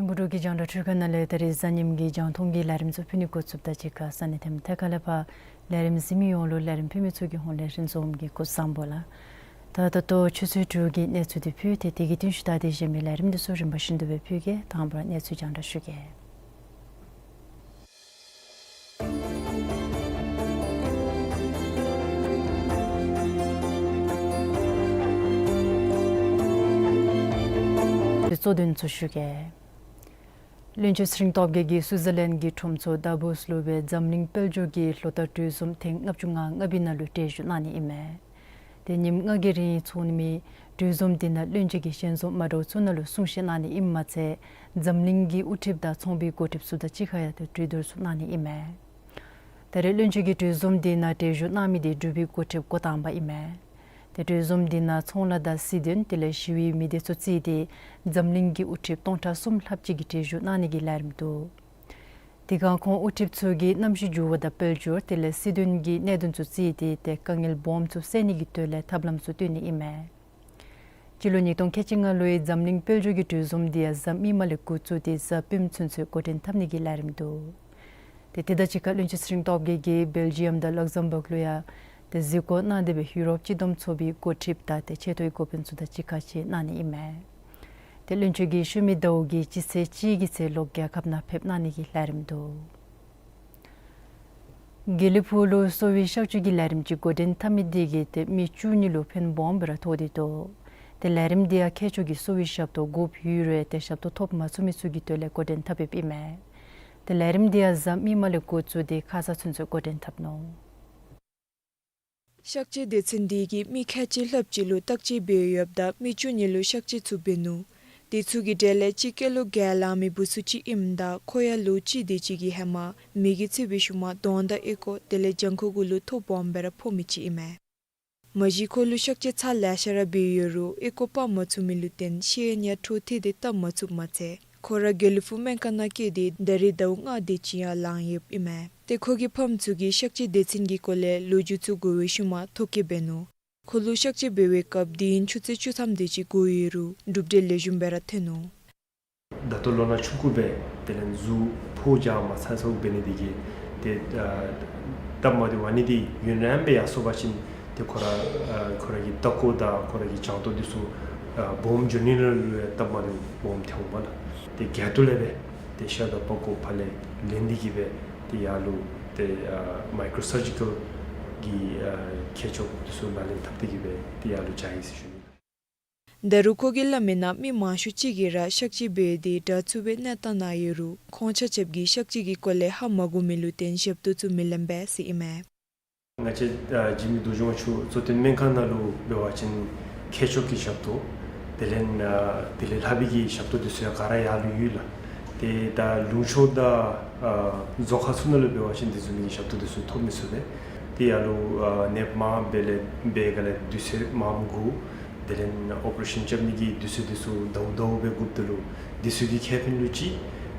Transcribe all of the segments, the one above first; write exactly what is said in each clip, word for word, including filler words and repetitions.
ཐིམ་ཕུག་འབྲུག་གི་རྒྱང་བསྒྲགས་འཕྲུལ་ཁང་ནང་ལས་ད་རིས་གཟའ་ཉིམ་གི་རྒྱང་མཐོང་གི་ལས་རིམ་ཚུ་ཕུལ་ནི་འགོ་བཙུགསཔ་ད་གཅིག་ཁར་ས་གནས་ཐེམ་ཐད་ཁ་ལས་ཕར་ལས་རིམ་གཟིགས་མི་ཡོངས་ལུ་ལས་རིམ་ཕུལ་མི་ཚུ་གི་ཧོངས་ལས་རིན་འཛོམས་ཀྱིས་སྐུ་གཟུགས་བཟང་པོ་ལགས། ད་ད་ལྟོ་ཆུ་ཚོད་དྲུག་གི་གནས་ཚུལ་འདི་ཕུལ་ཏེ་དེ་གི་རྟིང་ཤུལ་ད་དེ་གཞན་མི་ལས་རིམ་འདི་ཚུ་རིམ་པ་བཞིན་དུ་སྦེ་ཕུལ་གེ། དང་པ་ར་གནས་ཚུལ་རྒྱང་བསྒྲགས་ཞུ་གེ། དེ་གཙོ་དོན་ཚུ་ཞུ་གེ། བློན་ཆེན་ཚེ་རིང་སྟོབས་རྒྱས་ཀྱིས་སུའུ་ཛར་ལེནཌ་གྱི་ཁྲོམ་ཚོགས་དཱ་བོསི་ལུ་སྦེ་འཛམ་གླིང་དཔལ་འབྱོར་གྱི་ལོ་བསྟར་གྲོས་འཛོམས་ཐེངས་ལྔ་བཅུ་ང་ལྔ་པའི་ནང་ལུ་གྲལ་བཞུགས་གནང་ནི་ཨིན་མས། ཏེ་ཉིནམ་ལྔ་གི་རིང་ཚོགས་མི་གྲོས་འཛོམས་འདི་ནང་བློན་ཆེན་གྱིས་ཞལ་འཛོམས་མ་འདྲཝ་ཚུ་ནང་ལུ་གསུང་བཤད་གནང་ནི་ཨིནམ་མ་ཚད་འཛམ་གླིང་གི་དབུ་ཁྲིདཔ་དང་ཚོང་པའི་འགོ་ཁྲིདཔ་ཚུ་དང་གཅིག་ཁར་ཡང་ཏེ་གྲོས་བསྡུར་ཚུ་གནང་ནི་ཨིན་མས། ད་རེས་བློན་ཆེན་གྱི་གྲོས་འཛོམས་འདི་ནང་གྲལ་བཞུགས་གནང་མི་འདི་འབྲུག་པའི་འགོ་ཁྲིདཔ་འགོ་དང་པ་ཨིན་མས། ཏེ་གྲོས་འཛོམས་འདི་ནང་ཚོང་ལཱ་དང་སྲིད་དོན་དེ་ལས་ཞི་བའི་མི་སྡེ་ཚུ་བརྩིས་ཏེ་འཛམ་གླིང་གི་དབུ་ཁྲིདཔ་སྟོང་ཕྲག་གསུམ་ལྷགཔ་ཅིག་གིས་གྲལ་བཞུགས་གནང་ནི་གི་ལས་རིམ་འདུག། དེ་སྒང་ཁོང་དབུ་ཁྲིདཔ་ཚུ་གིས་གནམ་གཤིས་འགྱུར་བ་དང་དཔལ་འབྱོར་དེ་ལས་སྲིད་དོན་གྱི་གནད་དོན་ཚུ་བརྩིས་ཏེ་ཏེ་དཀའ་ངལ་སྦོམ་ཚུ་སེལ་ནི་གི་དོན་ལས་ཐབས་ལམ་ཚུ་བཏོན་ནི་ཨིན་མས། སྤྱི་ལོ་ཉིས་སྟོང་ཁལ་གཅིག་ལྔ་ལོའི་འཛམ་གླིང་དཔལ་འབྱོར་གྱི་གྲོས་འཛོམས་འདི་ཡང་གཟའ་མིག་དམར་ལས་འགོ་བཙུགས་ཏེ་གཟའ་སྤེནམ་ཚུན་ཚོད་འགོ་འདྲེན་འཐབ་ནི་གི་ལས་རིམ་འདུག། ཏེ་དེ་དང་གཅིག་ཁར་བློན་ཆེན་ཚེ་རིང་སྟོབས་རྒྱས་ཀྱིས་སྦེལ་ཇི་ཡམ་དང་ལག་ཟམ་བག་ལུ་ཡང་ཏེ་གཟིགས་སྐོར་གནང་སྟེ་སྦེ་ཡུ་རོབ་སྤྱི་བསྡོམས་ཚོགས་པའི་འགོ་ཁྲིདཔ་དང་ཏེ་ཆེ་མཐོའི་འགོ་དཔོན་ཚུ་དང་གཅིག་ཁར་མཇལ་གནང་ནི་ཨིན་མས། ཏེ་བློན་ཆེན་གྱིས་ཤུལ་མའི་ཟླཝ་གི་སྤྱི་ཚེས་གཅིག་གི་ཚེ་ལོག་རྒྱལ་ཁབ་ནང་ཕེབས་གནང་ནི་གི་ལས་རིམ་འདུག། དགེ་ལེགས་ཕུག་ལུ་གསོ་བའི་གཤག་བཅོས་ཀྱི་ལས་རིམ་ཅིག་འགོ་འདྲེན་འཐབ་མི་འདི་གིས་ཏེ་མི་བཅུ་གཉིས་ལུ་ཕན་སྦོམ་སྦེ་ར་ཐོགས་ཏེ་འདུག། ཏེ་ལས་རིམ་འདི་ཡང་མཁས་མཆོག་གི་གསོ་བའི་ཞབས་ཏོག་དགོཔ་ཡོད་རུང་ཏེ་ཞབས་ཏོག་ཐོབ་མ་ཚུགས་མི་ཚུ་གི་དོན་ལས་འགོ་འདྲེན་འཐབ་འབདཝ་ཨིན་མས། ཏེ་ལས་རིམ་འདི་ཡང་གཟའ་མིག་དམར་ལས་འགོ་བཙུགས་ཏེ་ཁ་ཙ་ཚུན་ཚོད་འགོ་འདྲེན་འཐབ་ནུག། གཤག་བཅོས་སྡེ་ཚན་འདི་གིས་མི་ཁལ་གཅིག་ལྷགཔ་ཅིག་ལུ་བརྟག་དཔྱད་འབད་ཡོདཔ་ད་མི་བཅུ་གཉིས་ལུ་གཤག་བཅོས་ཚུ་འབད་ནུག། དེ་ཚུ་གི་གྲས་ལས་གཅིག་སྐྱེས་ལོ་བརྒྱད་ལང་མི་བུ་ཚུ་ཅིག་ཨིནམ་ད་ཁོ་ཡང་ལོ་གཅིག་དེ་ཅིག་གི་ཧེ་མ་མེ་གིས་འཚིག་པའི་ཤུལ་མ་གདོང་དང་ཨོལ་ཀོ་དེ་ལས་བྱང་ཁོག་གུ་ལུ་ཐོ་སྦོམ་སྦེ་ར་ཕོག་མི་ཅིག་ཨིན་མས། མ་གཞི་ཁོ་ལུ་གཤག་བཅོས་ཚར་ལེ་ཤ་ར་འབད་ཡོད་རུང་ཨོལ་ཀོ་སྤར་མ་ཚུགས་མི་ལུ་བརྟེན་ཤེད་ཡང་འཕྲོ་མཐུད་དེ་བཏབ་མ་ཚུགསཔ་མ་ཚད་ཁོ་ར་དགེ་ལེགས་ཕུག་སྨན་ཁང་ནང་བསྐྱལ་ཏེ་ད་རིས་ཟླཝ་ལྔ་དེ་ཅིག་ཡང་ལང་ཡོདཔ་ཨིན་མས། ཏེ་ཁོ་གི་ཕམ་ཚུ་གིས་གཤག་བཅོས་སྡེ་ཚན་གྱི་སྐོར་ལས་ལོ་རྒྱུས་ཚུ་གོ་བའི་ཤུལ་མ་ཐོ་བཀོད་འབད་ནུག། ཁོ་ལུ་གཤག་བཅོས་འབད་བའི་སྐབས་དུས་ཡུན་ཆུ་ཚོད་བཅུ་ཐམ་དེ་ཅིག་འགོར་ཡོད་རུང་གྲུབ་འབྲས་ལེགས་ཤོམ་སྦེ་ར་ཐོན་ནུག། ད་ལྟོ་ལོ་ན་ཆུང་ཀུ་སྦེ་དེ་ལས་གཟུགས་ཕོ་རྒྱས་མ་ཚར་ཚརཝ་འབད་ནི་དེ་གིས་ཏེ་ཨ་སྟབས་མ་བདེཝ་ཨ་ནི་འདི་ཡུན་རིངམོ་སྦེ་ཡར་སོང་པ་ཅིན་ཏེ་ཁོ་ར་ཨ་ཁོ་ར་གི་ལྟག་ཀོ་དང་ཁོ་ར་གི་བྱང་ཏོ་འདི་ཚུ་ཨ་སྦོམ་འགྱོ་ནི་ལུ་ཡང་སྟབས་མ་བདེཝ་སྦོམ་ཐོན་འོང་པ་ལགས། ཏེ་རྒྱབ་ཏུ་ལས་སྦེ་ཏེ་ཤ་དང་པགས་ཀོ་ཕར་ལས་ལེན་ཏེ་གིས་སྦེ་ཏེ་ཡར་ལུ་ཏེ་ཨ་མའི་ཀྲོ་སར་ཇི་ཀཱལ་གྱི་ཨ་མཁས་མཆོག་འདི་ཚུ་ལག་ལེན་འཐབ་སྟེ་གིས་སྦེ་ཏེ་ཡར་ལུ་བྱོན་ཡི་ཟེར་ཞུ་ནི། ད་རུང་ཁོ་གིས་སླབ་མིའི་ནང་མི་མང་ཤོས་ཅིག་གིས་ར་གཤག་བཅོས་འབད་དེ་དྲག་རྩུབ་སྦེ་གནས་སྟངས་ནང་ཡོད་རུང་ཁོང་ཆ་ཁྱབ་ཀྱིས་གཤག་བཅོས་ཀྱི་སྐོར་ལས་ཧ་མ་གོ་མི་ལུ་བརྟེན་ཞབས་ཏོག་ཚུ་མི་ལེན་པས་ཟེར་ཨིན་མས། ང་བཅས་ཨ་འཇིགས་མེད་རྡོ་རྗེ་དབང་ཕྱུག་གཙོ་བསྟེན་སྨན་ཁང་ནང་ལུ་འབད་བ་ཅིན་མཁས་མཆོག་གི་ཞབས་ཏོག་དེ་ལས་ཨ་དེ་ལས་ལྷག་པའི་གི་ཞབས་ཏོག་འདི་ཚུ་ཡང་ག་ར་ཡར་ལུ་ཡོད་ལགས། ཏེ་ད་ལུང་ཕྱོགས་དང་ཨ་རྫོང་ཁག་ཚུ་ནང་ལུ་འབད་བ་ཅིན་དེ་བཟུམ་མའི་གི་ཞབས་ཏོག་འདི་ཚུ་ཐོབ་མི་ཚུགས་པས། ཏེ་ཡར་ལུ་ཨ་ནདཔ་མར་འབད་ལས་འབད་ག་ལས་དུས་ཚོད་མངམ་འགོར། དེ་ལས་ཨོ་པ་རེ་ཤཱན་རྐྱབ་ནི་གི་དུས་ཚོད་འདི་ཚུ་ཟླཝ་ཟླཝ་སྦེ་འགོརཝ་ད་ལུ་འདི་ཚུ་གི་ཁེ་ཕན་ལུ་གཅིག།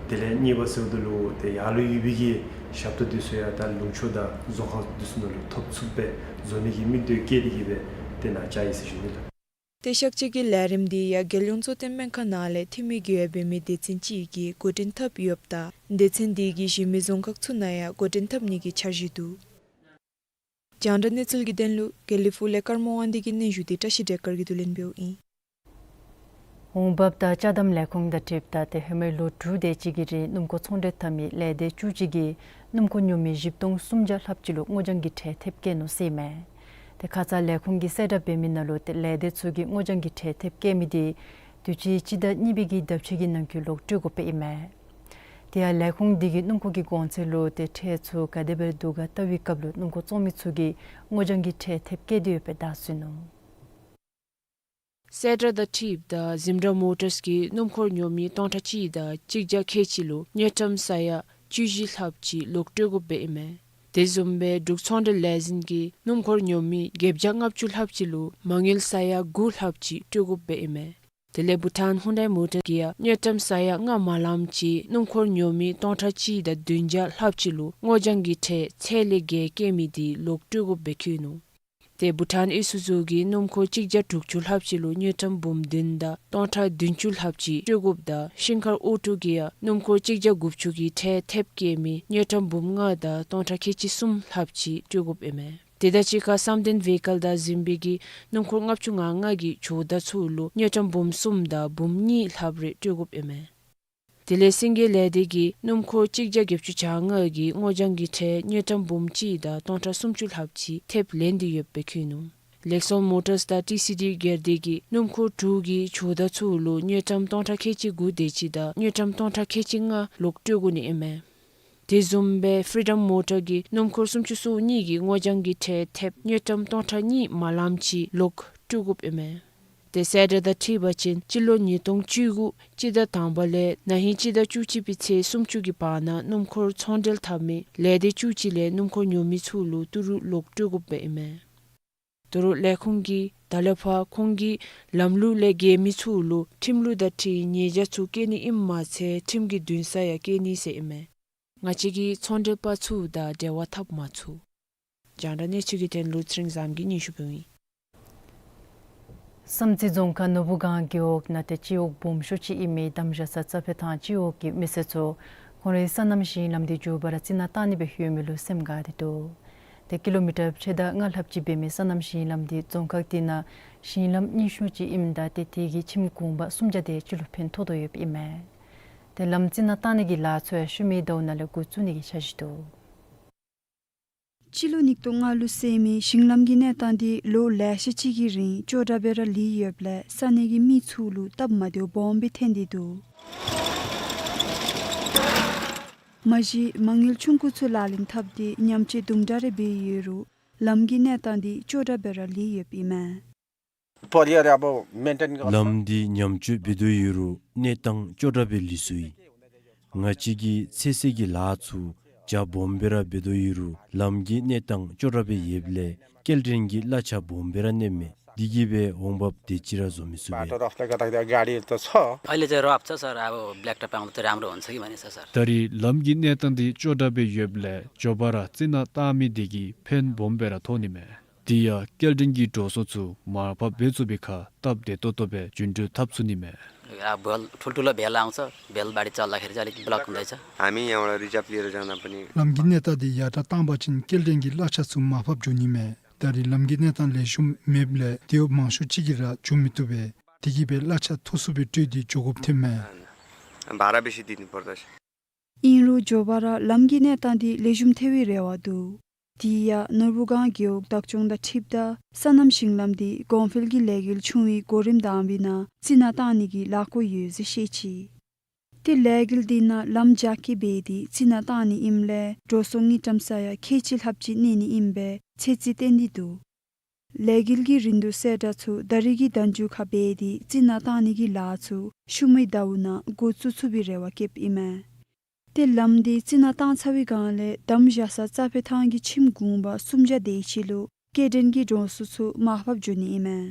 དེ་ལས་གཉིས་པ་ཟེརཝ་ད་ལུ་ཏེ་ཡར་ལུ་ཡོད་པའི་གི་ཞབས་ཏོག་འདི་ཚུ་ཡང་ད་ལུང་ཕྱོགས་དང་རྫོང་ཁག་འདི་ཚུ་ནང་ལུ་ཐོབ་ཚུགསཔ་སྦེ་བཟོ་ནི་གི་དམིགས་འདུན་བསྐྱེད་དེ་གིས་སྦེ་ཏེ་ནཱ་བཅར་ཡི་ཟེར་ཞུ་ནི་ལགས། ཏེ་ཤཱཀྱའི་ལས་རིམ་འདི་ཡང་རྒྱལ་ཡོངས་གཙོ་བསྟེན་སྨན་ཁང་ནང་ལས་འཐུས་མི་གིས་འབད་མི་སྡེ་ཚན་ཅིག་གིས་འགོ་འདྲེན་འཐབ་ཡོདཔ་ད་སྡེ་ཚན་འདི་གིས་གཞན་མི་རྫོང་ཁག་ཚུ་ནང་ཡང་འགོ་འདྲེན་འཐབ་ནི་གི་འཆར་གཞི་འདུག། རྒྱང་བསྒྲགས་གནས་ཚུལ་གྱི་དོན་ལུ་དགེ་ལེགས་ཕུག་ལས་ཀརྨ་དབང་འདུས་ཀྱི་སྙན་ཞུ་འདི་བཀྲ་ཤིས་བདེ་སྐར་གྱིས་བསྡུ་ལེན་འབདཝ་ཨིན། འོང་འབབ་དང་ཅ་དམ་ལས་ཁུངས་དང་འཁྲིལཝ་ད་ཏེ་ཧེ་མའི་ལོ་དྲུག་དེ་ཅིག་གི་རིང་སྣུམ་འཁོར་ཚོང་འབྲེལ་འཐབ་མི་ལས་སྡེ་བཅུ་གཅིག་གིས་སྣུམ་འཁོར་ཉོ་མི་བཞི་སྟོང་སུམ་བརྒྱ་ལྷགཔ་ཅིག་ལུ་སྔོ་ལྗང་གི་ཁྲལ་ཐེབས་བཀལ་ནུག་ཟེར་ཨིན་མས། ཏེ་ཁ་ཙ་ལས་ཁུངས་ཀྱིས་གསལ་བསྒྲགས་འབད་མི་ནང་ལུ་ཏེ་ལས་སྡེ་ཚུ་གིས་སྔོ་ལྗང་གི་ཁྲལ་ཐེབས་བཀལ་མི་འདི་དུས་ཅི་སྤྱི་ཟླ་གཉིས་པའི་གི་ཟླཝ་གཅིག་གི་ནང་འཁོད་ལོག་སྤྲོད་དགོཔ་ཨིན་མས། དེ་ཡང་ལས་ཁུངས་འདི་གིས་སྣུམ་འཁོར་གྱི་གོང་ཚད་ལུ་ཏེ་ཁྲལ་ཚུ་ག་དེ་སྦེ་བསྡུ་ག་བལྟ་བའི་སྐབས་ལུ་སྣུམ་འཁོར་བཙོང་མི་ཚུ་གིས་སྔོ་ལྗང་གི་ཁྲལ་ཐེབས་བཀལ་ཏེ་ཡོདཔ་སྦེ་བརྡ་སོན་ནུག། གསལ་བསྒྲགས་དང་འཁྲིལཝ་ད་ཛིམ་ར་མོ་ཊརས་ཀྱིས་སྣུམ་འཁོར་ཉོ་མི་སྟོང་ཕྲག་གཅིག་དང་གཅིག་བརྒྱ་ཁལ་གཅིག་ལུ་དངུལ་ཀྲམ་ས་ཡ་བཅུ་བཞི་ལྷགཔ་ཅིག་ལོག་སྤྲོད་དགོཔ་སྦེ་ཨིན་མས། དེ་བཟུམ་སྦེ་འབྲུག་ཚོང་འབྲེལ་ལས་འཛིན་གྱིས་སྣུམ་འཁོར་ཉོ་མི་བརྒྱད་བརྒྱ་ལྔ་བཅུ་ལྷགཔ་ཅིག་ལུ་མ་དངུལ་ས་ཡ་དགུ་ལྷགཔ་ཅིག་སྤྲོད་དགོཔ་སྦེ་ཨིན་མས། དེ་ལས་བྷུ་ཊཱན་ཧུན་ཌའི་མོ་ཊར་གྱིས་ཡང་དངུལ་ཀྲམ་ས་ཡ་ལྔ་མ་ལངམ་ཅིག་སྣུམ་འཁོར་ཉོ་མི་སྟོང་ཕྲག་གཅིག་དང་བདུན་བརྒྱ་ལྷགཔ་ཅིག་ལུ་སྔོ་ལྗང་གི་ཁྲལ་ཚད་ལས་བརྒལ་བཀལ་མི་འདི་ལོག་སྤྲོད་དགོཔ་སྦེ་བཀོད་ནུག། ཏེ་བྷུ་ཊཱན་ཨི་སུ་ཛུ་གིས་སྣུམ་འཁོར་གཅིག་བརྒྱ་དྲུག་ཅུ་ལྷགཔ་ཅིག་ལུ་དངུལ་ཀྲམ་འབུམ་བདུན་དང་སྟོང་ཕྲག་བདུན་ཅུ་ལྷགཔ་ཅིག་སྤྲོད་དགོཔ་དང་ཤིང་མཁར་ཨོ་ཊོ་གིས་ཡང་སྣུམ་འཁོར་གཅིག་བརྒྱ་དགུ་བཅུ་གི་ཁྲལ་ཐེབས་བཀལ་མི་དངུལ་ཀྲམ་འབུམ་ལྔ་དང་སྟོང་ཕྲག་ཁལ་གཅིག་གསུམ་ལྷགཔ་ཅིག་སྤྲོད་དགོཔ་ཨིན་མས། དེ་དང་གཅིག་ཁར་བསམ་གཏན་བྷེ་ཡི་ཀལ་དང་ཟིམ་པའི་གི་སྣུམ་འཁོར་ལྔ་བཅུ་ང་ལྔ་གི་ཇོ་བདག་ཚུ་ལུ་དངུལ་ཀྲམ་འབུམ་གསུམ་དང་འབུམ་གཉིས་ལྷགཔ་རེ་སྤྲོད་དགོཔ་ཨིན་མས། དེ་ལས་སེང་གེ་ལས་སྡེ་གིས་སྣུམ་འཁོར་གཅིག་བརྒྱ་བརྒྱད་ཅུ་གྱ་ལྔ་གི་སྔོ་ལྗང་གི་ཁྲལ་དངུལ་ཀྲམ་འབུམ་གཅིག་དང་སྟོང་ཕྲག་སུམ་ཅུ་ལྷགཔ་ཅིག་ཐེབས་ལེན་ཏེ་ཡོདཔ་སྦེ་བཀོད་ནུག། ལེག་སོན་མོ་ཊརས་དང་ཊི་སི་ཌི་སྒེར་སྡེ་གིས་སྣུམ་འཁོར་དྲུག་གི་ཇོ་བདག་ཚུ་ལུ་དངུལ་ཀྲམ་སྟོང་ཕྲག་ཁལ་གཅིག་དགུ་དེ་ཅིག་དང་དངུལ་ཀྲམ་སྟོང་ཕྲག་ཁལ་གཅིག་ལྔ་ལོག་སྤྲོད་དགོ་ནི་ཨིན་མས། དེ་བཟུམ་སྦེ་ཕི་རི་ཌམ་མོ་ཊར་གྱིས་སྣུམ་འཁོར་སུམ་ཅུ་སོ་གཉིས་ཀྱི་སྔོ་ལྗང་གི་ཁྲལ་ཐེབས་དངུལ་ཀྲམ་སྟོང་ཕྲག་གཉིས་མ་ལངམ་ཅིག་ལོག་སྤྲོད་དགོཔ་ཨིན་མས། ཏེ་གསལ་བསྒྲགས་དང་འཁྲིལ་བ་ཅིན་སྤྱི་ལོ་ཉིས་སྟོང་བཅུ་དགུ་སྤྱི་ཟླ་དང་པ་ལས་ན་ཧིང་སྤྱི་ཟླ་བཅུ་གཅིག་པའི་ཚེས་སུམ་ཅུ་གི་བར་ན་སྣུམ་འཁོར་ཚོང་འབྲེལ་འཐབ་མི་ལས་སྡེ་བཅུ་གཅིག་ལས་སྣུམ་འཁོར་ཉོ་མི་ཚུ་ལུ་ཏི་རུ་ལོག་སྤྲོད་དགོཔ་སྦེ་ཨིན་མས། ཏི་རུ་ལས་ཁུངས་ཀྱིས་ད་ལས་ཕར་ཁོང་གི་ལམ་ལུགས་ལས་འགལ་མི་ཚུ་ལུ་ཁྲིམས་ལུགས་དང་འཁྲིལ་ཉེས་བྱ་ཚུ་བཀལ་ནི་ཨིནམ་མ་ཚད་ཁྲིམས་ཀྱི་འདུན་ས་ཡང་བཀལ་ནི་ཟེར་ཨིན་མས། ང་བཅས་ཀྱིས་ཚོང་འབྲེལ་པ་ཚུ་དང་འབྲེལ་བ་འཐབ་མ་ཚུགས། རྒྱང་བསྒྲགས་གནས་ཚུལ་གྱི་དོན་ལུ་ཚེ་རིང་བཟངམོ་གིས་སྙན་ཞུ་ཕུལཝ་ཨིན། བསམ་རྩེ་རྫོང་ཁག་ནོར་བུ་སྒང་རྒེད་འོག་ནང་ཏེ་སྤྱི་འོག་སྦོམ་ཤོས་ཅིག་ཨིན་མི་དམ་བཞག་ས་རྩ་བེ་ཐང་སྤྱི་འོག་གི་མི་སེར་ཚུ་ཁོང་རའི་སོ་ནམ་ཞིང་ལམ་འདི་མགྱོགས་པ་ར་རྩི་ནག་བཏང་ནི་སྦེ་ཡོད་མི་ལུ་སེམས་དགའ་སྟེ་འདུག། ཏེ་ཀི་ལོ་མི་ཊར་ཕྱེད་དང་ལྔ་ལྷགཔ་ཅིག་འབད་མི་སོ་ནམ་ཞིང་ལམ་འདི་རྫོང་ཁག་འདི་ནང་ཞིང་ལམ་རྙིང་ཤོས་ཅིག་ཨིནམ་ད་ཏེ་དེ་གིས་ཁྱིམ་གུང་པ་སུམ་བརྒྱ་དེ་ཅིག་ལུ་ཕན་ཐོགས་དོ་ཡོདཔ་ཨིན་མས། ཏེ་ལམ་རྩི་ནག་བཏང་ནི་གི་ལཱ་ཚུ་ཡང་ཤུལ་མའི་ཟླཝ་ནང་ལས་འགོ་བཙུགས་ནི་གི་འཆར་གཞི་འདུག། སྤྱི་ལོ་ཉིས་སྟོང་ལྔ་ལུ་བསལ་མི་ཞིང་ལམ་གྱི་གནས་སྟངས་འདི་ལོ་ལེ་ཤ་ཅིག་གི་རིང་ཅོག་འཐདཔ་སྦེ་ར་ལུས་ཡོདཔ་ལས་ས་གནས་ཀྱི་མི་ཚུ་ལུ་སྟབས་མ་བདེཝ་སྦོམ་སྦེ་ཐོན་ཏེ་འདུག། མ་གཞི་མ་དངུལ་ཆུང་ཀུ་ཚུ་ལག་ལེན་འཐབ་སྟེ་ཉམས་བཅོས་དུམ་གྲ་རེ་འབད་ཡོད་རུང་ལམ་གྱི་གནས་སྟངས་འདི་ཅོག་འཐདཔ་སྦེ་ར་ལུས་ཡོདཔ་ཨིན་མས། परिवार अब मेन्टेन गर्छ। ལམ་འདི་ཉམས་བཅོས་འབད་དོ་ཡོད་རུང་གནས་སྟངས་ཅོག་འཐདཔ་སྦེ་ལུས་སོ་ཡི། ང་བཅས་ཀྱིས་ཚོད་བསྲེ་གི་ལཱ་ཚུ་རྒྱ་སྦོམ་སྦེ་ར་འབད་དོ་ཡོད་རུང་ལམ་གྱི་གནས་སྟངས་ཅོག་འཐདཔ་སྦེ་ཡོདཔ་ལས་སྐྱེལ་འདྲེན་གྱི་གླ་ཆ་སྦོམ་སྦེ་ར་གནསཔ་མས། དེ་གིས་སྦེ་འོང་འབབ་དེ་ཅིག་ར་བཟོ་མི་ཚུགས་པས། बाटो रस्ता गर्दाखेरि गाडी त छ। अहिले चाहिँ रफ छ सर, अब ब्ल्याक टप आउँदा त राम्रो हुन्छ कि भनेको छ सर। ད་རེས་ལམ་གྱི་གནས་སྟངས་འདི་ཅོག་འཐདཔ་སྦེ་ཡོདཔ་ལས་མགྱོགས་པ་ར་རྩི་ནག་བཏང་མི་དེ་གིས་ཕན་སྦོམ་སྦེ་ར་ཐོགས་ནི་མས། དེ་ཡང་སྐྱེལ་འདྲེན་གྱི་འགྲོ་སོང་ཚུ་མར་ཕབ་འབད་ཚུགས་པའི་ཁར་སྟབས་བདེ་ཏོག་ཏོ་སྦེ་རྒྱུན་འགྲུལ་འཐབ་ཚུགས་ནི་མས། अब भेल, ठुल्ठुलो भेल आउँछ, भेल बाढी चल्दाखेरि चाहिँ अलिक ब्लक हुँदैछ। हामी यहाँबाट रिजर्भ लिएर जाँदा पनि ལམ་གྱི་གནས་སྟངས་འདི་ཡར་དྲག་བཏང་པ་ཅིན་སྐྱེལ་འདྲེན་གྱི་གླ་ཆ་ཚུ་མར་ཕབ་འགྱོ་ནི་མས། ད་རེས་ལམ་གྱི་གནས་སྟངས་ལེགས་ཤོམ་མེདཔ་ལས་དེའུ་མང་ཤོས་ཅིག་གིས་ར་འགྱོ་མི་བཏུབ་པས། དེ་གིས་སྦེ་གླ་ཆ་མཐོ་སུ་སྦེ་སྤྲོད་དེ་འགྱོ་དགོཔ་ཐོནམ་མས། भाडा बेसी दिनुपर्दछ। ཨིན་རུང་མགྱོགས་པ་ར་ལམ་གྱི་གནས་སྟངས་འདི་ལེགས་ཤོམ་ཐལ་བའི་རེ་བ་འདུག། དེ་ཡང་ནོར་བུ་སྒང་རྒེད་འོག་བདག་སྐྱོང་དང་འཁྲིལཝ་ད་སོ་ནམ་ཞིང་ལམ་འདི་གོང་འཕེལ་གྱི་ལས་འགུལ་ཆུང་བའི་གོ་རིམ་དང་པའི་ནང་རྩི་ནག་བཏང་ནི་གི་ལཱ་བཀོད་ཡོད་ཟེར་བཤད་ཅི། ཏེ་ལས་འགུལ་འདི་ནང་ལམ་རྒྱ་སྐྱེད་འབད་དེ་རྩི་ནག་བཏང་ནི་ཨིནམ་ལས་འགྲོ་སོང་དངུལ་ཀྲམ་ས་ཡ་ཁལ་གཅིག་ལྷགཔ་ཅིག་གནས་ནི་ཨིན་པའི་ཚོད་རྩིས་བཏོན་ཏེ་འདུག། ལས་འགུལ་གྱི་རིན་བསྡུར་གསལ་བསྒྲགས་ཚུ་ད་རེས་ཀྱི་ཟླ་མཇུག་ཁར་འབད་དེ་རྩི་ནག་བཏང་ནི་གི་ལཱ་ཚུ་ཤུལ་མའི་ཟླཝ་ནང་འགོ་བཙུགས་ཚུགས་པའི་རེ་བ་བསྐྱེདཔ་ཨིན་མས། ཏེ་ལམ་འདི་རྩི་ནག་བཏང་ཚར་བའི་སྒང་ལས་དམ་བཞག་ས་རྩྭ་ཕུད་ཐང་གི་ཁྱིམ་གུང་པ་སུམ་བརྒྱ་དེ་ཅིག་ལུ་སྐྱེལ་འདྲེན་གྱི་འགྲོ་སོང་ཚུ་མར་ཕབ་འགྱོ་ནི་ཨིན་མས།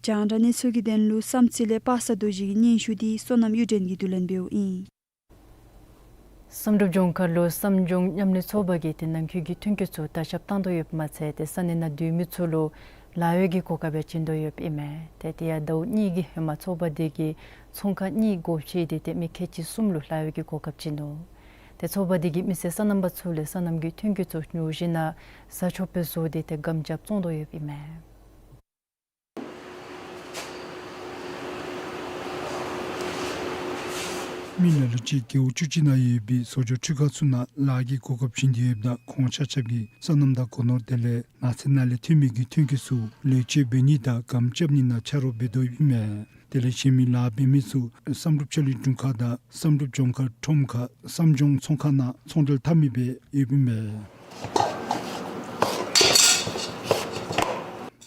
རྒྱང་བསྒྲགས་གནས་ཚུལ་གྱི་དོན་ལུ་བསམ་རྩེ་ལས་པ་སངས་རྡོ་རྗེ་གི་སྙན་ཞུ་འདི་བསོད་ནམས་གཡུ་སྒྲོན་གྱིས་བསྡུ་ལེན་འབདཝ་ཨིན། བསམ་གྲུབ་ལྗོངས་མཁར་ལུ་བསམ་ལྗོངས་མཉམ་ལས་ཚོགས་པ་གིས་ཏེ་ནང་འཁོད་ཀྱི་ཐོན་སྐྱེད་ཚུ་དར་ཁྱབ་བཏང་དོ་ཡོདཔ་མ་ཚད་ཏེ་ས་གནས་ནང་སྡོད་མི་ཚུ་ལུ་ལཱ་གཡོག་གི་གོ་སྐབས་ཡང་བྱིན་དོ་ཡོདཔ་ཨིན་མས། ཏེ་དེ་ཡང་ཟླཝ་གཉིས་ཀྱི་ཧེ་མ་ཚོགས་པ་དེ་གིས་ཚོང་ཁང་གཉིས་སྒོ་ཕྱེ་སྟེ་ཏེ་མི་ཁལ་གཅིག་གསུམ་ལུ་ལཱ་གཡོག་གི་གོ་སྐབས་བྱིན་ནུག། ཏེ་ཚོགས་པ་དེ་གིས་མི་སེར་སོ་ནམ་པ་ཚུ་ལས་སོ་ནམ་གྱི་ཐོན་སྐྱེད་ཚུ་ཉོ་ཞིནམ་ལས་བཟའ་ཆོགཔ་སྦེ་བཟོ་སྟེ་ཏེ་སྒམ་རྐྱབ་བཙོང་དོ་ཡོདཔ་ཨིན་མས། མི་ལ་ལུ་ཅིག་རྒེད་འོག་བཅུ་གཅིག་ནང་ཡོད་པའི་བཟོ་བཅོས་འཕྲུལ་ཁང་ཚུ་ནང་ལཱ་གི་གོ་སྐབས་བྱིན་ཏེ་ཡོདཔ་ད་ཁོང་ཆ་ཁྱབ་ཀྱིས་སོ་ནམ་དང་སྒོ་ནོར་དེ་ལས་ནགས་ཚལ་ནང་ལས་ཐོན་མི་གི་ཐོན་སྐྱེད་ཚུ་ལེགས་བཅོས་འབད་ནི་དང་སྒམ་རྐྱབ་ནི་ནང་ཆ་རོགས་འབད་དོ་ཡོདཔ་ཨིན་མས། དེ་ལས་གཞན་མི་ལཱ་འབད་མི་ཚུ་བསམ་གྲུབ་ཆོས་གླིང་དྲུང་ཁག་དང་བསམ་གྲུབ་ལྗོངས་མཁར་ཁྲོམ་ཁ་བསམ་ལྗོངས་ཚོང་ཁང་ནང་ཚོང་འབྲེལ་འཐབ་མི་སྦེ་ཡོདཔ་ཨིན་མས།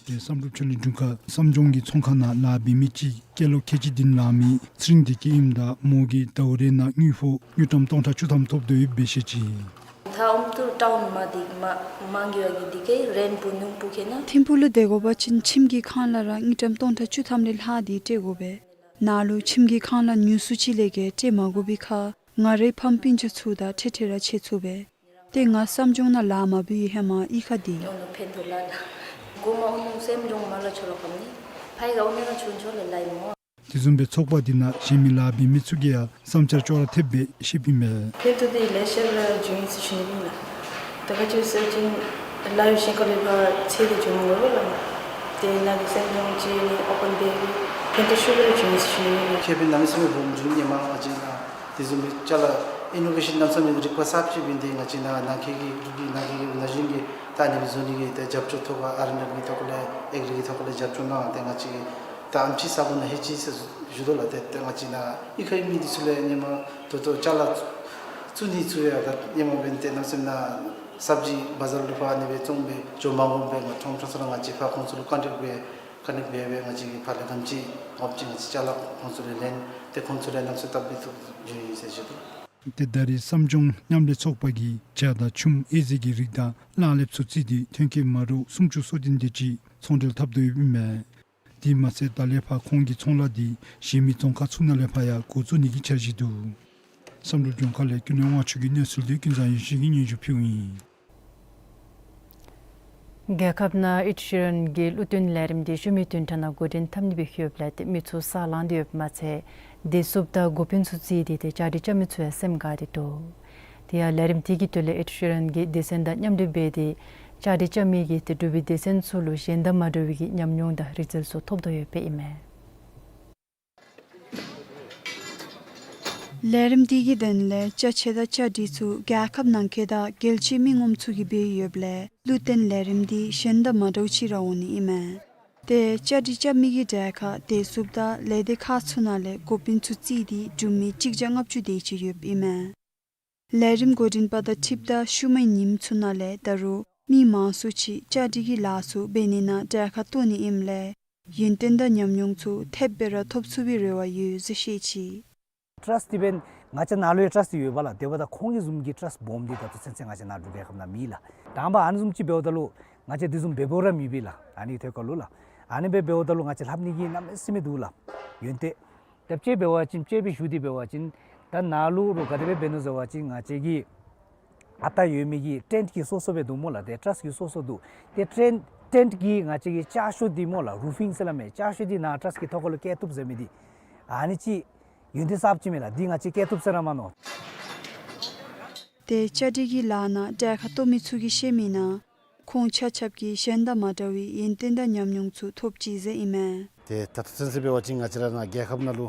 ཏེ་བསམ་གྲུབ་ཆོས་གླིང་དྲུང་ཁག་བསམ་ལྗོངས་ཀྱི་ཚོང་ཁང་ནང་ལཱ་འབད་མི་ཅིག་སྐྱེས་ལོ་ཁལ་གཅིག་བདུན་ལང་མི་ཚེ་རིང་བདེ་སྐྱིད་ཨིནམ་ད་མོ་གིས་ཟླཝ་རེ་ནང་དངུལ་ཕོགས་དངུལ་ཀྲམ་སྟོང་ཕྲག་བཅུ་ཐམ་ཐོབ་དོ་ཡོདཔ་སྦེ་བཤད་ཅི། ད་ཨམ་ཏུར་ཊའུན་མ་འདི་མ་མང་གི་ཡོད་གི་འདི་གི་རེནཊ་བུ་ཉུང་པོ་ཁེ་ན། ཐིམ་ཕུག་ལུ་སྡོད་དགོ་པ་ཅིན་ཁྱིམ་གྱི་ཁང་གླ་ར་དངུལ་ཀྲམ་སྟོང་ཕྲག་བཅུ་ཐམ་ལས་ལྷག་སྟེ་སྤྲོད་དགོ་པས། ནཱ་ལུ་ཁྱིམ་གྱི་ཁང་གླ་ཉུང་སུ་ཅིག་ལས་བརྒལ་སྤྲོད་མ་དགོ་པའི་ཁར་ང་རའི་ཕམ་སྤུན་ཆ་ཚུ་དང་འཕྲད་འཕྲད་ར་འཕྱད་ཚུགས་པས། ཏེ་ང་བསམ་ལྗོངས་ནང་ལཱ་མ་འབད་བའི་ཧེ་མ་གཡུས་ཁར་སྡོད། ཨོ་ནོ་ཕན་ཐོགས་ལ་ལ། གོ་མ་ཨོ་ནོ་སེམས་ལྗོངས་མ་ལ་ཆོ་ལོ་ཁམ་ནི། ཕའི་ག་ཨོ་ནེ་ན་ཆུང་ཆོ་ལ་ལ་ཡིན་མོ། དེ་བཟུམ་སྦེ་ཚོགས་པ་འདི་ནང་གཞན་མི་ལཱ་འབད་མི་ཚུ་གིས་ཡང་བསམ་འཆར་ཅོག་ར་འཐདཔ་སྦེ་བཤདཔ་ཨིན་མས། ཕན་ཐོགས་འདི་ལེ་ཤ་ར་བྱུང་ཡི་ཟེར་ཞུ་ནི་ཨིན་ལགས། ད་ག་ཅི་ཟེར་བ་ཅིན་ལཱ་གཡོག་གཞན་ཁ་ལས་ཕར་ཚེ་འདི་བྱུང་མི་འོང་ལགས། དེ་ནང་གི་སེམས་ལྗོངས་ཅིག་ནི་ཨོ་པན་འབད་བའི་ཕན་ཐོགས་ཤུགས་ར་བྱུང་ཡི་ཟེར་ཞུ་ནི་ཨིན་ལགས། ཁེ་ཕན་གནམ་མེད་ས་མེད་སྦོམ་བྱུང་ཡི་མ་ང་བཅས་ནང་། དེ་བཟུམ་སྦེ་ཅ་ལ་ཨིན་ནོ་ཝེ་ཤཱན་གནམ་མེད་ས་མེད་རིག་པ་གསརཔ་ཅིག་འབད་ནི་དེ་ང་བཅས་ནང་ནང་འཁོད་ཀྱི་འབྲུག་གི་ནང་འཁོད་ཀྱི་ན་གཞོན་གྱི་ད་ཨ་ནི་བཟོ་ནི་གི་ཏེ་རྒྱབ་སྐྱོར་ཐོག་ཁར་ཨར་ཨེན་ཌབ་ལིའུ་གི་ཐོག་ལས་ཨེག་རི་གི་ཐོག་ལས་རྒྱབ་སྐྱོར་གནང་སྟེ་ང་བཅས་ཀྱིས་ད་ཨམ་ཅིག་ས་གོ་ནང་ལྷོད་ཅི་ཟེར་ཞུ་དོ་ལགས། ཏེ་ཏེ་ང་བཅས་ནང་གཡུས་ཁའི་མི་འདི་ཚུ་ལས་ཧེ་མ་ད་ལྟོ་ཅ་ལ་བཙུགས་ནི་ཚུ་ཡང་ད་ཧེ་མ་འབད་ནི་དེ་གནམ་མེད་ས་མེད་ནང་སབ་ཇི་བ་ཛར་ལུ་ཕར་ཨ་ནི་སྦེ་བཙོང་སྦེ་འགྱོ་མ་དགོ་པར་ང་ཁྲོམ་ཁྲོམ་ཚུ་ནང་ང་བཅས་ཕར་ཁོང་ཚུ་ལུ་ཀོན་ཊེཀཊ་འབད་ཀོན་ཊེཀཊ་འབད་འབད་ང་བཅས་ཀྱིས་ཕར་ལས་ག་དེམ་ཅིག་དགོཔ་ཅིག་ང་བཅས་ཅ་ལ་ཁོང་ཚུ་ལས་ལེན་ཏེ་ཁོང་ཚུ་ལས་གནམ་མེད་ས་མེད་སྟབས་བདེ་ཐོག་བྱུང་ཡི་ཟེར་ཞུ་དོ། ཏེ་ད་རེས་བསམ་ལྗོངས་མཉམ་ལས་ཚོགས་པ་གིས་བྱ་དང་ཆུམ་ཨེ་ཟི་གི་རིགས་དང་གླང་ལེབ་ཚུ་བརྩིས་ཏེ་ཐོན་སྐྱེད་མ་འདྲཝ་སུམ་ཅུ་སོ་བདུན་དེ་ཅིག་ཚོང་འབྲེལ་འཐབ་དོ་ཡོདཔ་ཨིན་མས། དེ་མ་ཚད་ད་ལས་ཕར་ཁོང་གི་ཚོང་ལཱ་འདི་གཞན་མི་རྫོང་ཁག་ཚུ་ནང་ལས་ཕར་ཡང་འགོ་བཙུགས་ནི་གི་འཆར་གཞི་འདུག། བསམ་གྲུབ་ལྗོངས་མཁར་ལས་ཀུན་ལེགས་དབང་ཕྱུག་གི་གནས་ཚུལ་འདི་ཀུན་བཟང་ཡེ་ཤེས་ཀྱིས་སྙན་ཞུ་ཕུལཝ་ཨིན། རྒྱལ་ཁབ་ནང་ཨེཌ་ཤི་རན་གྱི་གླུ་སྟོན་ལས་རིམ་འདི་ཤུལ་མའི་བདུན་ཕྲག་ནང་འགོ་འདྲེན་འཐབ་ནི་སྦེ་ཡོདཔ་ལས་ཏེ་མི་ཚུ་སེམས་ལང་སྟེ་ཡོདཔ་མ་ཚད་བདེ་སྲུངཔ་དང་འགོ་དཔོན་ཚུ་བརྩིས་ཏེ་ཏེ་བཅའ་སྒྲིག་རྐྱབ་མི་ཚུ་ཡང་སེམས་དགའ་སྟེ་འདུག། དེ་ཡང་ལས་རིམ་དེ་གི་དོན་ལས་ཨེཌ་ཤི་རན་གྱི་སྡེ་ཚན་དང་མཉམ་འབྲེལ་འབད་དེ་བཅའ་སྒྲིག་རྐྱབ་མི་གིས་ཏེ་འབྲུག་པའི་སྡེ་ཚན་ཚུ་ལུ་གཞན་དང་མ་འདྲ་བའི་གི་ཉམས་མྱོང་དང་རིག་རྩལ་ཚུ་ཐོབ་དོ་ཡོདཔ་ཨིན་མས། ལས་རིམ་དེ་གི་དོན་ལས་ཅ་ཆས་དང་བཅའ་སྒྲིག་ཚུ་རྒྱལ་ཁབ་ནང་འཁོད་དང་རྒྱལ་སྤྱིའི་མི་ངོམ་ཚུ་གིས་འབད་ཡོདཔ་ལས་གླུ་སྟོན་ལས་རིམ་འདི་གཞན་དང་མ་འདྲཝ་ཅིག་ར་འོང་ནི་ཨིན་མས། ཏེ་བཅའ་སྒྲིག་རྐྱབ་མི་གི་གྲས་ཁར་བདེ་སྲུངཔ་དང་ལས་སྡེ་ཁག་ཚུ་ནང་ལས་འགོ་དཔོན་ཚུ་བརྩིས་ཏེ་འབྲུག་མི་གཅིག་བརྒྱ་ལྔ་བཅུ་དེ་ཅིག་ཡོདཔ་ཨིན་མས། ལས་རིམ་འགོ་འདྲེན་པ་དང་འཁྲིལཝ་ད་ཤུལ་མའི་ཉིནམ་ཚུ་ནང་ལས་ད་རུང་མི་མང་སུ་ཅིག་བཅའ་སྒྲིག་གི་ལཱ་ཚུ་འབད་ནི་ནང་གྲལ་ཁར་གཏོགས་ནི་ཨིནམ་ལས་ཡོན་ཏན་དང་ཉམས་མྱོང་ཚུ་ཐེབས་སྦེ་ར་ཐོབ་ཚུགས་པའི་རེ་བ་ཡོད་ཟེར་བཤད་ཅི། ཊ་རསཊ་འདི་འབདན་ང་བཅས་ནང་ལུ་ཡང་ཊ་རསཊ་འདི་ཡོདཔ་ལགས། དེ་འབདཝ་ད་ཁོང་གི་བཟུམ་གྱི་ཊ་རསཊ་སྦོམ་འདི་ད་ལྟོ་ཚུན་ཚོད་ང་བཅས་ནཱ་འབྲུག་རྒྱལ་ཁབ་ནང་མེད་ལགས། དང་པ་ཨ་ནི་བཟུམ་ཅིག་འབདཝ་ད་ལུ་ང་བཅས་འདི་བཟུམ་འབད་འབདཝ་ར་མེད་པས་ལགས། ཨ་ནི་ཐད་ཁར་ལུ་ལགས། ཨ་ནི་སྦེ་འབདཝ་ད་ལུ་ང་བཅས་ལྷབ་ནི་གི་གནམ་མེད་ས་མེད་འདུག་ལགས། ཡོན་ཏན་ད་ཅིག་འབད་བ་ཅིན་ཅིག་སྦེ་ཞུ་སྟེ་འབད་བ་ཅིན་ད་ནཱ་ལུ་རུང་ག་དེ་སྦེ་འབད་ནུག་ཟེར་བ་ཅིན་ང་བཅས་ཀྱི་ཨ་རྟག་ཡོད་མི་གི་ཊེནཊ་གི་སོ་སོ་སྦེ་འདུག་སྨོ་ལགས། ཏེ་ཊ་རསཊ་གི་སོ་སོ་འདུག། ཏེ་ཊེནཊ་ཊེནཊ་གི་ང་བཅས་ཀྱི་ཅ་ཤོག་འདི་སྨོ་ལགས། རུ་ཕིང་ཟེར་སླབ་མས། ཅ་ཤོག་འདི་ནཱ་ཊ་རསཊ་གི་ཐོག་ཁར་ལུ་བཀལ་བཏུབ་ཟེར་མི་འདི་ཨ་ནི་ཅིག་ཡོན་ཏན་གསརཔ་ཅིག་མས་ལགས། འདི་ང་བཅས་བཀལ་བཏུབ་ཟེར་ར་མ་མནོ། ཏེ་བཅའ་སྒྲིག་གི་ལཱ་ནང་གྲལ་ཁར་གཏོགས་མི་ཚུ་གིས་བཤད་མི་ནང་ཁོང་ཆ་ཁྱབ་ཀྱིས་གཞན་དང་མ་འདྲ་བའི་ཡོན་ཏན་དང་ཉམས་མྱོང་ཚུ་ཐོབ་ཅི་ཟེར་ཨིན་མས། ཏེ་ད་ལྟོ་ཚུན་ཚོད་འབད་བ་ཅིན་ང་བཅས་ར་ནཱ་རྒྱལ་ཁབ་ནང་ལུ་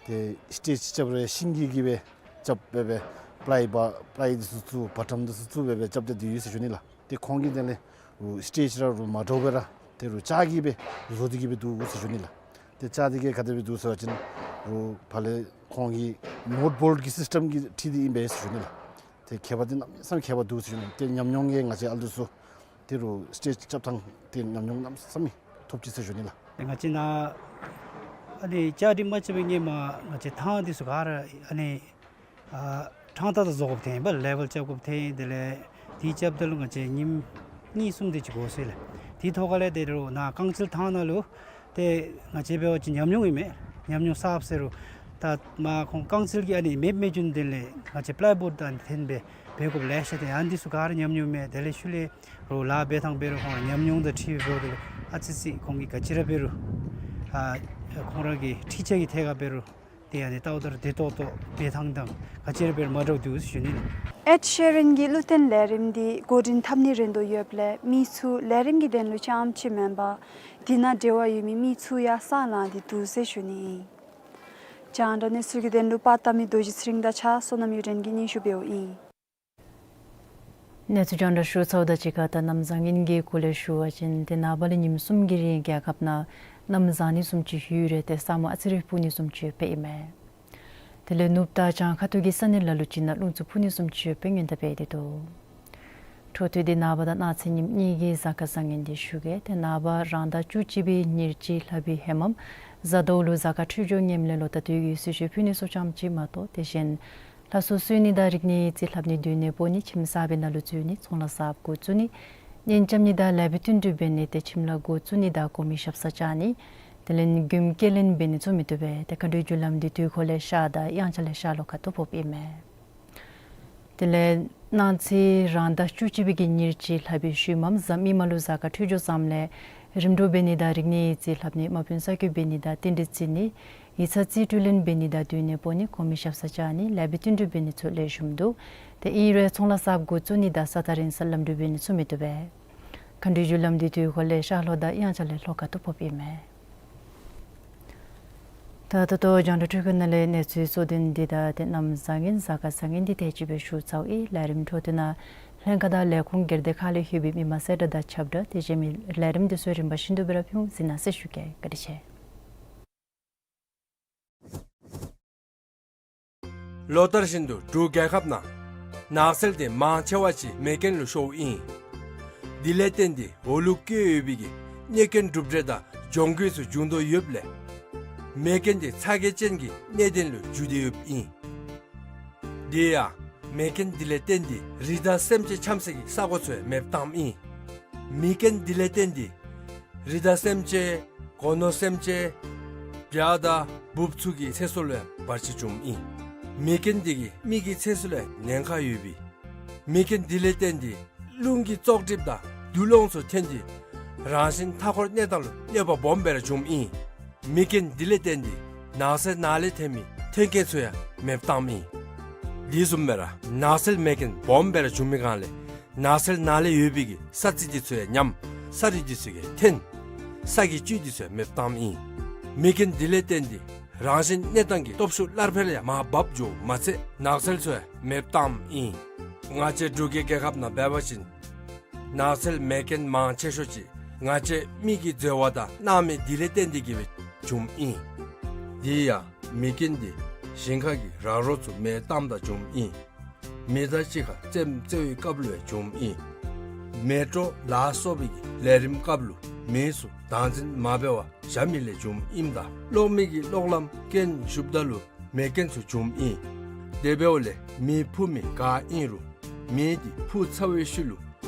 ཏེ་སི་ཊེཇ་རྐྱབ་རུང་ཤིང་གི་གིས་སྦེ་རྐྱབ་སྦེ་སྦེ་པ་ལའི་བ་པ་ལའི་འདི་ཚུ་བཙུགས་བ་ཊམ་འདི་ཚུ་བཙུགས་སྦེ་སྦེ་རྐྱབ་སྟེ་འདི་ཡོད་ཟེར་ཞུ་ནི་ལགས། ཏེ་ཁོང་གི་དེ་ལས་རུང་སི་ཊེཇ་ར་རུང་མ་འདྲཝ་སྦེ་ར་ཏེ་རུང་ལྕགས་ཀྱིས་སྦེ་བཟོ་སྟེ་གིས་སྦེ་འདུག་ཟེར་ཞུ་ནི་ལགས། ཏེ་ལྕགས་འདི་གིས་ག་དེ་སྦེ་འདུག་ཟེར་བ་ཅིན་རུང་ཕར་ལས་ཁོང་གི་ནཊ་བོལཊ་གི་སིསི་ཊེམ་གྱིས་འཁྲིལ་ཏེ་ཨིན་པས་ཟེར་ཞུ་ནི་ལགས། ཏེ་ཁྱད་པར་འདི་གནམ་མེད་ས་མེད་ཁྱད་པར་འདུག་ཟེར་ཞུ་ནི། ཏེ་ཉམས་མྱོང་གིས་ང་བཅས་ཨ་ལུ་ཚུ་ཏེ་རུང་སི་ཊེཇ་རྐྱབ་ཐངས་ཏེ་ཉམས་མྱོང་གནམ་མེད་ས་མེད་ཐོབ་ཅི་ཟེར་ཞུ་ནི་ལགས། ང་བཅས་ནཱ་ཨ་ནི་ལྕགས་འདི་མ་རྐྱབ་པའི་སྔོན་མ་ང་བཅས་ཐང་འདི་ཚུ་ག་ར་ཨ་ནི་ཨ་ ཕྲང་ཏང་ཏ་བཟོ་དགོཔ་ཐོན་པས། ལེ་བཱལ་རྐྱབ་དགོཔ་ཐོན། དེ་ལས་དེ་རྐྱབ་ད་ལུ་ང་བཅས་ཉིནམ་གཉིས་གསུམ་དེ་ཅིག་འགོར་སོ་ཡི་ལགས། དེ་ཐོག་ཁ་ལས་ཏེ་རོགས་ནཱ་རྐང་རྩེད་ཐང་ནང་ལུ་ཏེ་ང་བཅས་འབད་བ་ཅིན་ཉམས་མྱོང་ཨིན་མས། ཉམས་མྱོང་བསགས་ཟེར་རུང་ད་མ་ཁོང་རྐང་རྩེད་ཀྱི་ཨ་ནི་མེདཔ་མེད་བྱུང་དེ་ལས་ང་བཅས་པ་ལའི་བོཌ་དང་འཐེན་སྦེ་འབད་དགོཔ་ལེ་ཤ་ཏེ་ཨ་ནི་ཚུ་ག་ར་ཉམས་མྱོང་མས། དེ་ལས་ཤུལ་ལས་རོགས་ལཱ་འབད་ཐངས་འབད་རུང་ཁོང་ཉམས་མྱོང་དང་འཁྲིལ་འབདཝ་ད་ལུ་ཨ་ཙི་ཙི་ཁོང་གིས་ག་ཅི་ར་འབད་རུང་ཨ་ཁོང་ར་གི་འཁྲིད་བྱ་གི་ཐད་ཁར་འབད་རུང་ཏེ་ཨ་ནི་ལྟཝ་ད་ར་བདེ་ཏོག་ཏོ་འབད་ཐངས་དང་ག་ཅི་ར་འབད་རུང་མ་འདྲཝ་འདུག་ཟེར་ཞུ་ནི་ལགས། ཨེཌ་ཤི་རན་གྱི་གླུ་བརྟེན་ལས་རིམ་འདི་འགོ་འདྲེན་འཐབ་ནི་རན་དོ་ཡོདཔ་ལས་མི་ཚུ་ལས་རིམ་གྱི་དོན་ལུ་རྐྱངམ་ཅིག་མེན་པར་དེ་ནང་འབྲེལ་བ་ཡོད་མི་མི་ཚུ་ཡང་ས་ལང་སྟེ་འདུག་ཟེར་ཞུ་ནི་ཨིན། རྒྱང་བསྒྲགས་གནས་ཚུལ་གྱི་དོན་ལུ་པར་བཏབ་མི་རྡོ་རྗེ་ཚེ་རིང་དང་གཅིག་ཁར་བསོད་ནམས་གཡུ་སྒྲོན་གྱིས་སྙན་ཞུ་འབདཝ་ཨིན། གནས་ཚུལ་རྒྱང་བསྒྲགས་ཞུ་ཚརཝ་དང་གཅིག་ཁར་ད་གནམ་བཟང་ངན་གྱི་སྐོར་ལས་ཞུ་བ་ཅིན་ཏེ་ནངས་པ་ལས་ཉིནམ་གསུམ་གྱི་རིང་རྒྱལ་ཁབ་ནང་གནམ་བཟང་ནི་བཟུམ་ཅིག་ཡོད་རུང་ཏེ་ས་སྨུག་ཨ་ཙི་རེ་ཕུབ་ནི་བཟུམ་ཅིག་ཡོདཔ་ཨིན་མས། དེ་ལས་ནུབ་དང་བྱང་ཁ་ཐུག་གི་ས་གནས་ལ་ལུ་ཅིག་ནང་རླུང་འཚུབ་ཕུབ་ནི་བཟུམ་ཅིག་ཡོདཔ་སྦེ་སྔོན་བརྡ་འབད་དེ་འདུག། འཕྲོ་མཐུད་དེ་ནངས་པ་དང་གནངས་ཚེ་ཉིནམ་གཉིས་ཀྱི་གཟའ་སྐར་བཟང་ངན་འདི་ཞུ་གེ། ཏེ་ནངས་པ་རང་ཟླ་བཅུ་གཅིག་པའི་ཉེར་གཅིག་ལྷག་པའི་ཧེ་མམ་གཟའ་ཟླཝ་ལུ་གཟའ་སྐར་འཕྲོད་སྦྱོར་ངནམ་ལས་ལོ་ཟླ་དུས་ཀྱི་གསོལ་མཆོད་ཕུལ་ནི་སོགས་ཙམ་ཅིག་མ་གཏོགས་དེ་བཞིན་ལྷ་གསོལ་གསོལ་ནི་དང་རིག་གནས་ཡིག་རྩིས་ལྷབ་ནི་སྡོད་གནས་སྤོ་ནི་ཁྱིམ་གསརཔ་ནང་ལུ་འཛུལ་ནི་ཚོང་ལཱ་གསརཔ་འགོ་བཙུགས་ནི་གཉེན་རྐྱབ་ནི་དང་ལེགས་པའི་བསྟུན་གྲོས་འབད་ནི་ཏེ་ཁྱིམ་ལཱ་འགོ་བཙུགས་ནི་དང་གོང་མའི་ཞབས་སར་བཅར་ནི་དེ་ལས་མགྱོནམ་སྐྱེལ་ལེན་འབད་ནི་ཚུ་མི་བཏུབ་པས། ཏེ་མཁའ་འགྲོའི་རྒྱུ་ལམ་འདི་དུས་འཁོར་ལས་ཤར་དང་དབྱངས་འཆར་ལས་ཤར་ལྷོ་ཁ་ཐུག་ཕོགཔ་ཨིན་མས། དེ་ལས་གནངས་ཚེ་རང་ཟླ་བཅུ་གཅིག་པའི་གི་ཉེར་གཅིག་ལྷག་པའི་ཤུལ་མམ་གཟའ་མིག་དམར་ལུ་གཟའ་སྐར་འཕྲོད་སྦྱོར་བཟངམ་ལས་རིམ་གྲོ་འབད་ནི་དང་རིག་གནས་ཡིག་རྩིས་ལྷབ་ནི་དམག་དཔོན་གསར་བསྐོ་འབད་ནི་དང་རྟེན་འབྲེལ་བརྩི་ནི་ཡིག་ཚང་རྩིས་སྤྲོད་ལེན་འབད་ནི་དང་སྡོད་གནས་སྤོ་ནི་གོང་མའི་ཞབས་སར་བཅར་ནི་ལེགས་པའི་བསྟུན་གྲོས་འབད་ནི་ཚུ་ལེགས་ཤོམ་འདུག། ཏེ་ཨིན་རུང་ཚོང་ལཱ་གསརཔ་འགོ་བཙུགས་ནི་དང་ས་ཐག་རིང་སར་ལམ་འགྲུལ་འབད་ནི་ཚུ་མི་བཏུབ་པས། མཁའ་འགྲོའི་རྒྱུ་ལམ་འདི་དུས་འཁོར་ལས་ཤར་ལྷོ་དང་དབྱངས་འཆར་ལས་ལྷོ་ཁ་ཐུག་ཕོགཔ་ཨིན་མས། ད་ད་ལྟོ་རྒྱང་བསྒྲགས་འཕྲུལ་ཁང་ནང་ལས་གནས་ཚུལ་གཙོ་དོན་འདི་དང་ཏེ་གནམ་བཟང་ངན་གཟའ་སྐར་བཟང་ངན་འདི་དེ་ཅིག་སྦེ་ཞུ་ཚརཝ་ཨིན། ལས་རིམ་འཕྲོ་མཐུད་ནང་ལྷན་ཁག་དང་ལས་ཁུངས་སྒེར་སྡེ་ཁག་ལས་ལྷོད་པའི་མི་མང་གསལ་བསྒྲགས་དང་ཁྱབ་བསྒྲགས་དེ་བཞིན་མི་ལས་རིམ་འདི་ཚུ་རིམ་པ་བཞིན་དུ་སྦེ་ར་ཕུལ་འོང་། གཟིགས་གནང་ཟེར་ཞུ་གེ། བཀའ་དྲིན་ཆེ། ལོ་ལྟར་བཞིན་དུ་འབྲུག་རྒྱལ་ཁབ་ནང་ནགས་ཚལ་དེ་མང་ཆེ་བ་ཅིག་མེ་རྐྱེན་ལུ་ཤོརཝ་ཨིན། དེ་ལས་བརྟེན་ཏེ་འོག་ལུ་བཀོད་ཡོད་པའི་གི་གནོད་སྐྱོན་གྲུབ་འབྲས་དང་གྱོང་གུད་ཚུ་འབྱུང་དོ་ཡོདཔ་ལས་མེ་རྐྱེན་དེ་ཚ་གྱང་ཅན་གྱི་གནད་དོན་ལུ་འགྱུར་ཏེ་ཡོདཔ་ཨིན། དེ་ཡང་མེ་རྐྱེན་དེ་ལས་བརྟེན་ཏེ་རི་དྭགས་སེམས་ཅན་འཁྱམ་སའི་གི་ས་གོ་ཚུ་ཡང་མེདཔ་བཏངམ་ཨིན། མེ་རྐྱེན་དེ་ལས་བརྟེན་ཏེ་རི་དྭགས་སེམས་ཅན་སྒོ་ནོར་སེམས་ཅན་བྱ་དང་འབུཔ་ཚུ་གི་ཚེ་སྲོག་ལུ་ཡང་བར་ཆད་བྱུངམ་ཨིན། མེ་རྐྱེན་དེ་གིས་མི་གི་ཚེ་སྲོག་ལུ་ཡང་ཉེན་ཁ་ཡོདཔ་ཨིན། མེ་རྐྱེན་དེ་ལས་བརྟེན་ཏེ་རླུང་གི་བཙོག་གྲིབ་དང་དུག་སློང་ཚུ་ཐོན་ཏེ་རང་བཞིན་མཐའ་འཁོར་གནས་སྟངས་ལུ་གནོད་པ་སྦོམ་སྦེ་ར་བྱུངམ་ཨིན། མེ་རྐྱེན་དེ་ལས་བརྟེན་ཏེ་ནགས་ཚལ་ནང་ལས་ཐོན་མི་ཐོན་སྐྱེད་ཚུ་ཡང་མེདཔ་བཏངམ་ཨིན། དེ་བཟུམ་སྦེ་ར་ནགས་ཚལ་མེ་རྐྱེན་སྦོམ་སྦེ་ར་བྱུང་མི་སྒང་ལས་ནགས་ཚལ་ནང་ལས་ཡོད་པའི་གི་ས་རྩི་དེ་ཚུ་ཡང་ཉམས། ས་རུད་དེ་ཚུ་ཡང་ཐོན། ས་གི་བཅུད་དེ་ཚུ་ཡང་མེདཔ་བཏངམ་ཨིན། མེ་རྐྱེན་དེ་ལས་བརྟེན་ཏེ་རང་བཞིན་གནས་སྟངས་ཀྱི་སྟོབས་ཤུགས་སླར་འཕེལ་ཡང་མར་བབས་འགྱོཝ་མ་ཚད་ནགས་ཚལ་ཚུ་ཡང་མེདཔ་བཏངམ་ཨིན། ང་བཅས་འབྲུག་གི་རྒྱལ་ཁབ་ནང་འབད་བ་ཅིན་ནགས་ཚལ་མེ་རྐྱེན་མང་ཆེ་ཤོས་ཅིག་ང་བཅས་མི་གིས་འཛོལ་བ་དང་གནང་མི་དེ་ལས་བརྟེན་ཏེ་གིས་སྦེ་བྱུངམ་ཨིན། དེ་ཡང་མེ་རྐྱེན་དེ་ཞིང་ཁ་གི་ར་རོ་ཚུ་མེ་བཏངམ་ད་བྱུངམ་ཨིན། མེ་མདའ་གཅིག་ཁར་རྩེདམོ་རྩེ་བའི་སྐབས་ལུ་ཡང་བྱུངམ་ཨིན། མེ་དྲོད་ལ་སོགས་པའི་གི་ལས་རིམ་སྐབས་ལུ་མེ་ཚུ་བདག་འཛིན་མ་འབད་བར་བཞག་མི་ལས་བྱུངམ་ཨིནམ་ད་གློག་མེ་གི་གློག་ལམ་རྐྱེན་ཞུགསཔ་ད་ལུ་མེ་རྐྱེན་ཚུ་བྱུངམ་ཨིན། དེ་འབདཝ་ལས་མེ་འཕུ་མི་ག་ཨིན་རུང་མེ་དེ་འཕུ་ཚར་བའི་ཤུལ་ལུ་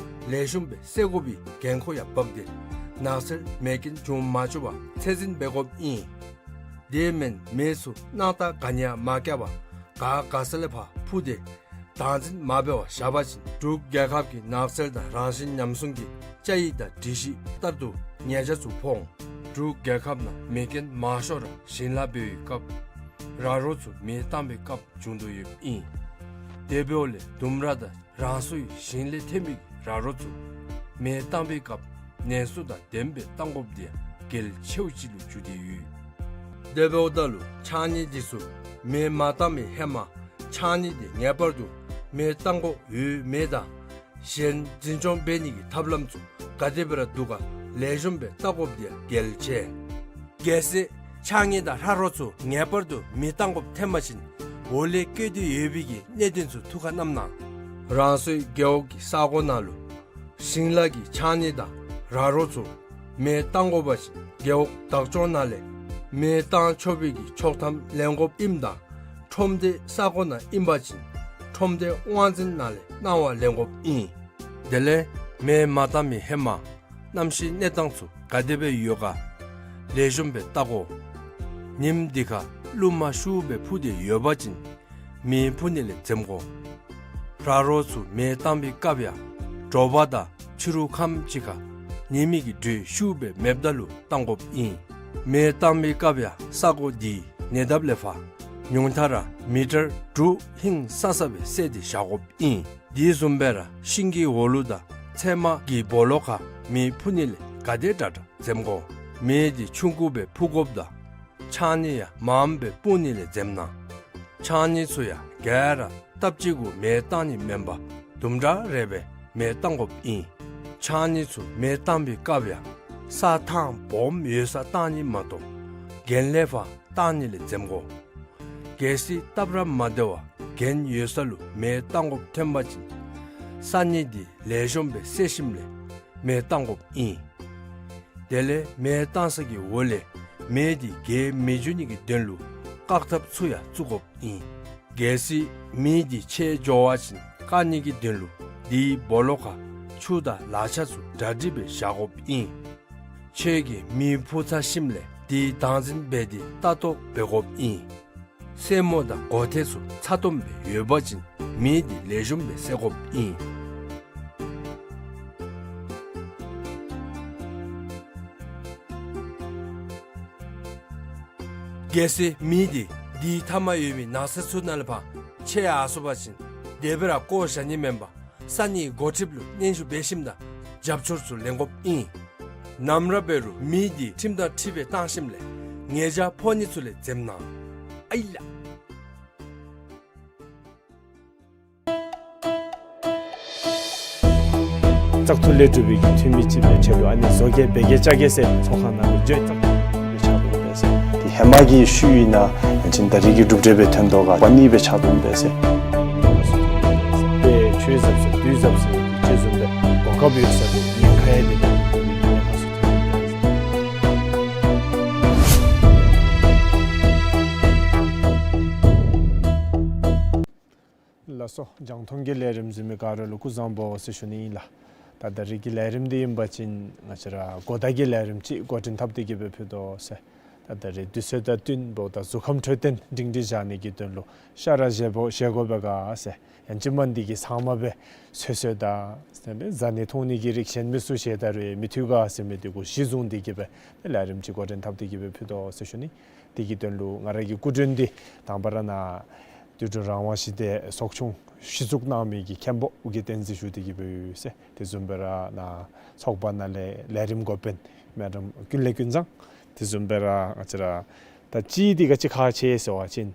ལེགས་ཤོམ་སྦེ་སེལ་དགོ་པའི་འགན་ཁུར་ཡང་འབག་སྟེ་ནགས་ཚལ་མེ་རྐྱེན་འབྱུང་མ་བཅུག་པར་ཚད་འཛིན་འབད་དགོཔ་ཨིན། དེ་མེན་མེ་ཚུ་གནམ་ལྟར་ག་ནི་ཡང་མ་བཀལ་བར་ག་ག་ས་ལས་ཕར་འཕུ་སྟེ་བདག་འཛིན་མ་འབད་བར་བཞག་པ་ཅིན་འབྲུག་རྒྱལ་ཁབ་ཀྱི་ནགས་ཚལ་དང་རང་བཞིན་ཉམས་སྲུང་གི་བཅའ་ཡིག་དང་སྒྲིག་གཞི་ལྟར་དུ་ཉེས་ཆད་ཚུ་ཕོག་འོང་། འབྲུག་རྒྱལ་ཁབ་ནང་མེ་རྐྱེན་མང་ཤོས་ར་ཞིང་ལཱ་འབད་བའི་སྐབས་ར་རོ་ཚུ་མེ་བཏང་བའི་སྐབས་བྱུང་དོ་ཡོདཔ་ཨིན། དེ་འབདཝ་ལས་ལྡུམ་ར་དང་རང་སོའི་ཞིང་ལས་ཐོན་པའི་ར་རོ་ཚུ་མེ་བཏང་བའི་སྐབས་ནན་སོ་དང་ལྡནམ་སྦེ་བཏང་དགོཔ་དེ་ཡང་གལ་ཆེཝ་ཅིག་ལུ་གྱུར་ཏེ་ཡོད། དེ་འབདཝ་ད་ལུ་ཕྱགས་སྙིགས་དེ་ཚུ་མེ་མ་བཏང་བའི་ཧེ་མ་ཕྱགས་སྙིགས་དེ་ངེས་པར་དུ་མེ་བཏང་དགོཔ་ཡོད་མེད་དང་གཞན་འཛིན་སྐྱོང་འབད་ནི་གི་ཐབས་ལམ་ཚུ་ག་དེ་སྦེ་ར་འདུག་ག་ལེགས་ཤོམ་སྦེ་བལྟ་དགོཔ་དེ་ཡང་གལ་ཆེ། གལ་སྲིད་ཕྱགས་སྙིགས་དང་ར་རོ་ཚུ་ངེས་པར་དུ་མེ་བཏང་དགོཔ་ཐོན་པ་ཅིན་འོག་ལས་བཀོད་དེ་ཡོད་པའི་གི་གནད་དོན་ཚུ་ཐུགས་ཁར་བསྣམ་གནང་། རང་སོའི་རྒེད་འོག་གི་ས་གོ་ནང་ལུ་ཞིང་ལཱ་གི་ཕྱགས་སྙིགས་དང་ར་རོ་ཚུ་མེ་བཏང་དགོ་པ་ཅིན་རྒེད་འོག་བདག་སྐྱོང་ནང་ལས་མེ་བཏང་ཆོག་པའི་གི་ཆོག་ཐམ་ལེན་དགོཔ་ཨིནམ་ད་ཁྲོམ་སྡེའི་ས་གོ་ནང་ཨིན་པ་ཅིན་ ཁྲོམ་སྡེ་དབང་འཛིན་ནང་ལས་གནང་བ་ལེན་དགོཔ་ཨིན། དེ་ལས་མེ་མ་བཏང་མི་ཧེ་མ་གནམ་གཤིས་གནས་སྟངས་ཚུ་ག་དེ་སྦེ་ཡོད་ག་ལེགས་ཤོམ་སྦེ་བལྟ་དགོ། ཉིམ་འདི་ཁར་རླུང་མ་ཤུགས་སྦེ་འཕུ་སྟེ་ཡོད་པ་ཅིན་མེ་འཕུ་ནི་ལས་འཛེམ་དགོ། ཕྲ་རོལ་ཚུ་མེ་བཏང་པའི་སྐབས་ཡང་དྲོ་པ་དང་ཕྱི་རུ་ཁམས་ཅིག་ཁར་ཉི་མའི་གི་དྲོད་ཤུགས་སྦེ་མེདཔ་ད་ལུ་བཏང་དགོཔ་ཨིན། མེ་བཏང་པའི་སྐབས་ཡང་ས་གོ་འདི་ཉེ་འདབས་ལས་ཕར་ཉུང་མཐའ་ར་མི་ཊར་དྲུག་ཧིང་སང་ས་སྦེ་བསལ་ཏེ་བཞག་དགོཔ་ཨིན། དེ་བཟུམ་སྦེ་ར་ཤིང་གི་འོག་ལུ་དང་ཚལ་མ་གི་སྦོ་ལོགས་ཁར་མེ་འཕུ་ནི་ལས་ག་དེ་དྲག་དྲག་འཛེམ་དགོ། མེ་འདི་ཆུང་ཀུ་སྦེ་འཕུ་དགོཔ་དང་ཕྱགས་སྙིགས་ཡང་མངམ་སྦེ་སྤུངས་ནི་ལས་འཛེམ་གནང་། ཕྱགས་སྙིགས་ཚུ་ཡང་ག་ར་སྟབས་གཅིག་གུ་མེ་བཏང་ནི་མེན་པར་དུམ་གྲ་རེ་སྦེ་མེ་བཏང་དགོཔ་ཨིན། ཕྱགས་སྙིགས་ཚུ་མེ་བཏང་པའི་སྐབས་ཡང་ས་ཐང་སྦོམ་ཡོད་སར་བཏང་ནི་མ་གཏོགས་གྱེན་ལས་ཕར་བཏང་ནི་ལས་འཛེམ་དགོ། གལ་སྲིད་སྟབས་ར་མ་བདེ་བར་གྱེན་ཡོད་ས་ལུ་མེ་བཏང་དགོཔ་ཐོན་པ་ཅིན་ས་སྙིགས་འདི་ལེགས་ཤོམ་སྦེ་བསལ་ཞིནམ་ལས་མེ་བཏང་དགོཔ་ཨིན། དེ་ལས་མེ་བཏང་ས་གི་འོག་ལས་མེ་འདི་རྒྱས་མི་འགྱོ་ནི་གི་དོན་ལུ་བཀག་ཐབས་ཚུ་ཡང་བཙུགས་དགོཔ་ཨིན། གལ་སྲིད་མེ་འདི་ཆད་འགྱོ་བ་ཅིན་བཀག་ནི་གི་དོན་ལུ་དེའི་སྦོ་ལོགས་ཁར་ཆུ་དང་ལག་ཆ་ཚུ་གྲ་སྒྲིག་སྦེ་བཞག་དགོཔ་ཨིན། ཁྱོད་ཀྱིས་མེ་འཕུ་ཚར་ཞིནམ་ལས་དེ་བདག་འཛིན་འབད་དེ་ལྟ་རྟོག་འབད་དགོཔ་ཨིན། སེན་མོ་དང་སྒོ་ཐེལ་ཚུ་ཚ་ཏོམ་སྦེ་ཡོད་པ་ཅིན་མེ་འདི་ལེགས་ཤོམ་སྦེ་བསལ་དགོཔ་ཨིན། གལ་སྲིད་མེ་འདི་དེའི་མཐའ་མར་ཡོད་མི་ནགས་ཚལ་ཚུ་ནང་ལས་ཕར་ཆད་ཡར་སོང་པ་ཅིན་དེ་སྦེ་ར་བཀོ་བཞག་ནི་མེན་པར་ས་གནས་འགོ་ཁྲིདཔ་ལུ་སྙན་ཞུ་འབད་ཞིནམ་དང་རྒྱབ་སྐྱོར་ཚུ་ལེན་དགོཔ་ཨིན། ནམ་ར་འབད་རུང་མེ་འདི་ཁྲིམས་དང་འཁྲིལ་སྦེ་བཏང་ཞིནམ་ལས་ཉེས་བྱ་ཕོག་ནི་ཚུ་ལས་འཛེམ་གནང་། ཨའི་ལགས། བཙག་འཐུ་ལས་གྲུབ་པའི་གི་འཐུས་མི་ཅིག་སྦེ་ཆེད་དུ་ཨ་ནི་བཟོ་གེ་འབད་གེ་བཅའ་གེ་ཟེར་ཚོགས་ཁང་ནང་ལུ་བརྗོད་བཙག་འཐུ་ལས་ཕྱག་དོན་འབད་ཟེར། དེ་ཧེ་མ་གི་ཤུལ་ཨིན་ན་ཅིན་ད་རིས་ཀྱི་གྲུབ་འབྲས་སྦེ་ཐོན་དོ་ག་པ་ནི་སྦེ་ཕྱག་དོན་འབད་ཟེར། དཔེ་ཆོས་ཟབ་ཟེར་དུས་ཟབ་ཟེར་ཅིག་བཟུམ་སྦེ་གོ་སྐབས་ཡོད་ས་དེ་ཉེན་ཁ་ཡང་དེ་དང་དེ་ཉེན་ཁ་སུ་ཐོན་ཡི་ཟེར། ལགས་སོ། རྒྱང་མཐོང་གི་ལས་རིམ་གཟིགས་མི་ག་ར་ལུ་སྐུ་གཟུགས་བཟང་པོ་ཟེར་ཞུ་ནི་ཨིན་ལགས། ད་ད་རིས་ཀྱི་ལས་རིམ་འདི་ཨིན་པ་ཅིན་ང་བཅས་ར་གོ་བརྡ་གི་ལས་རིམ་ཅིག་འགོ་འདྲེན་འཐབ་སྟེ་གི་སྦེ་ཕུལ་དོ་ཟེར། ད་ད་རིས་དུས་ཚོད་དང་བསྟུན་འབདཝ་ད་གཟུགས་ཁམས་འཕྲོད་བསྟེན་སྒྲིང་སྒྲིང་བཞག་ནི་གི་དོན་ལུ་ཤ་ར་བཞེས་དགོ་བཞེས་དགོ་པས་ག་ཟེར། ཡང་ཅིན་མ་འདི་གི་ཚབ་མ་སྦེ་ཚོད་བསྲེ་དང་དེ་ལས་བཟའ་ནི་འཐུང་ནི་གི་རིགས་གཞན་མི་ཚུ་བཞེས་ད་རུང་མི་འཐུས་ག་ཟེར་མི་འདི་གུ་གཞི་བཟུང་སྟེ་གི་སྦེ་ལས་རིམ་ཅིག་འགོ་འདྲེན་འཐབ་སྟེ་གི་སྦེ་ཕུལ་དོ་ཟེར་ཞུ་ནི། དེ་གི་དོན་ལུ་ང་ར་གི་སྐུ་མགྲོན་འདི་དང་པ་ར་ནཱ་དུད་འགྲོ་རང་དབང་ཞི་བདེ་ཚོགས་ཆུང་གཞི་བཙུགས་གནང་མི་གི་མཁན་པོ་ཨོ་རྒྱན་བསྟན་འཛིན་ཞུ་སྟེ་གི་སྦེ་ཡོད་ཟེར། དེ་བཟུམ་སྦེ་ར་ནཱ་ཚོགས་པ་ནང་ལས་ལས་རིམ་འགོ་དཔོན་མེ་ཌམ་ཀུན་ལེགས་ཀུན་བཟང་། དེ་བཟུམ་སྦེ་ར་ང་བཅས་ར་ད་ཅི་འདི་ག་ཅི་ཁག་ཆེ་ཟེར་བ་ཅིན་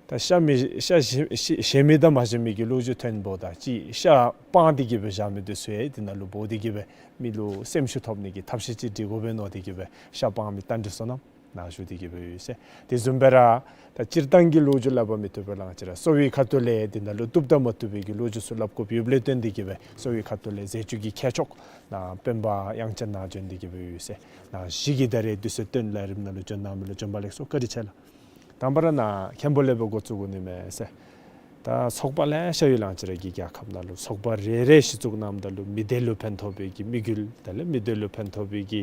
ད་ཤ་མི་ཤ་བཞེས་བཞེས་མི་དང་མ་བཞེས་མི་གི་ལོ་རྒྱུས་ཐོན་འབདཝ་ད་ཅིག་ཤ་སྤང་སྟེ་གི་སྦེ་བཞག་མི་འདི་ཚུ་ཡང་དེ་ནང་ལུ་འབོ་སྟེ་གི་སྦེ་མི་ལུ་སེམས་ཤུགས་ཐོབ་ནི་གི་ཐབས་ཤེས་ཅིག་སྒྲིག་དགོ་པས་མནོ་སྟེ་གི་སྦེ་ཤ་སྤང་མི་རྟ་མགྲིན་བསོད་ནམས་ནཱ་བཞུགས་ཏེ་གི་སྦེ་ཡོད་ཟེར། དེ་བཟུམ་སྦེ་ར་ད་སྤྱིར་བཏང་གི་ལོ་རྒྱུས་སླབ་པ་མི་བཏུབ་པས་ལགས། ང་བཅས་ར་གསོ་བའི་ཁ་ཐུག་ལས་དེ་ནང་ལུ་བཏུབ་དང་མ་བཏུབ་པའི་གི་ལོ་རྒྱུས་ཚུ་སླབ་དགོཔ་ཡོདཔ་ལས་བརྟེན་ཏེ་གི་སྦེ་གསོ་བའི་ཁ་ཐུག་ལས་ཟས་བཅུད་ཀྱི་མཁས་མཆོག་ནཱ་སྤེན་པ་དབྱངས་ཅན་ནཱ་བྱོན་ཏེ་གི་སྦེ་ཡོད་ཟེར། ནཱ་གཞི་གི་ད་རིས་དུས་ཚོད་བཏོན་ལས་རིམ་ནང་ལུ་བྱོན་གནང་མི་ལུ་བྱོན་པ་ལེགས་སོ། བཀའ་དྲིན་ཆེ་ལགས། དང་པ་ར་ནཱ་མཁན་པོ་ལས་སྦེ་འགོ་བཙུགས་དགོ་ནི་མས་ཟེར། ད་ཚོགས་པ་ལེ་ཤ་ཡོད་ལགས། ང་བཅས་ར་གི་རྒྱལ་ཁབ་ནང་ལུ་ཚོགས་པ་རེ་རེ་གཞི་བཙུགས་གནངམ་ད་ལུ་མི་སྡེ་ལུ་ཕན་ཐོགས་པའི་གི་དམིགས་ཡུལ་དེ་ལས་མི་སྡེ་ལུ་ཕན་ཐོགས་པའི་གི་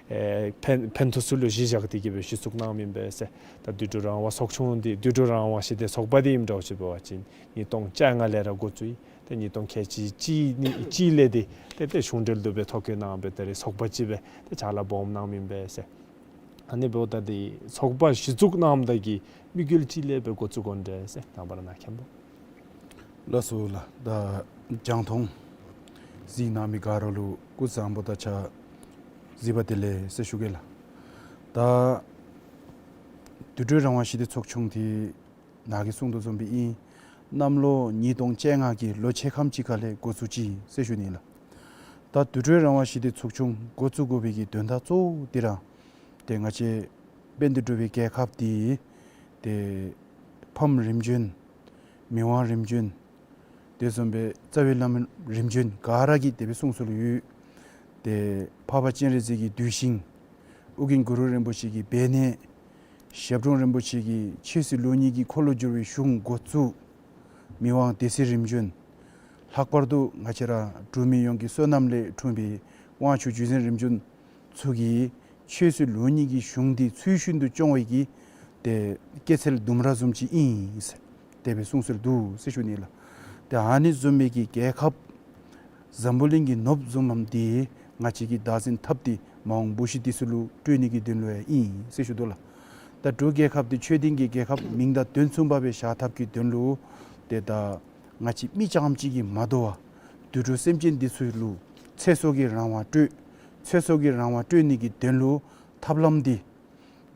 ཨེ་ཕན་ཕན་ཐོགས་ཚུ་ལུ་གཞི་བཞག་སྟེ་གི་སྦེ་གཞི་བཙུགས་གནངམ་ཨིན་པས་ཟེར། ད་དུད་འགྲོ་རང་དབང་ཚོགས་ཆུང་འདི་དུད་འགྲོ་རང་དབང་ཞི་བདེ་ཚོགས་པ་འདི་ཨིནམ་འདྲཝ་ཅིག་འབད་བ་ཅིན་ཉིས་སྟོང་བཅོ་ལྔ་ལས་ར་འགོ་བཙུགས་ཡི། ཏེ་ཉིས་སྟོང་ཁལ་གཅིག་གཅིག་ནི་གཅིག་ལས་འདི་ཏེ་ཏེ་གཞུང་འབྲེལ་དུ་སྦེ་ཐོ་བཀོད་གནང་སྦེ་ད་རིས་ཚོགས་པ་ཅིག་སྦེ་ཏེ་ཕྱག་ལཱ་སྦོམ་གནངམ་ཨིན་པས་ཟེར། ཨ་ནི་འབདཝ་ད་འདི་ཚོགས་པ་གཞི་བཙུགས་གནངམ་ད་གི་དམིགས་ཡུལ་ཅིག་ལས་སྦེ་འགོ་བཙུགས་དགོ་ནི་འདྲས་ཟེར། དང་པ་ར་ནཱ་མཁན་པོ། ལགས་སོ་ལགས། ད་རྒྱང་མཐོང་གཟིགས་གནང་མི་ག་ར་ལུ་སྐུ་གཟུགས་བཟང་པོ་དང་ཕྱག་བཞི་པ་བདེ་ལེགས་ཟེར་ཞུ་གེ་ལགས། ད་དུད་འགྲོ་རང་དབང་ཞི་བདེ་ཚོགས་ཆུང་འདི་ནཱ་གིས་གསུང་དོ་བཟུམ་སྦེ་ཨིན། གནམ་ལོ་ཉིས་སྟོང་བཅོ་ལྔ་གི་ལོ་ཕྱེད་ཀ་ཅིག་ཁ་ལས་འགོ་བཙུགས་ཅི་ཟེར་ཞུ་ནི་ལགས། ད་དུད་འགྲོ་རང་དབང་ཞི་བདེ་ཚོགས་ཆུང་འགོ་བཙུགས་དགོ་པའི་གི་དོན་དག་གཙོ་བོ་འདི་ར་ཏེ་ང་བཅས་དཔལ་ལྡན་འབྲུག་པའི་རྒྱལ་ཁབ་འདི་ཏེ་ཕམ་རིམ་བྱོན་མི་དབང་རིམ་བྱོན་དེ་བཟུམ་སྦེ་རྩ་བའི་བླ་མ་རིམ་བྱོན་ག་ར་གི་དེ་སྦེ་གསུང་སྲོལ་ཡོད། ཏེ་འཕགས་པ་སྤྱན་རས་གཟིགས་ཀྱི་གདུལ་ཞིང་ཨོ་རྒྱན་གུ་རུ་རིན་པོ་ཆེ་གི་སྦས་གནས་ཞབས་དྲུང་རིན་པོ་ཆེ་གི་ཆོས་སྲིད་ལུགས་གཉིས་ཀྱི་འཁོར་ལོ་བསྒྱུར་བའི་གཞུང་འགོ་བཙུགས། མི་དབང་སྡེ་སྲིད་རིམ་བྱོན། ལྷག་པར་དུ་ང་བཅས་ར་འབྲུག་མི་ཡོངས་ཀྱི་བསོད་ནམས་ལས་འཁྲུངས་པའི་དབང་ཕྱུག་རྗེ་བཙུན་རིམ་བྱོན་ཚུ་གིས་ཆོས་སྲིད་ལུགས་གཉིས་ཀྱི་གཞུང་འདི་ཚུལ་བཞིན་དུ་སྐྱོང་བའི་གི་ཏེ་སྐྱེད་ཚལ་ལྡུམ་ར་བཟུམ་ཅིག་ཨིན་ཟེར་དེ་སྦེ་གསུངས་སྲོལ་འདུག་ཟེར་ཞུ་ནི་ལགས། ཏེ་ཨ་ནི་བཟུམ་མའི་གི་རྒྱལ་ཁབ་འཛམ་བུ་གླིང་གི་ནོར་བུ་བཟུམ་མམ་འདི་ང་བཅས་ཀྱིས་བདག་འཛིན་འཐབ་སྟེ་མ་འོངས་བུ་གཞི་འདི་ཚུ་ལུ་སྤྲོད་ནི་གི་དོན་ལུ་ཡང་ཨིན་ཟེར་ཞུ་དོ་ལགས། ད་འབྲུག་རྒྱལ་ཁབ་འདི་ཆོས་ལྡན་གྱི་རྒྱལ་ཁབ་མིང་དང་དོན་མཚུངས་པ་སྦེ་བཞག་ཐབས་ཀྱི་དོན་ལུ་ཏེ་ད་ང་བཅས་མི་རྐྱངམ་གཅིག་གིས་མ་དོ་བར་དུད་འགྲོ་སེམས་ཅན་འདི་ཚུ་ལུ་ཚེ་སྲོག་གི་རང་དབང་སྤྲོད། ཚེ་སྲོག་གི་རང་དབང་སྤྲོད་ནི་གི་དོན་ལུ་ཐབས་ལམ་འདི་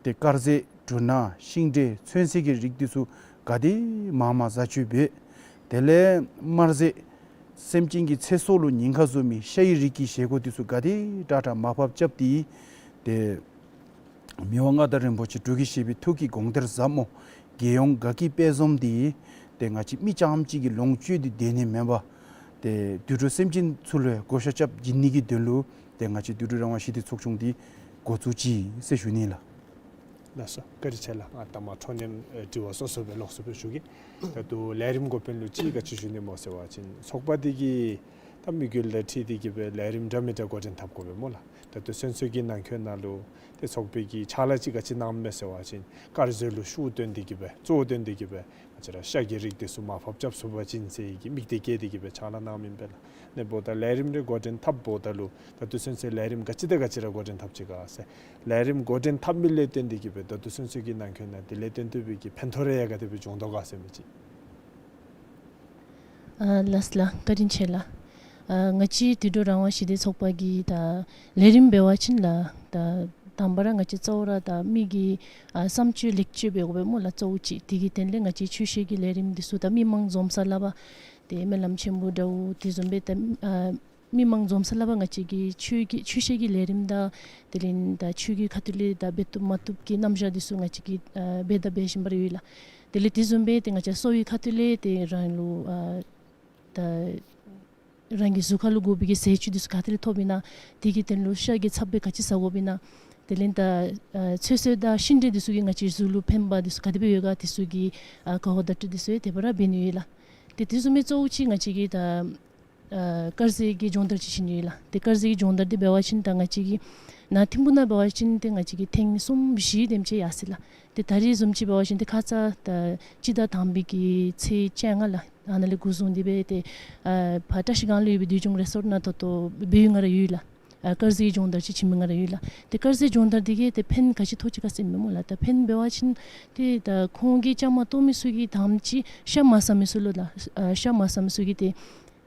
ཏེ་དཀར་ཟས་འབྲུ་སྣ་ཤིང་འབྲས་ཚོད་བསྲེ་གི་རིགས་འདི་ཚུ་ག་དེ་མང་མང་བཟའ་སྤྱོད་འབད། དེ་ལས་དམར་ཟས་སེམས་ཅན་གྱི་ཚེ་སྲོག་ལུ་ཉེན་ཁ་བཟོ་མི་ཤ་ཡི་རིགས་ཀྱི་བཞེས་སྒོ་འདི་ཚུ་ག་དེ་དྲག་དྲག་མར་ཕབ་རྐྱབ་སྟེ་ཏེ་མི་དབང་མངའ་བདག་རིན་པོ་ཆེ་འབྲུག་གི་བཞད་པའི་ཐུགས་ཀྱི་དགོངས་གཏེར་ཟབ་མོ་རྒྱལ་ཡོངས་དགའ་སྐྱིད་དཔལ་འཛོམས་འདི་ཏེ་ང་བཅས་མི་རྐྱངམ་གཅིག་གིས་ལོངས་སྤྱོད་དེ་སྡོད་ནི་མེན་པར་ཏེ་དུད་འགྲོ་སེམས་ཅན་ཚུ་ལུ་བགོ་བཤའ་རྐྱབ་བྱིན་ནི་གི་དོན་ལུ་ཏེ་ང་བཅས་དུད་འགྲོ་རང་དབང་ཞི་བདེ་ཚོགས་ཆུང་འདི་འགོ་བཙུགས་ཅི་ཟེར་ཞུ་ནི་ལགས། ལགས་སོ། བཀའ་དྲིན་ཆེ་ལགས། ང་ད་མ་འཕྲོ་མཉམ་ཨེ་དྲི་བ་སོ་སོ་སྦེ་ལོགས་སུ་སྦེ་ཞུ་གེ། ད་ལྟོ་ལས་རིམ་འགོ་དཔོན་ལུ་ཅིག་ག་ཅི་ཞུ་ནི་སྨོ་ཟེར་བ་ཅིན་ཚོགས་པ་འདི་གིས་ད་དམིགས་ཡུལ་དང་འཁྲིལ་ཏེ་གི་སྦེ་ལས་རིམ་འདྲ་མི་འདྲ་འགོ་འདྲེན་འཐབ་དགོ་པས་སྨོ་ལགས། ད་ལྟོ་ཚུན་ཚོད་ཀྱི་ནང་འཁོད་ནང་ལུ་ཏེ་ཚོགས་པའི་གི་ཕྱག་ལཱ་ཅིག་ག་ཅི་གནངམ་མས་ཟེར་བ་ཅིན་དཀར་ཟས་ལུ་ཤུགས་བཏོན་ཏེ་གི་སྦེ་གཙོ་བོ་བཏོན་ཏེ་གི་སྦེ་ང་བཅས་ར་ཤ་གི་རིགས་འདི་ཚུ་མར་ཕབ་རྐྱབ་ཚུགས་པ་ཅིན་ཟེར་གྱི་དམིགས་གཏད་བསྐྱེད་དེ་གི་སྦེ་ཕྱག་ལཱ་གནངམ་ཨིན་པས་ལགས། ཨ་ནི་འབདཝ་ད་ལས་རིམ་རེ་འགོ་འདྲེན་འཐབ་འབདཝ་ད་ལུ་ད་ལྟོ་ཚུན་ཚོད་ལས་རིམ་ག་ཅི་དང་ག་ཅི་ར་འགོ་འདྲེན་འཐབ་ཅི་ག་ཟེར། ལས་རིམ་འགོ་འདྲེན་འཐབ་མི་ལས་བརྟེན་ཏེ་གི་སྦེ་ད་ལྟོ་ཚུན་ཚོད་ཀྱི་ནང་འཁོད་ནང་དེ་ལས་བརྟེན་ཏེ་སྦེ་གི་ཕན་ཐོགས་རེ་ཡང་ག་དེ་སྦེ་བྱུང་དོ་ག་ཟེར་མི་ཅིག། ཨ་ལགས་ལགས། བཀའ་དྲིན་ཆེ་ལགས། ཨ་ང་བཅས་དུད་འགྲོ་རང་དབང་ཞི་བདེ་ཚོགས་པ་གི་ད་ལས་རིམ་འབད་བ་ཅིན་ལགས་ད་དང་པ་ར་ང་བཅས་གཙོ་བོ་ར་ད་མི་གི་ཨ་བསམ་སྤྱོད་ལེགས་བཅོས་འབད་དགོ་པས་སྨོ་ལགས། གཙོ་བོ་ཅིག་དེ་གི་དོན་ལས་ང་བཅས་ཆོས་བཤད་ཀྱི་ལས་རིམ་འདི་ཚུ་ད་མི་མང་འཛོམས་ས་ལུ་འབད་ཏེ་སྨོན་ལམ་ཆེན་མོ་འདྲཝ་དེ་བཟུམ་སྦེ་ད་ཨ་མི་མང་འཛོམས་ས་ལུ་འབད་ང་བཅས་ཀྱི་ཆོས་ཀྱི་ཆོས་བཤད་ཀྱི་ལས་རིམ་དང་དེ་ལས་ད་ཆོས་ཀྱི་ཁ་ཐུག་ལས་ད་འབད་བཏུབ་མ་བཏུབ་ཀྱི་རྣམ་གཞག་འདི་ཚུ་ང་བཅས་ཀྱིས་ཨ་འབད་དང་འབད་བཞིན་པ་ར་ཡོད་ལགས། དེ་ལས་དེ་བཟུམ་སྦེ་ཏེ་ང་བཅས་གསོ་བའི་ཁ་ཐུག་ལས་ཏེ་རང་ལུ་ཨ་ད་རང་གི་གཟུགས་ཁར་ལུ་དགོ་པའི་གི་ཟས་བཅུད་འདི་ཚུ་ག་ཏེ་ལས་ཐོབ་ཨིན་ན། དེ་གི་དོན་ལུ་ཤ་གི་ཚབ་སྦེ་ག་ཅི་ཟ་དགོཔ་ཨིན་ན། དེ་ལས་ད་ཨ་ཚོད་བསྲེ་དང་ཤིང་འབྲས་འདི་ཚུ་གིས་ང་བཅས་གཟུགས་ལུ་ཕན་པ་འདི་ཚུ་ག་དེ་སྦེ་ཡོད་ག་དེ་ཚུ་གི་ཨ་བཀའ་བསྒོ་བརྡ་སྤྲོད་འདི་ཚུ་ཡང་དེ་སྦེ་ར་འབད་ནི་ཡོད་ལགས། ཏེ་དེ་བཟུམ་སྦེ་གཙོ་བོ་ཅིག་ང་བཅས་ཀྱིས་ད་ཨ་དཀར་ཟས་ཀྱི་སྦྱོང་བརྡར་ཅིག་བྱིན་ནི་ཡོད་ལགས། ཏེ་དཀར་ཟས་ཀྱི་སྦྱོང་བརྡར་འདི་འབད་བ་ཅིན་ད་ང་བཅས་ཀྱི་ནཱ་ཐིམ་ཕུག་ནང་འབད་བ་ཅིན་ཏེ་ང་བཅས་ཀྱི་ཐེངས་གསུམ་བཞི་དེམ་ཅིག་ཡར་སོ་ཡི་ལགས། ཏེ་ད་རེས་བཟུམ་ཅིག་འབད་བ་ཅིན་ཏེ་ཁ་ཙ་ད་སྤྱི་ཟླ་དང་པའི་གི་ཚེས་བཅོ་ལྔ་ལགས། ཨ་ནཱ་ལས་འགོ་བཟུང་སྟེ་སྦེ་ཏེ་ཨ་ཕར་བཀྲ་ཤིས་སྒང་ལུ་ཡོད་པའི་བདུད་འཇོམས་རི་སོརཊ་ནང་ད་ལྟོ་འབད་ཡོད་ང་ར་ཡོད་ལགས། ཨ་དཀར་ཟས་སྦྱོང་བརྡར་ཅིག་བྱིན་མི་ང་ར་ཡོད་ལགས། ཏེ་དཀར་ཟས་སྦྱོང་བརྡར་འདི་གིས་ཏེ་ཕན་ག་ཅི་ཐོགས་ཅི་ག་ཟེར་མས་སྨོ་ལགས། ད་ཕན་འབད་བ་ཅིན་ཏེ་ད་ཁོང་གི་བཅའ་མར་གཏོགས་མི་ཚུ་གིས་དང་པ་ཅིག་ཤ་མ་ཟ་མི་ཚུ་ལུ་ལགས། ཨ་ཤ་མ་ཟ་མི་ཚུ་གིས་ཏེ་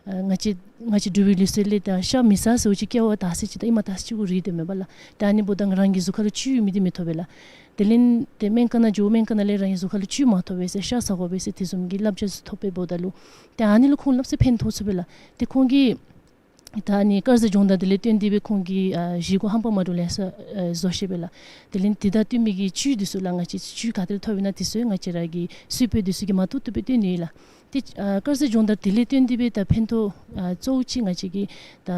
ཨ་ང་བཅས་ང་བཅས་འབྲུག་པའི་ལུགས་སྲོལ་ལས་ད་ཤ་མི་ཟ་ཟེར་བ་ཅིན་སྐྱེ་བ་དག་ས་ཅིག་དང་ཨེ་མ་དག་ས་ཅིག་གུ་རེག་སྡོདཔ་མས་པ་ལགས། ད་ཨ་ནི་འབདཝ་ད་རང་གི་གཟུགས་ཁར་ལུ་བཅུད་ཡོད་མི་འདི་མི་ཐོབ་པས་ལགས། དེ་ལས་ཏེ་སྨན་ཁང་ནང་འགྱོ་སྨན་ཁང་ནང་ལས་རང་གི་གཟུགས་ཁར་ལུ་བཅུད་མ་ཐོབ་པས་ཟེར་ཤ་ཟ་དགོ་པས་ཟེར་དེ་བཟུམ་གྱི་བསླབ་བྱ་ཚུ་ཐོབ་པས། འབདཝ་ད་ལུ་ཏེ་ཨ་ནི་ལུ་ཁོང་སླབ་ས་ཕན་ཐོགས་ཚུགས་པས་ལགས། ཏེ་ཁོང་གིས་ད་ཨ་ནི་དཀར་ཟས་སྦྱོང་བརྡར་འདི་ལས་བརྟེན་ཏེ་སྦེ་ཁོང་གིས་ཨ་བཞེས་སྒོ་ཧམ་པ་མ་འདྲཝ་ལེ་ཤ་ཨ་བཟོ་ཤེས་པས་ལགས། དེ་ལས་དེ་དང་བསྟུན་པའི་གི་བཅུད་འདི་ཚུ་ལགས། ང་བཅས་བཅུད་ག་ཏེ་ལས་ཐོབ་ཨིན་ན་དེ་ཚུ་ང་བཅས་ར་གི་གསོལ་ཕོགས་འདི་ཚུ་གིས་མ་བཏུབ་བཏུབ་སྦེ་སྟོན་ནི་ཡོད་ལགས། ཏེ་ཨ་དཀར་ཟས་སྦྱོང་བརྡར་དེ་ལས་བརྟེན་ཏེ་སྦེ་ད་ཕན་ཐོགས་ཨ་གཙོ་བོ་ཅིག་ང་བཅས་ཀྱིས་ད་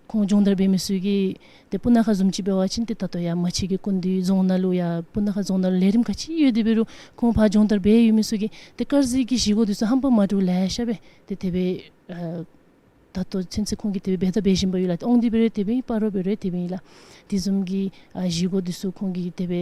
ཁོང་སྦྱོང་བརྡར་འབད་མི་ཚུ་གིས་ཏེ་སྤུ་ན་ཁ་བཟུམ་ཅིག་འབད་བ་ཅིན་ཏེ་ད་ལྟོ་ཡར་རྨ་ཆེན་གྱི་སྐུ་མདུན་རྫོང་ནང་ལུ་ཡར་སྤུ་ན་ཁ་རྫོང་ནང་ལུ་ལས་རིམ་ག་ཅི་ཡོད་དེ་འབད་རུང་ཁོང་ཕར་སྦྱོང་བརྡར་འབད་ཡོད་མི་ཚུ་གིས་ཏེ་དཀར་ཟས་ཀྱི་བཞེས་སྒོ་འདི་ཚུ་ཧམ་པ་མ་འདྲཝ་ལེ་ཤ་སྦེ་ཏེ་དེ་སྦེ་ཨ་ད་ལྟོ་ཚུན་ཚོད་ཁོང་གིས་དེ་སྦེ་འབད་དང་འབད་བཞིན་པ་ཡོད་ལགས། ཏེ་འོང་སྟེ་འབད་རུང་དེ་སྦེ་ཨིན། སྤ་རོ་འབད་རུང་དེ་སྦེ་ཨིན་ལགས། དེ་བཟུམ་གྱི་ཨ་བཞེས་སྒོ་འདི་ཚུ་ཁོང་གིས་དེ་སྦེ་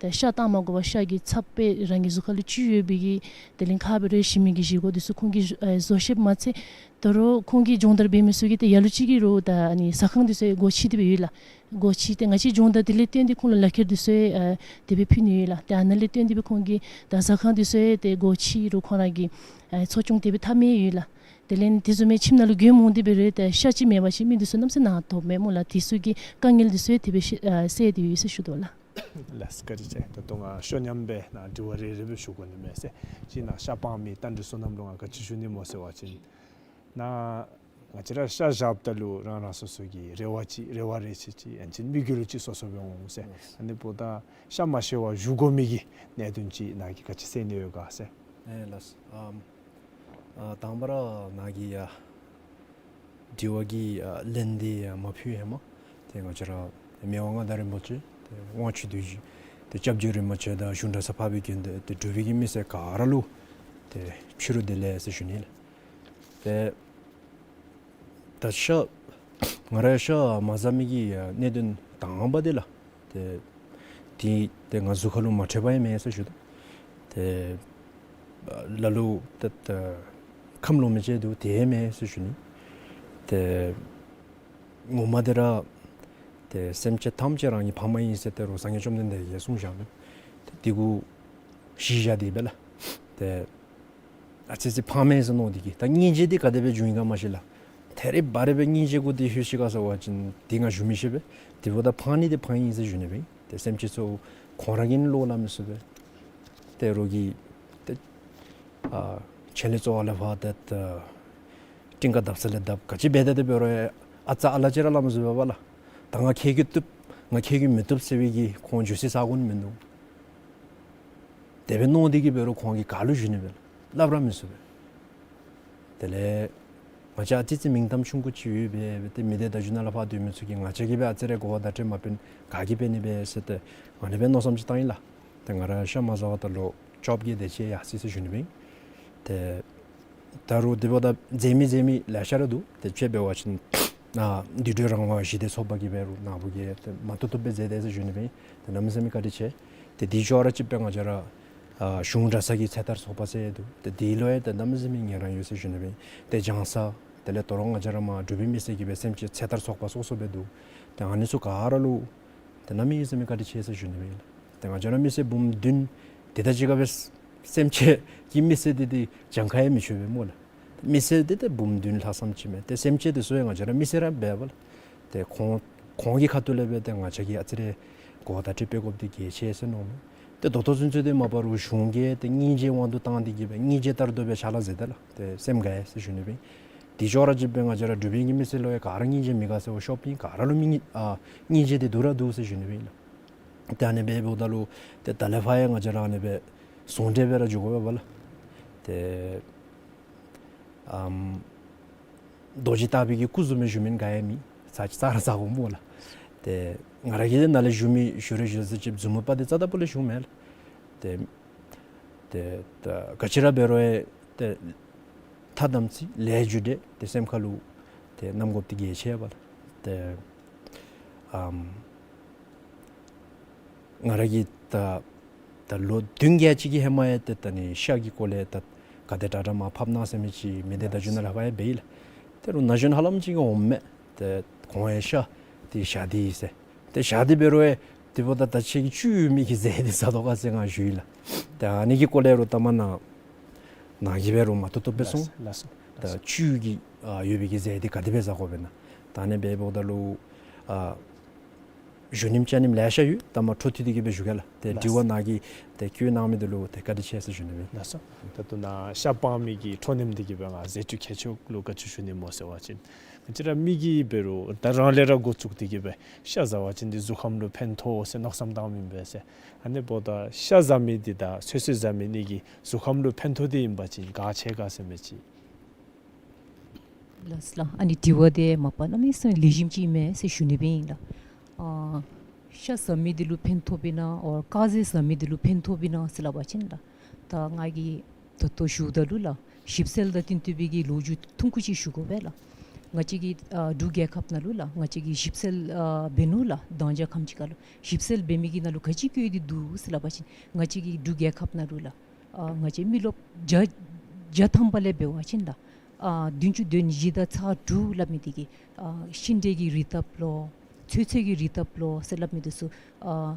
ད་ཤ་བཏང་མ་དགོ་པར་ཤ་གི་ཚབ་སྦེ་རང་གི་གཟུགས་ཁར་ལུ་བཅུད་ཡོད་པའི་གི་དེ་ལས་ཁ་འབད་རུང་ཞིམ་མི་གི་བཞེས་སྒོ་འདི་ཚུ་ཁོང་གིས་ཨ་བཟོ་ཤེསཔ་མ་ཚད་ད་རུང་ཁོང་གིས་སྦྱོང་བརྡར་འབད་མི་ཚུ་གིས་ཏེ་ལ་ལུ་ཅིག་གིས་རུང་ད་ཨ་ནི་ཟ་ཁང་འདི་ཚུ་ཡང་སྒོ་ཕྱེ་སྟེ་སྦེ་ཡོད་ལགས། སྒོ་ཕྱེ་སྟེ་ང་བཅས་སྦྱོང་བརྡར་དེ་ལས་བརྟེན་ཏེ་ཁོང་ལུ་ལག་ཁྱེར་འདི་ཚུ་ཡང་ཨ་དེ་སྦེ་ཕུལ་ནི་ཡོད་ལགས། ཏེ་ཨ་ནཱ་ལས་བརྟེན་ཏེ་སྦེ་ཁོང་གིས་ད་ཟ་ཁང་འདི་ཚུ་ཡང་ཏེ་སྒོ་ཕྱེ་རུང་ཁོང་ར་གི་ཨ་འཚོ་སྐྱོང་དེ་སྦེ་འཐབ་མི་ཡོད་ལགས། དེ་ལས་དེ་བཟུམ་མའི་ཁྱིམ་ནང་ལུ་མགྱོནམ་འོང་སྟེ་འབད་རུང་ད་ཤ་ཅིག་མེད་པ་ཅིན་མི་འདི་ཚུ་གནམ་མེད་ས་མེད་ནཱ་དོགས་མས་སྨོ་ལགས། དེ་ཚུ་གི་དཀའ་ངལ་འདི་ཚུ་ཡང་དེ་སྦེ་ཤེས་ཨ་སེལ་ཏེ་ཡོད་ཟེར་ཞུ་དོ་ལགས། ལགས་སོ་བཀའ་དྲིན་ཆེ། ད་ལྟོ་ང་ཤོ་ཉམས་སྦེ་ནཱ་དྲི་བ་རེ་རེ་སྦེ་ཞུ་དགོ་ནི་མས་ཟེར། གཅིག་ནཱ་ཤ་སྤང་མི་རྟ་མགྲིན་བསོད་ནམས་ལུ་ང་ག་ཅི་ཞུ་ནི་སྨོ་ཟེར་བ་ཅིན་ནཱ་ང་བཅས་ར་ཤ་བཞགཔ་ད་ལུ་རང་རང་སོ་སོ་གི་རེ་བ་ཅིག་རེ་བ་རེ་ཆེ་ཅིག་ཡང་ཅིན་དམིགས་ཡུལ་ཅིག་སོ་སོ་སྦེ་འོང་ཟེར། ཨ་ནི་འབདཝ་ད་ཤ་མ་བཞེས་པར་བཞུགས་དགོ་མི་གི་གནད་དོན་ཅིག་ནཱ་གིས་ག་ཅི་གསལ་ནི་ཡོད་ག་ཟེར། ཨེ་ལགས་སོ། ཨམ་ཨ་དང་པ་ར་ནཱ་གི་ཡ་དྲི་བ་གི་ཨ་ལན་འདི་ཡ་མ་ཕུལ་ཧེ་མ་ཏེ་ང་བཅས་ར་མི་དབང་མངའ་བདག་རིན་པོ་ཆེ་ཏེ་དབང་ཕྱུག་རྡོ་རྗེ་ཏེ་སྐྱབས་རྗེ་རིན་པོ་ཆེ་དང་གཞུང་གྲྭ་ཚང་འཕགས་པའི་དགེ་འདུན་ཏེ་འབྲུག་པའི་གི་མི་སེར་ག་ར་ལུ་ ཏེ་ཕྱི་རུ་བདེ་ལེགས་ཟེར་ཞུ་ནི་ལགས། ཏེ་ད་ཤ་ང་ར་ཤ་མ་ཟ་མི་གི་གནད་དོན་དང་པ་འདི་ལགས། ཏེ་འདི་ཏེ་ང་གཟུགས་ཁ་ལུ་མ་འཕྲོད་པ་ཡང་མེད་ཟེར་ཞུ་དོ། ཏེ་ལ་ལུ་ཏེ་ཏེ་ཁམས་ལོག་མི་ཅིག་འདུག། དེ་ཡང་མེད་ཟེར་ཞུ་ནི། ཏེ་ངོ་མ་འདི་ར་ཏེ་སེམས་ཅན་ཐམས་ཅད་རང་གི་ཕ་མ་ཨིན་ཟེར་ཏེ་རུང་སངས་རྒྱས་བཅོམ་ལྡན་འདས་ཀྱིས་གསུངས་བཞག་ནུག། ཏེ་འདི་གུ་གཞི་བཞག་སྟེ་སྦེ་ལགས། ཏེ་ཨ་ཙི་ཅིག་ཕངས་མས་ཟེར་མནོ་སྟེ་གིས་ད་སྙིང་རྗེ་འདི་ག་དེ་སྦེ་འབྱུང་ཡི་ག་མ་ཤེས་ལགས། ཐད་རི་བ་རི་སྦེ་སྙིང་རྗེ་གུ་འདི་ལྷོད་ཅི་ག་ཟེར་བ་ཅིན་འདི་ང་ཞུ་མི་ཤེས་པས། དེ་འབདཝ་ད་ཕངས་ནི་འདི་ཕངས་ཡི་ཟེར་ཞུ་ནི་སྦེ། ཏེ་སེམས་ཅན་ཚུ་ཁོང་ར་གིས་བློ་སླབ་མི་ཚུགས་པས། ཏེ་རོགས་ཀྱིས་ཏེ་ཨ་ཆེ་ལས་གཙོ་བོ་ལས་ཕར་ཏེ་ཏེ་སྤྲིན་ཁ་བརྡབ་ས་ལས་བརྡབ་ག་ཅི་འབད་དེ་དེ་འབད་རུང་ཨ་ཙ་ཨ་ལ་ཅིག་ར་སླབ་མི་ཚུགས་པས་པ་ལགས། ད་ང་ཁྱེད་ཀྱིས་བཏུབ་ང་ཁྱེད་ཀྱིས་མི་བཏུབ་ཟེར་བའི་གི་ཁོང་འགྱོ་སའི་ས་གོ་ནི་མིན་འདུག། དེ་སྦེ་མནོ་སྟེ་གིས་འབད་རུང་ཁོང་གིས་ག་ལུ་ཞུ་ནི་སྦེ་སླབ་ར་མི་ཚུགས་པས། དེ་ལས་ང་བཅས་ཨ་ཙི་ཅིག་མིང་གཏམ་ཆུང་ཀུ་ཅིག་ཡོད་པས། ཏེ་མི་སྡེ་བརྡ་བརྒྱུད་ནང་ལས་ཕར་སྡོད་མི་ཚུ་གིས་ང་བཅས་ཀྱིས་སྦེ་ཨ་ཙི་རེ་གོ་བ་བརྡ་སྤྲོད་མ་འབད་ན་ག་གིས་འབད་ནི་སྦེ་ཟེར་ཏེ་ཨ་ནི་སྦེ་མནོ་བསམ་ཅིག་བཏང་ཡི་ལགས། ཏེ་ང་ར་ཤ་མ་ཟ་བར་ད་ལོ་བཅོ་བརྒྱད་དེ་ཅིག་ཡར་སོ་ཡི་ཟེར་ཞུ་ནི་སྦེ། ཏེ་ད་རུང་དེ་འབདཝ་ད་མཛད་མི་མཛད་མི་ལེ་ཤ་ར་འདུག། ཏེ་དཔྱེ་འབད་བ་ཅིན་ཨ་དུད་འགྲོ་རང་དབང་ཞི་བདེ་ཚོགས་པ་གིས་འབད་རུང་ནཱ་བུ་གིས་ཏེ་མ་བཏུབ་བཏུབ་སྦེ་མཛད་དེ་ཟེར་ཞུ་ནི་སྦེ། ཏེ་གནམ་མེད་ས་མེད་བཀའ་དྲིན་ཆེ། ཏེ་དེ་ཅོག་ར་གཅིག་སྦེ་ང་བཅས་ར་ཨ་གཞུང་གྲྭ་ཚང་གི་ཚེ་ཐར་ཚོགས་པ་ཟེར་འདུག། ཏེ་དེ་ལུ་ཡང་ཏེ་གནམ་མེད་ས་མེད་ངལ་རངས་ཡོད་ཟེར་ཞུ་ནི་སྦེ། ཏེ་སྦྱང་ས་དེ་ལས་ད་རུང་ང་བཅས་ར་མར་འབྲུག་པའི་མི་སེར་གྱི་སྦེ་སེམས་ཅན་ཚེ་ཐར་ཚོགས་པ་སོ་སོ་སྦེ་འདུག། ཏེ་ཨ་ནི་ཚུ་ག་ར་ལུ་ཏེ་གནམ་མེད་ས་མེད་བཀའ་དྲིན་ཆེ་ཟེར་ཞུ་ནི་སྦེ་ཨིན་ལགས། ཏེ་ང་བཅས་ར་མི་སེར་འབུམ་བདུན་དེ་དང་གཅིག་ཁར་སྦེ་སེམས་ཅན་གྱི་མི་སེར་འདི་ཏེ་གྱངས་ཁ་ཡང་མི་ཆོད་པས་སྨོ་ལགས། མི་སེར་འདི་ཏེ་འབུམ་བདུན་ལྷག་ཙམ་ཅིག་མས། ཏེ་སེམས་ཅན་འདི་ཚུ་ཡང་ང་བཅས་ར་མི་སེར་ར་འབདཝ་ལས་ཏེ་ཁོང་ཁོང་གི་ཁ་ཐུག་ལས་སྦེ་ཏེ་ང་བཅས་ཀྱིས་ཨ་ཙི་རེ་གོ་བ་བརྡ་སྤྲོད་འབད་དགོཔ་འདི་གལ་ཆེ་ཟེར་མནོཝ་མས། ཏེ་ད་ལྟོ་ཚུན་ཚོད་འདི་མ་པ་རུང་གཞུང་གིས་ཏེ་སྙིང་རྗེ་དབང་དུ་བཏང་སྟེ་གིས་སྦེ་སྙིང་རྗེ་ལྟར་དུ་སྦེ་ཕྱག་ལཱ་མཛད་དེ་ལགས། ཏེ་སེམས་དགའ་ཡི་ཟེར་ཞུ་ནི་སྦེ། དེ་ཅོག་ར་གཅིག་སྦེ་ང་བཅས་ར་འབྲུག་པའི་གི་མི་སེར་ལུ་ཡང་ག་ར་སྙིང་རྗེ་མི་དགའ་ཟེར་བ་ཤོབ་ཨིན། ག་ར་ལུ་མི་སྙིང་ཨ་སྙིང་རྗེ་འདི་འདུག་ར་འདུག་ཟེར་ཞུ་ནི་སྦེ་ཨིན་ལགས། ཏེ་ཨ་ནི་སྦེ་འབདཝ་ད་ལུ་ཏེ་ད་ལས་ཕར་ཡང་ང་བཅས་ར་ཨ་ནི་སྦེ་ཟུང་འབྲེལ་སྦེ་ར་འགྱོ་དགོ་པས་པ་ལགས། ཏེ་ཨམ་རྡོ་རྗེ་ལྟ་བུའི་གི་སྐུ་གཟུགས་མི་བཞུགས་མི་ག་ཡང་མེད། ཚར་ཚར་ཚརཝ་སྨོ་ལགས། ཏེ་ང་ར་གིས་ཏེ་ནཱ་ལས་བཞུགས་མི་བཞུགས་རུང་བཞུགས་ཟེར་ཅིག་བཟུམ་མ་པ་ཏེ་རྩ་དང་པོ་ལས་བཞུགས་མེད་ལགས། ཏེ་ཏེ་ད་ག་ཅི་ར་འབད་རུང་ཡང་ཏེ་ཐ་དམ་ཚིག་ལས་རྒྱུ་འབྲས་ཏེ་སེམས་ཁ་ལུ་ཏེ་བསྣམ་དགོཔ་འདི་གལ་ཆེ་བས་ལགས། ཏེ་ཨམ་ང་ར་གིས་ད་ད་ལོ་བདུན་བརྒྱད་ཅིག་གི་ཧེ་མ་ཡང་ཏེ་ད་ཨ་ནི་ཤ་གི་སྐོར་ལས་ད་ག་དེ་དྲག་དྲག་མར་ཕབ་གནང་ཟེར་མི་ཅིག་མི་སྡེ་བརྡ་བརྒྱུད་ནང་ལས་ཕར་ཡང་འབད་ཡི་ལགས། ད་རུང་ན་གཞོན་ཧ་ལམ་ཅིག་གིས་འོང་མས། ཏེ་ཁོང་ཡང་ཤ་འདི་བཞག་སྟེ་ཡི་ཟེར། ཏེ་བཞག་སྟེ་འབད་རུང་ཡང་དེ་འབདཝ་ད་ད་ཁྱེད་ཀྱིས་བཅུད་ཡོད་མི་གི་རྫས་འདི་ཟ་དོ་ག་ཟེར་ང་ཞུ་ཡི་ལགས། ཏེ་ཨ་ནི་གི་སྐོར་ལས་རུང་ལྟ་མ་ནཱ་ནཱ་གིས་འབད་རུང་མ་བཏུབ་བཏུབ་སྦེ་གསུངས། ལགས་སོ། ད་བཅུད་ཀྱི་ཨ་ཡོད་པའི་གི་རྫས་འདི་ག་དེ་སྦེ་ཟ་དགོ་པས་ན། ད་ཨ་ནི་སྦེ་འབདཝ་ད་ལུ་ཨ་ཞུ་ནིམ་བཅའ་ནིམ་ལེ་ཤ་ཡོད། ད་མར་འཕྲོ་མཐུད་དེ་གིས་སྦེ་ཞུ་གེ་ལགས། ཏེ་ལགས། དྲི་བ་ནཱ་གིས་ཏེ་བཀོད་གནང་མི་འདི་ལུ་ཏེ་བཀའ་དྲིན་ཆེ་ཟེར་ཞུ་ནི་སྦེ། ལགས་སོ། ད་ལྟོ་ནཱ་ཤ་སྤང་མི་གི་འཕྲོ་མཐུད་དེ་གིས་སྦེ་ང་ཟས་འཕྲོ་མཁས་མཆོག་ལུ་བཀའ་ཆོས་ཞུ་ནི་སྨོ་ཟེར་བ་ཅིན་ང་བཅས་ར་མི་གིས་འབད་རུང་ད་རང་ལས་ར་འགོ་བཙུགས་ཏེ་གིས་སྦེ་ཤ་ཟ་བ་ཅིན་འདི་གཟུགས་ཁམས་ལུ་ཕན་ཐོགས་ཟེར་མནོ་བསམ་བཏངམ་ཨིན་པས་ཟེར། ཨ་ནི་འབདཝ་ད་ཤ་ཟ་མི་འདི་དང་ཚོད་བསྲེ་ཟ་མི་གཉིས་ཀྱི་གཟུགས་ཁམས་ལུ་ཕན་ཐོགས་འདི་ཨིན་པ་ཅིན་ག་ཅི་ག་ཟེར་མི་ཅིག། ལགས་ལགས། ཨ་ནི་དྲི་བ་འདི་མ་པ་གནམ་མེད་ས་མེད་ལེགས་ཤོམ་ཅིག་ཨིན་མས་ཟེར་ཞུ་ནི་སྦེ་ཨིན་ལགས། ཨ་ཤ་ཟ་མི་འདི་ལུ་ཕན་ཐོགསཔ་ཨིན་ན་ཨོ་དཀར་ཟས་ཟ་མི་འདི་ལུ་ཕན་ཐོགསཔ་ཨིན་ན་ཟེར་སླབ་པ་ཅིན་ལགས། ད་ང་གིས་ད་ལྟོ་ཞུཝ་ད་ལུ་ལགས་ཞིབ་འཚོལ་དང་བསྟུན་ཏེ་སྦེ་གི་ལོ་རྒྱུས་ཐུང་ཀུ་ཅིག་ཞུ་དགོ་པས་ལགས། ང་བཅས་ཀྱི་ཨ་འབྲུག་རྒྱལ་ཁབ་ནང་ལུ་ལགས་ང་བཅས་ཀྱིས་ཞིབ་འཚོལ་ཨ་འབད་ནུག་ལགས། མདང་ཞག་ཁམས་ཅིག་ཁར་ལུ་ཞིབ་འཚོལ་འབད་མི་གི་ནང་ལུ་ག་ཅི་བཀོད་དེ་འདུག་ཟེར་སླབ་པ་ཅིན་ང་བཅས་ཀྱི་འབྲུག་རྒྱལ་ཁབ་ནང་ལུ་ལགས་ཨ་ང་བཅས་མི་རློབས་བརྒྱ་བརྒྱ་ཐམ་པ་ལས་འབད་བ་ཅིན་ལགས་ཨ་བདུན་ཅུ་དོན་བཞི་དང་ཚག་དྲུག་སླབ་མི་འདི་གིས་ཨ་ཤིང་འབྲས་ཀྱི་རིགས་བཏབ་ལོ་ཚོད་བསྲེ་གི་རིགས་བཏབ་ལོ་ཟེར་སླབ་མི་འདི་ཚུ་ཨ་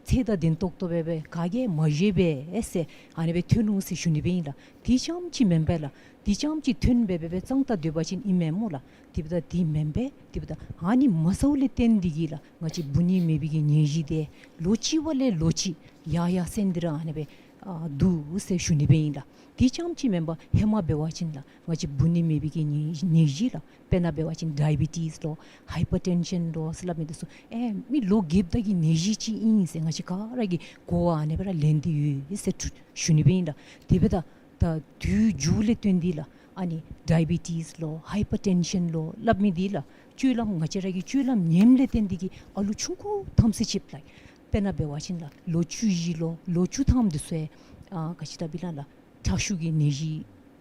ཚད་དང་ལྡན་ཏོག་ཏོ་སྦེ་སྦེ་ག་གིས་མ་བཞེས་པས་ཟེར་ཨ་ནི་སྦེ་ཐོན་ནུག་ཟེར་ཞུ་ནི་སྦེ་ཨིན་ལགས། དེ་རྐྱངམ་ཅིག་མེན་པས་ལགས། དེ་རྐྱངམ་ཅིག་ཐོན་སྦེ་སྦེ་སྦེ་གཙང་ཏ་སྡོད་པ་ཅིན་ཨིན་མས་སྨོ་ལགས། དེ་འབདཝ་ད་དེ་མེན་པས། དེ་འབདཝ་ད་ཨ་ནི་མ་ཟཝ་ལས་བརྟེན་ཏེ་གིས་ལགས་ང་བཅས་འབུ་ནད་མེད་པའི་གི་ནད་གཞི་འདི་ལོ་གཅིག་པ་ལས་ལོ་གཅིག་ཡར་ཡར་སེང་སྟེ་ར་ཨ་ནི་སྦེ་ཨ་འདུག་ཟེར་ཞུ་ནི་སྦེ་ཨིན་ལགས། དེ་རྐྱངམ་ཅིག་མེན་པར་ཧེ་མ་འབད་བ་ཅིན་ལགས་ང་བཅས་འབུ་ནད་མེད་པའི་གི་ནད་ནད་གཞི་ལགས་དཔེར་ན་འབད་བ་ཅིན་ཌའི་བི་ཊིས་ལོ་ཧའི་པར་ཊེན་ཤཱན་ལོ་ཟེར་སླབ་མི་འདི་ཚུ་ཨེ་མི་ལོ་རྒསཔ་ད་གི་ནད་གཞི་ཅིག་ཨིན་ཟེར་ང་བཅས་ག་ར་གིས་གོ་བ་ཨ་ནི་སྦེ་ར་ལེན་ཏེ་ཡོད་ཟེར་ཞུ་ནི་སྦེ་ཨིན་ལགས། དེ་འབདཝ་ད་ད་དུས་འགྱུར་ལས་བརྟེན་ཏེ་ལགས་ཨ་ནི་ཌའི་བི་ཊིས་ལོ་ཧའི་པར་ཊེན་ཤཱན་ལོ་སླབ་མི་འདི་ལགས་སྤྱོད་ལམ་ང་བཅས་ར་གི་སྤྱོད་ལམ་ཉམས་ལས་བརྟེན་ཏེ་གིས་ཨ་ལུ་ཆུང་ཀུ་ཐམས་ཅད་ཅིག་ལགས་དཔེར་ན་འབད་བ་ཅིན་ལགས་ལོ་བཅུ་བཞི་ལོ་ལོ་བཅུ་ཐམ་འདི་ཚུ་ཨ་ག་ཅི་ལྟ་བུ་ལགས་ལགས་ ཁྲག་ཤུགས་ཀྱི་ནད་གཞི་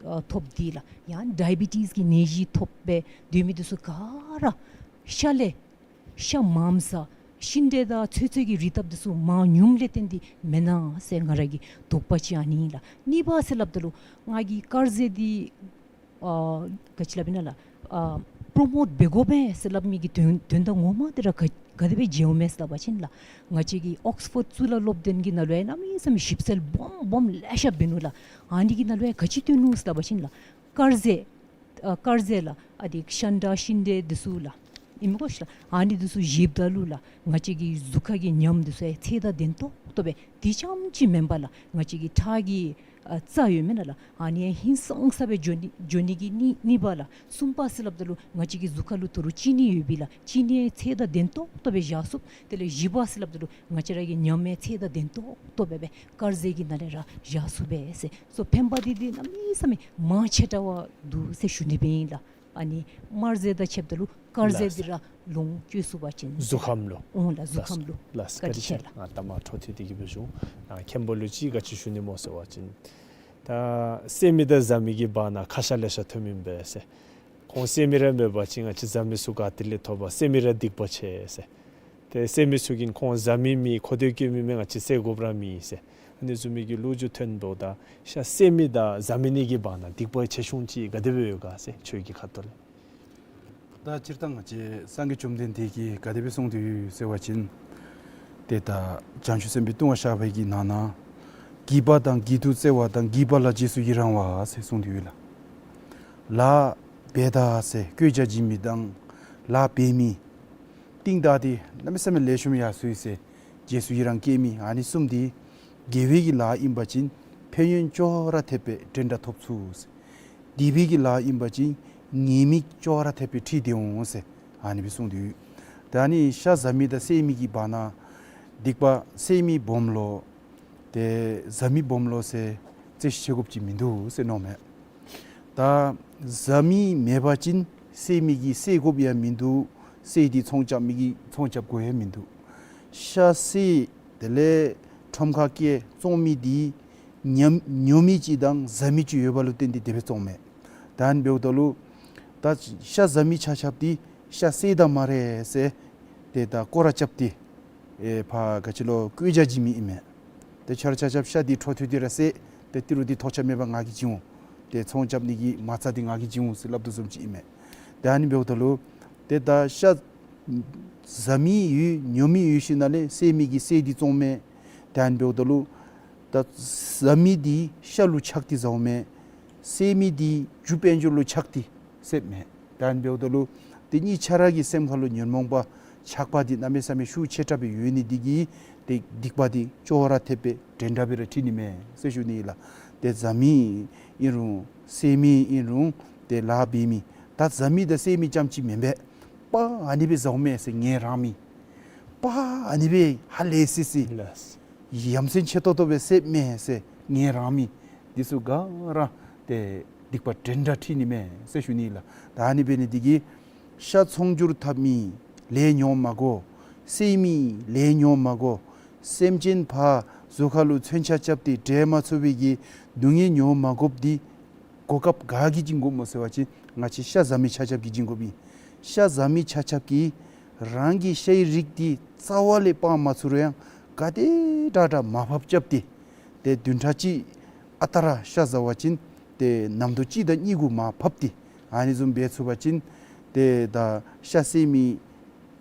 ཨ་ཐོབ་འདི་ལགས། ཡང་ཌའི་བི་ཊིས་ཀྱི་ནད་གཞི་ཐོབ་སྦེ་སྡོད་མི་འདི་ཚུ་ག་ར་ཤ་ལས་ཤ་མངམ་ཟ་ཤིང་འབྲས་དང་ཚོད་ཚོད་ཀྱི་རིགས་བཏབ་འདི་ཚུ་མངམ་ལས་བརྟེན་ཏེ་མེན་ན་ཟེར་ང་ར་གི་དོགས་པ་ཅིག་ཨ་ནི་ལགས། གཉིས་པ་ཟེར་སླབ་ད་ལུ་ང་གིས་དཀར་ཟས་འདི་ཨ་ག་ཅི་སླབ་ཨིན་ན་ལགས། ཨ་པྲོ་མོཊ་འབད་དགོ་པས་ཟེར་སླབ་མི་གི་དོན་དོན་དག་ངོ་མ་འདི་ར་ག་ག་དེ་སྦེ་མཇལཝ་མས་ཟེར་སླབ་པ་ཅིན་ལགས། ང་བཅས་ཀྱི་ཨོགསི་ཕོཌ་གཙུག་ལག་སློབ་སྡེ་གི་ནང་ལུ་ཡང་གནམ་མེད་ས་མེད་ཞིབ་འཚོལ་སྦོམ་སྦོམ་ལེ་ཤ་འབད་ནུག་ལགས། ཨ་ནི་གི་ནང་ལུ་ཡང་ག་ཅི་སྟོན་ནུག་ཟེར་སླབ་པ་ཅིན་ལགས། དཀར་ཟས་ཨ་དཀར་ཟས་ལགས། ཨ་འདི་ཤ་འདྲ་ཤིང་འབྲས་འདི་ཚུ་ལགས། ཨིན་མས་གོ་ཤིག་ལགས། ཨ་ནི་འདི་ཚུ་བཞེསཔ་ད་ལུ་ལགས། ང་བཅས་ཀྱི་གཟུགས་ཁ་གི་ཉམས་འདི་ཚུ་ཡང་ཚད་དང་ལྡན་ཏོག་ཏོ་སྦེ་དེ་ཙམ་ཅིག་མེན་པར་ལགས། ང་བཅས་ཀྱི་ཁྲག་གི་ཨ་རྩ་ཡོད་མེན་ན་ལགས། ཨ་ནི་ཡང་ཧིང་སངས་ས་སྦེ་འགྱོ་ནི་འགྱོ་ནི་གི་གཉིས་གཉིས་པ་ལགས། གསུམ་པ་ཟེར་སླབ་ད་ལུ་ང་བཅས་ཀྱི་གཟུགས་ཁ་ལུ་ད་རུང་གཅིན་སྙི་ཡོད་པས་ལགས། གཅིན་སྙི་ཡང་ཚད་དང་ལྡན་ཏོག་ཏོ་སྦེ་བཞག་ཚུགས། དེ་ལས་བཞི་པ་ཟེར་སླབ་ད་ལུ་ང་བཅས་ར་གི་ཉམས་ཡང་ཚད་དང་ལྡན་ཏོག་ཏོ་སྦེ་སྦེ་དཀར་ཟས་ཀྱི་ནང་ལས་ར་བཞག་ཚུགས་པས་ཟེར། སོ་ཕན་པ་འདི་འདི་གནམ་མེད་ས་མེད་མང་ཆེ་དྲགས་འདུག་ཟེར་ཞུ་ནི་སྦེ་ཨིན་ལགས། ཨ་ནི་དམར་ཟས་དང་ཕྱདཔ་ད་ལུ་དཀར་ཟས་ལགས། འདི་ར་ལོངས་སྤྱོད་ཚུགས་པ་ཅིན་གཟུགས་ཁམས་ལུ། འོང་ལགས། གཟུགས་ཁམས་ལུ། ལགས། བཀའ་དྲིན་ཆེ་ལགས། ང་ད་མ་འཕྲོ་མཐུད་དེ་གི་སྦེ་ཞུ། ཨ་མཁན་པོ་ལུ་ཅིག་ག་ཅི་ཞུ་ནི་སྨོ་ཟེར་བ་ཅིན་ད་བསད་མི་དང་བཟའ་མི་གི་བར་ན་ཁ་ཤ་ལེ་ཤ་ཐོནམ་ཨིན་པས་ཟེར། ཁོང་བསད་མི་ར་མེད་པ་ཅིན་ང་བཅས་བཟའ་མི་ཚུ་ག་ཏེ་ལས་ཐོབ་པ། བསད་མི་ར་སྡིག་པ་ཆེ་ཟེར། ཏེ་བསད་མི་ཚུ་གིས་ཁོང་བཟའ་མི་མེད་ཁོ་ཐོབ་སྐྱེ་མི་མེད། ང་བཅས་བསད་དགོཔ་ར་མེད་ཟེར། ཨ་ནི་བཟུམ་མའི་གི་ལོ་རྒྱུས་ཐོན་འབདཝ་ད་ཤ་བསད་མི་དང་བཟའ་མི་གཉིས་ཀྱི་བར་ན་སྡིག་པ་ཆེ་ཆུང་ཅིག་ག་དེ་སྦེ་ཡོད་ག་ཟེར་ཁྱོད་ཀྱི་ཁ་ཐུག་ལས། ད་སྤྱིར་བཏང་ང་བཅས་སངས་རྒྱས་བཅོམ་ལྡན་འདས་ཀྱིས་ག་དེ་སྦེ་གསུངས་ཏེ་ཡོད་ཟེར་བ་ཅིན་ཏེ་ད་བྱང་ཆུབ་སེམས་དཔའི་ལྟུང་བ་བཤགས་པའི་གི་ནང་ན་བགྱིས་པ་དང་བགྱིད་དུ་སྩལ་བ་དང་བགྱིས་པ་ལ་རྗེས་སུ་ཡི་རང་བ་ཟེར་གསུངས་ཏེ་ཡོད་ལགས། ལཱ་འབད་ད་ཟེར་བཀོད་རྒྱ་བྱིན་མི་དང་ལཱ་འབད་མི་རྟིང་བདའ་སྟེ་གནམ་མེད་ས་མེད་ལེགས་ཤོམ་ཡར་སོ་ཡི་ཟེར་རྗེས་སུ་ཡི་རང་བསྐྱེད་མི་ཨ་ནི་གསུམ་འདི་དགེ་བའི་གི་ལཱ་ཨིན་པ་ཅིན་ཕན་ཡོན་ཅོག་ར་འཐདཔ་སྦེ་འགྲན་ཟླ་ཐོབ་ཚུགས་ཟེར། སྡིག་པའི་གི་ལཱ་ཨིན་པ་ཅིན་ཉེས་དམིགས་ཅོག་ར་འཐདཔ་སྦེ་འཁྲིལ་ཏེ་འོང་ཟེར་ཨ་ནི་སྦེ་གསུངས་ཏེ་ཡོད། ད་ཨ་ནི་ཤ་བཟའ་མི་དང་བསད་མི་གི་བར་ན་སྡིག་པ་བསད་མི་སྦོམ་ལོ་ཏེ་བཟའ་མི་སྦོམ་ལོ་ཟེར་རྩོད་གཞི་ཕྱེ་དགོཔ་ཅིག་མིན་འདུག་ཟེར་མནོཝ་མས། ད་བཟའ་མི་མེད་པ་ཅིན་བསད་མི་གིས་བསད་དགོཔ་ཡང་མིན་འདུག། བསད་དེ་ཚོང་རྐྱབ་མི་གིས་ཚོང་རྐྱབ་དགོ་ཡང་མིན་འདུག། ཤ་བསད་དེ་ལས་ཁྲོམ་ཁར་བསྐྱལ་བཙོང་མི་འདི་ཉམས་ཉོ་མི་ཅིག་དང་བཟའ་མི་ཅིག་ཡོད་པ་ལུ་བརྟེན་ཏེ་དེ་སྦེ་བཙོངམ་མས། ད་ཨ་ནི་འབདཝ་ད་ལུ་ད་ཤ་བཟའ་མི་ཆ་ཁྱབ་འདི་ཤ་བསད་ད་སྨ་རེ་ཟེར་ཏེ་ད་སྐོར་ར་རྐྱབ་སྟེ་ཨེ་ཕར་ག་ཅི་ལོ་བཀོད་རྒྱ་བྱིན་མི་ཨིན་མས། ཏེ་ཁྱོད་ར་ཆ་ཁྱབ་ཤ་འདི་འཕྲོ་མཐུད་དེ་ར་བསད། ཏེ་ཏི་རུ་འདི་ཐོགས་ཆགས་མེད་པར་ང་གིས་བྱིན་འོང་། ཏེ་ཚོང་རྐྱབ་ནི་གི་མ་རྩ་འདི་ང་གིས་བྱིན་འོང་ཟེར་སླབ་དོ་བཟུམ་ཅིག་ཨིན་མས། ཏེ་ཨ་ནི་འབདཝ་ད་ལུ་ཏེ་ད་ཤ་བཟའ་མི་ཡོད་ཉོ་མི་ཡོད་ཞིནམ་ལས་བསད་མི་གིས་བསད་དེ་བཙོངམ་མས། ཏེ་ཨ་ནི་འབདཝ་ད་ལུ་ད་བཟའ་མི་འདི་ཤ་ལུ་ཆགས་ཏེ་བཟའཝ་མས། བསད་མི་འདི་རྒྱུ་དཔལ་འབྱོར་ལུ་ཆགས་ཏེ་བསདཔ་མས། ད་ཨ་ནི་འབདཝ་ད་ལུ་ཏེ་གཉིས་ཆ་ར་གི་སེམས་ཁ་ལུ་ཉོན་མོངས་པ་ཆགས་པ་འདི་གནམ་མེད་ས་མེད་ཤུགས་ཆེ་དྲགས་སྦེ་ཡོད་ནི་འདི་གིས་ཏེ་སྡིག་པ་འདི་ཅོག་ར་འཐདཔ་སྦེ་འགྲན་ཟླ་སྦེ་ར་འཁྲིལ་ནི་མས་ཟེར་ཞུ་ནི་ལགས། ཏེ་བཟའ་མི་ཨིན་རུང་བསད་མི་ཨིན་རུང་ཏེ་ལཱ་འབད་མི་ད་བཟའ་མི་དང་བསད་མི་རྐྱངམ་ཅིག་མེན་པས། པ་ཨ་ནི་སྦེ་བཟའཝ་མས་ཟེར་ངལ་རངས་མི། པ་ཨ་ནི་སྦེ་ཧ་ལས་སི་སི། ལགས། ཡ་མཚན་ཆེ་ཏོག་ཏོ་སྦེ་བསདཔ་མས་ཟེར་ངལ་རངས་མི་འདི་ཚུ་ག་ར་ཏེ་སྡིག་པ་འགྲན་ཟླ་འཁྲིལ་ནི་མས་ཟེར་ཞུ་ནི་ལགས། ད་ཨ་ནི་འབད་ནི་འདི་གིས་ཤ་ཚོང་བསྒྱུར་འཐབ་མི་ལས་ཉོ་མ་དགོ། བསད་མི་ལས་ཉོ་མ་དགོ། སེམས་ཅན་ཕར་གཟུགས་ཁ་ལུ་མཚོན་ཆ་རྐྱབ་སྟེ་འདྲེན་མ་ཚུགས་པའི་གི་སྡུག་བསྔལ་ཉོ་མ་དགོཔ་འདི་གོ་སྐབས་ག་གིས་བྱིན་དགོཔ་སྨོ་ཟེར་བ་ཅིན་ང་བཅས་ཤ་བཟའ་མི་ཆ་ཁྱབ་ཀྱིས་བྱིན་དགོཔ་ཨིན། ཤ་བཟའ་མི་ཆ་ཁྱབ་ཀྱིས་རང་གི་ཤའི་རིགས་འདི་རྩ་བ་ལས་སྤང་མ་ཚུགས་རུང་ཡང་ག་དེ་དྲག་དྲག་མར་ཕབ་རྐྱབ་སྟེ་ཏེ་བདུན་ཕྲག་གཅིག་ཨ་རྟག་ར་ཤ་བཟའ་བ་ཅིན་ཏེ་ནམ་དུས་གཅིག་དང་གཉིས་གུ་མར་ཕབ་སྟེ་ཨ་ནི་བཟུམ་འབད་ཚུགས་པ་ཅིན་ཏེ་ད་ཤ་བསད་མི་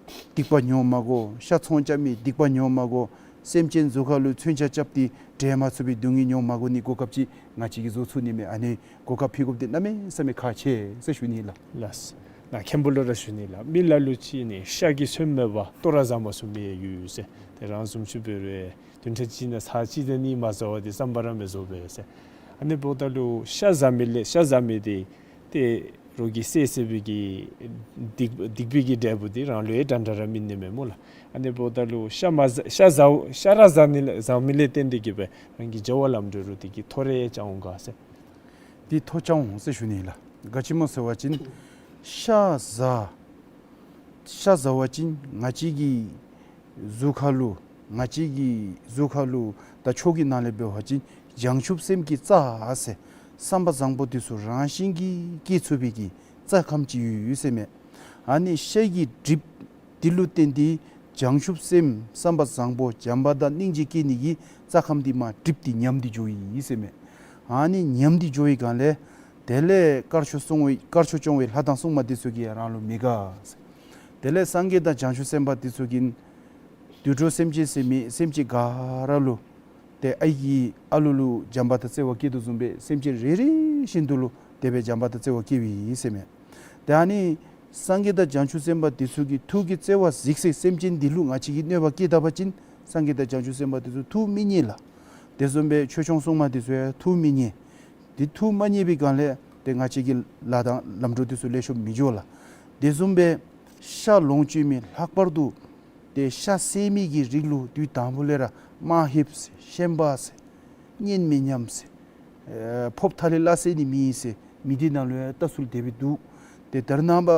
སྡིག་པ་ཉོ་མ་དགོ། ཤ་ཚོང་རྐྱབ་མི་སྡིག་པ་ཉོ་མ་དགོ། སེམས་ཅན་གཟུགས་ཁ་ལུ་མཚོན་ཆ་རྐྱབ་སྟེ་འདྲེན་མ་ཚུགས་པའི་སྡུག་བསྔལ་ཉོ་མ་དགོ་ནི་གོ་སྐབས་ཅིག་ང་བཅས་ཀྱིས་བཟོ་ཚུགས་ནི་མས། ཨ་ནི་གོ་སྐབས་ཕུལ་དགོཔ་འདི་གནམ་མེད་ས་མེད་ཁག་ཆེ་ཟེར་ཞུ་ནི་ལགས། ལགས། ང་མཁན་པོ་ལུ་ར་ཞུ་ནི་ལགས། མི་ལ་ལུ་ཅིག་ནི་ཤ་གི་སོན་མེད་པར་ལྟོ་ར་བཟའ་མ་ཚུགས་མི་ཡང་ཡོད་ཟེར། ཏེ་རང་བཟུམ་ཅིག་འབད་རུང་བདུན་ཕྲག་གཅིག་ནང་ཚར་གཅིག་དང་གཉིས་མ་བཟའ་བར་ཏེ་བསམ་པ་ར་མི་རྫོགས་པས་ཟེར། ཨ་ནི་འབདཝ་ད་ལུ་ཤ་བཟའ་མི་ལས་ཤ་བཟའ་མི་འདི་ཏེ་རོགས་ཀྱིས་བསད་བསད་པའི་གི་སྡིག་སྡིག་པའི་གི་འབྲས་བུ་འདི་རང་ལུ་ཡང་འདྲན་འདྲ་ར་སྨིན་ནི་མས་སྨོ་ལགས། ཨ་ནི་འབདཝ་ད་ལུ་ཤ་མ་བཟའ་ཤ་བཟའ་ཤ་ར་བཟའ་ནི་ལས་བཟའ་མི་ལས་བརྟེན་ཏེ་གིས་སྦེ་རང་གི་བྱ་བ་ལམ་འགྲོ་རུང་དེ་གི་ཐོ་རེ་ཡང་རྐྱབ་འོང་ག་ཟེར། འདི་ཐོ་རྐྱབ་འོང་ཟེར་ཞུ་ནི་ལགས། ག་ཅི་སྨོ་ཟེར་བ་ཅིན་ཤ་བཟའ་ཤ་བཟའ་བ་ཅིན་ང་བཅས་ཀྱི་གཟུགས་ཁ་ལུ་ང་བཅས་ཀྱི་གཟུགས་ཁ་ལུ་ད་ཆོས་ཀྱི་ནང་ལས་འབད་བ་ཅིན་ བྱང་ཆུབ་སེམས་ཀྱི་རྩ་ཟེར་བསམ་པ་བཟང་པོ་འདི་ཚུ་རང་བཞིན་གྱིས་སྐྱེ་ཚུགས་པའི་གི་རྩ་ཁམས་ཅིག་ཡོད་ཟེར་མས། ཨ་ནི་ཤ་གི་གྲིབ་འདི་ལུ་བརྟེན་ཏེ་བྱང་ཆུབ་སེམས་བསམ་པ་བཟང་པོ་བྱམས་པ་དང་སྙིང་རྗེ་སྐྱེ་ནི་གི་རྩ་ཁམས་འདི་མར་གྲིབ་སྟེ་ཉམས་ཏེ་འགྱོཝ་ཨིན་ཟེར་མས། ཨ་ནི་ཉམས་ཏེ་འགྱོ་བའི་སྒང་ལས་དེ་ལས་དཀར་ཕྱོགས་སྲུང་བའི་དཀར་ཕྱོགས་སྐྱོང་བའི་ལྷ་དང་སྲུང་མ་འདི་ཚུ་གིས་རང་ལུ་མི་དགའ་ཟེར། དེ་ལས་སངས་རྒྱས་དང་བྱང་ཆུབ་སེམས་དཔའ་འདི་ཚུ་གིས་དུད་འགྲོ་སེམས་ཅན་ཟེར་མི་སེམས་ཅན་ག་ར་ལུ་ཏེ་ཨའི་གིས་ཨ་ལུ་ལུ་བྱམས་པ་དང་བརྩེ་བ་སྐྱེ་དོ་བཟུམ་སྦེ་སེམས་ཅན་རེ་རེ་བཞིན་དུ་ལུ་དེ་སྦེ་བྱམས་པ་དང་བརྩེ་བ་སྐྱེཝ་ཨིན་ཟེར་མས། ཏེ་ཨ་ནི་སངས་རྒྱས་དང་བྱང་ཆུབ་སེམས་དཔའ་འདི་ཚུ་གིས་ཐུགས་ཀྱི་བརྩེ་བ་གཟིགས་སའི་སེམས་ཅན་འདི་ལུ་ང་བཅས་ཀྱིས་གནོད་པ་བསྐྱལ་ད་པ་ཅིན་སངས་རྒྱས་དང་བྱང་ཆུབ་སེམས་དཔའ་འདི་ཚུ་ཐུགས་མི་མཉེས་ལགས། དེ་བཟུམ་སྦེ་ཆོས་སྐྱོང་སྲུང་མ་འདི་ཚུ་ཡང་ཐུགས་མི་མཉེས། འདི་ཐུགས་མ་མཉེས་པའི་སྒང་ལས་ཏེ་ང་བཅས་ཀྱི་ལཱ་དང་ལམ་འགྲོ་འདི་ཚུ་ལེགས་ཤོམ་མི་འགྱོ་ལགས། དེ་བཟུམ་སྦེ་ཤ་ལོངས་སྤྱོད་མི་ལྷག་པར་དུ་ཏེ་ཤ་བསད་མི་གི་རིགས་ལུ་དུས་དང་པོ་ལས་ར་དམའ་ལྷེབ་ཟེར་ཤན་པ་ཟེར་གཉེན་མི་མཉམ་ཟེར་ཨེ་ཕོགཔ་ཐ་ལེ་སླ་བསད་ནི་མེད་ཟེར་མི་སྡེ་ནང་ལུ་ཡང་ལྟ་ཚུལ་དེ་སྦེ་འདུག། ཏེ་ད་རེས་ནངས་པ་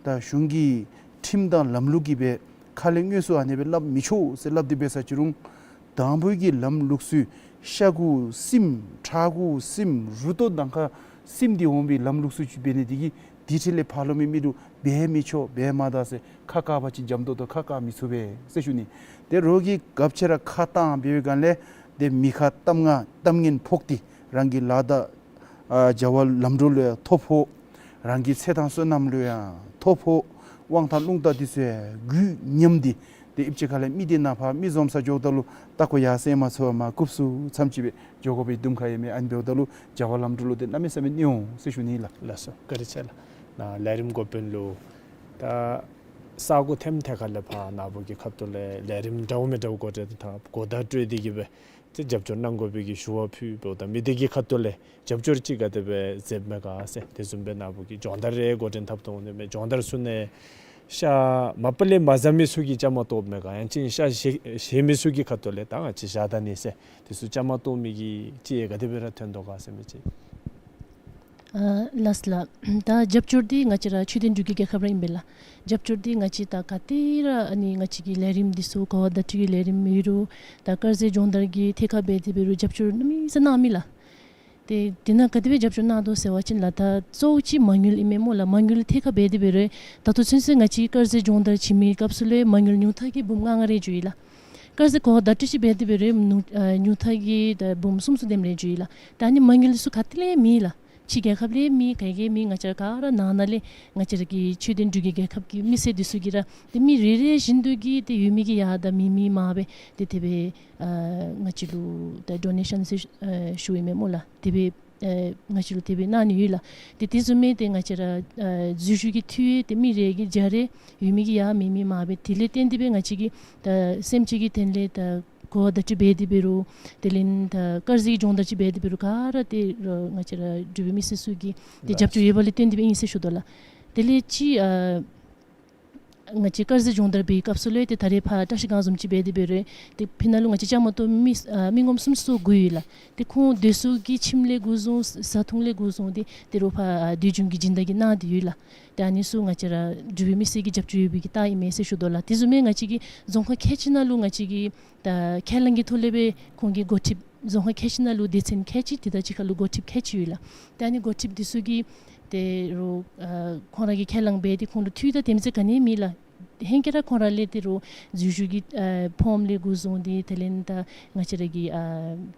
ད་གཞུང་གི་ཁྲིམས་དང་ལམ་ལུགས་ཀྱིས་སྦེ་ཁ་ལས་དངོས་སུ་ཨ་ནི་སྦེ་སླབ་མི་ཆོག་ཟེར་སླབ་སྟེ་འབད་ས་ཅི་རུང་དང་པོའི་གི་ལམ་ལུགས་ཚུ་ཤ་གུ་སིམ་ཁྲག་གུ་སིམ་རུ་ཏོ་དང་ཁ་སིམ་སྟེ་འོང་བའི་ལམ་ལུགས་ཚུ་ཅིག་འབད་ནི་དེ་གིས་དེ་འཕྲོ་ལས་ཕར་ལོགས་མི་མི་ལུ་འབད་མི་ཆོག་འབད་མ་ད་ཟེར་ཁ་བཀག་པ་ཅིན་འཇམ་ཏོང་ཏོ་ཁ་བཀག་མི་ཚུགས་པས་ཟེར་ཞུ་ནི། ཏེ་རོགས་ཀྱིས་ག་ཅི་ར་ཁ་བཏང་འབད་བའི་སྒང་ལས་ཏེ་མི་ཁ་གཏམ་ང་གཏམ་ངན་ཕོག་སྟེ་རང་གི་ལཱ་དང་ཨ་བྱ་བ་ལམ་འགྲོ་ལུ་ཡང་ཐོ་ཕོག། རང་གི་ཚེ་དང་བསོད་ནམས་ལུ་ཡང་ཐོ་ཕོག། དབང་ཐང་རླུང་རྟ་འདི་ཚུ་ཡང་རྒུད་ཉམས་ཏེ་ཏེ་ཨིབ་ཅིག་ཁ་ལས་མི་སྡེ་ནང་ཕར་མི་འཛོམས་ས་འགྱོཝ་ད་ལུ་ད་ཁོ་ཡར་སེང་མ་ཚུགས་པར་མར་རྐུབ་སུ་མཚམས་ཅིག་སྦེ་འགྱོ་དགོ་པའི་དུམ་ཁ་ཡང་མེད། ཨ་ནི་འབདཝ་ད་ལུ་བྱ་བ་ལམ་འགྲོ་ལུ་ཏེ་གནམ་མེད་ས་མེད་གནོད་འོང་ཟེར་ཞུ་ནི་ལགས། ལགས་སོ། བཀའ་དྲིན་ཆེ་ལགས། ནཱ་ལས་རིམ་འགོ་དཔོན་ལུ་ད་ས་གོ་ཐེམ་ཐད་ཁ་ལས་ཕར་ནཱ་བུ་གི་ཁ་ཐུག་ལས་ལས་རིམ་འདྲཝ་མི་འདྲཝ་འགོ་འདྲེན་དང་གོ་བརྡ་སྤྲོད་དེ་གིས་སྦེ་ཏེ་རྒྱབ་སྐྱོར་གནང་དགོ་པའི་གི་ཞུ་བ་ཕུལ་འབདཝ་ད་མི་སྡེ་གི་ཁ་ཐུག་ལས་རྒྱབ་སྐྱོར་ཅིག་ག་དེ་སྦེ་མཛདཔ་མས་ག་ཟེར། དེ་བཟུམ་སྦེ་ནཱ་བུ་གིས་སྦྱོང་བརྡར་རེ་འགོ་འདྲེན་འཐབ་དོ་འོང་ནི་མས། སྦྱོང་བརྡར་ཚུ་ནང་ཤ་མ་པ་ལས་མ་ཟ་མི་ཚུ་གིས་བཅའ་མར་གཏོགསཔ་མས་ག། ཡང་ཅིན་ཤ་བཞེས་བཞེས་མི་ཚུ་གི་ཁ་ཐུག་ལས་ད་ང་བཅས་བཞག་ད་ནི་ཟེར་དེ་ཚུ་བཅའ་མར་གཏོགས་མི་གི་ཅིག་ག་དེ་སྦེ་ར་ཐོན་དོ་ག་ཟེར་མི་ཅིག། ཨ་ལགས་ལགས། ད་རྒྱབ་སྐྱོར་འདི་ང་བཅས་ར་ཆོས་ལྡན་འབྲུག་གི་རྒྱལ་ཁབ་ར་ཨིན་པས་ལགས། རྒྱབ་སྐྱོར་འདི་ང་བཅས་ད་ག་ཏེ་ར་ཨ་ནི་ང་བཅས་ཀྱི་ལས་རིམ་འདི་ཚུ་གོ་བ་བརྡ་སྤྲོད་ཀྱི་ལས་རིམ་ཨིན་རུང་ད་དཀར་ཟས་སྦྱོང་བརྡར་གྱི་ཐད་ཁར་འབད་དེ་འབད་རུང་རྒྱབ་སྐྱོར་གནམ་མེད་ས་མེད་གནང་མི་ལགས། ཏེ་དེ་ནང་ག་དེ་སྦེ་རྒྱབ་སྐྱོར་གནང་དོ་ཟེར་བ་ཅིན་ལགས་ད་གཙོ་བོ་ཅིག་མ་དངུལ་ཨིན་མས་སྨོ་ལགས། མ་དངུལ་ཐད་ཁར་འབད་དེ་འབད་རུང་ད་ལྟོ་ཚུན་ཚོད་ང་བཅས་དཀར་ཟས་སྦྱོང་བརྡར་བྱིན་མི་སྐབས་སུ་ལུ་མ་དངུལ་ཉུང་མཐའ་གི་འབུམ་ལྔ་ལྔ་རེ་འགྱོ་ཡི་ལགས། དཀར་ཟས་གོ་བ་བརྡ་སྤྲོད་ཅིག་འབད་དེ་འབད་རུང་ཉུང་ཨ་ཉུང་མཐའ་གི་ད་འབུམ་གསུམ་གསུམ་དེམ་རེ་འགྱོ་ཡི་ལགས། ད་ཨ་ནི་མ་དངུལ་ཚུ་ག་ཏེ་ལས་མེད་ལགས། ཕྱི་རྒྱལ་ཁབ་ལས་མེད་ག་གིས་མེད། ང་བཅས་ག་ར་ནང་ན་ལས་ང་བཅས་ར་གི་ཆོས་ལྡན་འབྲུག་གི་རྒྱལ་ཁབ་ཀྱི་མི་སེར་འདི་ཚུ་གིས་ར་ཏེ་མི་རེ་རེ་བཞིན་དུ་གིས་ཏེ་ཡོད་མི་གི་ཡར་དང་མེད་མི་མར་སྦེ་ཏེ་དེ་སྦེ་ཨ་ང་བཅས་ལུ་ད་ཌོ་ནེ་ཤཱན་ཟེར་ཨ་ཞུཝ་ཨིན་མས་སྨོ་ལགས། དེ་སྦེ་ཨ་ང་བཅས་ལུ་དེ་སྦེ་གནང་ནི་ཡོད་ལགས། ཏེ་དེ་བཟུམ་མའི་ཏེ་ང་བཅས་ར་ཨ་འཛུལ་ཞུགས་ཀྱི་འཐུས་ཏེ་མི་རེ་གིས་བརྒྱ་རེ་ཡོད་མི་གི་ཡར་མེད་མི་མར་སྦེ་དེ་ལས་བརྟེན་ཏེ་སྦེ་ང་བཅས་ཀྱིས་ད་སེམས་ཅན་གྱི་དོན་ལས་ད་གོ་བ་བརྡ་སྤྲོད་འབད་དེ་འབད་རུང་དེ་ལས་ད་དཀར་ཟས་སྦྱོང་བརྡར་ཅིག་འབད་དེ་འབད་རུང་ག་ར་ཏེ་ར་ང་བཅས་ར་འབྲུག་པའི་མི་སེར་ཚུ་གི་ཏེ་རྒྱབ་སྐྱོར་ཡོད་པ་ལས་བརྟེན་ཏེ་སྦེ་ཨིན་ཟེར་ཞུ་དོ་ལགས། དེ་ལས་ཅིག་ཨ་ང་བཅས་དཀར་ཟས་སྦྱོང་བརྡར་འབད་བའི་སྐབས་སུ་ལུ་ཏེ་ད་རེས་ཕར་བཀྲ་ཤིས་སྒང་བཟུམ་ཅིག་འབད་དེ་འབད་རུང་ཏེ་ཕི་ནང་ལུ་ང་བཅས་བཅའ་མར་གཏོགས་མི་ཨ་མི་ངོམ་སུམ་ཅུ་སོ་དགུ་ཡོད་ལགས། ཏེ་ཁོང་དེ་ཚུ་གི་ཁྱིམ་ལས་འགོ་བཟུང་བཟའ་འཐུང་ལས་འགོ་བཟུང་སྟེ་ཏེ་རོགས་ཕར་ཨ་དུས་རྒྱུན་གྱི་སྦྱིན་བདག་གིས་གནང་སྟེ་ཡོད་ལགས། ཏེ་ཨ་ནི་ཚུ་ང་བཅས་ར་འབྲུག་པའི་མི་སེར་གྱི་རྒྱབ་སྐྱོར་ཡོད་པའི་གི་རྟགས་ཨིན་མས་ཟེར་ཞུ་དོ་ལགས། དེ་བཟུམ་མའི་ང་བཅས་ཀྱི་རྫོང་ཁག་ཁལ་གཅིག་ནང་ལུ་ང་བཅས་ཀྱི་ད་ཁས་བླངས་ཀྱི་ཐོག་ལས་སྦེ་ཁོང་གི་འགོ་ཁྲིདཔ་རྫོང་ཁག་ཁལ་གཅིག་ནང་ལུ་སྡེ་ཚན་ཁལ་གཅིག་དེ་དང་གཅིག་ཁར་ལུ་འགོ་ཁྲིདཔ་ཁལ་གཅིག་ཡོད་ལགས། ཏེ་ཨ་ནི་འགོ་ཁྲིདཔ་འདི་ཚུ་གིས་ཏེ་རོགས་ཨ་ཁོང་ར་གིས་ཁས་བླངས་འབད་དེ་ཁོང་ལུ་འཐུས་དང་དེམ་ཅིག་ག་ནི་མེད་ལགས། ཧེང་སྐལ་ར་ཁོང་ར་ལས་ཏེ་རོགས་འཛུལ་ཞུགས་ཀྱི་ཨ་ཕོརམ་ལས་འགོ་བཟུང་སྟེ་དེ་ལས་ད་ང་བཅས་ར་གི་ཨ་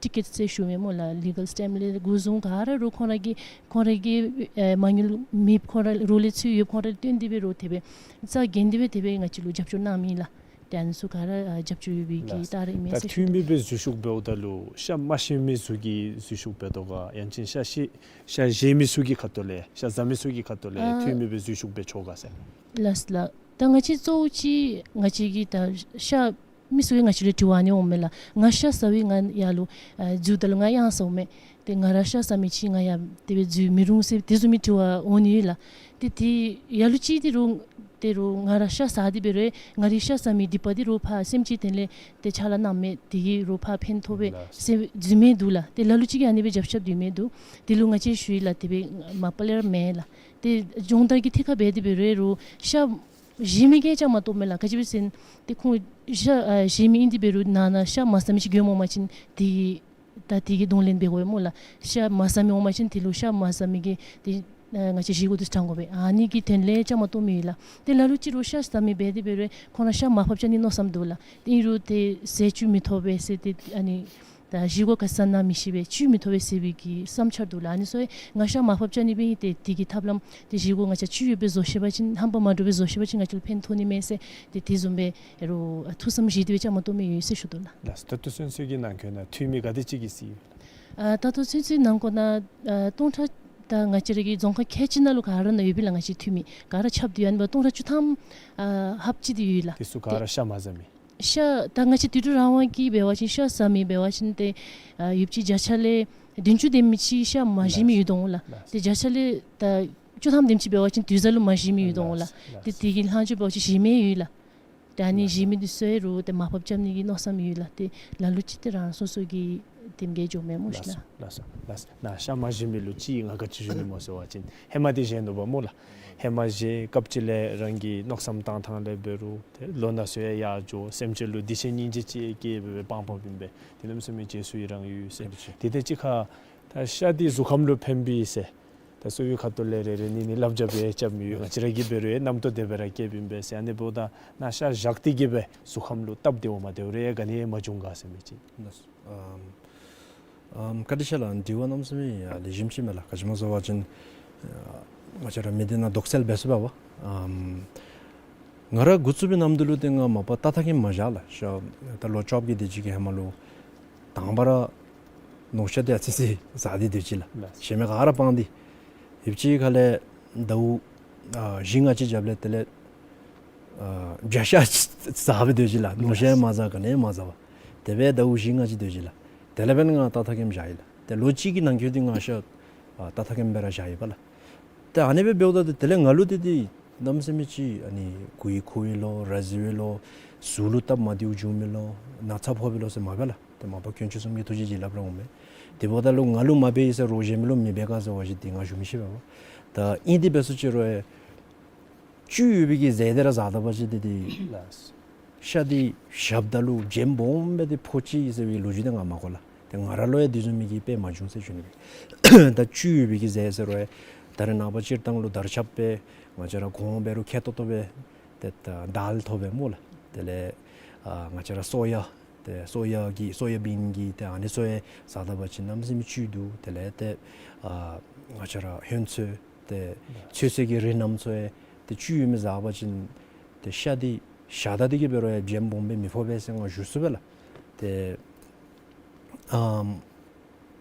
ཊི་ཀེཊ་ཟེར་ཞུ་མི་སྨོ་ལགས། ལི་གལ་སི་ཊེམཔ་ལས་འགོ་བཟུང་ག་ར་རོགས་ཁོང་ར་གིས་ཁོང་ར་གི་ཨ་མ་དངུལ་མེདཔ་ཁོང་ར་རོགས་ལས་ཚུར་ཡོདཔ་ཁོང་ར་ལས་བཏོན་ཏེ་སྦེ་རོགས་དེ་སྦེ་རྩ་འགེངས་ཏེ་སྦེ་དེ་སྦེ་ང་བཅས་ལུ་རྒྱབ་སྐྱོར་གནང་མི་ལགས། ཏེ་ཨ་ནི་ཚུ་ག་ར་ཨ་རྒྱབ་སྐྱོར་ཡོད་པའི་གི་ལགས། རྟགས་རེ་ཨིན་མས་ད་ཟེར་ཞུ་འཐུས་མི་སྦེ་འཛུལ་ཞུགས་འབདཝ་ད་ལུ་ཤ་མ་བཞེས་མི་ཚུ་གིས་འཛུལ་ཞུགས་འབད་དོ་ག། ཡང་ཅིན་ཤ་བཞེས་ཤ་བཞེས་མི་ཚུ་གི་ཁ་ཐུག་ལས་ཤ་བཟའ་མི་ཚུ་གི་ཁ་ཐུག་ལས་ཨ་འཐུས་མི་སྦེ་འཛུལ་ཞུགས་འབད་ཆོག་ག་ཟེར། ལགས་ལགས། ད་ང་བཅས་གཙོ་བོ་ཅིག་ང་བཅས་ཀྱི་ད་ཤ་མི་ཚུ་གིས་ང་བཅས་ལུ་དྲི་བ་ཨ་ནི་འོངམ་མས་ལགས། ང་ཤ་བཟའ་བའི་ང་ཡར་ལུ་ཨ་འཛུལཝ་ད་ལུ་ང་གཡང་ཟཝ་མས། ཏེ་ང་ར་ཤ་བཟའ་མི་ཅིག་ང་ཡང་དེ་སྦེ་འཛུལ་མི་རུང་ཟེར་དེ་བཟུམ་མའི་དྲི་བ་འོང་ནི་ཡོད་ལགས། ཏེ་དེ་ལ་ལུ་ཅིག་ཏེ་རོགས་ཏེ་རོགས་ང་ར་ཤ་བཟའ་སྟེ་འབད་རུང་ང་རའི་ཤ་བཟའ་མི་སྡིག་པ་འདི་རོགས་ཕར་སེམས་ཅན་དོན་ལས་ཏེ་ཕྱག་ལཱ་གནངམ་མས། དེ་གིས་རོགས་ཕར་ཕན་ཐོགས་པས་ཟེར་འཛུལ་མི་འདུག་ལགས། ཏེ་ལ་ལུ་ཅིག་གིས་ཨ་ནི་སྦེ་རྒྱབ་ཤ་བསྡུ་མི་འདུག། དེ་ལུ་ང་བཅས་ཞུ་ཡི་ལགས། དེ་སྦེ་མ་པ་ལས་ར་མེན་ལགས། ཏེ་སྦྱོང་བརྡར་གྱི་ཐད་ཁར་འབད་དེ་འབད་རུང་རོགས་ཤ་བཞེས་མི་གིས་ཅང་མ་གཏོགས་མེན་ལགས། ག་ཅི་སྦེ་ཟེར་ན་ཏེ་ཁོང་ཤ་ཨ་བཞེས་མི་ཨིན་ཏེ་འབད་རུང་ནང་ན་ཤ་མ་བཟའ་མི་ཅིག་འགྱོ་མ་མ་ཅིན་དེ་གིས་ ད་དེ་གི་གདོང་ལེན་འབད་དགོ་པས་སྨོ་ལགས། ཤ་མ་ཟ་མི་འོང་པ་ཅིན་དེ་ལུ་ཤ་མ་ཟ་མི་གི་དེ་ཨ་ང་བཅས་བཞེས་སྒོ་དེ་ཚུ་དྲང་དགོ་པས། ཨ་ནི་གི་དོན་ལས་བཅའ་མར་གཏོགས་མི་ཡོད་ལགས། ཏེ་ལ་ལུ་ཅིག་རུང་ཤ་ཟ་མི་འབད་དེ་འབད་རུང་ཁོང་ར་ཤ་མར་ཕབ་བཅའ་ནི་མནོ་བསམ་འདུག་ལགས། ཏེ་ཨིན་རུང་ཏེ་ཟས་བཅུད་མི་ཐོབ་པས་ཟེར་ཏེ་ཨ་ནི་ད་བཞེས་སྒོ་ག་ས་ན་མི་ཤེས་པས། བཅུད་མི་ཐོབ་པས་ཟེར་བའི་གི་བསམ་འཆར་འདུག་ལགས། ཨ་ནི་ཚུ་ཡང་ང་ཤ་མར་ཕབ་བཅའ་ནི་འབད་ཡི། ཏེ་དེ་གི་ཐབས་ལམ་ཏེ་བཞེས་སྒོ་ང་བཅས་བཅུད་ཡོདཔ་སྦེ་བཟོ་ཤེས་པ་ཅིན་ཧམ་པ་མ་འགྲོ་བར་བཟོ་ཤེས་པ་ཅིན་ང་བཅས་ལུ་ཕན་ཐོགས་ནི་མས་ཟེར་ཏེ་དེ་བཟུམ་སྦེ་ཨེ་རུང་ཐུགས་བསམ་བཞེས་ཏེ་སྦེ་བཅའ་མར་གཏོགས་མི་ཡོད་ཟེར་ཞུ་དོ་ལགས། ལགས་སོ། ད་ལྟོ་ཚུན་ཚོད་ཀྱི་ནང་འཁོད་ནང་འཐུས་མི་ག་དེ་ཅིག་གི་ཅིག་ཡོད་ལགས། ཨ་ད་ལྟོ་ཚུན་ཚོད་ནང་འཁོད་ནང་ཨ་སྟོང་ཕྲག་ད་ང་བཅས་ར་གི་རྫོང་ཁག་ཁལ་གཅིག་ནང་ལུ་ག་ར་ནང་ཡོད་པས་ལགས། ང་བཅས་འཐུས་མི་ག་ར་ཁྱབ་སྟེ་ཡོད་ཨ་ནི་སྦེ་སྟོང་ཕྲག་བཅུ་ཐམ་ཨ་ལྷགཔ་ཅིག་དེ་ཡོད་ལགས། དེ་ཚུ་ག་ར་ཤ་མ་ཟ་མི། ཤ་ད་ང་བཅས་དུད་འགྲོ་རང་དབང་གིས་འབད་བ་ཅིན་ཤ་ཟ་མི་འབད་བ་ཅིན་ཏེ་ཨ་ཡོདཔ་ཅིག་བརྒྱ་ཆ་ལས་བདུན་ཅུ་དེམ་ཅིག་ཤ་མ་བཞེས་མི་ཡོད་དོ་འོང་ལགས། ལགས། ཏེ་བརྒྱ་ཆ་ལས་ད་བཅུ་ཐམ་དེམ་ཅིག་འབད་བ་ཅིན་དུས་བཟང་ལུ་མ་བཞེས་མི་ཡོད་དོ་འོང་ལགས། ལགས། ཏེ་དེ་གི་ལྷག་ཅིག་འབད་བ་ཅིན་བཞེས་མི་ཡོད་ལགས། ཏེ་ཨ་ནི་ལགས། བཞེས་མི་དེ་ཚུ་ཡང་རུང་ཏེ་མར་ཕབ་རྐྱབ་ནི་གི་མནོ་བསམ་ཡོད་ལགས། ཏེ་ལ་ལུ་ཅིག་ཏེ་རང་སོ་སོ་གི་དེམ་གྱིས་འགྱོཝ་མས་སྨོ་ཤིག་ལགས། ལགས་སོ། ལགས་སོ། ལགས་སོ། ནཱ་ཤ་མ་བཞེས་མི་ལུ་ཅིག་ང་ག་ཅི་ཞུ་ནི་སྨོ་ཟེར་བ་ཅིན་ཧེ་མ་འདི་བཞེས་ནུག་པ་སྨོ་ལགས། ཧེ་མ་བཞེས་སྐབས་ཅིག་ལས་རང་གི་མནོ་བསམ་བཏང་ཐངས་ལས་འབད་རུང་ཏེ་ལོ་ན་སོ་ཡང་ཡར་འགྱོ། སེམས་ཅན་ལུ་བདེ་ཆེན་སྙིང་རྗེ་ཅིག་སྐྱེས་སྦེ་སྦེ་སྤང་སྤངམ་ཨིན་པས། དེ་གནམ་མེད་ས་མེད་རྗེས་སུ་ཡི་རང་ཡོད་ཟེར། ཨིན་ཅི། དེ་དང་གཅིག་ཁར་ད་ཤ་འདི་གཟུགས་ཁམས་ལུ་ཕན་པས་ཟེར། ད་གསོ་བའི་ཁ་ཐུག་ལས་རེ་རེ་གཉིས་གཉིས་སླབ་རྐྱབ་སྦེ་རྐྱབ་མི་ཡོད། ང་བཅས་ར་གིས་འབད་རུང་རྣམ་རྟོག་དེ་སྦེ་ར་སྐྱེསཔ་ཨིན་པས་ཟེར། ཨ་ནི་འབདཝ་ད་ནཱ་ཤ་བཞག་སྟེ་གིས་སྦེ་གཟུགས་ཁམས་ལུ་སྟབས་བདེཝ་མ་བདེཝ་རེ་ག་ནི་ཡང་མ་བྱུང་ག་ཟེར་མི་ཅིག། ལགས་སོ། ཨམ་ཨམ་བཀའ་དྲིན་ཆེ་ལགས། དྲི་བ་གནམ་མེད་ས་མེད་ལེགས་ཤོམ་ཅིག་མས་ལགས། ག་ཅི་སྨོ་ཟེར་བ་ཅིན་ཨ་ང་བཅས་ར་མི་སྡེ་ནང་དོགས་སེལ་འབད་ཚུགས་པས་པ། ཨམ་ང་ར་འགོ་བཙུགས་པའི་ནམ་དུས་ལུ་ཏེ་ང་མ་པ་ཏག་ཏག་གི་མ་བཞག་ལགས། ཤ་ད་ལོ་བཅོ་བརྒྱད་དེ་ཅིག་གི་ཧེ་མ་ལུ་དང་པ་ར་ནོར་ཤ་དེ་ཨ་ཙི་ཙི་ཟ་སྟེ་སྡོད་ཅི་ལགས། ལགས། ཤ་མེད་ག་ར་སྤངས་ཏེ། ཡུདཔ་ཅིག་ཁ་ལས་ཟླཝ་ཨ་བཞི་ལྔ་ཅིག་རྒྱབ་ལས་དེ་ལས་ཨ་བྱ་ཤ་ཟ་སྦེ་སྡོད་ཅི་ལགས། ནོར་ཤ་ཡང་མ་ཟ་ག་ནི་ཡང་མ་ཟ་བར། དེ་སྦེ་ཟླཝ་བཞི་ལྔ་ཅིག་སྡོད་ཅི་ལགས། དེ་ལས་འབདན་ང་ཏག་ཏག་གིས་བཞག་ཡི་ལགས། ཏེ་ལོ་གཅིག་གི་ནང་འཁོད་འདི་ང་ཤ་ཨ་ཏག་ཏག་གིས་སྦེ་ར་བཞག་ཡི་པ་ལགས། ཏེ་ཨ་ནི་སྦེ་འབདཝ་ད་ཏེ་དེ་ལས་ང་ལུ་ཏེ་ཏེ་གནམ་མེད་ས་མེད་ཅིག་ཨ་ནི་མགུ་ཡུ་འཁོར་བའི་ལོ་ར་བཟི་བའི་ལོ་གཟུགས་ལུ་སྟབས་མ་བདེཝ་བྱུང་མི་ལོ་ན་ཚ་ཕོག་པའི་ལོ་ཟེར་མ་འབད་ལགས། ཏེ་མ་པ་དཀོན་མཆོག་གསུམ་གྱི་ཐུགས་རྗེ་བྱིན་རླབས་ར་འོང་མས། དེ་འབདཝ་ད་ལུ་ང་ལུ་མ་འབད་ཡི་ཟེར་རོགས་གཞན་མི་ལུ་མི་འབད་ག་ཟེར་བ་ཅིན་འདི་ང་ཞུ་མི་ཤེས་པས་པ། ད་ཨིན་ཏེ་འབད་སོང་ཅི་རུང་ཡང་བཅུད་ཡོད་པའི་གི་ཟས་དེ་ར་ཟ་ད་པ་ཅིན་ཏེ་ཏེ་ལགས། ཤ་འདི་བཞགཔ་ད་ལུ་རྒྱན་སྦོམ་སྦེ་ཏེ་ཕོག་ཅི་ཟེར་བའི་ལོ་རྒྱུས་འདི་ང་མ་གོ་ལགས། ཏེ་ང་ར་ལུ་ཡང་དེ་བཟུམ་མའི་གི་དཔེ་མ་བྱུང་ཟེར་ཞུ་ནི། ད་བཅུད་ཡོད་པའི་གི་ཟས་ཟེར་རུང་ཡང་ད་རེས་ནངས་པ་སྤྱིར་བཏང་ལུ་དར་ཁྱབ་སྦེ་ང་བཅས་ར་གོང་འབད་རུང་ཁེ་ཏོག་ཏོ་སྦེ་ཏེ་ད་དཱལ་ཐོབ་པས་སྨོ་ལགས། དེ་ལས་ཨ་ང་བཅས་ར་སོ་ཡ་ཏེ་སོ་ཡ་གི་སོ་ཡ་བིན་གྱི་ཏེ་ཨ་ནི་ཚུ་ཡང་ཟ་ད་པ་ཅིན་གནམ་མེད་ས་མེད་བཅུད་འདུག། དེ་ལས་ཏེ་ཨ་ང་བཅས་ར་ཧོན་ཚོད་ཏེ་ཚོད་བསྲེ་གི་རིགས་རྣམས་ཚུ་ཡང་ཏེ་བཅུད་ཡོད་མི་ཟ་བ་ཅིན་ཏེ་ཤ་འདི་བཞག་ད་དེ་གིས་འབད་རུང་ཡང་རྒྱན་སྦོམ་སྦེ་མི་ཕོག་པས་ཟེར་ང་ཞུ་ཚུགས་པས་ལགས། ཏེ་ཨམ་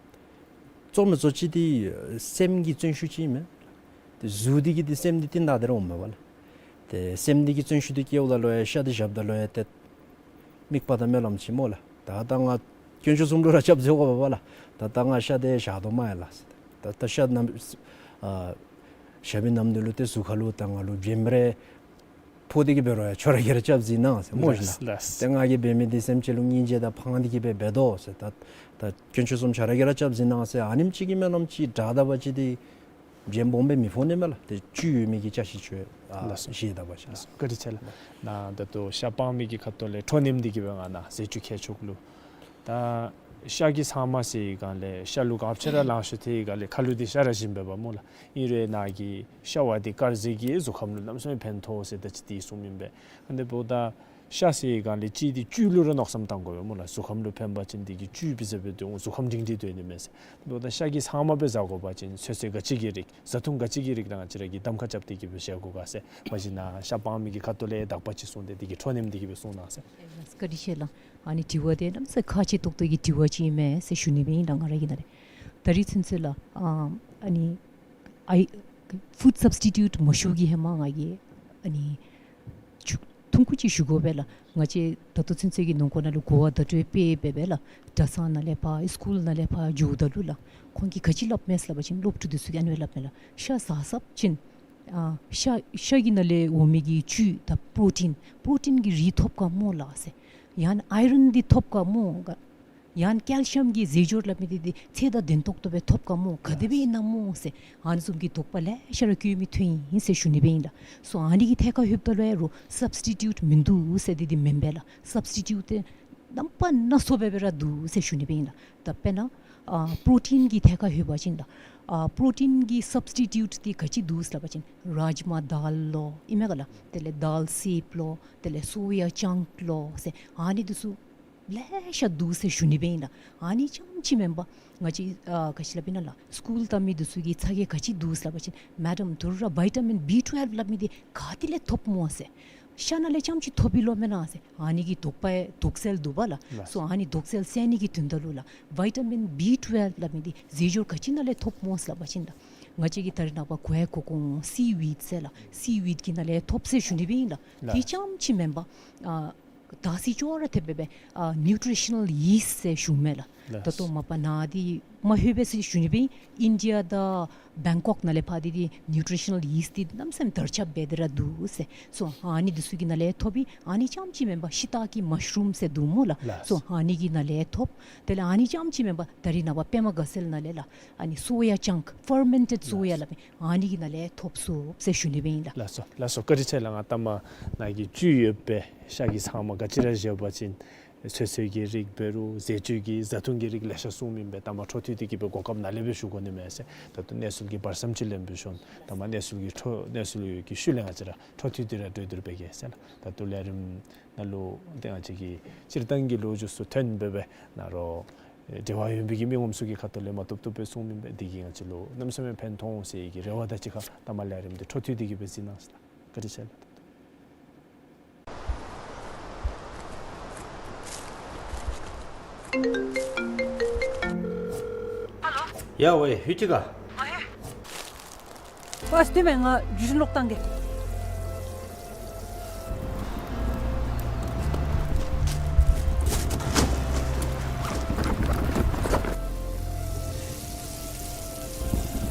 གཙོ་མི་གཙོ་ཅིག་འདི་སེམས་ཀྱི་བརྩོན་ཤུགས་ཅིག་ཨིན་མས། ཏེ་གཟུགས་འདི་གིས་ཏེ་སེམས་འདི་བརྟན་ད་དེ་ར་འོང་མས་པ་ལགས། ཏེ་སེམས་འདི་གིས་བརྩོན་ཤུགས་འདི་བསྐྱེདཔ་ད་ལུ་ཡང་ཤ་འདི་བཞགཔ་ད་ལུ་ཡང་ཏེ་དམིགས་པ་དང་སྨོན་ལམ་ཅིག་སྨོ་ལགས། ད་ད་ང་དཀོན་མཆོག་གསུམ་ལུ་ར་སྐྱབས་བཅོལ་དགོ་པས་པ་ལགས། ད་ད་ང་ཤ་འདི་བཞག་དོ་མས་ལགས། ད་ད་ཤ་གནམ་ཨ་བཞག་པའི་ནམ་དུས་ལུ་ཏེ་གཟུགས་ཁ་ལུ་ད་ང་ལུ་རྒྱན་རེ་ཕོག་སྟེ་གིས་འབད་རུང་ཡང་ཁྱོད་ར་གིས་ར་སྐྱབས་མཛད་གནང་ཟེར་སྨོ་ཤིག་ལགས། ལགས། ཏེ་ང་གིས་འབད་མི་འདི་སེམས་ཅན་ལུ་སྙིང་རྗེ་དང་ཕངས་ཏེ་གིས་སྦེ་འབད་དོ་ཟེར། ད་ད་དཀོན་མཆོག་གསུམ་ཁྱོད་ར་གིས་ར་སྐྱབས་མཛད་གནང་ཟེར་ཨ་ནེམ་ཅིག་གི་སྨོན་ལམ་ཅིག་བསྒྲགས་ད་པ་ཅིན་ཏེ་རྒྱན་སྦོམ་སྦེ་མི་ཕོག་ནི་མས་ལགས། ཏེ་བཅུད་ཡོད་མི་གི་ཅ་ཆས་ཚུ་ཨ་ལགས་སོ། བཞེས་ད་པ་ཅིན། ལགས་སོ། བཀའ་དྲིན་ཆེ་ལགས། ནཱ་ད་ལྟོ་ཤ་སྤང་མི་གི་ཁ་ཐུག་ལས་འཕྲོ་མཐུད་དེ་གིས་སྦེ་ང་ནཱ་ཟས་བཅུད་མཁས་མཆོག་ལུ་ད་ཤ་གི་ཚབ་མ་ཟེར་བའི་སྒང་ལས་ཤ་ལུ་ག་ཅི་ར་ལང་ཤོར་ཏེ་ག་ལས་ཁ་ལུ་འདི་ཤ་ར་བཞིན་འབད་བ་སྨོ་ལགས། ཨིན་རུང་ནཱ་གི་ཤ་བ་འདི་དཀར་ཟས་ཀྱིས་གཟུགས་ཁམས་ལུ་གནམ་མེད་ས་མེད་ཕན་ཐོགས་ཟེར་ད་ཅི་འདི་གསུངམ་ཨིན་པས། ཨ་ནི་འབདཝ་ད་ཤ་ཟེར་བའི་སྒང་ལས་གཅིག་འདི་བཅུད་ལུ་ར་མནོ་བསམ་བཏང་དགོ་པས་སྨོ་ལགས། གཟུགས་ཁམས་ལུ་ཕན་པ་ཅིན་འདི་གིས་བཅུད་སྦེ་ཟེར་སྦེ་འདུག། གཟུགས་ཁམས་སྒྲིང་སྒྲིང་སྡོད་ནི་མས་ཟེར། འབདཝ་ད་ཤ་གི་ཚབ་མ་སྦེ་ཟ་དགོ་པ་ཅིན་ཚོད་བསྲེ་ག་ཅི་གི་རིགས་བཟའ་འཐུང་ག་ཅི་གི་རིགས་ར་ང་བཅས་ར་གིས་གདམ་ཁ་རྐྱབ་སྟེ་གིས་སྦེ་བཞེས་དགོ་ག་ཟེར་མ་གཞི་ནཱ་ཤ་སྤང་མི་གི་ཁ་ཐུག་ལས་དག་པ་ཅིག་གསུངས་ཏེ་འདི་གིས་འཕྲོ་མཐུད་དེ་གིས་སྦེ་གསུངས་གནང་ཟེར། བཀའ་དྲིན་ཆེ་ལགས། ཨ་ནི་དྲི་བ་འདི་གནམ་མེད་ས་མེད་ཁག་ཆེ་ཏོག་ཏོ་གི་དྲི་བ་ཅིག་ཨིན་མས་ཟེར་ཞུ་ནི་སྦེ་ཨིན་ལགས། ང་ར་གི་ནང་ལས། ད་རིས་ཚུན་ཚོད་ལགས་ཨ་ཨ་ནི་ཨའི་ཕུཌ་སབ་སི་ཊི་ཊུཊ་མ་ཞུ་གི་ཧེ་མ་ང་གིས་ཨ་ནི་ཆུ་ཐུང་ཀུ་ཅིག་ཞུ་དགོ་པས་ལགས། ང་བཅས་ད་ལྟོ་ཚུན་ཚོད་ཀྱི་ནང་འཁོད་ནང་ལུ་གོ་བ་བརྡ་སྤྲོད་སྤེལ་འབད་བས་ལགས། གྲྭ་ཚང་ནང་ལས་ཕར་སི་ཀུལ་ནང་ལས་ཕར་འགྱོཝ་ད་ལུ་ལགས། ཁོང་གིས་ག་ཅི་སླབ་མས་ཟེར་སླབ་པ་ཅིན་སློབ་ཕྲུག་འདི་ཚུ་གིས་ཨ་ནི་སྦེ་སླབ་མས་ལགས། ཤ་ཟ་ཟཝ་ཅིན་ཨ་ཤ་ཤ་གི་ནང་ལས་འོང་མི་གི་བཅུད་དང་པྲོ་ཊིན་པྲོ་ཊིན་གྱི་རིགས་ཐོབ་ག་སྨོ་ལགས་ཟེར། ཡང་ན་ཨའི་རཱན་འདི་ཐོབ་ག་སྨོ་ག། ཡང་ན་ཀེལ་ཤི་ཡམ་གྱི་རྫས་སྦྱོར་སླབ་མི་འདི་འདི་ཚད་དང་ལྡན་ཏོག་ཏོ་སྦེ་ཐོབ་ག་སྨོ། ག་དེ་སྦེ་ཨིན་ན་སྨོ་ཟེར་ཨ་ནི་བཟུམ་གྱི་དོགས་པ་ལེ་ཤ་ར་བཀོད་མི་ཐོན་ཡི་ཟེར་ཞུ་ནི་སྦེ་ཨིན་ལགས། སོ་ཨ་ནི་གི་ཐད་ཁར་ལྷོདཔ་ད་ལུ་ཡང་རུང་སབ་སི་ཊི་ཊུཊ་མིན་འདུག་ཟེར་འདི་འདི་མེན་པས་ལགས། སབ་སི་ཊི་ཊུཊ་འདི་ རྣམ་པ་སྣ་ཚོགས་སྦེ་སྦེ་ར་འདུག་ཟེར་ཞུ་ནི་སྦེ་ཨིན་ལགས། ད་དཔེར་ན་ཨ་པྲོ་ཊིན་གྱི་ཐད་ཁར་ལྷོད་པ་ཅིན་ལགས། ཨ་པྲོ་ཊིན་གྱི་སབ་སི་ཊི་ཊུཊ་འདི་ག་ཅི་འདུག་ཟེར་སླབ་པ་ཅིན་རཱཇ་མ་དཱལ་ལོ་ཨིན་མས་ག་ལགས། དེ་ལས་དཱལ་སིཌ་ལོ། དེ་ལས་སོ་ཡ་ཅང་ལོ་ཟེར་ཨ་ནི་འདི་ཚུ་ལེ་ཤ་འདུག་ཟེར་ཞུ་ནི་སྦེ་ཨིན་ལགས། ཨ་ནི་རྐྱངམ་ཅིག་མེན་པར་ང་བཅས་ཨ་ག་ཅི་སླབ་ཨིན་ན་ལགས། སི་ཀུལ་བལྟ་མི་འདི་ཚུ་གིས་ཚ་གྱང་ག་ཅི་འདུག་ཟེར་སླབ་པ་ཅིན་མེ་ཌམ་ད་རུང་ར་བི་ཊ་མིན་བི་ཊུ་ཝེལབ་སླབ་མི་འདི་ག་ཏེ་ལས་ཐོབ་སྨོ་ཟེར། ཤ་ནང་ལས་རྐྱངམ་ཅིག་ཐོབ་པས་ལོ་མེན་ན་ཟེར། ཨ་ནི་གི་དོགས་པ་དོགས་སེལ་འདུག་པ་ལགས། ལགས། སོ་ཨ་ནི་དོགས་སེལ་སེལ་ནི་གི་དོན་དག་ལུ་ལགས། བི་ཊ་མིན་བི་ཊུ་ཝེལབ་སླབ་མི་འདི་རྫས་སྦྱོར་ག་ཅི་ནང་ལས་ཐོབ་སྨོ་ཟེར་སླབ་པ་ཅིན་ད་ང་བཅས་ཀྱིས་ད་རེས་ནངས་པ་གོ་ཡ་གོ་གོ་འོང་སི་ཝིཌ་ཟེར་ལགས། སི་ཝིཌ་ཀྱི་ནང་ལས་ཐོབ་ཟེར་ཞུ་ནི་སྦེ་ཨིན་ལགས། ལགས། དེ་རྐྱངམ་ཅིག་མེན་པར་ཨ་དར་སིལ་ཅོག་ར་འཐདཔ་སྦེ་སྦེ་ཨ་ནིའུ་ཊི་རི་ཤ་ནཱལ་ཡིསཊ་ཟེར་ཞུཝ་མས་ལགས། ལགས། ད་ལྟོ་མ་པ་ནཱ་འདི་མ་ལྷོད་པས་ཟེར་ཞུ་ནི་སྦེ་ཨིན། ཨིན་ཌི་ཡ་དང་བེང་ཀོག་ནང་ལས་ཕར་འདི་འདི་ནིའུ་ཊི་རི་ཤ་ནཱལ་ཡིསཊ་འདི་གནམ་མེད་ས་མེད་དར་ཁྱབ་འབད་དེ་ར་འདུག་ཟེར། སོ་ཨ་ནི་འདི་ཚུ་གི་ནང་ལས་ཐོབ་ཨིན། ཨ་ནི་རྐྱངམ་ཅིག་མེན་པར་ཤི་ཏ་ཀི་མ་ཤི་རུམ་ཟེར་འདུག་སྨོ་ལགས། ལགས། སོ་ཨ་ནི་གི་ནང་ལས་ཐོབ། དེ་ལས་ཨ་ནི་རྐྱངམ་ཅིག་མེན་པར་ད་རེས་ནངས་པ་པདྨ་དགའ་ཚལ་ནང་ལས་ལགས། ཨ་ནི་སོ་ཡ་ཅང་ཕར་མེན་ཊེཌ་སོ་ཡ་ལགས། སླབ་མི་ཨ་ནི་གི་ནང་ལས་ཐོབ་ཚུགས་ཟེར་ཞུ་ནི་སྦེ་ཨིན་ལགས། ལགས་སོ་ལགས་སོ། བཀའ་དྲིན་ཆེ་ལགས། ང་ལྟ་མ་ནཱ་གི་བཅུད་ཡོད་པའི་ཤ་གི་ཚང་མ་ག་ཅི་ར་བཞེས་པ་ཅིན་ཚོད་བསྲེ་གི་རིགས་འབད་རུང་ཟས་བཅུད་ཀྱི་བཟའ་བཏུང་གི་རིགས་ལེ་ཤ་གསུངམ་ཨིན་པས། ལྟ་མ་འཕྲོ་མཐུད་དེ་གི་སྦེ་གོ་སྐབས་ནཱ་ལས་སྦེ་ཞུ་དགོ་ནི་མས་ཟེར། ད་ལྟོ་གནས་ཚུལ་གྱི་བར་མཚམས་ཅིག་ལེན་འབད་ཞིནམ་ལས་ལྟ་མ་གནས་ཚུལ་གྱི་འཕྲོ་གནས་ཚུལ་གྱི་ཤུལ་ལས་ང་བཅས་ར་འཕྲོ་མཐུད་དེ་ར་གྲོས་བསྡུར་འབད་གེ་ཟེར་ལགས། ད་ལྟོ་ལས་རིམ་ནང་ལུ་ཏེ་ང་བཅས་ཀྱི་སྤྱིར་བཏང་གི་ལོ་རྒྱུས་ཚུ་ཐོན་སྦེ་སྦེ་ནཱ་རོགས་འབྲེལ་བ་ཡོད་པའི་གི་མི་ངོམ་ཚུ་གི་ཁ་ཐུག་ལས་མ་བཏུབ་བཏུབ་སྦེ་གསུངམ་ཨིན་པས། འདི་གིས་ང་བཅས་ལུ་གནམ་མེད་ས་མེད་ཕན་ཐོགས་འོང་ཟེར་གྱི་རེ་བ་དང་གཅིག་ཁར་ལྟ་མ་ལས་རིམ་འདི་འཕྲོ་མཐུད་དེ་གི་སྦེ་གཟིགས་གནང་ཟེར་ལགས། བཀའ་དྲིན་ཆེ་ལགས། ཡ་ཝའེ་ལྷོད་ཅི་ག། ཨ་ལས། ཨ་ལས་ཏེ་མེན་ང་བརྒྱུད་འཕྲིན་ལོག་བཏང་གེ།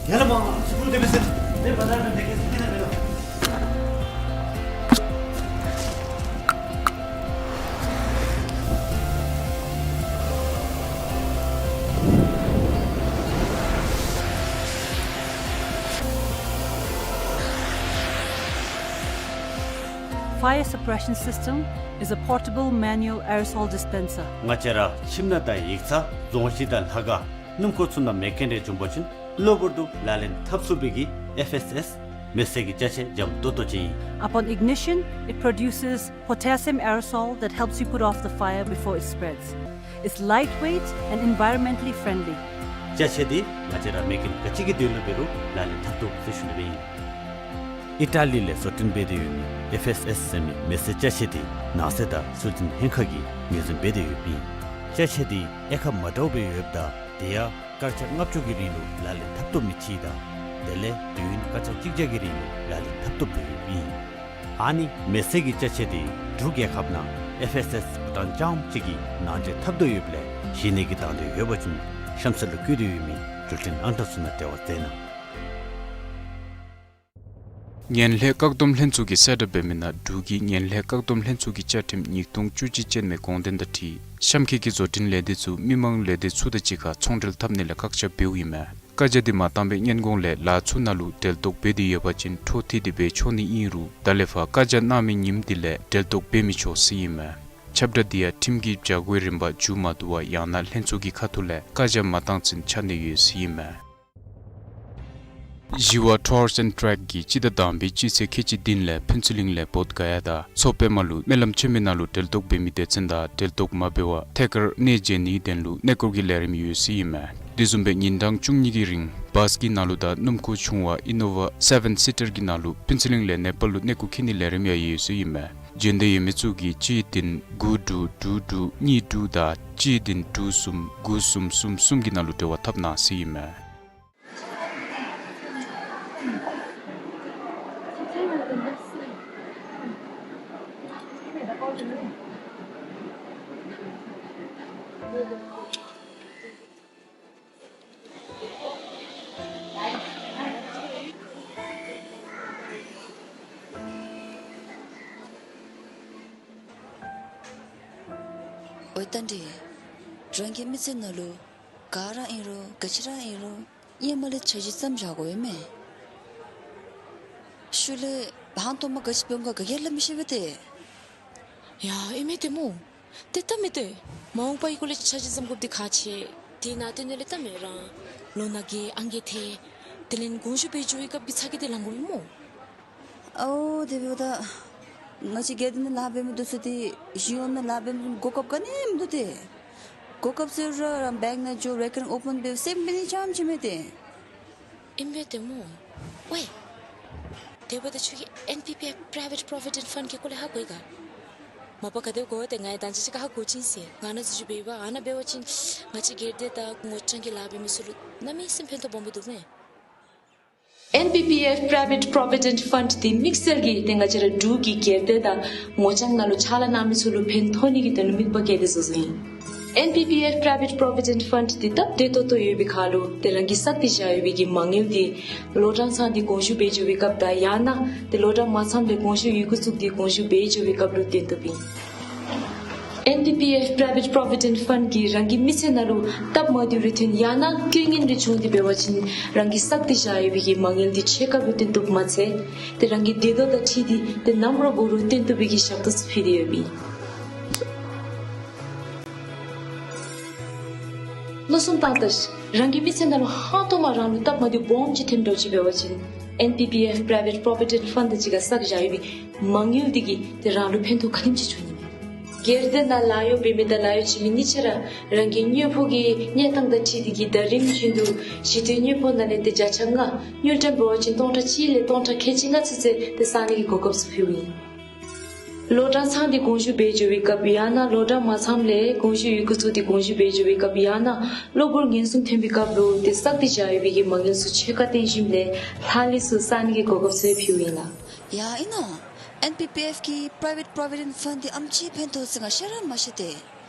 ཡ་ལ་མ་སུ་ཀུ་ལུ་དེ་སྦེ་ཟེར། དེ་བ་ད་ར་དེ་གི་སི་ཏི་ན་མེད་ལོ། Fire suppression system is a portable manual aerosol dispenser. ང་བཅས་ར་ཁྱིམ་ནང་དང་ཡིག་ཚང་རྫོང་གཞི་དང་ལྷ་ཁང་སྣུམ་འཁོར་ཚུ་ནང་མེ་རྐྱེན་རེ་བྱུང་པ་ཅིན་གློ་བུར་དུ་ལག་ལེན་འཐབ་ཚུགས་པའི་གི་ཨེཕ་ཨེསི་ཨེསི་མེ་བསད་ཀྱི་ཅ་ཆས་འཇམ་ཏོག་ཏོ་ཅིག་ཨིན། Upon ignition, it produces potassium aerosol that helps you put off the fire before it spreads. It's lightweight and environmentally friendly. ཅ་ཆས་འདི་ང་བཅས་ར་མེ་རྐྱེན་ག་ཅི་གི་དོན་ལུ་འབད་རུང་ལག་ལེན་འཐབ་ཚུགས་ཟེར་ཞུ་ནི་སྦེ་ཨིན། ཨི་ཊ་ལི་ལས་བཟོ་སྐྲུན་འབད་དེ་ཡོད་མི་ཨེཕ་ཨེསི་ཨེསི་ཟེར་མི་མེ་བསད་ཅ་ཆས་འདི་ནང་སྲིད་དང་སྲོལ་འཛིན་ལྷན་ཁག་གིས་ངོས་འཛིན་འབད་དེ་ཡོདཔ་ཨིན། ཅ་ཆས་འདི་དབྱེ་ཁག་མ་འདྲཝ་སྦེ་ཡོདཔ་ད་དེ་ཡང་སྐར་ཆ་ལྔ་བཅུ་གི་རིང་ལུ་ལག་ལེན་འཐབ་བཏུབ་མི་ཅིག་དང་དེ་ལས་དུས་ཡུན་སྐར་ཆ་གཅིག་བརྒྱ་གི་རིང་ལུ་ལག་ལེན་འཐབ་བཏུབ་སྦེ་ཡོདཔ་ཨིན། ཨ་ནི་མེ་བསད་ཀྱི་ཅ་ཆས་འདི་འབྲུག་རྒྱལ་ཁབ་ནང་ཨེཕ་ཨེསི་ཨེསི་བྷུ་ཊཱན་རྐྱངམ་གཅིག་གིས་ནང་འདྲེན་འཐབ་དོ་ཡོདཔ་ལས་གཞི་གནས་ཀྱི་དང་འདོད་ཡོད་པ་ཅིན་གཤམ་གསལ་ལུ་བཀོད་དེ་ཡོད་མི་འགྲུལ་འཕྲིན་ཨང་གྲངས་ཚུ་ནང་འབྲེལ་བ་མཛད་གནང་། ངན་ལྷད་བཀག་སྡོམ་ལྷན་ཚོགས་ཀྱིས་གསལ་བསྒྲགས་འབད་མི་ནང་འབྲུག་གི་ངན་ལྷད་བཀག་སྡོམ་ལྷན་ཚོགས་ཀྱི་བཅའ་ཁྲིམས་ཉིས་སྟོང་བཅུ་གཅིག་ཅན་མའི་དགོངས་དོན་དང་འཁྲིལ་གཤམ་འཁོད་ཀྱི་བཟོ་སྐྲུན་ལས་སྡེ་ཚུ་མི་མང་ལས་སྡེ་ཚུ་དང་གཅིག་ཁར་ཚོང་འབྲེལ་འཐབ་ནི་ལས་བཀག་ཆ་འབདཝ་ཨིན་མས། བཀའ་རྒྱ་འདི་མ་བཏང་པའི་སྔོན་གོང་ལས་ལཱ་ཚུ་ནང་ལུ་འབྲེལ་གཏོགས་འབད་དེ་ཡོད་པ་ཅིན་འཕྲོ་མཐུད་དེ་སྦེ་འགྱོ་ནི་ཨིན་རུང་ད་ལས་ཕར་བཀའ་རྒྱ་གནང་མི་ཉིནམ་དེ་ལས་འབྲེལ་གཏོགས་འབད་མི་ཆོག་ཟེར་ཨིན་མས། ཁྱབ་བསྒྲགས་འདི་ཡང་ཁྲིམས་ཀྱི་བྱ་སྒོའི་རིམ་པ་མཇུག་མ་བསྡུ་བར་ཡང་ན་ལྷན་ཚོགས་ཀྱི་ཁ་ཐུག་ལས་བཀའ་རྒྱ་མ་བཏང་ཚུན་ཆ་ནི་ཡོད་ཟེར་ཨིན་མས། Jiva Tours and Trek གིས་སྤྱི་ཟླ་དང་པའི་སྤྱི་ཚེས་ཁལ་གཅིག་བདུན་ལས་ཕུན་ཚོགས་གླིང་ལས་བོདྷ་ག་ཡ་དང་མཚོ་པདྨ་ལུ་སྨོན་ལམ་ཆེན་མོའི་ནང་ལུ་འབྲེལ་གཏོགས་འབད་མི་སྡེ་ཚན་དང་འབྲེལ་གཏོགས་མ་འབད་བར་ཐད་ཀར་གནས་མཇལ་ནིའི་དོན་ལུ་གནས་སྐོར་གྱི་ལས་རིམ་ཡོད་ཟེར་ཨིན་མས། དེ་བཟུམ་སྦེ་ཉིན་གྲངས་བཅུ་གཉིས་ཀྱི་རིང་བཱས་ཀྱི་ནང་ལུ་དང་སྣུམ་འཁོར་ཆུང་བ་ཨི་ནོ་ཝ་སེ་བེན་སི་ཊར་གྱི་ནང་ལུ་ཕུན་ཚོགས་གླིང་ལས་ནེ་པཱལ་ལུ་གནས་སྐོར་འཁྱིད་ནིའི་ལས་རིམ་ཡང་ཡོད་ཟེར་ཨིན་མས། འབྱོན་འདོད་ཡོད་མི་ཚུ་གིས་གཅིག་བདུན་དགུ་དྲུག་དྲུག་དྲུག་གཉིས་དྲུག་དང་གཅིག་བདུན་དྲུག་གསུམ་དགུ་གསུམ་གསུམ་གསུམ་གྱི་ནང་ལུ་འབྲེལ་བ་འཐབ་གནང་ཟེར་ཨིན་མས། ཨོ་རྟ་མགྲིན། རང་གི་མི་ཚེ་ནང་ལུ་ག་ར་ཨིན་རུང་ག་ཅི་ར་ཨིན་རུང་ཧེ་མ་ལས་འཆར་གཞི་བརྩམས་བཞག་དགོ་པས་མས། ཤུལ་ལས་བང་ཐོག་མ་ག་ཅི་འབད་འོང་ག་ག་གིས་སླབ་མི་ཤེས་པས་ཏེ། ཡ་ཨིན་མས་ཏེ་སྨོ། ཏེ་ད་མེད་དེ། མ་འོངས་པའི་སྐོར་ལས་ཆ་འཇོག་བཟུམ་དགོཔ་འདི་ཁག་ཆེ། དེ་ནང་དོན་ལས་ད་མེད་རང་། ལོ་ན་རྒས་ཨང་རྒས་ཐལ། དེ་ལས་དགོངས་ཞུ་འབད་འགྱོ་བའི་སྐབས་ཀྱི་ཚ་གྱང་འདི་ལང་དགོ་པས་སྨོ། ཨའོ་དེ་འབདཝ་ད་ང་བཅས་སྒེར་སྡེ་ནང་ལཱ་འབད་མི་འདི་ཚུ་ཏེ་གཞུང་ནང་ལཱ་འབད་མི་གོ་སྐབས་ག་ནི་མིན་འདུག་སྟེ། གོ་སྐབས་ཟེར་རུང་རང་བེངཀ་ནང་འགྱོ་རེ་ཀ་རིང་ཨོ་པཱན་འབདཝ་སེམས་འབད་ནི་རྐྱངམ་ཅིག་མེད་དེ། ཨིན་པས་ཏེ་སྨོ། ཝའི། དེ་འབདཝ་ད་ཁྱོད་ཀྱིས་ཨེན་པི་པི་ཨེཕ་པྲའི་ཝེཊ་པོ་བི་ཌེནཊ་ཕཱནཌ་གི་སྐོར་ལས་ཧ་གོ་ཡི་ག། མ་པ་ག་དེ་གོ་སྟེ་ང་ཡང་ད་ཅི་ཅིག་ཁར་ཧ་གོ་ཅི་ཟེར། ང་ནཱ་འཛུལ་འགྱོ་སྦེ་ཡོདཔ་ཨ་ནཱ་འབད་བ་ཅིན་ང་བཅས་སྒེར་སྡེ་དང་ངོ་རྐྱང་གི་ལཱ་འབད་མི་ཚུ་ལུ་གནམ་མེད་ས་མེད་ཕན་ཐོགས་སྦོམ་སྦེ་འདུག་མས། ཨེན་པི་པི་ཨེཕ་པྲའི་ཝེཊ་པོ་བི་ཌེནཊ་ཕཱནཌ་འདི་དམིགས་བསལ་གྱིས་ཏེ་ང་བཅས་ར་འབྲུག་གི་སྒེར་སྡེ་དང་ངོ་རྐྱང་ནང་ལུ་ཕྱག་ལཱ་གནང་མི་ཚུ་ལུ་ཕན་ཐོགས་ནི་གི་དོན་ལུ་དམིགས་པ་བསྐྱེད་དེ་བཟོ་བཟོཝ་ཨིན། ཨེན་པི་པི་ཨེཕ་པྲའི་ཝེཊ་པོ་བི་ཌེནཊ་ཕཱནཌ་འདི་སྟབས་བདེ་ཏོག་ཏོ་ཡོད་པའི་ཁར་ལུ་ཏེ་རང་གིས་བསགས་ཏེ་བཞག་ཡོད་པའི་གི་མ་དངུལ་འདི་ལོ་གྲངས་ཚང་སྟེ་དགོངས་ཞུ་འབད་འགྱོ་བའི་སྐབས་དང་ཡང་ན་ཏེ་ལོ་གྲངས་མ་ཚངམ་ལས་དགོངས་ཞུ་ཡི་གུ་བཙུགས་ཏེ་དགོངས་ཞུ་འབད་འགྱོ་བའི་སྐབས་ལུ་བཏོན་བཏུབ་ཨིན། ཨེན་པི་པི་ཨེཕ་པྲའི་ཝེཊ་པོ་བི་ཌེནཊ་ཕཱནཌ་གིས་རང་གི་མི་ཚེ་ནང་ལུ་སྟབས་མ་བདེཝ་རེ་ཐོན་ཡང་ན་རྐྱེན་ངན་རེ་བྱུང་སྟེ་འབད་བ་ཅིན་རང་གིས་བསགས་ཏེ་བཞག་ཡོད་པའི་གི་མ་དངུལ་འདི་ཕྱེད་ཀ་སྦེ་བཏོན་བཏུབ་མ་ཚད་ཏེ་རང་གི་བདེ་སྡུག་དང་འཁྲིལ་ཏེ་ཏེ་ནམ་ར་འབད་རུང་བཏོན་བཏུབ་པའི་གི་ཞབས་ཏོག་ཚུ་ཕུལ་ཏེ་ཡོདཔ་ཨིན། མནོ་བསམ་བཏང་ད། རང་གི་མི་ཚེ་ནང་ལུ་ཧང་སྟོང་མ་རང་ལུ་སྟབས་མ་བདེཝ་སྦོམ་ཅིག་ཐོནམ་འདྲཝ་ཅིག་འབད་བ་ཅིན་ཨེན་པི་པི་ཨེཕ་པྲའི་ཝེཊ་པོ་བི་ཌེནཊ་ཕཱནཌ་དང་གཅིག་ཁར་བསགས་བཞག་ཡོད་པའི་མ་དངུལ་འདི་གིས་ཏེ་རང་ལུ་ཕན་ཐོགས་ག་ནི་ཅིག་འབྱུང་ནི་མས། སྒེར་སྡེ་ནང་ལཱ་གཡོག་འབད་མི་དང་ལཱ་གཡོག་བྱིན་མི་གཉིས་ཆ་ར་རང་གི་དངོས་པོ་གི་གནས་སྟངས་དང་འཁྲིལ་ཏེ་གིས་ད་རིམ་བཞིན་དུ་ཞི་དུས་དངོས་པོ་ནང་ལས་ཏེ་བརྒྱ་ཆ་ལྔ་དངུལ་ཀྲམ་འབད་བ་ཅིན་སྟོང་ཕྲག་གཅིག་ལས་སྟོང་ཕྲག་ཁལ་གཅིག་ལྔ་ཚུན་ཚོད་ཏེ་བསག་ནི་གི་གོ་སྐབས་ཚུ་ཕུལཝ་ཨིན། ལོ་གྲངས་ཚང་སྟེ་དགོངས་ཞུ་འབད་འགྱོ་བའི་སྐབས་ཡང་ན་ལོ་གྲངས་མ་ཚངམ་ལས་དགོངས་ཞུ་ཡི་གུ་བཙུགས་ཏེ་དགོངས་ཞུ་འབད་འགྱོ་བའི་སྐབས་ཡང་ན་གློ་བུར་ངན་སོང་ཐོན་པའི་སྐབས་ལུ་ཏེ་བསགས་ཏེ་བཞག་ཡོད་པའི་གི་མ་དངུལ་ཚུ་ཕྱེད་ཀ་བཏོན་ཞིནམ་ལས་ལྷག་ལུས་ཚུ་བསག་ནི་གི་གོ་སྐབས་ཚུ་ཕུལཝ་ཨིན་ལགས། ཡ་ཨིན་ན། ཨེན་པི་པི་ཨེཕ་གི་པྲའི་ཝེཊ་པོ་བི་ཌེནཊ་ཕཱནཌ་འདི་ཨེམ་ཅིག་ཕན་ཐོགས་ཟེར་ང་ཤེས་ར་མ་ཤེས་ཏེ།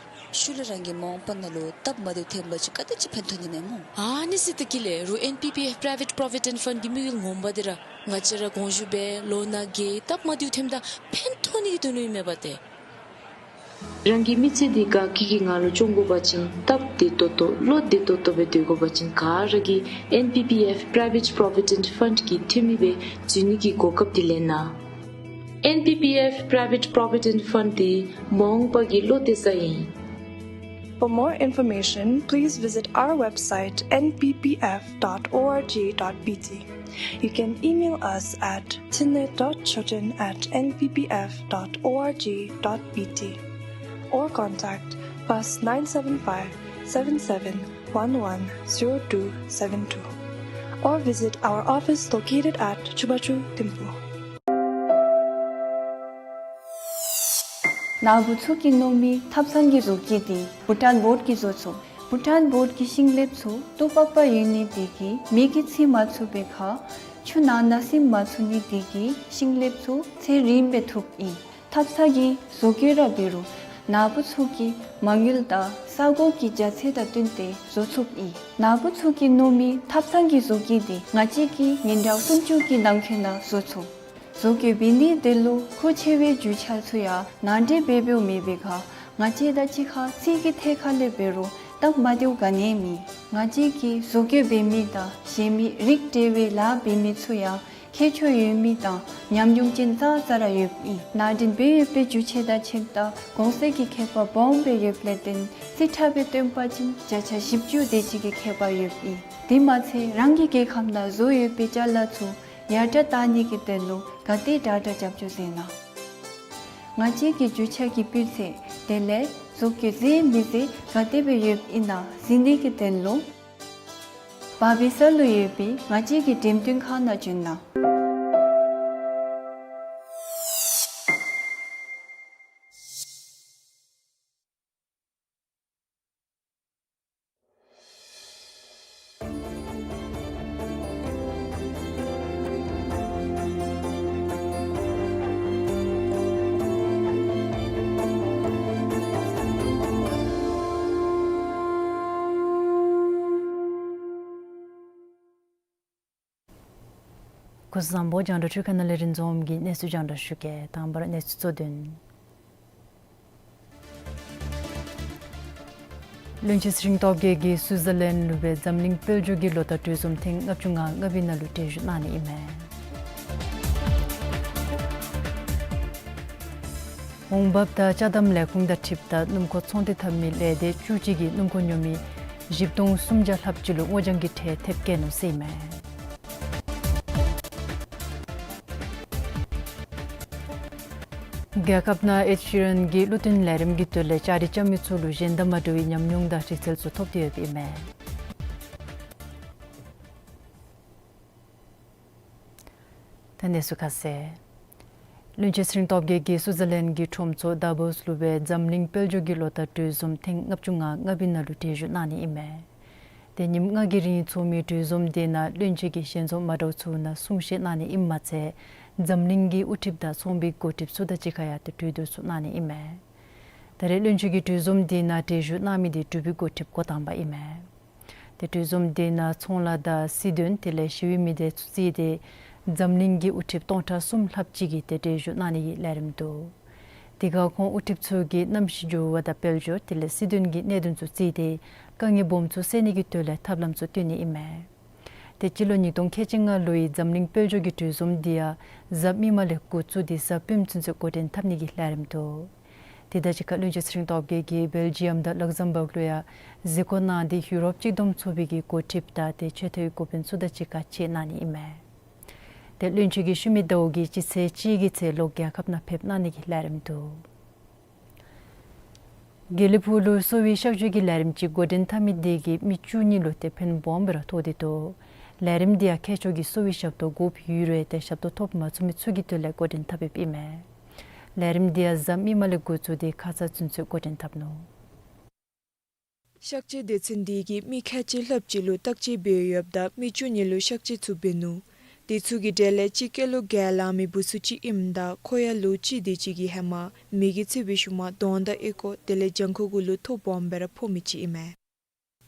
ཤུལ་ལས་རང་གི་མ་འོངས་པ་ནང་ལུ་སྟབས་མ་བདེཝ་ཐོན་པ་ཅིན་ག་དེ་ཅིག་ཕན་ཐོགས་ནི་མས་སྨོ། ཨ་ནི་ཟེར་ཏེ་གི་ལས་རུང་ཨེན་པི་པི་ཨེཕ་པྲའི་ཝེཊ་པོ་བི་ཌེནཊ་ཕཱནཌ་གི་དམིགས་ཡུལ་ངོ་མ་འདི་ར་ང་བཅས་ར་དགོངས་ཞུ་འབད་ལོ་ན་རྒས་སྟབས་མ་བདེཝ་ཐོནམ་ད་ཕན་ཐོགས་ནི་གི་དོན་ལུ་ཨིན་མས་པ་ཏེ། རང་གི་མི་ཚེ་འདི་དགའ་སྐྱིད་ཀྱི་ངང་ལུ་སྐྱོང་དགོ་པ་ཅིན་སྟབས་བདེ་ཏོག་ཏོ་བློ་བདེ་ཏོག་ཏོ་སྦེ་སྡོད་དགོ་པ་ཅིན་ག་ར་གིས་ཨེན་པི་པི་ཨེཕ་པྲའི་ཝེཊ་པོ་བི་ཌེནཊ་ཕཱནཌ་གི་འཐུས་མི་སྦེ་འཛུལ་ནི་གི་གོ་སྐབས་འདི་ལེན་གནང་། ཨེན་པི་པི་ཨེཕ་པྲའི་ཝེཊ་པོ་བི་ཌེནཊ་ཕཱནཌ་འདི་མ་འོངས་པ་གི་བློ་གཏད་ས་ཨིན། For more information, please visit our website N P P F dot org dot B T. You can email us at tinle dot choten at N P P F dot org dot B T or contact plus nine seven five seven seven one one zero two seven two or visit our office located at Chubachu Thimphu. ནཱ་བུ་ཚུ་གིས་མནོ་མི་ཐབ་ཚང་གི་བཟོ་བཀོད་འདི་བྷུ་ཊཱན་བོརཌ་ཀྱིས་བཟོ་ཚུགས། བྷུ་ཊཱན་བོརཌ་ཀྱི་ཤིང་ལེབ་ཚུ་ཏོག་པག་པ་ཡོད་ནི་དེ་གིས་མེ་གིས་འཚིག་མ་ཚུགས་པའི་ཁར་ཆུ་ནང་ན་ཟིམ་མ་ཚུགས་ནི་དེ་གིས་ཤིང་ལེབ་ཚུ་ཚད་རིངམོ་སྦེ་ཐུགཔ་ཨིན། ཐབ་ཚང་གི་བཟོ་བཀོད་ར་འབད་རུང་ནཱ་བུ་ཚུ་གི་མ་དངུལ་དང་ས་གོ་གི་རྒྱ་ཚད་དང་བསྟུན་ཏེ་བཟོ་ཚུགསཔ་ཨིན། ནཱ་བུ་ཚུ་གིས་མནོ་མི་ཐབ་ཚང་གི་བཟོ་བཀོད་འདི་ང་བཅས་ཀྱིས་ཉིན་གྲངས་སུམ་ཅུ་གི་ནང་འཁོད་ནང་བཟོ་ཚུགས། བཟོ་བཀོད་འབད་ནི་དེ་ལུ་མཁོ་ཆེ་བའི་རྒྱུ་ཆ་ཚུ་ཡང་ནང་འདྲེན་འབད་འབདཝ་མེད་པའི་ཁར་ང་བཅས་དང་གཅིག་ཁར་ཚིག་གི་ཐད་ཁར་ལས་འབད་རུང་སྟབས་མ་བདེཝ་ག་ནི་མེད། ང་བཅས་ཀྱིས་བཟོ་བཀོད་འབད་མི་དང་གཞན་མི་རིགས་འབྲེལ་བའི་ལཱ་འབད་མི་ ཚུ་ཡང་ཁྱད་ཆོས་ཡོད་མི་དང་ཉམས་མྱོང་ཅན་ཙང་ཙ་ར་ཡོདཔ་ཨིན། ནང་འདྲེན་འབད་ཡོད་པའི་རྒྱུ་ཆ་དང་ཕྱདཔ་ད་གོང་ཚད་ཀྱི་ཁྱད་པར་སྦོམ་སྦེ་ཡོདཔ་ལས་བརྟེན་རྩིས་ཁྲ་སྦེ་སྟོན་པ་ཅིན་བརྒྱ་ཆ་བཞི་བཅུ་དེ་ཅིག་གི་ཁྱད་པར་ཡོདཔ་ཨིན། དེ་མ་ཚད་རང་གི་རྒྱལ་ཁམས་ནང་བཟོ་ཡོད་པའི་ཅ་ལ་ཚུ་ཡར་དྲག་གཏང་ནི་གི་དོན་ལུ་ག་དེ་དྲག་དྲག་རྒྱབ་སྐྱོར་མཛད་གནང་། ང་བཅས་ཀྱི་རྒྱུ་ཆ་གི་སྤུས་ཚད་དེ་ལས་བཟོ་བཀོད་མཛེས་མི་མཛེས་ག་དེ་སྦེ་ཡོདཔ་ཨིན་ན་གཟིགས་ནི་གི་དོན་ལུ་བར་སྦིས་ས་ལུ་ཡོད་པའི་ང་བཅས་ཀྱི་འགྲེམས་སྟོན་ཁང་ནང་བྱོན་གནང་། སྐུ་གཟུགས་བཟང་པོ། རྒྱང་བསྒྲགས་འཕྲུལ་ཁང་ནང་ལས་རིག་འཛོམས་ཀྱིས་གནས་ཚུལ་རྒྱང་བསྒྲགས་ཞུ་གེ། དང་པ་ར་གནས་ཚུལ་གཙོ་དོན། བློན་ཆེན་ཚེ་རིང་སྟོབས་རྒྱས་ཀྱིས་སུའི་ཛར་ལེནཌ་ལུ་སྦེ་འཛམ་གླིང་དཔལ་འབྱོར་གྱི་ལོ་བསྟར་གྲོས་འཛོམས་ཐེངས་ལྔ་བཅུ་ང་ལྔ་པའི་ནང་ལུ་གྲལ་བཞུགས་གནང་ནི་ཨིན་མས། འོང་འབབ་དང་ཅ་དམ་ལས་ཁུངས་དང་འཁྲིལཝ་ད་སྣུམ་འཁོར་ཚོང་འབྲེལ་འཐབ་མི་ལས་སྡེ་བཅུ་གཅིག་གིས་སྣུམ་འཁོར་ཉོ་མི་བཞི་སྟོང་སུམ་བརྒྱ་ལྷགཔ་ཅིག་ལུ་སྔོ་ལྗང་གི་ཁྲལ་ཐེབས་བཀལ་ནུག་ཟེར་ཨིན་མས། རྒྱལ་ཁབ་ནང་ཨེཌ་ཤི་རཱན་གྱི་བློ་མཐུན་ལས་རིམ་གྱི་དོན་ལས་བཅའ་སྒྲིག་རྐྱབ་མི་ཚུ་ལུ་གཞན་དང་མ་འདྲ་བའི་ཉམས་མྱོང་དང་རིག་རྩལ་ཚུ་ཐོབ་སྟེ་ཡོདཔ་ཨིན་མས། ད་གནས་ཚུལ་ཁ་གསལ། བློན་ཆེན་ཚེ་རིང་སྟོབས་རྒྱས་ཀྱིས་སུའུ་ཛར་ལེནཌ་གྱི་ཁྲོམ་ཚོགས་དཱ་བོསི་ལུ་སྦེ་འཛམ་གླིང་དཔལ་འབྱོར་གྱི་ལོ་བསྟར་གྲོས་འཛོམས་ཐེངས་ལྔ་བཅུ་ང་ལྔ་པའི་ནང་ལུ་གྲལ་བཞུགས་གནང་ནི་ཨིན་མས། ཏེ་ཉིནམ་ལྔ་གི་རིང་ཚོགས་མི་གྲོས་འཛོམས་དེ་ནང་བློན་ཆེན་གྱིས་ཞལ་འཛོམས་མ་འདྲཝ་ཚུ་ནང་གསུང་བཤད་གནང་ནི་ཨིནམ་མ་ཚད་འཛམ་གླིང་གི་དབུ་ཁྲིདཔ་དང་ཚོང་པའི་འགོ་ཁྲིདཔ་ཚུ་དང་གཅིག་ཁར་ཡང་ཏེ་གྲོས་བསྡུར་ཚུ་གནང་ནི་ཨིན་མས། ད་རེས་བློན་ཆེན་གྱི་གྲོས་འཛོམས་དེ་ནང་གྲལ་བཞུགས་གནང་མི་དེ་འབྲུག་པའི་འགོ་ཁྲིདཔ་འགོ་དང་པ་ཨིན་མས། ཏེ་གྲོས་འཛོམས་དེ་ནང་ཚོང་ལཱ་དང་སྲིད་དོན་དེ་ལས་ཞི་བའི་མི་སྡེ་ཚུ་བརྩིས་ཏེ་འཛམ་གླིང་གི་དབུ་ཁྲིདཔ་སྟོང་ཕྲག་གསུམ་ལྷགཔ་ཅིག་གིས་ཏེ་གྲལ་བཞུགས་གནང་ནི་གི་ལས་རིམ་འདུག། དེ་ཁར་ཁོང་དབུ་ཁྲིདཔ་ཚུ་གིས་གནམ་གཤིས་འགྱུར་བ་དང་དཔལ་འབྱོར་དེ་ལས་སྲིད་དོན་གྱི་གནད་དོན་ཚུ་བརྩིས་ཏེ་དཀའ་ངལ་སྦོམ་ཚུ་སེལ་ནི་གི་དོན་ལས་ཐབས་ལམ་ཚུ་སྟོན་ནི་ཨིན་མས། ཏེ་སྤྱི་ལོ་ཉིས་སྟོང་ཁལ་གཅིག་ལྔ་ལོའི་འཛམ་གླིང་དཔལ་འབྱོར་གྱི་གྲོས་འཛོམས་དེ་ཡང་གཟའ་མིག་དམར་ལས་འགོ་བཙུགས་ཏེ་གཟའ་སྤེནམ་ཚུན་ཚོད་འགོ་འདྲེན་འཐབ་ནི་གི་ལས་རིམ་འདུག། དེ་དང་གཅིག་ཁར་བློན་ཆེན་ཚེ་རིང་སྟོབས་རྒྱས་ཀྱིས་སྦེལ་ཇི་ཡམ་དང་ལག་ཟམ་བག་ལུ་ཡང་གཟིགས་སྐོར་གནང་སྟེ་ཡུ་རོབ་གཅིག་བསྡོམས་ཚོགས་པའི་གི་འགོ་ཁྲིདཔ་དང་ཏེ་ཆེ་མཐོའི་འགོ་དཔོན་ཚུ་དང་གཅིག་ཁར་མཇལ་གནང་ནི་ཨིན་མས། ཏེ་བློན་ཆེན་གྱིས་ཤུལ་མའི་ཟླཝ་གི་སྤྱི་ཚེས་གཅིག་གི་ཚེ་ལོག་རྒྱལ་ཁབ་ནང་ཕེབས་གནང་ནི་གི་ལས་རིམ་འདུག། དགེ་ལེགས་ཕུག་ལུ་གསོ་བའི་གཤག་བཅོས་ཀྱི་ལས་རིམ་ཅིག་འགོ་འདྲེན་འཐབ་མི་དེ་གིས་མི་བཅུ་གཉིས་ལུ་ཏེ་ཕན་སྦོམ་སྦེ་ར་ཐོགས་ཏེ་འདུག། ལས་རིམ་དེ་ཡང་མཁས་མཆོག་གི་གསོ་བའི་ཞབས་ཏོག་དགོཔ་ཡོད་རུང་ཏེ་ཞབས་ཏོག་ཐོབ་མ་ཚུགས་མི་ཚུ་གི་དོན་ལས་འགོ་འདྲེན་འཐབ་ཡོདཔ་ཨིན་མས། ལས་རིམ་དེ་ཡང་གཟའ་མིག་དམར་ལས་འགོ་བཙུགས་ཏེ་ཁ་ཙ་ཚུན་ཚོད་འགོ་འདྲེན་འཐབ་ནུག། གཤག་བཅོས་སྡེ་ཚན་དེ་གིས་མི་ཁལ་གཅིག་ལྷགཔ་ཅིག་ལུ་བརྟག་དཔྱད་འབད་ཡོདཔ་ད་མི་བཅུ་གཉིས་ལུ་གཤག་བཅོས་ཚུ་འབད་ནུག། དེ་ཚུ་གི་གྲས་ལས་གཅིག་སྐྱེས་ལོ་བརྒྱད་ལང་མི་བུ་ཚུ་ཅིག་ཨིནམ་ད་ཁོ་ཡང་ལོ་གཅིག་དེ་ཅིག་གི་ཧེ་མ་མེ་གིས་འཚིག་པའི་ཤུལ་མ་གདོང་དང་ཨོལ་ཀོ་དེ་ལས་བྱང་ཁོག་གུ་ལུ་ཐོ་སྦོམ་སྦེ་ར་ཕོག་མི་ཅིག་ཨིན་མས།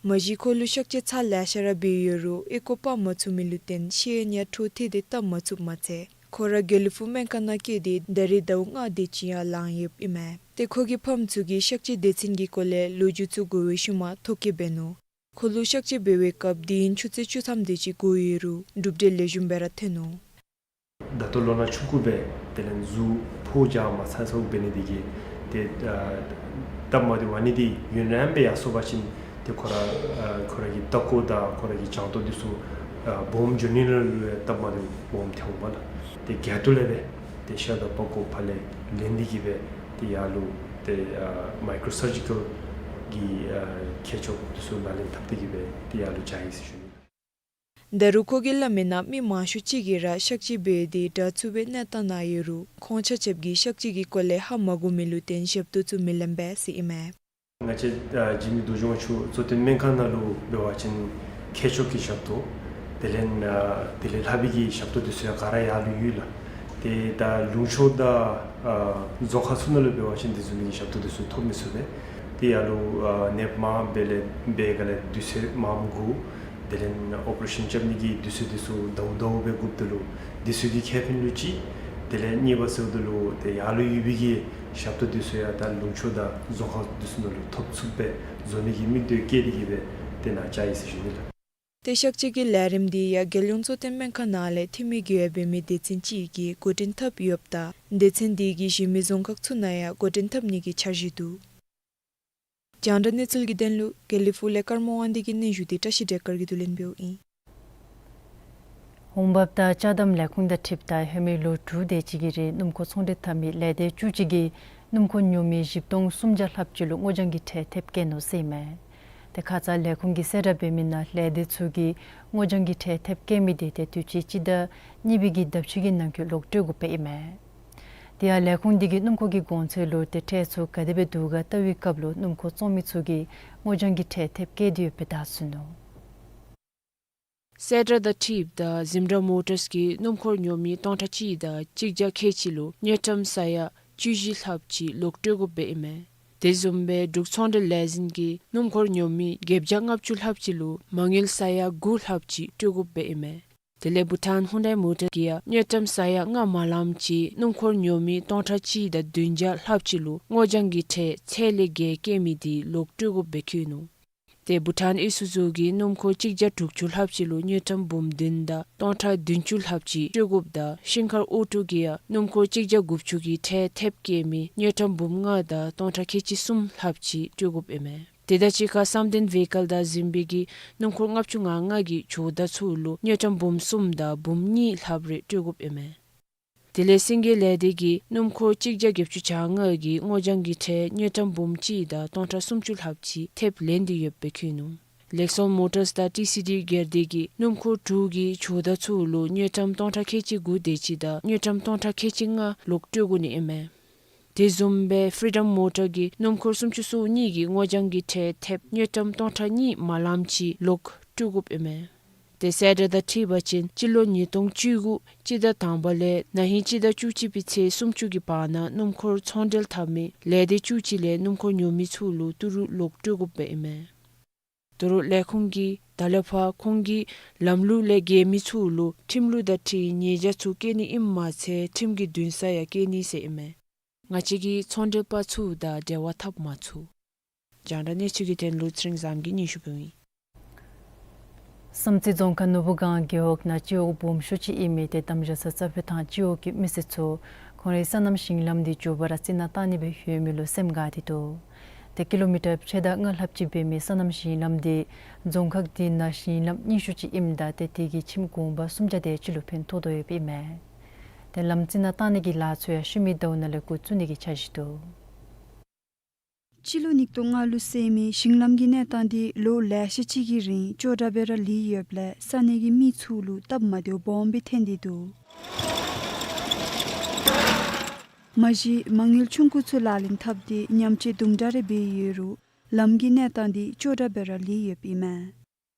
མ་གཞི་ཁོ་ལུ་གཤག་བཅོས་ཚར་ལེ་ཤ་ར་འབད་ཡོད་རུང་ཨོལ་ཀོ་སྤར་མ་ཚུགས་མི་ལུ་བརྟེན་ཤེད་ཡང་འཕྲོ་མཐུད་དེ་བཏབ་མ་ཚུགསཔ་མ་ཚད་ཁོ་ར་དགེ་ལེགས་ཕུག་སྨན་ཁང་ནང་བསྐྱལ་ཏེ་ད་རེས་ཟླཝ་ལྔ་དེ་ཅིག་ཡང་ལང་ཡོདཔ་ཨིན་མས། ཏེ་ཁོ་གི་ཕམ་ཚུ་གིས་གཤག་བཅོས་སྡེ་ཚན་གྱི་སྐོར་ལས་ལོ་རྒྱུས་ཚུ་གོ་བའི་ཤུལ་མ་ཐོ་བཀོད་འབད་ནུག། ཁོ་ལུ་གཤག་བཅོས་འབད་བའི་སྐབས་དུས་ཡུན་ཆུ་ཚོད་བཅུ་ཐམ་དེ་ཅིག་འགོར་ཡོད་རུང་གྲུབ་འབྲས་ལེགས་ཤོམ་སྦེ་ར་ཐོན་ནུག། ད་ལྟོ་ལོ་ན་ཆུང་ཀུ་སྦེ་དེ་ལས་གཟུགས་ཕོ་རྒྱས་མ་ཚར་ཚརཝ་འབད་ནི་དེ་གིས་ཏེ་ཨ་སྟབས་མ་བདེཝ་ཨ་ནི་དེ་ཡུན་རིངམོ་སྦེ་ཡར་སོང་པ་ཅིན་ཏེ་ཁོ་ར་ཨ་ཁོ་ར་གི་ལྟག་ཀོ་དང་ཁོ་ར་གི་བྱང་ཏོ་འདི་ཚུ་ཨ་སྦོམ་འགྱོ་ནི་ལུ་ཡང་སྟབས་མ་བདེཝ་སྦོམ་ཐོན་འོང་པ་ལགས། ཏེ་སྒལ་ཏོ་ལས་སྦེ་ཏེ་ཤ་དང་པགས་ཀོ་ཕར་ལས་ལེན་ཏེ་གིས་སྦེ་ཏེ་ཡར་ལུ་ཏེ་ཨ་མའི་ཀྲོ་སར་ཇི་ཀཱལ་གྱི་ཨ་མཁས་མཆོག་འདི་ཚུ་ལག་ལེན་འཐབ་སྟེ་གིས་སྦེ་ཏེ་ཡར་ལུ་བྱོན་ཡི་ཟེར་ཞུ་ནི། ད་རུང་ཁོ་གིས་སླབ་མིའི་ནང་མི་མང་ཤོས་ཅིག་གིས་ར་གཤག་བཅོས་འབད་དེ་དྲག་ཚུགས་པའི་གནས་སྟངས་ནང་ཡོད་རུང་ཁོང་ཆ་ཁྱབ་ཀྱིས་གཤག་བཅོས་ཀྱི་སྐོར་ལས་ཧ་མ་གོ་མི་ལུ་བརྟེན་ཞབས་ཏོག་ཚུ་མི་ལེན་པས་ཟེར་ཨིན་མས། ང་བཅས་ཨ་འཇིགས་མེད་རྡོ་རྗེ་དབང་ཕྱུག་གཙོ་བསྟེན་སྨན་ཁང་ནང་ལུ་འབད་བ་ཅིན་མཁས་མཆོག་གི་ཞབས་ཏོག་དེ་ལས་ཨ་དེ་ལས་ལྷག་པའི་གི་ཞབས་ཏོག་འདི་ཚུ་ཡང་ག་ར་ཡར་ལུ་ཡོད་ལགས། ཏེ་ད་ལུང་ཕྱོགས་དང་ཨ་རྫོང་ཁག་ཚུ་ནང་ལུ་འབད་བ་ཅིན་དེ་བཟུམ་མའི་གི་ཞབས་ཏོག་འདི་ཚུ་ཐོབ་མི་ཚུགས་པས། ཏེ་ཡར་ལུ་ཨ་ནདཔ་མར་འབད་ལས་འབད་ག་ལས་དུས་ཚོད་མངམ་འགོར། དེ་ལས་ཨོ་པ་རེ་ཤཱན་རྐྱབ་ནི་གི་དུས་ཚོད་འདི་ཚུ་ཟླཝ་ཟླཝ་སྦེ་འགོརཝ་ད་ལུ་འདི་ཚུ་གི་ཁེ་ཕན་ལུ་ཅིག། དེ་ལས་གཉིས་པ་ཟེརཝ་ད་ལུ་ཏེ་ཡར་ལུ་ཡོད་པའི་གི་ཞབས་ཏོག་འདི་ཚུ་ཡང་ད་ལུང་ཕྱོགས་དང་རྫོང་ཁག་འདི་ཚུ་ནང་ལུ་ཐོབ་ཚུགསཔ་སྦེ་བཟོ་ནི་གི་དམིགས་གཏད་བསྐྱེད་དེ་གིས་སྦེ་ཏེ་ནཱ་བཅར་ཡི་ཟེར་ཞུ་ནི་ལགས། ཏེ་གཤག་བཅོས་ཀྱི་ལས་རིམ་འདི་ཡང་རྒྱལ་ཡོངས་གཙོ་བསྟེན་སྨན་ཁང་ནང་ལས་འཐུས་མི་དགོ་པའི་མི་སྡེ་ཚན་ཅིག་གིས་འགོ་འདྲེན་འཐབ་ཡོདཔ་ད་སྡེ་ཚན་དེ་གིས་གཞན་མི་རྫོང་ཁག་ཚུ་ནང་ཡང་འགོ་འདྲེན་འཐབ་ནི་གི་འཆར་གཞི་འདུག། རྒྱང་བསྒྲགས་གནས་ཚུལ་གྱི་དོན་ལུ་དགེ་ལེགས་ཕུག་ལས་ཀརྨ་དབང་འདུས་ཀྱི་སྙན་ཞུ་དེ་བཀྲ་ཤིས་བདེ་སྐར་གྱིས་བསྡུ་ལེན་འབདཝ་ཨིན། འོང་འབབ་དང་ཅ་དམ་ལས་ཁུངས་དང་འཁྲིལཝ་ད་ཧེ་མའི་ལོ་དྲུག་དེ་ཅིག་གི་རིང་སྣུམ་འཁོར་ཚོང་འབྲེལ་འཐབ་མི་ལས་སྡེ་བཅུ་གཅིག་གིས་སྣུམ་འཁོར་ཉོ་མི་བཞི་སྟོང་སུམ་བརྒྱ་ལྷགཔ་ཅིག་ལུ་སྔོ་ལྗང་གི་ཁྲལ་ཐེབས་བཀལ་ནུག་ཟེར་ཨིན་མས། ཏེ་ཁ་ཙ་ལས་ཁུངས་ཀྱིས་གསལ་བསྒྲགས་འབད་མི་ནང་ལས་སྡེ་ཚུ་གིས་སྔོ་ལྗང་གི་ཁྲལ་ཐེབས་བཀལ་མི་དེ་ཏེ་དུས་ཅི་སྤྱི་ཟླ་གཉིས་པའི་གི་ཟླཝ་གཅིག་གི་ནང་འཁོད་ལོག་སྤྲོད་དགོཔ་ཨིན་མས། དེ་ཡང་ལས་ཁུངས་དེ་གིས་སྣུམ་འཁོར་གྱི་གོང་ཚད་ལུ་ཏེ་ཁྲལ་ཚུ་ག་དེ་སྦེ་བསྡུ་ག་བལྟ་བའི་སྐབས་ལུ་སྣུམ་འཁོར་བཙོང་མི་ཚུ་གིས་སྔོ་ལྗང་གི་ཁྲལ་ཐེབས་བཀལ་ཏེ་ཡོདཔ་སྦེ་བརྡ་བརྩིས་ནུག། གསལ་བསྒྲགས་དང་འཁྲིལཝ་ད་ཟིམ་ར་མོ་ཊརས་ཀྱིས་སྣུམ་འཁོར་ཉོ་མི་སྟོང་ཕྲག་གཅིག་དང་གཅིག་བརྒྱ་ཁལ་གཅིག་ལུ་དངུལ་ཀྲམ་ས་ཡ་བཅུ་བཞི་ལྷགཔ་ཅིག་ལོག་སྤྲོད་དགོཔ་སྦེ་ཨིན་མས། དེ་བཟུམ་སྦེ་འབྲུག་ཚོང་འབྲེལ་ལས་འཛིན་གྱིས་སྣུམ་འཁོར་ཉོ་མི་བརྒྱད་བརྒྱ་ལྔ་བཅུ་ལྷགཔ་ཅིག་ལུ་མ་དངུལ་ས་ཡ་དགུ་ལྷགཔ་ཅིག་སྤྲོད་དགོཔ་སྦེ་ཨིན་མས། དེ་ལས་བྷུ་ཊཱན་ཧུན་ཌའི་མོ་ཊར་གྱིས་ཡང་དངུལ་ཀྲམ་ས་ཡ་ལྔ་མ་ལངམ་ཅིག་སྣུམ་འཁོར་ཉོ་མི་སྟོང་ཕྲག་གཅིག་དང་བདུན་བརྒྱ་ལྷགཔ་ཅིག་ལུ་སྔོ་ལྗང་གི་ཁྲལ་ཚད་ལས་བརྒལ་བཀལ་མི་དེ་ལོག་སྤྲོད་དགོཔ་སྦེ་བཀོད་ནུག། ཏེ་བྷུ་ཊཱན་ཨི་སུ་ཛུ་གིས་སྣུམ་འཁོར་གཅིག་བརྒྱ་དྲུག་ཅུ་ལྷགཔ་ཅིག་ལུ་དངུལ་ཀྲམ་འབུམ་བདུན་དང་སྟོང་ཕྲག་བདུན་ཅུ་ལྷགཔ་ཅིག་སྤྲོད་དགོཔ་དང་ཤིང་མཁར་ཨོ་ཊོ་གིས་ཡང་སྣུམ་འཁོར་གཅིག་བརྒྱ་དགུ་བཅུ་གི་ཁྲལ་ཐེབས་བཀལ་མི་དངུལ་ཀྲམ་འབུམ་ལྔ་དང་སྟོང་ཕྲག་ཁལ་གཅིག་གསུམ་ལྷགཔ་ཅིག་སྤྲོད་དགོཔ་ཨིན་མས། དེ་དང་གཅིག་ཁར་སམ་དིན་ཝེ་ཀལ་དང་ཟིམ་བེ་གིས་སྣུམ་འཁོར་ལྔ་བཅུ་ང་ལྔ་གི་ཇོ་བདག་ཚུ་ལུ་དངུལ་ཀྲམ་འབུམ་གསུམ་དང་འབུམ་གཉིས་ལྷགཔ་རེ་སྤྲོད་དགོཔ་ཨིན་མས། དེ་ལས་སེང་གེ་ལས་སྡེ་གིས་སྣུམ་འཁོར་གཅིག་བརྒྱ་བརྒྱད་ཅུ་གྱ་ལྔ་གི་སྔོ་ལྗང་གི་ཁྲལ་དངུལ་ཀྲམ་འབུམ་གཅིག་དང་སྟོང་ཕྲག་སུམ་ཅུ་ལྷགཔ་ཅིག་ཐེབས་ལེན་ཏེ་ཡོདཔ་སྦེ་བཀོད་ནུག། ལེག་སོན་མོ་ཊརས་དང་ཊི་སི་ཌི་སྒེར་སྡེ་གིས་སྣུམ་འཁོར་དྲུག་གི་ཇོ་བདག་ཚུ་ལུ་དངུལ་ཀྲམ་སྟོང་ཕྲག་ཁལ་གཅིག་དགུ་དེ་ཅིག་དང་དངུལ་ཀྲམ་སྟོང་ཕྲག་ཁལ་གཅིག་ལྔ་ལོག་སྤྲོད་དགོ་ནི་ཨིན་མས། དེ་བཟུམ་སྦེ་ཕི་རི་ཌམ་མོ་ཊར་གྱིས་སྣུམ་འཁོར་སུམ་ཅུ་སོ་གཉིས་ཀྱི་སྔོ་ལྗང་གི་ཁྲལ་ཐེབས་དངུལ་ཀྲམ་སྟོང་ཕྲག་གཉིས་མ་ལངམ་ཅིག་ལོག་སྤྲོད་དགོཔ་ཨིན་མས། ཏེ་གསལ་བསྒྲགས་དང་འཁྲིལ་བ་ཅིན་སྤྱི་ལོ་ཉིས་སྟོང་བཅུ་དགུ་སྤྱི་ཟླ་དང་པ་ལས་ན་ཧིང་སྤྱི་ཟླ་བཅུ་གཅིག་པའི་ཚེས་སུམ་ཅུ་གི་བར་ན་སྣུམ་འཁོར་ཚོང་འབྲེལ་འཐབ་མི་ལས་སྡེ་བཅུ་གཅིག་ལས་སྣུམ་འཁོར་ཉོ་མི་ཚུ་ལུ་ཏི་རུ་ལོག་སྤྲོད་དགོཔ་ཨིན་མས། ཏི་རུ་ལས་ཁུངས་ཀྱིས་ད་ལས་ཕར་ཁོང་གི་ལམ་ལུགས་ལས་འགལ་མི་ཚུ་ལུ་ཁྲིམས་ལུགས་དང་འཁྲིལ་ཉེས་བྱ་ཚུ་བཀལ་ནི་ཨིནམ་མ་ཚད་ཁྲིམས་ཀྱི་འདུན་ས་ཡང་བཀལ་ནི་ཟེར་ཨིན་མས། ང་བཅས་ཀྱིས་ཚོང་འབྲེལ་པ་ཚུ་དང་འབྲེལ་བ་འཐབ་མ་ཚུགས། རྒྱང་བསྒྲགས་གནས་ཚུལ་གྱི་དོན་ལུ་ཚེ་རིང་བཟངམོ་གིས་སྙན་ཞུ་ཕུལཝ་ཨིན། བསམ་རྩེ་རྫོང་ཁག་ནོར་བུ་སྒང་རྒེད་འོག་ནང་སྤྱི་འོག་སྦོམ་ཤོས་ཅིག་ཨིན་མི་ཏེ་དམ་བཞག་ས་རྩྭ་ཕུད་ཐང་སྤྱི་འོག་གི་མི་སེར་ཚུ་ཁོང་རའི་སོ་ནམ་ཞིང་ལམ་འདི་མགྱོགས་པ་ར་རྩི་ནག་བཏང་ནི་སྦེ་ཡོད་མི་ལུ་སེམས་དགའ་སྟེ་འདུག། ཏེ་ཀི་ལོ་མི་ཊར་ཕྱེད་དང་ལྔ་ལྷགཔ་ཅིག་འབད་མི་སོ་ནམ་ཞིང་ལམ་འདི་རྫོང་ཁག་འདི་ནང་ཞིང་ལམ་རྙིང་ཤོས་ཅིག་ཨིནམ་ད་ཏེ་དེ་གིས་ཁྱིམ་གུང་པ་སུམ་བརྒྱ་དེ་ཅིག་ལུ་ཕན་ཐོགས་དོ་ཡོདཔ་ཨིན་མས། ཏེ་ལམ་རྩི་ནག་བཏང་ནི་གི་ལཱ་ཚུ་ཡང་ཤུལ་མའི་ཟླཝ་ནང་ལས་འགོ་བཙུགས་ནི་གི་འཆར་གཞི་འདུག། སྤྱི་ལོ་ཉིས་སྟོང་ལྔ་ལུ་བསལ་མི་ཞིང་ལམ་གྱི་གནས་སྟངས་འདི་ལོ་ལེ་ཤ་ཅིག་གི་རིང་ཅོག་འཐདཔ་སྦེ་ར་ལུས་ཡོདཔ་ལས་ས་གནས་ཀྱི་མི་ཚུ་ལུ་སྟབས་མ་བདེཝ་སྦོམ་སྦེ་ཐོན་ཏེ་འདུག། མ་གཞི་མ་དངུལ་ཆུང་ཀུ་ཚུ་ལག་ལེན་འཐབ་སྟེ་ཉམས་བཅོས་དུམ་གྲ་རེ་འབད་ཡོད་རུང་ལམ་གྱི་གནས་སྟངས་འདི་ཅོག་འཐདཔ་སྦེ་ར་ལུས་ཡོདཔ་ཨིན་མས།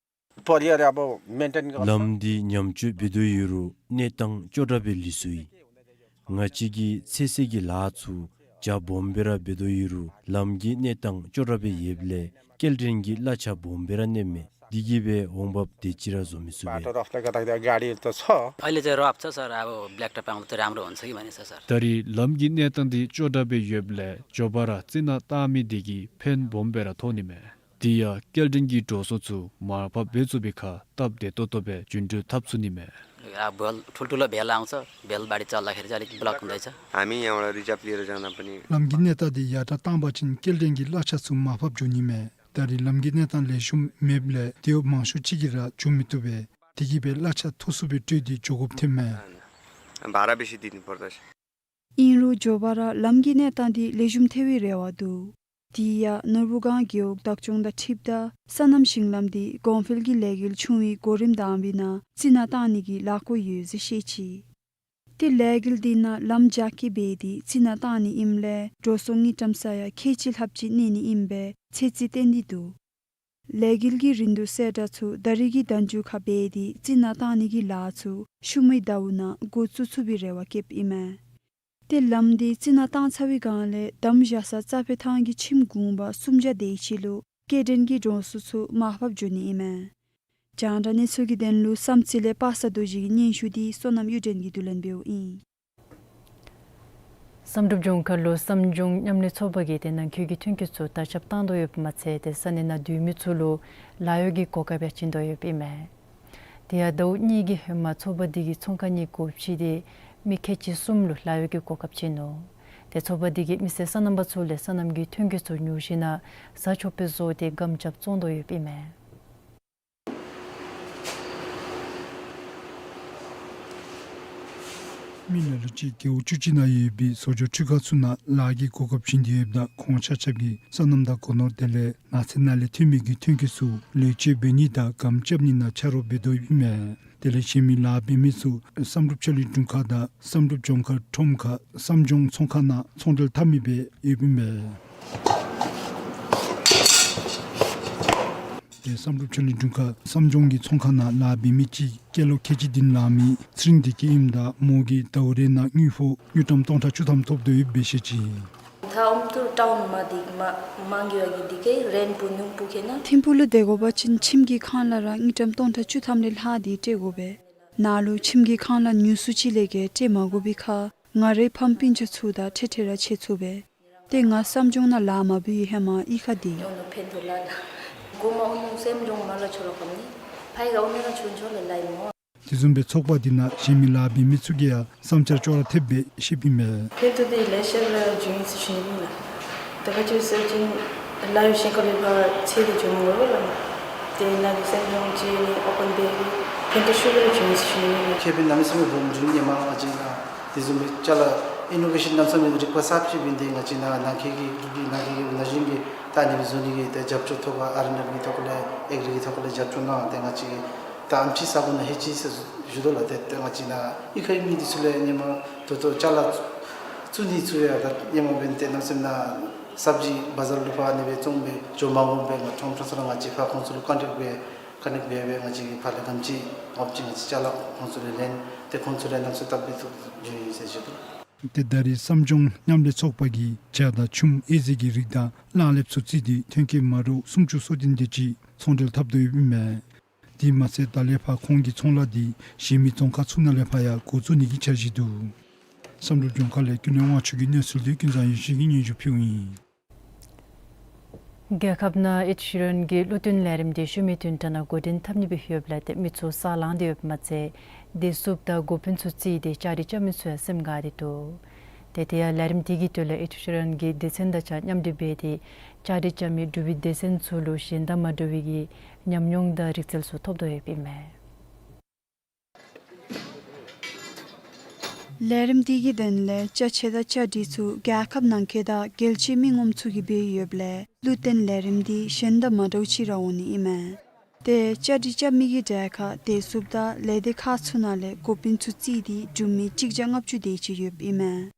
परिवार अब मेन्टेन गर्छ। ལམ་འདི་ཉམས་བཅོས་འབད་དོ་ཡོད་རུང་གནས་སྟངས་ཅོག་འཐདཔ་སྦེ་ལུས་སོ་ཡི། ང་བཅས་ཀྱིས་ཚོད་བསྲེ་གི་ལཱ་ཚུ་རྒྱ་སྦོམ་སྦེ་ར་འབད་དོ་ཡོད་རུང་ལམ་གྱི་གནས་སྟངས་ཅོག་འཐདཔ་སྦེ་ཡོདཔ་ལས་སྐྱེལ་འདྲེན་གྱི་གླ་ཆ་སྦོམ་སྦེ་ར་གནསམ་མས། དེ་གིས་སྦེ་འོང་འབབ་དེ་ཅིག་ར་བཟོ་མི་ཚུགས་པས། बाटो रफता गर्दाखेरि गाडी त छ। अहिले चाहिँ रफ छ सर, अब ब्ल्याक टप आउँदा त राम्रो हुन्छ कि भनेको छ सर। ད་རེས་ལམ་གྱི་གནས་སྟངས་འདི་ཅོག་འཐདཔ་སྦེ་ཡོདཔ་ལས་མགྱོགས་པ་ར་རྩི་ནག་བཏང་མི་དེ་གིས་ཕན་སྦོམ་སྦེ་ར་ཐོགས་ནི་མས། དེ་ཡང་སྐྱེལ་འདྲེན་གྱི་འགྲོ་སོང་ཚུ་མར་ཕབ་འབད་ཚུགས་པའི་ཁར་སྟབས་བདེ་ཏོག་ཏོ་སྦེ་རྒྱུན་འགྲུལ་འཐབ་ཚུགས་ནི་མས། अब भेल, ठुल्ठुलो भेल आउँछ, भेल बाढी चल्दाखेरि चाहिँ अलिक ब्लक हुँदैछ। हामी यहाँबाट रिजर्भ लिएर जाँदा पनि ལམ་གྱི་གནས་སྟངས་འདི་ཡར་དྲག་བཏང་པ་ཅིན་སྐྱེལ་འདྲེན་གྱི་གླ་ཆ་ཚུ་མར་ཕབ་འགྱོ་ནི་མས། ད་རེས་ལམ་གྱི་གནས་སྟངས་ལེགས་ཤོམ་མེདཔ་ལས་དེ་འབདཝ་མང་ཤོས་ཅིག་གིས་ར་འགྱོ་མི་བཏུབ་པས། དེ་གིས་སྦེ་གླ་ཆ་མཐོ་སུ་སྦེ་སྤྲོད་དེ་འགྱོ་དགོཔ་ཐོནམ་མས། भाडा बेसी दिनुपर्दछ। ཨིན་རུང་མགྱོགས་པ་ར་ལམ་གྱི་གནས་སྟངས་འདི་ལེགས་ཤོམ་ཐལ་བའི་རེ་བ་འདུག། དེ་ཡང་ནོར་བུ་སྒང་རྒེད་འོག་བདག་སྐྱོང་དང་འཁྲིལཝ་ད་སོ་ནམ་ཞིང་ལམ་འདི་གོང་འཕེལ་གྱི་ལས་འགུལ་ཆུང་བའི་གོ་རིམ་དང་པའི་ནང་རྩི་ནག་བཏང་ནི་གི་ལས་འགུལ་ཡོད་ཟེར་བཤད་ཅི། ཏེ་ལས་འགུལ་འདི་ནང་ལམ་རྒྱ་སྐྱེད་འབད་དེ་རྩི་ནག་བཏང་ནི་ཨིནམ་ལས་འགྲོ་སོང་དངུལ་ཀྲམ་ས་ཡ་ཁལ་གཅིག་ལྷགཔ་ཅིག་གནས་ནི་ཨིན་པའི་ཚོད་རྩིས་བཏོན་ཏེ་འདུག། ལས་འགུལ་གྱི་རིན་བསྡུར་གསལ་བསྒྲགས་ཚུ་ད་རེས་ཀྱི་ཟླ་མཇུག་ཁར་འབད་དེ་རྩི་ནག་བཏང་ནི་གི་ལཱ་ཚུ་ཤུལ་མའི་ཟླཝ་ནང་འགོ་བཙུགས་ཚུགས་པའི་རེ་བ་བསྐྱེདཔ་ཨིན་མས། ཏེ་ལམ་འདི་རྩི་ནག་བཏང་ཚར་བའི་སྒང་ལས་དམ་བཞག་ས་རྩྭ་ཕུད་ཐང་གི་ཁྱིམ་གུང་པ་སུམ་བརྒྱ་དེ་ཅིག་ལུ་སྐྱེལ་འདྲེན་གྱི་འགྲོ་སོང་ཚུ་མར་ཕབ་འགྱོ་ནི་ཨིན་མས། རྒྱང་བསྒྲགས་གནས་ཚུལ་གྱི་དོན་ལུ་བསམ་རྩེ་ལས་པ་སངས་རྡོ་རྗེ་གི་སྙན་ཞུ་འདི་བསོད་ནམས་གཡུ་སྒྲོན་གྱིས་བསྡུ་ལེན་འབདཝ་ཨིན། བསམ་གྲུབ་ལྗོངས་མཁར་ལུ་བསམ་ལྗོངས་མཉམ་ལས་ཚོགས་པ་གིས་ཏེ་ནང་འཁོད་ཀྱི་ཐོན་སྐྱེད་ཚུ་དར་ཁྱབ་བཏང་དོ་ཡོདཔ་མ་ཚད་ཏེ་ས་གནས་ནང་སྡོད་མི་ཚུ་ལུ་ལཱ་གཡོག་གི་གོ་སྐབས་ཡང་བྱིན་དོ་ཡོདཔ་ཨིན་མས། དེ་ཡང་ཟླཝ་གཉིས་ཀྱི་ཧེ་མ་ཚོགས་པ་འདི་གིས་ཚོང་ཁང་གཉིས་སྒོ་ཕྱེ་སྟེ་མི་ཁལ་གཅིག་གསུམ་ལུ་ལཱ་གཡོག་གི་གོ་སྐབས་བྱིན་ནུག། ཏེ་ཚོགས་པ་འདི་གིས་མི་སེར་སོ་ནམ་པ་ཚུ་ལས་སོ་ནམ་གྱི་ཐོན་སྐྱེད་ཚུ་ཉོ་ཞིནམ་ལས་བཟའ་ཆོགཔ་སྦེ་བཟོ་སྟེ་སྒམ་རྐྱབ་བཙོང་དོ་ཡོདཔ་ཨིན་མས། མི་ལ་ལུ་ཅིག་རྒེད་འོག་བཅུ་གཅིག་ནང་ཡོད་པའི་བཟོ་སྐྲུན་འཕྲུལ་ཁང་ཚུ་ནང་ལཱ་གི་གོ་སྐབས་བྱིན་ཏེ་ཡོདཔ་ད་ཁོང་ཆ་ཁྱབ་ཀྱིས་སོ་ནམ་དང་སྒོ་ནོར་དེ་ལས་ནགས་ཚལ་ནང་ལས་ཐོན་མི་གི་ཐོན་སྐྱེད་ཚུ་ལེགས་བཅོས་འབད་ནི་དང་སྒམ་རྐྱབ་ནི་ནང་ཆ་རོགས་འབད་དོ་ཡོདཔ་ཨིན་མས། དེ་ལས་གཞན་མི་ལཱ་འབད་མི་ཚུ་བསམ་གྲུབ་ཆོས་གླིང་དྲུང་ཁག་དང་བསམ་གྲུབ་ལྗོངས་མཁར་ཁྲོམ་ཁར་བསམ་ལྗོངས་ཚོང་ཁང་ནང་ཚོང་འབྲེལ་འཐབ་མི་སྦེ་ཡོདཔ་ཨིན་མས། ཏེ་བསམ་གྲུབ་ཆོས་གླིང་དྲུང་ཁག་བསམ་ལྗོངས་ཀྱི་ཚོང་ཁང་ནང་ལཱ་འབད་མི་ཅིག་སྐྱེས་ལོ་ཁལ་གཅིག་བདུན་ལང་མི་ཚེ་རིང་བདེ་སྐྱིད་ཨིནམ་ད་མོ་གིས་ཟླཝ་རེ་ནང་དངུལ་ཕོགས་དངུལ་ཀྲམ་སྟོང་ཕྲག་བཅུ་ཐམ་ཐོབ་དོ་ཡོདཔ་སྦེ་བཤད་ཅི། ད་ཨོམ་ཏུར་ཊའུན་མ་འདི་མ་མང་གི་བ་གི་འདི་གི་རེནཊ་བུ་ཉུང་པོ་ཁེ་ན། ཐིམ་ཕུག་ལུ་སྡོད་དགོ་པ་ཅིན་ཁྱིམ་གྱི་ཁང་གླ་ར་དངུལ་ཀྲམ་སྟོང་ཕྲག་བཅུ་ཐམ་ལས་ལྷག་སྟེ་སྤྲོད་དགོ་པས། ནཱ་ལུ་ཁྱིམ་གྱི་ཁང་གླ་ཉུང་སུ་ཅིག་ལས་བརྒལ་སྤྲོད་མ་དགོ་པའི་ཁར་ང་རའི་ཕམ་སྤུན་ཆ་ཚུ་དང་འཕྲལ་འཕྲལ་ར་ཕྱད་ཚུགས་པས། ཏེ་ང་བསམ་ལྗོངས་ནང་ལཱ་མ་འབད་བའི་ཧེ་མ་གཡུས་ཁར་སྡོད། འགོ་མ་ཨུ་ནུ་སེམས་ལྗོངས་མ་ལ་ཆོ་རོགས་གམ་ནི། ཕའི་ག་ཨུ་ནུ་རང་ཆུང་ཆོ་ལ་ལའི་མོ། དེ་བཟུམ་སྦེ་ཚོགས་པ་འདི་ནང་གཞན་མི་ལཱ་འབད་མི་ཚུ་གིས་ཡང་བསམ་འཆར་ཅོག་ར་འཐདཔ་སྦེ་བཤདཔ་ཨིན་མས། ཕན་ཐོགས་འདི་ལེ་ཤ་ར་བྱུང་ཡི་ཟེར་ཞུ་ནི་ཨིན་ལགས། ད་ག་ཅི་ཟེར་བ་ཅིན་ལཱ་གཡོག་གཞན་ཁ་ལས་ཕར་ཚེ་འདི་བྱུང་མི་འོང་ལགས། དེ་ནང་གི་སེམས་ལྗོངས་ཅིག་ནི་ཨོ་པན་འབད་ཕན་ཐོགས་ཤུགས་ར་བྱུང་ཡི་ཟེར་ཞུ་ནི་ཨིན་ལགས། ཁེ་ཕན་གནམ་མེད་ས་མེད་སྦོམ་བྱུང་ཡི། ཧེ་མ་ང་བཅས་ནཱ་དེ་བཟུམ་སྦེ་ཅ་ལ་ཨི་ནོ་ཝེ་ཤཱན་གནམ་མེད་ས་མེད་རིག་པ་གསརཔ་ཅིག་འབད་ནི་དེ་ང་བཅས་ནཱ་ནང་འཁོད་ཀྱི་འབྲུག་པའི་ནང་འཁོད་ཀྱི་ན་གཞོན་གྱིས་ད་ཨ་ནི་སྦེ་བཟོ་ནི་གི་ཏེ་རྒྱབ་སྐྱོར་ཐོབ་པར་ཨར་ཨེན་ཨེཕ་གི་ཐོག་ལས་ཨེག་རི་གི་ཐོག་ལས་རྒྱབ་སྐྱོར་གནང་། ཏེ་ང་བཅས་ད་ཨམ་ཆི་ས་གོ་ནང་ལྷོད་ཅི་ཟེར་ཞུ་དོ་ལགས། ཏེ་ཏེ་ང་བཅས་ནཱ་གཡུས་ཁའི་མི་འདི་ཚུ་ལས་ཧེ་མ་ད་ལྟོ་ཅ་ལ་བཙུགས་ནི་ཚུ་ཡང་ད་ཧེ་མ་འབདན་ཏེ་གནམ་མེད་ས་མེད་ནཱ་སབ་ཇི་བ་ཛར་ལུ་ཕར་ཨ་ནི་སྦེ་བཙོང་སྦེ་འགྱོ་མ་དགོ་པར་ང་ཁྲོམ་ཁྲོམ་ཚུ་ལུ་ང་བཅས་ཕར་ཁོང་ཚུ་ལུ་ཀོན་ཊེཀཊ་འབད་ཀོན་ཊེཀཊ་འབད་འབད་ང་བཅས་ཕར་ལས་ག་དེམ་ཅིག་འོང་ཅི་ང་བཅས་ཅ་ལ་ཁོང་ཚུ་ལས་ལེན། ཏེ་ཁོང་ཚུ་ལས་གནམ་མེད་ས་མེད་སྟབས་བདེ་ཏོག་ཏོ་བྱུང་ཡི་ཟེར་ཞུ་དོ། ཏེ་ད་རེས་བསམ་ལྗོངས་མཉམ་ལས་ཚོགས་པ་གིས་ཇ་དང་ཆུམ་ཨེ་ཟི་གི་རིགས་དང་གླང་ལེབ་ཚུ་བརྩིས་ཏེ་ཐོན་སྐྱེད་མ་འདྲཝ་སུམ་ཅུ་སོ་བདུན་དེ་ཅིག་ཚོང་འབྲེལ་འཐབ་དོ་ཡོདཔ་ཨིན་མས། དེ་མ་ཚད་ད་ལས་ཕར་ཁོང་གི་ཚོང་ལཱ་འདི་གཞན་མི་རྫོང་ཁག་ཚུ་ནང་ལས་ཕར་ཡང་འགོ་བཙུགས་ནི་གི་འཆར་གཞི་འདུག། བསམ་གྲུབ་ལྗོངས་མཁར་ལས་ཀུན་ལེགས་དབང་ཕྱུག་གི་གནས་ཚུལ་འདི་ཀུན་བཟང་ཡེ་ཤེས་ཀྱིས་སྙན་ཞུ་ཕུལཝ་ཨིན། རྒྱལ་ཁབ་ནང་ཨེཌ་ཤི་རན་གྱི་གླུ་བརྟེན་ལས་རིམ་འདི་ཤུལ་མའི་བདུན་ཕྲག་ནང་འགོ་འདྲེན་འཐབ་ནི་སྦེ་ཡོདཔ་ལས་ཏེ་མི་ཚུ་སར་ལངས་ཏེ་ཡོདཔ་མ་ཚད་བདེ་སྲུངཔ་དང་འགོ་དཔོན་ཚུ་བརྩིས་ཏེ་བཅའ་སྒྲིག་རྐྱབ་མི་ཚུ་ཡང་སེམས་དགའ་སྟེ་འདུག། ཏེ་དེ་ཡང་ལས་རིམ་དེ་གི་དོན་ལས་ཨེཌ་ཤི་རན་གྱི་སྡེ་ཚན་དང་གཅིག་ཁར་མཉམ་འབྲེལ་འབད་དེ་བཅའ་སྒྲིག་རྐྱབ་མི་འབྲུག་པའི་སྡེ་ཚན་ཚུ་ལུ་གཞན་དང་མ་འདྲ་བའི་གི་ཉམས་མྱོང་དང་རིག་རྩལ་ཚུ་ཐོབ་དོ་ཡོདཔ་ཨིན་མས། ལས་རིམ་དེ་གི་དོན་ལས་ཅ་ཆས་དང་བཅའ་སྒྲིག་ཚུ་རྒྱལ་ཁབ་ནང་འཁོད་དང་རྒྱལ་སྤྱིའི་མི་ངོམ་ཚུ་གིས་འབད་ཡོདཔ་ལས་གླུ་བརྟེན་ལས་རིམ་འདི་གཞན་དང་མ་འདྲཝ་ཅིག་ར་འོང་ནི་ཨིན་མས། ཏེ་བཅའ་སྒྲིག་རྐྱབ་མི་གི་གྲལ་ཁར་བདེ་སྲུངཔ་དང་ལས་སྡེ་ཁག་ཚུ་ནང་ལས་འགོ་དཔོན་ཚུ་བརྩིས་ཏེ་འབྲུག་མི་གཅིག་བརྒྱ་ལྔ་བཅུ་དེ་ཅིག་ཡོདཔ་ཨིན་མས།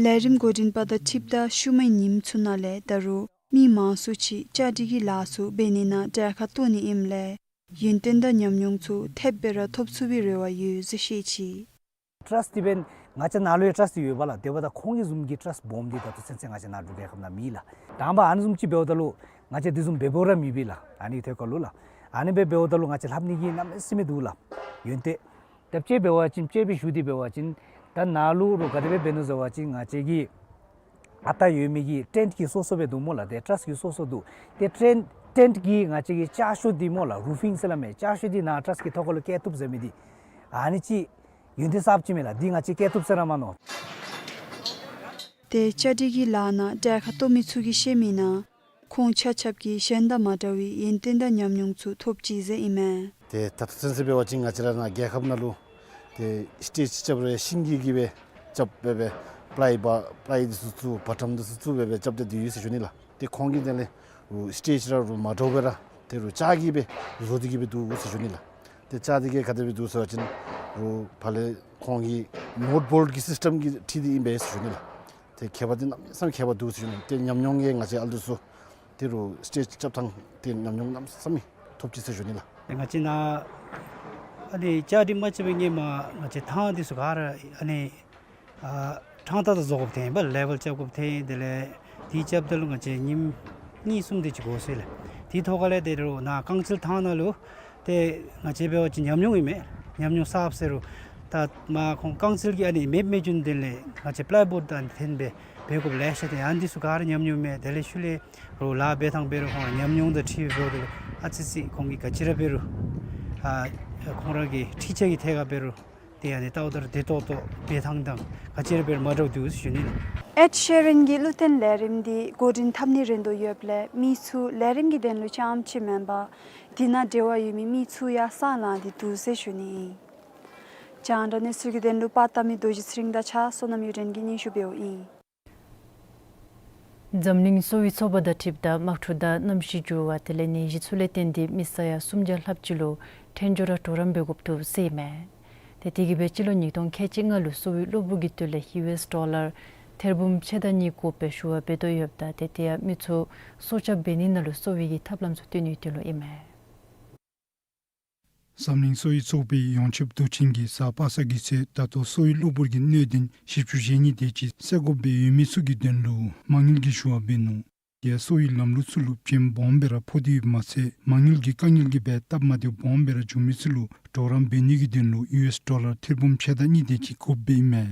ལས་རིམ་འགོ་འདྲེན་པ་དང་འཁྲིལཝ་ད་ཤུལ་མའི་ཉིནམ་ཚུ་ནང་ལས་ད་རུང་མི་མང་སུ་ཅིག་བཅའ་སྒྲིག་གི་ལཱ་ཚུ་འབད་ནི་ནང་གྲལ་ཁར་གཏོགས་ནི་ཨིནམ་ལས་ཡུན་བརྟན་དང་ཉམས་མྱོང་ཚུ་ཐེབས་སྦེ་ར་ཐོབ་ཚུགས་པའི་རེ་བ་ཡོད་ཟེར་བཤད་ཅི། ཊརསཊ་འདི་འབདན་ང་བཅས་ནཱ་ལུ་ཡང་ཊརསཊ་འདི་ཡོད་པ་ལགས། དེ་འབདཝ་ད་ཁོང་གི་བཟུམ་གྱི་ཊརསཊ་སྦོམ་འདི་ད་ལྟོ་ཚུན་ཚོད་ང་བཅས་ནཱ་འབྲུག་རྒྱལ་ཁབ་ནང་མེད་ལགས། དང་པ་ཨ་ནི་བཟུམ་ཅིག་འབདཝ་ད་ལུ་ང་བཅས་དེ་བཟུམ་འབད་འབདཝ་ར་མེད་པས་ལགས། ཨ་ནི་ཐད་ཁར་ལུ་ལགས། ཨ་ནི་སྦེ་འབདཝ་ད་ལུ་ང་བཅས་ལྷབ་ནི་གི་གནམ་མེད་ས་མེད་འདུག་ལགས། ཡོན་ཏན་ད་དཔྱེ་འབད་བ་ཅིན་དཔྱེ་སྦེ་ཞུ་སྟེ་འབད་བ་ཅིན་ད་ནཱ་ལུ་རུང་ག་དེ་སྦེ་འབད་ནུག་ཟེར་བ་ཅིན་ང་བཅས་ཀྱི་ཨ་རྟག་ཡོད་མི་གི་ཊེནཊ་གི་སོ་སོ་སྦེ་འདུག་སྨོ་ལགས། ཏེ་ཊརསཊ་གི་སོ་སོ་འདུག། ཏེ་ཊེནཊ་ཊེནཊ་གི་ང་བཅས་ཀྱི་ལྕགས་ཤོག་འདི་སྨོ་ལགས། རུ་ཕིང་ཟེར་སླབ་མས། ལྕགས་ཤོག་འདི་ནཱ་ཊརསཊ་གི་ཐོག་ཁར་ལུ་བཀལ་བཏུབ་ཟེར་མི་འདི་ཨ་ནི་ཅིག་ཡོན་ཏན་གསརཔ་ཅིག་མས་ལགས། འདི་ང་བཅས་བཀལ་བཏུབ་ཟེར་ར་མ་མནོ། ཏེ་བཅའ་སྒྲིག་གི་ལཱ་ནང་གྲལ་ཁར་གཏོགས་མི་ཚུ་གིས་བཤད་མི་ནང་ཁོང་ཆ་ཁྱབ་ཀྱིས་གཞན་དང་མ་འདྲ་བའི་ཡོན་ཏན་དང་ཉམས་མྱོང་ཚུ་ཐོབ་ཅི་ཟེར་ཨིན་མས། ཏེ་ད་ལྟོ་ཚུན་ཚོད་འབད་བ་ཅིན་ང་བཅས་ར་ནཱ་རྒྱལ་ཁབ་ནང་ལུ་ཏེ་སི་ཊེཇ་རྐྱབ་རུང་ཤིང་གི་གིས་སྦེ་རྐྱབ་སྦེ་སྦེ་པ་ལའི་པ་པ་ལའི་འདི་ཚུ་བཙུགས་བ་ཊམ་འདི་ཚུ་བཙུགས་སྦེ་སྦེ་རྐྱབ་སྟེ་འདི་ཡོད་ཟེར་ཞུ་ནི་ལགས། ཏེ་ཁོང་གི་དོན་ལས་རུང་སི་ཊེཇ་ར་རུང་མ་འདྲཝ་སྦེ་ར་ཏེ་རུང་ལྕགས་ཀྱིས་སྦེ་བཟོ་སྟེ་གིས་སྦེ་འདུག་ཟེར་ཞུ་ནི་ལགས། ཏེ་ལྕགས་འདི་གིས་ག་དེ་སྦེ་འདུག་ཟེར་བ་ཅིན་རུང་ཕར་ལས་ཁོང་གི་ནོཊ་བོལཊ་གི་སིསི་ཊམ་གྱིས་འཁྲིལ་ཏེ་ཨིན་པས་ཟེར་ཞུ་ནི་ལགས། ཏེ་ཁྱད་པར་འདི་གནམ་མེད་ས་མེད་ཁྱད་པར་འདུག་ཟེར་ཞུ་ནི། ཏེ་ཉམས་མྱོང་གིས་ང་བཅས་ཨ་ལུ་ཚུ་ཏེ་རུང་སི་ཊེཇ་རྐྱབ་ཐངས་ཏེ་ཉམས་མྱོང་གནམ་མེད་ས་མེད་ཐོབ་ཅི་ཟེར་ཞུ་ནི་ལགས། ང་བཅས་ནཱ་ཨ་ནི་ལྕགས་འདི་མ་རྐྱབ་པའི་སྔོན་མ་ང་བཅས་ཐང་འདི་ཚུ་ག་ར་ཨ་ནི་ཨ་ཕྲང་ཏང་ཏ་བཟོ་དགོཔ་ཐོན་པས། ལེ་ཝལ་རྐྱབ་དགོཔ་ཐོན། དེ་ལས་དེ་རྐྱབ་ད་ལུ་ང་བཅས་ཉིནམ་གཉིས་གསུམ་དེ་ཅིག་འགོར་སོ་ཡི་ལགས། དེ་ཐོག་ཁ་ལས་ཏེ་རུང་ནཱ་རྐང་རྩེད་ཐང་ནང་ལུ་ཏེ་ང་བཅས་འབད་བ་ཅིན་ཉམས་མྱོང་ཨིན་མས། ཉམས་མྱོང་གསརཔ་ཟེར་རུང་ད་མ་ཁོང་རྐང་རྩེད་ཀྱི་ཨ་ནི་མེདཔ་མེད་བྱུང་དེ་ལས་ང་བཅས་པ་ལའི་བོརཌ་དང་འཐེན་སྦེ་འབད་དགོཔ་ལེ་ཤ་ཏེ་ཨ་ནི་འདི་ཚུ་ག་ར་ཉམས་མྱོང་མས། དེ་ལས་ཤུལ་ལས་རུང་ལཱ་འབད་ཐངས་འབད་རུང་ཁོང་ཉམས་མྱོང་དང་འཁྲིལ་སྦེ་འབདཝ་ད་ཨ་ཙི་ཙི་ཁོང་གིས་ག་ཅི་ར་འབད་རུང་ཨ་ཁོང་ར་གི་འཁྲིད་བྱ་གི་ཐད་ཁར་འབད་རུང་ཏེ་ཨ་ནི་ལྟཝ་ད་ར་བདེ་ཏོག་ཏོ་འབད་ཐངས་དང་ག་ཅི་ར་འབད་རུང་མ་འདྲཝ་འདུག་ཟེར་ཞུ་ནི་ལགས། ཨེཌ་ཤི་རན་གྱི་གླུ་བརྟེན་ལས་རིམ་འདི་འགོ་འདྲེན་འཐབ་ནི་རན་དོ་ཡོདཔ་ལས་མི་ཚུ་ལས་རིམ་གྱི་དོན་ལུ་རྐྱངམ་ཅིག་མེན་པར་དེ་ནང་འབྲེལ་བ་ཡོད་མི་མི་ཚུ་ཡང་སར་ལངས་ཏེ་འདུག་ཟེར་ཞུ་ནི་ཨིན། རྒྱང་བསྒྲགས་གནས་ཚུལ་གྱི་དོན་ལུ་པར་བཏབ་མི་རྡོ་རྗེ་ཚེ་རིང་དང་གཅིག་ཁར་བསོད་ནམས་གཡུ་སྒྲོན་གྱིས་སྙན་ཞུ་འབདཝ་ཨིན། འཛམ་གླིང་གསོ་བའི་ཚོགས་པ་དང་འཁྲིལཝ་ད་དམག་འཁྲུག་དང་གནམ་གཤིས་འགྱུར་བ་དེ་ལས་ནད་གཞི་ཚུ་ལས་བརྟེན་ཏེ་མི་ས་ཡ་སུམ་བརྒྱ་ལྷགཔ་ཅིག་ལུ་ཕྲན་སྦྱོར་ར་གྲོགས་རམ་འབད་དགོཔ་འདུག་ཟེར་ཨིན་མས། ཏེ་དེ་གིས་སྦེ་སྤྱི་ལོ་ཉིས་སྟོང་ཁལ་གཅིག་ལྔ་ལུ་གསོ་བའི་གློ་བུར་གྱི་དོན་ལས་ཡུ་ཨེསི་ཌོ་ལར་ཐེར་འབུམ་ཕྱེད་དང་གཉིས་དགོཔ་སྦེ་ཞུ་བ་འབད་དོ་ཡོདཔ་ད་ཏེ་དེ་ཡང་མི་ཚུ་སྲོག་སྐྱབས་འབད་ནི་ནང་ལུ་གསོ་བའི་གི་ཐབས་ལམ་ཚུ་སྟོན་ནིའི་དོན་ལུ་ཨིན་མས། འཛམ་གླིང་གསོ་བའི་ཚོགས་པའི་ཡོངས་ཁྱབ་དུས་ཆེན་གྱི་གཟའ་པ་སངས་ཀྱི་ཚེ་ད་ལྟོ་གསོ་བའི་གློ་བུར་གྱི་གནོད་དོན་བཞི་བཅུ་ཞེ་གཉིས་དེ་ཅིག་སེལ་དགོཔ་སྦེ་ཡོད་མི་ཚུ་གི་དོན་ལུ་མ་དངུལ་གྱི་ཞུ་བ་འབད་ནུག། དེ་ཡང་གསོ་བའི་ལམ་ལུགས་ཚུ་ལུ་རྐྱེན་སྦོམ་སྦེ་ར་ཕོག་སྟེ་ཡོདཔ་མ་ཚད་མ་དངུལ་གྱི་དཀའ་ངལ་གྱིས་སྦེ་སྟབས་མ་བདེཝ་སྦོམ་སྦེ་ར་བྱུང་མི་ཚུ་ལུ་གྲོགས་རམ་འབད་ནི་གི་དོན་ལུ་ཡུ་ཨེསི་ཌོ་ལར་ཐེར་འབུམ་ཕྱེད་དང་གཉིས་དེ་ཅིག་དགོཔ་སྦེ་ཨིན་མས།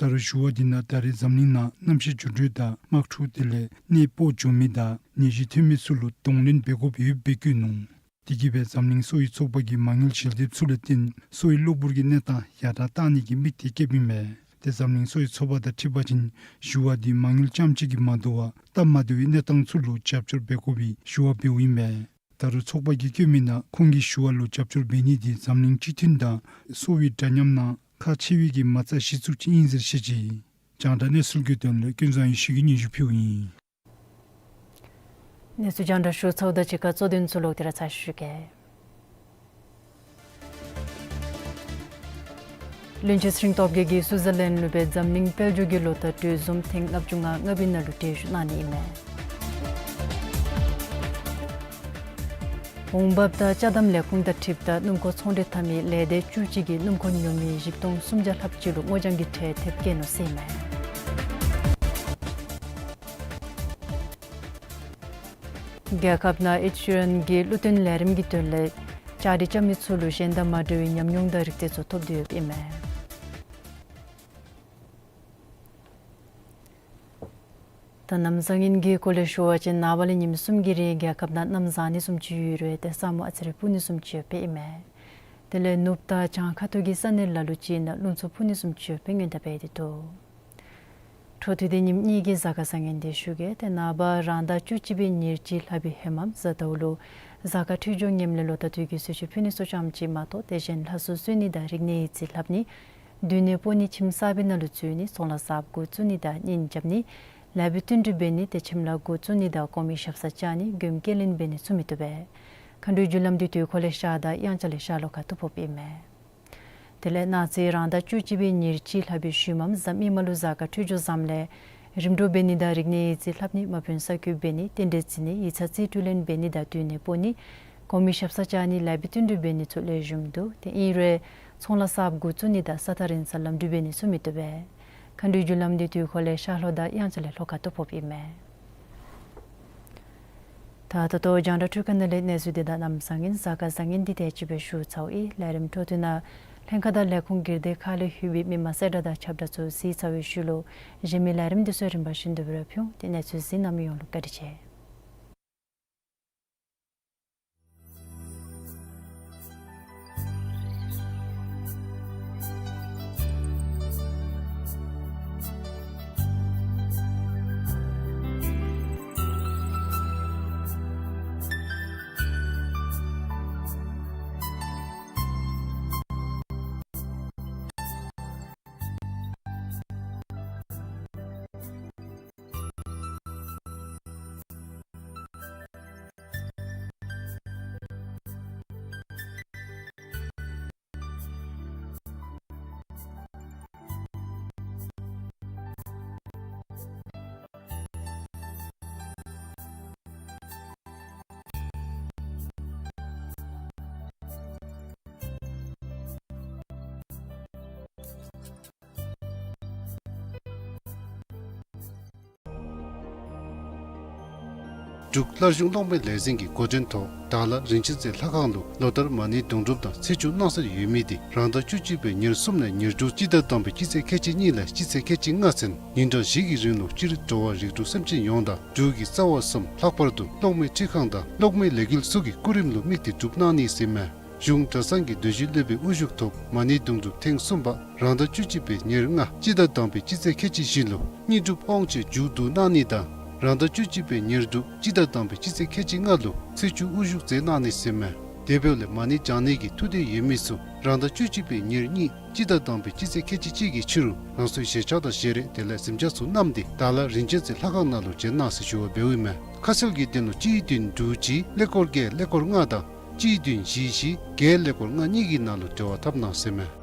ད་རུང་ཞུ་བ་འདི་ནང་ད་རེས་འཛམ་གླིང་ནང་གནམ་གཤིས་འགྱུར་འགྲོས་དང་དམག་འཁྲུག་དེ་ལས་གནས་སྤོ་འགྱོ་མི་དང་ནད་གཞི་ཐོན་མི་ཚུ་ལུ་གདོང་ལེན་འབད་དགོཔ་ཡོདཔ་སྦེ་བཀོད་ནུག། དེ་གིས་སྦེ་འཛམ་གླིང་གསོ་བའི་ཚོགས་པ་གིས་མ་དངུལ་ཞལ་འདེབས་ཚུ་ལས་བརྟེན་གསོ་བའི་གློ་བུར་གྱི་གནས་སྟངས་ཡར་དྲག་གཏང་ནི་གི་དམིགས་གཏད་བསྐྱེདཔ་ཨིན་མས། ཏེ་འཛམ་གླིང་གསོ་བའི་ཚོགས་པ་དང་འཁྲིལ་བ་ཅིན་ཞུ་བ་འདི་མ་དངུལ་རྐྱངམ་གཅིག་གིས་མ་དོ་བར་སྟབས་མ་བདེ་བའི་གནས་སྟངས་ཚུ་ལུ་རྒྱབ་སྐྱོར་འབད་དགོ་པའི་ཞུ་བ་འབདཝ་ཨིན་མས། ད་རུང་ཚོགས་པ་གིས་བཀོད་མི་ནང་ཁོང་གིས་ཞུ་བ་ལུ་རྒྱབ་སྐྱོར་འབད་ནི་འདི་འཛམ་གླིང་སྤྱི་མཐུན་དང་གསོ་བའི་འདྲ་མཉམ་ནང་ཁག་ཆེ་བའི་གི་མ་རྩ་གཞི་བཙུགས་ཅིག་ཨིན་ཟེར་བཤད་ཅི། རྒྱང་བསྒྲགས་གནས་ཚུལ་གྱི་དོན་ལས་ཀུན་བཟང་ཡེ་ཤེས་ཀྱིས་སྙན་ཞུ་ཕུལཝ་ཨིན། གནས་ཚུལ་རྒྱང་བསྒྲགས་ཞུ་ཚརཝ་དང་གཅིག་ཁར་གཙོ་དོན་ཚུ་ལོག་སྟེ་ར་ཚར་ཞུ་གེ། བློན་ཆེན་ཚེ་རིང་སྟོབས་རྒྱས་ཀྱིས་སུའུ་ཛར་ལེནཌ་ལུ་སྦེ་འཛམ་གླིང་དཔལ་འབྱོར་གྱི་ལོ་བསྟར་གྲོས་འཛོམས་ཐེངས་ལྔ་བཅུ་ང་ལྔ་པའི་ནང་ལུ་གྲལ་བཞུགས་གནང་ནི་ཨིན་མས། འོང་འབབ་དང་ཅ་དམ་ལས་ཁུངས་དང་འཁྲིལཝ་ད་སྣུམ་འཁོར་ཚོང་འབྲེལ་འཐབ་མི་ལས་སྡེ་བཅུ་གཅིག་གིས་སྣུམ་འཁོར་ཉོ་མི་བཞི་སྟོང་སུམ་བརྒྱ་ལྷགཔ་ཅིག་ལུ་སྔོ་ལྗང་གི་ཁྲལ་ཐེབས་བཀལ་ནུག་ཟེར་ཨིན་མས། རྒྱལ་ཁབ་ནང་ཨེཌ་ཤི་རན་གྱི་གླུ་སྟོན་ལས་རིམ་གྱི་དོན་ལས་བཅའ་སྒྲིག་རྐྱབ་མི་ཚུ་ལུ་གཞན་དང་མ་འདྲ་བའི་ཉམས་མྱོང་དང་རིག་རྩལ་ཚུ་ཐོབ་སྟེ་ཡོདཔ་ཨིན་མས། ད་གནམ་བཟང་ངན་གྱི་སྐོར་ལས་ཞུ་བ་ཅིན་ནངས་པ་ལས་ཉིནམ་གསུམ་གྱི་རིང་རྒྱལ་ཁབ་ནང་གནམ་བཟང་ནི་བཟུམ་ཅིག་ཡོད་རུང་ཏེ་ས་སྨུག་ཨ་ཙི་རེ་སྤུབ་ནི་བཟུམ་ཅིག་ཡོདཔ་ཨིན་མས། དེ་ལས་ནུབ་དང་བྱང་ཁ་ཐུག་གི་ས་གནས་ལ་ལུ་ཅིག་ནང་རླུང་འཚུབ་འཕུ་ནི་བཟུམ་ཅིག་ཡོདཔ་སྔོན་བརྡ་འབད་དེ་འདུག། འཕྲོ་མཐུད་དེ་ཉིནམ་གཉིས་ཀྱི་གཟའ་སྐར་བཟང་ངན་དེ་ཞུ་གེ། ཏེ་ནངས་པ་རང་ཟླ་བཅུ་གཅིག་པའི་ཉེར་གཅིག་ལྷག་པའི་ཧེ་མ་གཟའ་ཟླཝ་ལུ་གཟའ་སྐར་འཕྲོད་སྦྱོར་ངནམ་ལས་ལོ་ཟླ་དུས་ཀྱི་གསོལ་མཆོད་ཕུལ་ནི་ཚུ་རྐྱངམ་གཅིག་མ་གཏོགས་ཏེ་གཞན་ལྷ་སྲུང་གསོལ་ནི་དང་རིག་གནས་ཡིག་རྩིས་ལྷབ་ནི། སྡོད་གནས་སྤོ་ནི། ཁྱིམ་གསརཔའི་ནང་ལུ་འཛུལ་ནི། ཚོང་ལཱ་གསརཔ་འགོ་བཙུགས་ནི་དང་གཉེན་རྐྱབ་ནི། ལཱ་འབད་བསྟུན་གྲོས་འབད་ནི། ཏེ་ཁྱིམ་ལཱ་འགོ་བཙུགས་ནི་དང་གོང་མའི་ཞབས་སར་བཅར་ནི། མགྱོནམ་སྐྱེལ་ལེན་འབད་ནི་ཚུ་མི་བཏུབ་པས། མཁའ་འགྲོའི་རྒྱུ་ལམ་འདི་དུས་འཁོར་ལས་ཤར་དང་དབྱངས་འཆར་ལས་ཤར་ལྷོ་ཁ་ཐུག་ཕོགཔ་ཨིན་མས། དེ་ལས་གནངས་ཚེ་རང་ཟླ་བཅུ་གཅིག་པའི་ཉེར་གཅིག་ལྷག་པའི་ཤུལ་མམ་གཟའ་མིག་དམར་ལུ་གཟའ་སྐར་འཕྲོད་སྦྱོར་བཟངམ་ལས་རིམ་གྲོ་འབད་ནི་དང་རིག་གནས་ཡིག་རྩིས་ལྷབ་ནི། དམག་དཔོན་ས་བཀོད་འབད་ནི། རྟེན་འབྲེལ་བརྩི་ནི། ཡིག་ཚང་རྩིས་སྤྲོད་ལེན་འབད་ནི་དང་སྡོད་གནས་སྤོ་ནི། གོང་མའི་ཞབས་སར་བཅར་ནི། ལཱ་འབད་བསྟུན་གྲོས་འབད་ནི་ཚུ་ལེགས་ཤོམ་འདུག། ཏེ་ཨིན་རུང་ཚོང་ལཱ་གསརཔ་འགོ་བཙུགས་ནི་དང་ས་ཐག་རིང་སར་ལམ་འགྲུལ་འབད་ནི་ཚུ་མི་བཏུབ་པས། མཁའ་འགྲོའི་རྒྱུ་ལམ་འདི་དུས་འཁོར་ལས་ཤར་ལྷོ་དང་དབྱངས་འཆར་ལས་ལྷོ་ཁ་ཐུག་ཕོགཔ་ཨིན་མས། ད་ད་ལྟོ་རྒྱང་བསྒྲགས་འཕྲུལ་ཁང་ནང་ལས་གནས་ཚུལ་འདི་དང་གནམ་བཟང་ངན་གཟའ་སྐར་བཟང་ངན་འདི་དེ་ཅིག་སྦེ་ཞུ་ཚརཝ་ཨིན། ལས་རིམ་འཕྲོ་མཐུད་ནང་ལྷན་ཁག་དང་ལས་ཁུངས་སྒེར་སྡེ་ཁག་ལས་ལྷོད་པའི་མི་མང་གསལ་བསྒྲགས་དང་ཁྱབ་བསྒྲགས་ཚུ་གཟིགས་ཚར་བའི་ཤུལ་ལུ་གཞན་མི་ལས་རིམ་འདི་ཚུ་རིམ་པ་བཞིན་དུ་སྦེ་ར་ཕུལ་འོང་། ཏེ་གནས་ཚུལ་གཟིགས་གནང་མི་ཡོངས་ལུ་བཀའ་དྲིན་ཆེ། འབྲུག་མངའ་རིས་གློག་མེ་ལས་འཛིན་གྱི་འགོ་འདྲེན་ཐོག་དྭགས་ལྷ་རིན་ཆེན་རྩེ་ལྷ་ཁང་ལུ་ལོ་ལྟར་མ་ཎི་དུང་སྒྲུབ་དང་ཚེས་བཅུ་གནང་སྲོལ་ཡོད་མི་དེ་རང་ཟླ་བཅུ་གཅིག་པའི་ཉེར་གསུམ་ལས་ཉེར་དྲུག་སྤྱི་ཟླ་དང་པའི་སྤྱི་ཚེས་ཁལ་གཅིག་གཉིས་ལས་སྤྱི་ཚེས་ཁལ་གཅིག་ལྔ་ཚུན་ཉིན་གྲངས་བཞི་གི་རིང་ལུ་སྤྱིར་འགྲོ་བ་རིགས་དྲུག་སེམས་ཅན་ཡོངས་དང་འབྲུག་གི་རྩ་བ་གསུམ་ལྷག་པར་དུ་གློག་མེ་འཕྲུལ་ཁང་དང་གློག་མེ་ལས་འགུལ་སོགས་ཀྱི་སྐུ་རིམ་ལུ་དམིགས་ཏེ་སྒྲུབ་གནང་ནི་ཟེར་མས། གཞུང་གྲྭ་ཚང་གི་སྡོད་བཞིན་སློབ་དཔོན་དབུ་བཞུགས་ཐོག་མ་ཎི་དུང་སྒྲུབ་ཐེངས་གསུམ་པ་རང་ཟླ་བཅུ་གཅིག་པའི་ཉེར་ལྔ་སྤྱི་ཟླ་དང་པའི་སྤྱི་ཚེས་ཁལ་གཅིག་བཞི་ལུ་དངོས་གྲུབ་དབང་ཆེན་མཇུག་བསྡུ་གནང་ནི་དང་རང་ཟླ་བཅུ་གཅིག་པའི་ཉེར་དྲུག་སྤྱི་ཟླ་དང་པའི་སྤྱི་ཚེས་ཁལ་གཅིག་ལྔ་ལུ་ཚེས་བཅུ་དབུ་བཞུགས་མཛད་གནང་ནི་ཟེར་མས། དེ་འབདཝ་ལས་མ་ཎི་བགྱང་ནི་གི་ཐུགས་འདུན་ཡོད་མི་ཚུ་རང་ཟླ་བཅུ་གཅིག་པའི་ཉེར་གཉིས་སྤྱི་ཟླ་དང་པའི་སྤྱི་ཚེས་ཁལ་གཅིག་གཅིག་གི་ཕྱི་རུ་རང་སོའི་བཞེས་ཆས་དང་བཞེས་རས་དེ་ལས་གཟིམ་ཆས་ཚུ་བསྣམས་ཏེ་དྭགས་ལྷ་རིན་ཆེན་རྩེ་ལྷ་ཁང་ནང་ལུ་བྱོན་གནང་ཟེར་ཞུ་བ་འབདཝ་ཨིན་མས། ཁ་གསལ་གྱི་དོན་ལུ་གཅིག་བདུན་དྲུག་གཅིག་ཀླད་ཀོར་བརྒྱད་ཀླད་ཀོར་ལྔ་དང་གཅིག་བདུན་བཞི་བཞི་བརྒྱད་ཀླད་ཀོར་ལྔ་གཉིས་ཀྱི་ནང་ལུ་འབྲེལ་བ་འཐབ་གནང་ཟེར་མས།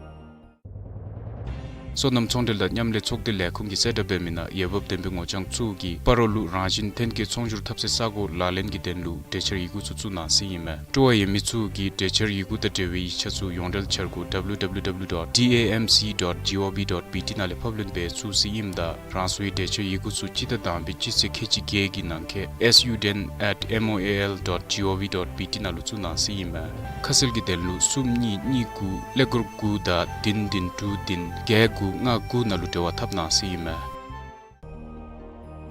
སོ་ནམ་ཚོང་འབྲེལ་དང་མཉམ་ལས་ཚོགས་སྡེ་ལས་ཁུངས་ཀྱིས་གསལ་བསྒྲགས་འབད་མི་ནང་འོས་འབབ་ལྡན་པའི་ངོ་རྐྱང་ཚུ་གིས་སྤ་རོ་ལུ་རང་བཞིན་ཐོན་སྐྱེད་ཚོང་སྒྱུར་འཐབ་སའི་ས་གོ་ལག་ལེན་གྱི་དོན་ལུ་གྲོས་འཆར་ཡི་གུ་ཚུ་བཙུགས་གནང་ཟེར་ཨིན་མས། སྤྲོ་བ་ཡོད་མི་ཚུ་གིས་གྲོས་འཆར་ཡི་གུ་དང་འབྲེལ་བའི་ཡིག་ཆ་ཚུ་ཡོངས་འབྲེལ་འཆར་སྒོ་W W W dot D A M C dot G O V dot B T ནང་ལས་ཕབ་ལེན་འབད་ཚུགས་ཟེར་ཨིནམ་ད་རང་སོའི་གྲོས་འཆར་ཡི་གུ་ཚུ་སྤྱི་ཟླ་དང་པའི་སྤྱི་ཚེས་ཁལ་གཅིག་བརྒྱད་ཀྱི་ནང་འཁོད་S U ten at M O A L dot G O V dot B T ནང་ལུ་བཙུགས་གནང་ཟེར་ཨིན་མས། ཁ་གསལ་གྱི་དོན་ལུ་གསུམ་གཉིས་གཉིས་དགུ་ཀླད་ཀོར་དགུ་དང་བདུན་བདུན་དྲུག་བདུན་བརྒྱད་དགུ་ ལྔ་དགུ་ནང་ལུ་འབྲེལ་བ་འཐབ་གནང་ཟེར་ཨིན་མས།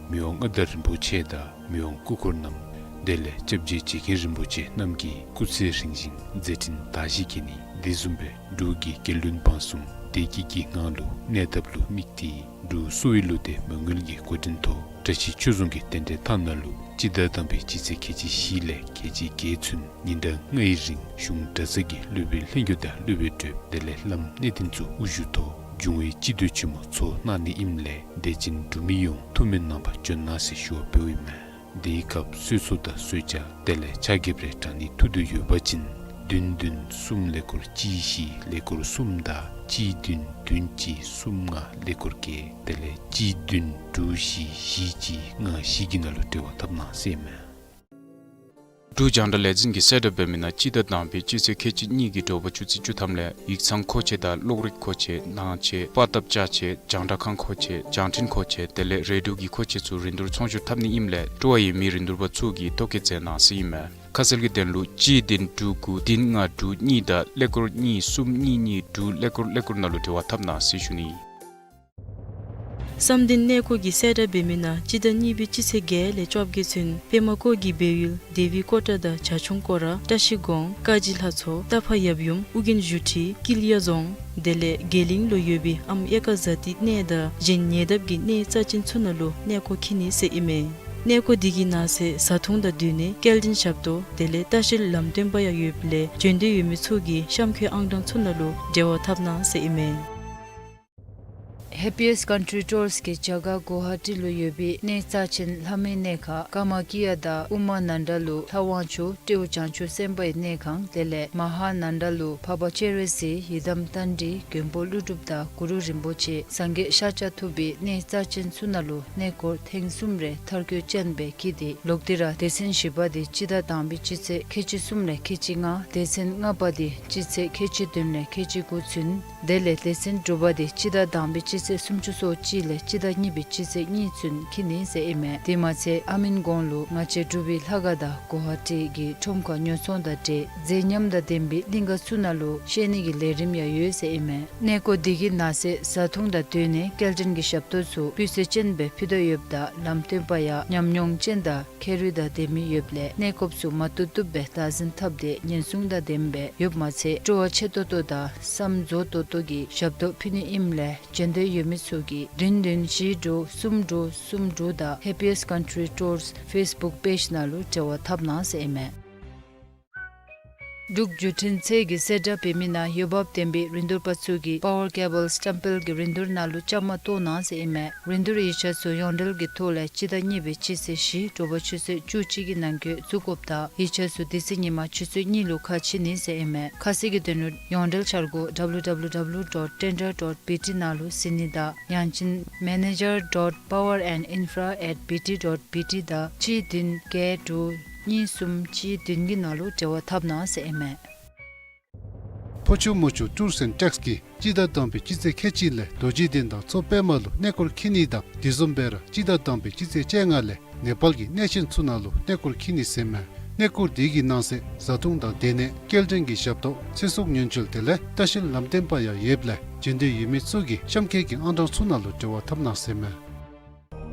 མི་དབང་མངའ་བདག་རིན་པོ་ཆེ་དང་མི་དབང་སྐུ་འཁོར་རྣམས་དེ་ལས་སྐྱབས་རྗེ་རྗེ་མཁན་རིན་པོ་ཆེ་རྣམས་ཀྱིས་སྐུ་ཚེ་རིང་ཞིང་མཛད་འཕྲིན་དར་ཞིང་རྒྱས་ནི་དེ་བཟུམ་སྦེ་འབྲུག་གི་རྒྱལ་བློན་འབངས་གསུམ་བདེ་སྐྱིད་ཀྱི་ངང་ལུ་གནས་ཐབས་ལུ་དམིགས་ཏེ་འབྲུག་གསོ་བའི་བློ་གཏད་མ་དངུལ་གྱི་འགོ་འདྲེན་ཐོག་བཀྲ་ཤིས་ཆོས་རྫོང་གི་རྟེན་འབྲེལ་ཐང་ནང་ལུ་སྤྱི་ཟླ་དང་པའི་སྤྱི་ཚེས་ཁལ་གཅིག་བཞི་ལས་ཁལ་གཅིག་བརྒྱད་ཚུན་ཉིན་གྲངས་ལྔའི་རིང་གཞུང་གྲྭ་ཚང་གི་སློབ་དཔོན་ལྷན་རྒྱས་དང་སློབ་དཔོན་གྲོགས་དེ་ལས་བླམ་གནས་བརྟན་ཚུ་དབུ་བཞུགས་ཐོག་འབྱུང་བའི་སྤྱི་འཐུས་ཆེན་མོ་ཚོགས་གནང་ནི་ཨིནམ་ལས་དད་ཅན་འབྲུག་མི་ཡོངས་ཐུགས་སྨོན་གནང་བར་བྱོན་གནང་ཟེར་ཞུ་བ་འབདཝ་ཨིན་མས། དེའི་སྐབས་གསོལ་ཚོགས་དང་གསོལ་ཇ་དེ་ལས་ཕྱག་འགྱེད་རེ་དྲང་ནི་ཐུགས་འདོད་ཡོད་པ་ཅིན་བདུན་བདུན་གསུམ་ཀླད་ཀོར་གཅིག་བཞི་ཀླད་ཀོར་གསུམ་དང་གཅིག་བདུན་བདུན་གཅིག་གསུམ་ལྔ་ཀླད་ཀོར་བརྒྱད་དེ་ལས་གཅིག་བདུན་དྲུག་བཞི་བཞི་གཅིག་ལྔ་བཞི་གི་ནང་ལུ་འབྲེལ་བ་འཐབ་གནང་ཟེར་ཨིན་མས། འབྲུག་རྒྱང་བསྒྲགས་ལས་འཛིན་གྱིས་གསལ་བསྒྲགས་འབད་མི་ནང་སྤྱི་ཟླ་དང་པའི་སྤྱི་ཚེས་ཁལ་གཅིག་གཉིས་ཀྱི་དྲོ་པ་ཆུ་ཚོད་བཅུ་ཐམ་ལས་ཡིག་ཚང་མཁོ་ཆས་དང་གློག་རིག་མཁོ་ཆས་ནང་ཆས་པར་བཏབ་ཅ་ཆས་རྒྱང་བསྒྲགས་ཁང་མཁོ་ཆས་རྒྱང་འཕྲིན་མཁོ་ཆས་དེ་ལས་རེ་ཌིའོ་གི་མཁོ་ཆས་ཚུ་རིན་བསྡུར་ཚོང་བསྒྱུར་འཐབ་ནི་ཨིནམ་ལས་སྤྲོ་བ་ཡོད་མི་རིན་བསྡུར་པ་ཚུ་གིས་ཐོ་བཀོད་མཛད་གནང་ཟེར་ཨིན་མས། ཁ་གསལ་གྱི་དོན་ལུ་གཅིག་བདུན་དྲུག་དགུ་བདུན་ལྔ་དྲུག་གཉིས་དང་ཀླད་ཀོར་གཉིས་གསུམ་གཉིས་གཉིས་དྲུག་ཀླད་ཀོར་ཀླད་ཀོར་ནང་ལུ་འབྲེལ་བ་འཐབ་གནང་ཟེར་ཞུ་ནི། བསམ་གཏན་གནས་སྐོར་གྱི་གསལ་བསྒྲགས་འབད་མི་ནང་སྤྱི་ཟླ་གཉིས་པའི་སྤྱི་ཚེས་བརྒྱད་ལས་བཅོ་བརྒྱད་ཚུན་པདྨ་བཀོད་ཀྱི་སྦས་ཡུལ་དེ་བི་ཀོ་ཊ་དང་བྱ་ཁྱུང་སྐོར་ར་བཀྲ་ཤིས་སྒང་ཀ་གཞི་ལྷ་མཚོ་རྟ་ཕག་ཡབ་ཡུམ་ཨོ་རྒྱན་བཞུགས་ཁྲི་ཀི་ལི་ཡ་རྫོང་དེ་ལས་དགེ་གླིང་ལུ་ཡོད་པའི་ཨམ་ཨེ་ཀ་ཛ་ཏི་གནས་དང་གཞན་ཉེ་འདབས་ཀྱི་གནས་རྩ་ཅན་ཚུ་ནང་ལུ་གནས་སྐོར་འཁྱིད་ནི་ཟེར་ཨིན་མས། གནས་སྐོར་དེ་གི་ནང་གསེས་བཟའ་འཐུང་དང་སྡོད་གནས་སྐྱེལ་འདྲེན་ཞབས་ཏོག་དེ་ལས་ལྟ་བཤལ་ལམ་སྟོན་པ་ཡང་ཡོདཔ་ལས་བྱོན་འདོད་ཡོད་མི་ཚུ་གིས་གཤམ་འཁོད་ཨང་གྲངས་ཚུ་ནང་ལུ་འབྲེལ་བ་འཐབ་གནང་ཟེར་ཨིན་མས། Happiest Country Tours གིས་རྒྱ་གར་གུ་ཝ་ཧ་ཊི་ལུ་ཡོད་པའི་གནས་རྩ་ཅན་ལྷ་མོའི་གནས་ཁང་ཀ་མ་ཀི་ཡ་དང་ཨུ་མ་ནན་དྲ་ལུ་ལྷ་དབང་ཕྱུག་སྤྲེའུ་བྱང་ཆུབ་སེམས་དཔའི་གནས་ཁང་དེ་ལས་མ་ཧཱ་ནན་དྲ་ལུ་འཕགས་པ་སྤྱན་རས་གཟིགས་ཡི་དམ་རྟ་མགྲིན་མགོན་པོ་ཀླུ་སྒྲུབ་དང་གུ་རུ་རིན་པོ་ཆེ་སངས་རྒྱས་ཤཱཀྱ་ཐུབ་པའི་གནས་རྩ་ཅན་ཚུ་ནང་ལུ་གནས་སྐོར་ཐེངས་གསུམ་རེ་མཐར་འཁྱོལ་ཅན་སྦེ་འཁྱིད་དེ་ལོག་སྟེ་ར་སྡེ་ཚན་བཞི་པ་དེ་སྤྱི་ཟླ་དང་པའི་སྤྱི་ཚེས་ཁལ་གཅིག་གསུམ་ལས་ཁལ་གཅིག་ལྔ་སྡེ་ཚན་ལྔ་པ་དེ་སྤྱི་ཚེས་ཁལ་གཅིག་བདུན་ལས་ཁལ་གཅིག་དགུ་ཚུན་དེ་ལས་སྡེ་ཚན་དྲུག་པ་དེ་སྤྱི་ཟླ་དང་པའི་སྤྱི་ཚེས་སུམ་ཅུ་སོ་གཅིག་ལས་སྤྱི་ཟླ་གཉིས་པའི་སྤྱི་ཚེས་གཉིས་ཚུན་འཁྱིད་ནི་ཟེར་ཨིན་མས། དེ་མ་ཚད་ཨ་མིན་གོང་ལུ་ང་བཅས་འབྲུག་པའི་ལྷ་ཁང་དང་གུ་ཝ་ཧ་ཊི་གི་ཁྲོམ་ཁར་ཉོ་ཚོང་དང་འབྲེལ་མཛེས་ཉམས་དང་ལྡན་པའི་གླིང་ག་ཚུ་ནང་ལུ་བཤལ་ནི་གི་ལས་རིམ་ཡང་ཡོད་ཟེར་ཨིན་མས། གནས་སྐོར་དེ་གི་ནང་གསེས་བཟའ་འཐུང་དང་སྡོད་གནས་སྐྱེལ་འདྲེན་གྱི་ཞབས་ཏོག་ཚུ་སྤུས་ཚད་ཅན་སྦེ་ཕུལ་དོ་ཡོདཔ་ད་ལམ་སྟོན་པ་ཡང་ཉམས་མྱོང་ཅན་དང་ཁེ་རུ་དང་ལྡན་མི་ཡོདཔ་ལས་གནས་སྐོརཔ་ཚུ་མ་བཏུབ་བཏུབ་སྦེ་བདག་འཛིན་འཐབ་སྟེ་ཉེན་སྲུང་དང་ལྡནམ་སྦེ་ཡོདཔ་མ་ཚད་སྤྲོ་བ་ཆེ་ཏོག་ཏོ་དང་བསམ་རྫོགས་ཏོག་ཏོ་གི་ཞབས་ཏོག་ཕུལ་ནི་ཨིནམ་ལས་བྱོན་འདོད་ཡོད་མི་ཚུ་གིས་བདུན་བདུན་བཞི་དྲུག་གསུམ་དྲུག་གསུམ་དྲུག་དང་Happiest Country Tours Facebook page ནང་ལུ་འབྲེལ་བ་འཐབ་གནང་ཟེར་ཨིན་མས། འབྲུག་བརྒྱུད་འཕྲིན་ཚད་ཀྱིས་གསལ་བསྒྲགས་འབད་མི་ནང་འོས་འབབ་ལྡན་པའི་རིན་བསྡུར་པ་ཚུ་གིས་པ་ཝར་ཀེ་བཱལ་སི་ཊམ་པེལ་གྱི་རིན་བསྡུར་ནང་ལུ་བཅའ་མར་གཏོགས་གནང་ཟེར་ཨིན་མས། རིན་བསྡུར་ཡིག་ཆ་ཚུ་ཡོངས་འབྲེལ་གྱི་ཐོག་ལས་སྤྱི་ཟླ་གཉིས་པའི་སྤྱི་ཚེས་བཞི་དྲོ་པ་ཆུ་ཚོད་བཅུ་གཅིག་གི་ནང་འཁོད་བཙུགས་དགོཔ་དང་ཡིག་ཆ་ཚུ་དེ་ཚེ་ཉིན་མ་ཆུ་ཚོད་གཉིས་ལུ་ཁ་ཕྱེ་ནི་ཟེར་ཨིན་མས། ཁ་གསལ་གྱི་དོན་ལུ་ཡོངས་འབྲེལ་འཆར་སྒོ་W W W dot tender dot B T ནང་ལུ་གཟིགས་ནི་དང་ཡང་ཅིན་manager dot power and infra at B T dot B T དང་གཅིག་བདུན་བརྒྱད་དྲུག་གཉིས་གསུམ་གཅིག་བདུན་གྱི་ནང་ལུ་འབྲེལ་བ་འཐབ་གནང་ཟེར་ཨིན་མས། ཕོ་ཆུ་མོ་ཆུ་ཊུརསི་ཨེནཌ་ཊེགསི་གིས་སྤྱི་ཟླ་དང་པའི་སྤྱི་ཚེས་ཁལ་གཅིག་ལས་རྡོ་རྗེ་གདན་དང་མཚོ་པདྨ་ལུ་གནས་སྐོར་འཁྱིད་ནི་དང་དེ་བཟུམ་སྦེ་ར་སྤྱི་ཟླ་དང་པའི་སྤྱི་ཚེས་བཅོ་ལྔ་ལས་ནེ་པཱལ་གྱི་གནས་ཆེན་ཚུ་ནང་ལུ་གནས་སྐོར་འཁྱིད་ནི་ཟེར་མས། གནས་སྐོར་དེ་གི་ནང་གསེས་བཟའ་འཐུང་དང་སྡོད་གནས་སྐྱེལ་འདྲེན་གྱི་ཞབས་ཏོག་ཚེ་སྲོག་ཉེན་བཅོལ་དེ་ལས་ལྟ་བཤལ་ལམ་སྟོན་པ་ཡང་ཡོདཔ་ལས་བྱོན་འདོད་ཡོད་མི་ཚུ་གིས་གཤམ་འཁོད་ཀྱི་ཨང་གྲངས་ཚུ་ནང་ལུ་འབྲེལ་བ་འཐབ་གནང་ཟེར་མས།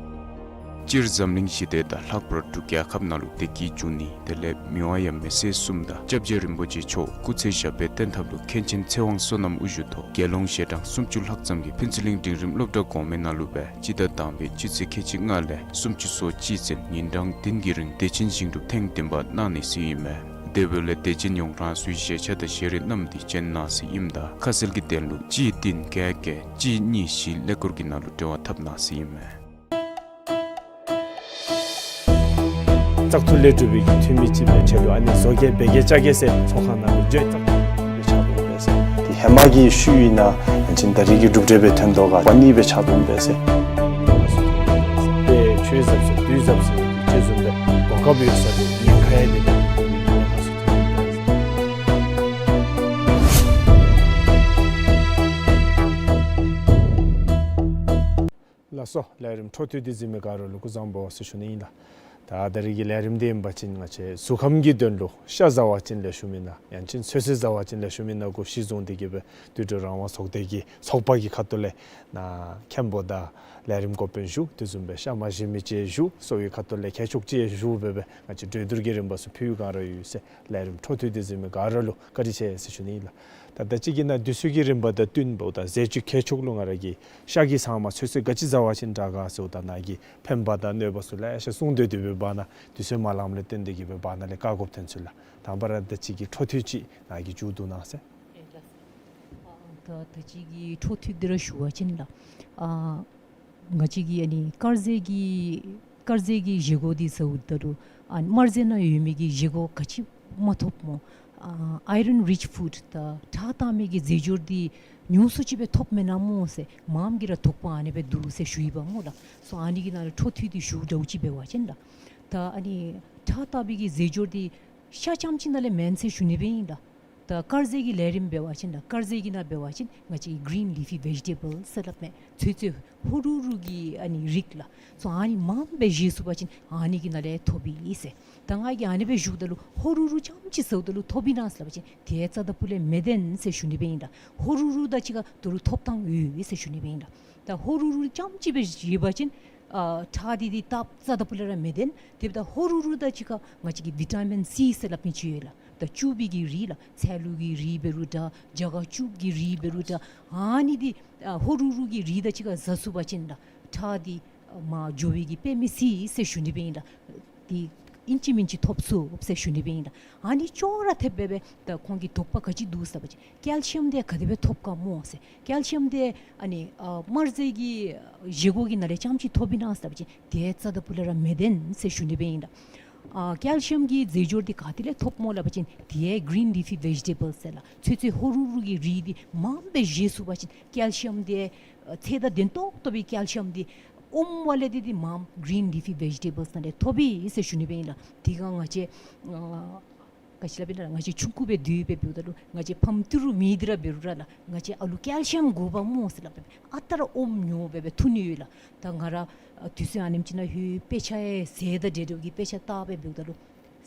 སྤྱིར་འཛམ་གླིང་ཞི་བདེ་དང་ལྷག་པར་འབྲུག་རྒྱལ་ཁབ་ནང་ལུ་བདེ་སྐྱིད་འབྱུང་ནི་དེ་ལས་མི་དབང་ཡབ་མེས་སྲས་གསུམ་དང་སྐྱབས་རྗེ་རིན་པོ་ཆེ་མཆོག་སྐུ་ཚེ་ཞབས་པད་བརྟན་ཐབས་ལུ་མཁན་ཆེན་ཚེ་དབང་བསོད་ནམས་དབུ་བཞུགས་ཐོག་དགེ་སློང་ཞལ་གྲངས་སུམ་ཅུ་ལྷག་ཙམ་གྱིས་ཕུན་ཚོགས་གླིང་འབྲིང་རིམ་སློབ་གྲྭ་གོང་མའི་ནང་ལུ་སྦེ་སྤྱི་ཟླ་དང་པའི་སྤྱི་ཚེས་ཁལ་གཅིག་ལྔ་ལས་སུམ་ཅུ་སོ་གཅིག་ཚུན་ཉིན་གྲངས་བདུན་གྱི་རིང་བདེ་ཆེན་ཞིང་སྒྲུབ་ཐེངས་བདུན་པ་གནང་ནི་ཟེར་ཨིན་མས། དེ་འབདཝ་ལས་དད་ཅན་ཡོངས་གྲངས་སུ་ཞལ་ཆས་དང་ཞལ་རས་བསྣམས་ཏེ་བྱོན་གནང་ཟེར་ཨིནམ་ད་ཁ་གསལ་གྱི་དོན་ལུ་གཅིག་བདུན་བརྒྱད་བརྒྱད་གཅིག་གཉིས་བཞི་ཀླད་ཀོར་གྱི་ནང་ལུ་འབྲེལ་བ་འཐབ་གནང་ཟེར་ཨིན་མས། བཙག་འཐུ་ལས་གྲུབ་པའི་འཐུས་མི་ཅིག་སྦེ་ཆེད་དུ་ཨ་ནི་བཟོ་བཀོད་འབད་གེ་བཅའ་གེ་ཟེར་ཚོགས་ཁང་ནང་ལུ་འགྱོ། བཙག་འཐུ་ལས་ཆགས་དོ་པས་ཟེར། དེ་ཧེ་མ་གི་ཤུལ་ཨིན་ན་ཡང་ཅིན་ད་རེས་ཀྱི་གྲུབ་འབྲས་སྦེ་ཐོན་དོ་ག་པ་ནི་སྦེ་ཆགས་དོ་པས་ཟེར། དེ་ཆོས་ཟབ་ཟེར་དུས་ཟབ་ཟེར་ཅིག་བཟུམ་སྦེ་གོ་སྐབས་ཡོད་ས་དེ་ཉེན་ཁ་ཡང་དེ་ལས་ལགས་སོ། ལས་རིམ་འཕྲོ་མཐུད་དེ་གཟིགས་མི་ག་ར་ལུ་སྐུ་གཟུགས་བཟང་པོ་ཟེར་ཞུ་ནི་ཨིན་ལགས། ད་ད་རིས་ཀྱི་ལས་རིམ་འདི་ཨིན་པ་ཅིན་ང་བཅས་གཟུགས་ཁམས་ཀྱི་དོན་ལུ་ཤ་བཟའ་བ་ཅིན་ལེགས་ཤོམ་ཨིན་ན་ཡང་ཅིན་ཚོད་བསྲེ་བཟའ་བ་ཅིན་ལེགས་ཤོམ་ཨིན་ན་གུ་གཞི་བཟུང་སྟེ་གི་སྦེ་དུད་འགྲོ་རང་དབང་ཚོགས་སྡེ་གི་ཚོགས་པ་གི་ཁ་ཐུག་ལས་ནཱ་མཁན་པོ་དང་ལས་རིམ་འགོ་དཔོན་ཞུ་དེ་བཟུམ་སྦེ་ཤ་མ་བཞེས་མི་ཅིག་ཞུ་གསོ་བའི་ཁ་ཐུག་ལས་མཁས་མཆོག་ཅིག་ཞུ་སྦེ་སྦེ་ང་བཅས་གྲོས་བསྡུར་གྱི་རིམ་པ་ཚུ་ཕུལ་བའི་བསྒང་ར་ཡོད་ཟེར། ལས་རིམ་འཕྲོ་མཐུད་དེ་གཟིགས་མི་ག་ར་ལུ་བཀའ་དྲིན་ཆེ་ཟེར་ཞུ་ནི་ཨིན་ལགས། ད་ད་ཅི་གི་ནཱ་དུས་ཚོད་ཀྱི་རིམ་པ་དང་བསྟུན་འབདཝ་ད་ཟས་བཅུད་མཁས་མཆོག་ལུ་ང་ར་གིས་ཤ་གི་ཚང་མ་ཚོད་བསྲེ་ག་ཅི་བཟའ་བ་ཅིན་དྲག་ག་ཟེརཝ་ད་ནཱ་གིས་ཕན་པ་དང་གནོད་པ་ཚུ་ལེ་ཤ་གསུངས་སྡོད་དེ་སྦེ་བར་ན་དུས་ཚོད་མ་ལངམ་ལས་བརྟེན་ཏེ་གི་སྦེ་བར་ན་ལས་བཀག་དགོཔ་ཐོན་ཚུལ་ལགས། དང་པ་ར་ད་ཅི་གི་འཕྲོ་མཐུད་ཅིག་ནཱ་གིས་མཇུག་བསྡུ་གནང་ཟེར། ད་ད་ཅི་གི་འཕྲོ་མཐུད་འདི་ར་ཞུ་བ་ཅིན་ལགས། ཨ་ང་བཅས་ཀྱི་ཨ་ནི་དཀར་ཟས་ཀྱི་དཀར་ཟས་ཀྱི་བཞེས་སྒོ་འདི་ཟེརཝ་ད་ལུ་ཨ་དམར་ཟས་ནང་ཡོད་མི་གི་བཞེས་སྒོ་ག་ཅི་མ་ཐོབ་སྨོ། ཨ་iron rich food ད་ཁྲག་བཏང་མི་གི་རྫས་སྦྱོར་འདི་ཉུང་སུ་ཅིག་སྦེ་ཐོབ་མེན་ན་སྨོ་ཟེར་མངམ་གིས་ར་དོགས་པ་ཨ་ནི་སྦེ་འདུག་ཟེར་ཞུ་ཡི་པ་སྨོ་ལགས། སོ་ཨ་ནི་གི་ནང་ལུ་འཕྲོ་མཐུད་དེ་ཞུཝ་འདྲཝ་ཅིག་འབད་བ་ཅིན་ལགས། ད་ཨ་ནི་ཁྲག་བཏང་མི་གི་རྫས་སྦྱོར་འདི་ཤ་རྐྱངམ་ཅིག་ནང་ལས་མེན་ཟེར་ཞུ་ནི་སྦེ་ཨིན་ལགས། ད་དཀར་ཟས་ཀྱི་ལས་རིམ་འབད་བ་ཅིན་ད་དཀར་ཟས་ཀྱི་ནང་འབད་བ་ཅིན་ང་བཅས་green leafy vegetable ཟེར་སླབ་མས། ཚོད་བསྲེ་ཧོ་རུ་རུ་གི་ཨ་ནི་རིགས་ལགས། སོ་ཨ་ནི་མངམ་སྦེ་བཞེས་ཚུགས་པ་ཅིན་ཨ་ནི་གི་ནང་ལས་ཐོབ་ཨིན་ཟེར། ད་ང་གིས་ཨ་ནི་སྦེ་ཞུཝ་ད་ལུ་ཧོ་རུ་རུ་རྐྱངམ་ཅིག་ཟཝ་ད་ལུ་ཐོབ་ཨིན་ན་ཟེར་སླབ་པ་ཅིན་དེ་རྩ་ད་པུ་ལས་མི་ལྡན་ཟེར་ཞུ་ནི་སྦེ་ཨིན་ལགས། ཧོ་རུ་རུ་དང་གཅིག་ཁར་ད་རུང་ཐོབ་ཐངས་ཡོད་ཟེར་ཞུ་ནི་སྦེ་ཨིན་ལགས། ད་ཧོ་རུ་རུ་རྐྱངམ་ཅིག་སྦེ་བཞེས་པ་ཅིན་ཨ་ཁྲག་འདི་འདི་སྟབས་རྩ་ད་པུ་ལས་ར་མི་ལྡན། དེ་འབདཝ་ད་ཧོ་རུ་རུ་དང་གཅིག་ཁར་ང་བཅས་ཀྱི་བི་ཊ་མིན་སི་ཟེར་སླབ་མི་ཅིག་ཡོད་ལགས། ད་ཅུ་པའི་གི་རིགས་ལགས། ཚལ་ལུ་གི་རིགས་འབད་རུང་འདྲ་རྒྱ་སྒ་ཅུ་གི་རིགས་འབད་རུང་འདྲ་ཨ་ནི་འདི་ཨ་ཧོ་རུ་རུ་གི་རིགས་དང་གཅིག་ཁར་བཟའ་ཚུགས་པ་ཅིན་ལགས་ཁྲག་འདི་མར་འགྱོ་བའི་གི་དཔེ་མི་སྲིད་ཟེར་ཞུ་ནི་སྦེ་ཨིན་ལགས། འདི་ཨིན་ཅི་མིན་ཅི་ཐོབ་ཚུགས་ཟེར་ཞུ་ནི་སྦེ་ཨིན་ལགས། ཨ་ནི་ཅོག་ར་འཐདཔ་སྦེ་སྦེ་ད་ཁོང་གི་དོགས་པ་ག་ཅི་འདུག་ཟེར་བ་ཅིན་ཀེལ་ཤི་ཡམ་འདི་ག་དེ་སྦེ་ཐོབ་ག་སྨོ་ཟེར། ཀེལ་ཤི་ཡམ་འདི་ཨ་ནི་ཨ་དམར་ཟས་ཀྱི་བཞེས་སྒོ་གི་ནང་ལས་རྐྱངམ་ཅིག་ཐོབ་ཨིན་ན་ཟེར་བ་ཅིན་དེ་རྩ་ད་པུ་ལས་ར་མི་ལྡན་ཟེར་ཞུ་ནི་སྦེ་ཨིན་ལགས། ཨ་ཀེལ་ཤི་ཡམ་གྱི་རྫས་སྦྱོར་འདི་ག་ཏེ་ལས་ཐོབ་སྨོ་སླབ་པ་ཅིན་དེ་green leafy vegetable ཟེར་ལགས། ཚོད་བསྲེ་ཧོ་རུ་རུ་གི་རིགས་འདི་མངམ་སྦེ་བཞེས་ཚུགས་པ་ཅིན་ཀེལ་ཤི་ཡམ་འདི་ཨ་ཚད་དང་ལྡན་ཏོག་ཏོ་སྦེ་ཀེལ་ཤི་ཡམ་འདི་ཨོམ་ཝ་ལས་འདི་འདི་མངམ་green leafy vegetables ནང་ལས་ཐོབ་ཨིན་ཟེར་ཞུ་ནི་སྦེ་ཨིན་ལགས། དེ་སྒང་ང་བཅས་ཨ་ག་ཅི་སླབ་ཨིན་ན་ང་བཅས་ཆུང་ཀུ་སྦེ་སྡོད་སྦེ་འབདཝ་ད་ལུ་ང་བཅས་ཕམ་ཏི་རུ་མི་འདི་ར་འབད་རུང་ར་ལགས་ང་བཅས་ཨ་ལུ་ཀེལ་ཤི་ཡམ་དགོ་པས་སྨོ་ཟེར་སླབ་སྦེ་ཨ་རྟག་ར་ཨོམ་ཉོ་སྦེ་སྦེ་འཐུང་ནི་ཡོད་ལགས། ད་ང་ར་ཨ་དུས་ཚོད་ཨ་ནེམ་ཅིག་ནང་ལྷོད་དཔེ་ཆ་ཡང་ཟེར་ད་འདྲ་འདྲ་གི་དཔེ་ཆ་བལྟ་སྦེ་འབདཝ་ད་ལུ་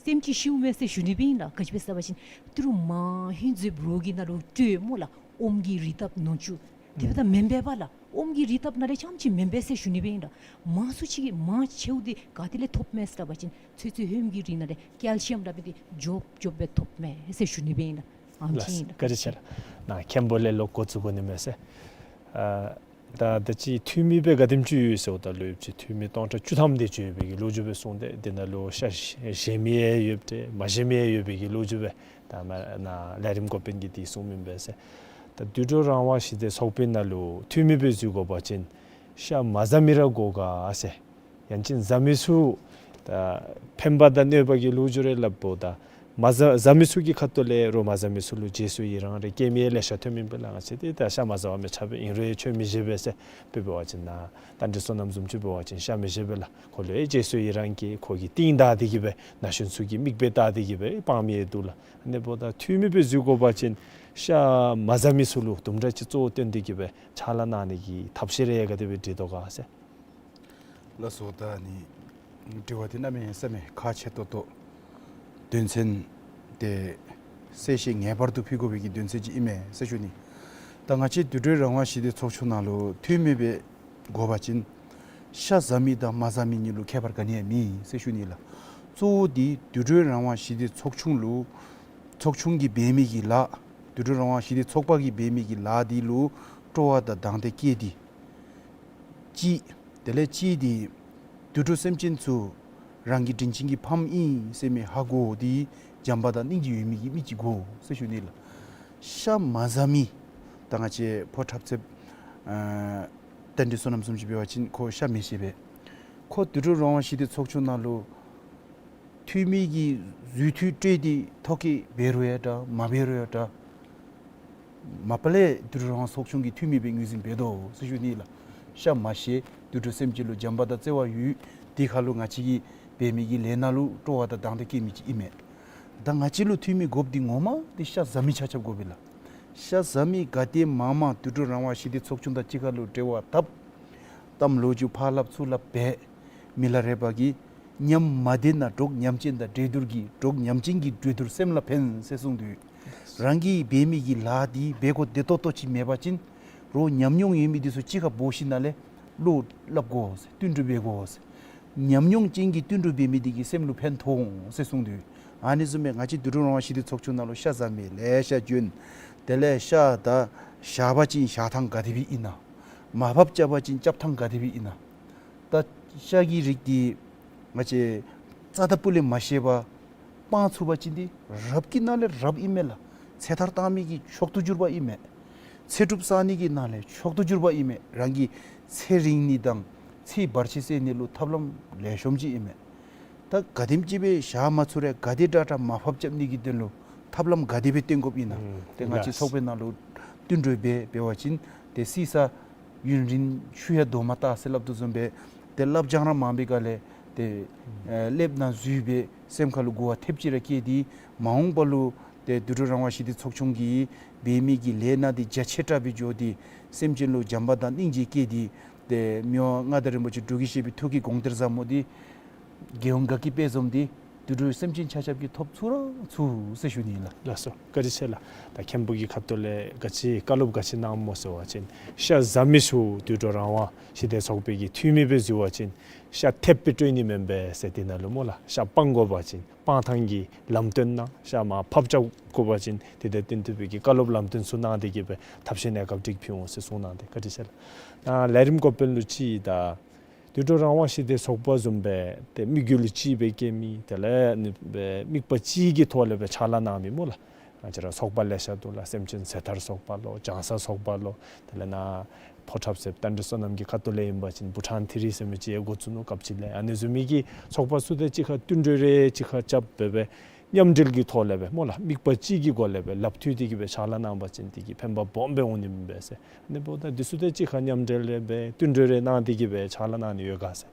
སེམས་ཅིག་ཤིཝ་མས་ཟེར་ཞུ་ནི་སྦེ་ཨིན་ལགས། ག་ཅི་སྦེ་ཟེར་བ་ཅིན་ཏི་རུ་མ་ཧིན་ཛི་བྲོ་གི་ནང་ལུ་སྤྲོད་སྨོ་ལགས། ཨོམ་གྱི་རིགས་ཐབས་ནང་བཅུག། དེ་འབདཝ་ད་མེན་པས་པ་ལགས། ཨོམ་གྱི་རིགས་ཐབས་ནང་ལས་རྐྱངམ་ཅིག་མེན་པས་ཟེར་ཞུ་ནི་སྦེ་ཨིན་ལགས། མང་སུ་ཅིག་གིས་མང་ཆེཝ་འདི་ག་ཏེ་ལས་ཐོབ་མས་ཟེར་བ་ཅིན་ཚོད་བསྲེ་ཧོནམ་གྱི་རིགས་ནང་ལས་ཀེལ་ཤི་ཡམ་སླབ་མི་འདི་མགྱོགས་མགྱོགས་སྦེ་ཐོབ་མས་ཟེར་ཞུ་ནི་སྦེ་ཨིན་ལགས། ཨ་ནི་ཨིན་ལགས། བཀའ་དྲིན་ཆེ་ལགས། ནཱ་མཁན་པོ་ལས་ལོག་འགོ་བཙུགས་དགོ་ནི་མས་ཟེར། ཨ་ད་ད་ཅི་འཐུས་མི་སྦེ་ག་དེམ་ཅིག་ཡོད་ཟེརཝ་ད་ལུ་ཡོདཔ་ཅིག་འཐུས་མི་སྟོང་ཕྲག་བཅུ་ཐམ་དེ་ཅིག་ཡོད་པའི་གི་ལོ་རྒྱུས་སྦེ་གསུངས་ཏེ་དེ་ནང་ལུ་ཤ་བཞེས་མི་ཡང་ཡོདཔ་ཏེ་མ་བཞེས་མི་ཡང་ཡོད་པའི་གི་ལོ་རྒྱུས་སྦེ་ད་མ་ནཱ་ལས་རིམ་འགོ་དཔོན་གྱིས་དེ་གསུངམ་ཨིན་པས་ཟེར། ད་དུད་འགྲོ་རང་དབང་ཞི་བདེ་ཚོགས་པའི་ནང་ལུ་འཐུས་མི་སྦེ་འཛུལ་དགོ་པ་ཅིན་ཤ་མ་བཟའ་མི་ར་དགོ་ག་ཟེར། ཡང་ཅིན་བཟའ་མི་ཚུ་ད་ཕན་པ་དང་གནོད་པ་གི་ལོ་རྒྱུས་རེ་སླབ་འོང་། ད་མ་བཟའ་བཟའ་མི་ཚུ་གི་ཁ་ཐུག་ལས་རོགས་མ་བཟའ་མི་ཚུ་ལུ་བརྗེད་སོར་ཡི་རང་རེ་བསྐྱལ་མི་ལེ་ཤ་ཐོནམ་ཨིན་པས་ལགས། ང་བཅས་འདི་ད་ཤ་མ་བཟའ་བ་མི་ཆ་བས། ཨིན་རུང་ཁྱོད་མི་བཞེས་པས་ཟེར་དཔེ་འབད་བ་ཅིན་ནཱ་རྟ་མགྲིན་བསོད་ནམས་བཟུམ་ཅིག་འབད་བ་ཅིན་ཤ་མི་བཞེས་པས་ལགས། ཁོ་ལུ་ཡང་བརྗེད་སོར་ཡི་རང་བསྐྱལ། ཁོ་གི་རྟིང་བདའ་སྟེ་གི་སྦེ་ན་གཞོན་ཚུ་གི་མིག་དཔེ་བལྟ་སྟེ་གི་སྦེ་སྤང་མི་ཡང་འདུག་ལགས། ཨ་ནི་འབདཝ་ད་འཐུས་མི་སྦེ་འཛུལ་དགོ་པ་ཅིན་ཤ་མ་བཟའ་མི་ཚུ་ལུ་དུམ་གྲ་ཅིག་གཙོ་བོ་བཏོན་ཏེ་གི་སྦེ་ཕྱག་ལཱ་གནང་ནི་གི་ཐབས་ཤེས་རེ་ག་དེ་སྦེ་སྒྲིག་དོ་ག་ཟེར། ལགས་སོ། ད་ནི་དྲི་བ་འདི་གནམ་མེད་ས་མེད་ཁག་ཆེ་ཏོག་ཏོ། དོན་ཚན་དེ་གསལ་བཤད་ངེས་པར་དུ་ཕུལ་དགོ་པའི་གི་དོན་ཚན་ཅིག་ཨིན་མས་ཟེར་ཞུ་ནི། ད་ང་བཅས་དུད་འགྲོ་རང་དབང་ཞི་བདེ་ཚོགས་ཆུང་ནང་ལུ་འཐུས་མི་སྦེ་དགོ་པ་ཅིན་ཤ་བཟའ་མི་དང་མ་བཟའ་མི་གཉིས་ལུ་ཁྱད་པར་ག་ནི་ཡང་མེད་ཟེར་ཞུ་ནི་ལགས། གཙོ་བོ་འདི་དུད་འགྲོ་རང་དབང་ཞི་བདེ་ཚོགས་ཆུང་ལུ་ཚོགས་ཆུང་གིས་འབད་མི་གི་ལཱ་དུད་འགྲོ་རང་དབང་ཞི་བདེ་ཚོགས་པ་གིས་འབད་མི་གི་ལཱ་འདི་ལུ་སྤྲོ་བ་དང་དང་འདོད་བསྐྱེད་དེ་གཅིག། དེ་ལས་གཅིག་འདི་དུད་འགྲོ་སེམས་ཅན་ཚུ་རང་གི་དྲིན་ཅན་གྱི་ཕམ་ཨིན་ཟེར་མི་ཧ་གོ་སྟེ་བྱམས་པ་དང་སྙིང་རྗེ་ཡོད་མི་གི་མི་ཅིག་དགོ་ཟེར་ཞུ་ནི་ལགས། ཤ་མ་བཟའ་མི་ད་ང་བཅས་ཕོ་འཁྲབ་རྩེདཔ་ཨ་རྟ་མགྲིན་བསོད་ནམས་བཟུམ་ཅིག་འབད་བ་ཅིན་ཁོ་ཤ་མི་བཞེས་པས། ཁོ་དུད་འགྲོ་རང་དབང་ཞི་བདེ་ཚོགས་ཆུང་ནང་ལུ་འཐུས་མི་གི་རྫུ་འཕྲུལ་སྤྲོད་དེ་ཐོ་བཀོད་འབད་རུང་ཡང་འདྲ་མ་འབད་རུང་ཡང་འདྲ། མ་པ་ལས་དུད་འགྲོ་རང་དབང་ཚོགས་ཆུང་གི་འཐུས་མི་སྦེ་ངོས་འཛིན་འབད་དོ་ཟེར་ཞུ་ནི་ལགས། ཤ་མ་བཞེས། དུད་འགྲོ་སེམས་ཅན་ལུ་བྱམས་པ་དང་བརྩེ་བ་ཡོད། དེ་ཁར་ལུ་ང་བཅས་ཀྱིས་འབད་མི་གི་ལས་སྣ་ལུ་སྤྲོ་བ་དང་དང་འདོད་བསྐྱེད་མི་ཅིག་ཨིན་མས། ད་ང་བཅས་ལུ་འཐུས་མི་དགོཔ་འདི་ངོ་མ་འདི་ཤ་བཟའ་མི་ཆ་ཁྱབ་དགོ་པས་ལགས། ཤ་བཟའ་མི་ག་དེ་མང་མང་དུད་འགྲོ་རང་དབང་ཞི་བདེ་ཚོགས་ཆུང་དང་གཅིག་ཁར་ལུ་འབྲེལ་བ་འཐབ། གཏམ་ལོ་རྒྱུས་ཕར་སླབ་ཚུར་སླབ་འབད། མི་ལ་རས་པ་གིས་ ཉམས་མ་བདེ་ན་གྲོགས་ཉམས་ཅན་དང་འདྲེས་སྡུར་གྱིས། གྲོགས་ཉམས་ཅན་གྱི་འདྲེས་སྡུར་སེམས་ལ་ཕན་ཟེར་གསུངས་དོ། རང་གིས་འབད་མི་གི་ལཱ་འདི་འབད་དགོ་བདེ་ཏོག་ཏོ་ཅིག་མེད་པ་ཅིན་རོགས་ཉམས་མྱོང་ཡོད་མི་འདི་ཚུ་གཅིག་ཁར་འབོ་ཞིནམ་ལས་བློ་སླབ་དགོ་ཟེར། བསྟུན་གྲོས་འབད་དགོ་ཟེར། ཉམས་མྱོང་ཅན་གྱི་བསྟུན་གྲོས་འབད་མི་འདི་གིས་སེམས་ལུ་ཕན་ཐོགས་འོང་ཟེར་གསུངས་དོ། ཨ་ནི་བཟུམ་སྦེ་ང་བཅས་དུད་འགྲོ་རང་དབང་ཞི་བདེ་ཚོགས་ཆུང་ནང་ལུ་ཤ་ཟ་མི་ལེ་ཤ་བྱོན། དེ་ལས་ཤ་ད་བཞག་པ་ཅིན་བཞག་ཐངས་ག་དེ་སྦེ་ཨིན་ན། མར་ཕབ་རྐྱབ་པ་ཅིན་རྐྱབ་ཐངས་ག་དེ་སྦེ་ཨིན་ན། ད་ཤ་གི་རིགས་འདི་ང་བཅས་རྩ་དང་སྤུ་ལས་མ་ཤེས་པར་སྤང་ཚུགས་པ་ཅིན་འདི་རབ་ཀྱི་ནང་ལས་རབ་ཨིན་མས་ལགས། ཚེ་ཐར་བཏང་མི་གི་མཆོག་ཏུ་གྱུར་པ་ཨིན་མས། ཚེ་སྒྲུབ་བསག་ནི་གི་ནང་ལས་མཆོག་ཏུ་གྱུར་པ་ཨིན་མས། རང་གི་ཚེ་རིང་ནི་དང་ཚེ་བར་ཆད་སེལ་ནི་ལུ་ཐབས་ལམ་ལེགས་ཤོམ་ཅིག་ཨིན་མས། ད་ག་དེམ་ཅིག་སྦེ་བཞག་མ་ཚུགས་རུང་ག་དེ་དྲག་དྲག་མར་ཕབ་རྐྱབ་ནི་གི་དོན་ལུ་ཐབས་ལམ་ག་དེ་སྦེ་བཏོན་དགོཔ་ཨིན་ན། ཨུམ་ཏེ་ང་བཅས་ལགས། ཚོགས་པའི་ནང་ལུ་བསྟུན་གྲོས་འབད་འབད་བ་ཅིན་ཏེ་བསིལ་ས་ཡུན་རིང་ཆུ་ཡང་རྡོ་མ་བཏགས་ཟེར་སླབ་དོ་བཟུམ་སྦེ་ཏེ་སླབ་སྦྱང་ར་མང་པའི་སྒང་ལས་ཏེ་ཨེ་སླབ་ནང་འཛུལ་སྦེ་སེམས་ཁ་ལུ་གོ་བ་ཐེབས་ཅིག་ར་སྐྱེས་ཏེ་མ་འོངས་པ་ལུ་ཏེ་དུད་འགྲོ་རང་དབང་ཞི་བདེ་ཚོགས་ཆུང་གིས་འབད་མི་གི་ལས་སྣ་འདི་རྒྱ་ཆེ་དྲགས་སྦེ་འགྱོ་སྟེ་སེམས་ཅན་ལུ་བྱམས་པ་དང་སྙིང་རྗེ་སྐྱེས་ཏེ་ཏེ་མི་དབང་མངའ་བདག་རིན་པོ་ཆེ་འབྲུག་རྒྱལ་བཞི་པའི་ཐུགས་ཀྱི་དགོངས་གཏེར་ཟབ་མོ་འདི་རྒྱལ་ཡོངས་དགའ་སྐྱིད་དཔལ་འཛོམས་འདི་དུད་འགྲོའི་སེམས་ཅན་ཆ་ཁྱབ་ཀྱིས་ཐོབ་ཚུགས་ར་ཚུགས་ཟེར་ཞུ་ནི་ཨིན་ལགས། ལགས་སོ། བཀའ་དྲིན་ཆེ་ལགས། ད་མཁན་པོ་གིས་ཁ་ཐུག་ལས་ག་ཅི་བཀའ་སློབ་ག་ཅི་གནངམ་སྨོ་ཟེར་བ་ཅིན་ཤ་ཟ་མི་ཚུ་དུད་འགྲོ་རང་དབང་ཞི་བདེ་ཚོགས་པའི་གི་འཐུས་མི་སྦེ་འཛུལ་བ་ཅིན་ཤ་ཐེབས་སྦེ་སྤྲོད་ནི་མེན་པས་ཟེར། དེ་ནང་ལུ་སྨོ་ལགས་ཤ་སྤང་དགོ་པ་ཅིན་སྤང་ཐངས་ཀྱི་ལམ་སྟོན་གནང་། ཤ་མར་ཕབ་རྐྱབ་དགོ་པ་ཅིན་དེ་དང་བསྟུན་ཏེ་སྦེ་གི་བཀའ་སློབ་ལམ་སྟོན་ཚུ་གནང་སྟེ་གི་སྦེ་ཐབས་ཤེས་གནས་སྐབས་སྒྲིག་ཕུལ་འོང་ཟེར་གསུངས་གནང་སྟེ་བཀའ་དྲིན་ཆེ་ལགས། ཨ་ལས་རིམ་འགོ་དཔོན་ལུ་ཅིག་ད་དུད་འགྲོ་རང་དབང་ཞི་བདེ་ཚོགས་པ་བཟུམ་སྦེ་ཏེ་དམིགས་ཡུལ་གཅིག་སྦེ་བསྐྱེད་མི་དེ་ལས་ནི་སྦེ་དམིགས་པ་གཅིག་གི་ཐོག་ལས་སྦེ་ཕྱག་ལཱ་གནང་མི་སྨོ་ལགས། ང་བཅས་ར་ཚོགས་པ་ལེ་ཤ་འདུག་ལགས། སེམས་ཅན་ཚེ་ཐར་ཚོགས་པ་ལོ་ལྗང་གསལ་ཚོགས་པ་ལོ་དེ་ལས་ནཱ་ཕོ་བྲང་ཟེར་རྟ་མགྲིན་བསོད་ནམས་ཀྱི་ཁ་ཐུག་ལས་ཨིན་པ་ཅིན་བྷུ་ཊཱན་ཐི་རི་ཟེར་མི་ཅིག་འགོ་བཙུགས་ནུག་སྐབས་ཅིག་ལས། ཨ་ནི་བཟུམ་མའི་གི་ཚོགས་པ་ཚུ་དང་གཅིག་ཁར་བསྟུན་གྲོས་རེ་གཅིག་ཁར་རྐྱབ་སྦེ་སྦེ་མཉམ་འབྲེལ་གྱི་ཐོག་ལས་སྦེ་སྨོ་ལགས་དམིགས་པ་གཅིག་གི་སྒོ་ལས་སྦེ་ལགཔ་མཐུད་དེ་གི་སྦེ་ཕྱག་ལཱ་གནང་པ་ཅིན་དེ་གིས་ཕན་པ་སྦོམ་སྦེ་འོང་ནི་ཨིན་པས་ཟེར། ཨ་ནི་འབདཝ་ད་འདི་ཚུ་དང་གཅིག་ཁར་མཉམ་འབྲེལ་རེ་སྦེ་བསྟུན་གྲོས་རེ་གནང་སྟེ་གི་སྦེ་ཕྱག་ལཱ་གནང་ནི་ཡོད་ག་ཟེར།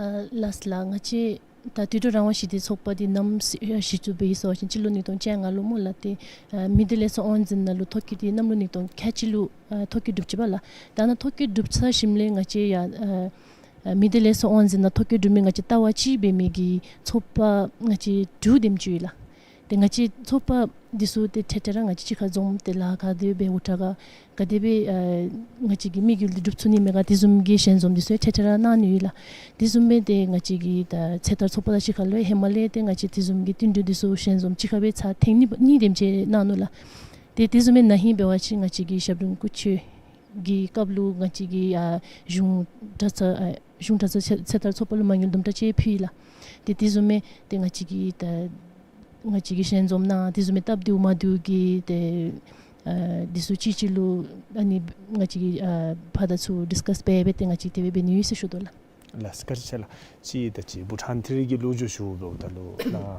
ཨ་ལགས་ལགས། ང་བཅས་ད་དུད་འགྲོ་རང་དབང་ཞི་བདེ་ཚོགས་པ་འདི་ནམ་གཞི་བཙུགས་འབད་ཡི་ཟེར་བ་ཅིན་སྤྱི་ལོ་ཉིས་སྟོང་བཅོ་ལྔ་ལུ་སྨོ་ལགས། ཏེ་ཨ་མི་སྡེ་ལས་ཚོགས་དབང་འཛིན་ནང་ལུ་ཐོ་བཀོད་འདི་གནམ་ལོ་ཉིས་སྟོང་ཁལ་གཅིག་ལུ་ཨ་ཐོ་བཀོད་གྲུབ་ཅི་པ་ལགས། ད་ནཱ་ཐོ་བཀོད་གྲུབ་ཚར་ཞིནམ་ལས་ང་བཅས་ཡང་ཨ་ཨ་མི་སྡེ་ལས་ཚོགས་དབང་འཛིན་ནང་ཐོ་བཀོད་གྲུབ་མི་ང་བཅས་ལྟ་བ་གཅིག་འབད་མི་གི་ཚོགས་པ་ང་བཅས་དྲུག་དེམ་ཅིག་ཡོད་ལགས། ཏེ་ང་བཅས་ཚོགས་པ་འདི་ཚུ་ཏེ་འཕྲལ་འཕྲལ་ར་ང་བཅས་གཅིག་ཁར་འཛོམས་ཏེ་ལཱ་ག་དེ་སྦེ་འོང་དྲག་ག་ག་དེ་སྦེ་ཨ་ང་བཅས་ཀྱི་དམིགས་ཡུལ་འདི་འགྲུབ་ཚུགས་ནི་མས་ག་དེ་བཟུམ་གྱི་ཞལ་འཛོམས་འདི་ཚུ་འཕྲལ་འཕྲལ་ར་གནང་ནི་ཡོད་ལགས། དེ་བཟུམ་སྦེ་ཏེ་ང་བཅས་ཀྱི་ད་ཚེ་ཐར་ཚོགས་པ་དང་གཅིག་ཁར་ལུ་ཧེ་མ་ལས་ཏེ་ང་བཅས་དེ་བཟུམ་གྱི་བསྟུན་གྲོས་འདི་ཚུ་ཞལ་འཛོམས་གཅིག་ཁར་སྦེ་ཚར་ཐེངས་གཉིས་གཉིས་དེམ་ཅིག་གནང་ནུག་ལགས། ཏེ་དེ་བཟུམ་སྦེ་ན་ཧིང་འབད་བ་ཅིན་ང་བཅས་ཀྱི་ཞབས་དྲུང་སྐུ་མཆོད་ཀྱི་སྐབས་ལུ་ང་བཅས་ཀྱི་ཨ་གཞུང་གྲྭ་ཚང་ཨ་གཞུང་གྲྭ་ཚང་ཚེ་ཚེ་ཐར་ཚོགས་པ་ལུ་མ་དངུལ་དུམ་གྲ་ཅིག་ཕུལ་ཡི་ལགས། ཏེ་དེ་བཟུམ་སྦེ་ཏེ་ང་བཅས་ཀྱི་ད་ང་བཅས་ཀྱི་ཞལ་འཛོམས་ནང་དེ་བཟུམ་སྦེ་སྟབས་བདེཝ་མ་བདེཝ་གི་ཏེ་ཨ་འདི་ཚུ་གཅིག་གཅིག་ལུ་ཨ་ནི་ང་བཅས་ཀྱི་ཨ་ཕར་དང་ཚུར་ཌིསི་ཀཱསི་འབད་འབད་དེ་ང་བཅས་དེ་སྦེ་འབད་ནི་ཡོད་ཟེར་ཞུ་དོ་ལགས། ལགས་བཀའ་དྲིན་ཆེ་ལགས། གཅིག་ད་ཅི་བྷུ་ཊཱན་ཐི་རི་གི་ལོ་རྒྱུས་ཞུཝ་ད་ལུ་ནཱ་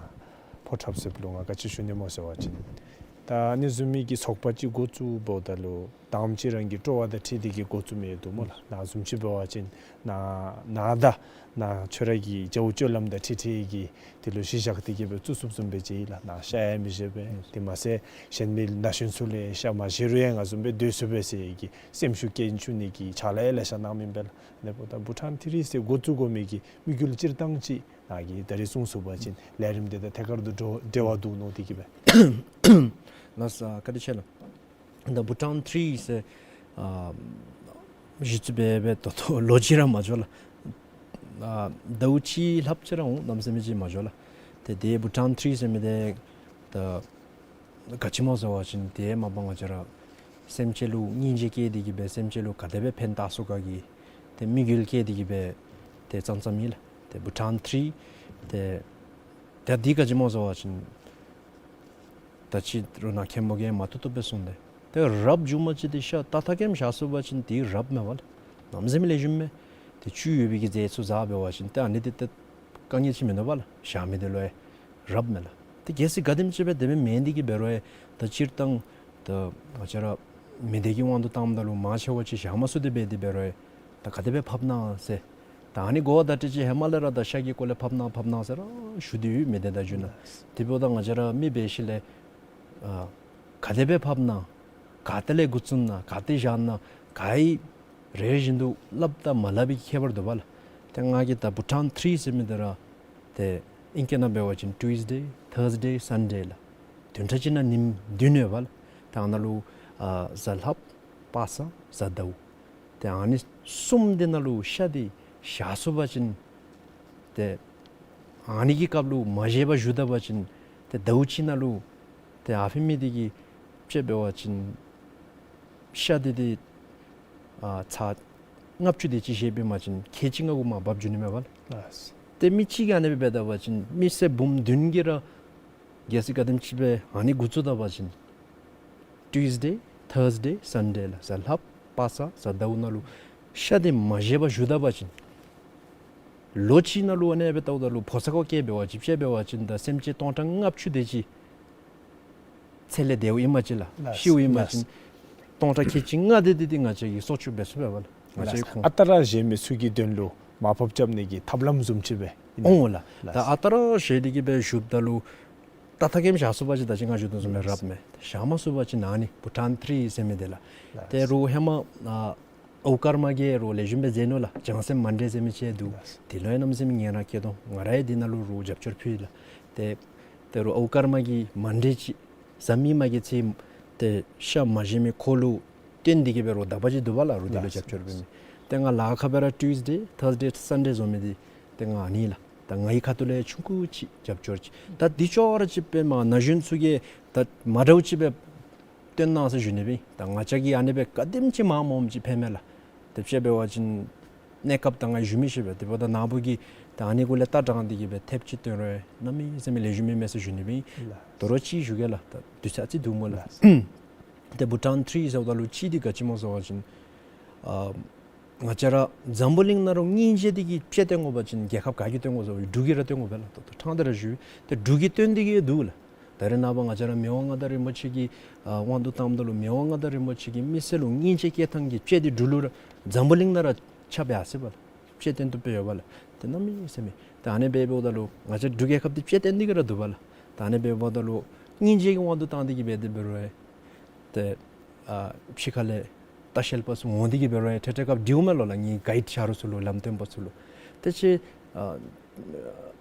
ཕོ་བྲང་ཟེར་ལུ་ང་ག་ཅི་ཞུ་ནི་སྨོ་ཟེར་བ་ཅིན་ད་ཨ་ནི་བཟུམ་མའི་གི་ཚོགས་པ་ཅིག་འགོ་བཙུགསཔ་ད་ལུ་དང་པ་ཅིག་རང་གི་སྤྲོ་བ་དང་འཁྲིལ་ཏེ་གི་འགོ་བཙུགས་མི་འདུག་སྨོ་ལགས། ནཱ་བཟུམ་ཅིག་འབད་བ་ཅིན་ནཱ་ནཱ་ད་ནཱ་ཁྱོད་ར་གི་བྱ་བ་སྤྱོད་ལམ་དང་འཁྲིལ་འཁྲིལ་གྱི་དེ་ལུ་གཞི་བཞག་སྟེ་གི་སྦེ་བཙུགས་ཚུགསཔ་བཟུམ་སྦེ་མཇལ་ཡི་ལགས། ནཱ་ཤ་ཡང་མི་བཞེས་པས། དེ་མ་ཚད་གཞན་མི་ན་གཞོན་ཚུ་ལུ་ཤ་མ་བཞེས་རུང་ཡང་ང་བཟུམ་སྦེ་སྡོད་ཚུགས་པས་ཟེར་གྱི་སེམས་ཤུགས་སྐྱེད་བཅུག་ནི་གི་ཕྱག་ལཱ་ལེ་ཤ་གནང་མི་ཨིན་པས་ལགས། ཨ་ནི་འབདཝ་ད་བྷུ་ཊཱན་ཐི་རི་ཟེར་འགོ་བཙུགས་དགོ་མི་གི་དམིགས་ཡུལ་སྤྱིར་བཏང་ཅིག་ནཱ་གིས་ད་རིས་གསུངས་ཚུགས་པ་ཅིན་ལས་རིམ་དེ་དང་ཐད་ཀར་དུ་འབྲེལ་བ་འདུག་མནོ་སྟེ་གི་སྦེ། ལགས་སོ། བཀའ་དྲིན་ཆེ་ལགས། ད་བྷུ་ཊཱན་ཐི་རི་ཟེར་ཨ་གཞི་བཙུགས་འབད་འབད་ད་ལྟོ་ལོ་གཅིག་ར་མ་འགྱོ་ལགས། ཨ་ཟླཝ་གཅིག་ལྷགཔ་ཅིག་ར་འོང་། གནམ་མེད་ས་མེད་ཅིག་མ་འགྱོ་ལགས། ཏེ་དེ་བྷུ་ཊཱན་ཐི་རི་ཟེར་མི་དེ་ད་ག་ཅི་སྨོ་ཟེར་བ་ཅིན་ཏེ་མ་པ་ང་བཅས་ར་སེམས་ཅན་ལུ་སྙིང་རྗེ་བསྐྱེད་དེ་གི་སྦེ་སེམས་ཅན་ལུ་ག་དེ་སྦེ་ཕན་བཏགས་ཚུགས་ག་གི་ཏེ་དམིགས་ཡུལ་བསྐྱེད་དེ་གི་སྦེ་ཏེ་བརྩམས་བརྩམསཔ་ཨིན་ལགས། ཏེ་བྷུ་ཊཱན་ཐི་རི་ཏེ་ད་འདི་ག་ཅི་སྨོ་ཟེར་བ་ཅིན་ད་ཅི་རུང་ནཱ་མཁན་པོ་གིས་མ་བཏུབ་བཏུབ་སྦེ་གསུངས་ཏེ། ཏེ་རབ་བྱུངམ་ཅིག་ཏེ་ཤ་ཏག་ཏག་གེམ་བཞག་ཚུགས་པ་ཅིན་ཏེ་རབ་མས་པ་ལགས། གནམ་མེད་ས་མེད་ལེགས་ཤོམ་མས། ཏེ་བཅུད་ཡོད་པའི་གི་རྫས་ཚུ་བཟའ་འབད་བ་ཅིན་ཏེ་ཨ་ནི་འདི་ཏེ་དཀའ་ངལ་ཅིག་མིན་འདུག་པ་ལགས། བཞག་མི་འདི་ལུ་ཡང་རབ་མས་ལགས། ཏེ་གལ་སྲིད་ག་དེམ་ཅིག་སྦེ་དེ་སྦེ་མེན་ཏེ་གི་འབད་རུང་ཡང་ད་སྤྱིར་བཏང་ད་ང་བཅས་ར་མི་སྡེ་གི་དབང་དུ་བཏངམ་ད་ལུ་མང་ཆེ་བ་ཅིག་བཞག་མ་ཚུགས་ཏེ་འབད་དེ་འབད་རུང་ཡང་ད་ག་དེ་སྦེ་ཕབ་གནང་ཟེར། ད་ཨ་ནི་གོ་བ་བརྡ་སྤྲོད་ཅིག་ཧེ་མ་ལས་ར་ད་ཤ་གི་སྐོར་ལས་ཕབ་གནང་ཕབ་གནང་ཟེར་ར་ཞུ་སྟེ་ཡོད་མི་སྡེ་དང་བརྒྱུད་ནས། དེ་འབདཝ་ད་ང་བཅས་ར་མི་འབད་ཞིནམ་ལས་ཨ་ག་དེ་སྦེ་ཕབ་གནང་ག་ཏེ་ལས་འགོ་བཙུགས་གནང་ག་ཏེ་བཞག་གནང་ག་ཡི་རེ་བཞིན་དུ་སླབ་དང་མ་སླབ་པའི་ཁྱད་པར་འདུག་པ་ལགས། ཏེ་ང་གིས་ད་བྷུ་ཊཱན་ཐི་རི་ཟེར་མི་འདི་ར་ཏེ་ཨིང་སྐད་ནང་འབད་བ་ཅིན་ཊུས་ཌེ་ཐརསི་ཌེ་སཱན་ཌེ་ལགས། བདུན་ཕྲག་གཅིག་ནང་ཉིནམ་བདུན་ཡོད་པ་ལགས། ད་ཨ་ནཱ་ལུ་ཨ་གཟའ་ལྷགཔ་པ་སངས་གཟའ་ཟླཝ། ཏེ་ཨ་ནི་གསུམ་འདི་ནང་ལུ་ཤ་འདི་བཞག་ཚུགས་པ་ཅིན་ཏེ་ཨ་ནི་གི་སྐབས་ལུ་མ་བཞེས་པར་བཞུགས་ད་པ་ཅིན་ཏེ་ཟླཝ་གཅིག་ནང་ལུ་ཏེ་ཨ་ཕི་མི་འདི་གིས་དཔྱེ་འབད་བ་ཅིན་ཤ་འདི་འདི་ཨ་ཚར་ལྔ་བཅུ་དེ་ཅིག་བཞེས་པའི་མ་ཅིན་ཁལ་གཅིག་ལྔ་གུ་མར་འབག་འགྱོ་ནི་མས་པ་ལགས། ལགས། ཏེ་མི་གཅིག་གིས་ཨ་ནི་སྦེ་འབད་ད་པ་ཅིན་མི་སེར་འབུམ་བདུན་གྱིས་ར་གལ་སྲིད་ག་དེམ་ཅིག་སྦེ་ཨ་ནི་འགོ་བཙུགས་ད་པ་ཅིན་ཊུས་ཌེ་ཐརསི་ཌེ་སཱན་ཌེ་ལགས། གཟའ་ལྷགཔ་པ་སངས་གཟའ་ཟླཝ་ནང་ལུ་ཤ་འདི་མ་བཞེས་པར་བཞུགས་ད་པ་ཅིན་ལོ་གཅིག་ནང་ལུ་ཨ་ནི་སྦེ་བལྟཝ་ད་ལུ་ཕོ་གསར་ཁར་བཀལ་འབད་བ་ཅིན་དཔྱེ་འབད་བ་ཅིན་ད་སེམས་ཅན་སྟོང་ཕྲག་ལྔ་བཅུ་དེ་ཅིག་ཚེ་ལས་འདས་པ་ཨིན་པ་ཅིན་ལགས། ལགས། ཤིཝ་ཨིན་པ་ཅིན་ལགས། སྟོང་ཕྲག་ཁལ་གཅིག་ལྔ་དེ་འདི་འདི་ང་བཅས་ཀྱིས་གསོ་བཅོས་འབད་ཚུགས་པས་པ་ལགས། ང་བཅས་ལགས། ཁོང་ཨ་རྟག་ར་བཞེས་མི་ཚུ་གི་དོན་ལུ་མར་ཕབ་རྐྱབ་ནི་གི་ཐབས་ལམ་བཟུམ་ཅིག་སྦེ་ཨིན་ན། འོང་ལགས། ལགས། ད་ཨ་རྟག་ར་བཞེས་ཏེ་གི་སྦེ་བཞུགསཔ་ད་ལུ་ཏག་ཏག་གེམ་བཞག་ཚུགས་པ་ཅིན་ད་ཅི་ང་ཞུ་དོ་བཟུམ་སྦེ་རབ་མས། བཞག་མ་ཚུགས་པ་ཅིན་ཨ་ནི་བྷུ་ཊཱན་ཐི་རི་ཟེར་མི་འདི་ལགས། ལགས། ཏེ་རུང་ཧེ་མ་ཨ་ཨའུ་ཀརྨ་གིས་རུང་ལེགས་ཤོམ་སྦེ་མཛད་ནུག་ལགས། བྱང་སེམས་མ་འདྲེས་ཟེར་མི་ཅིག་འདུག། ལགས། དེ་ལུ་ཡང་གནམ་མེད་ས་མེད་ངལ་རངས་བསྐྱེད་དོ། ང་ར་ཡང་འདི་ནང་ལུ་རུང་རྒྱབ་སྐྱོར་ཕུལ་ཡི་ལགས། ཏེ་ཏེ་རུང་ཨའུ་ཀརྨ་གི་མ་འདྲེས་ཅིག་བཟའ་མི་མ་གི་ཚེ་ཏེ་ཤ་མ་བཞེས་མི་ཁོ་ལུ་བརྟེན་ཏེ་གི་སྦེ་རུང་དག་པ་ཅིག་འདུག་པ་ལགས། རུང་དེ་ལུ་ལགས། རྒྱབ་སྐྱོར་འབད་མི། ཏེ་ང་ལཱ་ཁག་སྦེ་ར་ཊུས་ཌེ་ཐརསི་ཌེ་སཱན་ཌེ་བཟོ་མི་འདི་ཏེ་ང་ཨ་ནི་ལགས། ད་ངེའི་ཁ་ཐུག་ལས་ཆུང་ཀུ་ཅིག་རྒྱབ་སྐྱོར་ཅིག། ད་འདི་ཅོག་ར་ཅིག་སྦེ་མར་ན་གཞོན་ཚུ་གིས་ད་མ་འདྲཝ་ཅིག་སྦེ་སྟོན་གནང་ཟེར་ཞུ་ནི་སྦེ་ཨིན། ད་ང་བཅས་ཀྱིས་ཨ་ནི་སྦེ་ག་དེམ་ཅིག་མང་མང་ཅིག་ཕན་མས་ལགས། ཏེ་དཔྱེ་འབད་བ་ཅིན་གནས་སྐབས་ད་ང་ཞུ་མི་ཤེས་པས། དེ་འབདཝ་ད་ནཱ་བུ་གིས་ད་ཨ་ནི་གུ་ལས་ལྟ་དྲངས་ཏེ་གི་སྦེ་ཐེབས་ཅིག་སྟོན་རུང་གནམ་མེད་ས་མེད་ལེགས་ཤོམ་ཨིན་མས་ཟེར་ཞུ་ནི་སྦེ་ཨིན། ལགས། དོ་རུང་ཅིག་ཞུ་གེ་ལགས། ད་དུས་ཚོད་ཨ་ཙི་འདུག་སྨོ་ལགས། ལགས། ཏེ་བྷུ་ཊཱན་ཐི་རི་ཟེརཝ་ད་ལུ་གཅིག་འདི་ག་ཅི་སྨོ་ཟེར་བ་ཅིན་ཨ་ང་བཅས་ར་འཛམ་བུ་གླིང་ནང་རུང་སྙིང་རྗེ་འདི་གིས་དཔྱེ་སྟོན་དགོ་པ་ཅིན་རྒྱལ་ཁབ་ག་གིས་སྟོན་དགོ་ཟེར་བ་ཅིན་འབྲུག་གིས་ར་སྟོན་དགོ་པས་ལགས། ད་ད་ཕྲང་སྟེ་ར་ཞུ། ཏེ་འབྲུག་གིས་སྟོན་ཏེ་གི་འདུག་ལགས། ད་རེས་ནངས་པ་ང་བཅས་ར་མི་དབང་མངའ་བདག་རིན་པོ་ཆེ་གི་ཨ་དབང་དུ་བཏངམ་ད་ལུ་མི་དབང་མངའ་བདག་རིན་པོ་ཆེ་གིས་མི་སེར་ལུ་སྙིང་རྗེ་སྐྱེ་ཐངས་ཀྱི་དཔྱེ་འདི་འབྲུག་ལུ་ར་འཛམ་བུ་གླིང་ནང་ར་ཁྱབ་ཡར་སོ་ཡི་པ་ལགས། དཔྱེ་སྟོན་བཏུབ་སྦེ་ཡོད་པ་ལགས། ཏེ་གནམ་མེད་ས་མེད། ད་ཨ་ནི་སྦེ་འབདཝ་ད་ལུ་ང་བཅས་འབྲུག་རྒྱལ་ཁབ་འདི་དཔྱེ་སྟོན་ཏེ་གི་ར་འདུག་པ་ལགས། ད་ཨ་ནི་སྦེ་འབདཝ་ད་ལུ་སྙིང་རྗེ་གི་དབང་དུ་བཏང་སྟེ་གི་སྦེ་དེ་འབད་རུང་ཡང་ཏེ་ཨ་ཕྱི་ཁ་ལས་ལྟ་བཤལ་པ་ཚུ་འོང་སྟེ་གི་འབད་རུང་ཡང་ཐད་ཐད་སྐབས་འདྲིཝ་མས་ལོ་ལགས། ངེའི་གའིཌ་ཆ་རོགས་ཚུ་ལུ་ལམ་སྟོན་པ་ཚུ་ལུ། ཏེ་ཁྱེད་ཨ་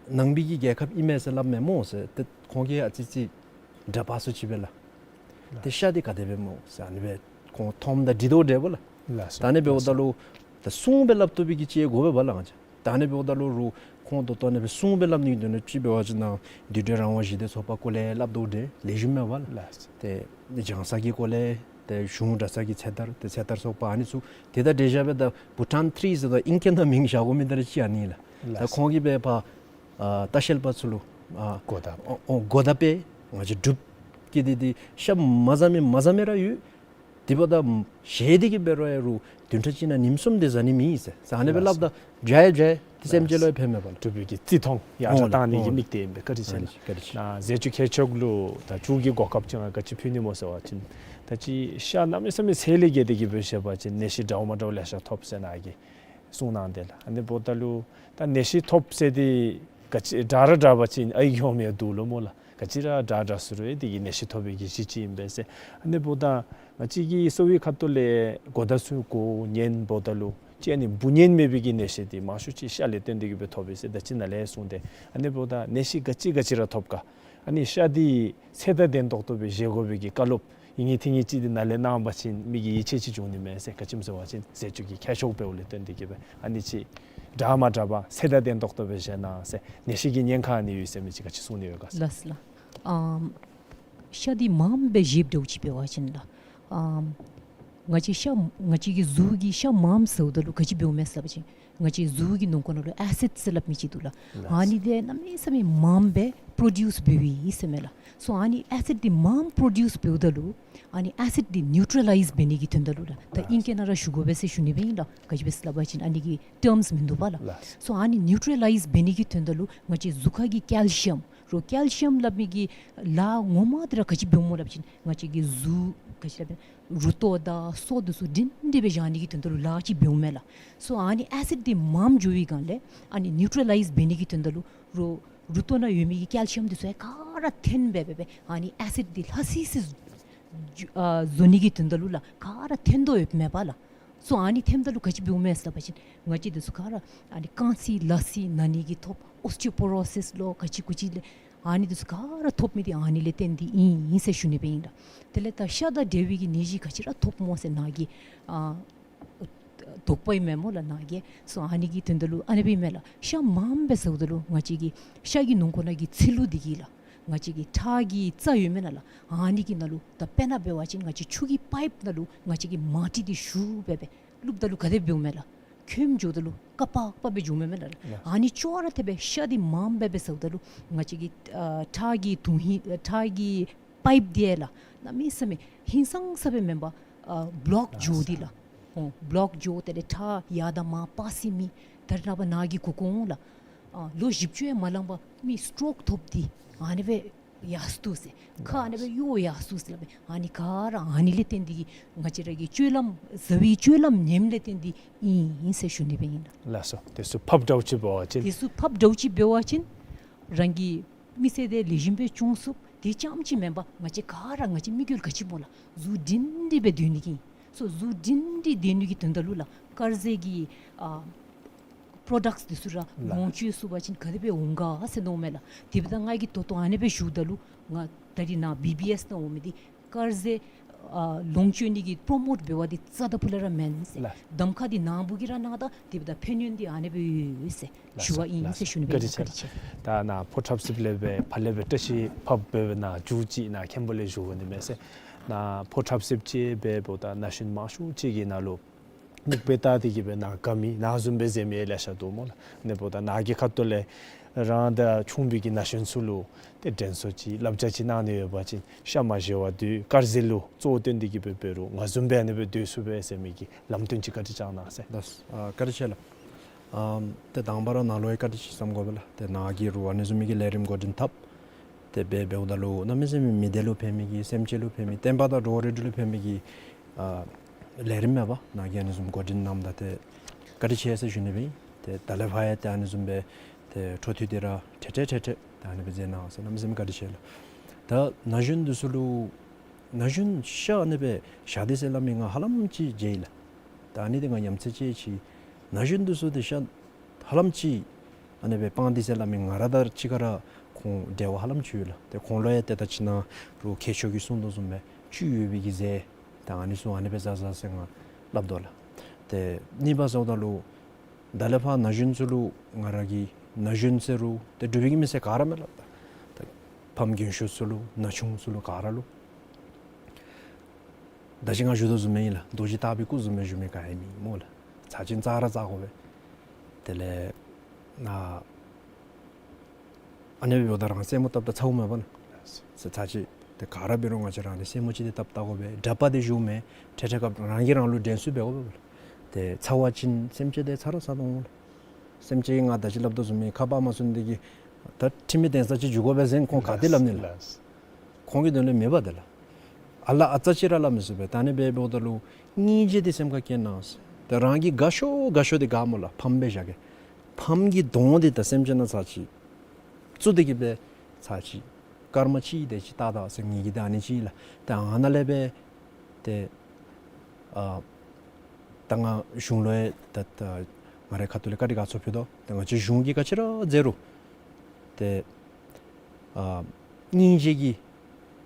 ནང་པའི་གི་རྒྱལ་ཁབ་ཨིན་མས་ཟེར་སླབ་མས་སྨོ་ཟེར། ཏེ་ཁོང་གིས་ཨ་ཙི་ཙི་དྲག་པ་སུ་ཅིག་སྦེ་ལགས། ཏེ་ཤ་འདི་ག་དེ་སྦེ་སྨོ་ཟེར་ཨ་ནི་སྦེ་ཁོང་མཐོངམ་ད་འདྲི་དོ་འདྲཝ་ལགས། ལགས་སོ། ད་ཨ་ནི་འབདཝ་ད་ལུ་ད་སྲུང་སྦེ་སླབ་བཏུབ་པའི་གི་ཅིག་དགོ་པས་པ་ལགས། ང་བཅས་ད་ཨ་ནི་འབདཝ་ད་ལུ་རུང་ཁོང་ད་ལྟོ་ཨ་ནི་སྦེ་སྲུང་སྦེ་སླབ་ནི་གི་དོན་ལུ་དཔྱེ་འབད་བ་ཅིན་ནཱ་འདུས་སྡོད་རང་དབང་ཞི་བདེ་ཚོགས་པ་སྐོར་ལས་སླབ་དོ་འདྲཝ་ལེགས་ཤོམ་མས་པ་ལགས། ལགས་སོ། ཏེ་ནི་སྦྱང་ས་གི་སྐོར་ལས་ཏེ་གཞུང་གྲྭ་ཚང་གི་ཚེ་ཐར་ཏེ་ཚེ་ཐར་ཚོགས་པ་ཨ་ནི་ཚུ་ཏེ་ད་འདི་བཞག་སྦེ་ད་བྷུ་ཊཱན་ཐི་རི་ཟེར་ད་ཨིང་སྐད་ནང་མིང་བཞག་དགོ་མི་འདི་ར་ཅིག་ཨ་ནི་ལགས། ལགས་སོ། ད་ཁོང་གིས་སྦེ་ཕར་ཨ་ལྟ་བཤལ་པ་ཚུ་ལུ་ཨ་གོ་བརྡ་ཨོ་ཨོ་གོ་བརྡ་སྤེལ། ང་བཅས་འབྲུག་གི་འདི་འདི་ཤ་མ་བཟའ་མི་མ་བཟའ་མི་ར་ཡོད། དེ་འབདཝ་ད་བཞེས་ཏེ་གི་འབད་རུང་ཡང་རུང་བདུན་ཕྲག་གཅིག་ནང་ཉིནམ་གསུམ་དེ་བཟའ་ནི་མེད་ཟེར། ཨ་ནི་སྦེ་སླབ་ད་འདྲ་ཡ་འདྲ་ཡ་ཏེ་སེམས་ཅན་ལུ་ཡང་ཕན་མས་པ་ལགས། འབྲུག་པའི་གི་བརྩི་མཐོང་ཡར་དྲག་གཏང་ནི་གི་དམིགས་གཏད་ཨིན་པས། བཀའ་དྲིན་ཆེ་ལགས། བཀའ་དྲིན་ཆེ། ཨ་ཟས་བཅུད་མཁས་མཆོག་ལུ་ད་མཇུག་གི་གོ་སྐབས་ཅིག་ང་ག་ཅི་ཕུལ་ནི་སྨོ་ཟེར་བ་ཅིན་ད་ཅི་ཤ་གནམ་མེད་ས་མེད་ཚད་ལས་བརྒལ་ཏེ་གི་སྦེ་བཞེས་པ་ཅིན་ནད་གཞི་འདྲཝ་མ་འདྲཝ་ལེ་ཤ་ཐོབ་ཟེར་ནཱ་གིས་གསུངས་གནང་དེས་ལགས། ཨ་ནི་འབདཝ་ད་ལུ་ད་ནད་གཞི་ཐོབ་ཟེར་འདི་ག་ཅི་དྲག་ར་དྲག་པ་ཅིན་ཨའི་གི་ཧོང་མི་ཡང་འདུག་ལོ་སྨོ་ལགས། ག་ཅི་ར་དྲག་དྲག་སུ་རུང་ཡང་དེ་གིས་ནད་གཞི་ཐོབ་པའི་གི་གཞི་ཅིག་ཨིན་པས་ཟེར། ཨ་ནི་འབདཝ་ད་ང་བཅས་ཀྱི་གསོ་བའི་ཁ་ཐུག་ལས་གོ་བརྡ་ཚུ་གོ་ཉན་འབདཝ་ད་ལུ་ཅིག་ཨ་ནི་འབུ་ཉན་མེད་པའི་གི་ནད་གཞི་འདི་མང་ཤོས་ཅིག་ཤ་ལས་བརྟེན་ཏེ་གི་སྦེ་ཐོབ་པས་ཟེར་ད་ཅི་ནཱ་ལས་གསུངས་ཏེ། ཨ་ནི་འབདཝ་ད་ནད་གཞི་ག་ཅི་ག་ཅི་ར་ཐོབ་ག། ཨ་ནི་ཤ་འདི་ཚད་དང་ལྡན་ཏོག་ཏོ་སྦེ་བཞེས་དགོ་པའི་གི་བཀའ་སློབ་ཨིན་ངེས་ཐིང་ངེས་ཅིག་འདི་ནཱ་ལས་གནང་བ་ཅིན་མི་གི་ཡིད་ཆེས་ཅིག་འབྱུང་ནི་མས་ཟེར། ག་ཅི་སྨོ་ཟེར་བ་ཅིན་ཟས་བཅུད་ཀྱི་མཁས་མཆོག་འབདཝ་ལས་བརྟེན་ཏེ་གི་སྦེ་ཨ་ནི་ཅིག་དྲག་མ་དྲག་པར་ཚད་དང་ལྡན་ཏོག་ཏོ་སྦེ་བཞེས་གནང་ཟེར། ནད་གཞི་གི་ཉེན་ཁ་ཨ་ནི་ཡོད་ཟེར་མི་ཅིག་ག་ཅི་གསུང་ནི་ཡོད་ག་ཟེར། ལགས་ལགས། ཨམ་ཤ་འདི་མངམ་སྦེ་བཞེསཔ་འདྲཝ་ཅིག་འབད་བ་ཅིན་ལགས། ཨམ་ང་བཅས་ཤ་ང་བཅས་ཀྱི་གཟུགས་ཀྱིས་ཤ་མངམ་ཟཝ་ད་ལུ་ག་ཅི་འབདཝ་མས་ཟེར་བ་ཅིན་ང་བཅས་གཟུགས་ཀྱི་ནང་འཁོད་ནང་ལུ་ཨེ་སིཌ་ཟེར་སླབ་མི་ཅིག་འདུག་ལགས། ལགས། ཨ་ནི་འདི་གནམ་མེད་ས་མེད་མངམ་སྦེ་པྲོ་ཌིའུསི་འབདཝ་ཨིན་ཟེར་མས་ལགས། སོ་ཨ་ནི་ཨེ་སིཌ་འདི་མངམ་པྲོ་ཌིའུསི་འབདཝ་ད་ལུ་ཨ་ནི་ཨེ་སིཌ་འདི་ནིའུ་ཊ་ལའིཛ་འབད་ནི་གི་དོན་དག་ལུ་ལགས། ད་ལགས། ཨིང་སྐད་ནང་ར་ཞུ་དགོ་པས་ཟེར་ཞུ་ནི་སྦེ་ཨིན་ལགས། ག་ཅི་སྦེ་ཟེར་སླབ་པ་ཅིན་ཨ་ནི་གི་ཊརམསི་མིན་འདུག་པ་ལགས། ལགས། སོ་ཨ་ནི་ནིའུ་ཊ་ལའིཛ་འབད་ནི་གི་དོན་དག་ལུ་ང་བཅས་གཟུགས་ཁ་གི་ཀེལ་ཤི་ཡམ་རོགས་ཀེལ་ཤི་ཡམ་སླབ་མི་གི་ལཱ་ངོ་མ་འདི་ར་ག་ཅི་འབདཝ་སྨོ་སླབ་པ་ཅིན་ང་བཅས་ཀྱི་གཟུགས་ག་ཅི་སླབ་རུ་ཏོག་དང་སོ་འདི་ཚུ་སྒྲིང་སྒྲིང་སྦེ་བཞག་ནི་གི་དོན་དག་ལུ་ལཱ་ཅིག་འབདཝ་མས་ལགས། སོ་ཨ་ནི་ཨེ་སིཌ་འདི་མངམ་འགྱོ་བའི་སྒང་ལས་ཨ་ནི་ནིའུ་ཊ་ལའིཛ་འབད་ནི་གི་དོན་དག་ལུ་རོགས་རུ་ཏོག་ནང་ཡོད་མི་གི་ཀེལ་ཤི་ཡམ་འདི་ཚུ་ཡང་ག་ར་འཐོན་སྦེ་སྦེ་སྦེ་ཨ་ནི་ཨེ་སིཌ་འདི་ལྷ་སི་སི་ཨ་བཟོ་ནི་གི་དོན་དག་ལུ་ལགས་ག་ར་འཐོན་དོ་ཡོདཔ་མས་པ་ལགས། སོ་ཨ་ནི་ཐེམ་ད་ལུ་ག་ཅི་འབདཝ་མས་ཟེར་བ་ཅིན་ང་བཅས་འདི་ཚུ་ག་ར་ཨ་ནི་རྐང་རྩེད་ལག་རྩེད་ན་ནི་གི་ཐོབ། ཨོས་ཊི་ཡོ་པོ་རོ་སིས་ལོ་ག་ཅི་གུ་ཅི་ལས་ཨ་ནི་འདི་ཚུ་ག་ར་ཐོབ་མི་འདི་ཨ་ནི་ལས་བརྟེན་ཏེ་ཨིན་ཨིན་ཟེར་ཞུ་ནི་སྦེ་ཨིན་ལགས། དེ་ལས་ད་ཤ་དང་འབྲེལ་བའི་གི་ནད་གཞི་ག་ཅི་ར་ཐོབ་སྨོ་ཟེར་ནཱ་གི་ཨ་དོགས་པ་ཨིན་མས་སྨོ་ལགས་ནཱ་གི། སོ་ཨ་ནི་གི་དོན་དག་ལུ་ཨ་ནི་སྦེ་ཨིན་མས་ལགས། ཤ་མངམ་སྦེ་ཟཝ་ད་ལུ་ང་བཅས་ཀྱི་ཤ་གི་ནང་ཁོག་ནང་གི་ཚིལ་ལུ་འདི་གིས་ལགས། ང་བཅས་ཀྱི་ཁྲག་གི་རྩ་ཡོད་མེན་ན་ལགས། ཨ་ནི་གི་ནང་ལུ་ད་དཔེར་ན་འབད་བ་ཅིན་ང་བཅས་ཆུ་གི་པའིཔ་ནང་ལུ་ང་བཅས་ཀྱི་མར་ཊི་འདི་ཞུ་སྦེ་སྦེ་བླུགཔ་ད་ལུ་ག་དེ་འབདཝ་མས་ལགས། ཁོམ་འགྱོཝ་ད་ལུ་ཀ་པ་ཀ་པ་སྦེ་འགྱོཝ་མས་མེན་ན་ལགས། ལགས། ཨ་ནི་ཅོག་ར་འཐདཔ་སྦེ་ཤ་འདི་མངམ་སྦེ་སྦེ་ཟཝ་ད་ལུ་ང་བཅས་ཀྱི་ཨ་ཁྲག་གི་དོན་ཧིང་ཁྲག་གི་པའིཔ་འདི་ཡང་ལགས་གནམ་མེད་ས་མེད་ཧིང་སངས་ས་སྦེ་མེན་པར་ཨ་བློཀ་འགྱོ་སྟེ་ལགས། ཨོ་བློཀ་འགྱོ་དེ་ལས་ཁྲག་ཡར་དང་མར་འབག་ས་མེད། ད་རེས་ནངས་པ་ནཱ་གི་གུ་གུ་འོང་ལགས། ཨ་ལོ་བཞི་བཅུ་ཡང་མ་ལང་པར་མི་སི་ཊོག་ཐོབ་སྟེ་ཨ་ནི་སྦེ་ཡར་སོ་ཐལ་ཟེར། ཁ་ཨ་ནི་སྦེ་གཡོ་ཡར་སོ་ཐལ་ཟེར་སླབ་མས། ཨ་ནི་ག་ར་ཨ་ནི་ལས་བརྟེན་ཏེ་གིས་ང་བཅས་ར་གི་སྤྱོད་ལམ་བཟའ་བའི་སྤྱོད་ལམ་ཉམས་ལས་བརྟེན་ཏེ་ཨིན་ཨིན་ཟེར་ཞུ་ནི་སྦེ་ཨིན་ལགས། ལགས་སོ། དེ་ཚུ་ཕབ་འདྲཝ་ཅིག་འབད་བ་ཅིན། དེ་ཚུ་ཕབ་འདྲཝ་ཅིག་འབད་བ་ཅིན་རང་གི་མི་ཚེ་འདི་ལེགས་ཤོམ་སྦེ་སྐྱོང་ཚུགས། དེ་རྐྱངམ་ཅིག་མེན་པར་ང་བཅས་ག་ར་ང་བཅས་མི་རྒྱུད་ག་ཅི་སྨོ་ལགས། གཟུགས་སྒྲིང་སྒྲིང་སྦེ་སྡོད་ནི་གི། སོ་གཟུགས་སྒྲིང་སྒྲིང་སྡོད་ནི་གི་དོན་དག་ལུ་ལགས་དཀར་ཟས་ཀྱི་ཨ་པྲོ་ཌཀཊསི་འདི་ཚུ་ར་ལགས། ལོངས་སྤྱོད་ཚུགས་པ་ཅིན་ག་དེ་སྦེ་འོང་ག་ཟེར་མནོཝ་མས་ལགས། དེ་འབདཝ་ད་ང་གིས་ད་ལྟོ་ཨ་ནི་སྦེ་ཞུཝ་ད་ལུ་ང་ད་རིས་ནཱ་བི་བི་ཨེསི་ནང་འོང་མི་འདི་དཀར་ཟས་ཨ་ལོངས་སྤྱོད་ནི་གི་པྲོ་མོཊ་འབད་བ་འདི་རྩ་དང་ཕུ་ལས་ར་མེན་ཟེར། ལགས། གདམ་ཁ་འདི་ནཱ་བུ་གིས་ར་གནང་ད་དེ་འབདཝ་ད་ཕན་ཡོན་འདི་ཨ་ནི་སྦེ་ཡོད་ཟེར་ཞུ་བ་ཨིན་ཟེར་ཞུ་ནི་སྦེ་ཨིན། བཀའ་དྲིན་ཆེ། བཀའ་དྲིན་ཆེ། ད་ནཱ་ཕོ་ཁྲབ་སིལཔ་ལས་སྦེ་ཕར་ལས་སྦེ་བཀྲ་ཤིས་ཕབ་སྦེ་ནཱ་མཇུག་ཅིག་ནཱ་མཁན་པོ་ལས་ཞུ་དགོ་ནི་མས་ཟེར། ནཱ་ཕོ་ཁྲབ་སིལཔ་ཅིག་འབདཝ་ད་ན་གཞོན་མང་ཤོས་ཅིག་གིས་ནཱ་ལུ་མིག་དཔེ་བལྟ་སྟེ་གིས་སྦེ་ནཱ་དགའ་མི་ནཱ་བཟུམ་སྦེ་མཛད་མི་ལེ་ཤ་འདུག་སྨོ་ལགས། ཨ་ནི་འབདཝ་ད་ནཱ་གི་ཁ་ཐུག་ལས་རང་དང་ཆུང་བའི་གི་ན་གཞོན་ཚུ་ལུ་ཏེ་དྲན་གསོ་ཅིག་བསླབ་བྱ་ཅིག་གནང་ནི་ཡོད་པ་ཅིན་ཤ་མ་བཞེས་པར་སྡོད། དཀར་ཟས་ལུ་གཙོ་བོ་བཏོན་ཏེ་གིས་སྦེ་འབད་རུང་ང་བཟུམ་སྦེ་ཨ་ནི་སྦེ་སྡོད་ཚུགས་པས་ཟེར་མི་གི་ལམ་སྟོན་ཅིག་བཀའ་དྲིན་བསྐྱང་གནང་ཟེར། ལགས། ཨ་བཀའ་དྲིན་ཆེ་ལགས། ཨམ་ཏེ་དང་པ་ར་ནཱ་ལུ་ཡང་བཀའ་དྲིན་ཆེ་བསམ་དགོ་པས་ལགས། ཏེ་ནཱ་གིས་རུང་ཨ་ནི་བཟུམ་མའི་གི་ལས་རིམ་འགོ་འདྲེན་འཐབ། ཏེ་འབད་འབདཝ་ད་ལུ་གནམ་མེད་ས་མེད་མི་སྡེ་ལུ་ཕན་མི་གི་སེམས་ཅན་ལུ་ཕན་མི་བསྟན་པ་དང་འགྲོ་བ་རིགས་དྲུག་ལུ་ཕན་མི་གི་ཨ་ལས་རིམ་མས་པ། ནཱ་གིས་ཨ་ནི་བཟུམ་འགོ་འདྲེན་གནངམ་ད་ཏེ་བཀའ་དྲིན་ཆེ་ཟེར་ཞུ་ནི་སྦེ་ཨིན། ཏེ་ད་ལས་ཕར་ཡང་ཏེ་ཨ་ནི་བཟུམ་སྦེ་ཏེ་འཕྲོ་མཐུད་དེ་ར་འཕྲལ་འཕྲལ་འཕྲལ་འཕྲལ་ཏེ་ཨ་ནི་སྦེ་མཛད་གནང་ཟེར་གནམ་མེད་ས་མེད་བཀའ་དྲིན་ཆེ་ལགས། ད་ན་གཞོན་འདི་ཚུ་ལུ་ན་གཞོན་ཤ་ཨ་ནི་སྦེ་བཞག་སྟེ་ཟེར་སླབ་མི་ང་ཧ་ལམ་ཅིག་མཇལ་ཡི་ལགས། ད་ཨ་ནི་འདི་ང་ཡ་མཚན་ཅིག་ཅིག་ན་གཞོན་འདི་ཚུ་ཏེ་ཤ་ཧ་ལམ་ཅིག་ཨ་ནི་སྦེ་སྤང་སྟེ་ཟེར་སླབ་མི་ང་ར་དང་གཅིག་ཁར་ཁོང་འབྲེལ་བ་ཧ་ལམ་ཅིག་ཡོད་ལགས། ཏེ་ཁོང་ལུ་ཡང་ཏེ་ད་ཅི་ནཱ་རུང་མཁས་མཆོག་གིས་གསུངས་དོ་བཟུམ་སྦེ་བཅུད་ཡོད་པའི་གི་ཟས་ད་ཨ་ནི་ཚུ་ཨ་ནི་སྦེ་བཟའ་བཟའ་ཟེར་ང་སླབ་དོ་ལགས། ཏེ་གཉིས་པ་ཟེརཝ་ད་ལུ་ད་ལས་ཕར་ན་གཞོན་ཚུ་ལུ་ང་ར་གིས་ན་གཞོན་ཟེར་རུང་ཏེ་འབྲུག་པའི་གི་མི་སེར་ག་ར་མས་ལགས། ད་ད་ཕམ་རྒན་ཤོས་ཚུ་ལུ་ན་ཆུང་ཚུ་ལུ་ག་ར་ལུ་ད་ཅི་ང་ཞུ་དོ་བཟུམ་སྦེ་ཨིན་ལགས། རྡོ་རྗེ་ལྟ་བུའི་སྐུ་བཟུམ་སྦེ་བཞུགས་མི་ག་ཡང་མེད་སྨོ་ལགས། ཚར་གཅིག་བཙག་ར་བཙག་དགོ་པས། དེ་ལས་ནཱ་ཨ་ནི་འབདཝ་ད་རང་སེན་མོ་བཏབ་ད་ཚཝ་མས་པ་ན། ཚར་གཅིག་ཏེ་ག་ར་འབད་རུང་ང་བཅས་ར་ནི་སེན་མོ་ཅིག་འདི་བཏབ་བལྟ་དགོ་པས། དྲག་པ་འདི་བཞུགས་མས། འཕྲལ་འཕྲལ་སྐབས་རང་གིས་རང་ལུ་དྲན་གསོ་འབད་དགོ་པས་ལགས། ཏེ་ཚཝ་ཅིག་སེམས་ཅན་འདི་ཚ་ར་ཚ་དོ་འོང་ལགས། སེམས་ཅན་གྱིས་ང་ད་ཅི་སླབ་དོ་བཟུམ་སྦེ་ཁ་པར་མ་ཚུད་ནི་འདི་གིས་ད་ཁྲིམས་མི་འདེམས་ས་ཅིག་འགྱོ་དགོ་པས་ཟེར་ཁོང་ག་ཏེ་སླབ་ནི་ལགས། ལགས། ཁོང་གི་དོན་ལས་མེད་པ་དེ་ལགས། ཨ་ལ་ཨ་ཙ་ཅིག་ར་སླབ་མི་ཚུགས་པས། ད་ཨ་ནི་སྦེ་འབདཝ་ད་ལུ་སྙིང་རྗེ་འདི་སེམས་ཁར་བསྐྱེད་གནང་ཟེར། ད་རང་གི་དགའ་ཤོས་དགའ་ཤོས་འདི་ག་སྨོ་ལགས། ཕམ་སྦེ་བཞག་གེ། ཕམ་གྱི་གདོང་འདི་ད་སེམས་ཅན་ནང་ཚར་གཅིག་བཙུགས་ཏེ་གིས་སྦེ་ཚར་གཅིག་སྐར་མ་གཅིག་དེ་ཅིག་བལྟ་ད་ཟེར་ངེ་གི་ད་ཨ་ནི་ཅིག་ལགས། ད་ཨ་ནཱ་ལས་སྦེ་ཏེ་ཨ་ད་ང་གཞུང་ལུ་ཡང་ད་ད་ང་རའི་ཁ་ཐུག་ལས་བཀའ་དྲིན་དགའ་ཚོར་ཕུལ་དོ། ད་ང་བཅས་གཞུང་གིས་ག་ཅི་ར་མཛད་རུང་ཏེ་ཨ་སྙིང་རྗེ་གི་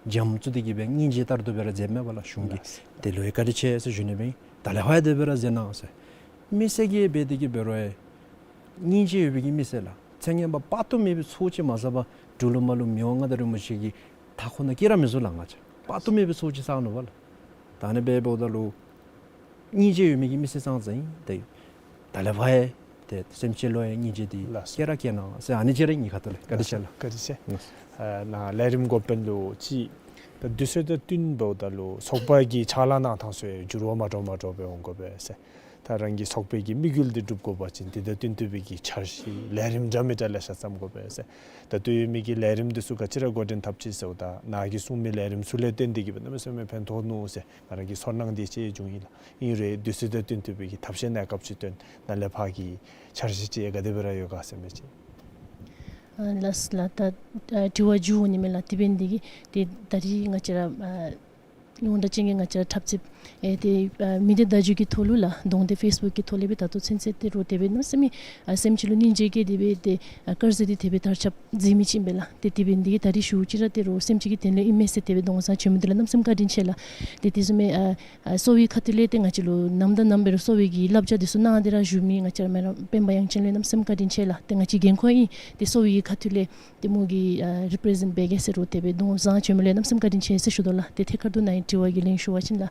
འཇམ་བཙུགས་ཏེ་གིས་སྦེ་སྙིང་རྗེ་ལྟར་དུ་སྦེ་ར་མཛདཔ་མས་པ་ལགས་གཞུང་གིས། ལགས། དེ་ལུ་ཡང་བཀའ་དྲིན་ཆེ་ཟེར་ཞུ་ནི་སྦེ་ཨིན། ད་ལས་ཕར་ཡང་དེ་སྦེ་ར་མཛད་གནང་ཟེར། མི་སེར་གྱིས་འབད་དེ་གིས་འབད་རུང་ཡང་སྙིང་རྗེ་ཡོད་པའི་གི་མི་སེར་ལགས། ཚེ་སྔོན་པ་དཔག་ཏུ་མེད་པའི་ཚོགས་ཅིག་མ་ཟ་བར་འབྲུག་ལུ་མར་ལུ་མི་དབང་མངའ་བདག་རིན་པོ་ཆེ་གི་མཐའ་འཁོར་ནང་སྐྱེ་ར་མི་ཚུགས་ལགས། ང་བཅས་དཔག་ཏུ་མེད་པའི་ཚོགས་ཅིག་བསགས་ནུག་པ་ལགས། ད་ཨ་ནི་སྦེ་འབདཝ་ད་ལུ་སྙིང་རྗེ་ཡོད་མི་གི་མི་སེར་ཙང་ཙང་ཨིན། ཏེ་ད་ལས་ཕར་ཡང་ཏེ་སེམས་ཅན་ལུ་ཡང་སྙིང་རྗེ་འདི་ལགས་སོ། བསྐྱེད་ར་བསྐྱེད་གནང་ཟེར་ཨ་ནི་ཅིག་ར་ཨིན། ཁ་ཐུག་ལས་བཀའ་དྲིན་ཆེ་ལགས། བཀའ་དྲིན་ཆེ། ལགས་སོ། ཨ་ནཱ་ལས་རིམ་འགོ་དཔོན་ལུ་ཅིག་ད་དུས་ཚོད་དང་བསྟུན་འབདཝ་ད་ལུ་ཚོགས་པ་གི་ཕྱག་ལཱ་གནང་ཐངས་ཚུ་འགྱུར་བ་མ་འདྲཝ་མ་འདྲཝ་སྦེ་འོང་དགོ་པས་ཟེར། ད་རང་གི་ཚོགས་པའི་གི་དམིགས་ཡུལ་འདི་འགྲུབ་དགོ་པ་ཅིན་དེ་དང་བསྟུན་ཏེ་སྦེ་གི་འཆར་གཞི་ལས་རིམ་འདྲ་མི་འདྲ་ལེ་ཤ་བརྩམ་དགོ་པས་ཟེར། ད་ལྟོ་ཡོད་མི་གི་ལས་རིམ་འདི་ཚུ་ག་ཅི་ར་འགོ་འདྲེན་འཐབ་ཅི་ཟེརཝ་ད་ནཱ་གིས་གསུངས་མི་ལས་རིམ་ཚུ་ལས་བརྟེན་ཏེ་གིས་སྦེ་གནམ་མེད་ས་མེད་ཕན་ཐོགས་ནུག་ཟེར་ང་ར་གི་ཚོར་སྣང་འདི་ཅིག་བྱུང་ཡི་ལགས། ཨིན་རུང་དུས་ཚོད་དང་བསྟུན་ཏེ་སྦེ་གི་ཐབས་ཤེས་གནས་སྐབས་ཅིག་བཏོན་ནཱ་ལས་ཕར་གྱི་འཆར་གཞི་ཅིག་ག་དེ་སྦེ་ར་ཡོད་ག་ཟེར་མི་ཅིག། ཨ་ལགས་ལགས། ད་ཨ་དྲི་བ་མཇུག་འོང་ནི་མས་ལགས། དེ་འབད་ནི་འདི་གིས་ཏེ་ད་རིས་ང་བཅས་ར་ཨ་ ཉུང་དྲགས་ཅན་གྱི་ང་བཅས་ར་འཁྲབ་རྩེདཔ་ཨེ་ཏེ་ཨ་མི་སྡེ་བརྡ་བརྒྱུད་ཀྱི་ཐོག་ལུ་ལགས་གདོང་བསྟན་ཕེསི་བུཀ་གི་ཐོག་ལས་སྦེ་ད་ལྟོ་ཚུན་ཚོད་ཏེ་རོགས་དེ་སྦེ་གནམ་མེད་ས་མེད་ཨ་སེམས་ཅན་ལུ་སྙིང་རྗེ་སྐྱེས་ཏེ་སྦེ་ཏེ་ཨ་དཀར་ཟས་འདི་དེ་སྦེ་དར་ཁྱབ་མཛད་མི་ཅིག་ཨིན་པས་ལགས། ཏེ་དེ་འབད་ནི་འདི་གིས་ད་རིས་ཞུ་ཅི་ར་ཏེ་རོགས་སེམས་ཅན་གྱི་དོན་ལུ་ཨིན་མས་ཟེར་དེ་སྦེ་གདོང་བཟང་བྱོན་མི་འདི་ལུ་གནམ་མེད་ས་མེད་བཀའ་དྲིན་ཆེ་ལགས། ཏེ་དེ་བཟུམ་མའི་ཨ་ཨ་གསོ་བའི་ཁ་ཐུག་ལས་ཏེ་ང་བཅས་ལུ་ནམ་དང་ནམ་འབད་རུང་གསོ་བའི་གི་བསླབ་བྱ་འདི་ཚུ་གནང་སྟེ་ར་བཞུགས་མི་ང་བཅས་ར་མེ་རང་སྤེན་པ་དབྱངས་ཅན་ལུ་གནམ་མེད་ས་མེད་བཀའ་དྲིན་ཆེ་ལགས། ཏེ་ང་བཅས་འགན་ཁུར་ཨིན། ཏེ་གསོ་བའི་གི་ཁ་ཐུག་ལས་ཏེ་མོ་གིས་ཨ་རི་པི་རི་ཟེནཊ་འབད་གེ་ཟེར་རུང་དེ་སྦེ་གདོང་བཟང་བྱོན་མི་ལུ་གནམ་མེད་ས་མེད་བཀའ་དྲིན་ཆེ་ཟེར་ཞུ་དོ་ལགས། ཏེ་ཐད་ཀར་དུ་ནཱ་དྲི་བ་གི་ལན་ཞུ་བ་ཅིན་ལགས།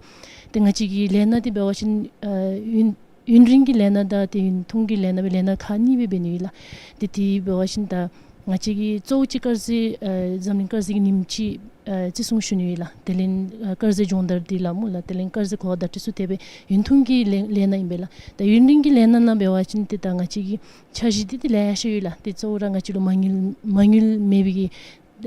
ཏེ་ང་བཅས་ཀྱི་ལས་སྣ་འདི་འབད་བ་ཅིན་ཨ་ཡུན་ཡུན་རིང་གི་ལས་སྣ་དང་ཏེ་ཡུན་ཐུང་གི་ལས་སྣ་སྦེ་ལས་སྣ་ཁག་གཉིས་སྦེ་འབད་ནི་ཨིན་ལགས། ཏེ་དེ་འབད་བ་ཅིན་ད་ང་བཅས་ཀྱི་གཙོ་བོ་ཅིག་དཀར་ཟས་ཨ་འཛམ་གླིང་དཀར་ཟས་ཀྱི་ཉིནམ་ཅིག་ཨ་བརྩི་སྲུང་ཞུ་ནི་ཨིན་ལགས། དེ་ལས་ཨ་དཀར་ཟས་སྦྱོང་བརྡར་འདི་ལགས་སྨོ་ལགས། དེ་ལས་དཀར་ཟས་གོ་བརྡ་སྤྲོད་ཚུ་དེ་སྦེ་ཡུན་ཐུང་གི་ལས་ལས་སྣ་ཨིན་པས་ལགས། ད་ཡུན་རིང་གི་ལས་སྣ་ནང་འབད་བ་ཅིན་ཏེ་ད་ང་བཅས་ཀྱི་འཆར་གཞི་འདི་ཏེ་ལེ་ཤ་ཡོད་ལགས། ཏེ་གཙོ་བོ་ར་ང་བཅས་ལུ་མ་དངུལ་མ་དངུལ་མེད་པའི་གི་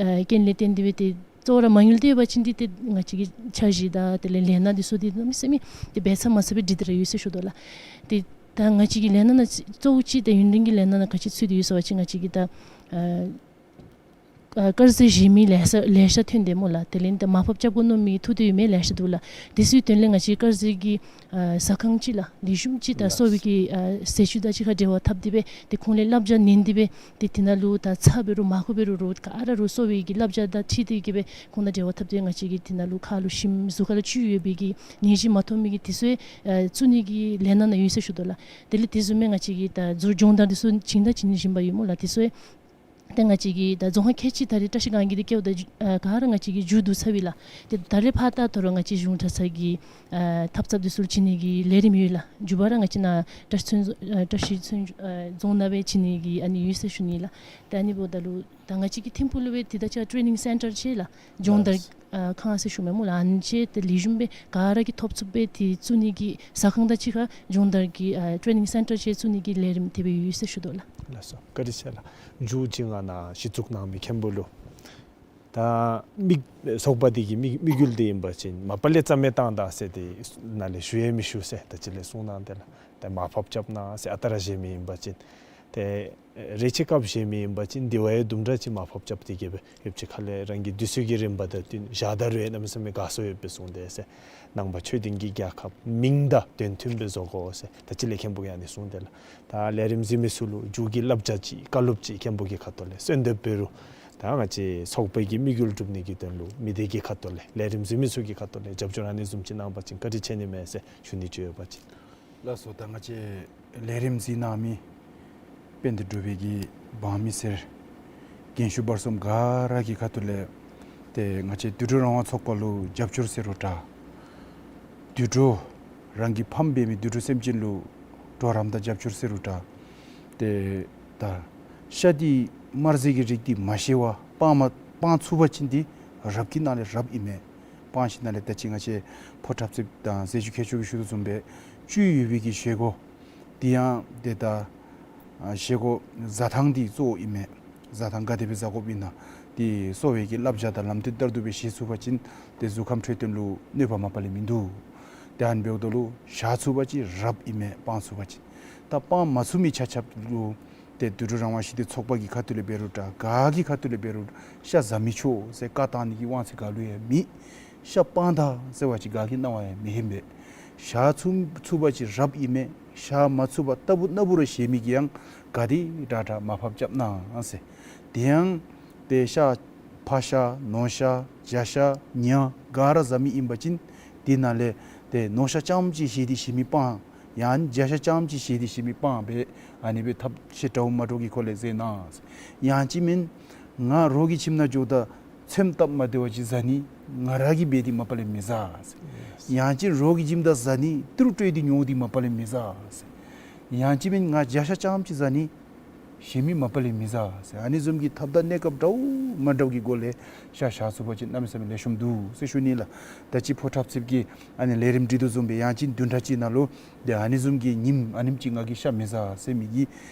ཨ་རྐྱེན་ལས་བརྟེན་ཏེ་སྦེ་ཏེ་གཙོ་བོ་ར་མ་དངུལ་འདི་ཡོད་པ་ཅིན་འདི་ཏེ་ང་བཅས་ཀྱི་འཆར་གཞི་དང་དེ་ལས་ལས་སྣ་འདི་ཚུ་འདི་གནམ་མེད་ས་མེད་ཏེ་འབད་ཚར་མ་ཚར་སྦེ་སྒྲིག་སྟེ་ར་ཡོད་ཟེར་ཞུ་དོ་ལགས། ཏེ་ད་ང་བཅས་ཀྱི་ལས་སྣ་ནང་གཙོ་བོ་ཅིག་ད་ཡུན་རིང་གི་ལས་སྣ་ནང་ག་ཅི་ཚུད་དེ་ཡོད་ཟེར་བ་ཅིན་ང་བཅས་ཀྱི་ད་ཨ་ཨ་དཀར་ཟས་བཞེས་མི་ལེ་ཤ་ལེ་ཤ་ཐོན་ཏེ་སྨོ་ལགས། དེ་ལས་ད་མར་ཕབ་རྐྱབ་དགོ་མནོ་མི་ཐུག་སྟེ་ཡོད་མི་ལེ་ཤ་འདུག་ལགས། དེ་ཚུ་དོན་ལས་ང་བཅས་དཀར་ཟས་ཀྱི་ཨ་ཟ་ཁང་ཅིག་ལགས་ལེགས་ཤོམ་ཅིག་ད་གསོ་བའི་གི་ཨ་ཟས་བཅུད་དང་གཅིག་ཁར་འབྲེལ་བ་འཐབ་སྟེ་སྦེ་ཏེ་ཁོང་ལས་བསླབ་བྱ་ཉན་ཏེ་སྦེ་ཏེ་དེ་ནང་ལུ་ད་ཚྭ་འབད་རུང་མར་ཁུ་འབད་རུང་རོགས་ག་ར་རོགས་གསོ་བའི་གི་བསླབ་བྱ་དང་འཁྲིལ་ཏེ་གི་སྦེ་ཁོང་དང་འབྲེལ་བ་འཐབ་སྟེ་ང་བཅས་ཀྱི་དེ་ནང་ལུ་ཁ་ལུ་ཞིམ་གཟུགས་ཁ་ལུ་བཅུད་ཡོད་པའི་གི་ནད་གཞི་མ་ཐོབ་མི་གི་དེ་ཚུ་ཨ་བཙུགས་ནི་གི་ལས་སྣ་ནང་ཡོད་ཟེར་ཞུ་དོ་ལགས། དེ་ལས་དེ་བཟུམ་མའི་ང་བཅས་ཀྱི་ད་གཟུགས་སྦྱོང་བརྡར་འདི་ཚུ་བྱིན་དང་བྱིན་བཞིན་པ་ཡོད་སྨོ་ལགས། དེ་ཚུ་ཏེ་ང་བཅས་ཀྱི་ད་རྫོང་ཁག་ཁལ་གཅིག་ད་རེས་བཀྲ་ཤིས་སྒང་གི་འདི་བཀལཝ་ད་ཨ་ག་ར་ང་བཅས་ཀྱིས་མཇུག་བསྡུ་ཚར་ཡི་ལགས། ཏེ་ད་རེས་ཕར་ད་ད་རུང་ང་བཅས་གཞུང་གྲྭ་ཚང་གི་ཨ་འཐབ་རྩོདཔ་འདི་ཚུ་ལུ་བྱིན་ནི་གི་ལས་རིམ་ཡོད་ལགས། མཇུག་པ་ར་ང་བཅས་ནཱ་བཀྲ་ཤིས་ཚོན་ཨ་བཀྲ་ཤིས་ཚོན་ཨ་རྫོང་ནང་སྦེ་བྱིན་ནི་གི་ཨ་ནི་ཡོད་ཟེར་ཞུ་ནི་ལགས། ཏེ་ཨ་ནི་འབདཝ་ད་ལུ་ད་ང་བཅས་ཀྱི་ཐིམ་ཕུག་ལུ་སྦེ་ཏེ་ད་ཅི་ཊེ་ནིང་སེན་ཊར་ཅིག་ལགས་སྦྱོང་བརྡར་ཨ་ཁང་ཟེར་ཞུཝ་མས་སྨོ་ལགས། ཨ་ནི་ཅིག་ཏེ་ལེགས་ཤོམ་སྦེ་ག་ར་གིས་ཐོབ་ཚུགསཔ་སྦེ་ཏེ་བཙུགས་ནི་གི་ཟ་ཁང་དང་གཅིག་ཁར་སྦྱོང་བརྡར་གྱི་ཨ་ཊེ་ནིང་སེན་ཊར་ཅིག་བཙུགས་ནི་གི་ལས་རིམ་དེ་སྦེ་ཡོད་ཟེར་ཞུ་དོ་ལགས། ལགས་སོ། བཀའ་དྲིན་ཆེ་ལགས། མཇུག་ཅིག་ང་ནཱ་གཞི་བཙུགས་གནང་མི་མཁན་པོ་ལུ་ད་མི་ཚོགས་པ་འདི་གི་དམིགས་དམིགས་ཡུལ་འདི་ཨིན་པ་ཅིན་མ་པ་ལས་རྩ་མེད་བཏང་ད་ཟེར་ཏེ་ནཱ་ལས་ཞུ་ཡང་མི་ཞུ་ཟེར་ད་ཅི་ལས་གསུངས་གནང་སྟེ་ལགས། ད་མར་ཕབ་རྐྱབ་གནང་ཟེར་ཨ་རྟག་ར་བཞེས་མི་ཨིན་པ་ཅིན་ཏེ་རེ་ཆེ་སྐབས་བཞེས་མི་ཨིན་པ་ཅིན་དེ་བ་ཡང་དུམ་གྲ་ཅིག་མར་ཕབ་རྐྱབ་སྟེ་གི་སྦེ་ཡོདཔ་ཅིག་ཁ་ལས་རང་གི་དུས་ཚོད་ཀྱི་རིམ་པ་དང་བསྟུན་བཞག་ད་རུང་ཡང་གནམ་མེད་ས་མེད་དགའ་ཚོར་ཡོད་པའི་གསུངས་ཏེ་ཟེར། ནང་པ་ཆོས་ལྡན་གྱི་རྒྱལ་ཁབ་མིང་དང་དོན་མཐུན་སྦེ་བཟོ་དགོ་ཟེར་ད་ཅི་ལས་མཁན་པོ་གིས་ཨ་ནི་གསུངས་ཏེ་ལགས། ད་ལས་རིམ་གཟིགས་མི་ཚུ་ལུ་མཇུག་གི་བསླབ་བྱ་ཅིག་བཀའ་སློབ་ཅིག་མཁན་པོ་གི་ཁ་ཐུག་ལས་གསོལ་འདེབས་འབད་རུང་ད་ང་བཅས་ཚོགས་པའི་གི་དམིགས་ཡུལ་སྒྲུབ་ནི་གི་དོན་ལུ་མི་སྡེ་གི་ཁ་ཐུག་ལས་ལས་རིམ་གཟིགས་མི་ཚུ་གི་ཁ་ཐུག་ལས་རྒྱབ་སྐྱོར་ཨ་ནི་བཟུམ་ཅིག་གནང་པ་ཅིན་བཀའ་དྲིན་ཆེ་ནི་མས་ཟེར་ཞུ་ནི་ཅིག་ཡོད་པ་ཅིན། ལགས་སོ། ད་ང་བཅས་ལས་རིམ་གཟིགས་གནང་མི་དཔལ་ལྡན་འབྲུག་པའི་གི་འབངས་མི་སེར་རྒན་ཤོས་བར་གསུམ་ག་ར་གི་ཁ་ཐུག་ལས་ཏེ་ང་བཅས་དུད་འགྲོ་རང་དབང་ཚོགས་པ་ལུ་རྒྱབ་སྐྱོར་ཟེར་རུང་འདྲ། དུད་འགྲོ་རང་གི་ཕམ་འབད་མི་དུད་འགྲོ་སེམས་ཅན་ལུ་གྲོགས་རམ་དང་རྒྱབ་སྐྱོར་ཟེར་རུང་འདྲ། ཏེ་ད་ཤ་འདི་དམར་ཟས་ཀྱི་རིགས་འདི་མ་བཞེས་པར་སྤང་མ་སྤང་ཚུགས་པ་ཅིན་འདི་རབ་ཀྱི་ནང་ལས་རབ་ཨིན་མས། སྤང་ཞིནམ་ལས་ད་ཅི་ང་བཅས་ཕོ་འཁྲབ་རྩེདཔ་དང་ཟས་བཅུད་མཁས་མཆོག་གིས་ཞུ་དོ་བཟུམ་སྦེ་བཅུད་ཡོད་པའི་གི་བཞེས་སྒོ་འདི་ཡང་ཏེ་ད་ཨ་བཞེས་སྒོ་བཟའ་ཐངས་འདི་གཙོ་བོ་ཨིན་མས། བཟའ་ཐངས་ག་དེ་སྦེ་བཟའ་དགོཔ་ཨིན་ན་འདི་གསོ་བའི་གི་བསླབ་བྱ་དང་ལམ་སྟོན་ལྟར་དུ་སྦེ་བཞེས་ཚུགས་པ་ཅིན་ཏེ་གཟུགས་ཁམས་འཕྲོད་བསྟེན་ལུ་གནོད་པ་མ་པ་ལས་མིན་འདུག། ཏེ་ཨ་ནི་འབདཝ་ད་ལུ་བཞག་ཚུགས་པ་ཅིན་རབ་ཨིན་མས་སྤང་ཚུགས་པ་ཅིན། ད་སྤང་མ་ཚུགས་མི་ཆ་ཁྱབ་ལུ་ཏེ་དུད་འགྲོ་རང་དབང་ཞི་བདེ་ཚོགས་པ་གི་ཁ་ཐུག་ལས་འབད་རུང་འདྲ་ག་གི་ཁ་ཐུག་ལས་འབད་རུང་ཤ་བཟའ་མི་ཆོག་ཟེར་བཀའ་བཏང་ནི་གི་དབང་ཚད་ག་ལུ་ཡང་མེད། ཤ་སྤང་ད་ཟེར་བ་ཅིན་ག་གི་གནང་བ་ཡང་མི་ཧེ་མས། བཞག་ཚུགས་ཚུགས་པ་ཅིན་རབ་ཨིན་མས། བཞག་མ་ཚུགས་པར་ལྟ་བུ་ན་བུ་ར་བཞེས་མི་གིས་ཡང་ག་དེ་དྲག་དྲག་མར་ཕབ་རྐྱབ་གནང་ཟེར། དེ་ཡང་ཏེ་ཤ་ཕག་ཤ་ནོར་ཤ་བྱ་ཤ་ཉ་ག་ར་བཟའ་མི་ཨིན་པ་ཅིན་དེ་ནང་ལས་ཏེ་ནོར་ཤ་རྐྱངམ་ཅིག་བཞེས་ཏེ་བཞེས་མི་སྤང་། ཡང་བྱ་ཤ་རྐྱངམ་ཅིག་བཞེས་ཏེ་བཞེས་མི་སྤང་སྦེ་ཨ་ནི་སྦེ་ཐབས་ཤེས་འདྲཝ་མ་འདྲཝ་གི་སྒོ་ལས་མཛད་གནང་། ཡང་ཅིན་མེན་ང་རོགས་ཀྱི་ཁྱིམ་ནང་འགྱོཝ་ད་ཚོདམ་སྟབས་མ་བདེཝ་ཅིག་བཟའ་ནི་ང་ར་གིས་འབད་དེ་མ་པ་ལས་མི་བཟའ་ཟེར། ཡང་ཅིན་རོགས་ཀྱི་ཁྱིམ་ད་བཟའ་ནི་ཏི་རུ་སྤྲོད་དེ་ཉོ་སྟེ་མ་པ་ལས་མི་བཟའ་ཟེར། ཡང་ཅིན་མེན་ང་བྱ་ཤ་རྐྱངམ་ཅིག་བཟའ་ནི་བཞེས་མི་མ་པ་ལས་མི་བཟའ་ཟེར། ཨ་ནི་བཟུམ་གྱི་ཐབས་དང་གནས་སྐབས་འདྲཝ་མ་འདྲཝ་གི་སྒོ་ལས་ཤ་བཞག་ཚུགས་པ་ཅིན་གནམ་མེད་ས་མེད་ལེགས་ཤོམ་འདུག་ཟེར་ཞུ་ནི་ལགས། ད་ཅི་ཕོ་འཁྲབ་རྩེདཔ་གིས་ཨ་ནི་ལས་རིམ་སྒྲིག་དོ་བཟུམ་སྦེ་ཡང་ཅིན་བདུན་ཕྲག་གཅིག་ནང་ལུ་ཏེ་ཨ་ནི་བཟུམ་གྱི་ཉིནམ་ཨ་ནེམ་ཅིག་ང་གིས་ཤ་མི་བཟའ་ཟེར་མི་གི་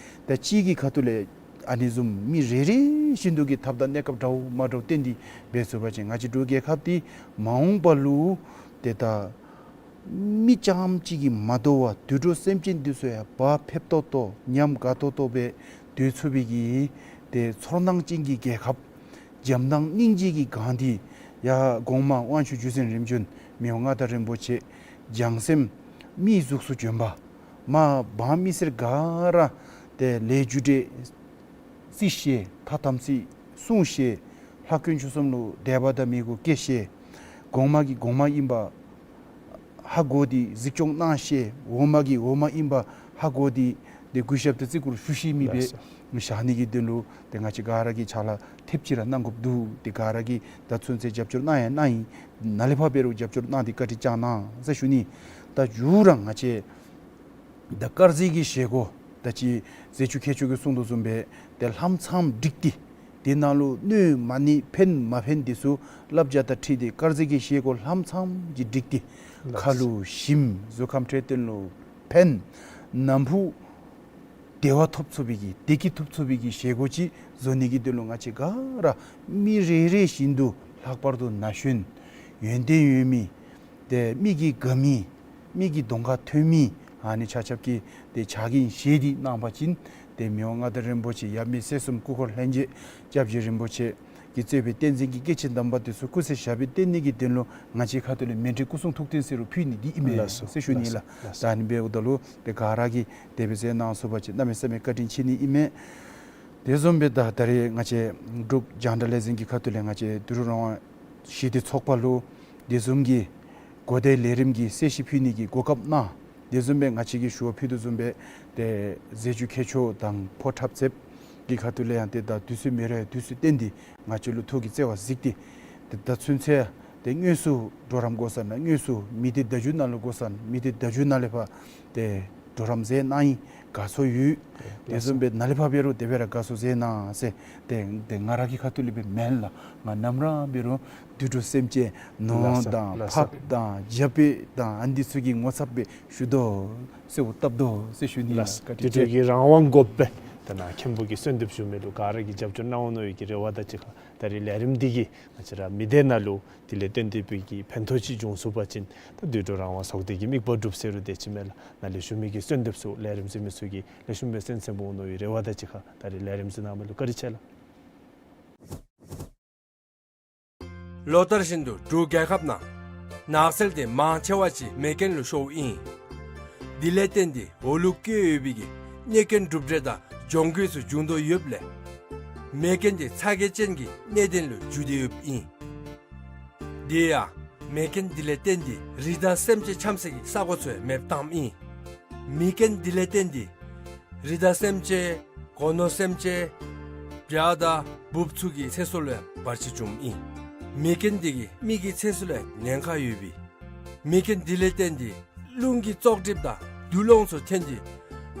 ད་ཅིག་གི་ཁ་ཐུག་ལས་ཨ་ནི་བཟུམ་མི་རེ་རེ་བཞིན་དུ་གི་ཐབས་དང་གནས་སྐབས་འདྲཝ་མ་འདྲཝ་བསྟེན་ཏེ་འབད་ཚུགས་པ་ཅིན་ང་བཅས་འབྲུག་རྒྱལ་ཁབ་འདི་མ་འོངས་པ་ལུ་ཏེ་ད་མི་རྐྱངམ་ཅིག་གིས་མ་དོ་བར་དུད་འགྲོ་སེམས་ཅན་འདི་ཚུ་ཡང་བག་ཕེབས་ཏོག་ཏོ་ཉམས་དགའ་ཏོག་ཏོ་སྦེ་སྡོད་ཚུགས་པའི་གི་ཏེ་ཚོར་སྣང་ཅན་གྱི་རྒྱལ་ཁབ་འཇམ་དབྱངས་སྙིང་རྗེ་གིས་གང་སྟེ་ ཡར་གོང་མ་དབང་ཕྱུག་བརྒྱུད་འཛིན་རིམ་བྱོན་མི་དབང་མངའ་བདག་རིན་པོ་ཆེ་བྱང་སེམས་མིའི་གཟུགས་སུ་བྱོན་པ། མ་འབངས་མི་སེར་ག་ར་ཏེ་ལས་རྒྱུ་འབྲས་རྩིས་ཤེས། ཐ་དམ་ཚིག་སྲུང་ཤེས། ལྷ་དཀོན་མཆོག་གསུམ་ལུ་དད་པ་དང་མོས་གུས་བསྐྱེད་ཤེས། གོང་མ་གིས་གོང་མ་ཨིན་པ་ཧ་གོ་སྟེ་གཟིགས་སྐྱོང་གནང་ཤེས། འོག་མ་གིས་འོག་མ་ཨིན་པ་ཧ་གོ་སྟེ་ཏེ་གུས་ཞབས་དང་བརྩི་བཀུར་ཞུ་ཤེས་མི་སྦེ་ལགས་སོ། བཞག་ནི་གི་དོན་ལུ་ཏེ་ང་བཅས་ག་ར་གིས་ཕྱག་ལཱ་ཐེབས་ཅིག་ར་གནང་དགོཔ་འདུག། ཏེ་ག་ར་གིས་ད་ཚུན་ཚོད་རྒྱབ་སྐྱོར་གནང་ཡང་གནང་ཡི། ནཱ་ལས་ཕར་འབད་རུང་རྒྱབ་སྐྱོར་གནང་སྟེ་བཀའ་དྲིན་བསྐྱང་གནང་ཟེར་ཞུ་ནི། ད་མཇུག་ར་ང་བཅས་ད་དཀར་ཟས་ཀྱི་བཞེས་སྒོ་ད་ཅི་ཟས་བཅུད་ཁྱད་ཆོས་ཀྱིས་གསུངས་དོ་བཟུམ་སྦེ་ཏེ་ལྷམ་ཚངམ་བསྒྲིགས་ཏེ་དེ་ནང་ལུ་གནོད་མ་གནོད་ཕན་མ་ཕན་དེ་ཚུ་བསླབ་བྱ་དང་འཁྲིལ་ཏེ་དཀར་ཟས་ཀྱི་བཞེས་སྒོ་ལྷམ་ཚངམ་ཅིག་བསྒྲིགས་ཏེ་ལགས། ཁ་ལུ་ཞིམ་གཟུགས་ཁམས་འཕྲོད་བསྟེན་ལུ་ཕན། ནམ་ཕུགས་བདེ་བ་ཐོབ་ཚུགས་པའི་གི་བདེ་སྐྱིད་ཐོབ་ཚུགས་པའི་གི་བཞེས་སྒོ་ཅིག་བཟོ་ནི་གི་དོན་ལུ་ང་བཅས་ག་ར་མི་རེ་རེ་བཞིན་དུ་ལྷག་པར་དུ་ན་གཞོན་ཡོན་ཏན་ཡོད་མི་ཏེ་མི་གིས་དགའ་མི་མི་གི་གདོང་ཁར་ཐོན་མི་ཨ་ནི་ཆ་ཁྱབ་ཀྱིས་ཏེ་ཕྱག་འགན་བཞེས་ཏེ་གནང་པ་ཅིན་ཏེ་མི་དབང་མངའ་བདག་རིན་པོ་ཆེ་ཡབ་མེས་སྲས་གསུམ་སྐུ་འཁོར་ལྷན་རྒྱས་སྐྱབས་རྗེ་རིན་པོ་ཆེ་གིས་གཙོས་པའི་བསྟན་འཛིན་གྱི་སྐྱེས་ཆེན་དམ་པ་དེ་ཚུ་སྐུ་ཚེ་ཞབས་པད་བརྟན་ནི་གི་དོན་ལུ་ང་བཅས་ཁ་ཐུག་ལས་མཎྜལ་སྐུ་གསུང་ཐུགས་རྟེན་ཟེར་རུང་ཕུལ་ནི་འདི་ཨིན་མས་ལགས་སོ། ཟེར་ཞུ་ནི་ལགས། ལགས་སོ། ད་ཨ་ནི་འབདཝ་ད་ལུ་ཏེ་ག་ར་གིས་དེ་སྦེ་མཛད་གནང་ཚུགས་པ་ཅིན་གནམ་མེད་ས་མེད་བཀའ་དྲིན་ཆེ་ནི་ཨིན་མས། དེ་བཟུམ་སྦེ་ད་ད་རེས་ང་བཅས་འབྲུག་རྒྱང་བསྒྲགས་ལས་འཛིན་གྱི་ཁ་ཐུག་ལས་ང་བཅས་དུད་འགྲོ་རང་དབང་ཞི་བདེ་ཚོགས་པ་ལུ་དེ་བཟུམ་གྱི་གོ་བརྡའི་ལས་རིམ་གྱི་གསལ་བཤད་ཕུལ་ནི་གི་གོ་སྐབས་གནང་། དེ་བཟུམ་སྦེ་ང་བཅས་ཀྱིས་ཞུ་བ་ཕུལ་དོ་བཟུམ་སྦེ་ཏེ་ཟས་བཅུད་ཁྱད་ཆོས་དང་ཕོ་འཁྲབ་རྩེདཔ་གི་ཁ་ཐུག་ལས་ཡང་ཏེ་ད་དུས་ཚོད་མེད་རུང་དུས་ཚོད་བཏོན་ཏེ་ང་བཅས་ལུ་ཐུགས་ཀྱི་བརྩེ་བ་གཟིགས་ཏེ་ཏེ་ད་ཚུན་ཚོད་ཏེ་དངོས་སུ་གྲོགས་རམ་དགོ་ས་ན་དངོས་སུ་མི་སྡེ་བརྡ་བརྒྱུད་ནང་ལུ་དགོ་ས་ན་མི་སྡེ་བརྡ་བརྒྱུད་ནང་ལས་ཕར་ཏེ་གྲོགས་རམ་མཛད་གནང་ཡི། དགའ་ཚོར་ཡོད། དེ་བཟུམ་སྦེ་ནཱ་ལས་ཕར་འབད་རུང་དེ་སྦེ་ར་དགའ་ཚོར་མཛད་གནང་ཟེར། ཏེ་ཏེ་ང་ར་གི་ཁ་ཐུག་ལས་སྦེ་མེན་ལགས། ང་ནམ་ར་འབད་རུང་དུད་འགྲོ་སེམས་ཅན་ནོར་ལགས་སོ། དང་ལགས་སོ། ཕགཔ་དང་རྒྱ་དཔེ་དང་ཨ་ནི་ཚུ་གི་ངོ་ཚབ་སྦེ་ཞུ་དོ་ཟེར་འོ་བཏབ་དོ་ཟེར་ཞུ་ནི་ལགས། ལགས་སོ། བཀའ་དྲིན་དུད་འགྲོ་ཆེ། གི་རང་དབང་དགོ་པས། ད་ནཱ་མཁན་པོ་གིས་གསོལ་འདེབས་ཞུ་མི་ལུ་ག་ར་གིས་རྒྱབ་སྐྱོར་གནང་འོང་མནོ་བའི་གི་རེ་བ་དང་གཅིག་ཁར་ད་རེས་ལས་རིམ་འདི་གིས་ང་བཅས་ར་མི་སྡེ་ནང་ལུ་དེ་ལས་བརྟེན་ཏེ་སྦེ་གི་ཕན་ཐོགས་ཅིག་འབྱུང་ཚུགས་པ་ཅིན་ད་དུད་འགྲོ་རང་དབང་ཚོགས་སྡེ་གི་དམིགས་པ་འགྲུབ་ཟེར་རུང་དེ་ཅིག་མས་ལགས། ནཱ་ལས་ཞུ་མི་གི་གསོལ་འདེབས་ཚུ་ལས་རིམ་གཟིགས་མི་ཚུ་གིས་ལེགས་ཤོམ་སྦེ་གསན་གསནམ་འོང་མནོ་བའི་རེ་བ་དང་གཅིག་ཁར་ད་རེས་ལས་རིམ་གཟིགས་གནང་མི་ལུ་བཀའ་དྲིན་ཆེ་ལགས། ལོ་ལྟར་བཞིན་དུ་འབྲུག་རྒྱལ་ཁབ་ནང་ནགས་ཚལ་དེ་མང་ཆེ་བ་ཅིག་མེ་རྐྱེན་ལུ་ཤོརཝ་ཨིན། དེ་ལས་བརྟེན་ཏེ་འོག་ལུ་བཀོད་ཡོད་པའི་གི་གནོད་སྐྱོན་གྲུབ་འབྲས་དང་གྱོང་གུད་ཚུ་བྱུང་དོ་ཡོདཔ་ལས་མེ་རྐྱེན་དེ་ཚ་གྱང་ཅན་གྱི་གནད་དོན་ལུ་འགྱུར་ཏེ་ཡོདཔ་ཨིན། དེ་ཡང་མེ་རྐྱེན་དེ་ལས་བརྟེན་ཏེ་རི་དྭགས་སེམས་ཅན་འཁྱམ་སའི་གི་ས་གོ་ཚུ་ཡང་མེདཔ་བཏངམ་ཨིན། མེ་རྐྱེན་དེ་ལས་བརྟེན་ཏེ་རི་དྭགས་སེམས་ཅན་སྒོ་ནོར་སེམས་ཅན་བྱ་དང་འབུཔ་ཚུ་གི་ཚེ་སྲོག་ལུ་ཡང་བར་ཆད་བྱུངམ་ཨིན། མེ་རྐྱེན་དེ་གིས་མི་གི་ཚེ་སྲོག་ལུ་ཡང་ཉེན་ཁ་ཡོད་པས། མེ་རྐྱེན་དེ་ལས་བརྟེན་ཏེ་རླུང་གི་བཙོག་གྲིབ་དང་རྡུལ་སློང་ཚུ་ཐོན་ཏེ་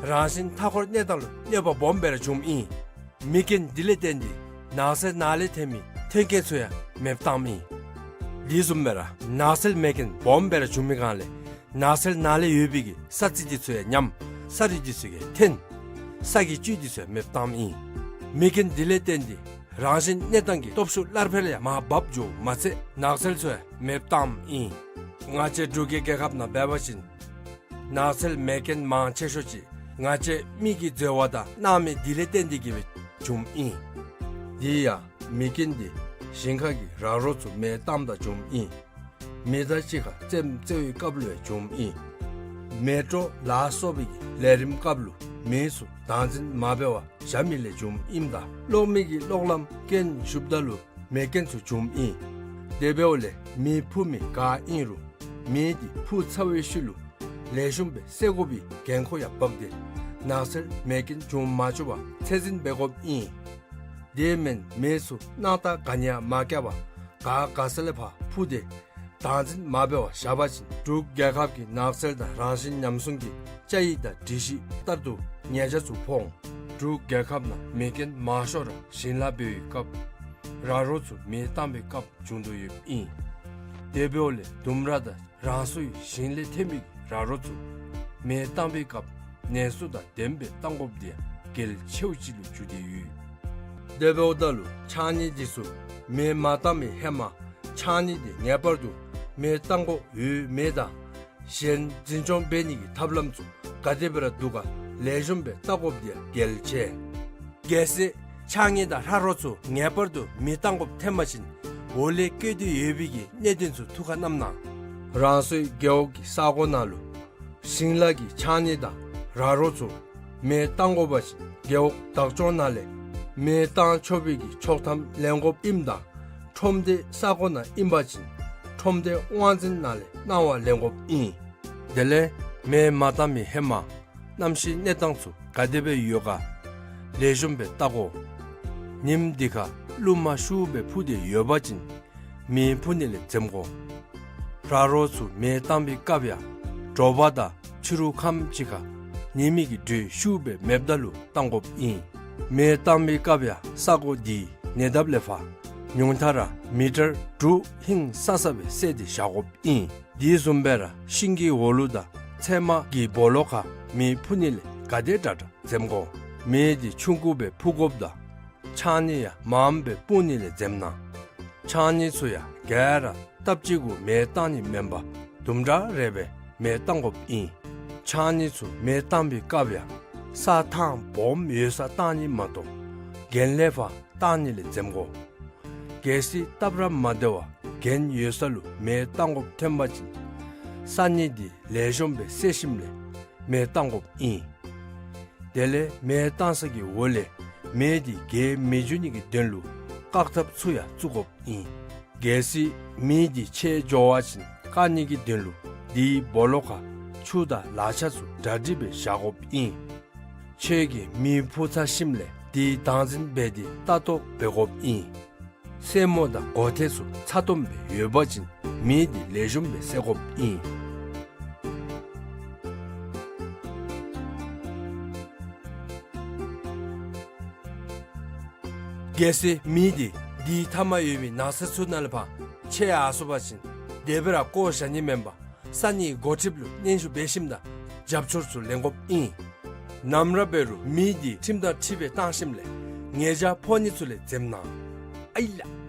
རང་བཞིན་མཐའ་འཁོར་གནས་སྟངས་ལུ་གནོད་པ་སྦོམ་སྦེ་ར་བྱུངམ་ཨིན། མེ་རྐྱེན་དེ་ལས་བརྟེན་ཏེ་ནགས་ཚལ་ནང་ལས་ཐོན་མི་ཐོན་སྐྱེད་ཚུ་ཡང་མེདཔ་བཏངམ་ཨིན། དེ་བཟུམ་སྦེ་ར་ནགས་ཚལ་མེ་རྐྱེན་སྦོམ་སྦེ་ར་བྱུང་མི་སྒང་ལས་ནགས་ཚལ་ནང་ལས་ཡོད་པའི་གི་ས་རྩི་དེ་ཚུ་ཡང་ཉམས། ས་རུད་དེ་ཚུ་ཡང་ཐོན། ས་གི་བཅུད་དེ་ཚུ་ཡང་མེདཔ་བཏངམ་ཨིན། མེ་རྐྱེན་དེ་ལས་བརྟེན་ཏེ་རང་བཞིན་གནས་སྟངས་ཀྱི་སྟོབས་ཤུགས་སླར་འཕེལ་ཡང་མར་བབས་འགྱོཝ་མ་ཚད་ནགས་ཚལ་ཚུ་ཡང་མེདཔ་བཏངམ་ཨིན། ང་བཅས་འབྲུག་གི་རྒྱལ་ཁབ་ནང་འབད་བ་ཅིན་ནགས་ཚལ་མེ་རྐྱེན་མང་ཆེ་ཤོས་ཅིག་ང་བཅས་མི་གིས་འཛོལ་བ་དང་སྣང་མེད་དེ་ལས་བརྟེན་ཏེ་གིས་སྦེ་བྱུངམ་ཨིན། དེ་ཡང་མེ་རྐྱེན་དེ་ཞིང་ཁ་གི་ར་རོ་ཚུ་མེ་བཏངམ་ད་བྱུངམ་ཨིན། མེ་དང་གཅིག་ཁར་རྩེདམོ་རྩེ་བའི་སྐབས་ལུ་ཡང་བྱུངམ་ཨིན། མེ་སྤྲོ་ལ་སོགས་པའི་གི་ལས་རིམ་སྐབས་ལུ་མེ་ཚུ་བདག་འཛིན་མ་འབད་བར་བཞག་མི་ལས་བྱུངམ་ཨིནམ་ད་གློག་མེ་གི་གློག་ལམ་རྐྱེན་ཞུགསཔ་ད་ལུ་མེ་རྐྱེན་ཚུ་བྱུངམ་ཨིན། དེ་འབདཝ་ལས་མེ་འཕུ་མི་ག་ཨིན་རུང་མེ་དེ་འཕུ་ཚར་བའི་ཤུལ་ལུ་ལེགས་ཤོམ་སྦེ་བསལ་དགོ་པའི་འགན་ཁུར་ཡང་བབས་ཏེ་ནགས་ཚལ་མེ་རྐྱེན་འབྱུང་མ་བཅུག་པར་ཚད་འཛིན་འབད་དགོཔ་ཨིན། དེ་མེན་མེ་ཚུ་སྣང་བཏགས་ག་ནི་ཡང་མ་བཀལ་བར་ག་ག་ས་ལས་ཕར་འཕུ་སྟེ་བདག་འཛིན་མ་འབད་བར་བཞག་པ་ཅིན་འབྲུག་རྒྱལ་ཁབ་ཀྱི་ནགས་ཚལ་དང་རང་བཞིན་ཉམས་སྲུང་གི་བཅའ་ཡིག་དང་སྒྲིག་གཞི་ལྟར་དུ་ཉེས་ཆད་ཚུ་ཕོག་འོང་། འབྲུག་རྒྱལ་ཁབ་ནང་མེ་རྐྱེན་མང་ཤོས་ར་ཞིང་ལཱ་འབད་བའི་སྐབས་ར་རོ་ཚུ་མེ་བཏང་བའི་སྐབས་བྱུང་དོ་ཡོདཔ་ཨིན། དེ་འབདཝ་ལས་ལྡུམ་ར་དང་རང་སོའི་ཞིང་ལས་ཐོན་མི་ར་རོ་ཚུ་མེ་བཏང་བའི་སྐབས་ནན་སོ་དང་ལྡནམ་སྦེ་བཏང་དགོཔ་དེ་ཡང་གལ་ཆེཝ་ཅིག་ལུ་གྱུར་ཏེ་ཡོད། དེ་འབདཝ་ད་ལུ་ཕྱགས་སྙིགས་དེ་ཚུ་མེ་མ་བཏང་བའི་ཧེ་མ་ཕྱགས་སྙིགས་དེ་ངེས་པར་དུ་མེ་བཏང་དགོཔ་ཡོད་མེད་དང་གཞན་འཛིན་སྐྱོང་འབད་ནི་གི་ཐབས་ལམ་ཚུ་ག་དེ་སྦེ་ར་འདུག་ག་ལེགས་ཤོམ་སྦེ་བལྟ་དགོཔ་དེ་ཡང་གལ་ཆེ། གལ་སྲིད་ཕྱགས་སྙིགས་དང་ར་རོ་ཚུ་ངེས་པར་དུ་མེ་བཏང་དགོཔ་ཐོན་པ་ཅིན་ འོག་ལས་བཀོད་དེ་ཡོད་པའི་གི་གནད་དོན་ཚུ་ཐུགས་ཁར་བསྣམས་གནང་། རང་སོའི་རྒེད་འོག་གི་ས་གོ་ནང་ལུ་ཞིང་ལཱ་གི་ཕྱགས་སྙིགས་དང་ར་རོ་ཚུ་མེ་བཏང་དགོ་པ་ཅིན་རྒེད་འོག་བདག་སྐྱོང་ནང་ལས་མེ་བཏང་ཆོག་པའི་གི་ཆོག་ཐམ་ལེན་དགོཔ་ཨིནམ་དང་ཁྲོམ་སྡེ་ས་གོ་ནང་ཨིན་པ་ཅིན་ཁྲོམ་སྡེ་དབང་འཛིན་ནང་ལས་གནང་བ་ལེན་དགོཔ་ཨིན། དེ་ལས་མེ་མ་བཏང་མི་ཧེ་མ་གནམ་གཤིས་གནས་སྟངས་ཚུ་ག་དེ་སྦེ་ཡོད་ག་ལེགས་ཤོམ་སྦེ་བལྟ་དགོ། ཉིམ་འདི་ཁར་རླུང་མ་ཤུགས་སྦེ་འཕུ་སྟེ་ཡོད་པ་ཅིན་མེ་འཕུ་ནི་ལས་འཛེམ་དགོ། ར་རོ་ཚུ་མེ་བཏང་པའི་སྐབས་ཡང་དྲོ་པ་དང་ཕྱི་རུ་ཁམས་ཅིག་ཁར་ཉི་མའི་གི་དྲོད་ཤུགས་སྦེ་མེདཔ་ད་ལུ་བཏང་དགོཔ་ཨིན། མེ་བཏང་པའི་སྐབས་ཡང་ས་གོ་འདི་ཉེ་འདབས་ལས་ཕར་ཉུང་མཐའ་ར་མི་ཊར་དྲུག་ཧིང་སང་ས་སྦེ་བསལ་ཏེ་བཞག་དགོཔ་ཨིན། དེ་བཟུམ་སྦེ་ར་ཤིང་གི་འོག་ལུ་དང་ཚལ་མ་གི་སྦོ་ལོགས་ཁར་མེ་འཕུ་ནི་ལས་ག་དེ་དྲག་དྲག་འཛེམ་དགོ། མེ་འདི་ཆུང་ཀུ་སྦེ་འཕུ་དགོཔ་དང་ཕྱགས་སྙིགས་ཡང་མངམ་སྦེ་སྤུངས་ནི་ལས་འཛེམ་གནང་། ཕྱགས་སྙིགས་ཚུ་ཡང་ག་ར་སྟབས་གཅིག་གུ་མེ་བཏང་ནི་མེན་པར་དུམ་གྲ་རེ་སྦེ་མེ་བཏང་དགོཔ་ཨིན། ཕྱགས་སྙིགས་ཚུ་མེ་བཏང་པའི་སྐབས་ཡང་ས་ཐང་སྦོམ་ཡོད་སར་བཏང་ནི་མ་གཏོགས་གྱེན་ལས་ཕར་བཏང་ནི་ལས་འཛེམ་དགོ། གལ་སྲིད་སྟབས་ར་མ་བདེ་བར་གྱེན་ཡོད་ས་ལུ་མེ་བཏང་དགོཔ་ཐོན་པ་ཅིན་ས་སྙིགས་འདི་ལེགས་ཤོམ་སྦེ་བསལ་ཞིནམ་ལས་མེ་བཏང་དགོཔ་ཨིན། དེ་ལས་མེ་བཏང་ས་གི་འོག་ལས་མེ་འདི་རྒྱས་མི་འགྱོ་ནི་གི་དོན་ལུ་བཀག་ཐབས་ཚུ་ཡང་བཙུགས་དགོཔ་ཨིན། གལ་སྲིད་མེ་འདི་ཆད་འགྱོ་བ་ཅིན་བཀག་ནི་གི་དོན་ལུ་དེའི་སྦོ་ལོགས་ཁར་ཆུ་དང་ལག་ཆ་ཚུ་གྲ་སྒྲིག་སྦེ་བཞག་དགོཔ་ཨིན། ཁྱོད་ཀྱིས་མེ་འཕུ་ཚར་ཞིནམ་ལས་དེའི་བདག་འཛིན་འབད་དེ་ལྟ་རྟོག་འབད་དགོཔ་ཨིན། སེན་མོ་དང་སྒོ་ཐེལ་ཚུ་ཚ་ཏོམ་སྦེ་ཡོད་པ་ཅིན་མེ་འདི་ལེགས་ཤོམ་སྦེ་བསད་དགོཔ་ཨིན། གལ་སྲིད་མེ་འདི་དེའི་མཐའ་མར་ཡོད་པའི་ནགས་ཚལ་ཚུ་ནང་ལས་ཕར་ཆད་ཡར་སོང་པ་ཅིན་དེ་སྦེ་ར་བཀོ་བཞག་ནི་མེན་པར་ས་གནས་འགོ་ཁྲིདཔ་ལུ་སྙན་ཞུ་འབད་ཞིནམ་དང་རྒྱབ་སྐྱོར་ཚུ་ལེན་དགོཔ་ཨིན། ནམ་ར་འབད་རུང་མེ་འདི་ཁྲིམས་དང་འཁྲིལ་བའི་བཏང་ཞིནམ་ལས་ཉེས་བྱ་ཕོག་ནི་ཚུ་ལས་འཛེམ་གནང་། ཨའི་ལགས།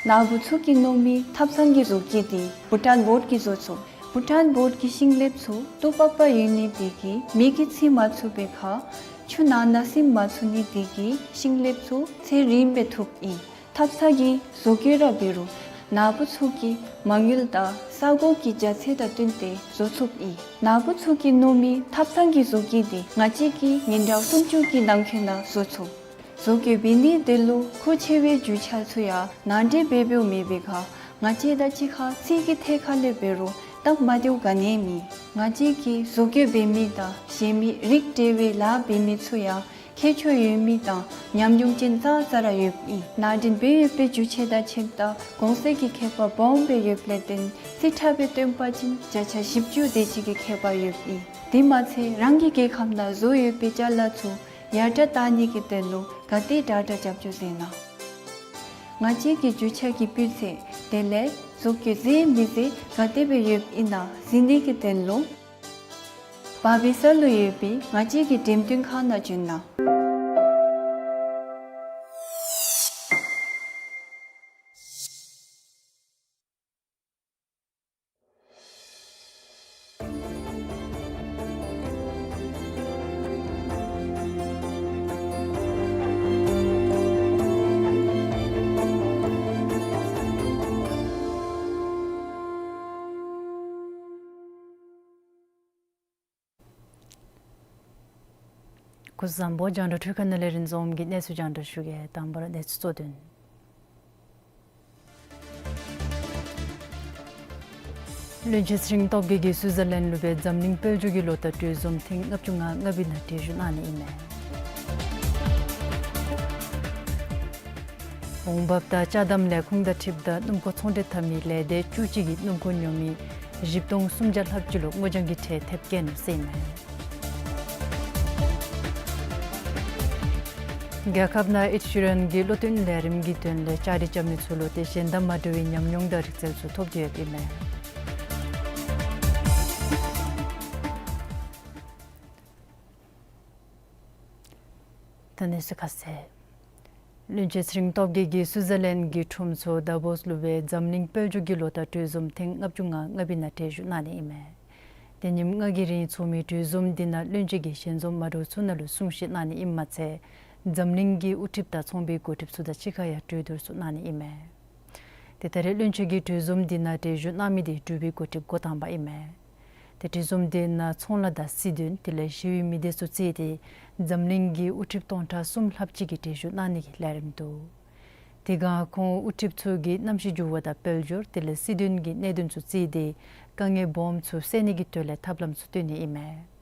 ནཱ་བུ་ཚུ་གིས་མནོ་མི་ཐབ་ཚང་གི་བཟོ་བཀོད་འདི་བྷུ་ཊཱན་བོཌ་ཀྱིས་བཟོ་ཚུགས། བྷུ་ཊཱན་བོཌ་ཀྱི་ཤིང་ལེབ་ཚུ་ཏོག་པག་པ་ཡོད་ནི་དེ་གིས་མེ་གིས་འཚིག་མ་ཚུགས་པའི་ཁར་ཆུ་ནང་ན་སིམ་མ་ཚུགས་ནི་དེ་གིས་ཤིང་ལེབ་ཚུ་ཚེ་རིངམོ་སྦེ་ཐུབ་ཨིན། ཐབ་ཚང་གི་བཟོ་བཀོད་ར་འབད་རུང་ནཱ་བུ་ཚུ་གི་མ་དངུལ་དང་ས་གོ་གི་རྒྱ་ཚད་དང་བསྟུན་ཏེ་བཟོ་ཚུགས་ཨིན། ནཱ་བུ་ཚུ་གིས་མནོ་མི་ཐབ་ཚང་གི་བཟོ་བཀོད་འདི་ང་བཅས་ཀྱིས་ཉིན་གྲངས་སུམ་ཅུ་གི་ནང་འཁོད་ནང་བཟོ་ཚུགས། བཟོ་བཀོད་འབད་ནིའི་དོན་ལུ་མཁོ་ཆེ་བའི་རྒྱུ་ཆ་ཚུ་ཡང་ནང་འདྲེན་འབད་འབདཝ་མེད་པའི་ཁར་ང་བཅས་དང་གཅིག་ཁར་རྩིས་ཀྱི་ཐད་ཁར་ལས་འབད་རུང་སྟབས་མ་བདེཝ་ག་ནི་ཡང་མེད། ང་བཅས་ཀྱིས་བཟོ་བཀོད་འབད་མི་དང་གཞན་མི་རིགས་འདྲ་བའི་ལཱ་འབད་མི་ཚུ་ཡང་ཁྱད་ཆོས་ཡོད་མི་དང་ཉམས་མྱོང་ཅན་ཙང་ཙ་ར་ཡོདཔ་ཨིན། ནང་འདྲེན་འབད་ཡོད་པའི་རྒྱུ་ཆ་དང་ཁྱད་དང་གོང་ཚད་ཀྱི་ཁྱད་པར་སྦོམ་སྦེ་ཡོདཔ་ལས་བརྟེན་རྩིས་ཁྲ་སྦེ་སྟོན་པ་ཅིན་བརྒྱ་ཆ་བཞི་བཅུ་དེ་ཅིག་གི་ཁྱད་པར་ཡོདཔ་ཨིན། དེ་མ་ཚད་རང་གི་རྒྱལ་ཁབ་ནང་བཟོ་ཡོད་པའི་ཅ་ལ་ཚུ་ཡར་དྲག་བཏང་ནི་གི་དོན་ལུ་ག་དེ་དྲག་དྲག་རྒྱབ་སྐྱོར་མཛད་གནང་། ང་བཅས་ཀྱི་རྒྱུ་ཆ་གི་སྤུས་ཚད་དེ་ལས་བཟོ་བཀོད་མཛེས་མི་མཛེས་ག་དེ་སྦེ་ཡོདཔ་ཨིན་ན་གཟིགས་ནི་གི་དོན་ལུ་བར་སྦིས་ས་ལུ་ཡོད་པའི་ང་བཅས་ཀྱི་འགྲེམས་སྟོན་ཁང་ནང་བྱོན་གནང་། སྐུ་གཟུགས་བཟང་པོ། རྒྱང་བསྒྲགས་འཕྲུལ་ཁང་ནང་ལས་རིན་འཛོམས་ཀྱིས་གནས་ཚུལ་རྒྱང་བསྒྲགས་ཞུ་གེ། དང་པ་ར་གནས་ཚུལ་གཙོ་དོན། བློན་ཆེན་ཚེ་རིང་སྟོབས་རྒྱས་ཀྱིས་སུའི་ཛར་ལེནཌ་ལུ་སྦེ་འཛམ་གླིང་དཔལ་འབྱོར་གྱི་ལོ་བསྟར་གྲོས་འཛོམས་ཐེངས་ལྔ་བཅུ་ང་ལྔ་པའི་ནང་གྲལ་བཞུགས་གནང་ནི་ཨིན་མས། འོང་འབབ་དང་ཅ་དམ་ལས་ཁུངས་དང་འཁྲིལཝ་ད་སྣུམ་འཁོར་ཚོང་འབྲེལ་འཐབ་མི་ལས་སྡེ་བཅུ་གཅིག་གིས་སྣུམ་འཁོར་ཉོ་མི་བཞི་སྟོང་སུམ་བརྒྱ་ལྷགཔ་ཅིག་ལུ་དངུལ་རྐྱང་གི་ཁྲལ་ཐེབས་བཀལ་ནུག་ཟེར་ཨིན་མས། རྒྱལ་ཁབ་ནང་ཨེཌ་ཤི་རན་གྱི་བློ་བརྟན་ལས་རིམ་གྱི་དོན་ལས་བཅའ་སྒྲིག་རྐྱབ་མི་ཚུ་ལུ་ཏེ་གཞན་དང་མ་འདྲ་བའི་ཉམས་མྱོང་དང་རིག་རྩལ་ཚུ་ཐོབ་སྟེ་ཡོདཔ་ཨིན་མས། ད་གནས་ཚུལ་ཁ་གསལ། བློན་ཆེན་ཚེ་རིང་སྟོབས་རྒྱས་ཀྱིས་སུའི་ཛར་ལེནཌ་གྱི་ཁྲོམ་ཚོགས་དཱ་བོསི་ལུ་སྦེ་འཛམ་གླིང་དཔལ་འབྱོར་གྱི་ལོ་བསྟར་གྲོས་འཛོམས་ཐེངས་ལྔ་བཅུ་ང་ལྔ་པའི་ནང་གྲལ་བཞུགས་གནང་ནི་ཨིན་མས། ཏེ་ཉིནམ་ལྔ་གི་རིང་ཚོགས་མི་གྲོས་འཛོམས་འདི་ནང་བློན་ཆེན་གྱིས་ཞལ་འཛོམས་མ་འདྲཝ་ཚུ་ནང་ལུ་གསུང་བཤད་གནང་ནི་ཨིནམ་མ་ཚད་འཛམ་གླིང་གི་དབུ་ཁྲིདཔ་དང་ཚོང་པའི་འགོ་ཁྲིདཔ་ཚུ་དང་གཅིག་ཁར་ཡང་གྲོས་བསྡུར་ཚུ་གནང་ནི་ཨིན་མས། ཏེ་ད་རེས་བློན་ཆེན་གྱིས་གྲོས་འཛོམས་འདི་ནང་གྲལ་བཞུགས་གནང་མི་འདི་འབྲུག་པའི་འགོ་ཁྲིདཔ་འགོ་དང་པ་ཨིན་མས། ཏེ་གྲོས་འཛོམས་འདི་ནང་ཚོང་ལཱ་དང་སྲིད་དོན་དེ་ལས་ཞི་བའི་མི་སྡེ་ཚུ་བརྩིས་ཏེ་འཛམ་གླིང་གི་དབུ་ཁྲིདཔ་སྟོང་ཕྲག་གསུམ་ལྷགཔ་ཅིག་གིས་གྲལ་བཞུགས་གནང་ནི་གི་ལས་རིམ་འདུག། དེ་སྒང་ཁོང་དབུ་ཁྲིདཔ་ཚུ་གིས་གནམ་གཤིས་འགྱུར་བ་དང་དཔལ་འབྱོར་དེ་ལས་སྲིད་དོན་གྱི་གནད་དོན་ཚུ་བརྩིས་ཏེ་དཀའ་ངལ་སྦོམ་ཚུ་སེལ་ནི་གི་དོན་ལས་ཐབས་ལམ་ཚུ་སྟོན་ནི་ཨིན་མས།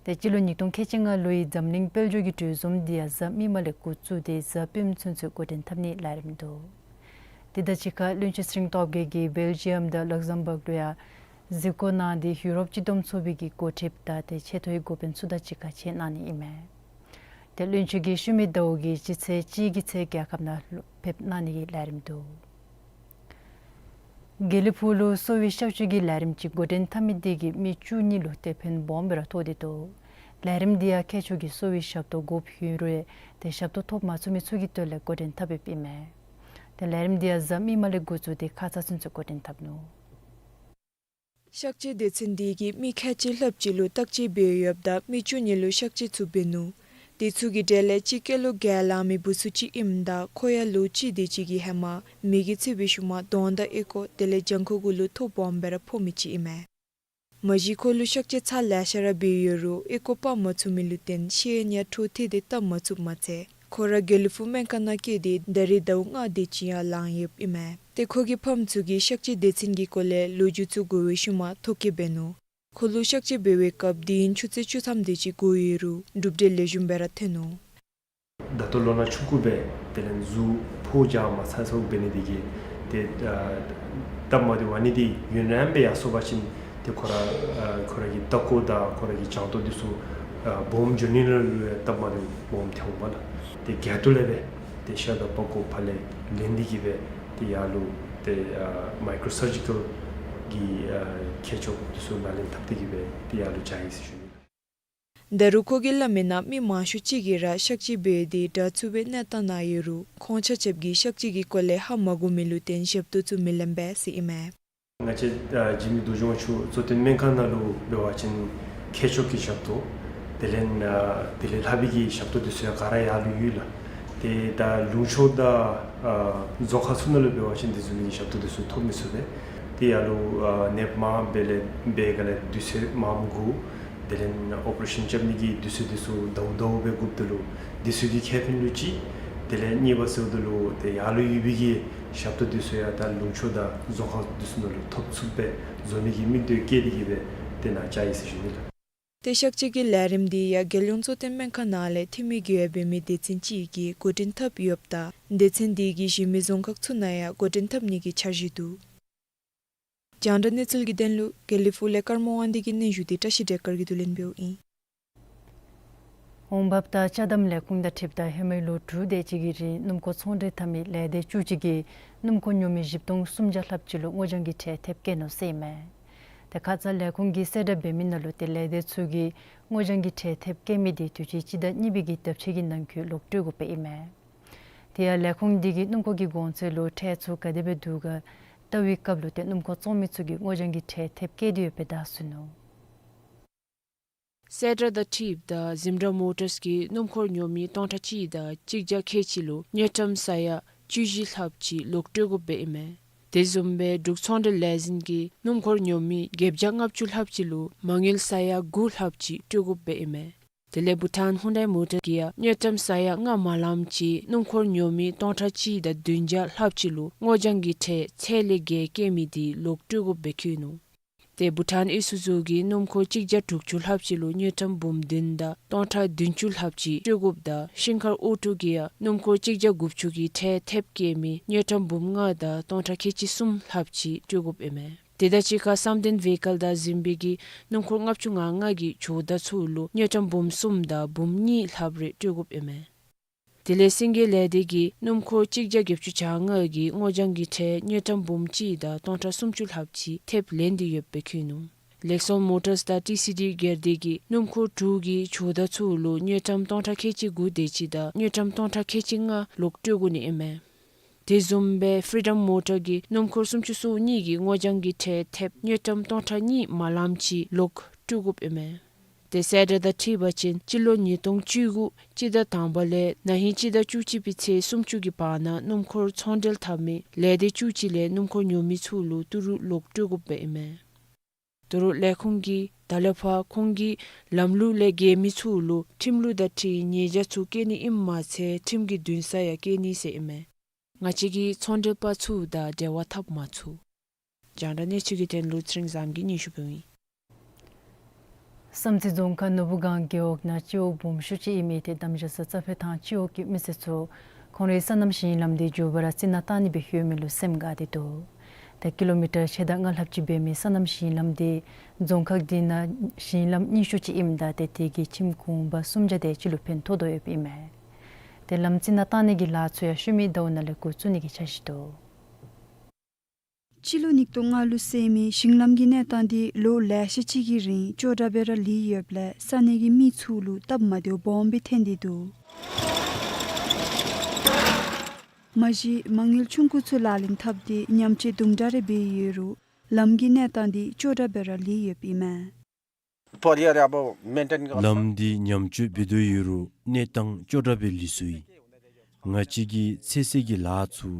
ཏེ་སྤྱི་ལོ་ཉིས་སྟོང་ཁལ་གཅིག་ལྔ་ལོའི་འཛམ་གླིང་དཔལ་འབྱོར་གྱི་གྲོས་འཛོམས་འདི་ཡང་གཟའ་མིག་དམར་ལས་འགོ་བཙུགས་ཏེ་གཟའ་སྤེནམ་ཚུན་ཚོད་འགོ་འདྲེན་འཐབ་ནི་ལས་རིམ་འདུག། དེ་དང་གཅིག་ཁར་བློན་ཆེན་ཚེ་རིང་སྟོབས་རྒྱས་ཀྱིས་བེལ་ཇི་ཡམ་དང་ལག་ཟམ་བཱག་ལུ་ཡང་གཟིགས་སྐོར་གནང་སྟེ་ཡུ་རོབ་སྤྱི་བསྡོམས་ཚོགས་པའི་གི་འགོ་ཁྲིདཔ་དང་ཏེ་ཆེ་མཐོའི་འགོ་དཔོན་ཚུ་དང་གཅིག་ཁར་མཇལ་གནང་ནི་ཨིན་མས། ཏེ་བློན་ཆེན་གྱིས་ཤུལ་མའི་ཟླཝ་གི་སྤྱི་ཚེས་གཅིག་གི་ཚེ་རྒྱལ་ཁབ་ནང་ལུ་ཕེབས་གནང་ནི་གི་ལས་རིམ་འདུག། དགེ་ལེགས་ཕུག་ལུ་གསོ་བའི་གཤག་བཅོས་ཀྱི་ལས་རིམ་ཅིག་འགོ་འདྲེན་འཐབ་མི་འདི་གིས་མི་བཅུ་གཉིས་ལུ་ཏེ་ཕན་སྦོམ་སྦེ་ར་ཐོགས་ཏེ་འདུག། ལས་རིམ་འདི་ཡང་ཁྱད་ཆོས་ཀྱི་གསོ་བའི་ཞབས་ཏོག་དགོཔ་ཡོད་རུང་ཏེ་ཞབས་ཏོག་ཐོབ་མ་ཚུགས་མི་ཚུ་གི་དོན་ལས་འགོ་འདྲེན་འཐབ་ཡོདཔ་ཨིན་མས། ཏེ་ལས་རིམ་འདི་ཡང་གཟའ་མིག་དམར་ལས་འགོ་བཙུགས་ཏེ་ཁ་ཙ་ཚུན་ཚོད་འགོ་འདྲེན་འཐབ་ནུག། གཤག་བཅོས་སྡེ་ཚན་འདི་གིས་མི་ཁལ་གཅིག་ལྷགཔ་ཅིག་ལུ་བརྟག་དཔྱད་འབད་ཡོདཔ་ད་མི་བཅུ་གཉིས་ལུ་གཤག་བཅོས་ཚུ་འབད་ནུག། དེ་ཚུ་གི་གྲས་ལས་གཅིག་སྐྱེས་ལོ་བརྒྱད་ལང་མི་བུ་ཚུ་ཅིག་ཨིནམ་ད་ཁོ་ཡང་ལོ་གཅིག་དེ་ཅིག་གི་ཧེ་མ་མེ་གིས་འཚིག་པའི་ཤུལ་མ་གདོང་དང་ཨོལ་ལྐོག་དེ་ལས་བྱང་ཁུག་གུ་ལུ་ཐོ་སྦོམ་སྦེ་ར་ཕོག་མི་ཅིག་ཨིན་མས། མ་གཞི་ཁོ་ལུ་གཤག་བཅོས་ཚར་ལེ་ཤ་ར་འབད་ཡོད་རུང་ཨོལ་ལྐོག་སྤར་མ་ཚུགས་མི་ལུ་བརྟེན་ཤེད་ཡང་འཕྲོ་མཐུད་དེ་བཏབ་མ་ཚུགསཔ་མ་ཚད་ཁོ་ར་དགེ་ལེགས་ཕུག་སྨན་ཁང་ནང་བསྐྱལ་ཏེ་ད་རིས་ཟླཝ་ལྔ་དེ་ཅིག་ཡང་ལང་ཡོདཔ་ཨིན་མས། ཏེ་ཁོ་གི་ཕམ་ཚུ་གིས་གཤག་བཅོས་སྡེ་ཚན་གྱི་སྐོར་ལས་ལོ་རྒྱུས་ཚུ་གོ་བའི་ཤུལ་མ་ཐོ་བཀོད་འབད་ནུག། ཁོ་ལུ་གཤག་བཅོས་འབད་བའི་སྐབས་དུས་ཡུན་ཆུ་ཚོད་བཅུ་ཐམ་དེ་ཅིག་འགོར་ཡོད་རུང་གྲུབ་འབྲས་ལེགས་ཤོམ་སྦེ་ར་ཐོན་ནུག། ད་ལྟོ་ལོ་ན་ཆུང་ཀུ་སྦེ་དེ་ལས་གཟུགས་ཕོ་རྒྱས་མ་ཚར་ཚརཝ་འབད་ནི་དེ་གིས་ཏེ་ཨ་སྟབས་མ་བདེཝ་ཨ་ནི་འདི་ཡུན་རིངམོ་སྦེ་ཡར་སོང་པ་ཅིན་ཏེ་ཁོ་ར་ཨ་ཁོ་ར་གི་ལྟག་ཀོ་དང་ཁོ་ར་གི་བྱང་ལྟོ་འདི་ཚུ་ཨ་སྦོམ་འགྱོ་ནི་ལུ་ལུ་སྟབས་མ་བདེཝ་སྦོམ་ཐོན་འོང་པ་ལགས། ཏེ་རྒྱབ་ཏུ་ལས་སྦེ་ཏེ་ཤ་དང་པགས་ཀོ་ཕར་ལས་ལེན་ཏེ་གིས་སྦེ་ཏེ་ཡར་ལུ་ཏེ་ཨ་མའི་ཀྲོ་སར་ཇི་ཀཱལ་གྱི་ཨ་ཁྱད་ཆོས་འདི་ཚུ་ལག་ལེན་འཐབ་སྟེ་གིས་སྦེ་ཏེ་ཡར་ལུ་བྱ་ཡི་ཟེར་ཞུ་ནི། ད་རུང་ཁོ་གིས་སླབ་མིའི་ནང་མི་མང་ཤོས་ཅིག་གིས་ར་གཤག་བཅོས་འབད་དེ་དྲག་ཚུགས་པའི་གནས་སྟངས་ནང་ཡོད་རུང་ཁོང་ཆ་ཁྱབ་ཀྱིས་གཤག་བཅོས་ཀྱི་སྐོར་ལས་ཧ་མ་གོ་མི་ལུ་བརྟེན་ཞབས་ཏོག་ཚུ་མི་ལེན་པས་ཟེར་ཨིན་མས། ང་བཅས་ཨ་འཇིགས་མེད་རྡོ་རྗེ་དབང་ཕྱུག་གཙོ་བསྟེན་སྨན་ཁང་ནང་ལུ་འབད་བ་ཅིན་མཁལ་མཆོག་གི་ཞབས་ཏོག་དེ་ལས་ཨ་དེ་ལས་ལྷག་པའི་གི་ཞབས་ཏོག་འདི་ཚུ་ཡང་ག་ར་ཡར་ལུ་ཡོད་ལགས། ཏེ་ད་ལུང་ཕྱོགས་དང་ཨ་རྫོང་ཁག་ཚུ་ནང་ལུ་འབད་བ་ཅིན་དེ་བཟུམ་མའི་གི་ཞབས་ཏོག་འདི་ཚུ་ཐོབ་མི་ཚུགས་པས། ཏེ་ཡར་ལུ་ཨ་ནདཔ་མང་སྦེ་ལས་འབད་ག་ལས་དུས་ཚོད་མངམ་འགོར། དེ་ལས་ཨོ་པ་རེ་ཤཱན་རྐྱབ་ནི་གི་དུས་ཚོད་འདི་ཚུ་ཟླཝ་ཟླཝ་སྦེ་འགོརཝ་ད་ལུ་འདི་ཚུ་གི་ཁེ་ཕན་ལུ་ཅིག། དེ་ལས་གཉིས་པ་ཟེརཝ་ད་ལུ་ཏེ་ཡར་ལུ་ཡོད་པའི་གི་ཞབས་ཏོག་འདི་ཚུ་ཡང་ད་ལུང་ཕྱོགས་དང་རྫོང་ཁག་འདི་ཚུ་ནང་ལུ་ཐོབ་ཚུགསཔ་སྦེ་བཟོ་ནི་གི་དམིགས་འདུན་བསྐྱེད་དེ་གིས་སྦེ་ཏེ་ནཱ་བཅར་ཡི་ཟེར་ཞུ་ནི་ལགས། ཏེ་གཤག་བཅོས་ཀྱི་ལས་རིམ་འདི་ཡང་རྒྱལ་ཡོངས་གཙོ་བསྟེན་སྨན་ཁང་ནང་ལས་འཐུས་མི་དགེ་བའི་འབད་མི་སྡེ་ཚན་ཅིག་གིས་འགོ་འདྲེན་འཐབ་ཡོདཔ་ད་སྡེ་ཚན་འདི་གིས་གཞན་མི་རྫོང་ཁག་ཚུ་ནང་ཡང་འགོ་འདྲེན་འཐབ་ནི་གི་འཆར་གཞི་འདུག། རྒྱང་བསྒྲགས་གནས་ཚུལ་གྱི་དོན་ལུ་དགེ་ལེགས་ཕུག་ལས་ཀརྨ་དབང་འདུས་ཀྱི་སྙན་ཞུ་འདི་བཀྲ་ཤིས་སྒྲོལ་དཀར་གྱིས་བསྡུ་ལེན་འབདཝ་ཨིན། འོང་འབབ་དང་ཅ་དམ་ལས་ཁུངས་དང་འཁྲིལཝ་ད་ཧེ་མའི་ལོ་དྲུག་དེ་ཅིག་གི་རིང་སྣུམ་འཁོར་ཚོང་འབྲེལ་འཐབ་མི་ལས་སྡེ་བཅུ་གཅིག་གིས་སྣུམ་འཁོར་ཉོ་མི་བཞི་སྟོང་སུམ་བརྒྱ་ལྷགཔ་ཅིག་ལུ་དངུལ་རྐྱང་གི་ཁྲལ་ཐེབས་བཀལ་ནུག་ཟེར་ཨིན་མས། ཏེ་ཁ་ཙ་ལས་ཁུངས་ཀྱིས་གསལ་བསྒྲགས་འབད་མི་ནང་ལུ་ཏེ་ལས་སྡེ་ཚུ་གིས་དངུལ་རྐྱང་གི་ཁྲལ་ཐེབས་བཀལ་མི་འདི་དུས་ཅི་སྤྱི་ཟླ་གཉིས་པའི་གི་དེབ་ཕྱེད་ཀྱི་ནང་འཁོད་ལོག་སྤྲོད་དགོཔ་ཨིན་མས། དེ་ཡང་ལས་ཁུངས་འདི་གིས་སྣུམ་འཁོར་གྱི་གོང་ཚད་ལུ་ཁྲལ་ཚུ་ག་དེ་སྦེ་འདུག་ག་བལྟ་བའི་སྐབས་ལུ་ཏེ་སྣུམ་འཁོར་བཙོང་མི་ཚུ་གིས་དངུལ་རྐྱང་གི་ཁྲལ་ཐེབས་བཀལ་ཏེ་ཡོདཔ་སྦེ་བརྡ་སོང་ནུག། གསལ་བསྒྲགས་དང་འཁྲིལཝ་ད་ཛིམ་ཌ་མོ་ཊརས་ཀྱིས་སྣུམ་འཁོར་ཉོ་མི་སྟོང་ཕྲག་གཅིག་དང་གཅིག་བརྒྱ་ཁལ་གཅིག་ལུ་དངུལ་ཀྲམ་ས་ཡ་བཅུ་བཞི་ལྷགཔ་ཅིག་ལོག་སྤྲོད་དགོཔ་སྦེ་ཨིན་མས། དེ་བཟུམ་སྦེ་འབྲུག་ཚོང་འབྲེལ་ལས་འཛིན་གྱིས་སྣུམ་འཁོར་ཉོ་མི་བརྒྱད་བརྒྱ་ལྔ་བཅུ་ལྷགཔ་ཅིག་ལུ་མ་དངུལ་ས་ཡ་དགུ་ལྷགཔ་ཅིག་སྤྲོད་དགོཔ་སྦེ་ཨིན་མས། དེ་ལས་བྷུ་ཊཱན་ཧུན་ཌའི་མོ་ཊར་གྱིས་ཡང་དངུལ་ཀྲམ་ས་ཡ་ལྔ་མ་ལམ་ཅིག་སྣུམ་འཁོར་ཉོ་མི་སྟོང་ཕྲག་གཅིག་དང་བདུན་བརྒྱ་ལྷགཔ་ཅིག་ལུ་སྔོ་ལྗང་གི་ཁྲལ་ཚད་ལས་བརྒལ་བཀལ་མི་དེ་ལོག་སྤྲོད་དགོཔ་སྦེ་བཀོད་ནུག། ཏེ་བྷུ་ཊཱན་ཨི་སུ་ཛུ་གིས་སྣུམ་འཁོར་གཅིག་བརྒྱ་དྲུག་ཅུ་ལྷགཔ་ཅིག་ལུ་དངུལ་ཀྲམ་འབུམ་བདུན་དང་སྟོང་ཕྲག་བདུན་ཅུ་ལྷགཔ་ཅིག་སྤྲོད་དགོཔ་དང་ཤིང་མཁར་ཨོ་ཊོ་གིས་ཡང་སྣུམ་འཁོར་གཅིག་བརྒྱ་དགུ་བཅུ་གི་ཁྲལ་ཐེབས་བཀལ་མི་དངུལ་ཀྲམ་འབུམ་ལྔ་དང་སྟོང་ཕྲག་ཁལ་གཅིག་གསུམ་ལྷགཔ་ཅིག་སྤྲོད་དགོཔ་ཨིན་མས། དེ་དང་གཅིག་ཁར་སམ་དོན་ཝེ་ཀལ་དང་ཟིམ་པེ་གིས་སྣུམ་འཁོར་ལྔ་བཅུ་ང་ལྔ་གི་ཇོ་བདག་ཚུ་ལུ་དངུལ་ཀྲམ་འབུམ་གསུམ་དང་འབུམ་གཉིས་ལྷགཔ་རེ་སྤྲོད་དགོཔ་ཨིན་མས། དེ་ལས་སེང་གེ་ལས་སྡེ་གིས་སྣུམ་འཁོར་གཅིག་བརྒྱ་བརྒྱད་ཅུ་གྱ་ལྔ་གི་སྔོ་ལྗང་གི་ཁྲལ་དངུལ་ཀྲམ་འབུམ་གཅིག་དང་སྟོང་ཕྲག་སུམ་ཅུ་ལྷགཔ་ཅིག་ཐེབས་ལེན་ཏེ་ཡོདཔ་སྦེ་བཀོད་ནུག། ལེག་སོན་མོ་ཊརས་དང་ཊི་སི་ཌི་སྒེར་སྡེ་གིས་སྣུམ་འཁོར་དྲུག་གི་ཇོ་བདག་ཚུ་ལུ་དངུལ་ཀྲམ་སྟོང་ཕྲག་ཁལ་གཅིག་དགུ་དེ་ཅིག་དང་དངུལ་ཀྲམ་སྟོང་ཕྲག་ཁལ་གཅིག་ལྔ་ལོག་སྤྲོད་དགོ་ནི་ཨིན་མས། དེ་བཟུམ་སྦེ་ཕི་རི་ཌམ་མོ་ཊར་གྱིས་སྣུམ་འཁོར་སུམ་ཅུ་སོ་གཉིས་ཀྱི་སྔོ་ལྗང་གི་ཁྲལ་ཐེབས་དངུལ་ཀྲམ་སྟོང་ཕྲག་གཉིས་མ་ལམ་ཅིག་ལོག་སྤྲོད་དགོཔ་ཨིན་མས། ཏེ་གསལ་བསྒྲགས་དང་འཁྲིལ་བ་ཅིན་སྤྱི་ལོ་ཉིས་སྟོང་བཅུ་དགུ་སྤྱི་ཟླ་དང་པ་ལས་ན་ཧིང་སྤྱི་ཟླ་བཅུ་གཅིག་པའི་ཚེས་སུམ་ཅུ་གི་བར་ན་སྣུམ་འཁོར་ཚོང་འབྲེལ་འཐབ་མི་ལས་སྡེ་བཅུ་གཅིག་ལས་སྣུམ་འཁོར་ཉོ་མི་ཚུ་ལུ་ཏི་རུ་ལོག་སྤྲོད་དགོཔ་ཨིན་མས། ཏི་རུ་ལས་ཁུངས་ཀྱིས་ད་ལས་ཕར་ཁོང་གི་ལམ་ལུགས་ལས་འགལ་མི་ཚུ་ལུ་ཁྲིམས་ལུགས་དང་འཁྲིལ་ཉེས་བྱ་ཚུ་བཀལ་ནི་ཨིནམ་མ་ཚད་ཁྲིམས་ཀྱི་འདུན་ས་ཡང་བཀལ་ནི་ཟེར་ཨིན་མས། ང་བཅས་ཀྱིས་ཚོང་འབྲེལ་པ་ཚུ་དང་འབྲེལ་བ་འཐབ་མ་ཚུགས། རྒྱང་བསྒྲགས་གནས་ཚུལ་གྱི་དོན་ལུ་ཚེ་རིང་བཟངམོ་གིས་སྙན་ཞུ་ཕུལཝ་ཨིན། བསམ་རྩེ་རྫོང་ཁག་ནོར་བུ་སྒང་རྒེད་འོག་ནང་སྤྱི་འོག་སྦོམ་ཤོས་ཅིག་ཨིན་མི་དེ་དམ་བཞག་ས་རྩྭ་ཕོ་ཐང་སྤྱི་འོག་གི་མི་སེར་ཚུ་ཁོང་རའི་སོ་ནམ་ཞིང་ལམ་དེ་མགྱོགས་པ་ར་རྩི་ནག་བཏང་ནི་སྦེ་ཡོད་མི་ལུ་སེམས་དགའ་སྟེ་འདུག། ད་ཀི་ལོ་མི་ཊར་ཕྱེད་དང་ལྔ་ལྷགཔ་ཅིག་འབད་མི་སོ་ནམ་ཞིང་ལམ་དེ་རྫོང་ཁག་དེ་ནང་ཞིང་ལམ་རྙིང་ཤོས་ཅིག་ཨིནམ་ད་ཏེ་དེ་གིས་ཁྱིམ་གུང་པ་སུམ་བརྒྱ་དེ་ཅིག་ལུ་ཕན་ཐོགས་དོ་ཡོདཔ་ཨིན་མས། ཏེ་ལམ་རྩི་ནག་བཏང་ནི་གི་ལཱ་ཚུ་ཡང་ཤུལ་མའི་ཟླཝ་ནང་ལས་འགོ་བཙུགས་ནི་གི་འཆར་གཞི་འདུག། སྤྱི་ལོ་ཉིས་སྟོང་ལྔ་ལུ་བསལ་མི་ཞིང་ལམ་གྱི་གནས་སྟངས་དེ་ལོ་ལེ་ཤ་ཅིག་གི་རིང་ཅོག་འཐདཔ་སྦེ་ར་ལུས་ཡོདཔ་ལས་ས་གནས་ཀྱི་མི་ཚུ་ལུ་སྟབས་མ་བདེཝ་སྦོམ་སྦེ་ཐོན་ཏེ་འདུག། མ་གཞི་མ་དངུལ་ཆུང་ཀུ་ཚུ་ལག་ལེན་འཐབ་སྟེ་ཉམས་བཅོས་དུམ་གྲ་རེ་འབད་ཡོད་རུང་ལམ་གྱི་གནས་སྟངས་དེ་ཅོག་འཐདཔ་སྦེ་ར་ལུས་ཡོདཔ་ཨིན་མས། परिवार अब मेन्टेन गर्छ। ལམ་འདི་ཉམས་བཅོས་འབད་དོ་ཡོད་རུང་གནས་སྟངས་ཅོག་འཐདཔ་སྦེ་ལུས་སོ་ཡི། ང་བཅས་ཀྱིས་ཚོད་བསྲེ་གི་ལཱ་ཚུ་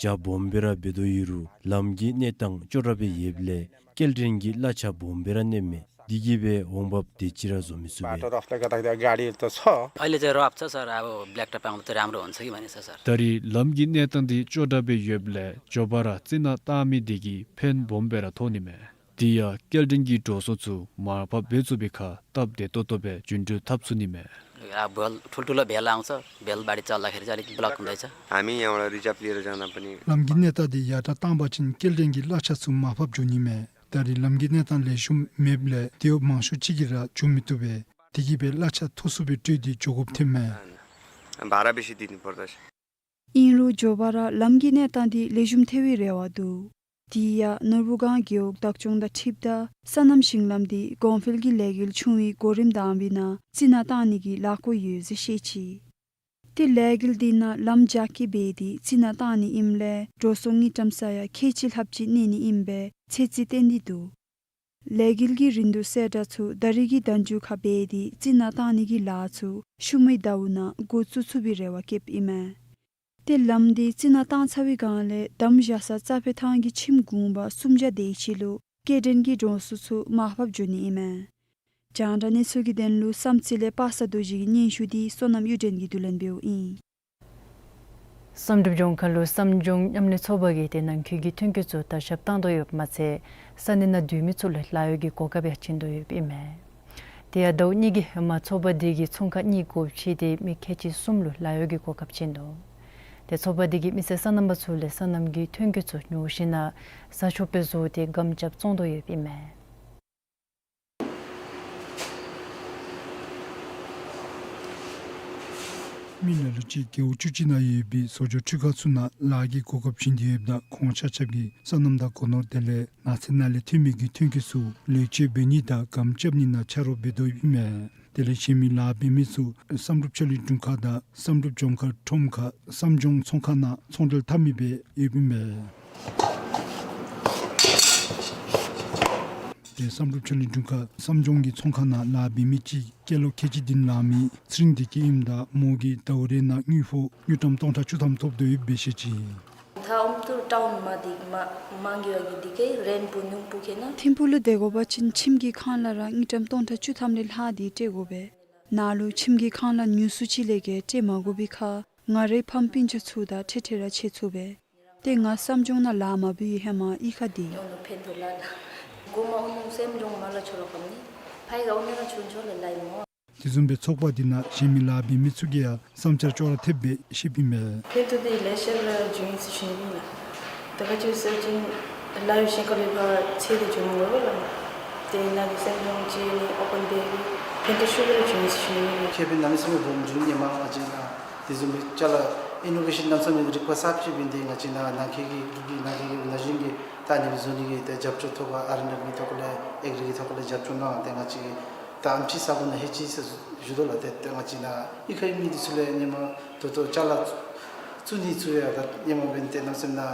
རྒྱ་སྦོམ་སྦེ་ར་འབད་དོ་ཡོད་རུང་ལམ་གྱི་གནས་སྟངས་ཅོག་འཐདཔ་སྦེ་ཡོདཔ་ལས་སྐྱེལ་འདྲེན་གྱི་གླ་ཆ་སྦོམ་སྦེ་ར་གནསམ་མས། དེ་གིས་སྦེ་འོང་འབབ་དེ་ཅིག་ར་བཟོ་མི་ཚུགས་པས། बाटो रफले गर्दाखेरि त गाडी त छ। अहिले चाहिँ रफ छ सर, अब ब्ल्याक टप आउँदा त राम्रो हुन्छ कि भनेको छ सर। ད་རེས་ལམ་གྱི་གནས་སྟངས་འདི་ཅོག་འཐདཔ་སྦེ་ཡོདཔ་ལས་མགྱོགས་པ་ར་རྩི་ནག་བཏང་མི་དེ་གིས་ཕན་སྦོམ་སྦེ་ར་ཐོགས་ནི་མས། དེ་ཡང་སྐྱེལ་འདྲེན་གྱི་འགྲོ་སོང་ཚུ་མར་ཕབ་འབད་ཚུགས་པའི་ཁར་སྟབས་བདེ་ཏོག་ཏོ་སྦེ་རྒྱུན་འགྲུལ་འཐབ་ཚུགས་ནི་མས། आ, भल ठुल्ठुलो भेल आउँछ, भेल बाढी चल्दाखेरि चाहिँ अलिक ब्लक हुँदैछ। हामी यहाँबाट रिजर्भ लिएर जाँदा पनि ལམ་གྱི་གནས་སྟངས་དེ་ཡར་དྲག་བཏང་པ་ཅིན་སྐྱེལ་འདྲེན་གྱི་གླ་ཆ་ཚུ་མར་ཕབ་འགྱོ་ནི་མས། ད་རེས་ལམ་གྱི་གནས་སྟངས་ལེགས་ཤོམ་མེདཔ་ལས་དེ་འབདཝ་མང་ཤོས་ཅིག་གིས་ར་འགྱོ་མི་བཏུབ་པས། དེ་གིས་སྦེ་གླ་ཆ་མཐོ་སུ་སྦེ་སྤྲོད་དེ་འགྱོ་དགོཔ་ཐོནམ་མས། भाडा बेसी दिनुपर्दछ। ཨིན་རུང་མགྱོགས་པ་ར་ལམ་གྱི་གནས་སྟངས་འདི་ལེགས་ཤོམ་ཐལ་བའི་རེ་བ་འདུག། དེ་ཡང་ནོར་བུ་སྒང་རྒེད་འོག་བདག་སྐྱོང་དང་འཁྲིལཝ་ད་སོ་ནམ་ཞིང་ལམ་འདི་གོང་འཕེལ་གྱི་ལས་འགུལ་ཆུང་བའི་གོ་རིམ་དང་པའི་ནང་རྩི་ནག་བཏང་ནི་གི་ལཱ་འགོ་ཡོད་ཟེར་བཤད་ཅི། ཏེ་ལས་འགུལ་འདི་ནང་ལམ་རྒྱ་སྐྱེད་འབད་དེ་རྩི་ནག་བཏང་ནི་ཨིནམ་ལས་འགྲོ་སོང་དངུལ་ཀྲམ་ས་ཡ་ཁལ་གཅིག་ལྷགཔ་ཅིག་གནས་ནི་ཨིན་པའི་ཚོད་རྩིས་བཏོན་ཏེ་འདུག། ལས་འགུལ་གྱི་རིན་བསྡུར་གསལ་བསྒྲགས་ཚུ་ད་རེས་ཀྱི་ཟླ་མཇུག་ཁར་འབད་དེ་རྩི་ནག་བཏང་ནི་གི་ལཱ་ཚུ་ཤུལ་མའི་ཟླཝ་ནང་འགོ་བཙུགས་ཚུགས་པའི་རེ་བ་བསྐྱེདཔ་ཨིན་མས། ཏེ་ལམ་འདི་རྩི་ནག་བཏང་ཚར་བའི་སྒང་ལས་དམ་བཞག་ས་རྩྭ་ཕོ་ཐང་གི་ཁྱིམ་གུང་པ་སུམ་བརྒྱ་དེ་ཅིག་ལུ་སྐྱེལ་འདྲེན་གྱི་འགྲོ་སོང་ཚུ་མར་ཕབ་འགྱོ་ནི་ཨིན་མས། རྒྱང་བསྒྲགས་གནས་ཚུལ་གྱི་དོན་ལུ་བསམ་རྩེ་ལས་པ་སངས་རྡོ་རྗེ་གི་སྙན་ཞུ་འདི་བསོད་ནམས་གཡུ་སྒྲོན་གྱིས་བསྡུ་ལེན་འབདཝ་ཨིན། བསམ་གྲུབ་ལྗོངས་མཁར་ལུ་བསམ་ལྗོངས་མཉམ་ལས་ཚོགས་པ་གིས་ཏེ་ནང་འཁོད་ཀྱི་ཐོན་སྐྱེད་ཚུ་དར་ཁྱབ་བཏང་དོ་ཡོདཔ་མ་ཚད་ས་གནས་ནང་སྡོད་མི་ཚུ་ལུ་ལཱ་གཡོག་གི་གོ་སྐབས་ཡང་བྱིན་དོ་ཡོདཔ་ཨིན་མས། དེ་ཡང་ཟླཝ་གཉིས་ཀྱི་ཧེ་མ་ཚོགས་པ་དེ་གིས་ཚོང་ཁང་གཉིས་སྒོ་ཕྱེ་སྟེ་མི་ཁལ་གཅིག་གསུམ་ལུ་ལཱ་གཡོག་གི་གོ་སྐབས་བྱིན་ནུག། ཏེ་ཚོགས་པ་དེ་གིས་མི་སེར་སོ་ནམ་པ་ཚུ་ལས་སོ་ནམ་གྱི་ཐོན་སྐྱེད་ཚུ་ཉོ་ཞིནམ་ལས་ཟ་ཆོགཔ་སྦེ་བཟོ་སྟེ་སྒམ་རྐྱབ་བཙོང་དོ་ཡོདཔ་ཨིན་མས། མི་ལ་ལུ་ཅིག་རྒེད་འོག་བཅུ་གཅིག་ནང་ཡོད་པའི་བཟོ་སྐྲུན་འཕྲུལ་ཁང་ཚུ་ནང་ལཱ་གི་གོ་སྐབས་བྱིན་ཏེ་ཡོདཔ་ད་ཁོང་ཆ་ཁྱབ་ཀྱིས་སོ་ནམ་དང་སྒོ་ནོར་དེ་ལས་ནགས་ཚལ་ནང་ལས་ཐོན་མི་གི་ཐོན་སྐྱེད་ཚུ་ལེགས་བཅོས་འབད་ནི་དང་སྒམ་རྐྱབ་ནི་ནང་ཆ་རོགས་འབད་དོ་ཡོདཔ་ཨིན་མས། དེ་ལས་གཞན་མི་ལཱ་འབད་མི་ཚུ་བསམ་གྲུབ་ཆ་ལུགས་དྲུང་ཁག་དང་བསམ་གྲུབ་ལྗོངས་མཁར་ཁྲོམ་ཁར་བསམ་ལྗོངས་ཚོང་ཁང་ནང་ཚོང་འབྲེལ་འཐབ་མི་སྦེ་ཡོདཔ་ཨིན་མས། ཏེ་བསམ་གྲུབ་ཆ་ལུགས་དྲུང་ཁག་བསམ་ལྗོངས་ཀྱི་ཚོང་ཁང་ནང་ལཱ་འབད་མི་ཅིག་སྐྱེས་ལོ་ཁལ་གཅིག་བདུན་ལང་མི་ཚེ་རིང་བདེ་སྐྱིད་ཨིནམ་ད་མོ་གིས་ཟླཝ་རེ་ནང་དངུལ་ཕོགས་དངུལ་ཀྲམ་སྟོང་ཕྲག་བཅུ་ཐམ་ཐོབ་དོ་ཡོདཔ་སྦེ་བཤད་ཅི། ད་ཨོམ་ཏུར་ཊའུན་མ་འདི་མ་མང་གི་བ་གི་འདི་གའི་རེནཊ་བུ་ནུང་པུ་ཁེ་ན། ཐིམ་ཕུག་ལུ་སྡོད་དགོ་པ་ཅིན་ཁྱིམ་གྱི་ཁང་གླ་ར་དངུལ་ཀྲམ་སྟོང་ཕྲག་བཅུ་ཐམ་ལས་ལྷག་སྟེ་སྤྲོད་དགོ་པས། ནཱ་ལུ་ཁྱིམ་གྱི་ཁང་གླ་ཉུང་སུ་ཅིག་ལས་བརྒལ་སྤྲོད་མ་དགོ་པའི་ཁར་ང་རའི་ཕམ་སྤུན་ཆ་ཚུ་དང་འཕྲལ་འཕྲལ་ར་ཕྱད་ཚུགས་པས། ཏེ་ང་བསམ་སྦྱོང་ནང་ལཱ་མ་འབད་བའི་ཧེ་མ་གཡུས་ཁར་སྡོད། ཡོང་ནུག་ཕན་ཐོགས་ལ་ལ། གོ་མ་འོང་ནུག་བསམ་སྦྱོང་མ་ལ་ཆོ་རོགས་གམ་ནི། ཕའི་ག་འོང་ན་ར་ཆོ་ཆོ་ལ་ལ་ཡི་མོ། དེ་བཟུམ་སྦེ་ཚོགས་པ་འདི་ནང་གཞན་མི་ལཱ་འབད་མི་ཚུ་གིས་ཡང་བསམ་འཆར་ཅོག་ར་འཐདཔ་སྦེ་བཤདཔ་ཨིན་མས། ཕན་ཐོགས་འདི་ལེ་ཤ་ར་བྱུང་ཡི་ཟེར་ཞུ་ནི་ཨིན་ལགས། ད་ག་ཅི་ཟེར་བ་ཅིན་ལཱ་ཡོད་ཞིནམ་ལས་ཕར་ཚེ་འདི་བྱུང་མི་དགོ་པས་ལགས། ཏེ་ནཱ་གི་བསམ་སྦྱོང་ཅིག་ནི་ཨོ་པན་འབད་ཕན་ཐོགས་ཤུགས་ར་བྱུང་ཡི་ཟེར་ཞུ་ནི་ཨིན་ལགས། ཁེ་ཕན་གནམ་མེད་ས་མེད་སྦོམ་བྱུང་ནི་མས། ང་བཅས་ནཱ་དེ་བཟུམ་སྦེ་ཅ་ལ་ཨི་ནོ་ཝེ་ཤཱན་གནམ་མེད་ས་མེད་རིག་པ་གསརཔ་ཅིག་འབད་ནི་དེ་ང་བཅས་ནཱ་ནང་འཁོད་ཀྱི་འབྲུག་གི་ནང་འཁོད་ཀྱི་ན་གཞོན་གྱི་ད་ཨ་ནི་སྦེ་བཟོ་ནི་གི་ཏེ་རྒྱབ་སྐྱོར་ཐོབ་པར་ཨར་ཨེན་ཌབ་ལིའུ་གི་ཐོག་ལས་ཨེག་རི་གི་ཐོག་ལས་རྒྱབ་སྐྱོར་གནང་། ཏེ་ང་བཅས་ཀྱིས་ད་ཨམ་ཅིག་ས་གོ་ནང་ལྷོད་ཅི་ཟེར་ཞུ་དོ་ལགས། ཏེ་ཏེ་ང་བཅས་ནཱ་གཡུས་ཁའི་མི་འདི་ཚུ་ལས་ཧེ་མ་ད་ལྟོ་ཅ་ལ་བཙུགས་ནི་ཚུ་ཡང་ད་ཧེ་མ་འབད་ནི་དེ་གནམ་མེད་ས་མེད་ནཱ་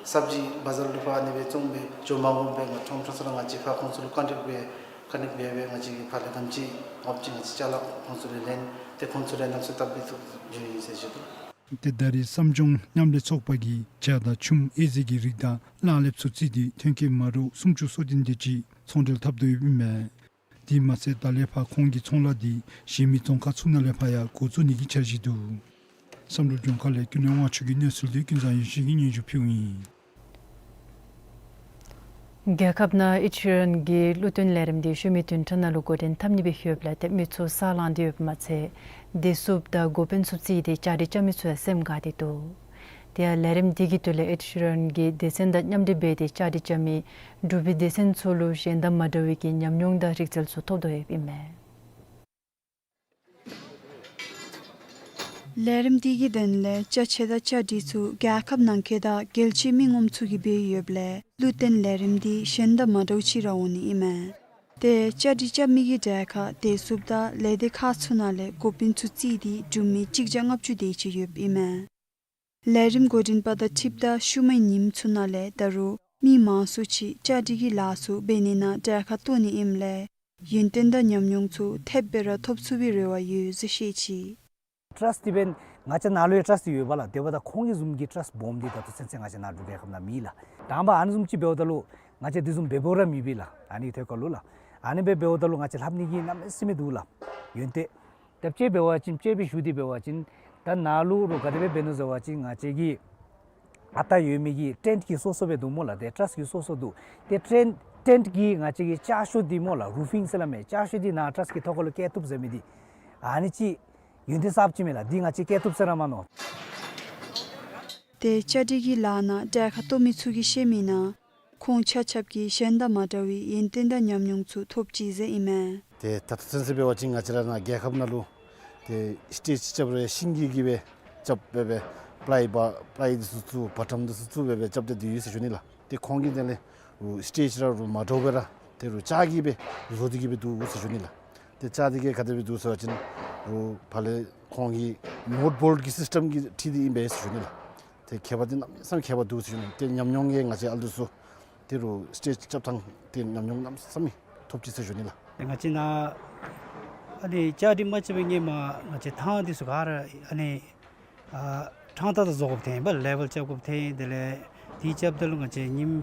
སབ་ཇི་བ་ཛར་ལུ་ཕར་ཨ་ནི་སྦེ་བཙོང་སྦེ་འགྱོ་མ་དགོ་པས། ང་ཁྲོམ་ཁྲོམ་ཚུ་ལུ་ང་བཅས་ཕར་ཁོང་ཚུ་ལུ་ཀོན་ཊེཀཊ་འབད་ཀོན་ཊེཀཊ་འབད་འབད་ང་བཅས་ཀྱིས་ཕར་ལས་གནམ་ཅིག་ངོ་ཅིག་ང་བཅས་ཅ་ལ་ཁོང་ཚུ་ལས་ལེན། ཏེ་ཁོང་ཚུ་ལས་གནམ་མེད་ས་མེད་སྟབས་བདེ་ཐོབ་ཡི་ཟེར་ཞུ་དོ། ཏེ་ད་རེས་བསམ་སྦྱོང་མཉམ་ལས་ཚོགས་པ་གིས་ཇ་དང་ཆུམ་ཨེ་ཟི་གི་རིགས་དང་གླང་ལེབ་ཚུ་བརྩིས་ཏེ་ཐོན་སྐྱེད་མ་འདྲཝ་སུམ་ཅུ་སོ་བདུན་དེ་ཅིག་ཚོང་འབྲེལ་འཐབ་དོ་ཡོདཔ་ཨིན་མས། དེ་མ་ཚད་ད་ལས་ཕར་ཁོང་གི་ཚོང་ལཱ་འདི་གཞན་མི་རྫོང་ཁག་ཚུ་ནང་ལས་ཕར་ཡང་འགོ་བཙུགས་ནི་གི་འཆར་གཞི་འདུག། བསམ་གྲུབ་ལྗོངས་མཁར་ལས་ཀུན་ལེགས་དབང་ཕྱུག་གི་གནས་ཚུལ་འདི་ཀུན་བཟང་ཡེ་ཤེས་ཀྱིས་སྙན་ཞུ་ཕུལཝ་ཨིན། རྒྱལ་ཁབ་ནང་ཨེཌ་ཤི་རན་གྱི་གླུ་བརྟེན་ལས་རིམ་འདི་ཤུལ་མའི་བདུན་ཕྲག་ནང་ལུ་འགོ་འདྲེན་འཐབ་ནི་སྦེ་ཡོདཔ་ལས་ཏེ་མི་ཚུ་སེམས་ལང་སྟེ་ཡོདཔ་མ་ཚད་བདེ་སྲུངཔ་དང་འགོ་དཔོན་ཚུ་བརྩིས་ཏེ་བཅའ་སྒྲིག་རྐྱབ་མི་ཚུ་ཡང་སེམས་དགའ་སྟེ་འདུག། དེ་ཡང་ལས་རིམ་འདི་གི་དོན་ལས་ཨེཌ་ཤི་རན་གྱི་སྡེ་ཚན་དང་མཉམ་འབྲེལ་འབད་དེ་བཅའ་སྒྲིག་རྐྱབ་མི་འབྲུག་པའི་སྡེ་ཚན་ཚུ་ལུ་གཞན་དང་མ་འདྲ་བའི་གི་ཉམས་མྱོང་དང་རིག་རྩལ་ཚུ་ཐོབ་དོ་ཡོདཔ་ཨིན་མས། ལས་རིམ་འདི་གི་དོན་ལས་ཅ་ཆས་དང་བཅའ་སྒྲིག་ཚུ་རྒྱལ་ཁབ་ནང་འཁོད་དང་རྒྱལ་སྤྱིའི་མི་ངོམ་ཚུ་གིས་འབད་ཡོདཔ་ལས་གླུ་བརྟེན་ལས་རིམ་འདི་གཞན་དང་མ་འདྲཝ་ཅིག་ར་འོང་ནི་ཨིན་མས། ཏེ་བཅའ་སྒྲིག་རྐྱབ་མི་གི་གྲལ་ཁར་བདེ་སྲུངཔ་དང་ལས་སྡེ་ཁག་ཚུ་ནང་ལས་འགོ་དཔོན་ཚུ་བརྩིས་ཏེ་འབྲུག་མི་གཅིག་བརྒྱ་ལྔ་བཅུ་དེ་ཅིག་ཡོདཔ་ཨིན་མས། ལས་རིམ་འགོ་འདྲེན་པ་དང་འཁྲིལཝ་ད་ཤུལ་མའི་ཉིནམ་ཚུ་ནང་ལས་ད་རུང་མི་མང་སུ་ཅིག་བཅའ་སྒྲིག་གི་ལཱ་ཚུ་འབད་ནི་ནང་གྲལ་ཁར་གཏོགས་ནི་ཨིནམ་ལས་ཡོན་ཏན་དང་ཉམས་མྱོང་ཚུ་ཐེབས་སྦེ་ར་ཐོབ་ཚུགས་པའི་རེ་བ་ཡོད་ཟེར་བཤད་ཅི། ཊཱསཊ་འདི་འབདན་ང་བཅས་ནཱ་ལུ་ཡང་ཊཱསཊ་འདི་ཡོད་པས་ལགས། དེ་འབདཝ་ད་ཁོང་གི་བཟུམ་གྱི་ཊཱསཊ་སྦོམ་འདི་ད་ལྟོ་ཚུན་ཚོད་ང་བཅས་ནཱ་འབྲུག་རྒྱལ་ཁབ་ནང་མེད་ལགས། དང་པ་ཨ་ནི་བཟུམ་ཅིག་འབདཝ་ད་ལུ་ང་བཅས་དེ་བཟུམ་འབད་འབདཝ་ར་མེད་པས་ལགས། ཨ་ནི་ཐད་ཁར་ལུ་ལགས། ཨ་ནི་སྦེ་འབདཝ་ད་ལུ་ང་བཅས་ལྷབ་ནི་གི་གནམ་མེད་ས་མེད་འདུག་ལགས། ཡོན་ཏན་ད་དཔྱེ་འབད་བ་ཅིན་དཔྱེ་སྦེ་ཞུ་སྟེ་འབད་བ་ཅིན་ད་ནཱ་ལུ་རུང་ག་དེ་སྦེ་འབད་ནུག་ཟེར་བ་ཅིན་ང་བཅས་ཀྱི་ཨ་རྟག་ཡོད་མི་གི་ཊེནཊ་གི་སོ་སོ་སྦེ་འདུག་སྨོ་ལགས། ཏེ་ཊཱསཊ་གི་སོ་སོ་འདུག། ཏེ་ཊེནཊ་ཊེནཊ་གི་ང་བཅས་ཀྱི་ལྕགས་ཤོག་འདི་སྨོ་ལགས། རུ་ཕིང་ཟེར་སླབ་མས། ལྕགས་ཤོག་འདི་ནཱ་ཊཱསཊ་གི་ཐོག་ཁར་ལུ་བཀལ་བཏུབ་ཟེར་མི་འདི་ཨ་ནི་ཅིག་ཡོན་ཏན་གསརཔ་ཅིག་མས་ལགས། འདི་ང་བཅས་བཀལ་བཏུབ་ཟེར་ར་མ་མནོ། ཏེ་བཅའ་སྒྲིག་གི་ལཱ་ནང་གྲལ་ཁར་གཏོགས་མི་ཚུ་གིས་བཤད་མི་ནང་ཁོང་ཆ་ཁྱབ་ཀྱིས་གཞན་དང་མ་འདྲ་བའི་ཡོན་ཏན་དང་ཉམས་མྱོང་ཚུ་ཐོབ་ཅི་ཟེར་ཨིན་མས། ཏེ་ད་ལྟོ་ཚུན་ཚོད་འབད་བ་ཅིན་ང་བཅས་ར་ནཱ་རྒྱལ་ཁབ་ནང་ལུ་ཏེ་སི་ཊེཇ་རྐྱབ་རུང་ཤིང་གི་གིས་སྦེ་རྐྱབ་སྦེ་སྦེ་པ་ལའི་བ་པ་ལའི་འདི་ཚུ་བཙུགས་བ་ཊམ་འདི་ཚུ་བཙུགས་སྦེ་སྦེ་རྐྱབ་སྟེ་འདི་ཡོད་ཟེར་ཞུ་ནི་ལགས། ཏེ་ཁོང་གིས་དེ་ལས་རུང་སི་ཊེཇ་ར་རུང་མ་འདྲཝ་སྦེ་ར་ཏེ་རུང་ལྕགས་ཀྱིས་སྦེ་བཟོ་སྟེ་གིས་སྦེ་འདུག་ཟེར་ཞུ་ནི་ལགས། ཏེ་ལྕགས་འདི་གིས་ག་དེ་སྦེ་འདུག་ཟེར་བ་ཅིན་རུང་ཕར་ལས་ཁོང་གི་མོཌ་བོལཊ་གི་སིསི་ཊེམ་གྱིས་འཁྲིལ་ཏེ་ཨིན་པས་ཟེར་ཞུ་ནི་ལགས། ཏེ་ཁྱད་པར་འདི་གནམ་མེད་ས་མེད་ཁྱད་པར་འདུག་ཟེར་ཞུ་ནི། ཏེ་ཉམས་མྱོང་གིས་ང་བཅས་ཨ་ལུ་ཚུ་ཏེ་རུང་སི་ཊེཇ་རྐྱབ་ཐངས་ཏེ་ཉམས་མྱོང་གནམ་མེད་ས་མེད་ཐོབ་ཅི་ཟེར་ཞུ་ནི་ལགས། ང་བཅས་ནཱ་ཨ་ནི་ལྕགས་འདི་མ་རྐྱབ་པའི་སྔོན་མ་ང་བཅས་ཐང་འདི་ཚུ་ག་ར་ཨ་ནི་ཨ་ཕྲང་ཏང་ཏ་བཟོ་དགོཔ་ཐོན་པས། ལེ་ཝེལ་རྐྱབ་དགོཔ་ཐོན། དེ་ལས་འདི་རྐྱབ་ད་ལུ་ང་བཅས་ཉིནམ་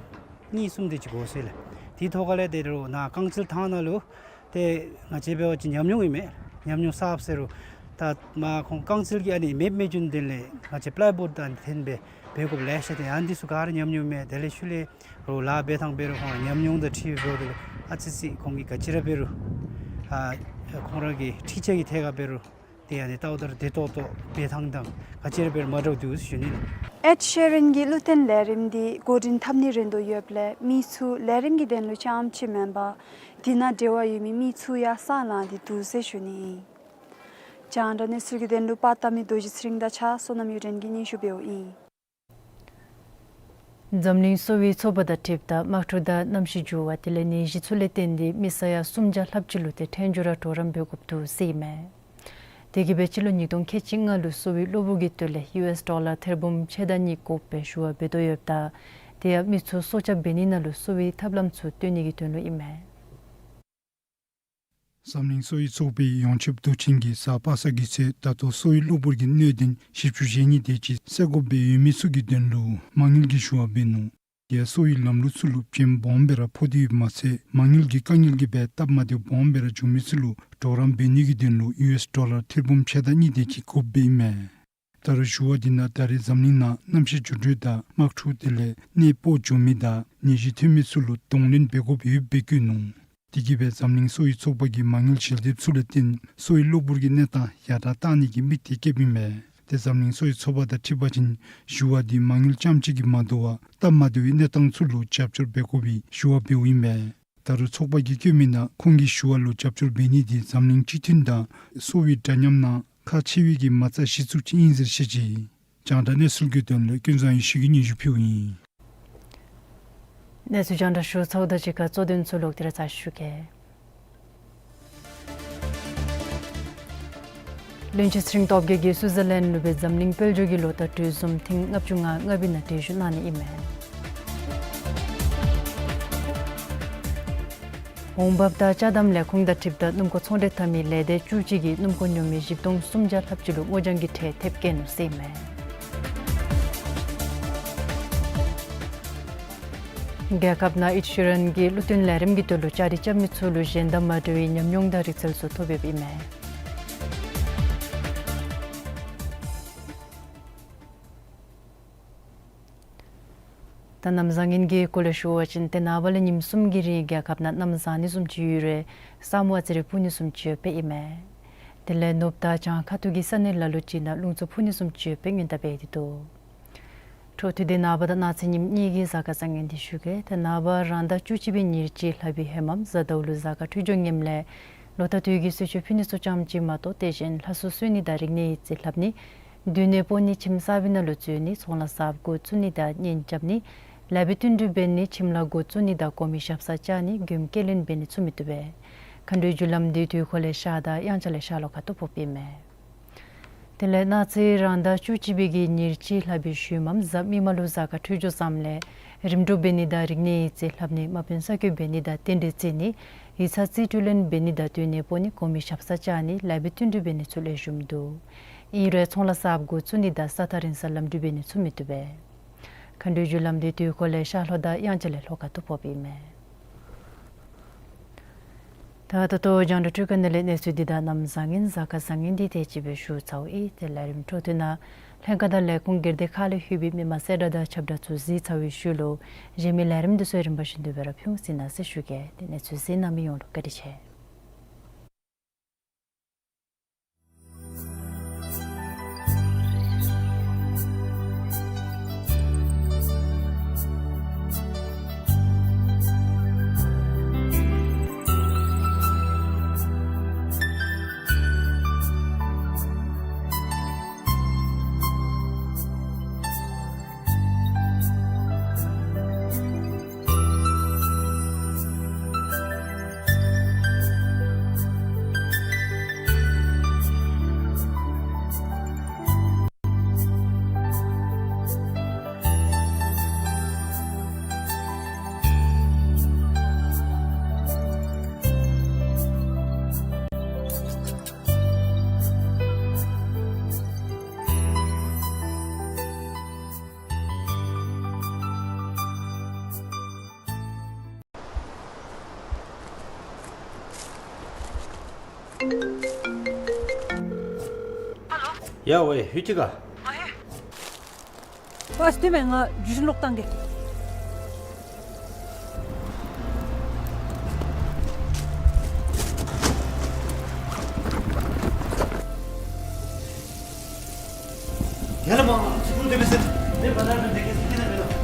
གཉིས་གསུམ་དེ་ཅིག་འགོར་སོ་ཡི་ལགས། དེའི་ཐོག་ཁ་ལས་ཏེ་རུང་ནཱ་རྐང་རྩེད་ཐང་ནང་ལུ་ཏེ་ང་བཅས་འབད་བ་ཅིན་ཉམས་མྱོང་ཨིན་མས། ཉམས་མྱོང་གསརཔ་ཟེར་རུང་ད་མ་ཁོང་རྐང་རྩེད་ཀྱི་ཨ་ནི་མེདཔ་མེདཔ་བྱུང་། དེ་ལས་ང་བཅས་པ་ལའི་བོཌ་དང་འཐེན་སྦེ་འབད་དགོཔ་ལེ་ཤ་ཐོན། ཨ་ནི་འདི་ཚུ་ག་ར་ཉམས་མྱོང་མས། དེ་ལས་ཤུལ་ལས་རུང་ལཱ་འབད་ཐངས་འབད་རུང་ཁོང་ཉམས་མྱོང་དང་འཁྲིལ་སྦེ་འབདཝ་ད་ལུ་ཨ་ཙི་ཙི་ཁོང་གིས་ག་ཅི་ར་འབད་རུང་ཨ་ཁོང་ར་གི་འཁྲིད་བྱ་གི་ཐད་ཁར་འབད་རུང་ཏེ་ཨ་ནི་ལྟཝ་ད་ར་བདེ་ཏོག་ཏོ་འབད་ཐངས་དང་ག་ཅི་ར་འབད་རུང་མ་འདྲཝ་འདུག་ཟེར་ཞུ་ནི་ལགས། ཨེཌ་ཤི་རན་གྱི་གླུ་བརྟེན་ལས་རིམ་འདི་འགོ་འདྲེན་འཐབ་ནི་རན་དོ་ཡོདཔ་ལས་མི་ཚུ་ལས་རིམ་གྱི་དོན་ལུ་རྐྱངམ་ཅིག་མེན་པར་དེ་ནང་འབྲེལ་བ་ཡོད་མི་མི་ཚུ་ཡང་སེམས་ལང་སྟེ་འདུག་ཟེར་ཞུ་ནི་ཨིན། རྒྱང་བསྒྲགས་གནས་ཚུལ་གྱི་དོན་ལུ་པར་བཏབ་མི་རྡོ་རྗེ་ཚེ་རིང་དང་གཅིག་ཁར་བསོད་ནམས་གཡུ་སྒྲོན་གྱིས་སྙན་ཞུ་འབདཝ་ཨིན། འཛམ་གླིང་གསོ་བའི་ཚོགས་པ་དང་འཁྲིལཝ་ད་དམག་འཁྲུག་དང་གནམ་གཤིས་འགྱུར་བ་དེ་ལས་ནད་གཞི་ཚུ་ལས་བརྟེན་ཏེ་མི་ས་ཡ་སུམ་བརྒྱ་ལྷགཔ་ཅིག་ལུ་ཏེ་ཕྲན་བུ་ར་གྲོགས་རམ་འབད་དགོཔ་འདུག་ཟེར་ཨིན་མས། དེ་གིས་སྦེ་སྤྱི་ལོ་ཉིས་སྟོང་ཁལ་གཅིག་ལྔ་ལུ་གསོ་བའི་གློ་བུར་གྱི་དོན་ལས་ཡུ་ཨེསི་ཌོ་ལར་ཐེར་འབུམ་ཕྱེད་དང་གཉིས་དགོཔ་སྦེ་ཞུ་བ་འབད་དོ་ཡོདཔ་ད་དེ་ཡང་མི་ཚུ་སྲོག་སྐྱབས་འབད་ནི་ནང་ལུ་གསོ་བའི་ཐབས་ལམ་ཚུ་སྟོན་ནི་གི་དོན་ལུ་ཨིན་མས། འཛམ་གླིང་གསོ་བའི་ཚོགས་པའི་ཡོངས་ཁྱབ་དུས་ཆེན་གྱིས་གཟའ་པ་སངས་ཀྱི་ཚེ་ད་ལྟོ་གསོ་བའི་གློ་བུར་གྱི་གནོད་དོན་བཞི་བཅུ་ཞེ་གཉིས་དེ་ཅིག་སེལ་དགོཔ་སྦེ་ཡོད་མི་ཚུ་གི་དོན་ལུ་མ་དངུལ་གྱི་ཞུ་བ་འབད་ནུག། ཡང་གསོ་བའི་ལམ་ལུགས་ཚུ་ལུ་རྐྱེན་སྦོམ་སྦེ་ར་ཕོག་སྟེ་ཡོདཔ་མ་ཚད་མ་དངུལ་གྱི་དཀའ་ངལ་གྱིས་སྦེ་སྟབས་མ་བདེཝ་སྦོམ་སྦེ་ར་འབྱུང་མི་ཚུ་ལུ་གྲོགས་རམ་འབད་ནི་གི་དོན་ལུ་ཡུ་ཨེསི་ཌོ་ལར་ཐེར་འབུམ་ཕྱེད་དང་གཉིས་དེ་ཅིག་དགོཔ་སྦེ་ཨིན་མས། ད་རུང་ཞུ་བ་འདི་ནང་ད་རེས་འཛམ་གླིང་ནང་གནམ་གཤིས་འགྱུར་འགྲོས་དང་དམག་འཁྲུག་དེ་ལས་གནས་སྤོ་འགྱོ་མི་དང་ནད་གཞི་ཐོན་མི་ཚུ་ལུ་གདོང་ལེན་འབད་དགོཔ་ཡོདཔ་སྦེ་བཀོད་ནུག། དེ་གིས་སྦེ་འཛམ་གླིང་གསོ་བའི་ཚོགས་པ་གིས་མ་དངུལ་ཞལ་འདེབས་ཚུ་ལས་བརྟེན་གསོ་བའི་གློ་བུར་གྱི་གནས་སྟངས་ཡར་དྲག་གཏང་ནི་གི་དམིགས་གཏད་བསྐྱེདཔ་ཨིན་མས། ཏེ་འཛམ་གླིང་གསོ་བའི་ཚོགས་པ་དང་འཁྲིལ་བ་ཅིན་ཞུ་བ་འདི་མ་དངུལ་རྐྱངམ་གཅིག་གིས་མ་དོ་བར་སྟབས་མ་བདེ་བའི་གནས་སྟངས་ཚུ་ལུ་རྒྱབ་སྐྱོར་འབད་དགོ་པའི་ཞུ་བ་འབདཝ་ཨིན་མས། ད་རུང་ཚོགས་པ་གིས་བཀོད་མི་ནང་ཁོང་གིས་ཞུ་བ་ལུ་རྒྱབ་སྐྱོར་འབད་ནི་འདི་འཛམ་གླིང་སྤྱི་མཐུན་དང་གསོ་བའི་འདྲ་མཉམ་ནང་ཁག་ཆེ་བའི་གི་མ་རྩ་གཞི་བཙུགས་ཅིག་ཨིན་ཟེར་བཤད་ཅི། རྒྱང་བསྒྲགས་གནས་ཚུལ་གྱི་དོན་ལུ་ཀུན་བཟང་ཡེ་ཤེས་ཀྱིས་སྙན་ཞུ་ཕུལཝ་ཨིན། གནས་ཚུལ་རྒྱང་བསྒྲགས་ཞུ་ཚརཝ་དང་གཅིག་ཁར་གཙོ་དོན་ཚུ་ལོག་སྟེ་ར་ཚར་ཞུ་གེ། བློན་ཆེན་ཚེ་རིང་སྟོབས་རྒྱས་ཀྱིས་སུའུ་ཛར་ལེནཌ་ལུ་སྦེ་འཛམ་གླིང་དཔལ་འབྱོར་གྱི་ལོ་ལྟར་གྲོས་འཛོམས་ཐེངས་ལྔ་བཅུ་ང་ལྔ་པའི་ནང་གྲོས་ཞུ་གནང་ནི་ཨིན་མས། འོང་འབབ་དང་ཅ་དམ་ལས་ཁུངས་དང་འཁྲིལཝ་ད་སྣུམ་འཁོར་ཚོང་འབྲེལ་འཐབ་མི་ལས་སྡེ་བཅུ་གཅིག་གིས་སྣུམ་འཁོར་ཉོ་མི་བཞི་སྟོང་སུམ་བརྒྱ་ལྷགཔ་ཅིག་ལུ་སྔོ་ལྗང་གི་ཁྲལ་ཐེབས་བཀལ་ནུག་ཟེར་ཨིན་མས། རྒྱལ་ཁབ་ནང་ཨིཌ་ཤི་རཱན་གྱི་ཀླུ་ཐོན་ལས་རིམ་གྱི་དོན་ལུ་བཅའ་སྒྲིག་རྐྱབ་མི་ཚུ་ལུ་གཞན་དང་མ་འདྲ་བའི་ཉམས་མྱོང་དང་རིག་རྩལ་ཚུ་ཐོབ་ཡོདཔ་ཨིན་མས། ད་གནམ་བཟང་ངན་གྱི་སྐོར་ལས་ཞུ་བ་ཅིན་ཏེ་ནངས་པ་ལས་ཉིནམ་གསུམ་གྱི་རིང་རྒྱལ་ཁབ་ནང་གནམ་བཟང་ནི་བཟུམ་ཅིག་ཡོད་རུང་ས་སྨུག་ཨ་ཙི་རེ་སྤུབ་ནི་བཟུམ་ཅིག་ཡོདཔ་ཨིན་མས། དེ་ལས་ནུབ་དང་བྱང་ཁ་ཐུག་གི་ས་གནས་ལ་ལུ་ཅིག་ནང་རླུང་འཚུབ་འཕུ་ནི་བཟུམ་ཅིག་ཡོདཔ་སྦེ་སྔོན་བརྡ་འབད་དེ་འདུག། འཕྲོ་མཐུད་དེ་ནངས་པ་དང་གནངས་ཚེ་ཉིནམ་གཉིས་ཀྱི་གཟའ་སྐར་བཟང་ངན་འདི་ཞུ་གེ། ཏེ་ནངས་པ་རང་ཟླ་བཅུ་གཅིག་པའི་ཉེར་གཅིག་ལྷག་པའི་ཧེ་མམ་གཟའ་ཟླཝ་ལུ་གཟའ་སྐར་འཕྲོད་སྦྱོར་ངནམ་ལས་ལོ་ལྟར་དུས་ཀྱི་གསོལ་མཆོད་ཕུལ་ནི་ཚུ་ཙམ་ཅིག་མ་གཏོགས་དེ་བཞིན་ལྷ་གསོལ་གསོལ་ནི་དང་རིག་གནས་ཡིག་རྩིས་ལྷབ་ནི་སྡོད་གནས་སྤོ་ནི་ཁྱིམ་གསརཔ་ནང་ལུ་འཛུལ་ནི་ཚོང་ལཱ་གསརཔ་འགོ་བཙུགས་ནི་དང་གཉེན་རྐྱབ་ནི་ལཱ་འབད་བསྟུན་གྲོས་འབད་ནི་ཁྱིམ་ལཱ་འགོ་བཙུགས་ནི་དང་གོང་མའི་ཞབས་སར་བཅར་ནི་མགྱོནམ་སྐྱེལ་ལེན་འབད་ནི་ཚུ་མི་བཏུབ་པས། མཁའ་འགྲོའི་རྒྱུ་ལམ་འདི་དུས་འཁོར་ལས་ཤར་དང་དབྱངས་འཆར་ལས་ཤར་ལྷོ་ཁ་ཐུག་ཕོགཔ་ཨིན་མས། དེ་ལས་གནངས་ཚེ་རང་ཟླ་བཅུ་གཅིག་པའི་གི་ཉེར་གཅིག་ལྷག་པའི་ཤུལ་མམ་གཟའ་མིག་དམར་ལུ་གཟའ་སྐར་འཕྲོད་སྦྱོར་བཟངམ་ལས་རིམ་གྲོ་འབད་ནི་དང་རིག་གནས་ཡིག་རྩིས་ལྷབ་ནི་དམག་དཔོན་ས་སྐྱོད་འབད་ནི་དང་རྟེན་འབྲེལ་བརྩི་ནི་ཡིག་ཚང་རྩིས་སྤྲོད་ལེན་འབད་ནི་དང་སྡོད་གནས་སྤོ་ནི་གོང་མའི་ཞབས་སར་བཅར་ནི་ལཱ་འབད་བསྟུན་གྲོས་འབད་ནི་ཚུ་ལེགས་ཤོམ་འདུག། ཨིན་རུང་ཚོང་ལཱ་གསརཔ་འགོ་བཙུགས་ནི་དང་ས་ཐག་རིང་སར་ལམ་འགྲུལ་འབད་ནི་ཚུ་མི་བཏུབ་པས། མཁའ་འགྲོའི་རྒྱུ་ལམ་འདི་དུས་འཁོར་ལས་ཤར་ལྷོ་དང་དབྱངས་འཆར་ལས་ལྷོ་ཁ་ཐུག་ཕོགཔ་ཨིན་མས། ད་ད་ལྟོ་རྒྱང་བསྒྲགས་སྒྲིག་ཁང་ནང་ལས་གནས་ཚུལ་འདི་དང་གནམ་བཟང་ངན་གཟའ་སྐར་བཟང་ངན་འདི་དེ་ཅིག་སྦེ་ཞུ་ཚརཝ་ཨིན། ཏེ་ལས་རིམ་འཕྲོ་མཐུད་ནང་ལྷན་ཁག་དང་ལས་ཁུངས་སྒེར་སྡེ་ཁག་ལས་ལྷོད་པའི་མི་མང་གསལ་བསྒྲགས་དང་ཁྱབ་བསྒྲགས་ཚུ་གཟིགས་ཚར་བའི་ཤུལ་ལུ་གཞན་མི་ལས་རིམ་འདི་ཚུ་རིམ་པ་བཞིན་དུ་སྦེ་ར་ཕུལ་ཟེར་ནཱ་ཟེར་ཞུ་གེ། ཏེ་གནས་ཚུལ་གཟིགས་གནང་མི་ཡོངས་ལུ་བཀའ་དྲིན་ཆེ། ཡ་ཝེ་ཧུ་ཅི་ག། ཨ་ཧེ། ཨ་སྟེ་མེན་ང་ཇུ་ཤིན་ལོག་བཏང་གེ། ཡ་ལ་མ་ང་ཚུ་ཀུན་དེ་སྦེ་ཟེར། དེ་བ་ད་ནི་དེ་གེ་སི་ཏི་ན་མེད་ལོ།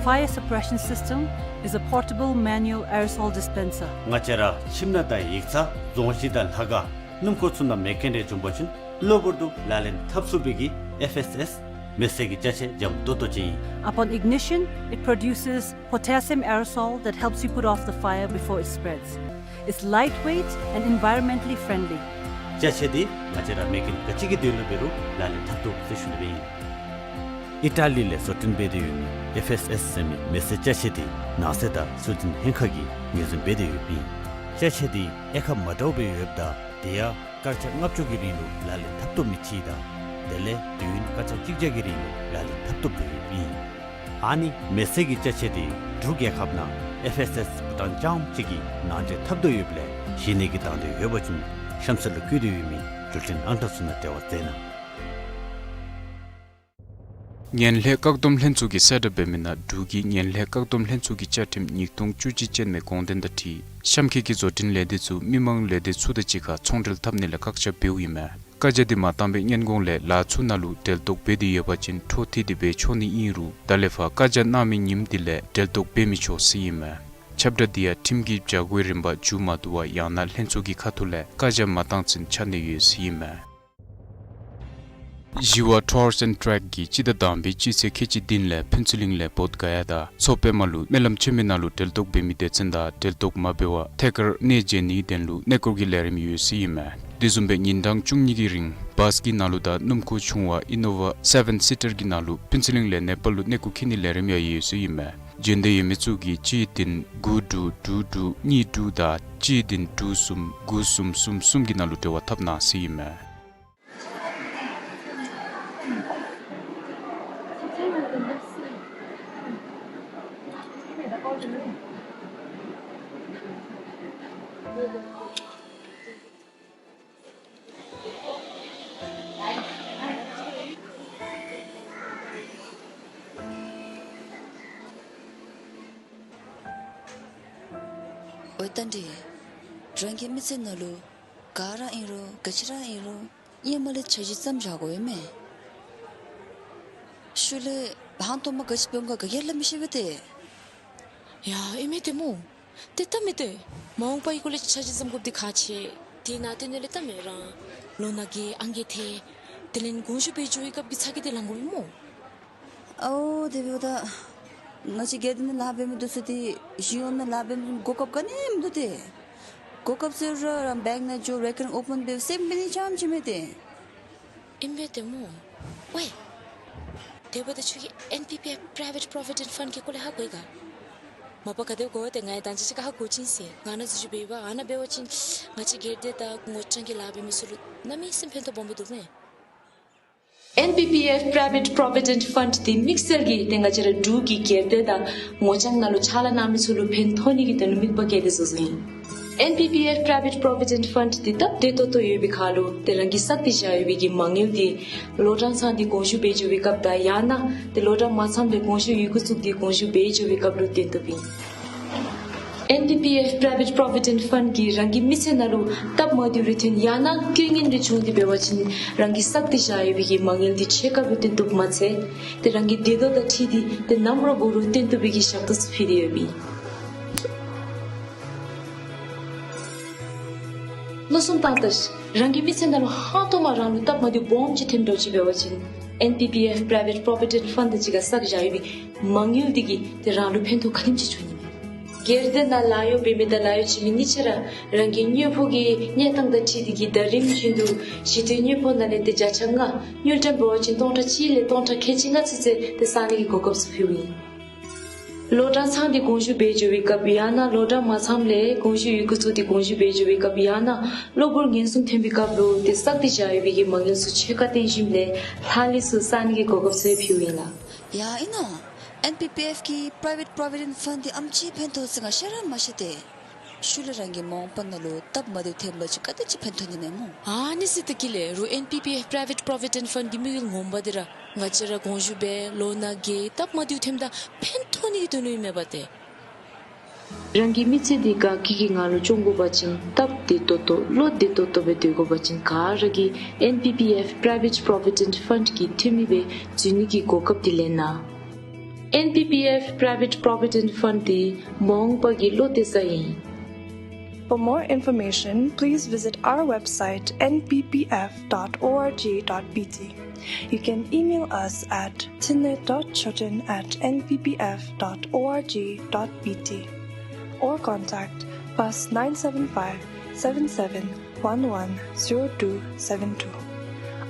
Fire suppression system is a portable manual aerosol dispenser. ང་བཅས་ར་ཁྱིམ་ནང་དང་ཡིག་ཚང་རྫོང་གཞི་དང་ལྷ་ཁང་སྣུམ་འཁོར་ཚུ་ནང་མེ་རྐྱེན་རེ་བྱུང་པ་ཅིན་གློ་བུར་དུ་ལག་ལེན་འཐབ་ཚུགས་པའི་གི་ཨེཕ་ཨེསི་ཨེསི་མེ་བསད་ཀྱི་ཅ་ཆས་འཇམ་ཏོག་ཏོ་ཅིག་ཨིན། Upon ignition, it produces potassium aerosol that helps you put off the fire before it spreads. It's lightweight and environmentally friendly. ཅ་ཆས་འདི་ང་བཅས་ར་མེ་རྐྱེན་ག་ཅི་གི་དོན་ལུ་འབད་རུང་ལག་ལེན་འཐབ་བཏུབ་ཟེར་ཞུ་ནི་སྦེ་ཨིན། ཨི་ཊ་ལི་ལས་བཟོ་སྐྲུན་འབད་དེ་ཡོད་མི་ཨེཕ་ཨེསི་ཨེསི་ཟེར་མི་མེ་སྲེག་ཅ་ཆས་དེ་ནང་སྲིད་དང་སྲོལ་འཛིན་ལྷན་ཁག་གིས་ངོས་འཛིན་འབད་དེ་ཡོདཔ་ཨིན། ཅ་ཆས་དེ་གཡར་ཁ་མ་འདྲཝ་སྦེ་ཡོདཔ་ད་དེ་ཡང་སྐར་ཆ་ལྔ་བཅུ་གི་རིང་ལུ་ལག་ལེན་འཐབ་བཏུབ་མི་ཅིག་དང་དེ་ལས་དུས་ཡུན་སྐར་ཆ་གཅིག་བརྒྱ་གི་རིང་ལུ་ལག་ལེན་འཐབ་བཏུབ་སྦེ་ཡོདཔ་ཨིན། ཨ་ནི་མེ་སྲེག་གི་ཅ་ཆས་དེ་འབྲུག་རྒྱལ་ཁབ་ནང་ཨེཕ་ཨེསི་ཨེསི་བྷུ་ཊཱན་རྐྱངམ་གཅིག་གིས་ནང་འདྲེན་འཐབ་དོ་ཡོདཔ་ལས་གཞི་གནས་ཀྱི་དང་འདོད་ཡོད་པ་ཅིན་གཤམ་གསལ་ལུ་བཀོད་དེ་ཡོད་མི་འགྲུལ་འཕྲིན་ཨང་གྲངས་ཚུ་ནང་འབྲེལ་བ་མཛད་གནང་། ངན་ལྷད་བཀག་སྡོམ་ལྷན་ཚོགས་ཀྱིས་གསལ་བསྒྲགས་འབད་མི་ནང་འབྲུག་གི་ངན་ལྷད་བཀག་སྡོམ་ལྷན་ཚོགས་ཀྱི་བཅའ་ཁྲིམས་ཉིས་སྟོང་བཅུ་གཅིག་ཅན་མའི་དགོངས་དོན་དང་འཁྲིལ་གཤམ་འཁོད་ཀྱི་བཟོ་སྐྲུན་ལས་སྡེ་ཚུ་མི་མང་ལས་སྡེ་ཚུ་དང་གཅིག་ཁར་ཚོང་འབྲེལ་འཐབ་ནི་ལས་བཀག་ཆ་འབདཝ་ཨིན་མས། བཀའ་རྒྱ་འདི་མ་བཏང་པའི་སྔོན་གོང་ལས་ལཱ་ཚུ་ནང་ལུ་འབྲེལ་གཏོགས་འབད་དེ་ཡོད་པ་ཅིན་འཕྲོ་མཐུད་དེ་འབད་ཆོག་ནི་ཨིན་རུང་ད་ལས་ཕར་བཀའ་རྒྱ་གནང་མི་ཉིནམ་དེ་ལས་འབྲེལ་གཏོགས་འབད་མི་ཆོག་ཟེར་ཨིན་མས། ཁྱབ་བསྒྲགས་འདི་ཡང་ཁྲིམས་ཀྱི་བྱ་སྒོའི་རིམ་པ་མཇུག་མ་བསྡུ་བར་ཡང་ན་ལྷན་ཚོགས་ཀྱི་ཁ་ཐུག་ལས་བཀའ་རྒྱ་མ་བཏང་ཚུན་ཆ་གནས་ཡོད་ཟེར་ཨིན་མས། ཞི་བ་Tours and Trek གིས་སྤྱི་ཟླ་དང་པའི་སྤྱི་ཚེས་ཁལ་གཅིག་བདུན་ལས་ཕུན་ཚོགས་གླིང་ལས་བོདྷ་ག་ཡ་དང་མཚོ་པདྨ་ལུ་སྨོན་ལམ་ཆེན་མོའི་ནང་ལུ་འབྲེལ་གཏོགས་འབད་མི་སྡེ་ཚན་དང་འབྲེལ་གཏོགས་མ་འབད་བར་ཐད་ཀར་གནས་མཇལ་ནིའི་དོན་ལུ་གནས་སྐོར་གྱི་ལས་རིམ་ཡོད་ཟེར་ཨིན་མས། དེ་བཟུམ་སྦེ་ཉིན་གྲངས་བཅུ་གཉིས་ཀྱི་རིང་བཱས་ཀྱི་ནང་ལུ་དང་སྣུམ་འཁོར་ཆུང་བ་ཨི་ནོ་ཝ་སེ་བེན་སི་ཊར་གྱི་ནང་ལུ་ཕུན་ཚོགས་གླིང་ལས་ནེ་པཱལ་ལུ་གནས་སྐོར་འཁྱིད་ནིའི་ལས་རིམ་ཡང་ཡོད་ཟེར་ཨིན་མས། འབྱོན་འདོད་ཡོད་མི་ཚུ་གིས་གཅིག་བདུན་དགུ་དྲུག་དྲུག་དྲུག་གཉིས་དྲུག་དང་གཅིག་བདུན་དྲུག་གསུམ་དགུ་གསུམ་གསུམ་གསུམ་གྱི་ནང་ལུ་འབྲེལ་བ་འཐབ་གནང་ཟེར་ཨིན་མས། ཨོ་རྟ་མགྲིན། རང་གི་མི་ཚེ་ནང་ལུ་ག་ར་ཨིན་རུང་ག་ཅི་ར་ཨིན་རུང་ཧེ་མ་ལས་འཆར་གཞི་བརྩམ་བཞག་དགོ་པས་མས། ཤུལ་ལས་ཧང་སྟོང་མ་ག་ཅི་འབད་འོང་ག་ག་གིས་ལགས་མི་ཤེས་པས་ཏེ། ཡ་ཨིན་མས་ཏེ་སྨོ། ཏེ་ད་མི་ཏེ་མ་འོངས་པའི་སྐོར་ལས་འཆར་གཞི་བརྩམ་དགོཔ་འདི་ཁག་ཆེ། དེ་ནང་དེ་ནང་ལས་ད་མི་རང་ལོ་ན་རྒས་ཨང་རྒས་ཐལ། དེ་ལས་དགོངས་ཞུ་འབད་འགྱོ་བའི་སྐབས་ཀྱི་ཚ་གྱང་འདི་ལང་དགོ་པས་སྨོ། ཨའོ་དེ་འབདཝ་ད་ང་བཅས་སྒེར་སྡེ་ནང་ལཱ་འབད་མི་འདི་ཚུ་ཏེ་གཞུང་གཡོག་ནང་ལཱ་འབད་མི་གོ་སྐབས་ག་ནི་མིན་འདུག་ཏེ། གོ་སྐབས་ཟེར་རུང་རང་བེངཀ་ནང་འགྱོ་རེ་ཀར་ཨོ་པཱན་འབད་སེམས་འབད་ནི་ཙམ་ཅིག་མས་ཏེ། ཨིན་པས་ཏེ་སྨོ། ཝའི། དེ་འབདཝ་ད་ཁྱོད་ཀྱིས་ཨེན་པི་པི་ཨེཕ་Private Provident Fund གི་སྐོར་ལས་ཧ་གོ་ཡི་ག། མ་པ་ག་དེ་གོ་ཏེ་ང་ཡང་ད་ཅི་ཅིག་ཁར་ཧ་གོ་ཅི་ཟེར། ང་ནཱ་འཛུལ་ཞུགས་འབད་བ་ཨ་ནཱ་འབད་བ་ཅིན་ང་བཅས་སྒེར་སྡེ་དང་ངོ་སྤྲོད་ཀྱི་ལཱ་འབད་མི་ཚུ་ལུ་གནམ་མེད་ས་མེད་ཕན་ཐོགས་སྦོམ་སྦེ་འདུག་མས། ཨེན་པི་པི་ཨེཕ་Private Provident Fund འདི་དམིགས་བསལ་གྱིས་ཏེ་ང་བཅས་ར་འབྲུག་གི་སྒེར་སྡེ་དང་ངོ་རྐྱང་ནང་ལུ་ཕྱག་ལཱ་གནང་མི་ཚུ་ལུ་ཕན་ཐོགས་ནི་གི་དོན་ལུ་དམིགས་པ་བསྐྱེད་དེ་བཟོ་བཟོཝ་ཨིན། ཨེན་པི་པི་ཨེཕ་Private Provident Fund འདི་སྟབས་བདེ་ཏོག་ཏོ་ཡོད་པའི་ཁར་ལུ་ཏེ་རང་གིས་བསགས་ཏེ་བཞག་ཡོད་པའི་གི་མ་དངུལ་འདི་ལོ་གྲངས་ཚང་སྟེ་དགོངས་ཞུ་འབད་འགྱོ་བའི་སྐབས་དང་ཡང་ན་ཏེ་ལོ་གྲངས་མ་ཚངམ་ལས་དགོངས་ཞུ་ཡི་གུ་བཙུགས་ཏེ་དགོངས་ཞུ་འབད་འགྱོ་བའི་སྐབས་ལུ་བཏོན་བཏུབ་ཨིན། ཨེན་པི་པི་ཨེཕ་Private Provident Fund གིས་རང་གི་མི་ཚེ་ནང་ལུ་སྟབས་མ་བདེཝ་རེ་ཐོན་ཡང་ན་རྐྱེན་ངན་རེ་བྱུང་སྟེ་འབད་བ་ཅིན་རང་གིས་བསགས་ཏེ་བཞག་ཡོད་པའི་གི་མ་དངུལ་འདི་ཕྱེད་ཀ་སྦེ་བཏོན་བཏུབ་མ་ཚད་ཏེ་རང་གི་བདེ་དོགས་དང་འཁྲིལ་ཏེ་ཏེ་ནམ་ར་འབད་རུང་བཏོན་བཏུབ་པའི་གི་ཞབས་ཏོག་ཚུ་ཕུལ་ཏེ་ཡོདཔ་ཨིན། མནོ་བསམ་བཏང་ད་ཤིག། རང་གི་མི་ཚེ་ནང་ལུ་ཧང་སྟོང་མ་རང་ལུ་སྟབས་མ་བདེཝ་སྦོམ་ཅིག་ཐོནམ་འདྲཝ་ཅིག་འབད་བ་ཅིན་ཨེན་པི་པི་ཨེཕ་Private Provident Fund དང་གཅིག་ཁར་བསགས་བཞག་ཡོད་པའི་མ་དངུལ་འདི་གིས་ཏེ་རང་ལུ་ཕན་ཐོགས་ག་དེམ་ཅིག་འབྱུང་ནི་མས། སྒེར་སྡེ་ནང་ལཱ་གཡོག་འབད་མི་དང་ལཱ་གཡོག་བྱིན་མི་གཉིས་ཆ་ར་རང་གི་དངོས་པོ་གི་གནས་སྟངས་དང་འཁྲིལ་ཏེ་གིས་ཟླ་རིམ་བཞིན་དུ་ཞི་བདེའི་དངོས་པོ་ནང་ལས་ཏེ་བརྒྱ་ཆ་ལྔ་དངུལ་ཀྲམ་འབད་བ་ཅིན་སྟོང་ཕྲག་གཅིག་ལས་སྟོང་ཕྲག་ཁལ་གཅིག་ལྔ་ཚུན་ཚོད་ཏེ་བསག་ནི་གི་གོ་སྐབས་ཚུ་ཕུལཝ་ཨིན། ལོ་གྲངས་ཚང་སྟེ་དགོངས་ཞུ་འབད་འགྱོ་བའི་སྐབས་ཡང་ན་ལོ་གྲངས་མ་ཚངམ་ལས་དགོངས་ཞུ་ཡི་གུ་བཙུགས་ཏེ་དགོངས་ཞུ་འབད་འགྱོ་བའི་སྐབས་ཡང་ན་གློ་བུར་ངན་སོང་ཐོན་པའི་སྐབས་ལུ་ཏེ་བསགས་ཏེ་བཞག་ཡོད་པའི་གི་མ་དངུལ་ཚུ་ཕྱེད་ཀ་བཏོན་ཞིནམ་ལས་ལྷག་ལུས་ཚུ་བསག་ནི་གི་གོ་སྐབས་ཚུ་ཕུལཝ་ཨིན་ལགས། ཡ་ཨིན་ན། ཨེན་པི་པི་ཨེཕ་གི་Private Provident Fund འདི་ཨམ་ཅིག་ཕན་ཐོགས་ཟེར་ང་ཤེས་ར་མ་ཤེས་ཏེ། ཤུལ་ལས་རང་གི་མ་འོངས་པ་ནང་ལུ་སྟབས་མ་བདེཝ་ཐོན་པ་ཅིན་ག་དེ་ཅིག་ཕན་ཐོགས་ནི་མས་སྨོ། ཨ་ནི་ཟེར་ད་གི་ལས་རུང་ཨེན་པི་པི་ཨེཕ་Private Provident Fund གི་དམིགས་ཡུལ་ངོ་མ་འདི་ར་ང་བཅས་ར་དགོངས་ཞུ་འབད་ལོ་ན་རྒས་སྟབས་མ་བདེཝ་ཐོནམ་ད་ཕན་ཐོགས་ནི་གི་དོན་ལུ་ཨིན་མས་པ་ཏེ། རང་གི་མི་ཚེ་འདི་དགའ་སྐྱིད་ཀྱི་ངང་ལུ་སྐྱོང་དགོ་པ་ཅིན་སྟབས་བདེ་ཏོག་ཏོ་བློ་བདེ་ཏོག་ཏོ་སྦེ་སྡོད་དགོ་པ་ཅིན་ག་ར་གིས་ཨེན་པི་པི་ཨེཕ་Private Provident Fund གི་འཐུས་མི་སྦེ་འཛུལ་ནི་གི་གོ་སྐབས་འདི་ལེན་གནང་། ཨེན་པི་པི་ཨེཕ་Private Provident Fund འདི་མ་འོངས་པ་གི་བློ་གཏད་ས་ཨིན། For more information, please visit our website N P P F dot org dot B T. You can email us at thinley dot choten at N P P F dot org dot B T or contact plus nine seven five seven seven one one zero two seven two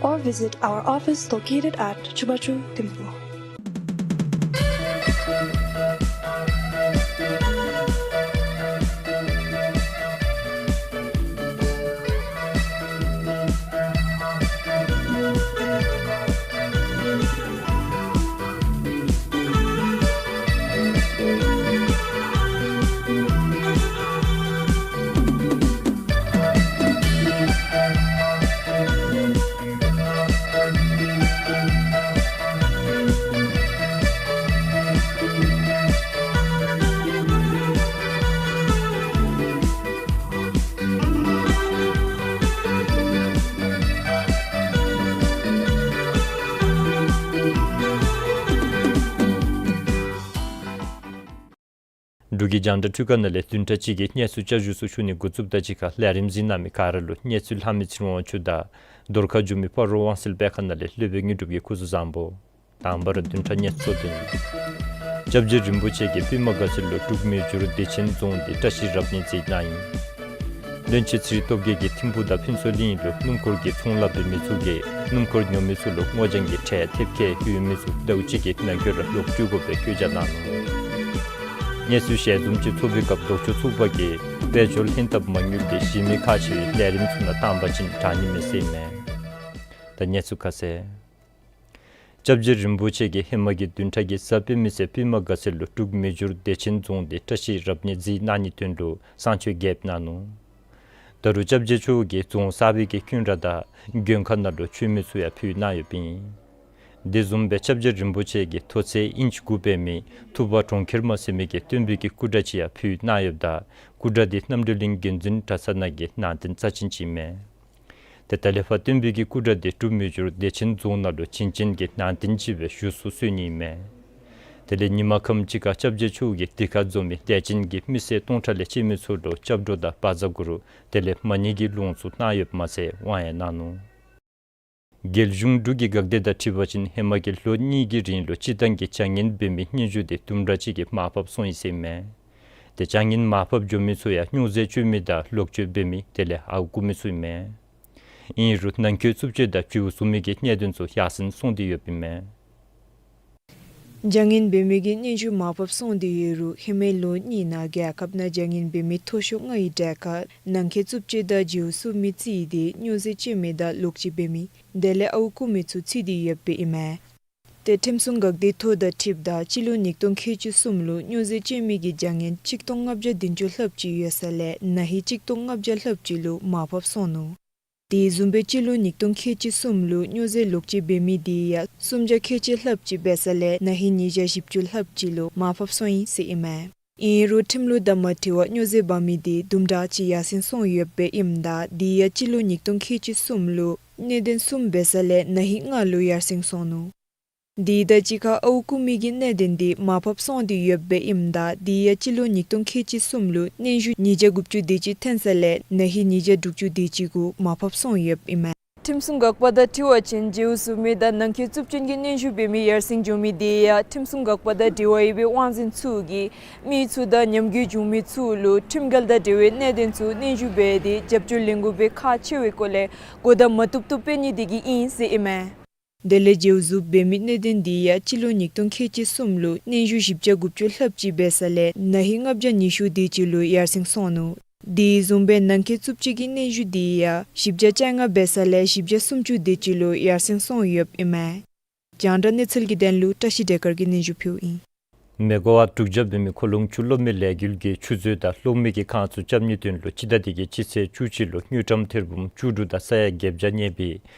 or visit our office located at Chubachu Thimphu. འབྲུག་གི་རྒྱང་བསྒྲགས་ཁྲི་ཀ་ནང་ལས་བདུན་ཕྲག་གཅིག་གི་གནས་ཚུལ་བསྐྱར་ཞུ་ཚུ་ཞུ་ནི་འགོ་བཙུགསཔ་དང་གཅིག་ཁར་ལས་རིམ་གཟིགས་གནང་མི་ག་ར་ལུ་གནས་ཚུལ་ལྷག་མི་ཚེ་རིང་དབང་ཕྱུག་དང་རྡོར་ཁ་འགྱོ་མི་སྤ་རོ་དབང་གསལ་པད་ཁ་ནང་ལས་སློབ་དཔོན་དངོས་གྲུབ་ཀྱིས་སྐུ་གཟུགས་བཟང་པོ། དང་པ་ར་བདུན་ཕྲག་གནས་ཚུལ་དོན། སྐྱབས་རྗེ་རིན་པོ་ཆེ་གིས་པདྨ་དགའ་ཚལ་ལུ་འབྲུག་མི་འགྱུར་བདེ་ཆེན་རྫོང་འདི་བཀྲ་ཤིས་རབ་གནས་མཛད་གནང་ཡི། བློན་ཆེན་ཚེ་རིང་སྟོབས་རྒྱས་ཀྱིས་ཐིམ་ཕུག་དང་ཕུན་ཚོགས་གླིང་ལུ་སྣུམ་འཁོར་གྱི་ཚོང་ལཱ་འབད་མི་ཚུ་གིས་སྣུམ་འཁོར་ཉོ་མི་ཚུ་ལུ་སྔོ་ལྗང་གི་ཁྲལ་ཐེབས་ཁེ་ཡོད་མི་ཚུ་ཟླཝ་གཅིག་གི་ནང་འཁོད་ར་ལོག་སྤྲོད་དགོ་པའི་བཀོད་རྒྱ་གནང་ནུག། གནས་ཚུལ་ཞལ་འཛོམས་ཅིག་ཚོགས་པའི་སྐབས་ལྡོག་ཕྱོགས་ཚོགས་པ་གིས་དཔལ་འབྱོར་ལྷན་ཐབས་མ་དངུལ་འདི་གཞན་མི་ཁག་ཆེ་བའི་ལས་རིམ་ཚུ་ནང་བཏང་པ་ཅིན་དྲག་ནི་མས་ཟེར་ཨིན་མས། ད་གནས་ཚུལ་ཁ་གསལ། སྐྱབས་རྗེ་རིན་པོ་ཆེ་གིས་ཧེ་མ་གི་བདུན་ཕྲག་གི་གཟའ་སྤེན་པའི་ཚེ་པདྨ་དགའ་ཚལ་ལུ་འབྲུག་མི་འགྱུར་བདེ་ཆེན་རྫོང་འདི་བཀྲ་ཤིས་རབ་གནས་མཛད་གནང་ནིའི་དོན་ལུ་བསང་མཆོད་རྐྱབ་གནང་ནུག། ད་རུང་སྐྱབས་རྗེ་མཆོག་གིས་རྫོང་གསར་པའི་གི་སྐུ་འདྲ་དང་མགོན་ཁང་ནང་ལུ་མཆོད་མེ་ཚུ་ཡང་ཕུལ་གནང་ཡོདཔ་ཨིན། དེ་བཟུམ་སྦེ་སྐྱབས་རྗེ་རིན་པོ་ཆེ་གིས་མཐོ་ཚད་ཨིན་ཅི་དགུ་འབད་མི་ཐུབ་པ་གྲོང་ཁྱེར་མ་ཟེར་མི་གི་སྟོན་པའི་གི་སྐུ་འདྲ་ཅིག་ཡང་ཕུལ་གནང་ཡོདཔ་ད་སྐུ་འདྲ་འདི་རྣམ་གྲོལ་གླིང་དགོན་འཛིན་གྲྭ་ཚང་ནང་གི་ནང་རྟེན་རྩ་ཅན་ཅིག་ཨིན་མས། ཏེ་ད་ལས་ཕར་སྟོན་པའི་གི་སྐུ་འདྲ་འདི་འབྲུག་མི་འགྱུར་བདེ་ཆེན་རྫོང་ནང་ལུ་བྱིན་ཅན་གྱི་ནང་རྟེན་ཅིག་སྦེ་བཞུགས་སུ་གསོལ་ནི་ཨིན་མས། དེ་ལས་ཉིན་མ་ཁམས་ཅིག་ཁར་སྐྱབས་རྗེ་མཆོག་གིས་འདི་ཁར་འཛོམས་མི་དད་ཅན་གྱི་མི་སེར་སྟོང་ཕྲག་ལས་བཅད་མི་ཚུ་ལུ་སྐྱབས་འགྲོ་དང་བཛྲ་གུ་རུ་དེ་ལས་མ་ཎི་གི་ལོངས་སུ་གནང་ཡོདཔ་མ་ཚད་དབང་ཡང་གནང་ནུག། རྒྱལ་གཞུང་འབྲུག་གི་འགག་སྡེ་དང་འཁྲིལ་བ་ཅིན་ཧེ་མ་གི་ལོ་གཉིས་ཀྱི་རིང་ལུ་སྤྱིར་བཏང་གི་བྱ་ངན་འབད་མི་སྙན་ཞུ་འདི་དུམ་གྲ་ཅིག་གིས་མར་ཕབ་སོང་ཡི་ཟེར་ཨིན་མས། ཏེ་བྱ་ངན་མར་ཕབ་འགྱོ་མི་ཚུ་ཡང་སྨྱོ་རྫས་སྤྱོད་མི་དང་ལོག་སྤྱོད་འབད་མི་དེ་ལས་ཨརཝ་རྐུ་མི་ཚུ་ཨིན་མས། ཨིན་རུང་ནང་འཁོད་རྩུབ་སྤྱོད་དང་འབྲེལ་བ་བཟོ་མི་གི་གནད་དོན་ཚུ་ཡར་སེང་སོང་སྟེ་ཡོདཔ་ཨིན་མས། བྱ་ངན་འབད་མི་གི་སྙན་ཞུ་མར་ཕབ་སོང་སྟེ་ཡོད་རུང་ཧེ་མའི་ལོ་གཉིས་ནང་རྒྱལ་ཁབ་ནང་བྱ་ངན་འབད་མི་མཐོ་ཤོས་ལྔའི་གྲས་ཁར་ནང་འཁོད་རྩུབ་སྤྱོད་དང་འབྲེལ་བ་བཟོ་མི་རྩིས་ཏེ་སྨྱོ་རྫས་སྤྱོད་མི་དང་ལོག་སྤྱོད་འབད་མི་དེ་ལས་ཨརཝ་རྐུ་མི་ཚུ་རྩིས་ཏེ་ཡོདཔ་ཨིན་མས། ཏེ་ཁྲིམས་སྲུང་འགག་སྡེ་ཐོག་དང་འཁྲིལཝ་ད་སྤྱི་ལོ་ཉིས་སྟོང་ཁལ་གཅིག་གསུམ་ལུ་སྨྱོ་རྫས་སྤྱོད་མི་གི་བྱ་ངན་གཅིག་སྟོང་ལྔ་བརྒྱ་བདུན་ཅུ་ལྷགཔ་ཅིག་ཡོད་ས་ལས་ན་ཧིང་གཅིག་སྟོང་ལྔ་བརྒྱ་ལྷགཔ་ཅིག་ལུ་མར་ཕབ་སོང་ནུག། དེ་བཟུམ་སྦེ་སྤྱི་ལོ་ཉིས་སྟོང་ཁལ་གཅིག་གསུམ་ལུ་སྨྱོ་རྫས་ལོག་སྤྱོད་འབད་མི་དེ་ཡང་སུམ་བརྒྱ་ཁལ་གཅིག་ལྷགཔ་ཅིག་འབད་ས་ལས་ན་ཧིང་ཉིས་བརྒྱ་བཞི་བཅུ་ལྷགཔ་ཅིག་ལུ་མར་ཕབ་སོང་ཡི་ཟེར་ཨིན་མས། ཨིན་རུང་ཁྲིམས་ལུགས་དང་མ་འཁྲིལ་བར་སྨྱོ་རྫས་འབག་མི་དེ་དུམ་གྲ་ཅིག་ཡར་སེང་སོང་ཡོདཔ་ཨིནམ་ད་དེ་ཡང་སྤྱི་ལོ་ཉིས་སྟོང་ཁལ་གཅིག་གསུམ་ལུ་གནད་དོན་གསུམ་འབད་ས་ལས་ན་ཧིང་ལྔ་ལུ་ཡར་སེང་སོང་ནུག། དེ་དང་གཅིག་ཁར་ཨརཝ་རྐུ་མི་གི་གནད་དོན་དེ་མར་ཕབ་སོང་སྟེ་ཡོདཔ་ཨིནམ་ད་དེ་ཡང་སྤྱི་ལོ་ཉིས་སྟོང་ཁལ་གཅིག་གསུམ་ལུ་སྙན་ཞུ་ཉིས་བརྒྱ་དགུ་བཅུ་དེ་ཅིག་ཐོན་ས་ལས་ན་ཧིང་ཉིས་བརྒྱ་དྲུག་ཅུ་དེ་ཅིག་གུ་མར་ཕབ་སོང་ཡོདཔ་ཨིན་མས། ཁྲིམས་སྲུང་འགག་པ་དང་འཁྲིལ་བ་ཅིན་འབྲེལ་བ་བཟོ་མི་དང་ནང་འཁོད་རྩུབ་སྤྱོད་ཀྱི་སྙན་ཞུ་འབད་མི་ཡར་སེང་འགྱོ་མི་དེ་ཡང་ཁྲིམས་སྲུང་འགག་པ་དང་འབྲེལ་བ་ཡོད་པའི་དབང་འཛིན་ཚུ་གིས་མི་ཚུ་དང་ཉམས་རྒུད་བྱུང་མི་ཚུ་ལུ་ཁྲིམས་འགལ་དང་འབྲེལ་བའི་གནད་དོན་ཚུ་སྙན་ཞུ་འབད་དེ་རྒྱབ་སྐྱོར་ལེན་དགོ་པའི་ཁག་ཆེ་བའི་སྐོར་ལས་གོ་བརྡ་མ་བཏུབ་བཏུབ་སྤེལ་ནི་དེ་གིས་ཨིན་ཟེར་ཨིན་མས། དེ་ལས་འབྲེལ་བ་བཟོ་འབད་མི་གནད་དོན་དེ་ཡང་སྤྱི་ལོ་ཉིས་སྟོང་ཁལ་གཅིག་གསུམ་ལུ་སྙན་ཞུ་བཞི་བརྒྱ་དགུ་བཅུ་ལྷགཔ་ཅིག་འབད་ས་ལས་ན་ཧིང་ལྔ་བརྒྱ་ཉི་ཤུ་དེ་ཅིག་ལུ་ཡར་སེང་སོང་ནུག། དེ་བཟུམ་སྦེ་ནང་འཁོད་རྩུབ་སྤྱོད་ཀྱི་སྙན་ཞུ་དེ་ཡང་བཞི་བརྒྱ་བཅོ་ལྔ་འབད་ས་ལས་བཞི་བརྒྱ་སུམ་ཅུ་དེ་ཅིག་ལུ་ཡར་སེང་སོང་ཡོདཔ་ཨིན་མས། རྒྱང་བསྒྲགས་གནས་ཚུལ་གྱི་དོན་ལུ་བཀྲ་ཤིས་བདེ་དཀར་གྱིས་སྙན་ཞུ་ཕུལཝ་ཨིན། མེ་གོ་ཝཊ་དྲུག་བརྒྱ་འབད་མི་ཁོ་ལོང་ཆུ་གློག་མེ་ལས་འགུལ་གྱིས་ཆུ་མཛོད་དང་གློག་མེ་གི་ཁང་ཚུ་རྐྱབ་ནིའི་དོན་ལུ་སྤྱི་ཟླ་འདི་གི་སྤྱི་ཚེས་བཅུ་གཅིག་ལུ་དངུལ་ཀྲམ་ཐེར་འབུམ་བཅུ་དྲུག་དང་ས་ཡ་བརྒྱད་བརྒྱ་གནས་པའི་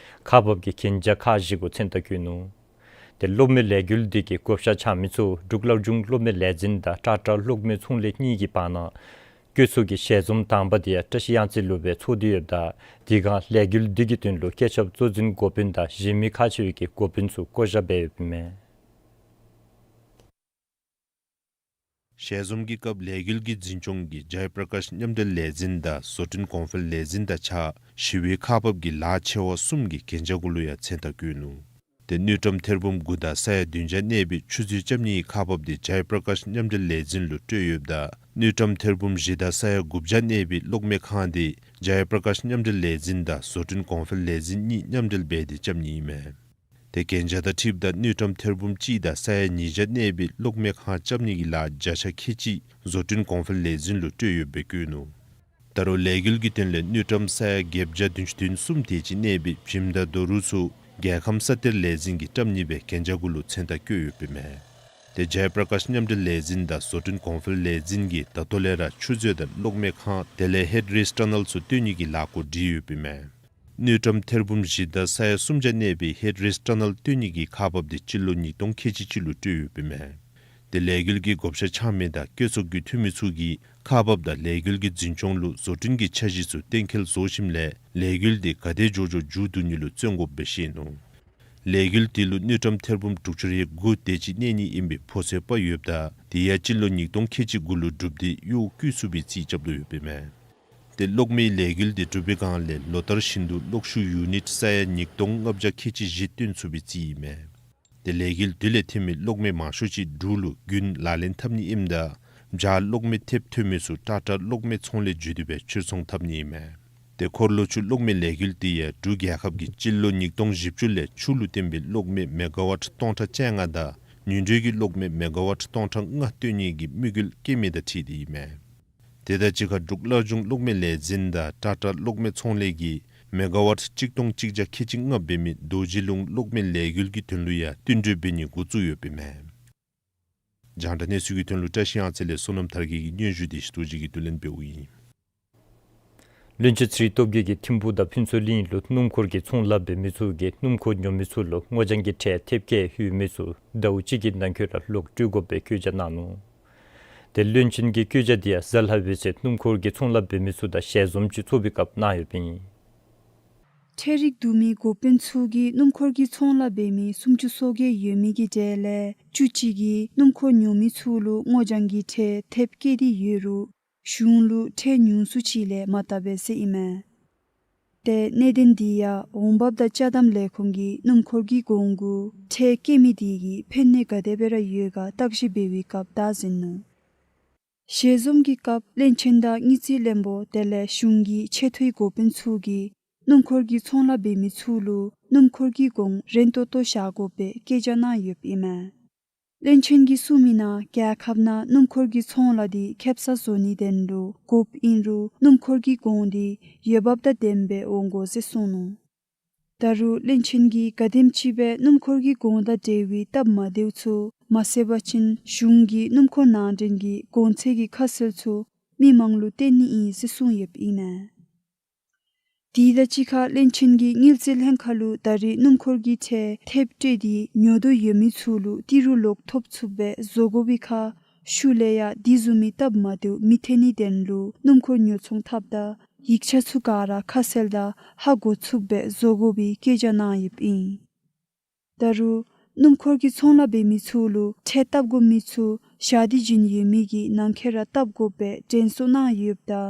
ཁག་འབག་གི་གན་རྒྱ་ཁག་བཞི་གུ་མཚན་རྟགས་བཀོད་ནུག། ཏེ་གློག་མེ་ལས་འགུལ་འདི་གི་བགོ་བཤའ་རྐྱབ་མི་ཚུ་འབྲུག་སླར་འབྱུང་གློག་མེ་ལས་འཛིན་དང་ཊ་ཊ་གློག་མེ་ཚོང་ལས་གཉིས་ཀྱི་བར་ན་བཀོད་ཚོགས་ཀྱི་ཞལ་འཛོམས་དང་པ་དེ་ཡང་བཀྲ་ཤིས་གཡང་རྩེ་ལུ་སྦེ་ཚོགས་ཏེ་ཡོདཔ་ད་དེ་སྒང་ལས་འགུལ་འདི་གི་དོན་ལུ་བཀོད་ཁྱབ་གཙོ་འཛིན་འགོ་དཔོན་དང་གཞན་མི་ཁག་ཆེ་བའི་གི་འགོ་དཔོན་ཚུ་བསྐོ་བཞག་འབད་ཡོདཔ་ཨིན་མས། ཞལ་འཛོམས་ཀྱི་སྐབས་ལས་འགུལ་གྱི་འཛིན་སྐྱོང་གིས་ཇའི་པྲ་ཀཱཤ་མཉམ་འབྲེལ་ལས་འཛིན་དང་བཟོ་སྐྲུན་གོང་འཕེལ་ལས་འཛིན་དང་གཅིག་ཁར་ཞི་བའི་ཁག་འབག་གི་ལཱ་ཆེ་བ་གསུམ་གྱི་གན་རྒྱ་གུ་ལུ་ཡང་མཚན་རྟགས་བཀོད་ནུག། ཏེ་དངུལ་ཀྲམ་ཐེར་འབུམ་དགུ་དང་ས་ཡ་བདུན་བརྒྱ་གནས་པའི་ཆུ་མཛོད་རྐྱབ་ནིའི་ཁག་འབག་དེ་ཇའི་པྲ་ཀཱཤ་མཉམ་འབྲེལ་ལས་འཛིན་ལུ་སྤྲོད་ཡོདཔ་ད་དངུལ་ཀྲམ་ཐེར་འབུམ་བཞི་དང་ས་ཡ་དགུ་བརྒྱ་གནས་པའི་གློག་མེ་ཁང་དེ་ཇའི་པྲ་ཀཱཤ་མཉམ་འབྲེལ་ལས་འཛིན་དང་བཟོ་སྐྲུན་གོང་འཕེལ་ལས་འཛིན་གཉིས་མཉམ་འབྲེལ་འབད་དེ་རྐྱབ་ནི་ཨིན་མས། ཏེ་གན་རྒྱ་དང་འཁྲིལཝ་ད་དངུལ་ཀྲམ་ཐེར་འབུམ་གཅིག་དང་ས་ཡ་ཉིས་བརྒྱ་གནས་པའི་གློག་མེ་ཁང་རྐྱབ་ནི་གི་ལཱ་བརྒྱ་ཆ་ཁལ་གཅིག་བཟོ་སྐྲུན་གོང་འཕེལ་ལས་འཛིན་ལུ་སྤྲོད་ཡོདཔ་སྦེ་བཀོད་ནུག། ད་རུང་ལས་འགུལ་གྱི་དོན་ལས་དངུལ་ཀྲམ་ས་ཡ་བརྒྱད་བརྒྱ་བདུན་ཅུ་དོན་གསུམ་དེ་ཅིག་གནས་པའི་བྱེམ་དང་རྡོ་རུག་ཚུ་རྒྱལ་ཁམས་ས་གཏེར་ལས་འཛིན་གྱིས་བཀྲམ་ནི་སྦེ་གན་རྒྱ་གུ་ལུ་མཚན་རྟགས་བཀོད་ཡོདཔ་ཨིན་མས། ཏེ་ཇའི་པྲ་ཀཱཤ་མཉམ་འབྲེལ་ལས་འཛིན་དང་བཟོ་སྐྲུན་གོང་འཕེལ་ལས་འཛིན་གྱིས་ད་ལྟོ་ལས་ར་ཆུ་མཛོད་དང་གློག་མེ་ཁང་དེ་ལས་ཧེཌ་རེསི་ཊ་ནཱལ་ཚུ་བཏོན་ནི་གི་ལཱ་འགོ་སྒྲིག་ཡོདཔ་ཨིན་མས། དངུལ་ཀྲམ་ཐེར་འབུམ་བཞི་དང་ས་ཡ་སུམ་བརྒྱ་གནས་པའི་ཧེཌ་རེསི་ཊ་ནཱལ་བཏོན་ནི་གི་ཁག་འབག་དེ་སྤྱི་ལོ་ཉིས་སྟོང་ཁལ་གཅིག་གཅིག་ལུ་སྤྲོད་ཡོདཔ་ཨིན་མས། ཏེ་ལས་འགུལ་གྱི་བགོ་བཤའ་རྐྱབ་མི་དང་བཀོད་ཚོགས་ཀྱི་འཐུས་མི་ཚུ་གིས་ཁག་འབག་དང་ལས་འགུལ་གྱི་འཛིན་སྐྱོང་ལུ་བཟོ་སྐྲུན་གྱི་འཆར་གཞི་ཚུ་གཏན་འཁེལ་བཟོ་ཞིནམ་ལས་ལས་འགུལ་དེ་ག་དེ་མགྱོགས་མགྱོགས་མཇུག་བསྡུ་ནི་ལུ་བརྩོན་དགོཔ་སྦེ་བཤད་ནུག། ལས་འགུལ་དེ་ལུ་དངུལ་ཀྲམ་ཐེར་འབུམ་དྲུག་ཅུ་རེ་དགུ་དེ་ཅིག་གནས་ནི་ཨིན་པའི་ཕོ་ཚོད་དཔག་ཡོདཔ་ད་དེ་ཡང་སྤྱི་ལོ་ཉིས་སྟོང་ཁལ་གཅིག་དགུ་ལུ་གྲུབ་སྟེ་གཡོག་བཀོལ་ཚུགས་པའི་རྩིས་རྐྱབ་དོ་ཡོདཔ་ཨིན་མས། ཏེ་གློག་མེའི་ལས་འགུལ་དེ་གྲུབ་པའི་སྒང་ལས་ལོ་ལྟར་བཞིན་དུ་གློག་ཤུགས་ཡུ་ནིཊ་ས་ཡ་ཉིས་སྟོང་ལྔ་བརྒྱ་ཁལ་གཅིག་བཞི་བཏོན་ཚུགས་པའི་རྩིས་ཨིན་མས། ཏེ་ལས་འགུལ་དེ་ལས་ཐོན་མི་གློག་མེ་མང་ཤོས་ཅིག་འབྲུག་ལུ་རྒྱུན་ལག་ལེན་འཐབ་ནི་ཨིནམ་ད་བྱཱར་གློག་མེ་ཐེབས་ཐོན་མི་ཚུ་ཊ་ཊ་གློག་མེ་ཚོང་ལས་བརྒྱུད་དེ་སྦེ་ཕྱིར་ཚོང་འཐབ་ནི་ཨིན་མས། ཏེ་འཁོར་ལོ་ཚུ་གློག་མེ་ལས་འགུལ་དེ་ཡང་འབྲུག་རྒྱལ་ཁབ་ཀྱིས་སྤྱི་ལོ་ཉིས་སྟོང་བཞི་བཅུ་ལས་ཆུ་ལུ་བརྟེན་པའི་གློག་མེ་མེ་ག་ཝཊ་སྟོང་ཕྲག་བཅོ་ལྔ་དང་ནུས་འབྲེལ་གྱི་གློག་མེ་མེ་ག་ཝཊ་སྟོང་ཕྲག་ལྔ་བཏོན་ནི་གི་དམིགས་ཡུལ་བསྐྱེད་མི་དང་འཁྲིལ་ཏེ་ཨིན་མས། དེ་དང་གཅིག་ཁར་འབྲུག་སླར་འབྱུང་གློག་མེ་ལས་འཛིན་དང་ཊ་ཊ་གློག་མེ་ཚོང་ལས་ཀྱིས་མེ་ག་ཝཊ་གཅིག་སྟོང་གཅིག་བརྒྱ་ཁལ་གཅིག་ལྔ་འབད་མི་རྡོ་རྗེ་ལུང་གློག་མེ་ལས་འགུལ་གྱི་དོན་ལུ་ཡང་བསྟུན་གྲོས་འབད་ནི་འགོ་བཙུགས་ཡོདཔ་ཨིན་མས། རྒྱང་བསྒྲགས་གནས་ཚུལ་གྱི་དོན་ལུ་བཀྲ་ཤིས་གཡང་རྩེ་ལས་བསོད་ནམས་དར་རྒྱས་ཀྱི་སྙན་ཞུ་དེ་ཞུ་དོ་ཅིག་གིས་བསྡུ་ལེན་འབདཝ་ཨིན། བློན་ཆེན་ཚེ་རིང་སྟོབས་རྒྱས་ཀྱིས་ཐིམ་ཕུག་དང་ཕུན་ཚོགས་གླིང་ལུ་སྣུམ་འཁོར་གྱི་ཚོང་ལཱ་འབད་མི་ཚུ་གིས་སྣུམ་འཁོར་ཉོ་མི་ཚུ་ལུ་སྔོ་ལྗང་གི་ཁྲལ་ཐེབས་བཀལ་ཡོད་མི་ཚུ་ཟླཝ་གཅིག་གི་ནང་འཁོད་ར་ལོག་སྤྲོད་དགོ་པའི་བཀོད་རྒྱ་གནང་ནུག། ཏེ་བློན་ཆེན་གྱི་བཀོད་རྒྱ་དེ་ཡང་གཟའ་ལྷག་པའི་ཚེ་སྣུམ་འཁོར་གྱི་ཚོང་ལཱ་འབད་མི་ཚུ་དང་ཞལ་འཛོམས་ཅིག་ཚོགས་པའི་སྐབས་གནང་ཡོདཔ་ཨིན། ཁྲལ་རིག་བསྡུ་མི་འགོ་དཔོན་ཚུ་གིས་སྣུམ་འཁོར་གྱི་ཚོང་ལཱ་འབད་མི་སུམ་ཅུ་སོ་བརྒྱད་ཡོད་མི་གི་གྲས་ལས་བཅུ་གཅིག་གིས་སྣུམ་འཁོར་ཉོ་མི་ཚུ་ལུ་སྔོ་ལྗང་གི་ཁྲལ་ཐེབས་བཀལ་ཏེ་ཡོད་རུང་གཞུང་ལུ་ཁྲལ་ཉུང་སུ་ཅིག་ལས་མ་བཏབ་པས་ཟེར་ཨིན་མས། ཏེ་གནད་དོན་དེ་ཡང་འོང་འབབ་དང་ཅ་དམ་ལས་ཁུངས་ཀྱིས་སྣུམ་འཁོར་གྱི་གོང་གུ་ཁྲལ་བཀལ་མི་དེ་གིས་ཕན་ནུས་ག་དེ་སྦེ་ར་ཡོད་ག་བརྟག་ཞིབ་འབད་བའི་སྐབས་བདའ་ཟུན་ནུག། ཞལ་འཛོམས་ཀྱི་སྐབས་བློན་ཆེན་དང་དངུལ་རྩིས་བློན་པོ་དེ་ལས་གཞུང་གི་ཆེ་མཐོའི་འགོ་དཔོན་ཚུ་གིས་སྣུམ་འཁོར་གྱི་ཚོང་ལཱ་འབད་མི་ཚུ་ལུ་སྣུམ་འཁོར་གྱི་གོང་རན་ཏོག་ཏོ་བཞག་དགོ་པའི་བཀོད་རྒྱ་གནང་ཡོདཔ་ཨིན་མས། བློན་ཆེན་གྱིས་གསུངས་མི་ནང་རྒྱལ་ཁབ་ནང་སྣུམ་འཁོར་གྱི་ཚོང་ལཱ་དེ་ཁེབ་སང་བཟོ་ནི་དོན་ལུ་དགོཔ་ཨིན་རུང་སྣུམ་འཁོར་གྱི་གོང་དེ་འོས་འབབ་དང་ལྡནམ་སྦེ་འོང་དགོ་ཟེར་གསུངས་ནུག། ད་རུང་བློན་ཆེན་གྱིས་ག་དེམ་ཅིག་སྦེ་སྣུམ་འཁོར་གྱི་གོང་དང་འབྲེལ་བའི་སྟབས་མ་བདེཝ་ཚུ་མ་བཟོ་བ་ཅིན་གཞུང་གིས་སྣུམ་འཁོར་ནང་འདྲེན་གྱི་གོང་ཚད་ཀྱི་ཁ་གསལ་ཚུ་མི་མང་ལུ་སྟོན་ནི་ཨིན་ཟེར་གསུངས་ཡོདཔ་ཨིན་མས། དེ་དང་གཅིག་ཁར་བློན་ཆེན་གྱིས་དངུལ་རྩིས་ལྷན་ཁག་ལུ་ད་རེས་སྣུམ་འཁོར་གྱི་ཁྲལ་ཐེབས་སྤྲོད་དེ་ཉོ་འདོད་ཡོད་མི་ཚུ་ལུ་ཏི་རུ་ལོག་ཐོབ་ཚུགསཔ་སྦེ་བཟོ་དགོ་པའི་ཁར་ཤུལ་ལས་ཡང་དེ་བཟུམ་མའི་སྟབས་མ་བདེཝ་མི་ཐོན་ནི་དོན་ལུ་སྣུམ་འཁོར་ཉོ་ཚོང་འཐབ་ད་ཡིག་ཆ་ཚུ་ག་ར་ཁ་གསལ་དང་ཧ་གོ་ཚུགསཔ་སྦེ་བཟོ་དགོ་པའི་བཀོད་རྒྱ་གནང་ཡོདཔ་ཨིན། ད་རུང་སྣུམ་འཁོར་གྱི་ཚོང་ལཱ་འབད་མི་ཚུ་ལུ་ཁྲལ་བཏབ་དགོ་མི་ཚུ་ཞག་དུས་རྒྱུན་ཡོད་མི་གི་ནང་འཁོད་ར་བཏབ་དགོ་པའི་དྲན་གསོ་གནང་ཡོདཔ་ད་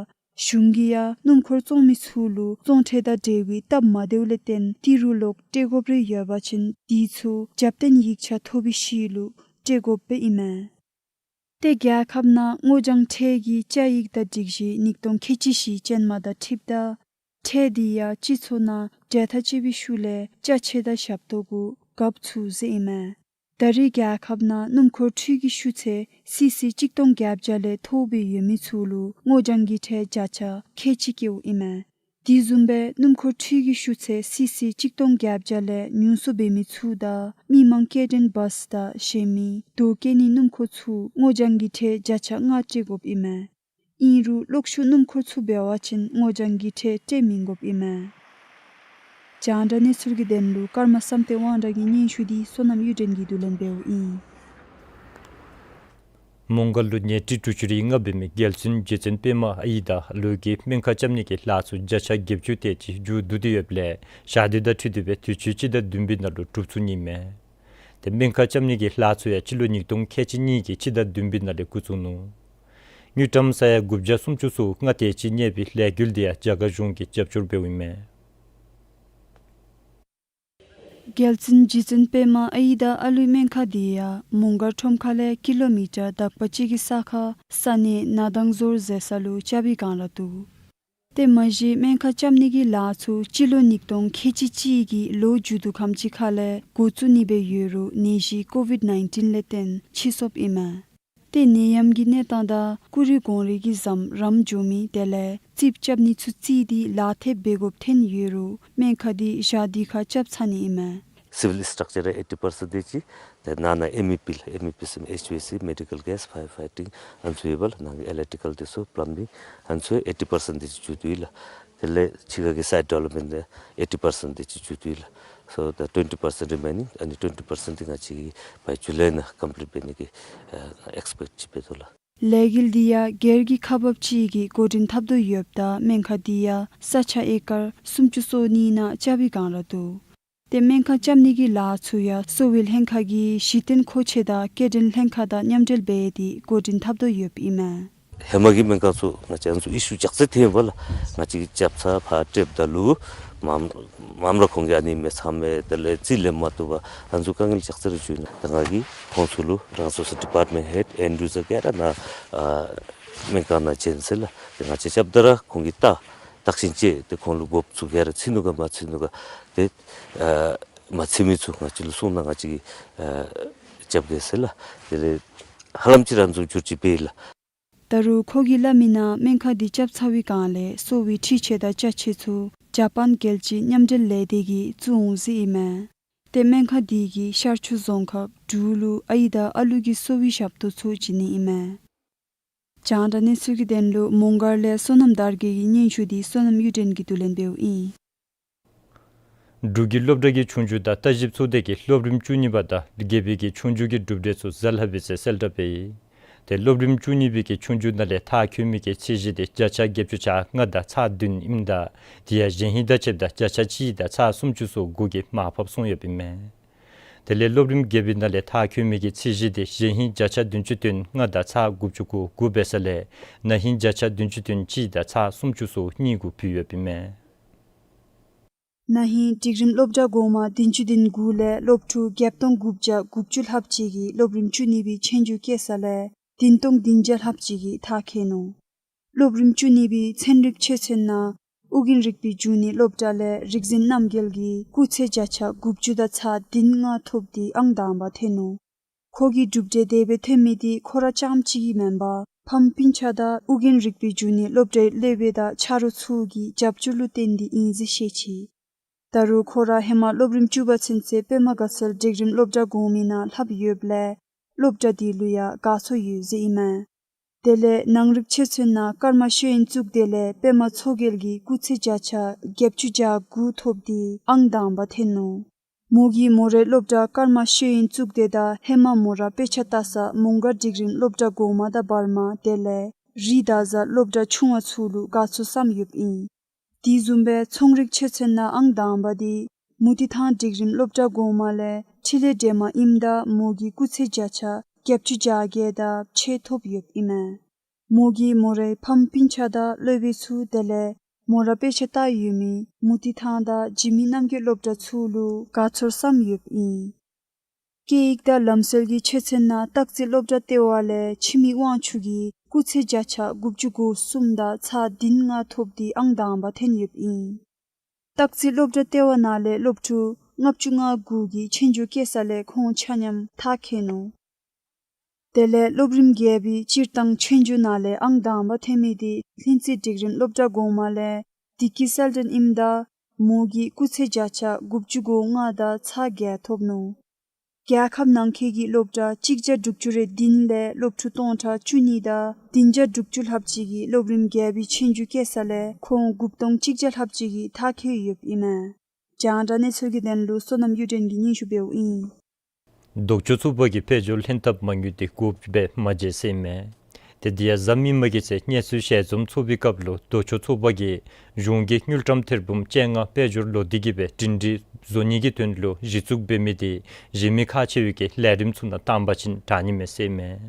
གཞུང་གིས་ཡང་སྣུམ་འཁོར་བཙོང་མི་ཚུ་ལུ་བཙོང་ཁྲལ་དང་འབྲེལ་བའི་སྟབས་མ་བདེཝ་ལས་བརྟེན་ཏི་རུ་ལོག་སྤྲོད་དགོཔ་རེ་ཡོད་པ་ཅིན་དེ་ཚུ་རྒྱབ་རྟེན་ཡིག་ཆ་ཐོབ་པའི་ཤུལ་ལུ་སྤྲོད་དགོཔ་སྦེ་ཨིན་མས། ཏེ་རྒྱལ་ཁབ་ནང་སྔོ་ལྗང་ཁྲལ་གྱི་བཅའ་ཡིག་དང་སྒྲིག་གཞི་ཉིས་སྟོང་ཁལ་གཅིག་བཞི་ཅན་མ་དང་འཁྲིལཝ་ད་ཁྲལ་དེ་ཡང་སྤྱི་ཚོགས་ནང་གྲལ་མཐའ་ཕྱེ་བའི་ཤུལ་ལས་ཅ་ཆས་དང་ཞབས་ཏོག་གུ་བཀག་ཚུགས་ཟེར་ཨིན་མས། ད་རེས་རྒྱལ་ཁབ་ནང་སྣུམ་འཁོར་འཕྲུལ་གྱི་ཤུགས་ཚད་སི་སི་གཅིག་སྟོང་བརྒྱད་བརྒྱ་ལས་མཐོ་བའི་ཡོད་མི་ཚུ་ལུ་སྔོ་ལྗང་གི་ཁྲལ་བརྒྱ་ཆ་ཁལ་གཅིག་བཀལཝ་ཨིན་མས། དེ་བཟུམ་སྦེ་སྣུམ་འཁོར་འཕྲུལ་གྱི་ཤུགས་ཚད་སི་སི་གཅིག་སྟོང་བརྒྱད་བརྒྱ་ལས་ཉུང་སུ་འབད་མི་ཚུ་དང་མི་མང་སྐྱེལ་འདྲེན་བཱས་དང་གཞན་མི་དོས་སྐྱེལ་ནི་སྣུམ་འཁོར་ཚུ་སྔོ་ལྗང་གི་ཁྲལ་བརྒྱ་ཆ་ལྔ་སྤྲོད་དགོཔ་ཨིན་མས། ཨིན་རུང་གློག་ཤུགས་སྣུམ་འཁོར་ཚུ་འབད་བ་ཅིན་སྔོ་ལྗང་གི་ཁྲལ་སྤྲོད་མི་དགོཔ་ཨིན་མས། རྒྱང་བསྒྲགས་གནས་ཚུལ་གྱི་དོན་ལུ་ཀརྨ་བསམ་གཏན་དབང་གྲགས་ཀྱི་སྙན་ཞུ་དེ་བསོད་ནམས་གཡུ་སྒྲོན་གྱིས་བསྡུ་ལེན་འབདཝ་ཨིན། མོང་སྒར་ལུ་ཉལ་ཁྲི་དྲུག་ཅུ་རེ་ལྔ་འབད་མི་རྒྱལ་བཙུན་རྗེ་བཙུན་པདྨ་ཨའི་དང་ལུ་གིས་སྨན་ཁང་རྐྱབ་ནི་གི་ལཱ་ཚུ་བརྒྱ་ཆ་བརྒྱད་ཅུ་དེ་ཅིག་མཇུག་བསྡུ་སྟེ་ཡོདཔ་ལས་ཞག་དུས་དང་འཁྲིལ་ཏེ་སྦེ་དུས་ཅི་སྤྱི་ཟླ་བདུན་པའི་ནང་ལུ་གྲུབ་ཚུགས་ནི་མས། ཏེ་སྨན་ཁང་རྐྱབ་ནི་གི་ལཱ་ཚུ་ཡང་སྤྱི་ལོ་ཉིས་སྟོང་ཁལ་གཅིག་གཉིས་ཀྱི་སྤྱི་ཟླ་བདུན་པའི་ནང་ལས་འགོ་བཙུགས་ནུག། དངུལ་ཀྲམ་ས་ཡ་དགུ་བརྒྱ་སུམ་ཅུ་སོ་ལྔ་དེ་ཅིག་གནས་པའི་ལས་འགུལ་དེ་ཡང་རྒྱ་གར་གཞུང་གིས་རྒྱབ་སྐྱོར་འབདཝ་ཨིན་མས། རྒྱལ་བཙུན་རྗེ་བཙུན་པདྨ་ཨའི་དང་ཨ་ལུའི་སྨན་ཁང་དེ་ཡང་མོང་སྒར་ཁྲོམ་ཁ་ལས་ཀི་ལོ་མི་ཊར་དག་པ་གཅིག་གི་ས་ཁར་ས་གནས་ན་དང་ཟོར་ཟེར་ས་ལུ་རྐྱབ་པའི་སྒང་ར་འདུག། དེ་མ་གཞི་སྨན་ཁང་རྐྱབ་ནི་གི་ལཱ་ཚུ་སྤྱི་ལོ་ཉིས་སྟོང་ཁལ་གཅིག་གཅིག་གི་ལོ་མཇུག་བསྡུ་ཁམས་ཅིག་ཁ་ལས་འགོ་བཙུགས་ནི་སྦེ་ཡོད་རུང་ནད་གཞི་ཀོ་ཝིཌ་ནའིན་ཊིན་ལས་བརྟེན་ཕྱིས་སོཔ་ཨིན་མས། ཏེ་ནད་ཡམས་ཀྱི་གནས་སྟངས་དང་ཀུ་རེ་གོང་རིལ་གྱི་ཟམ་རམ་འགྱོ་མི་དེ་ལས་རྩིགཔ་རྐྱབ་ནི་ཚུ་བརྩིས་ཏེ་ལཱ་ཐེབས་འབད་དགོཔ་ཐོན་ཡོད་རུང་སྨན་ཁང་དེ་ཞག་དུས་ཁར་རྐྱབ་ཚར་ནི་ཨིན་མས། སི་ཝིལ་སི་ཊག་ཅར་ཨེ་ཊི་པར་སེནཊ་དེ་ཅིག། ཏེ་ནང་ན་ཨེམ་ཨི་པི་ལགས། ཨེམ་ཨི་པི་ཟེར་མི་ཨེཆ་ཝི་ཨེ་སི་མེ་ཌི་ཀལ་གེས་ཕ་ཡར་ཕའི་ཊིང་ཨ་ནི་ཚུ་ཡོད་པ་ལགས། ནང་གི་ཨི་ལེག་ཊི་ཀལ་དེ་ཚུ་པླམ་བིང་ཨ་ནི་ཚུ་ཨེ་ཊི་པར་སེནཊ་དེ་ཅིག་མཇུག་བསྡུ་ཡི་ལགས། དེ་ལས་ཕྱི་ཁ་གི་སའིཊ་ཌི་ཝེ་ལོབ་མེནཊ་ཨེ་ཊི་པར་སེནཊ་དེ་ཅིག་མཇུག་བསྡུ་ཡི་ལགས། སོ་ད་ཊུ་ཝེན་ཊི་པར་སེནཊ་རི་མེ་ནིང་ཨ་ནི་ཊུ་ཝེན་ཊི་པར་སེནཊ་དེ་ང་བཅས་ཀྱིས་ཕར་ཇུ་ལའི་ནང་ཀམ་པི་ལིཊ་འབད་ནི་གི་ཨེགས་པེཀཊ་ཅིག་འབད་དོ་ལགས། ལས་འགུལ་འདི་ཡང་སྒེར་གྱི་ཁག་འབགཔ་ཅིག་གིས་འགོ་འདྲེན་འཐབ་དོ་ཡོདཔ་ད་སྨན་ཁང་འདི་ཡང་ས་ཆ་ཨེ་ཀར་སུམ་ཅུ་སོ་གཉིས་ནང་རྐྱབ་པའི་སྒང་ར་འདུག། ཏེ་སྨན་ཁང་རྐྱབ་ནི་གི་ལཱ་ཚུ་ཡང་གསོ་བའི་ལྷན་ཁག་གི་གཞི་རྟེན་མཁོ་ཆས་དང་སྐྱེལ་འདྲེན་ལྷན་ཁག་དང་མཉམ་འབྲེལ་འབད་དེ་འགོ་འདྲེན་འཐབ་དོ་ཡོདཔ་ཨིན་མས། ཧེ་མ་གི་སྨན་ཁང་ཚུ་ང་བཅས་ཨ་ནི་ཚུ་ཨི་ཤུ་ཅོག་ཙེ་ཐོན་པས་ལགས། ང་བཅས་ཀྱིས་རྐྱབ་ཚར་ཕར་སྤྲོདཔ་ད་ལུ་མངམ་མངམ་ར་ཁོང་གིས་ཨ་ནི་མི་ཚང་མས་དེ་ལས་རྩིས་ལེན་མ་བཏུབ་པར་ཨ་ནི་ཚུ་དཀའ་ངལ་ཅོག་ཙེ་ར་བྱུང་ནུག། ད་ང་གིས་ཁོང་ཚུ་ལུ་རང་སོ་སོ་ཌི་པཱརཊ་མེནཊ་ཧེཌ་ཨེན་ཌི་ཡུ་ཟར་ག་ར་ནཱ་ཨ་སྨན་ཁང་ནང་བྱོན་ཟེར་ལགས། ཏེ་ང་བཅས་རྐྱབ་ད་ར་ཁོང་གིས་བལྟ་བརྟག་ཞིབ་ཅིག་ཏེ་ཁོང་ལུ་དགོཔ་ཚུ་ག་ར་ཚུད་ནུག་ག་མ་ཚུད་ནུག་ག་ཏེ་ཨ་མ་ཚུད་མི་ཚུ་ང་བཅས་ལུ་གསུངས་ན་ང་བཅས་ཀྱིས་ཨ་རྐྱབ་གེ་ཟེར་ལགས། དེ་ལས་ཧ་ལམ་ཅིག་ར་ཨ་ནི་ཚུ་འགྱུར་བཅོས་འབད་ཡི་ལགས། ད་རུང་ཁོ་གིས་སླབ་མི་ནང་སྨན་ཁང་འདི་རྐྱབ་ཚར་བའི་བསྒང་ལས་གསོ་བའི་འཕྲུལ་ཆས་དང་ཅ་ཆས་ཚུ་ཇ་པཱན་རྒྱལ་སྤྱིའི་མཉམ་འབྲེལ་ལས་སྡེ་གིས་བཙུགས་འོང་ཟེར་ཨིན་མས། ཏེ་སྨན་ཁང་འདི་གིས་ཤར་ཕྱོགས་རྫོང་ཁག་འབྲུག་ལུ་ཨའི་དང་ཨ་ལུ་གི་གསོ་བའི་ཞབས་ཏོག་ཚུ་བྱིན་ནི་ཨིན་མས། རྒྱང་བསྒྲགས་གནས་ཚུལ་གྱི་དོན་ལུ་མོང་སྒར་ལས་བསོད་ནམས་དར་རྒྱས་ཀྱི་སྙན་ཞུ་འདི་བསོད་ནམས་གཡུ་སྒྲོན་གྱིས་བསྡུ་ལེན་འབདཝ་ཨིན། འབྲུག་གི་སློབ་གྲྭ་གི་ཆོས་རྒྱུགས་དང་བརྟག་ཞིབ་ཚོགས་སྡེ་གིས་སློབ་རིམ་བཅུ་གཉིས་པ་དང་བརྒྱད་པའི་གི་ཆོས་རྒྱུགས་ཀྱི་གྲུབ་འབྲས་ཚུ་གསལ་ལྷབ་ཡི་ཟེར་གསལ་བསྒྲགས་འབད་ཡི། ཏེ་སློབ་རིམ་བཅུ་གཉིས་པའི་གི་ཆོས་རྒྱུགས་ནང་ལས་མཐར་འཁྱོལ་མི་གི་ཚད་གཞི་དེ་བརྒྱ་ཆ་བརྒྱད་ཅུ་གྱ་ལྔ་དང་ཚག་བདུན་ཨིནམ་ད་དེ་ཡང་གཞེན་ཧིང་དང་ཕྱདཔ་ད་བརྒྱ་ཆ་གཅིག་དང་ཚག་སུམ་ཅུ་སོ་དགུ་གིས་མར་ཕབ་སོང་ཡོདཔ་ཨིན་མས། དེ་ལས་སློབ་རིམ་བརྒྱད་པའི་ནང་ལས་མཐར་འཁྱོལ་མི་གི་ཚད་གཞི་དེ་གཞེན་ཧིང་བརྒྱ་ཆ་བདུན་ཅུ་དོན་ལྔ་དང་ཚག་དགུ་བཅུ་གོ་དགུ་འབད་ས་ལས་ན་ཧིང་བརྒྱ་ཆ་བདུན་ཅུ་དོན་གཅིག་དང་ཚག་སུམ་ཅུ་སོ་གཉིས་གུ་ཕུལ་ཡོདཔ་ཨིན་མས། ན་ཧིང་སྒྲིག་རིམ་སློབ་གྲྭ་གོང་མ་བདུན་ཅུ་དོན་དགུ་ལས་སློབ་ཕྲུག་བརྒྱད་སྟོང་དགུ་བརྒྱ་དགུ་བཅུ་ལྷགཔ་ཅིག་གིས་སློབ་རིམ་བཅུ་གཉིས་པའི་ཆོས་རྒྱུགས་བཀལ་ས་ལས་བདུན་སྟོང་བདུན་བརྒྱ་ལྷགཔ་ཅིག་གིས་མཐར་འཁྱོལ་ནུག། སློབ་རིམ་བཅུ་གཉིས་པའི་ཚན་རིག་ཆོས་ཚན་ནང་ཨོ་རྒྱན་རིག་པའི་འབྱུང་གནས་སློབ་གྲྭ་ལས་རིག་འཛིན་རྣམ་རྒྱལ་གྱིས་སྐུགས་ཚད་བརྒྱ་ཆ་དགུ་བཅུ་དང་ཚག་བདུན་ལྔ་ཐོབ་སྟེ་ཨང་དང་པ་ཐོན་ནུག། ཁོ་གི་གྲུབ་འབྲས་དེ་སྦེ་ཐོན་མི་དེ་ཁོ་ར་རྐྱངམ་གཅིག་གིས་མེན་པར་ཕམ་སྤུན་ཆ་དང་ཨོ་རྒྱན་རིག་པའི་འབྱུང་གནས་སློབ་གྲྭའི་སློབ་དཔོན་དང་ཆ་རོགས་ཚུ་གི་རྒྱབ་སྐྱོར་ལུ་བརྟེན་ཏེ་ཨིན་ཟེར་བཤད་ཅི། ད་རུང་ཁོ་ར་ཧེ་མ་སློབ་རིམ་བཅུ་པ་ཚུན་ཚོད་པདྨ་དགའ་ཚལ་སྒྲིག་རིམ་སློབ་གྲྭ་གོང་མའི་ནང་ལྷབ་ཡོདཔ་ལས་སློབ་གྲྭ་དེ་ལུ་ཡང་དགའ་ཚོར་ཡོད་ཟེར་ཨིན་མས། དེ་ལས་ནང་རིག་ཆོས་ཚན་ནང་ཀརྨ་ཤེས་ཡོན་གཙུག་སྡེ་ལས་པདྨ་མཚོ་རྒྱལ་གྱིས་སྐུགས་ཚད་བརྒྱ་ཆ་བརྒྱད་ཅུ་གྱ་དགུ་ཐོབ་སྟེ་ཨང་དང་པ་ཐོན་ནུག། མོ་གིས་མོ་རའི་སློབ་གྲྭ་ཀརྨ་ཤེས་ཡོན་གཙུག་སྡེ་དང་ཧེ་མ་མོ་ར་དཔེ་ཆ་ལྟ་ས་མོང་སྒར་སྒྲིག་རིམ་སློབ་གྲྭ་གོང་མ་དང་བར་མ་དེ་ལས་རིགས་དག་ས་སློབ་གྲྭ་ཆུང་བ་ཚུ་ལུ་དགའ་ཚོར་བསམ་ཡོདཔ་ཨིན། དེ་བཟུམ་སྦེ་ཚོང་རིག་ཆོས་ཚན་ནང་ཨང་དང་པ་དེ་མུ་ཏིག་ཐང་སྒྲིག་རིམ་སློབ་གྲྭ་གོང་མ་ལས་འཕྲིན་ལས་སྒྲོལ་མ་ཨིནམ་ད་མོ་གིས་སྐུགས་ཚད་བརྒྱ་ཆ་བརྒྱད་ཅུ་གྱ་བརྒྱད་དང་ཕྱེད་ཐོབ་ཡོདཔ་ཨིན་མས། མོ་གིས་མོ་རའི་ཕམ་སྤུན་ཆ་དང་སློབ་དཔོན་ཚུ་དེ་ལས་མོ་ར་དཔེ་ཆ་ལྟ་ཡོད་མི་མུ་ཏིག་ཐང་དང་འཇིགས་མེད་རྣམ་རྒྱལ་སློབ་གྲྭ་ཚུ་ལུ་དགའ་ཚོར་བསམ་ཡོདཔ་ཨིན། སྐད་ཡིག་དང་ལམ་སྲོལ་གྱི་ཆོས་ཚན་ནང་སྟག་རྩེ་སློབ་གྲྭ་ལྟེ་བ་ལས་འཆི་མེད་དབང་ཕྱུག་གིས་སྐུགས་ཚད་བརྒྱ་ཆ་དགུ་བཅུ་གོ་གསུམ་དང་ཚག་བདུན་ལྔ་ཐོབ་སྟེ་ཨང་དང་པ་ཐོན་ཡོདཔ་ཨིན། སྟག་རྩེ་སློབ་གྲྭ་ལྟེ་བ་ནང་ལས་སློབ་ཕྲུག་ལྔ་བཅུ་ང་དགུ་གིས་ཆོས་རྒྱུགས་བཀལ་ས་ལས་ཁོང་ཆ་མཉམ་མཐར་འཁྱོལ་ནུག། དེ་ལས་སློབ་རིམ་བརྒྱད་པའི་སྤྱིར་བཏང་ཆོས་རྒྱུགས་ནང་ལས་ཨང་དང་པ་ཐོན་མི་དེ་ལྷུན་རྩེ་སྒྲིག་རིམ་སློབ་གྲྭ་གོང་མ་ལས་བདེ་སྐྱིད་གསལ་སྒྲོན་ཨིནམ་ད་མོ་གིས་སྐུགས་ཚད་བརྒྱ་ཆ་དགུ་བཅུ་གོ་ལྔ་དང་ཚག་བརྒྱད་ཐོབ་ནུག། རྒྱལ་ཁབ་ནང་འཁོད་ཀྱི་སློབ་གྲྭ་གཅིག་བརྒྱ་དྲུག་ཅུ་རེ་བདུན་ལས་སློབ་ཕྲུག་སྟོང་ཕྲག་བཅུ་གཉིས་དང་བདུན་བརྒྱ་དྲུག་ཅུ་ལྷགཔ་ཅིག་གིས་སློབ་རིམ་བརྒྱད་པའི་ཆོས་རྒྱུགས་བཀལ་ས་ལས་ཁོང་དགུ་སྟོང་གཅིག་བརྒྱ་ལྷགཔ་ཅིག་གིས་མཐར་འཁྱོལ་ཡོདཔ་ཨིན་མས། རྒྱང་བསྒྲགས་གནས་ཚུལ་གྱི་དོན་ལུ་བསོད་ནམས་གཡུ་སྒྲོན་གྱིས་སྙན་ཞུ་འབདཝ་ཨིན། ལྡོག་ཕྱོགས་ཚོགས་པ་གིས་དཔལ་འབྱོར་ལྷན་ཐབས་མ་དངུལ་དེ་བགོ་སྦས་མ་བྱས་ཟེར་ཨིན་མས། ཏེ་དེ་ཡང་གཟའ་མིག་དམར་གྱི་ཚེ་གནས་ཚུལ་ཞལ་འཛོམས་ཚོགས་པའི་སྐབས་ལུ་ལྡོག་ཕྱོགས་ཚོགས་པ་གིས་གཞུང་གི་དངུལ་ཀྲམ་ཐེར་འབུམ་བཅོ་ལྔ་དཔལ་འབྱོར་ལོ་དུས་ཀྱི་སྦེ་སྒྲིང་སྒྲིང་བཟོ་ནི་གི་དོན་ལུ་གཞི་བཙུགས་འབད་མི་དེ་གཞི་མེད་ཁག་ཆེ་བའི་གི་ལས་རིམ་ཚུ་ནང་བཏང་པ་ཅིན་དྲག་ནི་མས་ཟེར་ཨིན་མས།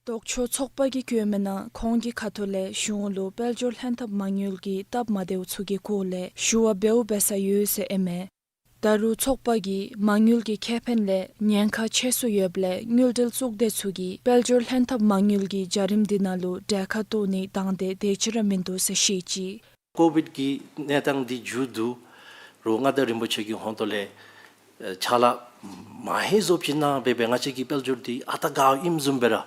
ལྡོག་ཕྱོགས་ཚོགས་པ་གིས་བཀོད་མི་ནང་ཁོང་གི་ཁ་ཐུག་ལས་གཞུང་ལུ་དཔལ་འབྱོར་ལྷན་ཐབས་མ་དངུལ་གྱི་སྟབས་མ་བདེཝ་ཚུ་གི་སྐོར་ལས་ཞུ་བ་འབདཝ་འབད་ས་ཡོད་ཟེར་ཨིན་མས། ད་རུང་ཚོགས་པ་གིས་མ་དངུལ་གྱི་ཁེ་ཕན་ལས་ཉེན་ཁ་ཆེ་སུ་ཡོདཔ་ལས་དངུལ་འབྲེལ་གཙུག་སྡེ་ཚུ་གིས་དཔལ་འབྱོར་ལྷན་ཐབས་མ་དངུལ་གྱི་བྱ་རིམ་འདི་ནང་ལུ་གྲལ་ཁར་གཏོགས་ནི་དང་འདོད་དེ་ཅིག་ར་མིན་འདུག་ཟེར་བཤད་ཅི། ཀོ་བིཌ་ཀྱི་གནས་སྟངས་འདི་མཇུག་བསྡུ་རུང་མངའ་བདག་རིན་པོ་ཆེ་གི་ཧོངས་ཏོ་ལས་ཨེ་ཕྱག་ལཱ་མ་ཧེ་བཟོ་བྱིན་ན་འབད་འབད་ང་བཅས་ཀྱི་དཔལ་འབྱོར་འདི་ཨ་རྟག་དགའཝ་ཨིནམ་བཟུམ་སྦེ་ར་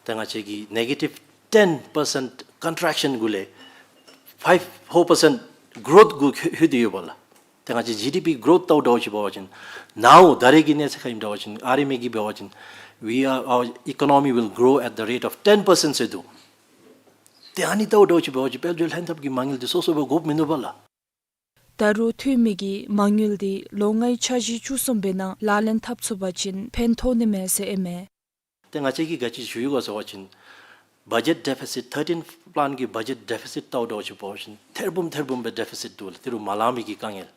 ཏེ་ང་བཅས་ཀྱི་negative ten percent contraction གུ་ལས་five four percent growth གུ་ལྷོད་དེ་ཡོདཔ་ལགས། ཏེ་ང་བཅས་ཇི་ཌི་པི་གི་གོ་རོཐ་བལྟཝ་ད་ཅིག་འབད་བ་ཅིན་ནཱ་ད་རེས་ཀྱི་གནས་ཚད་ཁར་ཨིནམ་ད་ཅིག་ཨ་རི་མི་གིས་འབད་བ་ཅིན་we are, our economy will grow at the rate of ten percent ཟེར་འདུག། ཏེ་ཨ་ནི་བལྟཝ་ད་ཅིག་འབད་བ་ཅིན་དཔལ་འབྱོར་ལྷན་ཐབས་ཀྱི་མ་དངུལ་འདི་སོ་སོ་སྦེ་དགོཔ་མིན་འདུག་པ་ལགས། ད་རུང་འཐུས་མི་གིས་མ་དངུལ་འདི་ལོ་ལྔའི་འཆར་གཞི་བཅུ་གསུམ་པའི་ནང་ལག་ལེན་འཐབ་ཚུགས་པ་ཅིན་ཕན་ཐོགས་ནི་མས་ཟེར་ཨིན་མས། ཏེ་ང་བཅས་ཀྱིས་ག་ཅི་ཞུ་ཡི་ག་ཟེར་བ་ཅིན་budget deficit, thirteenth plan གི་budget deficit བལྟཝ་ད་ཅིག་འབད་བ་ཅིན་ཐེར་འབུམ་ཐེར་འབུམ་སྦེ་deficit འདུག་ལགས། ཏེ་རུང་མ་ལང་མི་གི་དཀའ་ངལ།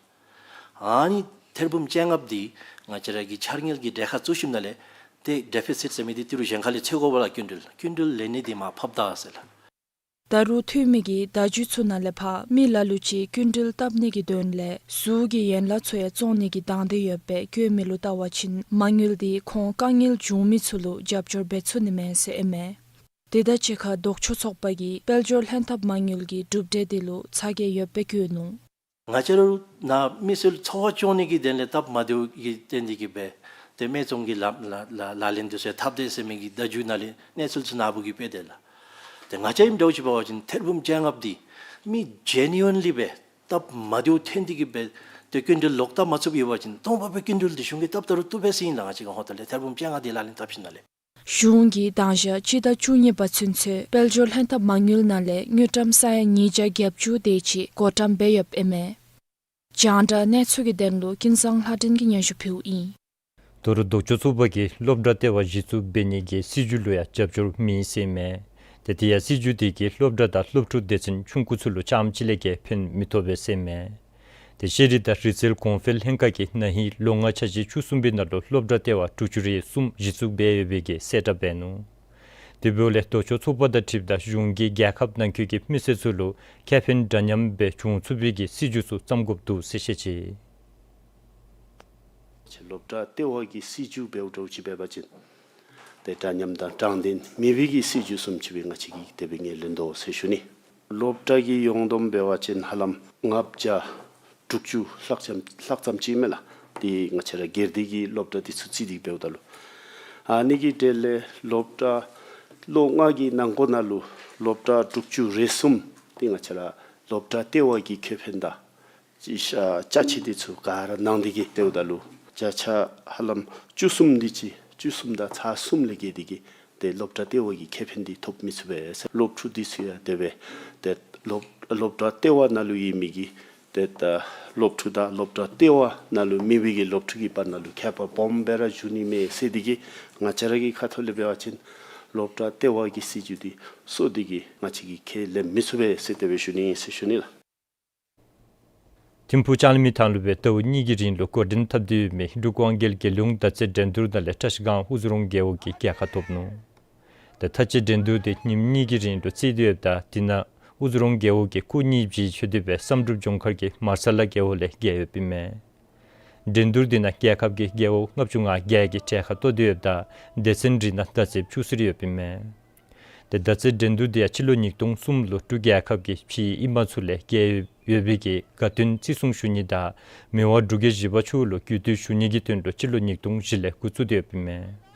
ཨ་ནི་ཐེར་འབུམ་བཅོ་ལྔ་འདི་ང་བཅས་ར་གི་འཆར་དངུལ་གྱི་གྲལ་ཁར་བཙུགས་ཞིནམ་ལས་ཏེ་ཌེ་ཕི་སིཊ་ཟེར་མི་འདི་ཏི་རུ་གཞན་ཁ་ལས་འཚོལ་དགོ་པས་ལགས། སྐྱིན་འགྲུལ་སྐྱིན་འགྲུལ་ལེན་ནི་འདི་མར་ཕབ་ད་ཟེར་ལགས། ད་རུང་འཐུས་མི་གིས་བརྡ་བརྒྱུད་ཚུ་ནང་ལས་ཕར་མི་ལ་ལུ་ཅིག་སྐྱིན་འགྲུལ་བཏབ་ནི་གི་དོན་ལས་ཟུར་གྱི་ཡན་ལག་ཚུ་ཡང་བཙོང་ནི་གི་དང་འདོད་ཡོད་པའི་བཀོད་མི་ལུ་བལྟ་བ་ཅིན་མ་དངུལ་འདི་ཁོང་དཀའ་ངལ་བྱུང་མི་ཚུ་ལུ་རྒྱབ་སྐྱོར་འབད་ཚུགས་ནི་མས་ཟེར་ཨིན་མས། དེ་དང་གཅིག་ཁར་ལྡོག་ཕྱོགས་ཚོགས་པ་གིས་དཔལ་འབྱོར་ལྷན་ཐབས་མ་དངུལ་གྱི་གྲུབ་འབྲས་དེ་ལུ་ཚ་གྱང་ཡོདཔ་སྦེ་བཀོད་ནུག། ང་བཅས་ར་ནཱ་མི་སེར་འཚོ་བ་སྐྱོང་ནི་གི་དོན་ལས་སྟབས་མ་བདེཝ་གི་དོན་འདི་གིས་སྦེ་ཏེ་སྨད་འཚོང་གི་ལཱ་ལཱ་ལཱ་ལེན་འདི་ཚུ་ཡང་འཐབ་དེས་ཟེར་མི་གི་བརྡ་བརྒྱུད་ནང་ལས་གནས་ཚུལ་ཚུ་ནཱ་བུ་གིས་སྤེལ་དེས་ལགས། ཏེ་ང་བཅས་ཨིནམ་འདྲཝ་ཅིག་འབད་བ་ཅིན་ཐེར་འབུམ་བཅོ་ལྔ་འདི་མི་ཇེ་ནུ་ཨིན་ལི་སྦེ་སྟབས་མ་བདེཝ་ཐོན་ཏེ་གིས་སྦེ་ཏེ་སྐྱིན་འགྲུལ་ལོག་བཏབ་མ་ཚུགསཔ་ཡོད་པ་ཅིན་སྟོང་པ་སྦེ་སྐྱིན་འགྲུལ་འདི་གཞུང་གིས་བཏབ་ད་རུང་བཏུབ་པས་ཟེར་ཨིན་ལགས། ང་བཅས་ཀྱི་ཧོངས་ཏེ་ལས་ཐེར་འབུམ་བཅོ་ལྔ་འདི་ལག་ལེན་འཐབ་ཞིནམ་ལས། གཞུང་གིས་དང་ཞག་སྤྱི་ཟླ་བཅུ་གཉིས་པ་ཚུན་ཚོད་དཔལ་འབྱོར་ལྷན་ཐབས་མ་དངུལ་ནང་ལས་དངུལ་ཀྲམ་ས་ཡ་ཉིས་བརྒྱ་བརྒྱད་ཅུ་དེ་ཅིག་བགོ་བཀྲམ་འབད་ཡོདཔ་ཨིན་མས། རྒྱང་བསྒྲགས་གནས་ཚུལ་གྱི་དོན་ལུ་ཀུན་བཟང་ལྷ་སྒྲོན་གྱིས་སྙན་ཞུ་ཕུལཝ་ཨིན། ད་རུང་ལྡོག་ཕྱོགས་ཚོགས་པ་གིས་སློབ་གྲྭ་ལྟེ་བ་གཞི་བཙུགས་འབད་ནི་གི་སྲིད་བྱུས་ལུ་ཡང་རྒྱབ་སྐྱོར་མེད་ཟེར་ཨིན་མས། ཏེ་དེ་ཡང་སྲིད་བྱུས་དེ་གིས་སློབ་གྲྭ་དང་སློབ་ཕྲུག་སྡེ་ཚན་ཆུང་ཀུ་ཚུ་ལུ་རྐྱངམ་གཅིག་ལས་བརྒལ་ཕན་མི་ཐོགས་པས་ཟེར་ཨིན་མས། ཏེ་ཤེས་རིག་དང་རིག་རྩལ་གོང་འཕེལ་ལྷན་ཁག་གིས་ན་ཧིང་ལོ་ལྔ་ཆ་གཅིག་བཅུ་གསུམ་པའི་ནང་ལུ་སློབ་གྲྭ་ལྟེ་བ་དྲུག་ཅུ་རེ་གསུམ་གཞི་བཙུགས་འབད་ཡོད་པའི་གི་གསལ་བསྒྲགས་འབད་ནུག། དེ་འབདཝ་ལས་ལྡོག་ཕྱོགས་ཚོགས་པ་དང་འཁྲིལཝ་ད་གཞུང་གིས་རྒྱལ་ཁབ་ནང་འཁོད་ཀྱི་མི་སེར་ཚུ་ལུ་ཁེ་ཕན་འདྲ་མཉམ་སྦེ་འབྱུང་ཚུགས་པའི་གི་སྲིད་བྱུས་ཚུ་བརྩམ་དགོཔ་འདུག་ཟེར་བཤད་ཅི། ང་བཅས་སློབ་གྲྭ་ལྟེ་བ་གི་སྲིད་བྱུས་འབདཝ་འདྲཝ་ཅིག་འབད་བ་ཅིན་ཏེ་འདྲ་མཉམ་དང་དྲང་བདེན་མེད་པའི་གི་སྲིད་བྱུས་བཟུམ་ཅིག་སྦེ་ང་བཅས་ཀྱིས་དེ་སྦེ་ངོས་ལེན་དོ་ཟེར་ཞུ་ནི། སློབ་གྲྭ་གི་ཡོངས་བསྡོམས་འབད་བ་ཅིན་ཧ་ལམ་ལྔ་བརྒྱ་དྲུག་ཅུ་ལྷག་ཙམ་ལྷག་ཙམ་ཅིག་མས་ལགས། ཏེ་ང་བཅས་ར་སྒེར་སྡེ་གི་སློབ་གྲྭ་འདི་ཚུ་རྩིས་ཏེ་འབདཝ་ད་ལུ། ཨ་ནི་གི་གྲས་ལས་སློབ་གྲྭ་ལོ་ལྔ་གི་ནང་འཁོད་ནང་ལུ་སློབ་གྲྭ་དྲུག་ཅུ་རེ་གསུམ་འདི་ང་བཅས་ར་སློབ་གྲྭ་ལྟེ་བ་གི་ཁེ་ཕན་དང་ཅིག་ཤ་ཅ་ཆས་འདི་ཚུ་ག་ར་གནང་སྟེ་གིས་འབདཝ་ད་ལུ་བརྒྱ་ཆ་ཧ་ལམ་བཅུ་གསུམ་འདི་ཅིག་བཅུ་གསུམ་དང་ཚག་གསུམ་ལས་བརྒལ་ཏེ་གིས་ཏེ་སློབ་གྲྭ་ལྟེ་བ་གི་ཁེ་ཕན་འདི་ཐོབ་མི་ཚུགས་པས་ཟེར། སློབ་ཕྲུག་འདི་ཚུ་ཡང་དེ་སྦེ་ཏེ་སློབ་སློབ་གྲྭ་ལྟེ་བ་ནང་ལུ་ཡོད་མི་གི་ཏེ་ད་སློབ་ཕྲུག་དང་སློབ་གྲྭ་ལྟེ་བ་ནང་ལུ་མེད་པའི་གི་སློབ་ཕྲུག་གི་བར་ན་ལུ་ཁྱད་པར་སྦོམ་སྦེ་ར་འབྱུང་ནི་མས་ཟེར་འདི་གིས་ང་བཅས་ར་གི་ཁ་ཐུག་ལས་འབད་བ་ཅིན་སློབ་གྲྭ་ལྟེ་བ་གི་སྲིད་བྱུས་འདི་སོར་འདི་གིས་ང་བཅས་ཀྱིས་ཁས་ལེན་མི་ཚུགས་པས་ཟེར་དེ་སྦེ་ཞུ་ནི་ཟེར་ཞུ་ནི་ལགས། ཐིམ་ཕུག་ལྕང་གླིང་མི་ཐང་ལུ་སྦེ་ཟླཝ་གཉིས་ཀྱི་རིང་ལུ་འགོ་འདྲེན་འཐབ་སྟེ་ཡོད་མི་འབྲུག་དབང་རྒྱལ་རྒྱལ་ཡོངས་མདའ་རྩེད་འགྲན་བསྡུར་ནང་ལས་བཀྲིས་སྒང་དབུ་རྫོང་རྒེད་འོག་གིས་རྒྱལ་ཁ་ཐོབ་ནུག། ཏེ་མདའ་རྩེད་འགྲན་བསྡུར་འདི་ཉིནམ་གཉིས་ཀྱི་རིང་ལུ་རྩེ་སྟེ་ཡོདཔ་ད་དེ་ནང་དབུ་རྫོང་རྒེད་འོག་གིས་སྐུགས་གཉིས་བྱིན་ཆོད་དེ་སྦེ་བསམ་གྲུབ་ལྗོངས་མཁར་གྱིས་མར་ས་ལ་རྒེད་འོག་ལས་རྒྱལ་ཡོདཔ་ཨིན་མས། འགྲན་བསྡུར་འདི་ནང་རྒྱལ་ཁབ་ཀྱི་རྒེད་འོག་ལྔ་བཅུ་ང་བརྒྱད་ཀྱིས་གྲལ་ཁར་གཏོགས་ཏེ་ཡོདཔ་ད་སྡེ་ཚན་རེ་ནང་མདའ་རྩེདཔ་བཅུ་གསུམ་ཡོདཔ་ཨིན་མས། ཏེ་མདའ་རྩེད་འགྲན་བསྡུར་འདི་ཡང་སྤྱི་ལོ་ཉིས་སྟོང་གསུམ་ལུ་འབྲུག་རྒྱལ་ཁབ་ཀྱི་ཕྱིའི་ཨིན་པ་ཚུ་ལས་རྒྱལ་ཡོད་པའི་གི་དགའ་སྟོན་བརྩི་སྲུང་ཞུ་ནི་དང་མི་དབང་འབྲུག་རྒྱལ་བཞི་པ་མཆོག་ལུ་གུས་བཏུད་ཞུ་ནི་གི་དོན་ལུ་སྤྱི་ལོ་ཉིས་སྟོང་བཞི་ལས་འགོ་བཙུགས་ཏེ་ཡོདཔ་ཨིན་མས།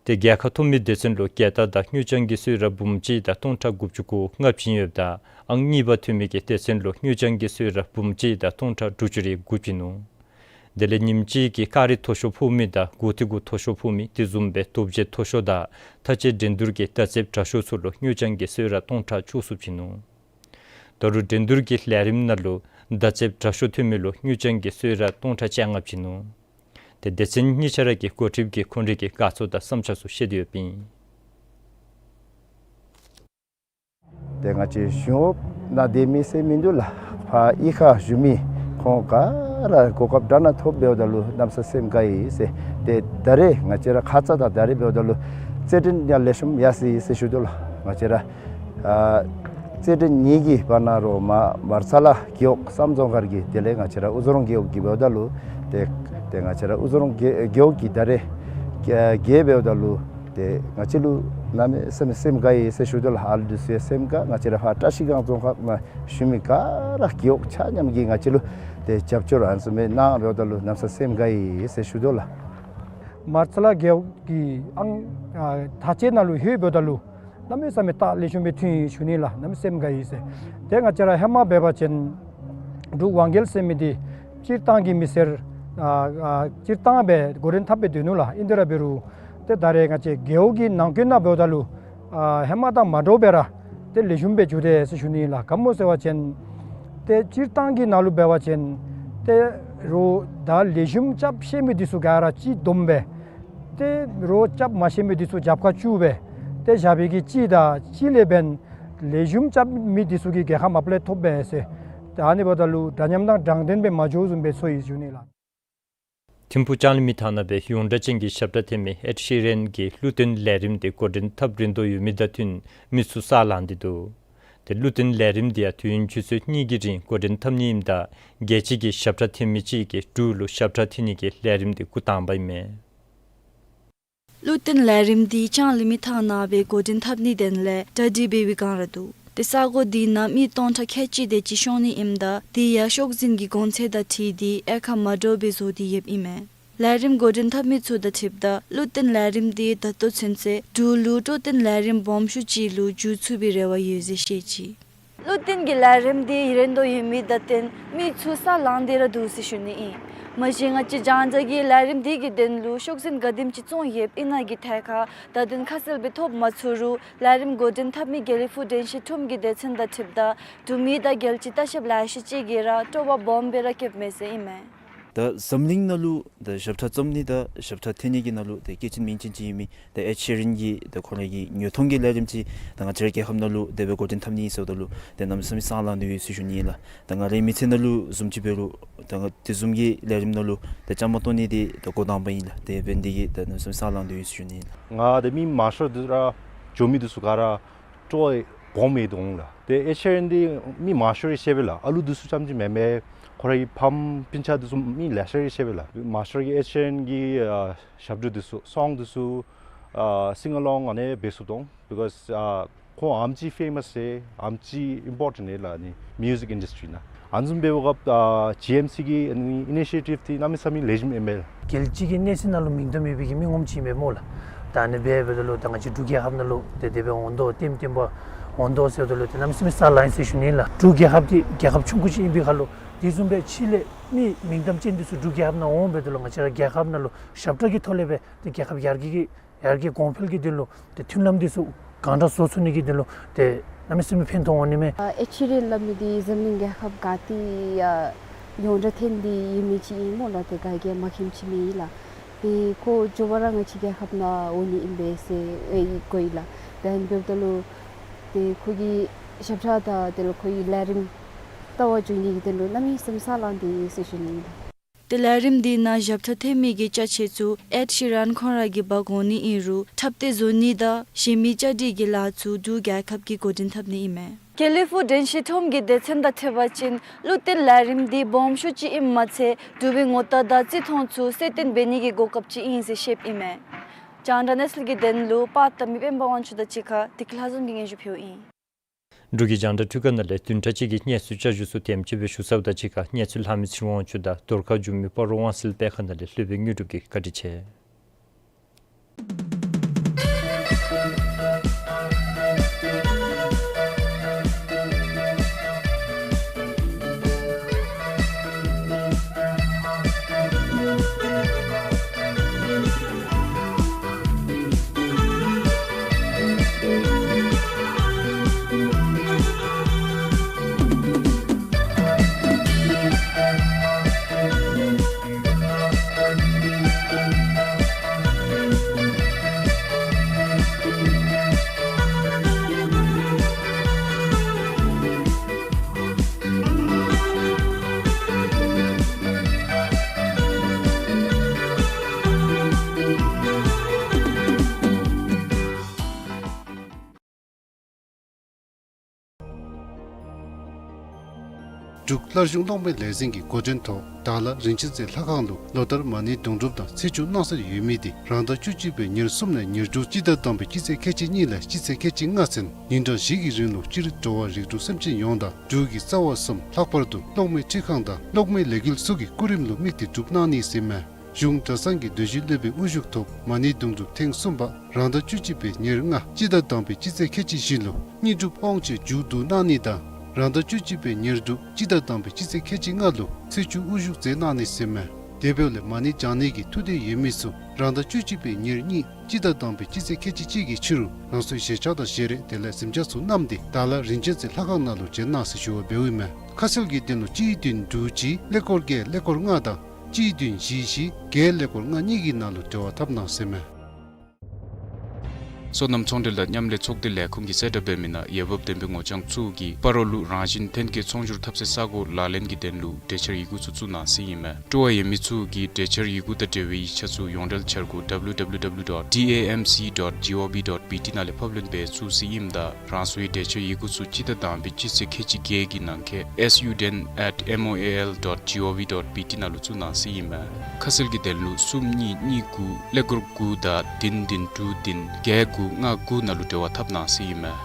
ཏེ་རྒྱལ་ཁ་ཐོབ་མི་སྡེ་ཚན་ལུ་རྒྱལ་རྟགས་དང་དངུལ་རྐྱང་གི་གསོལ་རས་འབུམ་གཅིག་དང་སྟོང་ཕྲག་དགུ་བཅུ་གོ་ལྔ་བྱིན་ཡོདཔ་ད་ཨང་གཉིས་པ་ཐོན་མི་གི་སྡེ་ཚན་ལུ་དངུལ་རྐྱང་གི་གསོལ་རས་འབུམ་གཅིག་དང་སྟོང་ཕྲག་དྲུག་ཅུ་རེ་དགུ་བྱིན་ནུག། དེ་ལས་ཉིནམ་གཅིག་གི་ཀ་རི་མཐོ་ཤོས་ཕོག་མི་དང་གོ་ཐེར་གུ་མཐོ་ཤོས་ཕོག་མི་དེ་བཟུམ་སྦེ་དོ་བརྒྱད་མཐོ་ཤོས་དང་མདའ་རྩེད་འགྲན་བསྡུར་གྱི་མདའ་རྩེདཔ་དྲག་ཤོས་ཚུ་ལུ་དངུལ་རྐྱང་གི་གསོལ་རས་སྟོང་ཕྲག་བཅུ་གསུམ་བྱིན་ནུག། ད་རུང་འགྲན་བསྡུར་གྱི་ལས་རིམ་ནང་ལུ་མདའ་རྩེདཔ་དྲག་ཤོས་ཐོན་མི་ལུ་དངུལ་རྐྱང་གི་གསོལ་རས་སྟོང་ཕྲག་བཅོ་ལྔ་བྱིན་ནུག། ཏེ་སྡེ་ཚན་གཉིས་ཆ་ར་གིས་འགོ་ཁྲིདཔ་གིས་ཁོང་རའི་གི་དགའ་ཚོར་དང་བསམ་འཆར་ཚུ་བཤད་དེ་ཡོདཔ་ཨིན། ཏེ་ང་བཅས་གཞུང་གཡོགཔ་ནང་སྡོད་མི་ཟེར་མིན་འདུག་ལགས། ཕར་གཡུས་ཁར་བཞུགས་མི་ཁོང་ག་ར་གོ་སྐབས་འདྲ་ནང་ཐོབ་འབདཝ་ད་ལུ་གནམ་ས་སེམས་དགའ་ཡི་ཟེར། ཏེ་ད་རེས་ང་བཅས་ར་ཁ་ཙ་དང་ད་རེས་འབདཝ་ད་ལུ་རྩེད་འགྲན་ཡང་ལེགས་ཤོམ་ཡར་སོ་ཡི་ཟེར་ཞུ་དོ་ལགས། ང་བཅས་ར་ཨ་རྩེད་འགྲན་གཉིས་ཀྱི་བར་ན་རོགས་མར་མར་ས་ལ་རྒེད་འོག་བསམ་རྫོང་མཁར་གྱི་དེ་ལས་ང་བཅས་ར་དབུ་རྫོང་རྒེད་འོག་གི་འབདཝ་ད་ལུ་ཏེ་ཏེ་ང་བཅས་ར་དབུ་རྫོང་རྒེད་རྒེད་འོག་གིས་ད་རེས་རྒྱལ་རྒྱལ་འབདཝ་ད་ལུ་ཏེ་ང་བཅས་ལུ་གནམ་མེད་ས་མེད་སེམས་དགའ་ཡི་ཟེར་ཞུ་དོ་ལགས། ཨ་ལུ་འདི་ཚུ་ཡང་སེམས་དགའ། ང་བཅས་ར་ཕར་བཀྲིས་སྒང་རྫོང་ཁག་ནང་བཞུགས་མི་ག་ར་རྒེད་འོག་ཆ་མཉམ་གྱིས་ང་བཅས་ལུ་ཏེ་རྒྱབ་སྐྱོར་ཨ་ནི་བཟུམ་སྦེ་གནང་འབདཝ་ད་ལུ་གནམ་ས་སེམས་དགའ་ཡི་ཟེར་ཞུ་དོ་ལགས། མར་ས་ལ་རྒེད་འོག་གི་ཨང་ཨ་མདའ་རྩེད་ནང་ལུ་ལྷོད་འབདཝ་ད་ལུ་གནམ་མེད་ས་མེད་རྟགས་ལེགས་ཤོམ་སྦེ་ཐོན་ཡི་ཞུ་ནི་ལགས། གནམ་མེད་སེམས་དགའ་ཡི་ཟེར། ཏེ་ང་བཅས་ར་ཧེ་མ་འབད་བ་ཅིན་འབྲུག་དབང་རྒྱལ་ཟེར་མི་འདི་སྤྱིར་བཏང་གི་མི་སེར་ཨ་ཨ་སྤྱིར་བཏང་སྦེ་འགོ་འདྲེན་འཐབ་སྦེ་སྡོད་ནུག་ལགས། ཨིན་དེ་ར་འབད་རུང་ཏེ་ད་རེས་ང་བཅས་རྒེད་འོག་གི་ནང་འཁོད་ནང་འབདཝ་ད་ལུ་ཨ་ཧེ་མ་དང་མ་འདྲཝ་སྦེ་ར་ཏེ་ལེགས་ཤོམ་སྦེ་འགྱོ་དེས་ཟེར་ཞུ་ནི་ལགས། ག་སྨོ་ཟེར་བ་ཅིན་ཏེ་སྤྱིར་བཏང་གི་ནང་ལུ་འབད་བ་ཅིན་ཏེ་རོགས་མདའ་ལེགས་ཤོམ་རྐྱབ་ཤེས་མི་འདི་ཚུ་ག་ར་གཅིག་བསྡོམས་སྦེ་ཏེ་རོགས་རྐྱབ་མ་ཤེས་མི་འདི་ཚུ་རྒྱབ་ཁར་བཅུག་སྦེ་ཏེ་བཞག་པའི་གི་གཅིག་དང་གཅིག་ལས་འབདན་ལེགས་ཤོམ་རྐྱབ་མི་འདི་ཚུ་གིས་རྒྱལ་ཁ་མ་པ་ལས་ཐོབ་པས་ཟེར། ཏེ་ཨ་ནི་འབདཝ་ད་ལུ་འདྲ་མཉམ་དང་དྲང་བདེན་སྦེ་མ་འགྱོཝ་བཟུམ་སྦེ་ཚོར་ཡི་ཟེར་ཞུ་ནི་ལགས། ཐིམ་ཕུག་ལྕང་གླིང་མི་ཐང་ནང་སྦེ་ཡོངས་གྲགས་ཅན་གྱི་ཞབས་ཁྲ་འཐེན་མི་ཨེཌ་ཤི་རན་གྱི་གླུ་བཏོན་ལས་རིམ་དེ་འགོ་འདྲེན་འཐབ་རན་དོ་ཡོད་མི་དང་བསྟུན་མི་ཚུ་ས་ལངས་ཏེ་འདུག། ཏེ་གླུ་བཏོན་ལས་རིམ་དེ་ཡང་དུས་ཡུན་ཆུ་ཚོད་གཉིས་ཀྱི་རིང་འགོ་འདྲེན་འཐབ་ནི་ཨིནམ་ད་རྒྱལ་སྤྱི་གི་ཞབས་ཁྲ་འཐེན་མི་ཅིག་གིས་འབྲུག་ལུ་ཞབས་ཁྲ་འཐེན་ནི་གི་ལས་རིམ་དེ་འགོ་དང་པ་ཨིན་མས། གླུ་བཏོན་ལས་རིམ་དེ་ལྕང་གླིང་མི་ཐང་ནང་སྦེ་འགོ་འདྲེན་འཐབ་ནི་དོན་ལས་གྲ་སྒྲིག་འབད་བའི་བསྒང་ར་འདུག། ཏེ་ས་གོ་དེ་ནང་མི་སྟོང་ཕྲག་ཁལ་གཅིག་དེ་ཅིག་ཤོང་ནི་ཨིནམ་ད་དེ་ཡང་ཤོག་འཛིན་གྱི་གོང་ཚད་དང་འཁྲིལ་ཏེ་དབྱེ་ཁག་མ་འདྲཝ་སྦེ་བཟོ་སྟེ་ཡོདཔ་ཨིན་མས། ལས་རིམ་འགོ་འདྲེན་འཐབ་མི་ཚུ་དང་འཁྲིལཝ་ད་གླུ་བཏོན་ལས་རིམ་དེ་ད་ལྟོ་ཚུན་ཚོད་འབྲུག་ལུ་སྤྲོ་བསྟོན་ལས་རིམ་སྦོམ་ཤོས་ཅིག་ལུ་འགྱུར་ཚུགས་པའི་རེ་བ་ཡོད་ཟེར་བཤད་ཅི། གླུ་བཏོན་གྱི་ལས་རིམ་དེ་ཡུན་རིང་དུ་ཡོད་མི་དང་བསྟུན་མི་ཚུ་ས་ལངས་ཏེ་ར་འདུག་ཟེར་ཞུ་ནི་ཨིན། མ་གཞི་ང་བཅས་རྒྱང་བསྒྲགས་ཀྱི་ལས་རིམ་དེ་གི་དོན་ལུ་ཤོག་འཛིན་ག་དེམ་ཅིག་བཙོང་ཡོདཔ་ཨིན་ན་གི་ཐད་ཁར་ད་དུང་ཁ་གསལ་སྦེ་ཐོབ་མ་ཚུགས་རུང་ལས་རིམ་འགོ་འདྲེན་འཐབ་མི་དགེ་ལེགས་ཕུག་དྲན་ཤེས་ཁྲོམ་གྱི་སྡེ་ཚན་དང་འཁྲིལཝ་ད་འབྲུག་མི་དང་རྒྱལ་སྤྱིའི་ལྟ་བཤལཔ་ལེ་ཤ་ཅིག་གིས་ར་སྤྲོ་བ་སྦོམ་སྦེ་ར་བསྐྱེདཔ་མས་ཟེར་ཨིན་མས། ད་འཛམ་གླིང་ནང་ལུ་ད་ཞབས་ཁྲ་རྩོམ་ནི་དང་ཞབས་ཁྲ་འཐེན་ནི་གི་ནང་ལུ་ད་སྐྱེས་ཆེན་མིང་ཅན་ཅིག་ཨིན་མི་ད་ཨེཌ་ཤི་རན་གྱི་ད་ཁོ་རའི་གི་ཉོ་ཐོང་གི་ལས་རིམ་ཅིག་ད་ང་བཅས་རའི་རྒྱལ་ཁབ་ནང་ལུ་དེ་སྦེ་འགོ་འདྲེན་འཐབ་ནི་ཟེརཝ་ད་ལུ་ད་གནམ་མེད་ས་མེད་ས་ལངས་ཏེ་ཡོད་ཟེར་ཞུ་ནི་ཨིན་ལགས། ད་ང་རའི་མི་ཚེ་ནང་ལུ་བཟུམ་ཅིག་འབད་རུང་ད་ང་དེ་བཟུམ་གྱི་ལས་རིམ་ནང་ལུ་ད་བཅའ་མར་གཏོགས་ནི་དེ་ད་འགོ་དང་པ་ཨིན་ལགས། དེ་འབད་ནི་དེ་གིས་ད་གནམ་མེད་ས་མེད་ས་ལངས་ཏེ་ཡོད་ཟེར་ཞུ་ནི་ཨིན་ལགས། ང་དང་མི་མང་ཤོས་འདི་ར་འགྱོ་མི་འདི་ཚུ་ག་ར་སྤྲོ་བ་སྦོམ་ཡོད་དོ་འོང་ལགས། ཏེ་ཨེཌ་ཤི་རན་འདི་མི་མང་ཤོས་ར་ཤེས་པས་ལགས། ཨ་ལུ་འདི་ཚུ་རྐྱངམ་ཅིག་མེན་མས། ཁོ་རའི་ཕམ་སྤུན་ཆ་འདི་ཚུ་མི་ལེ་ཤ་ར་ཤེས་པས་ལགས། མང་ཤོས་ར་གིས་ཨེཌ་ཤི་རན་གྱི་ཨ་ཞབས་བྲོ་འདི་ཚུ་སོང་འདི་ཚུ་ཨ་སིང་ཨ་ལོང་ཨ་ནི་འབད་ཚུགས་དོ་འོང་། བི་ཀོས་ཨ་ཁོང་ཨ་ནེམ་ཅིག་ཕེ་མཱས་ཨིན་ཨ་ནེམ་ཅིག་ཨིམ་པོར་ཊེནཊ་ཨིན་ལགས་ཨ་ནི་མིའུ་ཟིག་ཨིན་ཌསི་ཊི་རི་ནང་། ཨ་ནི་བཟུམ་འབདཝ་སྐབས་ཨ་ཇི་ཨེམ་སི་གི་ཨ་ནི་ཨི་ནི་ཤི་ཡེ་ཊིབ་འདི་གནམ་མེད་ས་མེད་ལེགས་ཤོམ་ཨིན་མས་ལགས། རྒྱལ་སྤྱི་གི་གནས་ཚད་ནང་ལུ་མིང་གཏམ་ཡོད་པའི་གི་མི་ངོམ་ཅིག་ཨིན་པས་སྨོ་ལགས། ད་ཨ་ནི་སྦེ་འབདཝ་ད་ལུ་ད་ང་བཅས་འབྲུག་རྒྱལ་ཁབ་ནང་ལུ་ཏེ་དེ་སྦེ་འོང་དོ་ལྟེམ་ལྟེམ་སྦེ་འོང་དོ་ཟེརཝ་ད་ལུ་ཏེ་གནམ་མེད་ས་མེད་ས་ལངས་ཡི་ཟེར་ཞུ་ནི་ལགས། འབྲུག་རྒྱལ་ཁབ་འདི་རྒྱལ་ཁབ་ཆུང་ཀུ་ཅིག་ཨིན་པའི་ཁར་ལུ་དེ་བཟུམ་སྦེ་ཕྱི་ལས་མི་མིང་གཏམ་ཅན་འདི་ཚུ་འབྲུག་རྒྱལ་ཁབ་ནང་འོང་འབདཝ་ད་ལུ་ང་བཅས་ར་རྒྱལ་ཁབ་ནང་ལུ་ཞབས་ཁྲ་གི་ཐོག་ལས་སྦེ་ཏེ་རྒྱལ་ཁབ་ཡར་རྒྱས་ཀྱི་ཡར་རྒྱས་གོང་འཕེལ་གྱི་དོན་ལུ་ཏེ་མཐུན་ལམ་འདི་ཚུ་གང་དྲག་བཟོ་ཚུགས་ནི་གི་དོན་ལུ་ཏེ་གནམ་མེད་ས་མེད་ཕན་ཐོགས་འོང་ནི་མས། ཨེཌ་ཤི་རན་སླབ་མི་འདི་འཛམ་གླིང་རྒྱལ་ཁབ་ག་ཏེ་ཡང་ཡོངས་གྲགས་ཐོན་ཏེ་ཡོད་མི་ཅིག་ཨིན་སྨོ་ལགས། ཏེ་ག་གིས་མ་མཁྱེནམ་ཅིག་མེད་ཨིན་ལགས། ཏེ་ཁོ་མགྱོགས་པ་ར་ང་བཅས་རྒྱལ་ཁབ་ནང་འོང་ནི་ཨིན་པས་ཟེར་ཨེ་གོ་ཡི་ལགས། ཏེ་ཨ་ནི་འབདཝ་ད་ལུ་ཏེ་ཁོ་གི་ཞབས་ཁྲ་དང་དེ་ལས་ཁོ་གི་ལས་རིམ་ལྟ་བར་འགྱོ་ནི་གི་དོན་ལུ་གནམ་མེད་ས་མེད་ས་ལངས་ཏེ་ཡོད་ཟེར་ཞུ་ནི་ཨིན་ལགས། ཏེ་ལས་རིམ་འདི་ནང་ཞབས་ཁྲ་འཐེན་མི་གི་ཅ་ཆས་ཚུ་ཨེཌ་ཤི་རན་ཁོང་ར་གིས་འབག་འོང་ནི་ཨིན་རུང་འཁྲབ་སྟོན་བཟོ་ནི་དང་གཞན་མི་བཅའ་སྒྲིག་གི་ལཱ་ཚུ་འབྲུག་རྒྱལ་ཁབ་ཀྱིས་འགོ་འདྲེན་འཐབ་ནི་ཨིན་མས། དགེ་ལེགས་ཕུག་དྲན་ཤེས་ཁྲོམ་གྱི་སྡེ་ཚན་དང་འཁྲིལ་བ་ཅིན་གླུ་བཏོན་ལས་རིམ་འདི་སྦོམ་ཤོས་ཅིག་ཨིནམ་མ་ཚད་འབྲུག་པའི་ངོ་རྟགས་དང་རྩིས་མཐོང་ཚུ་གསལ་སྟོན་འབད་ནི་གི་གོ་སྐབས་ཅིག་ཨིན་ཟེར་བཤདཔ་ཨིན་མས། རྒྱང་བསྒྲགས་གནས་ཚུལ་གྱི་དོན་ལུ་པར་བཏབ་མི་དཔལ་འབར་དབང་ཕྱུག་དང་གཅིག་ཁར་བདེ་སྐྱིད་ལྷ་འཛོམས་ཀྱིས་སྙན་ཞུ་ཕུལཝ་ཨིན། འབྲུག་གི་རྒྱང་བསྒྲགས་ཐོག་ཁ་ནང་ལས་བདུན་ཕྲག་གཅིག་གི་གནས་ཚུལ་བསྐྱར་ཞུ་ཚུ་དེམ་ཅིག་སྦེ་ཞུ་ཚརཝ་དང་གཅིག་ཁར་གནས་ཚུལ་ལྷག་མི་ཚེ་རིང་དབང་ཕྱུག་དང་རྫོང་ཁ་འགྱོ་མི་སྤ་རོ་དབང་གསལ་དཔེ་ཁང་ནང་ལས་ལྷོད་པའི་དངོས་གྲུབ་ཀྱིས་བཀའ་དྲིན་ཆེ། འབྲུག་མངའ་རིས་གློག་མེ་ལས་འཛིན་གྱི་འགོ་འདྲེན་ཐོག་དྭགས་ལྷ་རིན་ཆེན་རྩེ་ལྷ་ཁང་ལུ་ལོ་ལྟར་མ་ཎི་དུང་སྒྲུབ་དང་ཚེས་བཅུ་གནང་སྲོལ་ཡོད་མི་དེ་རང་ཟླ་བཅུ་གཅིག་པའི་ཉེར་གསུམ་ལས་ཉེར་དྲུག་སྤྱི་ཟླ་དང་པའི་སྤྱི་ཚེས་ཁལ་གཅིག་གཉིས་ལས་སྤྱི་ཚེས་ཁལ་གཅིག་ལྔ་ཚུན་ཉིན་གྲངས་བཞི་གི་རིང་ལུ་སྤྱིར་འགྲོ་བ་རིགས་དྲུག་སེམས་ཅན་ཡོངས་དང་འབྲུག་གི་རྩ་བ་གསུམ་ལྷག་པར་དུ་གློག་མེ་འཕྲུལ་ཁང་དང་གློག་མེ་ལས་འགུལ་སོགས་ཀྱི་སྐུ་རིམ་ལུ་དམིགས་ཏེ་སྒྲུབ་གནང་ནི་ཟེར་མས། གཞུང་གྲྭ་ཚང་གི་སྡོད་གཞི་སློབ་དཔོན་དབུ་བཞུགས་ཐོག་མ་ཎི་དུང་སྒྲུབ་ཐེངས་གསུམ་པ་རང་ཟླ་བཅུ་གཅིག་པའི་ཉེར་ལྔ་སྤྱི་ཟླ་དང་པའི་སྤྱི་ཚེས་ཁལ་གཅིག་བཞི་ལུ་དངོས་གྲུབ་དབང་ཆེན་མཇུག་བསྡུ་གནང་ནི་དང་རང་ཟླ་བཅུ་གཅིག་པའི་ཉེར་དྲུག་སྤྱི་ཟླ་དང་པའི་སྤྱི་ཚེས་ཁལ་གཅིག་ལྔ་ལུ་ཚེས་བཅུ་དབུ་བཞུགས་མཛད་གནང་ནི་ཟེར་མས། དེ་འབདཝ་ལས་མ་ཎི་བགྱང་ནི་གི་ཐུགས་འདོད་ཡོད་མི་ཚུ་རང་ཟླ་བཅུ་གཅིག་པའི་ཉེར་གཉིས་སྤྱི་ཟླ་དང་པའི་སྤྱི་ཚེས་ཁལ་གཅིག་གཅིག་གི་ཕྱི་རུ་རང་སོའི་གཞལ་བྱ་དང་བཞེས་རས་དེ་ལས་གཟིམ་ཆས་ཚུ་བསྣམས་ཏེ་དྭགས་ལྷ་རིན་ཆེན་རྩེ་ལྷ་ཁང་ནང་ལུ་བྱོན་གནང་ཟེར་ཞུ་བ་འབདཝ་ཨིན་མས། ཁ་གསལ་གྱི་དོན་ལུ་གཅིག་བདུན་དྲུག་གཅིག་ཀླད་ཀོར་བརྒྱད་ཀླད་ཀོར་ལྔ་དང་གཅིག་བདུན་བཞི་བཞི་བརྒྱད་ཀླད་ཀོར་ལྔ་གཉིས་ཀྱི་ནང་ལུ་འབྲེལ་བ་འཐབ་གནང་ཟེར་མས། སོ་ནམ་ཚོང་འབྲེལ་དང་མཉམ་ལས་ཚོགས་སྡེ་ལས་ཁུངས་ཀྱིས་གསལ་བསྒྲགས་འབད་མི་ནང་འོས་འབབ་ལྡན་པའི་ངོ་རྐྱང་ཚུ་གིས་སྤ་རོ་ལུ་རང་བཞིན་ཐོན་སྐྱེད་ཚོང་སྒྱུར་འཐབ་སའི་ས་གོ་ལག་ལེན་གྱི་དོན་ལུ་གྲོས་འཆར་ཡི་གུ་ཚུ་བཙུགས་གནང་ཟེར་ཨིན་མས། སྤྲོ་བ་ཡོད་མི་ཚུ་གིས་གྲོས་འཆར་ཡི་གུ་དང་འབྲེལ་བའི་ཡིག་ཆ་ཚུ་ཡོངས་འབྲེལ་འཆར་སྒོ་W W W dot D A M C dot G O V dot B T ནང་ལས་ཕབ་ལེན་འབད་ཚུགས་ཟེར་ཨིནམ་ད་རང་སོའི་གྲོས་འཆར་ཡི་གུ་ཚུ་སྤྱི་ཟླ་དང་པའི་སྤྱི་ཚེས་ཁལ་གཅིག་བརྒྱད་ཀྱི་ནང་འཁོད་S U ten at M O A L dot G O V dot B T ནང་ལུ་བཙུགས་གནང་ཟེར་ཨིན་མས། ཁ་གསལ་གྱི་དོན་ལུ་གསུམ་གཉིས་གཉིས་དགུ་ཀླད་ཀོར་དགུ་དང་བདུན་བདུན་དྲུག་བདུན་བརྒྱད་དགུ་ལྔ་དགུ་ནང་ལུ་འབྲེལ་བ་འཐབ་གནང་ཟེར་ཨིན་མས།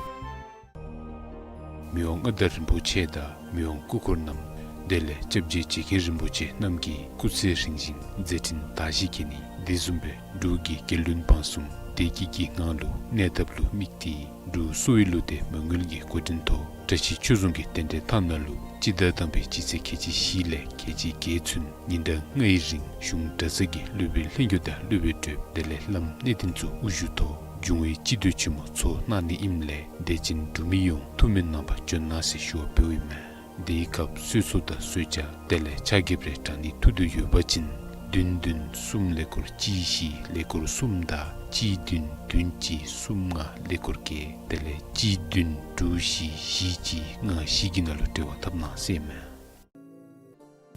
མི་དབང་མངའ་བདག་རིན་པོ་ཆེ་དང་མི་དབང་སྐུ་འཁོར་རྣམས་དེ་ལས་སྐྱབས་རྗེ་རྗེ་མཁན་རིན་པོ་ཆེ་རྣམས་ཀྱིས་སྐུ་ཚེ་རིང་ཞིང་མཛད་འཕྲིན་དར་ཞིང་རྒྱས་ནི་དེ་བཟུམ་སྦེ་འབྲུག་གི་རྒྱལ་བློན་འབངས་གསུམ་བདེ་སྐྱིད་ཀྱི་ངང་ལུ་གནས་ཐབས་ལུ་དམིགས་ཏེ་འབྲུག་གསོ་བའི་བློ་གཏད་མ་དངུལ་གྱི་འགོ་འདྲེན་ཐོག་བཀྲ་ཤིས་ཆོས་རྫོང་གི་རྟེན་འབྲེལ་ཐང་ནང་ལུ་སྤྱི་ཟླ་དང་པའི་སྤྱི་ཚེས་ཁལ་གཅིག་བཞི་ལས་ཁལ་གཅིག་བརྒྱད་ཚུན་ཉིན་གྲངས་ལྔའི་རིང་གཞུང་གྲྭ་ཚང་གི་སློབ་དཔོན་ལྷན་རྒྱས་དང་སློབ་དཔོན་གྲོགས་དེ་ལས་བླམ་གནས་བརྟན་ཚུ་དབུ་བཞུགས་ཐོག་འབྱུང་བའི་སྤྱི་འཐུས་ཆེན་མོ་ཚོགས་གནང་ནི་ཨིནམ་ལས་དད་ཅན་འབྲུག་མི་ཡོངས་ཐུགས་སྨོན་གནང་བར་འབྱོན་གནང་ཟེར་ཞུ་བ་འབདཝ་ཨིན་མས། དེའི་སྐབས་གསོལ་ཚོགས་དང་གསོལ་ཇ་དེ་ལས་ཕྱག་འགྱེད་རེ་དྲང་ནི་ཐུགས་འདོད་ཡོད་པ་ཅིན་བདུན་བདུན་གསུམ་ཀླད་ཀོར་གཅིག་བཞི་ཀླད་ཀོར་གསུམ་དང་གཅིག་བདུན་བདུན་གཅིག་གསུམ་ལྔ་ཀླད་ཀོར་བརྒྱད་དེ་ལས་གཅིག་བདུན་དྲུག་བཞི་བཞི་གཅིག་ལྔ་བཞི་གི་ནང་ལུ་འབྲེལ་བ་འཐབ་གནང་ཟེར་ཨིན་མས།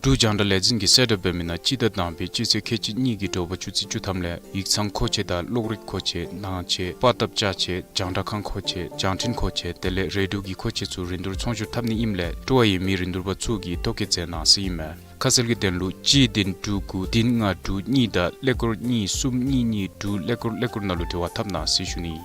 འབྲུག་རྒྱང་བསྒྲགས་ལས་འཛིན་གྱིས་གསལ་བསྒྲགས་འབད་མི་ནང་སྤྱི་ཟླ་དང་པའི་སྤྱི་ཚེས་ཁལ་གཅིག་གཉིས་ཀྱི་དྲོ་པ་ཆུ་ཚོད་བཅུ་ཐམ་ལས་ཡིག་ཚང་མཁོ་ཆས་དང་གློག་རིག་མཁོ་ཆས་ནང་ཆས་པར་བཏབ་ཅ་ཆས་རྒྱང་བསྒྲགས་ཁང་མཁོ་ཆས་རྒྱང་འཕྲིན་མཁོ་ཆས་དེ་ལས་རལ་གྲི་གི་མཁོ་ཆས་ཚུ་རིན་བསྡུར་ཚོང་སྒྱུར་འཐབ་ནི་ཨིནམ་ལས་སྤྲོ་བ་ཡོད་མི་རིན་བསྡུར་པ་ཚུ་གིས་ཐོ་བཀོད་མཛད་གནང་ཟེར་ཨིན་མས། ཁ་གསལ་གྱི་དོན་ལུ་གཅིག་བདུན་དྲུག་དགུ་བདུན་ལྔ་དྲུག་གཉིས་དང་ཀླད་ཀོར་གཉིས་གསུམ་གཉིས་གཉིས་དྲུག་ཀླད་ཀོར་ཀླད་ཀོར་ནང་ལུ་འབྲེལ་བ་འཐབ་གནང་ཟེར་ཞུ་ནི།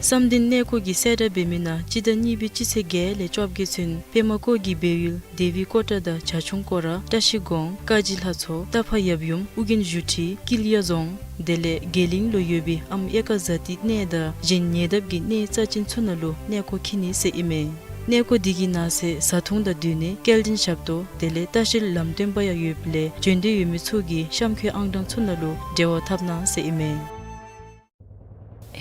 བསམ་གཏན་གནས་སྐོར་གྱི་གསལ་བསྒྲགས་འབད་མི་ནང་སྤྱི་ཟླ་གཉིས་པའི་སྤྱི་ཚེས་བརྒྱད་ལས་བཅོ་བརྒྱད་ཚུན་པདྨ་བཀོད་ཀྱི་སྦས་ཡུལ་དེ་བི་ཀོ་ཊ་དང་བྱ་ཁྱུང་སྐོར་ར་བཀྲ་ཤིས་སྒང་ཀ་གཞི་ལྷ་མཚོ་རྟ་ཕག་ཡབ་ཡུམ་ཨོ་རྒྱན་བཞུགས་ཁྲི་ཀི་ལི་ཡ་རྫོང་དེ་ལས་རྒྱ་གླིང་ལུ་ཡོད་པའི་ཨམ་ཨེ་ཀ་ཛ་ཏི་གནས་དང་གཞན་ཉེ་འདབས་ཀྱི་གནས་རྩ་ཅན་ཚུ་ནང་ལུ་གནས་སྐོར་འཁྱིད་ནི་ཟེར་ཨིན་མས། གནས་སྐོར་དེ་གི་ནང་གསེས་བཟའ་འཐུང་དང་སྡོད་གནས་སྐྱེལ་འདྲེན་ཞབས་ཏོག་དེ་ལས་ལྟ་བཤལ་ལམ་སྟོན་པ་ཡང་ཡོདཔ་ལས་བྱོན་འདོད་ཡོད་མི་ཚུ་གིས་གཤམ་འཁོད་ཨང་གྲངས་ཚུ་ནང་ལུ་འབྲེལ་བ་འཐབ་གནང་ཟེར་ཨིན་མས།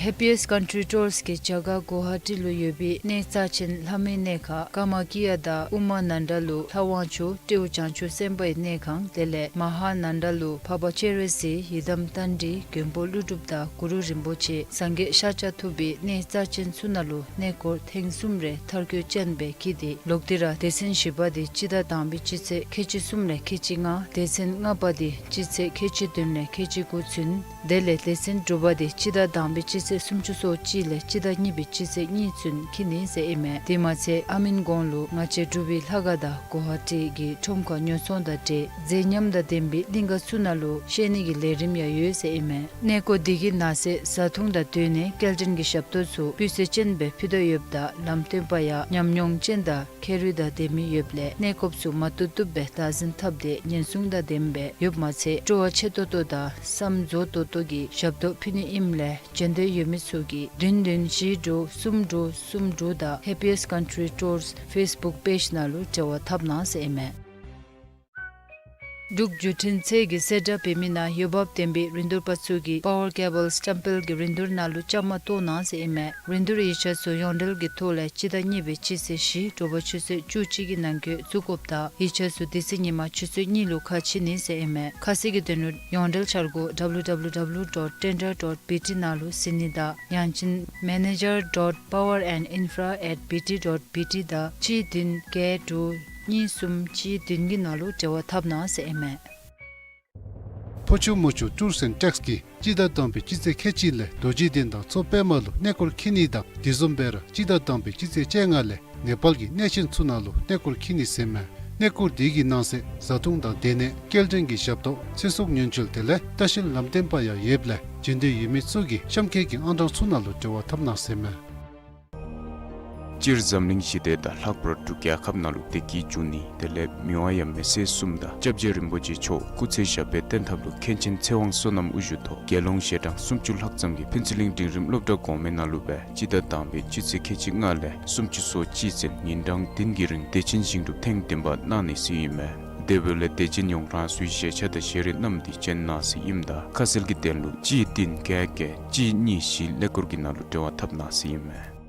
Happiest Country Tours གིས་རྒྱ་གར་གུ་ཝ་ཧ་ཊི་ལུ་ཡོད་པའི་གནས་རྩ་ཆེན་ལྷ་མོའི་གནས་ཁང་ཀ་མ་ཀི་ཡ་དང་ཨུ་མ་ནན་ད་ལུ་ལྷ་དབང་ཕྱུག་སྤྲེའུ་བྱང་ཆུབ་སེམས་དཔའི་གནས་ཁང་དེ་ལས་མ་ཧཱ་ནན་ད་ལུ་འཕགས་པ་སྤྱན་རས་གཟིགས་ཡི་དམ་རྟ་མགྲིན་མགོན་པོ་ཀླུ་སྒྲུབ་དང་གུ་རུ་རིན་པོ་ཆེ་སངས་རྒྱས་ཤཱཀྱ་ཐུབ་པའི་གནས་རྩ་ཆེན་ཚུ་ནང་ལུ་གནས་སྐོར་ཐེངས་གསུམ་རེ་མཐར་འཁྱོལ་ཅན་སྦེ་འཁྱིད་དེ་ལོག་སྟེ་ར་སྡེ་ཚན་བཞི་པ་དེ་སྤྱི་ཟླ་དང་པའི་སྤྱི་ཚེས་ཁལ་གཅིག་གསུམ་ལས་ཁལ་གཅིག་ལྔ་སྡེ་ཚན་ལྔ་པ་དེ་སྤྱི་ཚེས་ཁལ་གཅིག་བདུན་ལས་ཁལ་གཅིག་དགུ་ཚུན། དེ་ལས་སྡེ་ཚན་དྲུག་པ་དེ་སྤྱི་ཟླ་དང་པའི་སྤྱི་ཚེས་སུམ་ཅུ་སོ་གཅིག་ལས་སྤྱི་ཟླ་གཉིས་པའི་སྤྱི་ཚེས་གཉིས་ཚུན་འཁྱིད་ནི་ཟེར་ཨིན་མས། དེ་མ་ཚད་ཨ་མིན་གོང་ལུ་ང་བཅས་འབྲུག་པའི་ལྷ་ཁང་དང་གུ་ཝ་ཧ་ཊི་གི་ཁྲོམ་ཁར་ཉོ་ཚོང་དང་འབྲེལ་མཛེས་ཉམས་དང་ལྡན་པའི་གླིང་ག་ཚུ་ནང་ལུ་བཤལ་ནི་གི་ལས་རིམ་ཡང་ཡོད་ཟེར་ཨིན་མས། གནས་སྐོར་དེ་གི་ནང་གསེས་བཟའ་འཐུང་དང་སྡོད་གནས་སྐྱེལ་འདྲེན་གྱི་ཞབས་ཏོག་ཚུ་སྤུས་ཚད་ཅན་སྦེ་ཕུལ་དོ་ཡོདཔ་ད་ལམ་སྟོན་པ་ཡང་ཉམས་མྱོང་ཅན་དང་ཁེ་རུ་དང་ལྡན་མི་ཡོདཔ་ལས་གནས་སྐོརཔ་ཚུ་མ་བཏུབ་བཏུབ་སྦེ་བདག་འཛིན་འཐབ་སྟེ་ཉེན་སྲུང་དང་ལྡནམ་སྦེ་ཡོདཔ་མ་ཚད་སྤྲོ་བ་ཆེ་ཏོག་ཏོ་དང་བསམ་རྫོགས་ཏོག་ཏོ་གི་ཞབས་ཏོག་ཕུལ་ནི་ཨིནམ་ལས་བྱོན་འདོད་ཡོད་མི་ཚུ་གིས་བདུན་བདུན་བཞི་དྲུག་གསུམ་དྲུག་གསུམ་དྲུག་དང་Happiest Country Tours Facebook page ནང་ལུ་འབྲེལ་བ་འཐབ་གནང་ཟེར་ཨིན་མས། འབྲུག་བརྒྱུད་འཕྲིན་ཚད་ཀྱིས་གསལ་བསྒྲགས་འབད་མི་ནང་འོས་འབབ་ལྡན་པའི་རིན་བསྡུར་པ་ཚུ་གིས་པ་ཝར་ཀེ་བཱལ་སི་ཊམ་པེལ་གྱི་རིན་བསྡུར་ནང་ལུ་བཅའ་མར་གཏོགས་གནང་ཟེར་ཨིན་མས། རིན་བསྡུར་ཡིག་ཆ་ཚུ་ཡོངས་འབྲེལ་གྱི་ཐོག་ལས་སྤྱི་ཟླ་གཉིས་པའི་སྤྱི་ཚེས་བཞི་དྲོ་པ་ཆུ་ཚོད་བཅུ་གཅིག་གི་ནང་འཁོད་བཙུགས་དགོཔ་དང་ཡིག་ཆ་ཚུ་དེ་ཚེ་ཉིན་མ་ཆུ་ཚོད་གཉིས་ལུ་ཁ་ཕྱེ་ནི་ཟེར་ཨིན་མས། ཁ་གསལ་གྱི་དོན་ལུ་ཡོངས་འབྲེལ་འཆར་སྒོ་W W W dot tender dot B T ནང་ལུ་གཟིགས་ནི་དང་ཡང་ཅིན་manager dot power and infra at B T dot B T དང་གཅིག་བདུན་བརྒྱད་དྲུག་གཉིས་གསུམ་གཅིག་བདུན་གྱི་ནང་ལུ་འབྲེལ་བ་འཐབ་གནང་ཟེར་ཨིན་མས། ཕོ་ཆུ་མོ་ཆུ་ཊུརསི་ཨེནཌ་ཊེགསི་གིས་སྤྱི་ཟླ་དང་པའི་སྤྱི་ཚེས་ཁལ་གཅིག་ལས་རྡོ་རྗེ་གདན་དང་མཚོ་པདྨ་ལུ་གནས་སྐོར་འཁྱིད་ནི་དང་དེ་བཟུམ་སྦེ་ར་སྤྱི་ཟླ་དང་པའི་སྤྱི་ཚེས་བཅོ་ལྔ་ལས་ནེ་པཱལ་གྱི་གནས་ཆེན་ཚུ་ནང་ལུ་གནས་སྐོར་འཁྱིད་ནི་ཟེར་མས། གནས་སྐོར་དེ་གི་ནང་གསེས་བཟའ་འཐུང་དང་སྡོད་གནས་སྐྱེལ་འདྲེན་གྱི་ཞབས་ཏོག་ཚེ་སྲོག་ཉེན་བཅོལ་དེ་ལས་ལྟ་བཤལ་ལམ་སྟོན་པ་ཡང་ཡོདཔ་ལས་བྱོན་འདོད་ཡོད་མི་ཚུ་གིས་གཤམ་འཁོད་ཀྱི་ཨང་གྲངས་ཚུ་ནང་ལུ་འབྲེལ་བ་འཐབ་གནང་ཟེར་མས། སྤྱིར་འཛམ་གླིང་ཞི་བདེ་དང་ལྷག་པར་འབྲུག་རྒྱལ་ཁབ་ནང་ལུ་བདེ་སྐྱིད་འབྱུང་ནི་དེ་ལས་མི་དབང་ཡབ་མེས་སྲས་གསུམ་དང་སྐྱབས་རྗེ་རིན་པོ་ཆེ་མཆོག་སྐུ་ཚེ་ཞབས་པད་བརྟན་ཐབས་ལུ་མཁན་ཆེན་ཚེ་དབང་བསོད་ནམས་དབུ་བཞུགས་ཐོག་རྒྱལ་ཡོངས་ཞལ་གྲངས་སུམ་ཅུ་ལྷག་ཙམ་གྱིས་ཕུན་ཚོགས་གླིང་འབྲིང་རིམ་སློབ་གྲྭ་གོང་མའི་ནང་ལུ་སྦེ་སྤྱི་ཟླ་དང་པའི་སྤྱི་ཚེས་ཁལ་གཅིག་ལྔ་ལས་སུམ་ཅུ་སོ་གཅིག་ཚུན་ཉིན་གྲངས་བདུན་གྱི་རིང་བདེ་ཆེན་ཞིང་སྒྲུབ་ཐེངས་བདུན་པ་གནང་ནི་ཟེར་ཨིན་མས། དེ་འབདཝ་ལས་དད་ཅན་ཡོངས་རང་སོའི་ཞལ་ཆས་དང་ཞལ་རས་བསྣམས་ཏེ་བྱོན་གནང་ཟེར་ཨིནམ་ད་ཁ་གསལ་གྱི་དོན་ལུ་གཅིག་བདུན་བརྒྱད་བརྒྱད་གཅིག་གཉིས་བཞི་ཀླད་ཀོར་གྱི་ནང་ལུ་འབྲེལ་བ་འཐབ་གནང་ཟེར་ཨིན་མས།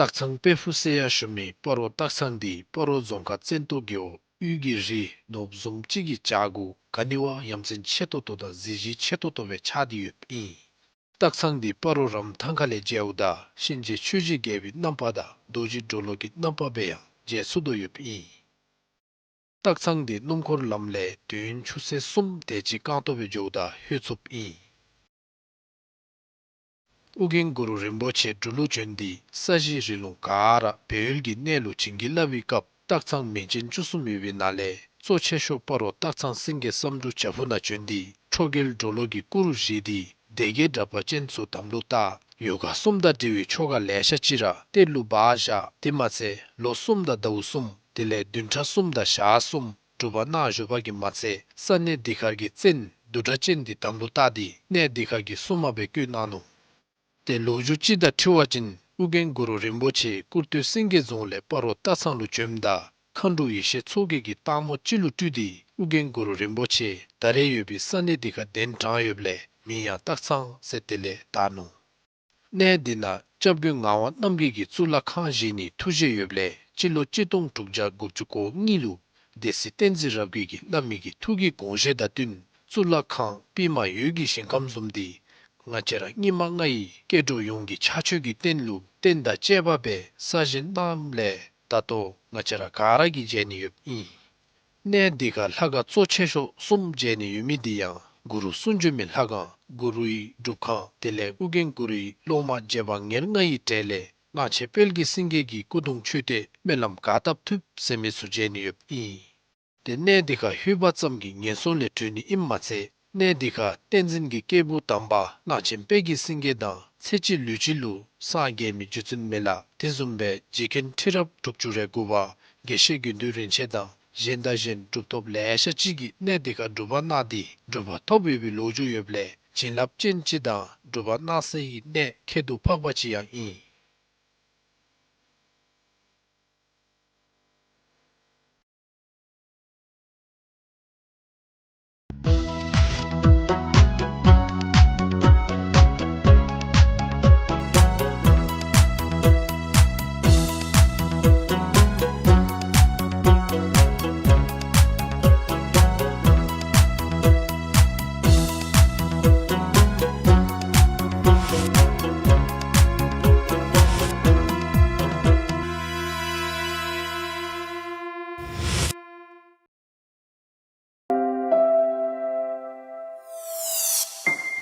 སྟག་ཚང་དཔལ་ཕུག་ཟེར་ཡང་ཞུ་མི་སྤ་རོ་སྟག་ཚང་འདི་སྤ་རོ་རྫོང་ཁག་བཙན་ཏོ་རྒེད་འོག་དབུས་ཀྱི་རི་ནོར་བུ་བཟུམ་ཅིག་གི་བྱག་གུ་ག་ནི་བ་ཡ་མཚན་ཆེ་ཏོག་ཏོ་དང་གཟི་བརྗིད་ཆེ་ཏོག་ཏོ་སྦེ་ཆགས་ཏེ་ཡོདཔ་ཨིན། སྟག་ཚང་འདི་སྤ་རོ་རམ་ཐང་ཁ་ལས་མཇལཝ་ད་གཤིན་རྗེ་ཆོས་ཀྱི་རྒྱལ་པོའི་རྣམ་པ་དང་རྡོ་རྗེ་གྲོ་ལོད་ཀྱི་རྣམ་པ་སྦེ་ཡང་མཇལ་ཚུགས་དོ་ཡོདཔ་ཨིན། སྟག་ཚང་འདི་སྣུམ་འཁོར་ལམ་ལས་དུས་ཡུན་ཆུ་ཚོད་གསུམ་དེ་ཅིག་རྐང་སྟོང་སྦེ་འགྱོཝ་ད་ལྷོད་ཚུགསཔ་ཨིན། ཨོ་རྒྱན་གུ་རུ་རིན་པོ་ཆེ་འབྲུག་ལུ་བྱོན་ཏེ་ས་གཞི་རི་ལུང་ག་ར་སྦས་ཡུལ་གྱི་གནས་ལུ་བྱིན་གྱིས་བརླབས་པའི་སྐབས་སྟག་ཚང་མིང་ཅན་བཅུ་གསུམ་ཡོད་པའི་ནང་ལས་གཙོ་ཆེ་ཤོས་སྤ་རོ་སྟག་ཚང་སེང་གེ་བསམ་འགྲུབ་བྱག་ཕུག་ནང་བྱོན་ཏེ་ཁྲོ་རྒྱལ་གྲོ་ལོད་ཀྱི་སྐུ་རུ་བཞེངས་ཏེ་སྡེ་བརྒྱད་དྲེགས་པ་ཅན་ཚུ་དམ་ལུ་བཏགས། ཡོ་ག་གསུམ་དང་འབྲེལ་བའི་ཆོ་ག་ལེ་ཤ་ཅིག་ར་གཏེར་ལུ་སྦ་བཞག། དེ་མ་ཚད་ལོ་གསུམ་དང་ཟླཝ་གསུམ་དེ་ལས་བདུན་ཕྲག་གསུམ་དང་ཞག་གསུམ་སྒྲུབ་པ་གནང་བཞུགས་པ་གིས་མ་ཚད་ས་གནས་འདི་ཁར་གྱི་བཙན་བདུད་དྲེགས་ཅན་འདི་དམ་ལུ་བཏགས་ཏེ་གནས་འདི་ཁར་གྱི་སྲུང་མ་སྦེ་བསྐོས་གནང་ནུག། ཏེ་ལོ་རྒྱུས་ཅིག་དང་འཁྲིལ་བ་ཅིན་ཨོ་རྒྱན་གུ་རུ་རིན་པོ་ཆེ་སྐུར་སྟོད་སེང་གེ་རྫོང་ལས་སྤ་རོ་སྟག་ཚང་ལུ་བྱོནམ་ད་མཁའ་འགྲོ་ཡེ་ཤེས་མཚོ་རྒྱལ་གྱིས་སྟག་མོ་ཅིག་ལུ་སྤྲུལ་ཏེ་ཨོ་རྒྱན་གུ་རུ་རིན་པོ་ཆེ་ད་རེས་ཡོད་པའི་ས་གནས་འདི་ཁར་གདན་དྲངས་ཡོདཔ་ལས་མིང་ཡང་སྟག་ཚང་ཟེར་དེ་ལས་བཏགས་ནུག། གནས་འདི་ནང་སྐྱབས་མགོན་ངག་དབང་རྣམ་རྒྱལ་གྱིས་གཙུག་ལག་ཁང་བཞེངས་ནིའི་ཐུགས་བཞེད་ཡོདཔ་ལས་སྤྱི་ལོ་གཅིག་སྟོང་དྲུག་བརྒྱ་དགུ་བཅུ་གོ་གཉིས་ལུ་སྡེ་སྲིད་བསྟན་འཛིན་རབ་རྒྱས་ཀྱིས་བླ་མའི་གི་ཐུགས་ཀྱི་དགོངས་བཞེད་དང་བསྟུན་གཙུག་ལག་ཁང་པདྨ་འོད་ཀྱི་ཞིང་ཁམས་བཟུམ་འདི་ང་བཅས་ར་སྙིགས་མ་ལྔ་ཡི་སྐྱེ་འགྲོ་ཡོངས་ཀྱི་ཕྱག་མཆོད་ཀྱི་རྟེན་ལུ་རྟེན་དང་བཅས་པ་སྦེ་གསར་བཞེངས་གནངམ་ལས་ད་ལྟོ་ང་བཅས་ར་ག་ར་གིས་མཇལ་ནི་ཡོདཔ་ཨིན། གནས་འདི་ཁར་ལྷ་ཁང་གཙོ་ཆེ་ཤོས་གསུམ་མཇལ་ནི་ཡོད་མི་འདི་ཡང་གུ་རུ་གསུང་བྱོན་མའི་ལྷ་ཁང་གུ་རུའི་སྒྲུབ་ཁང་དེ་ལས་ཨོ་རྒྱན་གུ་རུའི་སློབ་མ་རྗེ་འབངས་ཉེར་ལྔ་ཡི་གྲས་ལས་གླང་ཆེན་དཔལ་གྱི་སེང་གེ་གི་སྐུ་གདུང་མཆོད་རྟེན་སྨོན་ལམ་ག་བཏབ་ཐུབ་ཟེར་མི་ཚུ་མཇལ་ནི་ཡོདཔ་ཨིན། ཏེ་གནས་འདི་ཁར་ལྷོད་པ་ཙམ་གྱིས་ངན་སོང་ལས་གྲོལ་ནི་ཨིནམ་མ་ཚད་གནས་འདི་ཁར་བསྟན་འཛིན་གྱི་སྐྱེས་བུ་དམ་པ་གླང་ཆེན་དཔལ་གྱི་སེང་གེ་དང་ཚེ་གཅིག་ལུས་གཅིག་ལུ་སངས་རྒྱས་མི་རྒྱུ་མཚན་མེད་ལ་དེ་བཟུམ་སྦེ་རྗེ་མཁན་ཁྲི་རབས་དྲུག་ཅུ་རེ་དགུ་པ་དགེ་བཤེས་དགེ་འདུན་རིན་ཆེན་དང་གཞན་དང་གཞན་གྲུབ་ཐོབ་ལེ་ཤ་ཅིག་གིས་གནས་འདི་ཁར་སྒྲུབ་པ་གནང་སྟེ་གྲུབ་པ་ཐོབ་ཡོད་པའི་ལོ་རྒྱུས་ཡོདཔ་ལས་བྱིན་རླབས་ཅན་ཅིག་དང་སྒྲུབ་པ་གནང་སའི་གནས་ཁྱད་དུ་འཕགས་པ་ཅིག་ཡང་ཨིན།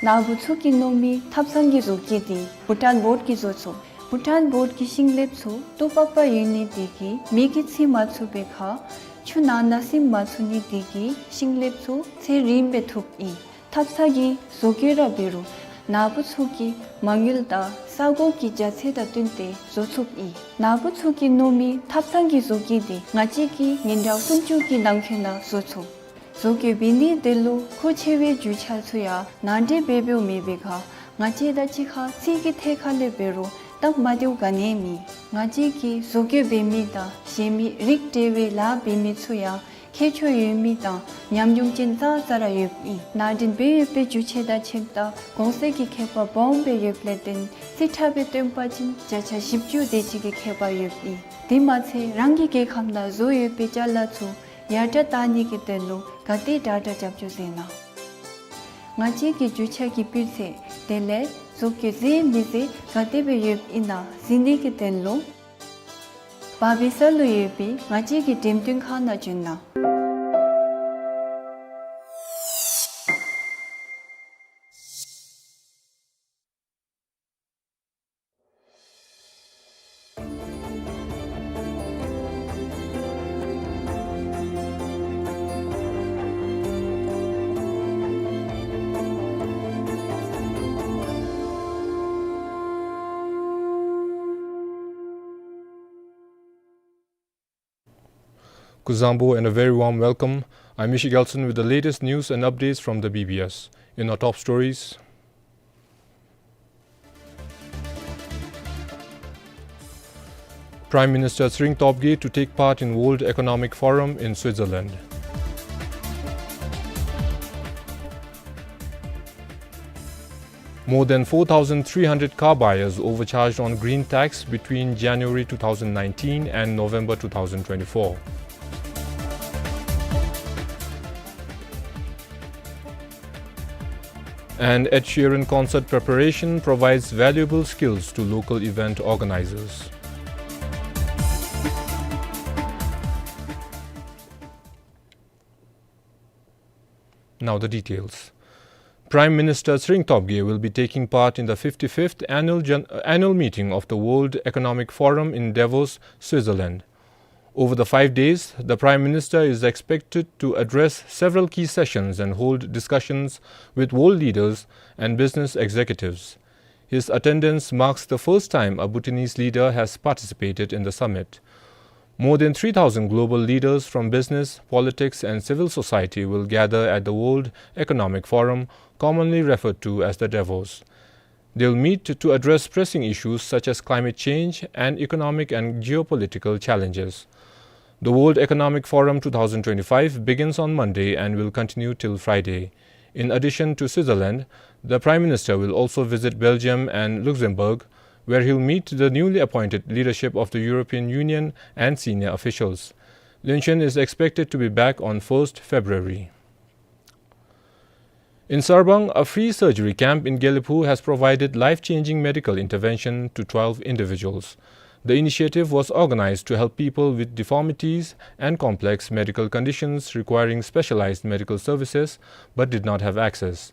ནཱ་བུ་ཚུ་གིས་མནོ་མི་ཐབ་ཚང་གི་བཟོ་བཀོད་འདི་བྷུ་ཊཱན་བོཌ་ཀྱིས་བཟོ་ཚུགས། བྷུ་ཊཱན་བོཌ་ཀྱི་ཤིང་ལེབ་ཚུ་ཏོག་པག་པ་ཡོད་ནི་དེ་གིས་མེ་གིས་འཚིག་མ་ཚུགས་པའི་ཁར་ཆུ་ནང་ན་ཟིམ་མ་ཚུགས་ནི་དེ་གིས་ཤིང་ལེབ་ཚུ་ཚེ་རིངམོ་སྦེ་ཐུགཔ་ཨིན། ཐབ་ཚང་གི་བཟོ་བཀོད་ར་འབད་རུང་ནཱ་བུ་ཚུ་གི་མ་དངུལ་དང་ས་གོ་གི་རྒྱ་ཚད་དང་བསྟུན་ཏེ་བཟོ་ཚུགསཔ་ཨིན། ནཱ་བུ་ཚུ་གིས་མནོ་མི་ཐབ་ཚང་གི་བཟོ་བཀོད་འདི་ང་བཅས་ཀྱིས་ཉིན་གྲངས་སུམ་ཅུ་གི་ནང་འཁོད་ནང་བཟོ་ཚུགས། བཟོ་བཀོད་འབད་ནི་དེ་ལུ་མཁོ་ཆེ་བའི་རྒྱུ་ཆ་ཚུ་ཡང་ནང་འདྲེན་འབད་འབདཝ་མེད་པའི་ཁར་ང་བཅས་དང་གཅིག་ཁར་ཚིག་གི་ཐད་ཁར་ལས་འབད་རུང་སྟབས་མ་བདེཝ་ག་ནི་མེད། ང་བཅས་ཀྱིས་བཟོ་བཀོད་འབད་མི་དང་གཞན་མི་རིགས་འདྲ་བའི་ལཱ་འབད་མི་ཚུ་ཡང་ཁྱད་ཆོས་ཡོད་མི་དང་ཉམས་མྱོང་ཅན་ཙང་ཙ་ར་ཡོདཔ་ཨིན། ནང་འདྲེན་འབད་ཡོད་པའི་རྒྱུ་ཆ་དང་ཆས་དང་གོང་ཚད་ཀྱི་ཁྱད་པར་སྦོམ་སྦེ་ཡོདཔ་ལས་བརྟེན་རྩིས་ཁྲ་སྦེ་སྟོན་པ་ཅིན་བརྒྱ་ཆ་བཞི་བཅུ་དེ་ཅིག་གི་ཁྱད་པར་ཡོདཔ་ཨིན། དེ་མ་ཚད་རང་གི་རྒྱལ་ཁབ་ནང་བཟོ་ཡོད་པའི་ཅ་ལ་ཚུ་ཡར་དྲགས་བཏང་ནི་གི་དོན་ལུ་ག་དེ་དྲག་དྲག་རྒྱབ་སྐྱོར་མཛད་གནང་། ང་བཅས་ཀྱི་རྒྱུ་ཆ་གི་སྤུས་ཚད་དེ་ལས་བཟོ་བཀོད་མཛེས་མི་མཛེས་ག་དེ་སྦེ་ཡོདཔ་ཨིན་ན་གཟིགས་ནི་གི་དོན་ལུ་བར་སྦིས་ས་ལུ་ཡོད་པའི་ང་བཅས་ཀྱི་འགྲེམས་སྟོན་ཁང་ནང་བྱོན་གནང་། Kuzuzangpo and a very warm welcome. I'm Mishi Gelson with the latest news and updates from the B B S. In our top stories, Prime Minister Tshering Tobgay to take part in World Economic Forum in Switzerland. More than four thousand three hundred car buyers overcharged on green tax between January two thousand nineteen and November two thousand twenty-four. And Ed Sheeran concert preparation provides valuable skills to local event organizers. Now the details. Prime Minister Tshering Tobgay will be taking part in the fifty-fifth annual gen-, annual meeting of the World Economic Forum in Davos, Switzerland. Over the five days, the Prime Minister is expected to address several key sessions and hold discussions with world leaders and business executives. His attendance marks the first time a Bhutanese leader has participated in the summit. More than three thousand global leaders from business, politics, and civil society will gather at the World Economic Forum, commonly referred to as the Davos. They'll meet to address pressing issues such as climate change and economic and geopolitical challenges. The World Economic Forum two thousand twenty-five begins on Monday and will continue till Friday. In addition to Switzerland, the Prime Minister will also visit Belgium and Luxembourg, where he'll meet the newly appointed leadership of the European Union and senior officials. Lin Chen is expected to be back on first February. In Sarbang, a free surgery camp in Gelephu has provided life-changing medical intervention to twelve individuals. The initiative was organized to help people with deformities and complex medical conditions requiring specialized medical services but did not have access.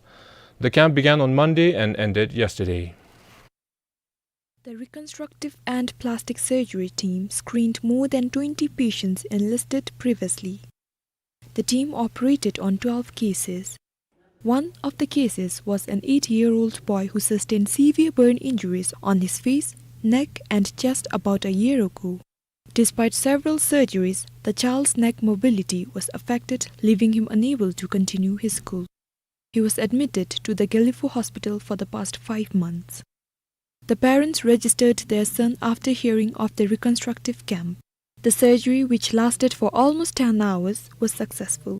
The camp began on Monday and ended yesterday. The reconstructive and plastic surgery team screened more than twenty patients enlisted previously. The team operated on twelve cases. One of the cases was an eight-year-old boy who sustained severe burn injuries on his face, neck, and chest about a year ago. Despite several surgeries, the child's neck mobility was affected, leaving him unable to continue his school. He was admitted to the Gelephu hospital for the past five months. The parents registered their son after hearing of the reconstructive camp. The surgery, which lasted for almost ten hours, was successful.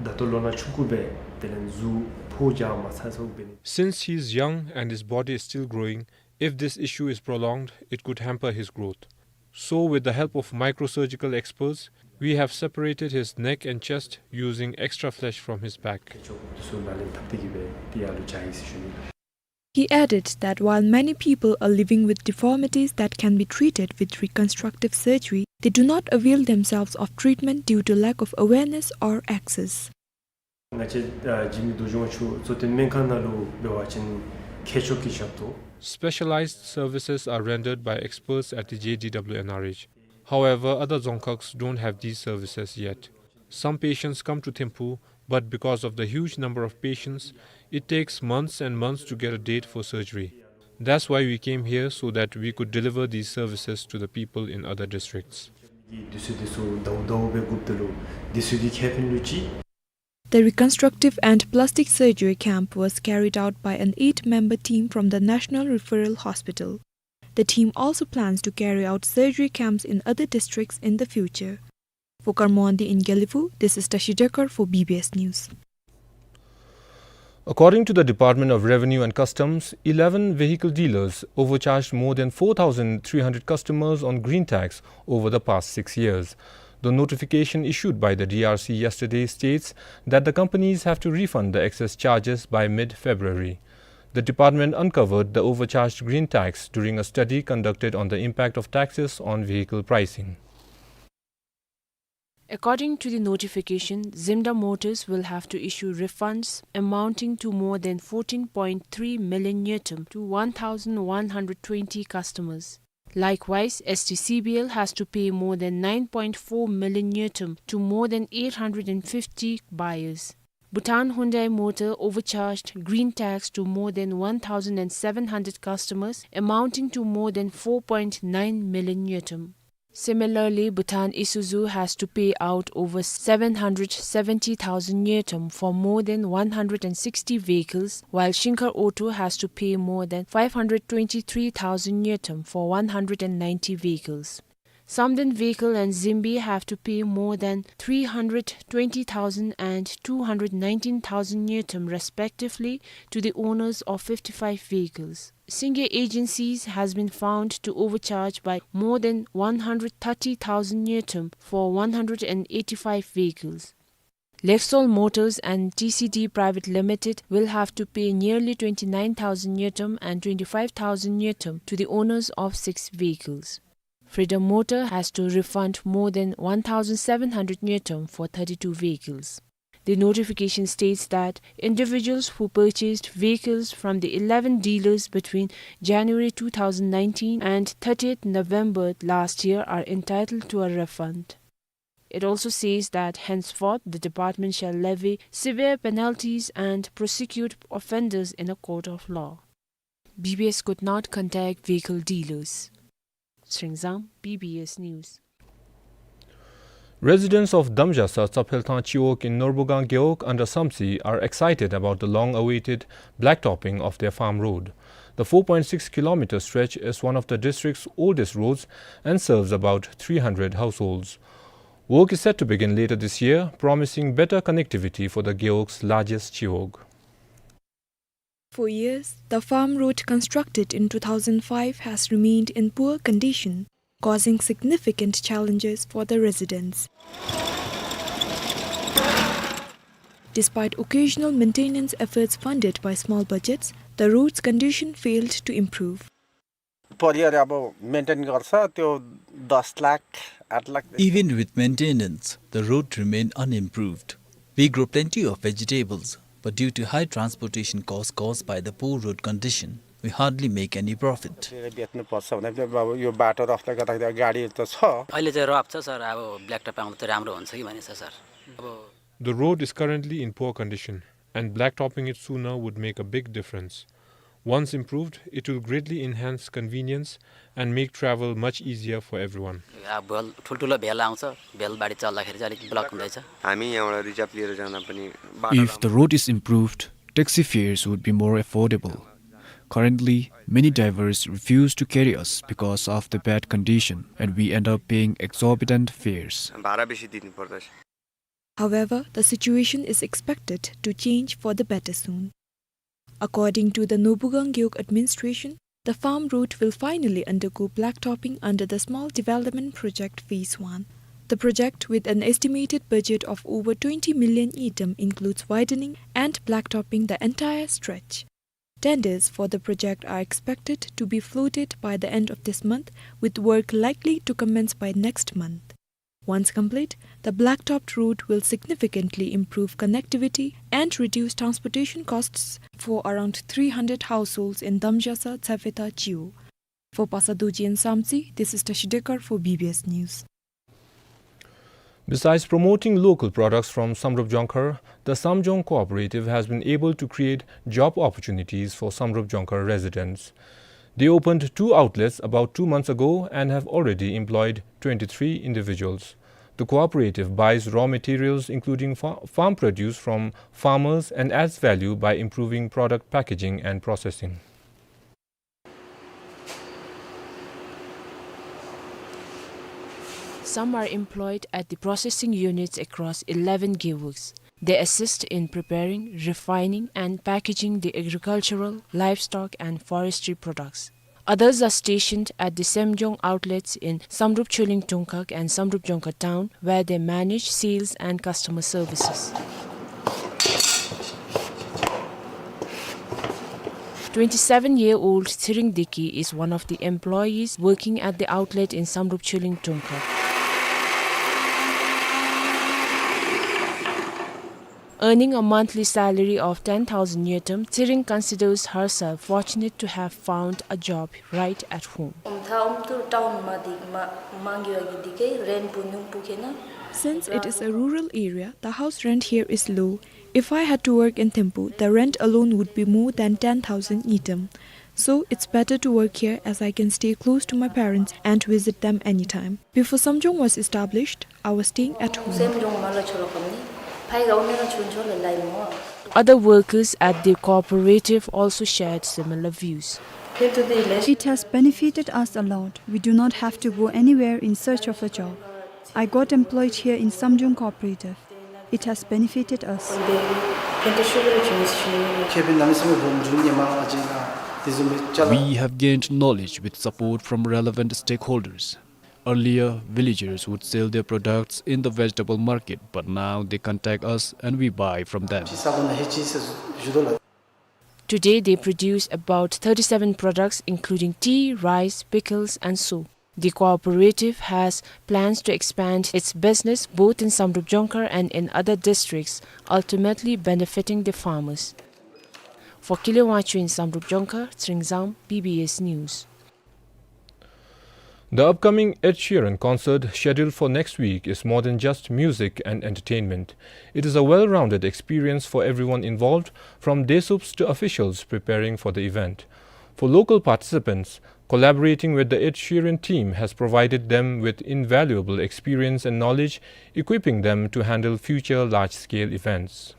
ད་ལྟོ་ལོ་ན་ཆུང་ཀུ་སྦེ་དེ་ལས་གཟུགས་ཕོ་རྒྱས་མ་ཚར་སོང་སྦེ་ནི། Since he is young and his body is still growing, if this issue is prolonged, it could hamper his growth. So, with the help of microsurgical experts, we have separated his neck and chest using extra flesh from his back. ཁྱེད་ཚུ་ནཱ་ལས་ཐབས་དེ་གིས་སྦེ་དེ་ཡར་ལུ་བྱ་ཡི་ཟེར་ཞུ་ནི། He added that while many people are living with deformities that can be treated with reconstructive surgery, they do not avail themselves of treatment due to lack of awareness or access. ང་བཅས་ཨ་འཇིགས་མེད་རྡོ་རྗེ་དབང་ཕྱུག་གཙོ་བསྟེན་སྨན་ཁང་ནང་ལུ་འབད་བ་ཅིན་མཁས་མཆོག་གི་ཞབས་ཏོག Specialized services are rendered by experts at the J D W N R H. However, other dzongkhags don't have these services yet. Some patients come to Thimphu, but because of the huge number of patients, it takes months and months to get a date for surgery. That's why we came here, so that we could deliver these services to the people in other districts. དུས་ཚོད་དེ་ཚུ་ཟླཝ་ཟླཝ་སྦེ་སྒུགཔ་ད་ལུ་དུས་ཚོད་ཀྱི་ཁེ་ཕན་ལུ་ཅིག The reconstructive and plastic surgery camp was carried out by an eight-member team from the National Referral Hospital. The team also plans to carry out surgery camps in other districts in the future. For Karmoandi in Gelephu, this is Tashi Dekar for B B S News. According to the Department of Revenue and Customs, eleven vehicle dealers overcharged more than four thousand three hundred customers on green tax over the past six years. The notification issued by the D R C yesterday states that the companies have to refund the excess charges by mid-February. The department uncovered the overcharged green tax during a study conducted on the impact of taxes on vehicle pricing. According to the notification, Zimda Motors will have to issue refunds amounting to more than fourteen point three million ngultrum to one thousand one hundred twenty customers. Likewise, S T C B L has to pay more than nine point four million ngultrum to more than eight hundred and fifty buyers. Bhutan Hyundai Motor overcharged green tax to more than one thousand and seven hundred customers, amounting to more than four point nine million ngultrum. Similarly, Bhutan Isuzu has to pay out over seven hundred seventy thousand ngultrum for more than one hundred and sixty vehicles, while Shinker Auto has to pay more than five hundred twenty-three thousand ngultrum for one hundred and ninety vehicles. Samden vehicle and Zimbi have to pay more than three hundred twenty thousand and two hundred nineteen thousand ngultrum respectively to the owners of fifty-five vehicles. Singye Agencies has been found to overcharge by more than one hundred thirty thousand ngultrum for one hundred eighty-five vehicles. Lexol Motors and T C D Private Limited will have to pay nearly twenty-nine thousand ngultrum and twenty-five thousand ngultrum to the owners of six vehicles. Freedom Motor has to refund more than one thousand seven hundred ngultrum for thirty-two vehicles. The notification states that individuals who purchased vehicles from the eleven dealers between January two thousand nineteen and thirtieth November last year are entitled to a refund. It also says that henceforth the department shall levy severe penalties and prosecute offenders in a court of law. B B S could not contact vehicle dealers. Sringzang, B B S News. Residents of Damjasa Tsaphelthang Chiwog in Norbugang Gewog under Samtse are excited about the long-awaited blacktopping of their farm road. The four point six kilometer stretch is one of the district's oldest roads and serves about three hundred households. Work is set to begin later this year, promising better connectivity for the Gewog's largest Chiwog. For years, the farm road constructed in two thousand five has remained in poor condition, causing significant challenges for the residents. Despite occasional maintenance efforts funded by small budgets, the road's condition failed to improve. परिवार अब मेन्टेन गर्छ, त्यो दस लाख, आठ lakh. Even with maintenance, the road remain unimproved. We grow plenty of vegetables, but due to high transportation costs caused by the poor road condition, we hardly make any profit. बेच्नुपर्छ भने अब यो बाटो रफले गर्दाखेरि गाडी त छ। अहिले चाहिँ रफ छ सर, अब ब्ल्याकटप आउँदा त राम्रो हुन्छ कि भनेको छ सर। अब The road is currently in poor condition, and blacktopping it sooner would make a big difference. Once improved, it will greatly enhance convenience and make travel much easier for everyone. अब भेल, ठुल्ठुलो भेल आउँछ, भेलबाडी चल्दाखेरि चाहिँ अलिक ब्लक हुँदैछ। हामी यहाँबाट रिजर्भ लिएर जाँदा पनि बाटो If the road is improved, taxi fares would be more affordable. Currently, many drivers refuse to carry us because of the bad condition, and we end up paying exorbitant fares. भाडा बेसी दिनुपर्दछ। However, the situation is expected to change for the better soon. According to the Norbugang Gewog administration, the farm road will finally undergo blacktopping under the Small Development Project Phase one. The project, with an estimated budget of over twenty million ngultrum, includes widening and blacktopping the entire stretch. Tenders for the project are expected to be floated by the end of this month, with work likely to commence by next month. Once complete, the blacktopped road will significantly improve connectivity and reduce transportation costs for around three hundred households in Damjasa Tsaphelthang Chiwog. For Pasa Dorji in Samtse, this is Tashi Dekar for B B S News. Besides promoting local products from Samdrup Jongkhar, the Samjong Cooperative has been able to create job opportunities for Samdrup Jongkhar residents. They opened two outlets about two months ago and have already employed twenty-three individuals. The cooperative buys raw materials, including fa-, farm produce, from farmers and adds value by improving product packaging and processing. Some are employed at the processing units across eleven gewogs. They assist in preparing, refining, and packaging the agricultural, livestock, and forestry products. Others are stationed at the Semjong outlets in Samdrup Choling Tongkhag and Samdrup Jongkhar town, where they manage sales and customer services. Twenty-seven-year-old Thiring Deki is one of the employees working at the outlet in Samdrup Choling Tongkhag. Earning a monthly salary of ten thousand ngultrum, Thiring considers herself fortunate to have found a job right at home. Since it is a rural area, the house rent here is low. If I had to work in Thimphu, the rent alone would be more than ten thousand ngultrum. So it's better to work here as I can stay close to my parents and visit them anytime. Before Samjong was established, I was staying at home. Other workers at the cooperative also shared similar views. It has benefited us a lot. We do not have to go anywhere in search of a job. I got employed here in Samdrup Cooperative. It has benefited us. We have gained knowledge with support from relevant stakeholders. Earlier, villagers would sell their products in the vegetable market, but now they contact us and we buy from them. Today, they produce about thirty-seven products, including tea, rice, pickles, and soap. The cooperative has plans to expand its business both in Samdrup Jongkhar and in other districts, ultimately benefiting the farmers. For Kile Wangchuk in Samdrup Jongkhar, Tshering Zam, B B S News. The upcoming Ed Sheeran concert, scheduled for next week, is more than just music and entertainment. It is a well-rounded experience for everyone involved, from Desuups to officials preparing for the event. For local participants, collaborating with the Ed Sheeran team has provided them with invaluable experience and knowledge, equipping them to handle future large-scale events.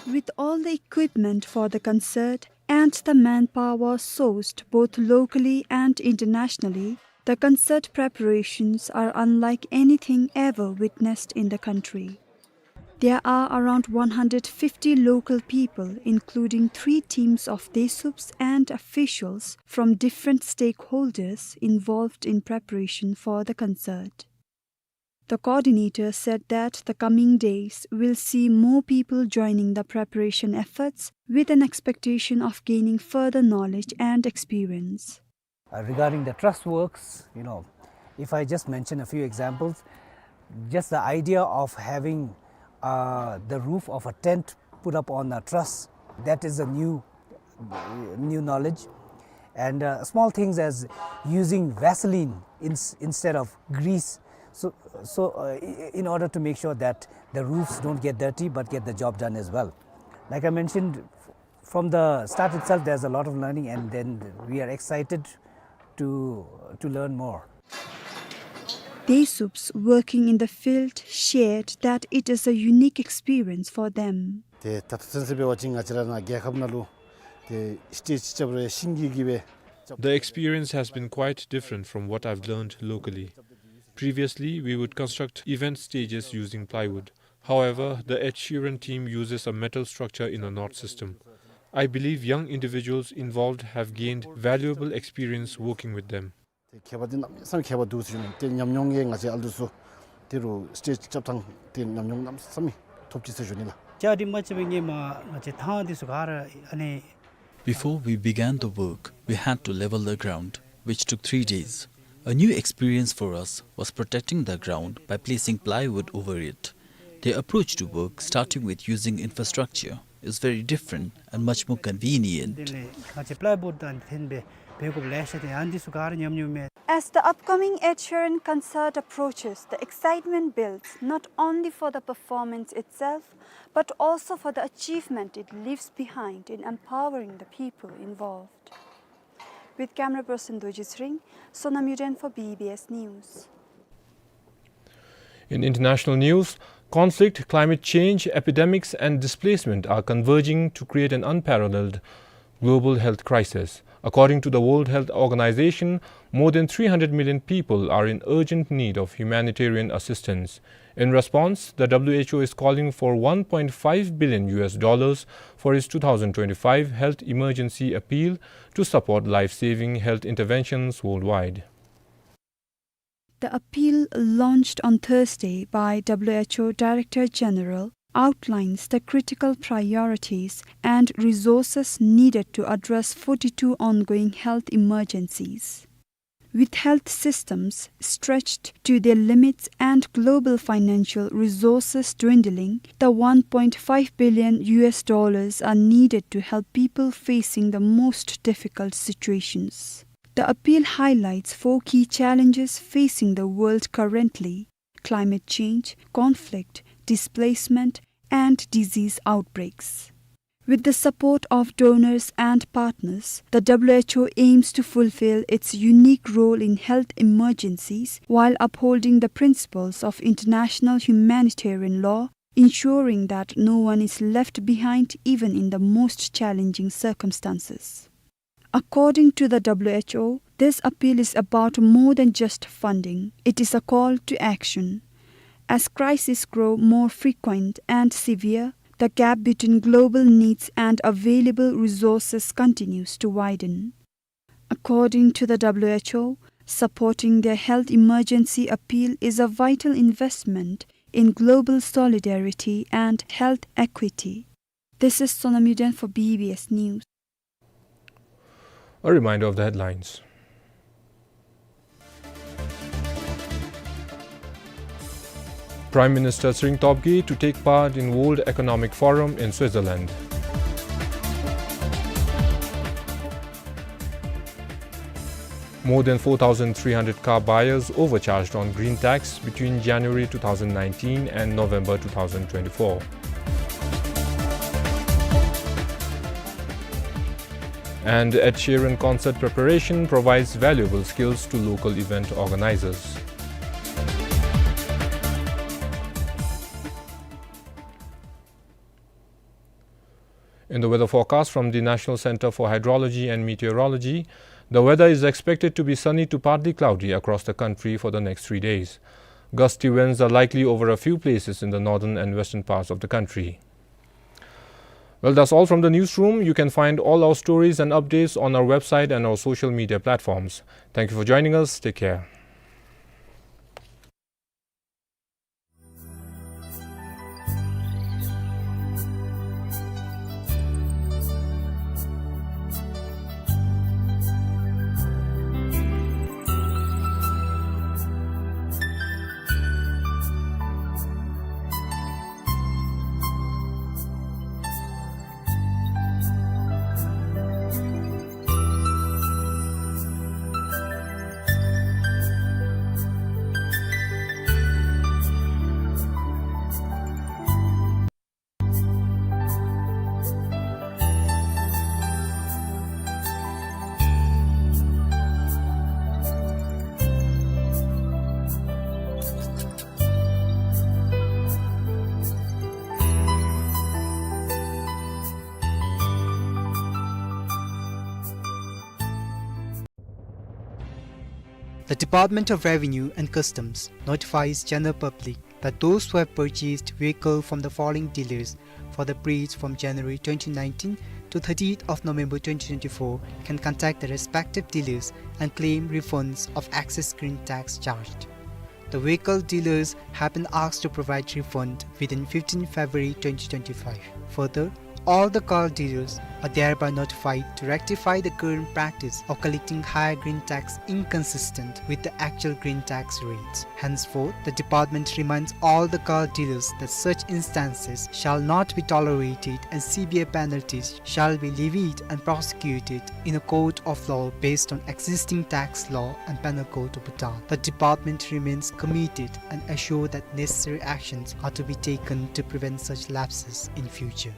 With all the equipment for the concert and the manpower sourced both locally and internationally, the concert preparations are unlike anything ever witnessed in the country. There are around one hundred fifty local people, including three teams of Desuups and officials from different stakeholders, involved in preparation for the concert. The coordinator said that the coming days will see more people joining the preparation efforts with an expectation of gaining further knowledge and experience. Uh, regarding the truss works, you know, if I just mention a few examples, just the idea of having, uh, the roof of a tent put up on a truss, that is a new, new knowledge. And, uh, small things as using Vaseline ins-, instead of grease, so, so, uh, i-, in order to make sure that the roofs don't get dirty but get the job done as well. Like I mentioned, from the start itself, there's a lot of learning, and then we are excited to, to learn more. Desuups working in the field shared that it is a unique experience for them. ཏེ་ད་ལྟོ་ཚུན་ཚོད་འབད་བ་ཅིན་ང་བཅས་ར་ནཱ་རྒྱལ་ཁབ་ནང་ལུ་ཏེ་སི་ཊེཇ་རྐྱབ་རུང་ཤིང་གི་གིས་སྦེ། The experience has been quite different from what I've learned locally. Previously, we would construct event stages using plywood. However, the Ed Sheeran team uses a metal structure in a knot system. I believe young individuals involved have gained valuable experience working with them. ཏེ་ཁྱད་པར་འདི་གནམ་མེད་ས་མེད་ཁྱད་པར་འདུག་ཟེར་ཞུ་ནི། ཏེ་ཉམས་མྱོང་ཡང་ང་བཅས་ཨ་ལུ་ཚུ་དེ་རུ་སི་ཊེཇ་རྐྱབ་ཐངས་ཏེ་ཉམས་མྱོང་གནམ་མེད་ས་མེད་ཐོབ་ཅི་ཟེར་ཞུ་ནི་ལགས། ཅ་དེ་མ་ཅིག་སྦེ་ངེ་མ་ང་བཅས་ཐང་འདི་ཚུ་ག་ར་ཨ་ནི། Before we began the work, we had to level the ground, which took three days. A new experience for us was protecting the ground by placing plywood over it. The approach to work, starting with using infrastructure, is very different and much more convenient. དེ་ལས་ང་བཅས་པ་ལའི་བུཌ་དང་འཐེན་སྦེ་འབད་དགོཔ་ལེ་ཤ་ཏེ་ཨ་ནི་འདི་ཚུ་ག་ར་ཉམས་མྱོང་མས། As the upcoming Ed Sheeran concert approaches, the excitement builds not only for the performance itself, but also for the achievement it leaves behind in empowering the people involved. With camera person Dorji Tshering, Sonam Yuden for B B S News. In international news, conflict, climate change, epidemics, and displacement are converging to create an unparalleled global health crisis. According to the World Health Organization, more than three hundred million people are in urgent need of humanitarian assistance. In response, the W H O is calling for one point five billion U S dollars for its two thousand twenty-five health emergency appeal to support life-saving health interventions worldwide. The appeal, launched on Thursday by W H O Director General, outlines the critical priorities and resources needed to address forty-two ongoing health emergencies. With health systems stretched to their limits and global financial resources dwindling, the one point five billion U S dollars are needed to help people facing the most difficult situations. The appeal highlights four key challenges facing the world currently: climate change, conflict, displacement, and disease outbreaks. With the support of donors and partners, the W H O aims to fulfill its unique role in health emergencies while upholding the principles of international humanitarian law ensuring that no one is left behind even in the most challenging circumstances. According to the W H O, this appeal is about more than just funding. It is a call to action. As crises grow more frequent and severe, the gap between global needs and available resources continues to widen. According to the W H O, supporting their health emergency appeal is a vital investment in global solidarity and health equity. This is Sonam Yuden for B B S News. A reminder of the headlines. Prime Minister Tshering Tobgay to take part in World Economic Forum in Switzerland. More than four thousand three hundred car buyers overcharged on green tax between January two thousand nineteen and November two thousand twenty-four. And Ed Sheeran concert preparation provides valuable skills to local event organizers. In the weather forecast from the National Center for Hydrology and Meteorology, the weather is expected to be sunny to partly cloudy across the country for the next three days. Gusty winds are likely over a few places in the northern and western parts of the country. Well, that's all from the newsroom. You can find all our stories and updates on our website and our social media platforms. Thank you for joining us. Take care. The Department of Revenue and Customs notifies general public that those who have purchased vehicle from the following dealers for the period from January twenty nineteen to thirtieth of November twenty twenty-four can contact the respective dealers and claim refunds of excess green tax charged. The vehicle dealers have been asked to provide refund within fifteenth February twenty twenty-five. Further, all the car dealers are thereby notified to rectify the current practice of collecting higher green tax inconsistent with the actual green tax rates. Henceforth, the department reminds all the car dealers that such instances shall not be tolerated and severe penalties shall be levied and prosecuted in a court of law based on existing tax law and penal code of Bhutan. The department remains committed and assure that necessary actions are to be taken to prevent such lapses in future.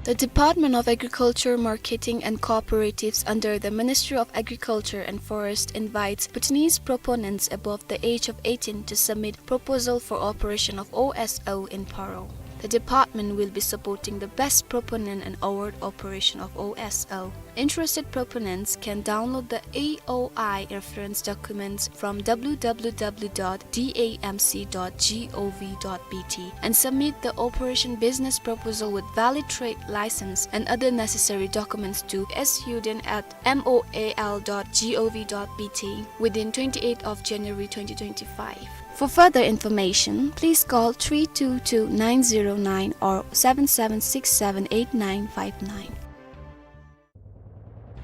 The Department of Agriculture, Marketing and Cooperatives under the Ministry of Agriculture and Forest invites Bhutanese proponents above the age of eighteen to submit proposal for operation of O S L in Paro. The department will be supporting the best proponent and award operation of O S L. Interested proponents can download the A O I reference documents from W W W dot D A M C dot G O V dot B T and submit the operation business proposal with valid trade license and other necessary documents to S U D N at M O A L dot G O V dot B T within twenty-eighth of January twenty twenty-five. For further information, please call three two two nine zero nine or seven seven six seven eight nine five nine.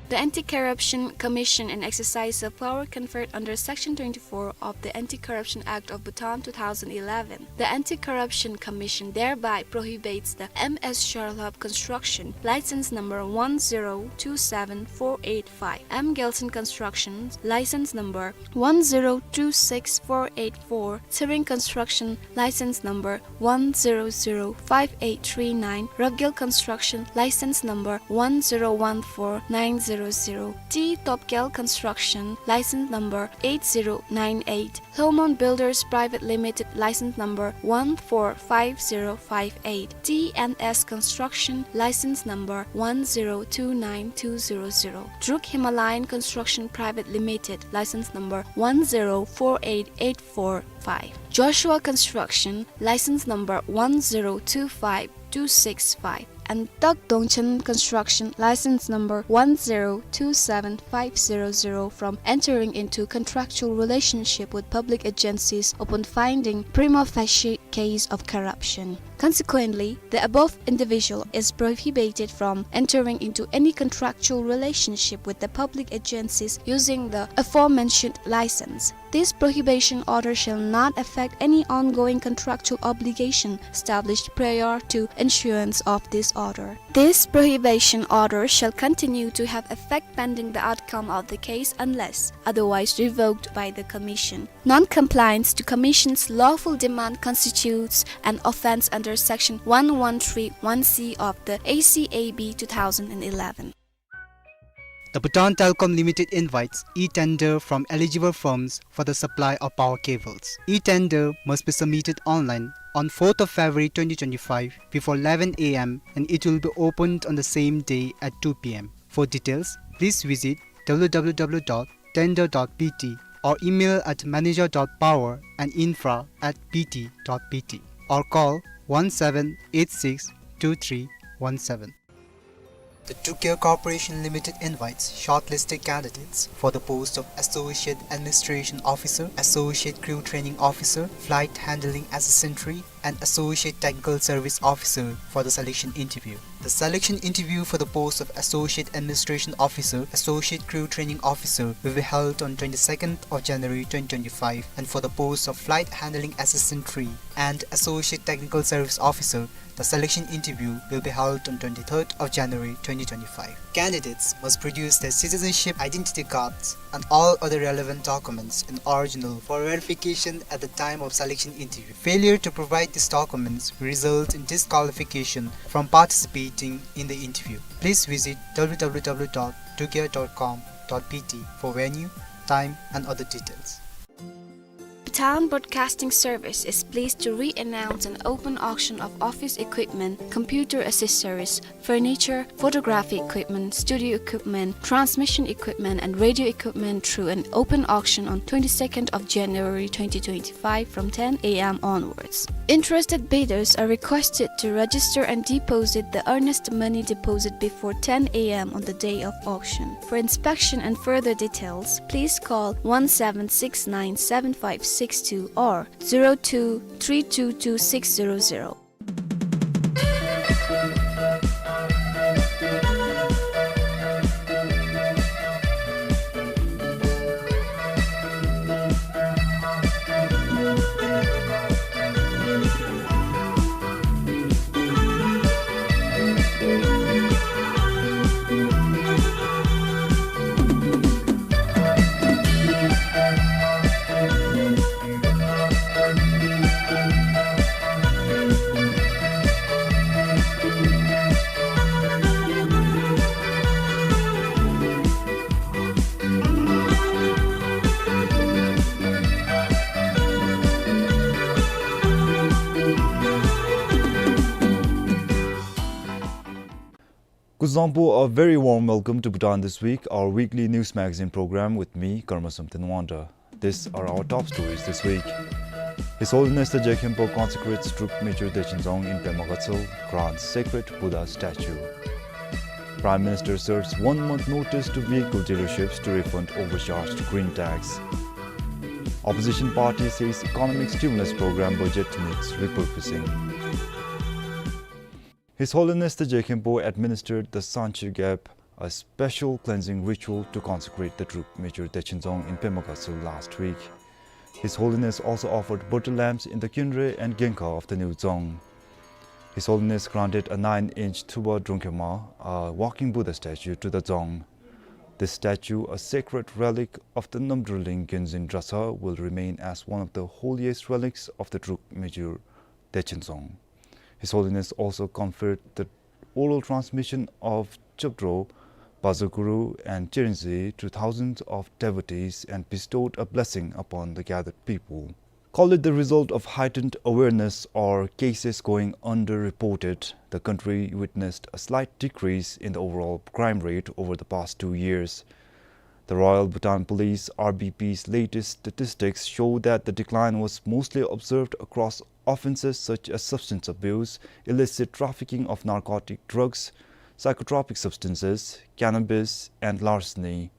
The Anti-Corruption Commission, in exercise of power conferred under Section twenty-four of the Anti-Corruption Act of Bhutan two thousand eleven. The Anti-Corruption Commission thereby prohibits the M S Charlap Construction, license number one zero two seven four eight five, M Gelson Construction, license number one zero two six four eight four, Tshering Construction, license number one zero zero five eight three nine, Rabgel Construction, license number one zero one four nine zero zero zero. T Topgel Construction, license number eight zero nine eight. Lhomon Builders Private Limited, license number one four five zero five eight. T N S Construction, license number one zero two nine two zero zero. Druk Himalayan Construction Private Limited, license number one zero four eight eight four five. Joshua Construction, license number one zero two five two six five, and Tak Dongchen Construction, license number one zero two seven five zero zero, from entering into contractual relationship with public agencies upon finding prima facie case of corruption. Consequently, the above individual is prohibited from entering into any contractual relationship with the public agencies using the aforementioned license. This prohibition order shall not affect any ongoing contractual obligation established prior to issuance of this order. This prohibition order shall continue to have effect pending the outcome of the case unless otherwise revoked by the Commission. Non-compliance to Commission's lawful demand constitutes an offence under Section one one three one C of the A C A B two thousand and eleven. The Bhutan Telecom Limited invites e-tender from eligible firms for the supply of power cables. E-tender must be submitted online on fourth of February twenty twenty-five before eleven A M and it will be opened on the same day at two P M. For details, please visit W W W dot tender dot B T or email at manager dot power and infra at B T dot B T or call one seven eight six two three one seven. The Tuggyal Corporation Limited invites shortlisted candidates for the post of Associate Administration Officer, Associate Crew Training Officer, Flight Handling Assistant three, and Associate Technical Service Officer for the selection interview. The selection interview for the post of Associate Administration Officer, Associate Crew Training Officer will be held on twenty-second of January twenty twenty-five, and for the post of Flight Handling Assistant three and Associate Technical Service Officer, the selection interview will be held on twenty-third of January twenty twenty-five. Candidates must produce their citizenship identity cards and all other relevant documents in original for verification at the time of selection interview. Failure to provide these documents will result in disqualification from participating in the interview. Please visit W W W dot tuggyal dot com dot B T for venue, time, and other details. Bhutan Broadcasting Service is pleased to re-announce an open auction of office equipment, computer accessories, furniture, photography equipment, studio equipment, transmission equipment, and radio equipment through an open auction on twenty-second of January twenty twenty-five from ten A M onwards. Interested bidders are requested to register and deposit the earnest money deposit before ten A M on the day of auction. For inspection and further details, please call one seven six nine seven five six two or zero two three two two six zero zero. Kuzuzangpo, a very warm welcome to Bhutan This Week, our weekly news magazine program with me, Karma Samten Wangda. These are our top stories this week. His Holiness the Je Khenpo consecrates Druk Major Dechen Dzong in Pema Gatshel, grants sacred Buddha statue. Prime Minister serves one month notice to vehicle dealerships to refund overcharged green tax. Opposition party says economic stimulus program budget needs repurposing. His Holiness the Je Khenpo administered the Sanchi Gap, a special cleansing ritual to consecrate the Druk Major Dechen Dzong in Pema Gatshel last week. His Holiness also offered butter lamps in the Khyundre and Gengkha of the new Dzong. His Holiness granted a nine-inch Tuba Drongkhe Ma, a walking Buddha statue, to the Dzong. This statue, a sacred relic of the Namdrolling Gyaltsuen Dratshang, will remain as one of the holiest relics of the Druk Major Dechen Dzong. His Holiness also conferred the oral transmission of Chapdro Bazaguru and Chirinzhi to thousands of devotees and bestowed a blessing upon the gathered people. Call it the result of heightened awareness or cases going underreported, the country witnessed a slight decrease in the overall crime rate over the past two years. The Royal Bhutan Police, R B P's, latest statistics show that the decline was mostly observed across offenses such as substance abuse, illicit trafficking of narcotic drugs, psychotropic substances, cannabis, and larceny.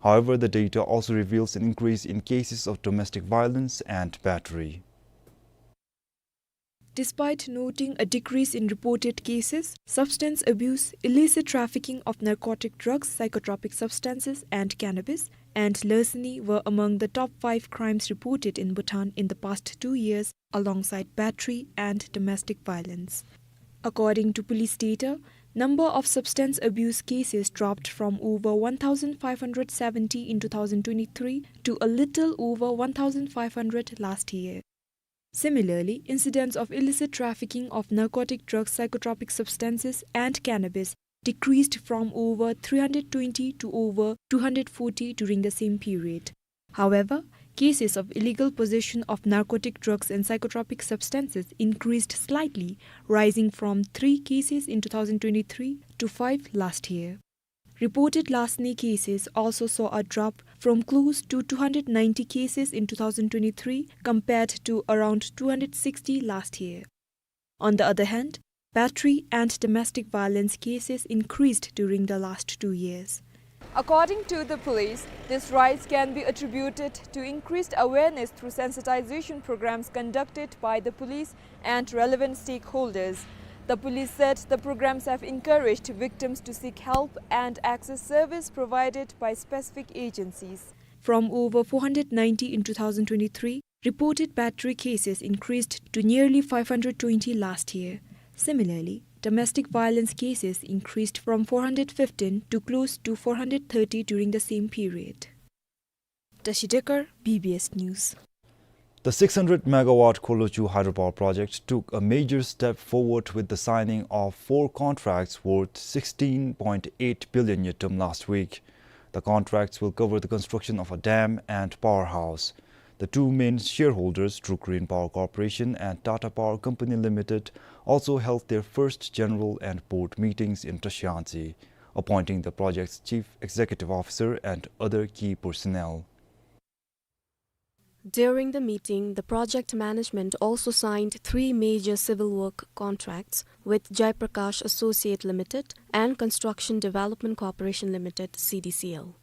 However, the data also reveals an increase in cases of domestic violence and battery. Despite noting a decrease in reported cases, substance abuse, illicit trafficking of narcotic drugs, psychotropic substances, and cannabis, and larceny were among the top five crimes reported in Bhutan in the past two years, alongside battery and domestic violence. According to police data, number of substance abuse cases dropped from over one thousand five hundred seventy in two thousand twenty-three to a little over one thousand five hundred last year. Similarly, incidents of illicit trafficking of narcotic drugs, psychotropic substances, and cannabis decreased from over three hundred twenty to over two hundred forty during the same period. However, cases of illegal possession of narcotic drugs and psychotropic substances increased slightly, rising from three cases in two thousand twenty-three to five last year. Reported larceny cases also saw a drop from close to two hundred ninety cases in two thousand twenty-three compared to around two hundred sixty last year. On the other hand, battery and domestic violence cases increased during the last two years. According to the police, this rise can be attributed to increased awareness through sensitization programs conducted by the police and relevant stakeholders. The police said the programs have encouraged victims to seek help and access service provided by specific agencies. From over four hundred ninety in two thousand twenty-three, reported battery cases increased to nearly five hundred twenty last year. Similarly, domestic violence cases increased from four hundred fifteen to close to four hundred thirty during the same period. Tashi Dekar, B B S News. The six hundred megawatt Khorlochhu hydropower project took a major step forward with the signing of four contracts worth sixteen point eight billion ngultrum last week. The contracts will cover the construction of a dam and powerhouse. The two main shareholders, Druk Green Power Corporation and Tata Power Company Limited, also held their first general and board meetings in Tashi Ahnsaw, appointing the project's chief executive officer and other key personnel. During the meeting, the project management also signed three major civil work contracts with Jai Prakash Associate Limited and Construction Development Corporation Limited, C D C L.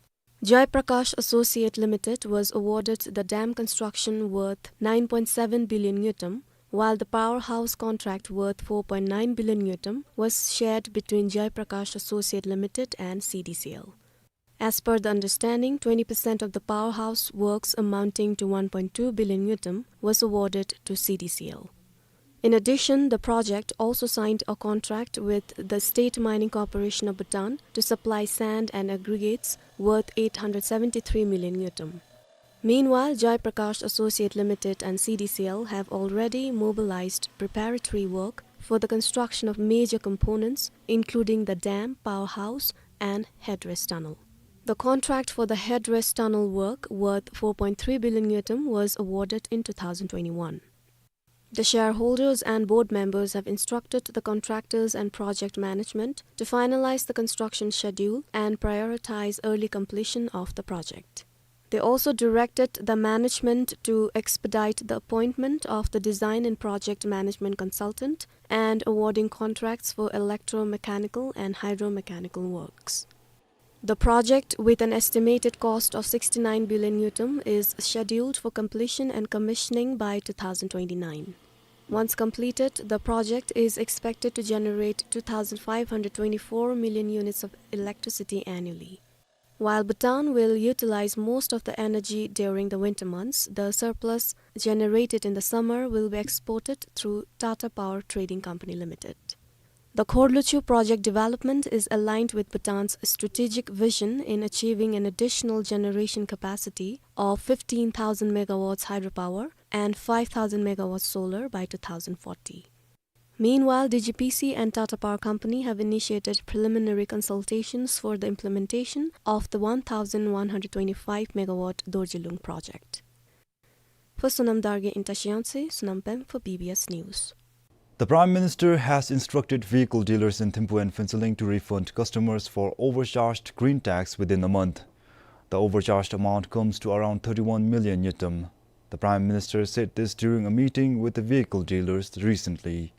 Jai Prakash Associate Limited was awarded the dam construction worth nine point seven billion ngultrum, while the powerhouse contract worth four point nine billion ngultrum was shared between Jai Prakash Associate Limited and C D C L. As per the understanding, twenty percent of the powerhouse works amounting to one point two billion ngultrum was awarded to C D C L. In addition, the project also signed a contract with the State Mining Corporation of Bhutan to supply sand and aggregates worth eight hundred seventy-three million ngultrum. Meanwhile, Jai Prakash Associate Limited and C D C L have already mobilized preparatory work for the construction of major components, including the dam, powerhouse, and headrest tunnel. The contract for the headrest tunnel work, worth four point three billion ngultrum, was awarded in two thousand twenty-one. The shareholders and board members have instructed the contractors and project management to finalize the construction schedule and prioritize early completion of the project. They also directed the management to expedite the appointment of the design and project management consultant and awarding contracts for electromechanical and hydromechanical works. The project, with an estimated cost of sixty-nine billion ngultrum, is scheduled for completion and commissioning by two thousand twenty-nine. Once completed, the project is expected to generate two thousand five hundred twenty-four million units of electricity annually. While Bhutan will utilize most of the energy during the winter months, the surplus generated in the summer will be exported through Tata Power Trading Company Limited. The Khorlochhu project development is aligned with Bhutan's strategic vision in achieving an additional generation capacity of fifteen thousand megawatts hydropower and five thousand megawatts solar by two thousand forty. Meanwhile, D G P C and Tata Power Company have initiated preliminary consultations for the implementation of the one thousand one hundred twenty-five megawatt Dorjilung project. For Sonam Dargay in Tashiang se, Sonam Pem for B B S News. The Prime Minister has instructed vehicle dealers in Thimphu and Phuentsholing to refund customers for overcharged green tax within a month. The overcharged amount comes to around thirty-one million ngultrum. The Prime Minister said this during a meeting with the vehicle dealers recently.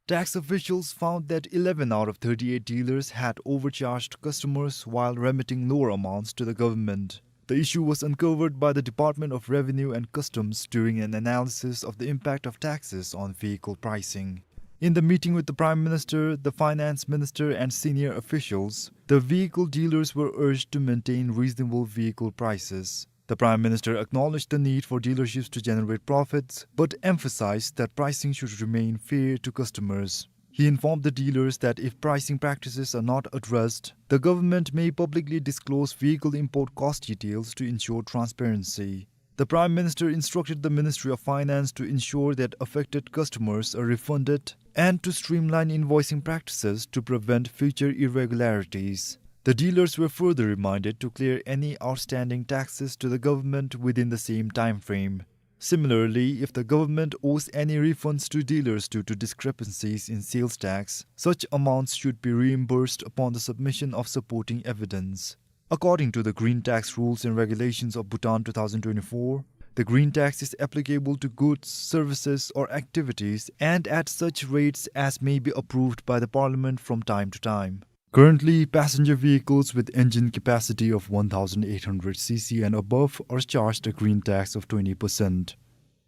Tax officials found that eleven out of thirty-eight dealers had overcharged customers while remitting lower amounts to the government. The issue was uncovered by the Department of Revenue and Customs during an analysis of the impact of taxes on vehicle pricing. In the meeting with the Prime Minister, the Finance Minister and senior officials, the vehicle dealers were urged to maintain reasonable vehicle prices. The Prime Minister acknowledged the need for dealerships to generate profits, but emphasized that pricing should remain fair to customers. He informed the dealers that if pricing practices are not addressed, the government may publicly disclose vehicle import cost details to ensure transparency. The Prime Minister instructed the Ministry of Finance to ensure that affected customers are refunded and to streamline invoicing practices to prevent future irregularities. The dealers were further reminded to clear any outstanding taxes to the government within the same time frame. Similarly, if the government owes any refunds to dealers due to discrepancies in sales tax, such amounts should be reimbursed upon the submission of supporting evidence. According to the Green Tax Rules and Regulations of Bhutan two thousand twenty-four, the green tax is applicable to goods, services, or activities and at such rates as may be approved by the Parliament from time to time. Currently, passenger vehicles with engine capacity of one thousand eight hundred C C and above are charged a green tax of twenty percent.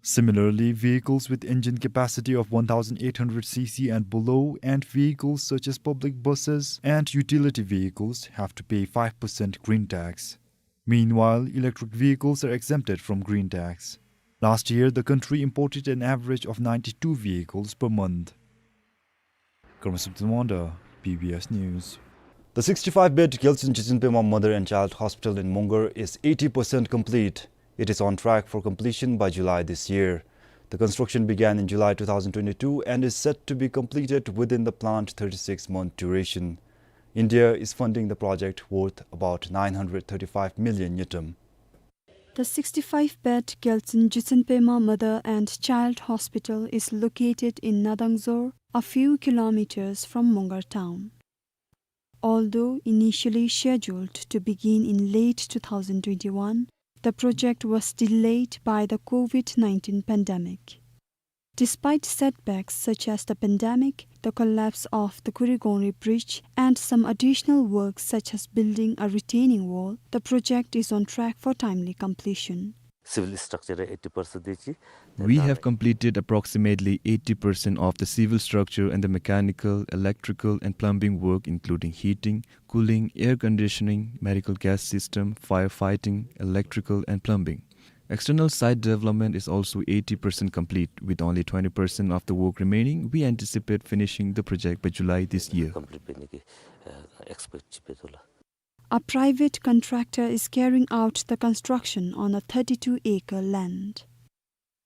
Similarly, vehicles with engine capacity of one thousand eight hundred C C and below and vehicles such as public buses and utility vehicles have to pay five percent green tax. Meanwhile, electric vehicles are exempted from green tax. Last year, the country imported an average of ninety-two vehicles per month. Karmasub Tsimwanda, B B S News. The sixty-five bed Gyaltsuen Jitsen Pema Mother and Child Hospital in Mongar is eighty percent complete. It is on track for completion by July this year. The construction began in July two thousand twenty-two and is set to be completed within the planned thirty-six month duration. India is funding the project worth about nine hundred thirty-five million ngultrum. The sixty-five bed Gyaltsuen Jitsen Pema Mother and Child Hospital is located in Nadangzor, a few kilometers from Mongar town. Although initially scheduled to begin in late two thousand twenty-one, the project was delayed by the COVID nineteen pandemic. Despite setbacks such as the pandemic, the collapse of the Kurigongri Bridge, and some additional works such as building a retaining wall, the project is on track for timely completion. Civil structure eighty percent de chi. We have completed approximately eighty percent of the civil structure and the mechanical, electrical, and plumbing work, including heating, cooling, air conditioning, medical gas system, firefighting, electrical, and plumbing. External site development is also eighty percent complete, with only twenty percent of the work remaining. We anticipate finishing the project by July this year. Complete peni ki, uh, expect chi pe to la. A private contractor is carrying out the construction on a thirty-two acre land.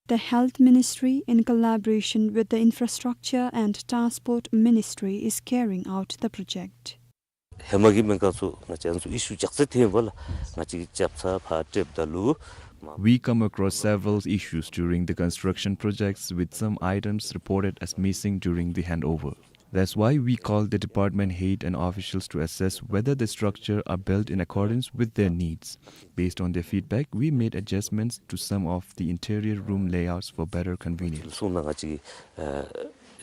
The Health Ministry, in collaboration with the Infrastructure and Transport Ministry, is carrying out the project. ཧེ་མ་གི་སྨན་ཁང་ཚུ་ང་བཅས་ཚུ་ཨི་ཤུ་ཅག་ཚད་ཐོན་པ་ལགས། ང་བཅས་ཀྱིས་རྒྱབ་རྩ་ཕར་སྤྲོདཔ་ད་ལུ། We come across several issues during the construction projects, with some items reported as missing during the handover. That's why we called the department head and officials to assess whether the structure are built in accordance with their needs. Based on their feedback, we made adjustments to some of the interior room layouts for better convenience. གསུངས་ན་ང་བཅས་ཀྱིས་ཨ་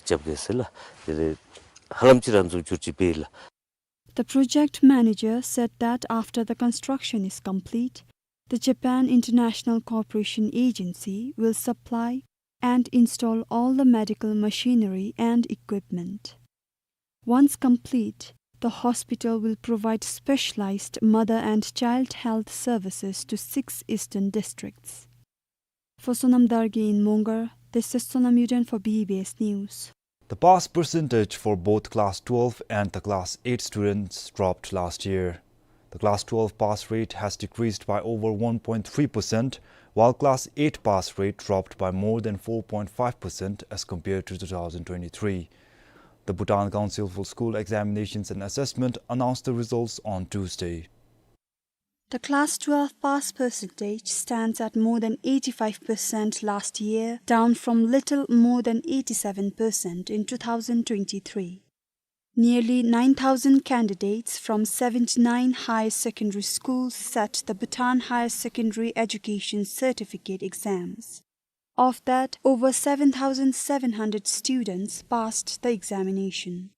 རྒྱབ་གེ་ཟེར་ལགས། དེ་ལས་ཧ་ལམ་ཅིག་ར་འཛུགས་བསྒྱུར་ཅིག་འབད་ལགས། The project manager said that after the construction is complete, the Japan International Cooperation Agency will supply and install all the medical machinery and equipment. Once complete, the hospital will provide specialized mother and child health services to six eastern districts. For Sonam Dargay in Mongar, this is Sonam Yuden for B B S News. The pass percentage for both class twelve and the class eight students dropped last year. The class twelve pass rate has decreased by over one point three percent, while class eight pass rate dropped by more than four point five percent as compared to two thousand twenty-three. The Bhutan Council for School Examinations and Assessment announced the results on Tuesday. The class twelve pass percentage stands at more than eighty-five percent last year, down from little more than eighty-seven percent in two thousand twenty-three. Nearly nine thousand candidates from seventy-nine higher secondary schools sat the Bhutan Higher Secondary Education Certificate exams. Of that, over seven thousand seven hundred students passed the examination.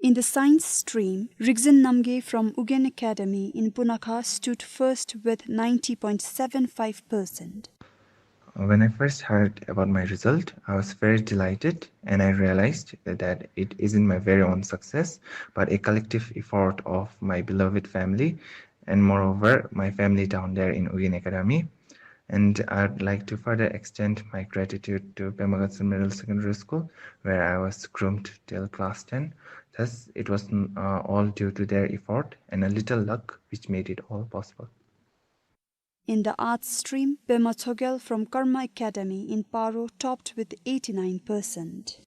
In the science stream, Rigzin Namgay from Ugyen Academy in Punakha stood first with ninety point seven five percent. When I first heard about my result, I was very delighted, and I realized that it isn't my very own success, but a collective effort of my beloved family, and moreover, my family down there in Ugyen Academy. And I'd like to further extend my gratitude to Pema Gatshol Middle Secondary School, where I was groomed till class ten. Thus, it was, mm, uh, all due to their effort and a little luck which made it all possible. In the arts stream, Pema Chogyal from Karma Academy in Paro topped with eighty-nine percent.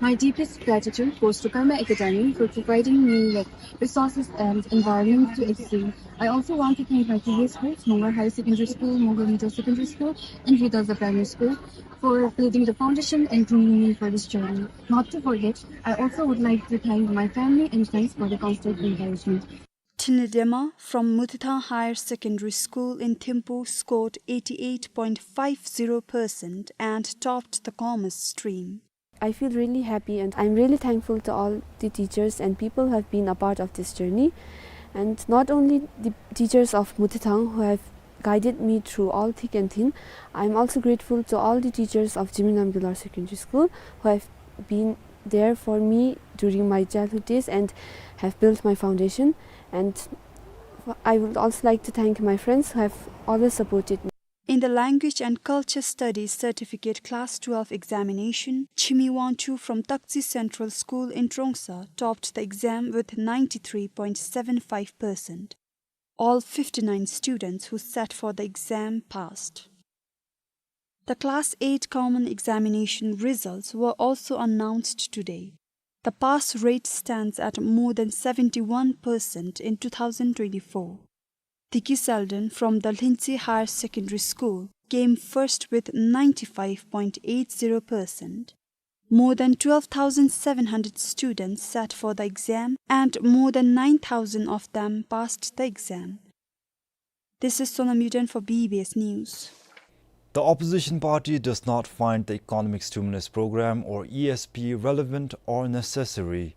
My deepest gratitude goes to Karma Academy for providing me with resources and environment to excel. I also want to thank my previous schools, Mongol Higher Secondary School, Mongol Middle Secondary School, and Vidalsa Primary School, for building the foundation and grooming me for this journey. Not to forget, I also would like to thank my family and friends for the constant encouragement. Thinley Dema from Muthithang Higher Secondary School in Thimphu scored eighty-eight point five zero percent and topped the commerce stream. I feel really happy, and I'm really thankful to all the teachers and people who have been a part of this journey. And not only the teachers of Muthithang who have guided me through all thick and thin, I'm also grateful to all the teachers of Zimiknam Gyular Secondary School who have been there for me during my childhood days and have built my foundation. And I would also like to thank my friends who have always supported me. In the Language and Culture Studies Certificate Class twelve examination, Chimi Wangchuk from Taktse Central School in Trongsa topped the exam with ninety-three point seven five percent. All fifty-nine students who sat for the exam passed. The Class eight Common Examination results were also announced today. The pass rate stands at more than seventy-one percent in two thousand twenty-four. Diki Seldon from the Lhintse Higher Secondary School came first with ninety-five point eight zero percent. More than twelve thousand seven hundred students sat for the exam, and more than nine thousand of them passed the exam. This is Sonam Yuden for B B S News. The opposition party does not find the Economic Stimulus Program, or E S P, relevant or necessary.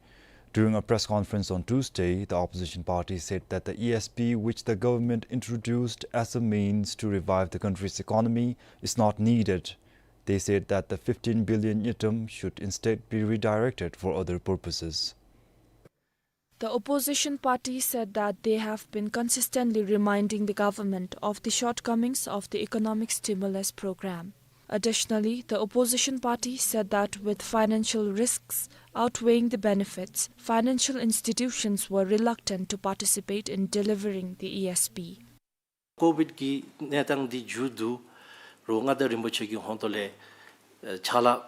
During a press conference on Tuesday, the opposition party said that the E S P, which the government introduced as a means to revive the country's economy, is not needed. They said that the fifteen billion ngultrum should instead be redirected for other purposes. The opposition party said that they have been consistently reminding the government of the shortcomings of the economic stimulus program. Additionally, the opposition party said that with financial risks outweighing the benefits, financial institutions were reluctant to participate in delivering the E S P. COVID གི་གནས་སྟངས་འདི་མཇུག་བསྡུ་རུང་མངའ་བདག་རིན་པོ་ཆེ་གི་ཧོངས་ཏོ་ལས་ཨེ་ཕྱག་ལཱ་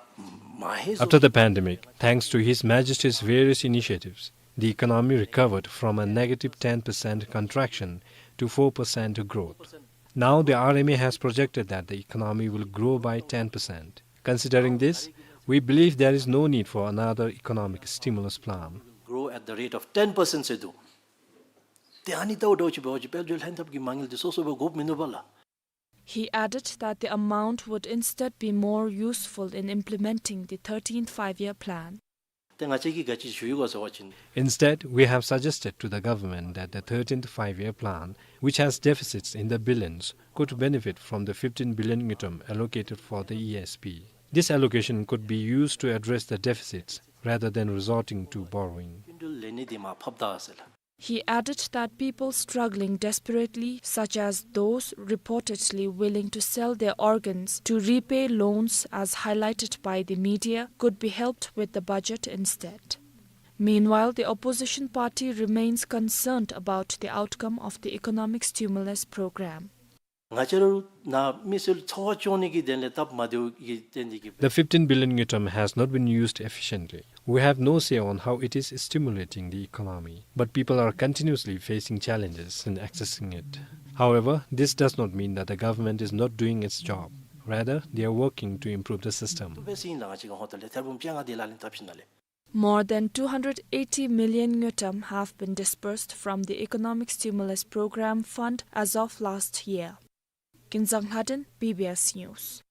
མ་ཧེ་བཟོ། After the pandemic, thanks to His Majesty's various initiatives, the economy recovered from a negative ten percent contraction to four percent growth. Now the R M A has projected that the economy will grow by ten percent. Considering this, we believe there is no need for another economic stimulus plan. Grow at the rate of ten percent ཟེར་འདུག། ཏེ་ཨ་ནི་ལྟ་བུ་འདྲཝ་ཅིག་འབད་བ་ཅིན་དཔལ་འབྱོར་ལྷན་ཐབས་ཀྱི་མ་དངུལ་འདི་སོ་སོ་སྦེ་དགོཔ་མིན་འདུག་པ་ལགས། He added that the amount would instead be more useful in implementing the thirteenth Five-Year Plan. ཏེ་ང་བཅས་ཀྱིས་ག་ཅི་ཞུ་ཡི་ག་ཟེར་བ་ཅིན། Instead, we have suggested to the government that the thirteenth Five-Year Plan, which has deficits in the billions, could benefit from the fifteen billion ngultrum allocated for the E S P. This allocation could be used to address the deficits rather than resorting to borrowing. ལེན་ནི་འདི་མར་ཕབ་ད་ཟེར་ལགས། He added that people struggling desperately, such as those reportedly willing to sell their organs to repay loans as highlighted by the media, could be helped with the budget instead. Meanwhile, the opposition party remains concerned about the outcome of the economic stimulus program. ང་བཅས་ར་ནཱ་མི་སེར་འཚོ་བ་སྐྱོང་ནི་གི་དོན་ལས་སྟབས་མ་བདེཝ་གི་རྐྱེན་གྱིས། The fifteen billion ngultrum has not been used efficiently. We have no say on how it is stimulating the economy, but people are continuously facing challenges in accessing it. However, this does not mean that the government is not doing its job. Rather, they are working to improve the system. More than two hundred eighty million ngultrum have been disbursed from the Economic Stimulus Program fund as of last year. Kinzang Lhaden, B B S News.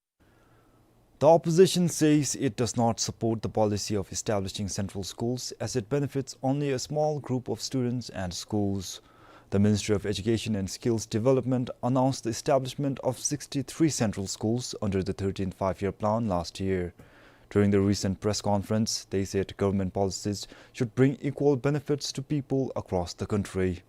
The opposition says it does not support the policy of establishing central schools, as it benefits only a small group of students and schools. The Ministry of Education and Skills Development announced the establishment of sixty-three central schools under the thirteenth Five-Year Plan last year. During the recent press conference, they said government policies should bring equal benefits to people across the country.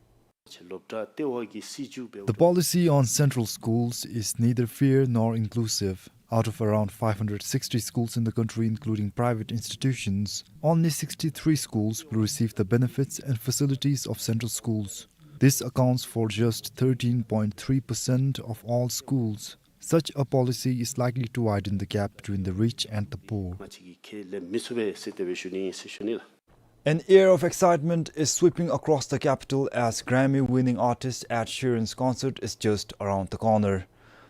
The policy on central schools is neither fair nor inclusive. Out of around five hundred sixty schools in the country, including private institutions, only sixty-three schools will receive the benefits and facilities of central schools. This accounts for just thirteen point three percent of all schools. Such a policy is likely to widen the gap between the rich and the poor. An air of excitement is sweeping across the capital as Grammy-winning artist Ed Sheeran's concert is just around the corner.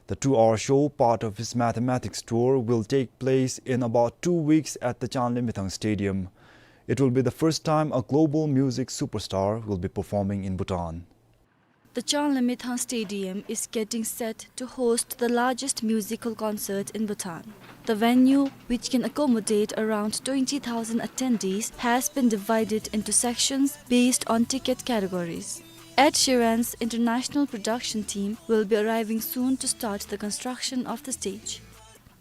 The two-hour show, part of his Mathematics tour, will take place in about two weeks at the Chanlimithang Stadium. It will be the first time a global music superstar will be performing in Bhutan. The Chanlimithang Stadium is getting set to host the largest musical concert in Bhutan. The venue, which can accommodate around twenty thousand attendees, has been divided into sections based on ticket categories. Ed Sheeran's international production team will be arriving soon to start the construction of the stage.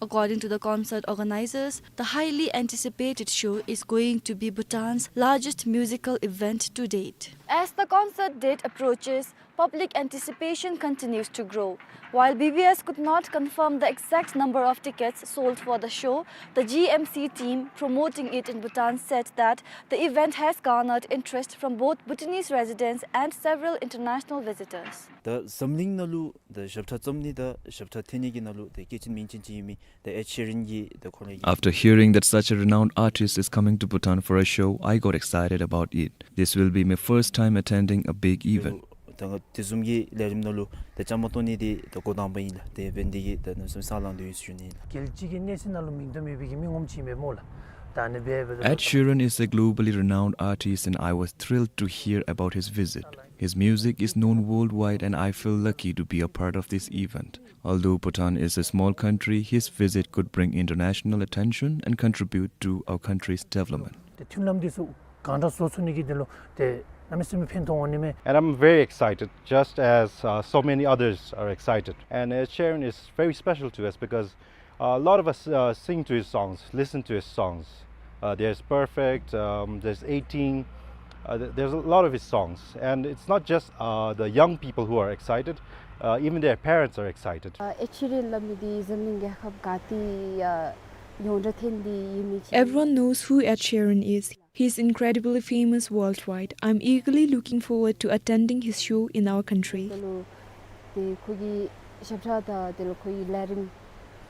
According to the concert organizers, the highly anticipated show is going to be Bhutan's largest musical event to date. As the concert date approaches, public anticipation continues to grow. While B B S could not confirm the exact number of tickets sold for the show, the G M C team promoting it in Bhutan said that the event has garnered interest from both Bhutanese residents and several international visitors. ད་འཛམ་གླིང་ནང་ལུ་ད་ཞབས་ཁྲ་རྩོམ་ནི་དང་ཞབས་ཁྲ་འཐེན་ནི་གི་ནང་ལུ་ད་སྐྱེས་ཆེན་མིང་ཅན་ཅིག་ཨིན་མི་ད་ཨེཌ་ཤི་རན་གྱི་ད་ཁོ་ར་གི། After hearing that such a renowned artist is coming to Bhutan for a show, I got excited about it. This will be my first time attending a big event. ད་ང་དེ་བཟུམ་གྱི་ལས་རིམ་ནང་ལུ་ད་བཅའ་མར་གཏོགས་ནི་འདི་ད་འགོ་དང་པ་ཨིན་ལགས། དེ་འབད་ནི་འདི་གིས་ད་གནམ་མེད་ས་མེད་སེམས་ལང་དོ་ཡོད་ཟེར་ཞུ་ནི་ཨིན་ལགས། རྒྱལ་སྤྱི་གི་གནས་ཚད་ནང་ལུ་མིང་དོན་མེད་པའི་གི་མི་ངོམ་ཅིག་ཨིན་མས་སྨོ་ལགས། ད་ཨ་ནི་འབད་འབདཝ་ད། Ed Sheeran is a globally renowned artist and I was thrilled to hear about his visit. His music is known worldwide and I feel lucky to be a part of this event. Although Bhutan is a small country, his visit could bring international attention and contribute to our country's development. ཏེ་མཐུན་ལམ་འདི་ཚུ་གང་དྲག་བཟོ་ཚུགས་ནི་གི་དོན་ལུ་ཏེ་གནམ་མེད་ས་མེད་ཕན་ཐོགས་འོང་ནི་མས། And I'm very excited, just as, uh, so many others are excited. And Ed Sheeran is very special to us because, uh, a lot of us, uh, sing to his songs, listen to his songs. Uh, there's Perfect, um, there's eighteen, uh, th- there's a lot of his songs. And it's not just, uh, the young people who are excited, uh, even their parents are excited. ཨེཌ་ཤི་རན་སླབ་མི་འདི་འཛམ་གླིང་རྒྱལ་ཁབ་ག་ཏེ་ཡང་ཡོངས་གྲགས་ཐོན་ཏེ་ཡོད་མི་ཅིག། Everyone knows who Ed Sheeran is. He is incredibly famous worldwide. I'm eagerly looking forward to attending his show in our country. དེ་ལུ་ཏེ་ཁོ་གི་ཞབས་ཁྲ་དང་དེ་ལུ་ཁོ་གི་ལས་རིམ་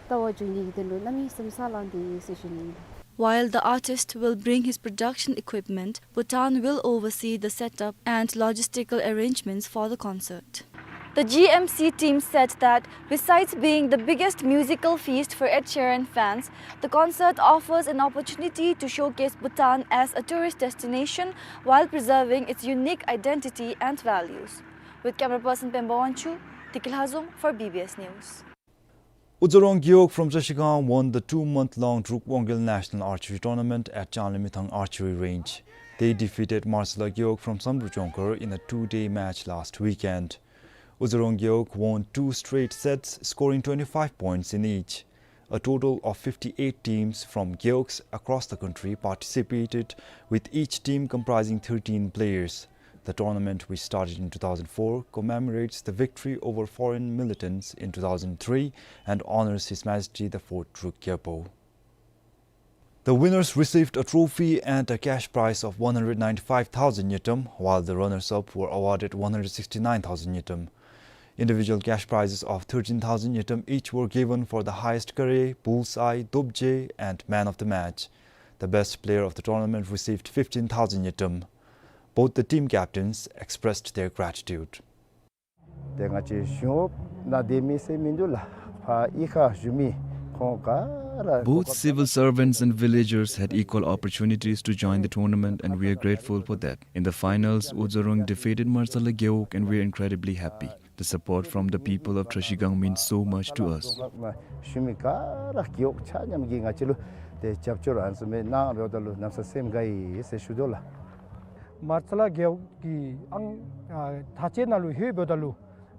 ལྟ་བར་འགྱོ་ནི་གི་དོན་ལུ་གནམ་མེད་ས་མེད་སེམས་སླང་དོ་ཡོད་ཟེར་ཞུ་ནི་ཨིན། While the artist will bring his production equipment, Bhutan will oversee the setup and logistical arrangements for the concert. The G M C team said that besides being the biggest musical feast for Ed Sheeran fans, the concert offers an opportunity to showcase Bhutan as a tourist destination while preserving its unique identity and values. With camera person Pemba Wangchuk, Dikil Hazum for B B S News. Uzorong Gewog from Trashigang won the two-month-long Druk Wangel National Archery Tournament at Chanlimithang Archery Range. They defeated Marcella Gewog from Samdrup Jongkhar in a two-day match last weekend. Uzorong Gewog won two straight sets, scoring twenty-five points in each. A total of fifty-eight teams from Gewogs across the country participated, with each team comprising thirteen players. The tournament, which started in two thousand four, commemorates the victory over foreign militants in two thousand three and honors His Majesty the Fourth Druk Gyalpo. The winners received a trophy and a cash prize of one hundred ninety-five thousand ngultrum, while the runners-up were awarded one hundred sixty-nine thousand ngultrum. Individual cash prizes of thirteen thousand ngultrum each were given for the highest kare, bullseye, dopje, and man of the match. The best player of the tournament received fifteen thousand ngultrum. Both the team captains expressed their gratitude. ཏེ་ང་བཅས་གཞུང་གཡོགཔ་ནང་སྡོད་མི་ཟེར་མིན་འདུག་ལགས། ཕར་གཡུས་ཁར་བཞུགས་མི་ཁོང་ག་ར། Both civil servants and villagers had equal opportunities to join the tournament, and we are grateful for that. In the finals, Udzorong defeated Martsala Gewog, and we are incredibly happy. The support from the people of Trashigang means so much to us. བཞུགས་མི་ག་ར་རྒེད་འོག་ཆ་མཉམ་གྱིས་ང་བཅས་ལུ་ཏེ་རྒྱབ་སྐྱོར་ཨ་ནི་བཟུམ་སྦེ་གནང་འབདཝ་ད་ལུ་གནམ་ས་སེམས་དགའ་ཡི་ཟེར་ཞུ་དོ་ལགས། མར་ཚ་ལ་རྒེད་འོག་གི་ཨང་ཨ་ད་ཅི་ནང་ལུ་ལྷོད་འབདཝ་ད་ལུ་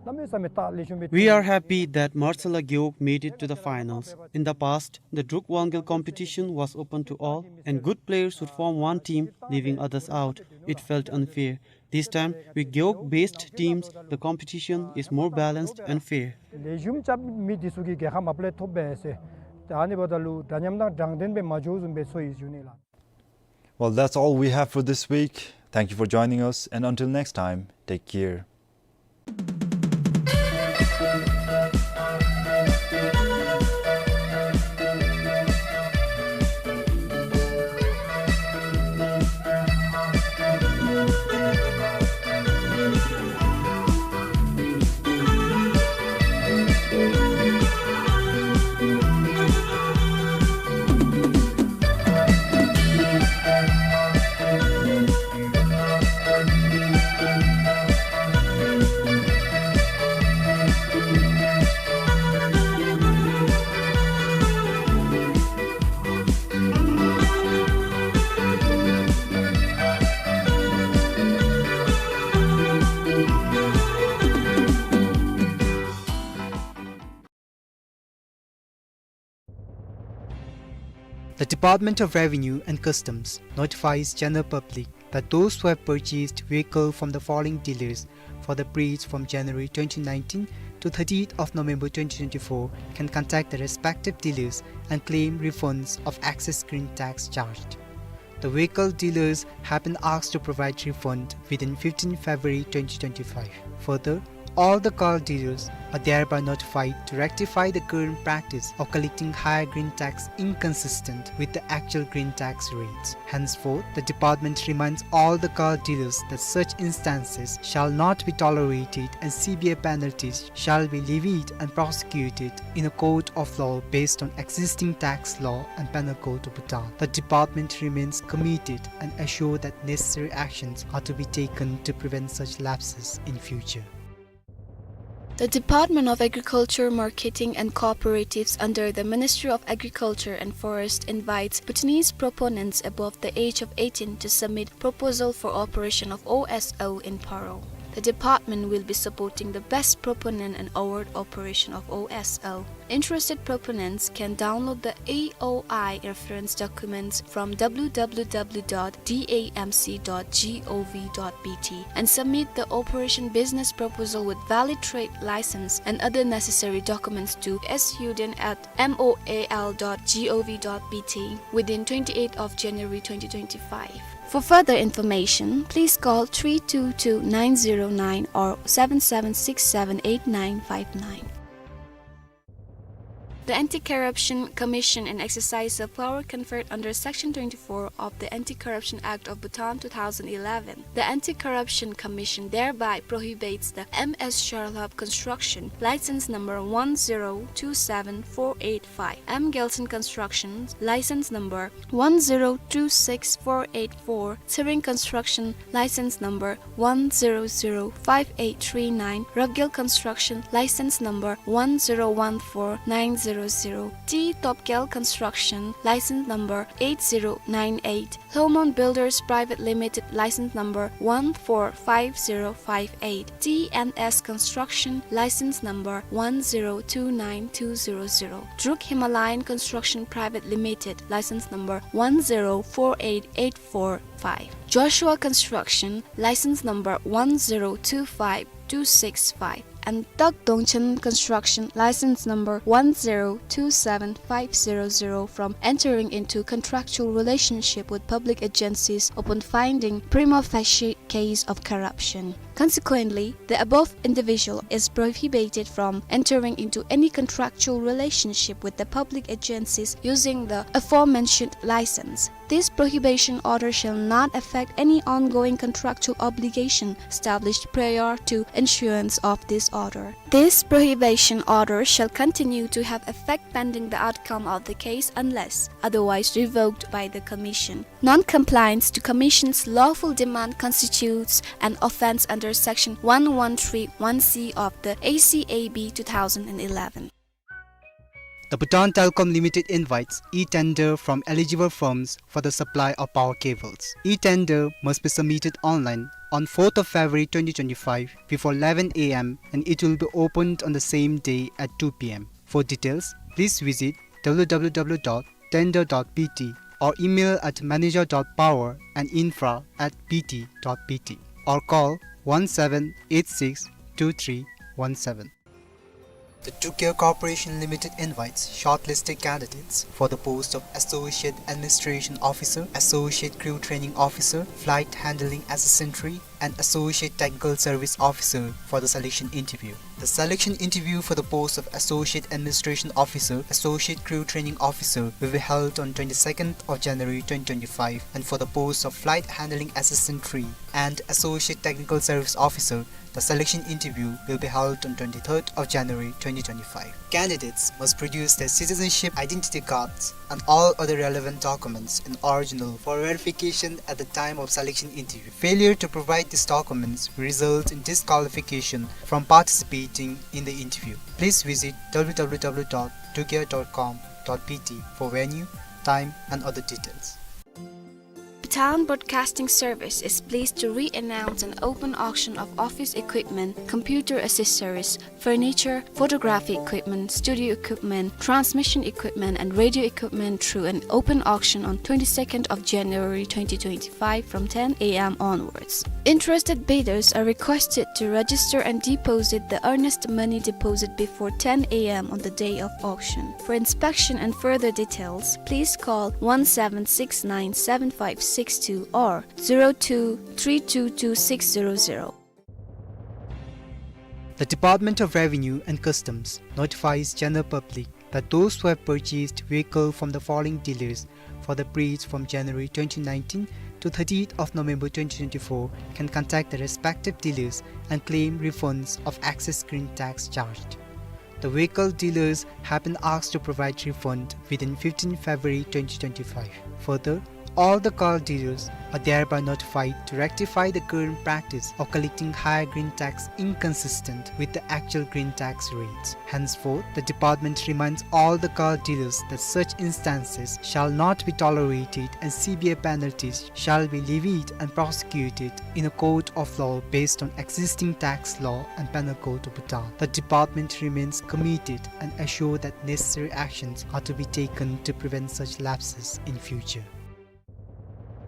གནམ་མེད་ས་མེད་སྟག་ལེགས་ཤོམ་སྦེ། We are happy that Martsala Gewog made it to the finals. In the past, the Druk Wangyal competition was open to all, and good players would form one team, leaving others out. It felt unfair. This time, with Gewog-based teams, the competition is more balanced and fair. ལེགས་ཤོམ་རྐྱབ་མི་འདི་ཚུ་གིས་རྒྱལ་ཁ་མ་པ་ལས་ཐོབ་པས་ཟེར། ཏེ་ཨ་ནི་འབདཝ་ད་ལུ་འདྲ་མཉམ་དང་དྲང་བདེན་སྦེ་མ་འགྱོ་བཟུམ་སྦེ་ཚོར་ཡི་ཞུ་ནི་ལགས། Well, that's all we have for this week. Thank you for joining us, and until next time, take care. The Department of Revenue and Customs notifies general public that those who have purchased vehicle from the following dealers for the period from January twenty nineteen to thirtieth of November twenty twenty-four can contact the respective dealers and claim refunds of excess green tax charged. The vehicle dealers have been asked to provide refund within fifteenth February twenty twenty-five. Further, all the car dealers are thereby notified to rectify the current practice of collecting higher green tax inconsistent with the actual green tax rates. Henceforth, the department reminds all the car dealers that such instances shall not be tolerated and severe penalties shall be levied and prosecuted in a court of law based on existing tax law and penal code of Bhutan. The department remains committed and assure that necessary actions are to be taken to prevent such lapses in future. The Department of Agriculture, Marketing and Cooperatives under the Ministry of Agriculture and Forest invites Bhutanese proponents above the age of eighteen to submit proposal for operation of O S L in Paro. The department will be supporting the best proponent and award operation of O S L. Interested proponents can download the A O I reference documents from W W W dot D A M C dot G O V dot B T and submit the operation business proposal with valid trade license and other necessary documents to S U D N at M O A L dot G O V dot B T within twenty-eighth of January twenty twenty-five. For further information, please call three two two nine zero nine or seven seven six seven eight nine five nine. The Anti-Corruption Commission, in exercise of power conferred under Section twenty-four of the Anti-Corruption Act of Bhutan two thousand eleven, the Anti-Corruption Commission thereby prohibits the M S Sharlap Construction, license number one zero two seven four eight five, M Gelson Construction, license number one zero two six four eight four, Tsering Construction, license number one zero zero five eight three nine, Rabgel Construction, license number one zero one four nine zero zero, T Topgel Construction, license number eight zero nine eight, Lhomon Builders Private Limited, license number one four five zero five eight, T N S Construction, license number one zero two nine two zero zero, Druk Himalayan Construction Private Limited, license number one zero four eight eight four five, Joshua Construction, license number one zero two five two six five, and Tak Dongchen Construction, license number one zero two seven five zero zero, from entering into contractual relationship with public agencies upon finding prima facie case of corruption. Consequently, the above individual is prohibited from entering into any contractual relationship with the public agencies using the aforementioned license. This prohibition order shall not affect any ongoing contractual obligation established prior to issuance of this order. This prohibition order shall continue to have effect pending the outcome of the case unless otherwise revoked by the Commission. Non-compliance to Commission's lawful demand constitutes an offence under Section one one three one C of the A C A B two thousand and eleven. The Bhutan Telecom Limited invites e-tender from eligible firms for the supply of power cables. E-tender must be submitted online on fourth of February twenty twenty-five before eleven A M and it will be opened on the same day at two P M. For details, please visit W W W dot tender dot B T or email at manager dot power and infra at B T dot B T or call one seven eight six two three one seven. The Tukia Corporation Limited invites shortlisted candidates for the post of Associate Administration Officer, Associate Crew Training Officer, Flight Handling Assistant three, and Associate Technical Service Officer for the selection interview. The selection interview for the post of Associate Administration Officer, Associate Crew Training Officer will be held on twenty-second of January twenty twenty-five, and for the post of Flight Handling Assistant three and Associate Technical Service Officer, the selection interview will be held on twenty-third of January twenty twenty-five. Candidates must produce their citizenship identity cards and all other relevant documents in original for verification at the time of selection interview. Failure to provide these documents will result in disqualification from participating in the interview. Please visit W W W dot tukia dot com dot B T for venue, time, and other details. Bhutan Broadcasting Service is pleased to re-announce an open auction of office equipment, computer accessories, furniture, photography equipment, studio equipment, transmission equipment, and radio equipment through an open auction on twenty-second of January twenty twenty-five from ten A M onwards. Interested bidders are requested to register and deposit the earnest money deposit before ten A M on the day of auction. For inspection and further details, please call one seven six nine seven five six two or zero two three two two six zero zero. The Department of Revenue and Customs notifies general public that those who have purchased vehicle from the following dealers for the periods from January twenty nineteen to thirtieth of November twenty twenty-four can contact the respective dealers and claim refunds of excess green tax charged. The vehicle dealers have been asked to provide refund within fifteenth February twenty twenty-five. Further, all the car dealers are thereby notified to rectify the current practice of collecting higher green tax inconsistent with the actual green tax rates. Henceforth, the department reminds all the car dealers that such instances shall not be tolerated and severe penalties shall be levied and prosecuted in a court of law based on existing tax law and penal code of Bhutan. The department remains committed and assure that necessary actions are to be taken to prevent such lapses in future.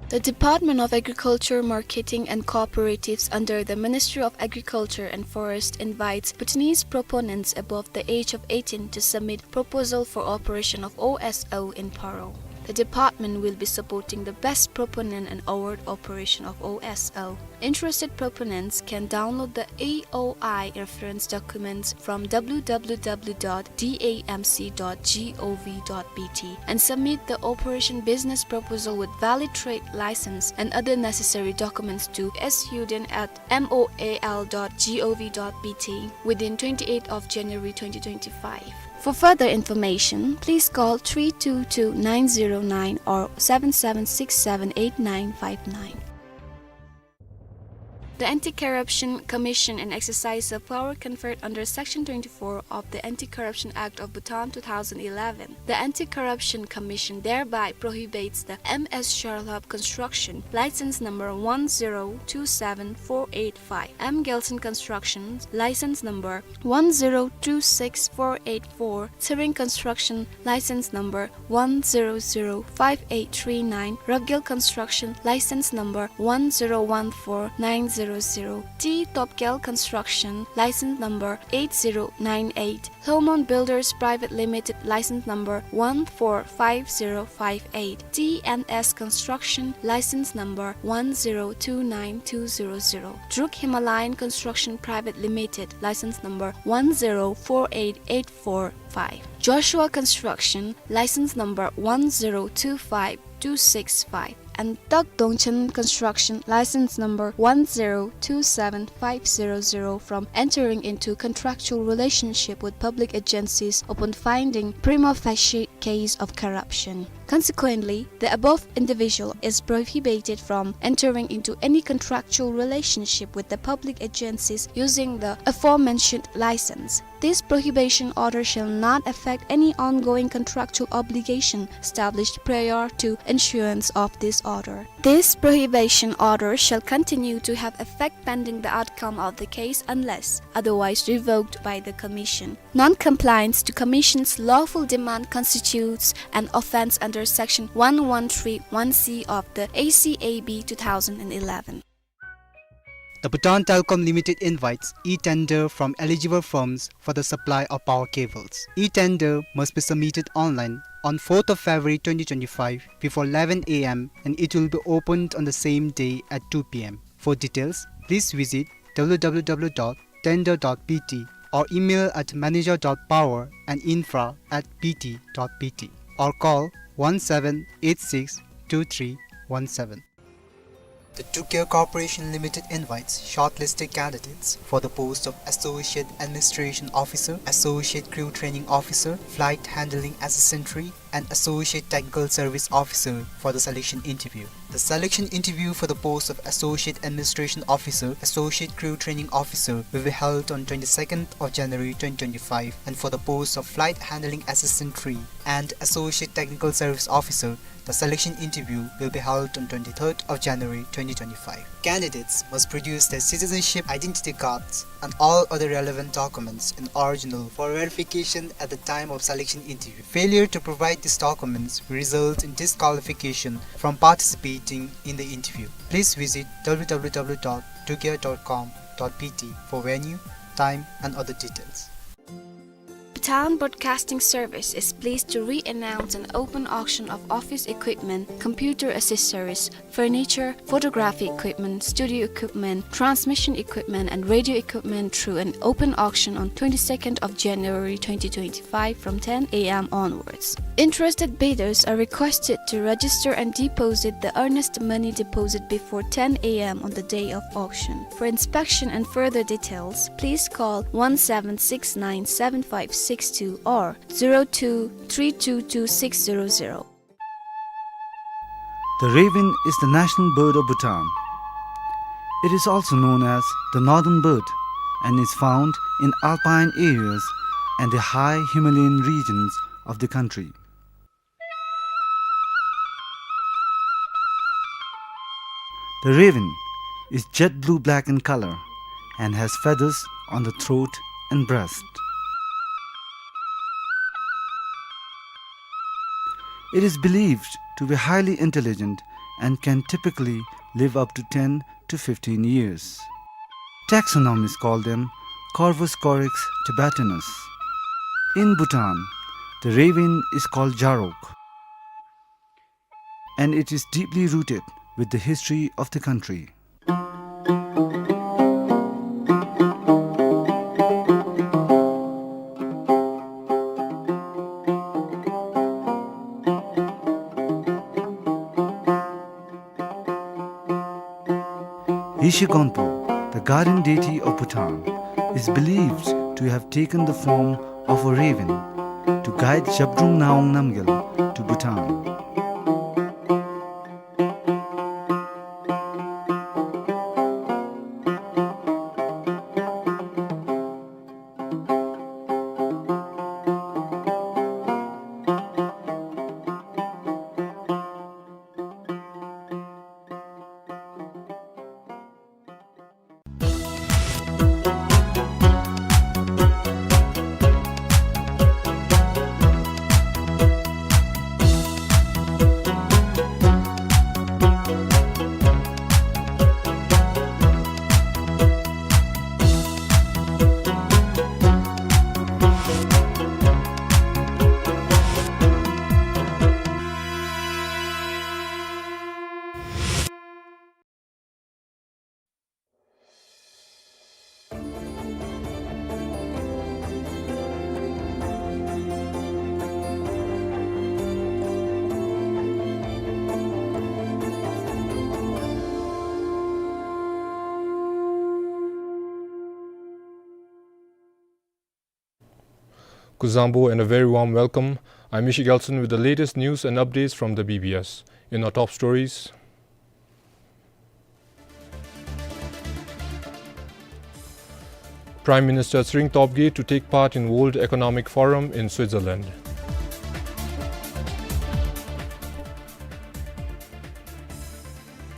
The Department of Agriculture, Marketing and Cooperatives under the Ministry of Agriculture and Forest invites Bhutanese proponents above the age of eighteen to submit proposal for operation of O S O in Paro. The department will be supporting the best proponent and award operation of O S O. Interested proponents can download the A O I reference documents from W W W dot D A M C dot gov dot B T and submit the operation business proposal with valid trade license and other necessary documents to S U D N at M O A L dot gov dot B T within twenty-eighth of January twenty twenty-five. For further information, please call three two two nine zero nine or seven seven six seven eight nine five nine. The Anti-Corruption Commission, in exercise of power conferred under Section twenty-four of the Anti-Corruption Act of Bhutan two thousand eleven. The Anti-Corruption Commission thereby prohibits the M S Charlap Construction, license number one zero two seven four eight five, M Gelson Construction, license number one zero two six four eight four, Tsering Construction, license number one zero zero five eight three nine, Ragel Construction, license number one zero one four nine zero zero zero. T Topgel Construction, license number eight zero nine eight. Lhomon Builders Private Limited, license number one four five zero five eight. T N S Construction, license number one zero two nine two zero zero. Druk Himalayan Construction Private Limited, license number one zero four eight eight four five. Joshua Construction, license number one zero two five two six five. And Dak Dongchen Construction, license number one zero two seven five zero zero, from entering into contractual relationship with public agencies upon finding prima facie case of corruption. Consequently, the above individual is prohibited from entering into any contractual relationship with the public agencies using the aforementioned license. This prohibition order shall not affect any ongoing contractual obligation established prior to issuance of this order. This prohibition order shall continue to have effect pending the outcome of the case unless otherwise revoked by the Commission. Non-compliance to Commission's lawful demand constitutes an offence under Section one one three one C of the A C A B two thousand and eleven. The Bhutan Telecom Limited invites e-tender from eligible firms for the supply of power cables. E-tender must be submitted online on fourth of February twenty twenty-five before eleven A M and it will be opened on the same day at two P M. For details, please visit W W W dot tender dot B T or email at manager dot power and infra at B T dot B T or call one seven eight six two three one seven. The Tukia Corporation Limited invites shortlisted candidates for the post of Associate Administration Officer, Associate Crew Training Officer, Flight Handling Assistant three, and Associate Technical Service Officer for the selection interview. The selection interview for the post of Associate Administration Officer, Associate Crew Training Officer will be held on twenty-second of January twenty twenty-five, and for the post of Flight Handling Assistant three and Associate Technical Service Officer, the selection interview will be held on twenty-third of January twenty twenty-five. Candidates must produce their citizenship identity cards and all other relevant documents in original for verification at the time of selection interview. Failure to provide these documents will result in disqualification from participating in the interview. Please visit W W W dot tukia dot com dot B T for venue, time, and other details. Bhutan Broadcasting Service is pleased to re-announce an open auction of office equipment, computer accessories, furniture, photography equipment, studio equipment, transmission equipment, and radio equipment through an open auction on twenty-second of January twenty twenty-five from ten A M onwards. Interested bidders are requested to register and deposit the earnest money deposit before ten A M on the day of auction. For inspection and further details, please call one seven six nine seven five six two or zero two three two two six zero zero. The raven is the national bird of Bhutan. It is also known as the northern bird and is found in alpine areas and the high Himalayan regions of the country. The raven is jet blue-black in color and has feathers on the throat and breast. It is believed to be highly intelligent and can typically live up to ten to fifteen years. Taxonomists call them Corvus corax tibetanus. In Bhutan, the raven is called jarok, and it is deeply rooted with the history of the country. Yeshe Gonpo, the guardian deity of Bhutan, is believed to have taken the form of a raven to guide Zhabdrung Ngawang Namgyal to Bhutan. Kuzuzangpo and a very warm welcome. I'm Mishi Gelson with the latest news and updates from the B B S. In our top stories, Prime Minister Tshering Tobgay to take part in World Economic Forum in Switzerland.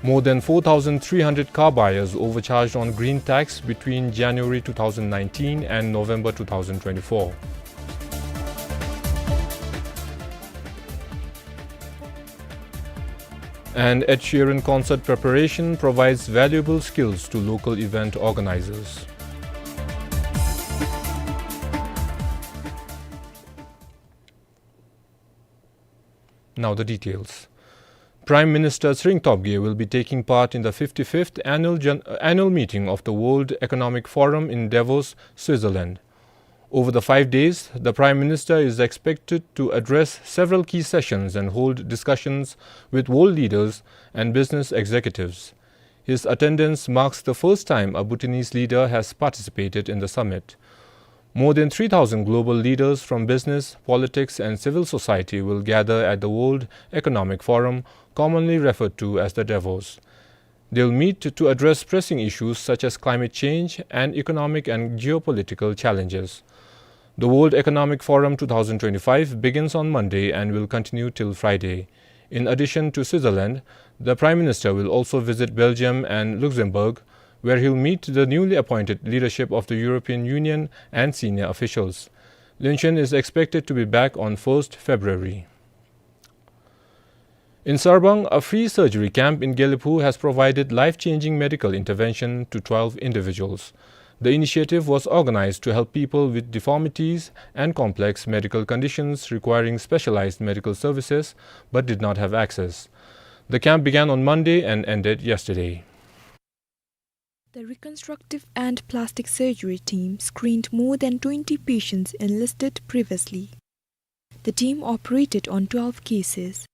More than four thousand three hundred car buyers overcharged on green tax between January two thousand nineteen and November two thousand twenty-four. And Ed Sheeran concert preparation provides valuable skills to local event organizers. Now the details. Prime Minister Tshering Tobgay will be taking part in the fifty-fifth annual gen-, annual meeting of the World Economic Forum in Davos, Switzerland. Over the five days, the Prime Minister is expected to address several key sessions and hold discussions with world leaders and business executives. His attendance marks the first time a Bhutanese leader has participated in the summit. More than three thousand global leaders from business, politics, and civil society will gather at the World Economic Forum, commonly referred to as the Davos. They'll meet to address pressing issues such as climate change and economic and geopolitical challenges. The World Economic Forum two thousand twenty-five begins on Monday and will continue till Friday. In addition to Switzerland, the Prime Minister will also visit Belgium and Luxembourg, where he'll meet the newly appointed leadership of the European Union and senior officials. Lin Chen is expected to be back on first February. In Sarbang, a free surgery camp in Gelephu has provided life-changing medical intervention to twelve individuals. The initiative was organized to help people with deformities and complex medical conditions requiring specialized medical services but did not have access. The camp began on Monday and ended yesterday. The reconstructive and plastic surgery team screened more than twenty patients enlisted previously. The team operated on twelve cases.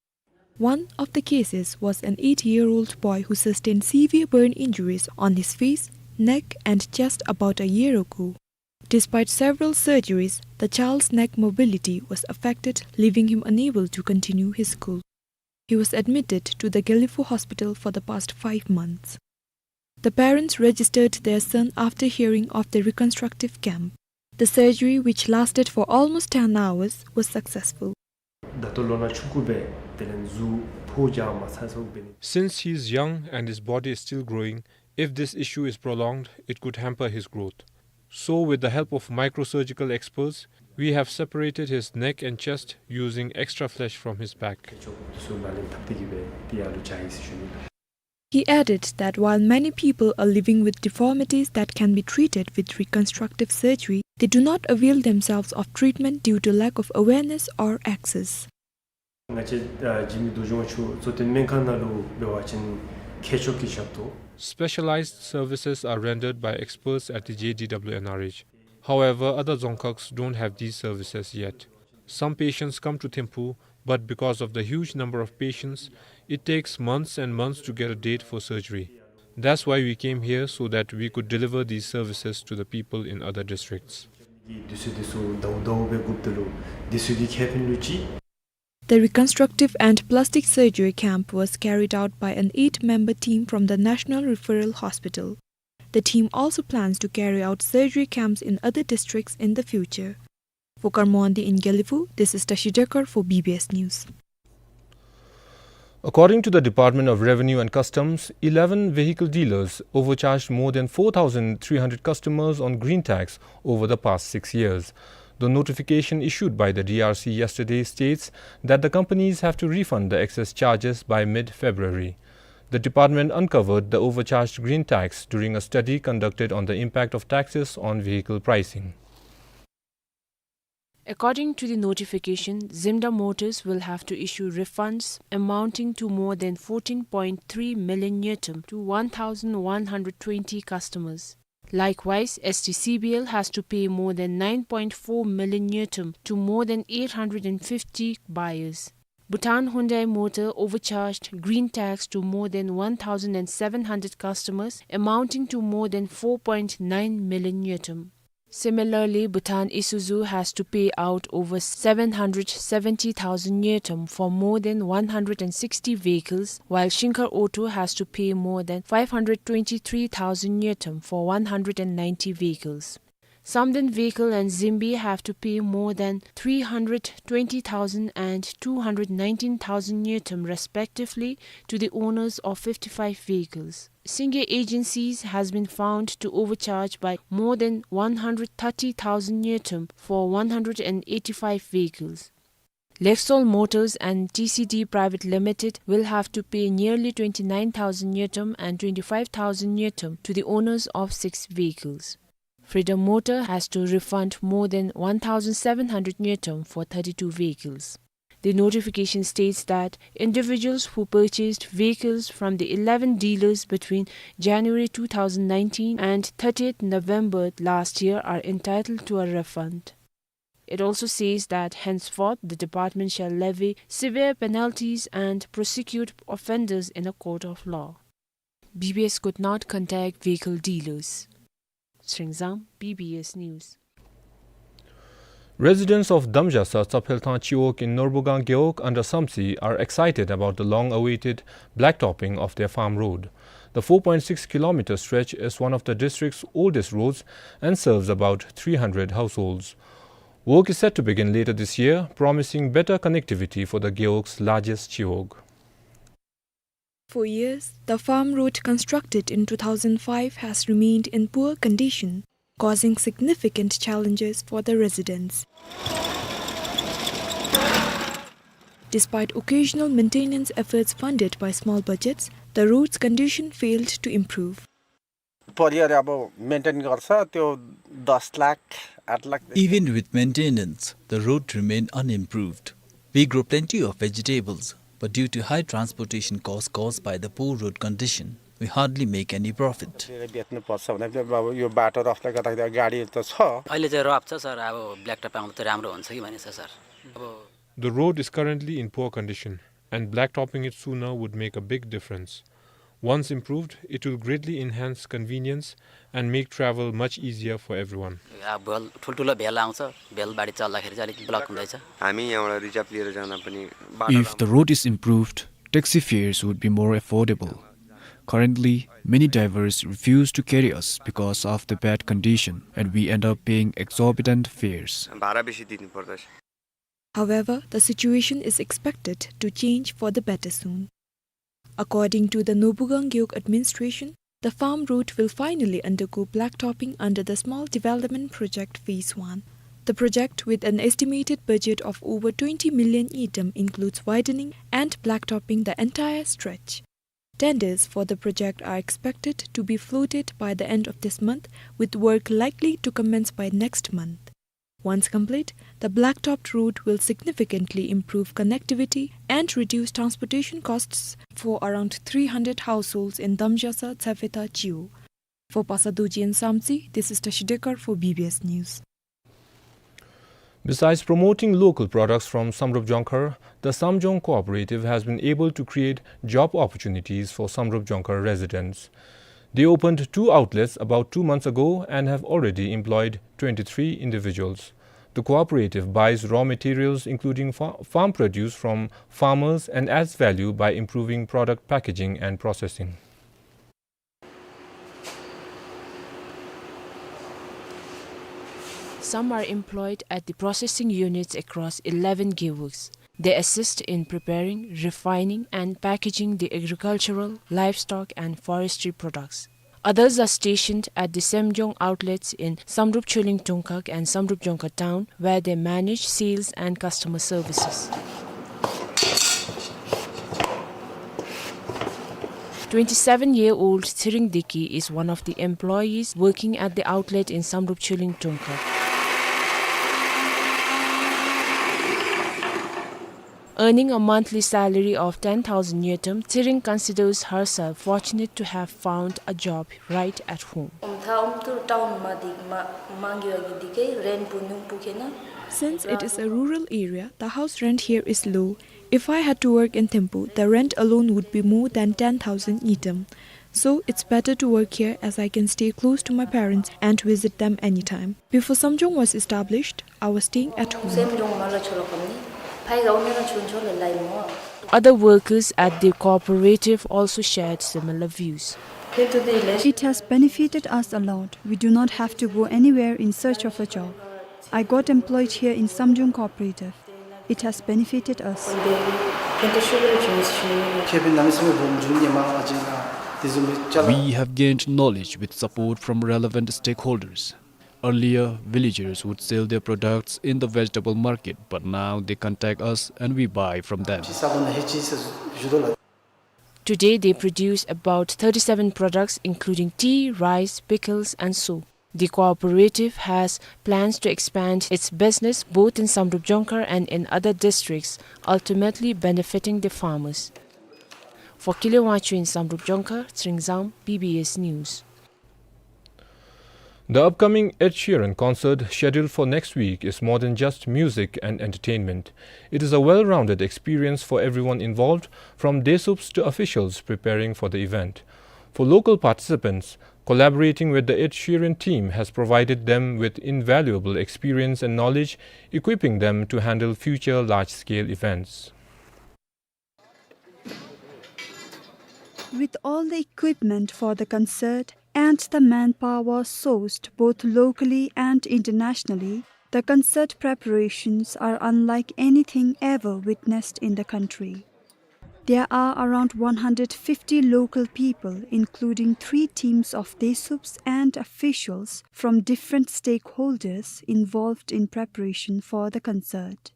One of the cases was an eight-year-old boy who sustained severe burn injuries on his face, neck, and chest about a year ago. Despite several surgeries, the child's neck mobility was affected, leaving him unable to continue his school. He was admitted to the Gelephu hospital for the past five months. The parents registered their son after hearing of the reconstructive camp. The surgery, which lasted for almost ten hours, was successful. ད་ལྟོ་ལོ་ན་ཆུང་ཀུ་སྦེ་དེ་ལས་གཟུགས་ཕོ་རྒྱས་མ་ཚར་སོང་སྦེ་ནི། Since he is young and his body is still growing, if this issue is prolonged, it could hamper his growth. So, with the help of microsurgical experts, we have separated his neck and chest using extra flesh from his back. ཁྱེད་ཆོ་དེ་ཚུ་ནཱ་ལས་འཐབ་སྟེ་གི་སྦེ་དེ་ཡར་ལུ་བྱ་ཡི་ཟེར་ཞུ་ནི། He added that while many people are living with deformities that can be treated with reconstructive surgery, they do not avail themselves of treatment due to lack of awareness or access. ང་བཅས་ཨ་འཇིགས་མེད་རྡོ་གཞུང་ཆུ་གཙོ་བསྟེན་སྨན་ཁང་ནང་ལུ་འབད་བ་ཅིན་མཁས་མཆོག་གི་ཞབས་ཏོག Specialized services are rendered by experts at the J D W N R H. However, other Dzongkhags don't have these services yet. Some patients come to Thimphu, but because of the huge number of patients, it takes months and months to get a date for surgery. That's why we came here, so that we could deliver these services to the people in other districts. དུས་ཚོད་དེ་ཚུ་ཟླཝ་ཟླཝ་སྦེ་སྒུགཔ་ད་ལུ་དུས་ཚོད་ཀྱི་ཁེ་ཕན་ལུ་ཅིག The reconstructive and plastic surgery camp was carried out by an eight-member team from the National Referral Hospital. The team also plans to carry out surgery camps in other districts in the future. For Karmo Wangdi in Gelephu, this is Tashi Dekar for B B S News. According to the Department of Revenue and Customs, eleven vehicle dealers overcharged more than four thousand three hundred customers on green tax over the past six years. The notification issued by the D R C yesterday states that the companies have to refund the excess charges by mid-February. The department uncovered the overcharged green tax during a study conducted on the impact of taxes on vehicle pricing. According to the notification, Zimda Motors will have to issue refunds amounting to more than fourteen point three million ngultrum to one thousand one hundred twenty customers. Likewise, S T C B L has to pay more than nine point four million ngultrum to more than eight hundred and fifty buyers. Bhutan Hyundai Motor overcharged green tax to more than one thousand and seven hundred customers, amounting to more than four point nine million ngultrum. Similarly, Bhutan Isuzu has to pay out over seven hundred seventy thousand ngultrum for more than one hundred sixty vehicles, while Shinker Auto has to pay more than five hundred twenty-three thousand ngultrum for one hundred ninety vehicles. Samden Vehicle and Zimbi have to pay more than three hundred twenty thousand and two hundred nineteen thousand ngultrum respectively to the owners of fifty-five vehicles. Singye Agencies has been found to overcharge by more than one hundred thirty thousand ngultrum for one hundred eighty-five vehicles. Lexol Motors and T C D Private Limited will have to pay nearly twenty-nine thousand ngultrum and twenty-five thousand ngultrum to the owners of six vehicles. Freedom Motor has to refund more than one thousand seven hundred ngultrum for thirty-two vehicles. The notification states that individuals who purchased vehicles from the eleven dealers between January two thousand nineteen and thirtieth November last year are entitled to a refund. It also says that henceforth the department shall levy severe penalties and prosecute offenders in a court of law. B B S could not contact vehicle dealers. Sringzang, B B S News. Residents of Damjasa Tsaphelthang Chiwog in Norbugang Gewog under Samtse are excited about the long-awaited blacktopping of their farm road. The four point six kilometer stretch is one of the district's oldest roads and serves about three hundred households. Work is set to begin later this year, promising better connectivity for the Gewog's largest Chiwog. For years, the farm road constructed in two thousand five has remained in poor condition, causing significant challenges for the residents. Despite occasional maintenance efforts funded by small budgets, the road's condition failed to improve. परिवार अब मेन्टेन गर्छ, त्यो दस लाख, आठ lakh. Even with maintenance, the road remain unimproved. We grow plenty of vegetables, but due to high transportation costs caused by the poor road condition, we hardly make any profit. बेच्नुपर्छ भने पनि अब यो बाटो रफले गर्दाखेरि गाडी त छ। अहिले चाहिँ रफ छ सर, अब ब्ल्याक टप आउँदा त राम्रो हुन्छ कि भनेको छ सर। अब The road is currently in poor condition, and blacktopping it sooner would make a big difference. Once improved, it will greatly enhance convenience and make travel much easier for everyone. अब भेल, ठुल्ठुलो भेल आउँछ, भेलबारी चल्दाखेरि चाहिँ अलिक ब्लक हुँदैछ। हामी यहाँबाट रिजर्भ लिएर जाँदा पनि बाटो If the road is improved, taxi fares would be more affordable. Currently, many drivers refuse to carry us because of the bad condition, and we end up paying exorbitant fares. भाडा बेसी दिनुपर्दछ। However, the situation is expected to change for the better soon. According to the Norbugang Gewog administration, the farm road will finally undergo blacktopping under the Small Development Project Phase one. The project, with an estimated budget of over twenty million ngultrum, includes widening and blacktopping the entire stretch. Tenders for the project are expected to be floated by the end of this month, with work likely to commence by next month. Once complete, the blacktopped road will significantly improve connectivity and reduce transportation costs for around three hundred households in Damjasa Tsaphelthang Chiwog. For Pasa Dorji and Samtse, this is Tashi Dekar for B B S News. Besides promoting local products from Samdrup Jongkhar, the Samjong Cooperative has been able to create job opportunities for Samdrup Jongkhar residents. They opened two outlets about two months ago and have already employed twenty-three individuals. The cooperative buys raw materials including fa-, farm produce from farmers and adds value by improving product packaging and processing. Some are employed at the processing units across eleven gewogs. They assist in preparing, refining, and packaging the agricultural, livestock, and forestry products. Others are stationed at the Samjong outlets in Samdrup Chuleng Tongkhag and Samdrup Jongkhar town, where they manage sales and customer services. Twenty-seven-year-old Tshering Deki is one of the employees working at the outlet in Samdrup Chuleng Tongkhag. Earning a monthly salary of ten thousand ngultrum, Tshering considers herself fortunate to have found a job right at home. Since it is a rural area, the house rent here is low. If I had to work in Thimphu, the rent alone would be more than ten thousand ngultrum. So it's better to work here as I can stay close to my parents and visit them anytime. Before Samjong was established, I was staying at home. Other workers at the cooperative also shared similar views. It has benefited us a lot. We do not have to go anywhere in search of a job. I got employed here in Samjong Cooperative. It has benefited us. We have gained knowledge with support from relevant stakeholders. Earlier, villagers would sell their products in the vegetable market, but now they contact us and we buy from them. Today, they produce about thirty-seven products, including tea, rice, pickles, and soap. The cooperative has plans to expand its business both in Samdrup Jongkhar and in other districts, ultimately benefiting the farmers. For Kile Wangchuck in Samdrup Jongkhar, Tshering Zam, B B S News. The upcoming Ed Sheeran concert scheduled for next week is more than just music and entertainment. It is a well-rounded experience for everyone involved, from Desuups to officials preparing for the event. For local participants, collaborating with the Ed Sheeran team has provided them with invaluable experience and knowledge, equipping them to handle future large-scale events. With all the equipment for the concert and the manpower sourced both locally and internationally, the concert preparations are unlike anything ever witnessed in the country. There are around one hundred fifty local people, including three teams of Desuups and officials from different stakeholders, involved in preparation for the concert.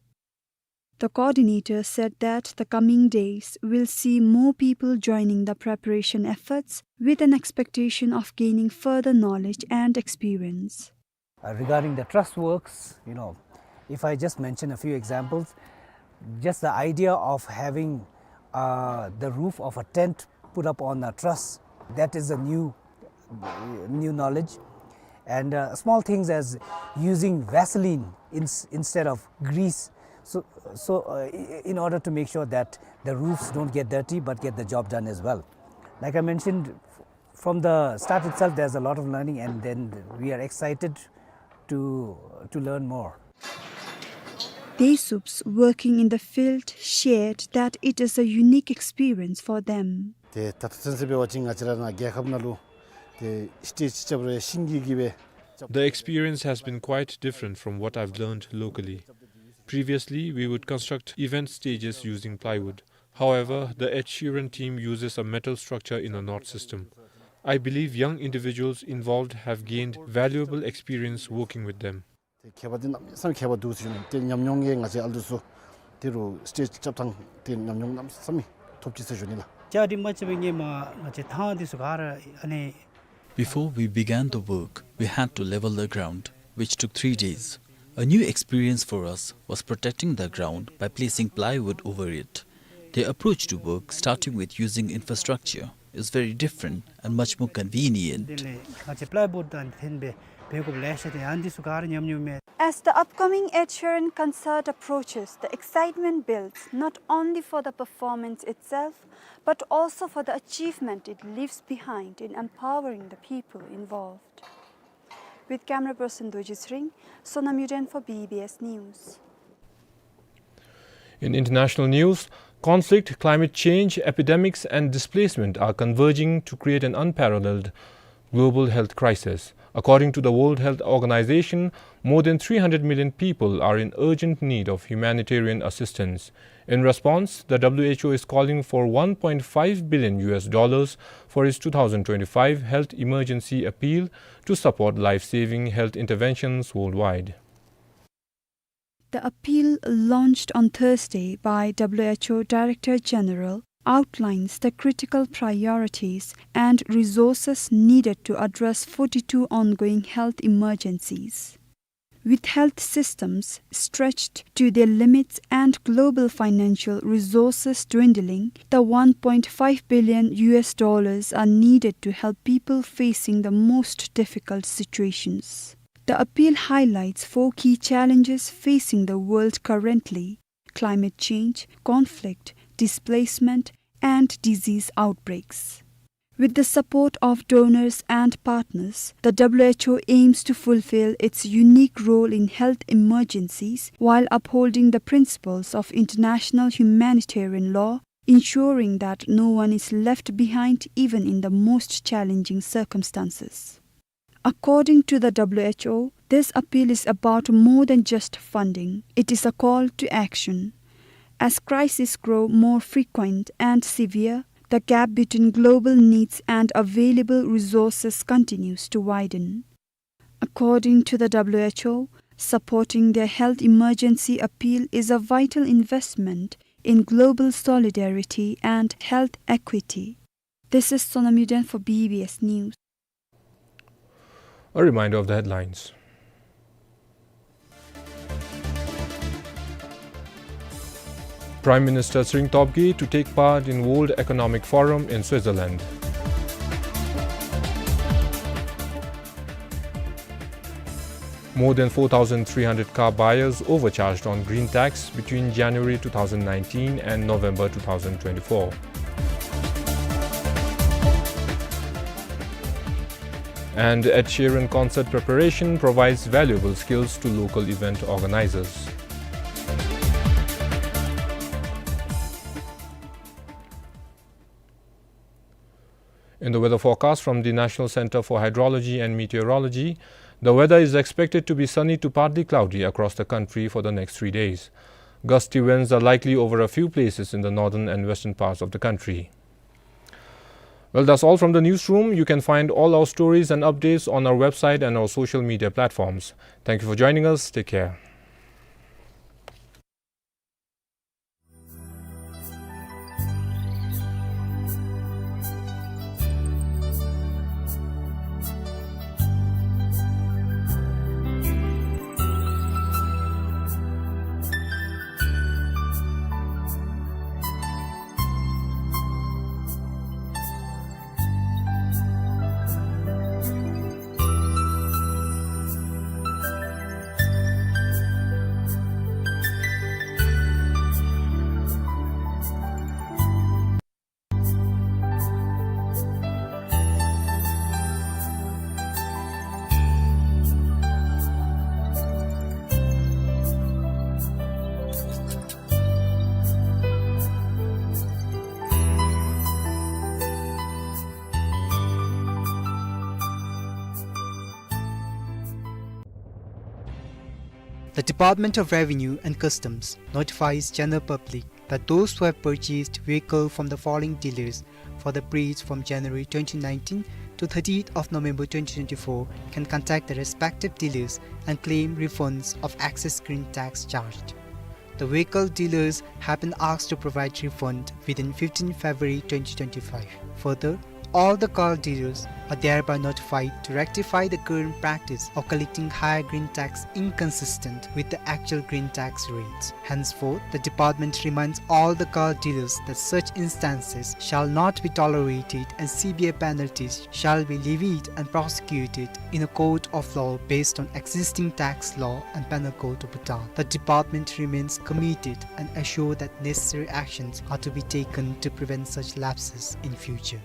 The coordinator said that the coming days will see more people joining the preparation efforts with an expectation of gaining further knowledge and experience. Uh, regarding the truss works, you know, if I just mention a few examples, just the idea of having, uh, the roof of a tent put up on a truss, that is a new new knowledge, and, uh, small things as using Vaseline ins-, instead of grease, so, so, uh, i-, in order to make sure that the roofs don't get dirty but get the job done as well. Like I mentioned, f-, from the start itself, there's a lot of learning, and then we are excited to, to learn more. Desuups working in the field shared that it is a unique experience for them. ཏེ་ད་ལྟོ་ཚུན་ཚོད་འབད་བ་ཅིན་ང་བཅས་ར་ནཱ་རྒྱལ་ཁབ་ནང་ལུ་ཏེ་སི་ཊེཇ་རྐྱབ་རུང་ཤིང་གིས་གིས་སྦེ། The experience has been quite different from what I've learned locally. Previously, we would construct event stages using plywood. However, the Ed Sheeran team uses a metal structure in a knot system. I believe young individuals involved have gained valuable experience working with them. ཏེ་ཁྱད་པར་འདི་གནམ་མེད་ས་མེད་ཁྱད་པར་འདུག་ཟེར་ཞུ་ནི། ཏེ་ཉམས་མྱོང་གིས་ང་བཅས་ཨ་ལུ་ཚུ་ཏེ་རུང་སི་ཊེཇ་རྐྱབ་ཐངས་ཏེ་ཉམས་མྱོང་གནམ་མེད་ས་མེད་ཐོབ་ཅི་ཟེར་ཞུ་ནི་ལགས། བཅའ་སྒྲིག་མ་རྐྱབ་པའི་སྔོན་མ་ང་བཅས་ཐང་འདི་ཚུ་ག་ར་ཨ་ནི། Before we began the work, we had to level the ground, which took three days. A new experience for us was protecting the ground by placing plywood over it. The approach to work, starting with using infrastructure, is very different and much more convenient. འདི་ལས་ང་བཅས་པ་ལའི་བུཌ་དང་འཐེན་སྦེ་འབད་དགོཔ་ལེ་ཤ་ཏེ་ཨ་ནི་འདི་ཚུ་ག་ར་ཉམས་མྱོང་མས། As the upcoming Ed Sheeran concert approaches, the excitement builds not only for the performance itself, but also for the achievement it leaves behind in empowering the people involved. With camera person Dorji Tshering, Sonam Yuden for B B S News. In international news, conflict, climate change, epidemics, and displacement are converging to create an unparalleled global health crisis. According to the World Health Organization, more than three hundred million people are in urgent need of humanitarian assistance. In response, the W H O is calling for one point five billion U S dollars for its two thousand twenty-five health emergency appeal to support life-saving health interventions worldwide. The appeal, launched on Thursday by W H O Director General, outlines the critical priorities and resources needed to address forty-two ongoing health emergencies. With health systems stretched to their limits and global financial resources dwindling, the one point five billion U S dollars are needed to help people facing the most difficult situations. The appeal highlights four key challenges facing the world currently: climate change, conflict, displacement, and disease outbreaks. With the support of donors and partners, the W H O aims to fulfill its unique role in health emergencies while upholding the principles of international humanitarian law, ensuring that no one is left behind even in the most challenging circumstances. According to the W H O, this appeal is about more than just funding. It is a call to action. As crises grow more frequent and severe, the gap between global needs and available resources continues to widen. According to the W H O, supporting their health emergency appeal is a vital investment in global solidarity and health equity. This is Sonam Yuden for B B S News. A reminder of the headlines. Prime Minister Tshering Tobgay to take part in World Economic Forum in Switzerland. More than four thousand three hundred car buyers overcharged on green tax between January two thousand nineteen and November two thousand twenty-four. And Ed Sheeran concert preparation provides valuable skills to local event organizers. In the weather forecast from the National Center for Hydrology and Meteorology, the weather is expected to be sunny to partly cloudy across the country for the next three days. Gusty winds are likely over a few places in the northern and western parts of the country. Well, that's all from the newsroom. You can find all our stories and updates on our website and our social media platforms. Thank you for joining us. Take care. The Department of Revenue and Customs notifies general public that those who have purchased vehicle from the following dealers for the periods from January twenty nineteen to thirtieth of November twenty twenty-four can contact the respective dealers and claim refunds of excess green tax charged. The vehicle dealers have been asked to provide refund within fifteenth February twenty twenty-five. Further, all the car dealers are thereby notified to rectify the current practice of collecting higher green tax inconsistent with the actual green tax rates. Henceforth, the department reminds all the car dealers that such instances shall not be tolerated and severe penalties shall be levied and prosecuted in a court of law based on existing tax law and penal code of Bhutan. The department remains committed and assured that necessary actions are to be taken to prevent such lapses in future.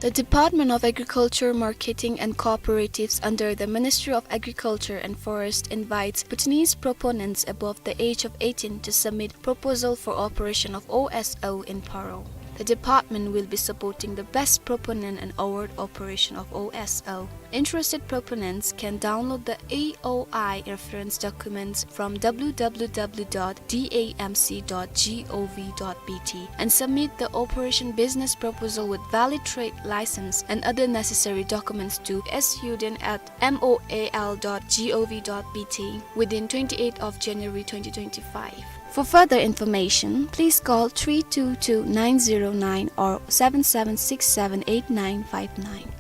The Department of Agriculture, Marketing and Cooperatives under the Ministry of Agriculture and Forest invites Bhutanese proponents above the age of eighteen to submit proposal for operation of O S L in Paro. The department will be supporting the best proponent and award operation of O S L. Interested proponents can download the A O I reference documents from W W W dot D A M C dot gov dot B T and submit the operation business proposal with valid trade license and other necessary documents to S Yuden at M O A L dot gov dot B T within twenty-eighth of January twenty twenty-five. For further information, please call three two two nine zero nine or seven seven six seven eight nine five nine.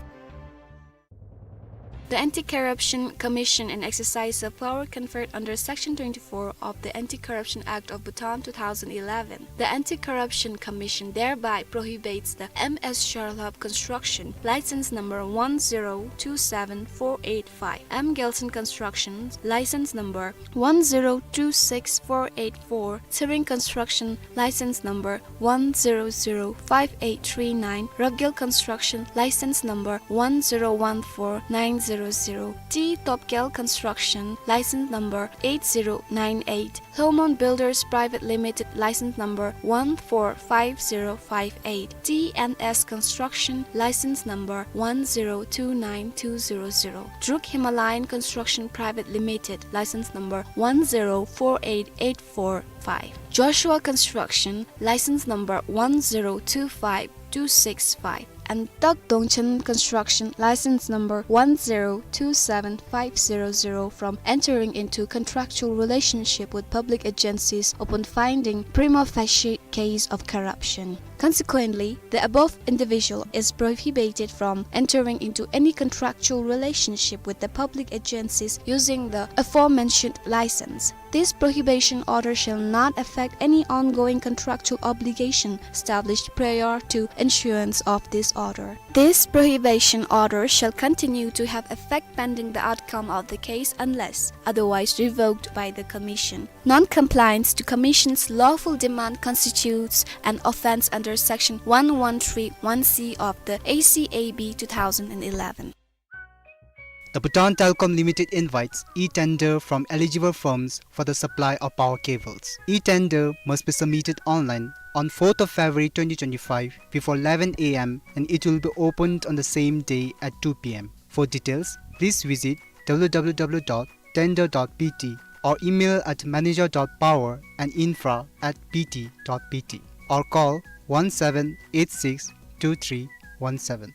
The Anti-Corruption Commission, in exercise of power conferred under Section twenty-four of the Anti-Corruption Act of Bhutan two thousand eleven, the Anti-Corruption Commission thereby prohibits the M S Charlap Construction, license number one zero two seven four eight five, M Gelson Construction, license number one zero two six four eight four, Tsering Construction, license number one zero zero five eight three nine, Rokgel Construction, license number one zero one four nine zero zero, T Topgel Construction, license number eight zero nine eight, Lhomon Builders Private Limited, license number one four five zero five eight, T N S Construction, license number one zero two nine two zero zero, Druk Himalayan Construction Private Limited, license number one zero four eight eight four five, Joshua Construction, license number one zero two five two six five, and Tok Dongchen Construction, license number one zero two seven five zero zero, from entering into contractual relationship with public agencies upon finding prima facie case of corruption. Consequently, the above individual is prohibited from entering into any contractual relationship with the public agencies using the aforementioned license. This prohibition order shall not affect any ongoing contractual obligation established prior to issuance of this order. This prohibition order shall continue to have effect pending the outcome of the case unless otherwise revoked by the Commission. Non-compliance to Commission's lawful demand constitutes an offence under Section one one three one C of the A C A B two thousand eleven. The Bhutan Telecom Limited invites e-tender from eligible firms for the supply of power cables. E-tender must be submitted online on fourth of February twenty twenty-five before eleven A M and it will be opened on the same day at two P M. For details, please visit W W W dot tender dot B T or email at manager dot power and infra at B T dot B T or call one seven eight six two three one seven.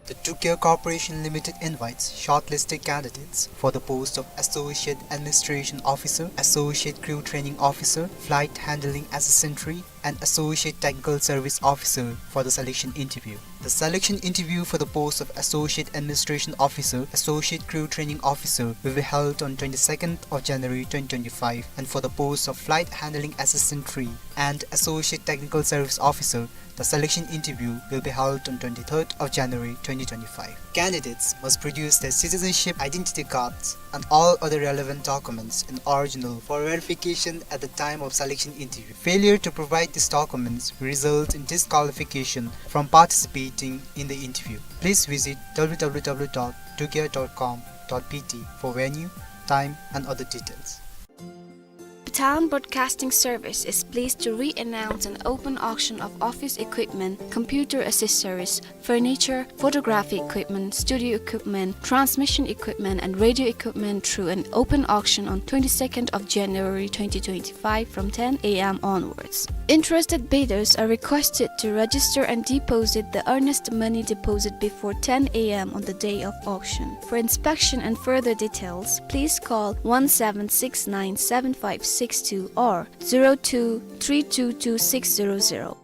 The Tukia Corporation Limited invites shortlisted candidates for the post of Associate Administration Officer, Associate Crew Training Officer, Flight Handling Assistant three, and Associate Technical Service Officer for the selection interview. The selection interview for the post of Associate Administration Officer, Associate Crew Training Officer will be held on twenty-second of January twenty twenty-five, and for the post of Flight Handling Assistant three and Associate Technical Service Officer, the selection interview will be held on twenty-third of January twenty twenty-five. Candidates must produce their citizenship identity cards and all other relevant documents in original for verification at the time of selection interview. Failure to provide these documents will result in disqualification from participating in the interview. Please visit W W W dot tukia dot com dot B T for venue, time, and other details. Bhutan Broadcasting Service is pleased to re-announce an open auction of office equipment, computer accessories, furniture, photography equipment, studio equipment, transmission equipment, and radio equipment through an open auction on twenty-second of January twenty twenty-five from ten A M onwards. Interested bidders are requested to register and deposit the earnest money deposit before ten A M on the day of auction. For inspection and further details, please call one seven six nine seven five six two or zero two three two two six zero zero.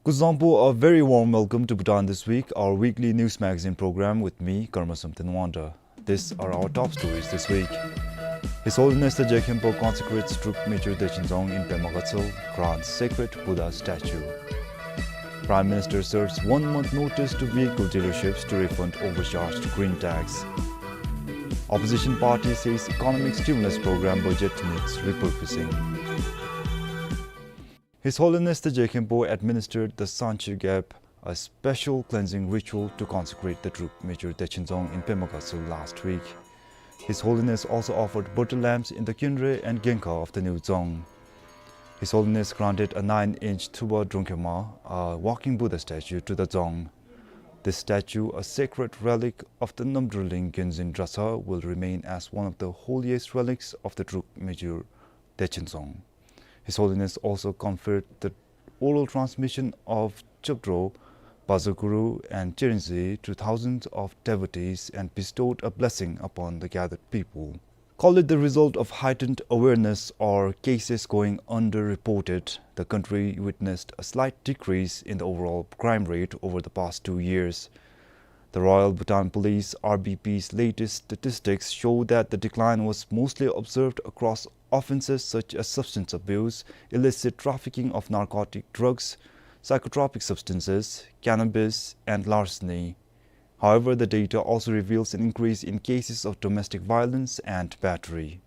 Kuzuzangpo, a very warm welcome to Bhutan This Week, our weekly news magazine program with me, Karma Samten Wangda. These are our top stories this week. His Holiness the Je Khenpo consecrates Druk Major Dechen Dzong in Pema Gatshel, grants sacred Buddha statue. Prime Minister serves one month notice to vehicle dealerships to refund overcharged green tax. Opposition party says economic stimulus program budget needs repurposing. His Holiness the Je Khenpo administered the Sanchi Gyalp a special cleansing ritual to consecrate the Druk Major Dechen Dzong in Pema Gatshel last week. His Holiness also offered butter lamps in the Kyenre and Gengkha of the new Dzong. His Holiness granted a nine-inch Tuba Drongkhyama, a walking Buddha statue, to the Dzong. This statue, a sacred relic of the Namdrolling Gyonzin Dratsa, will remain as one of the holiest relics of the Druk Major Dechen Dzong. His Holiness also conferred the oral transmission of Chöpdro, Bazaguru and Cherinzin to thousands of devotees and bestowed a blessing upon the gathered people. Call it the result of heightened awareness or cases going underreported, the country witnessed a slight decrease in the overall crime rate over the past two years. The Royal Bhutan Police, R B P's, latest statistics show that the decline was mostly observed across offenses such as substance abuse, illicit trafficking of narcotic drugs, psychotropic substances, cannabis, and larceny. However, the data also reveals an increase in cases of domestic violence and battery.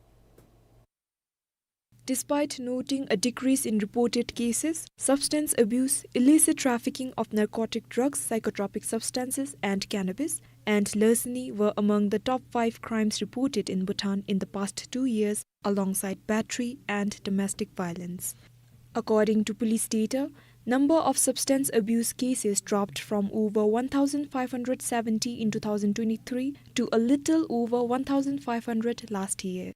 Despite noting a decrease in reported cases, substance abuse, illicit trafficking of narcotic drugs, psychotropic substances, and cannabis, and larceny were among the top five crimes reported in Bhutan in the past two years, alongside battery and domestic violence. According to police data, number of substance abuse cases dropped from over one thousand five hundred seventy in two thousand twenty-three to a little over one thousand five hundred last year.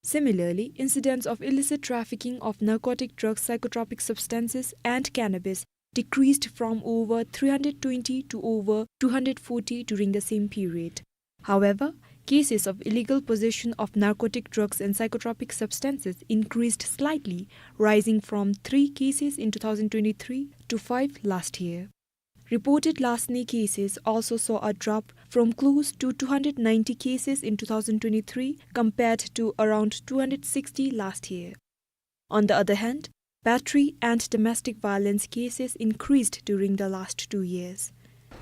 Similarly, incidents of illicit trafficking of narcotic drugs, psychotropic substances, and cannabis decreased from over three hundred twenty to over two hundred forty during the same period. However, cases of illegal possession of narcotic drugs and psychotropic substances increased slightly, rising from three cases in two thousand twenty-three to five last year. Reported larceny cases also saw a drop from close to two hundred ninety cases in two thousand twenty-three compared to around two hundred sixty last year. On the other hand, battery and domestic violence cases increased during the last two years.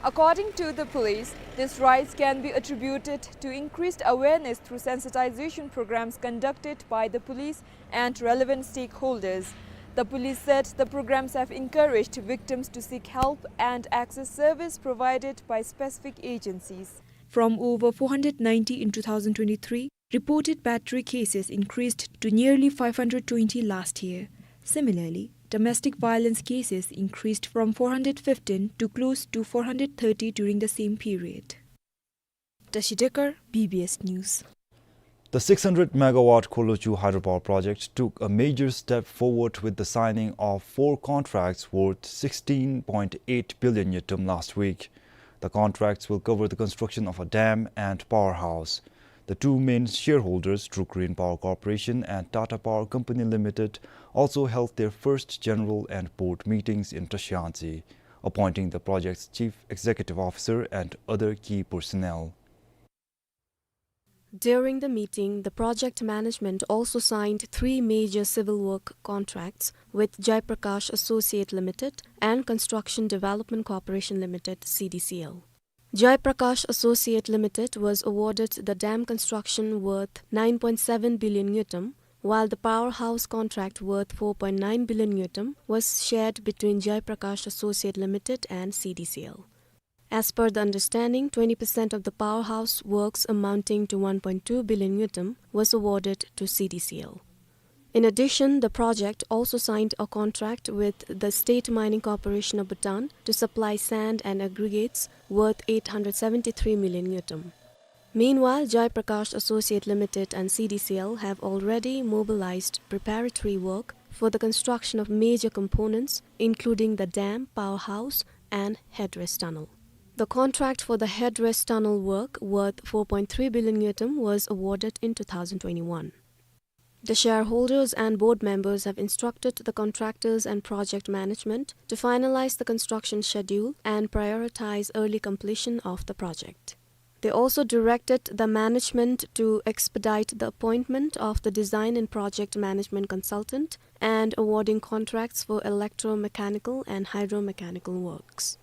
According to the police, this rise can be attributed to increased awareness through sensitization programs conducted by the police and relevant stakeholders. The police said the programs have encouraged victims to seek help and access service provided by specific agencies. From over four hundred ninety in two thousand twenty-three, reported battery cases increased to nearly five hundred twenty last year. Similarly, domestic violence cases increased from four hundred fifteen to close to four hundred thirty during the same period. Tashi Dekar, B B S News. The six hundred megawatt Kholochhu hydropower project took a major step forward with the signing of four contracts worth sixteen point eight billion ngultrum last week. The contracts will cover the construction of a dam and powerhouse. The two main shareholders, Druk Green Power Corporation and Tata Power Company Limited, also held their first general and board meetings in Tashi Yangtse, appointing the project's chief executive officer and other key personnel. During the meeting, the project management also signed three major civil work contracts with Jai Prakash Associate Limited and Construction Development Corporation Limited, C D C L. Jai Prakash Associate Limited was awarded the dam construction worth nine point seven billion ngultrum, while the powerhouse contract worth four point nine billion ngultrum was shared between Jai Prakash Associate Limited and C D C L. As per the understanding, twenty percent of the powerhouse works amounting to one point two billion ngultrum was awarded to C D C L. In addition, the project also signed a contract with the State Mining Corporation of Bhutan to supply sand and aggregates worth eight hundred seventy-three million ngultrum. Meanwhile, Jai Prakash Associate Limited and C D C L have already mobilized preparatory work for the construction of major components, including the dam, powerhouse, and headrest tunnel. The contract for the headrest tunnel work, worth four point three billion ngultrum, was awarded in two thousand twenty-one. The shareholders and board members have instructed the contractors and project management to finalize the construction schedule and prioritize early completion of the project. They also directed the management to expedite the appointment of the design and project management consultant and awarding contracts for electromechanical and hydromechanical works.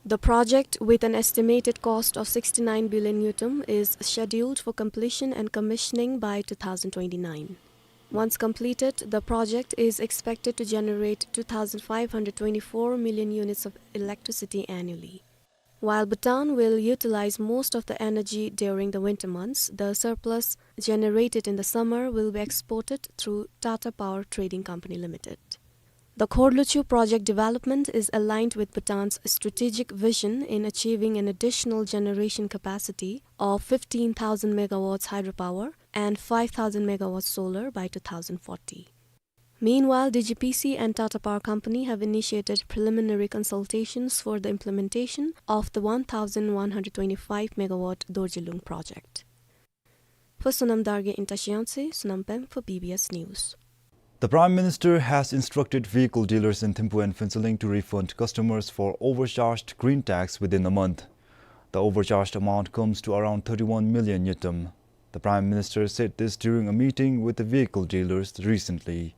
The project, with an estimated cost of sixty-nine billion ngultrum, is scheduled for completion and commissioning by two thousand twenty-nine. Once completed, the project is expected to generate two thousand five hundred twenty-four million units of electricity annually. While Bhutan will utilize most of the energy during the winter months, the surplus generated in the summer will be exported through Tata Power Trading Company Limited. The Khorluchu project development is aligned with Bhutan's strategic vision in achieving an additional generation capacity of fifteen thousand megawatts hydropower and five thousand megawatts solar by two thousand forty. Meanwhile, D G P C and Tata Power Company have initiated preliminary consultations for the implementation of the one thousand one hundred twenty-five megawatt Dorjilung project. For Sonam Dargye in Tashiang, Sonam Pem for B B S News. The Prime Minister has instructed vehicle dealers in Thimphu and Phuentsholing to refund customers for overcharged green tax within a month. The overcharged amount comes to around thirty-one million ngultrum. The Prime Minister said this during a meeting with the vehicle dealers recently.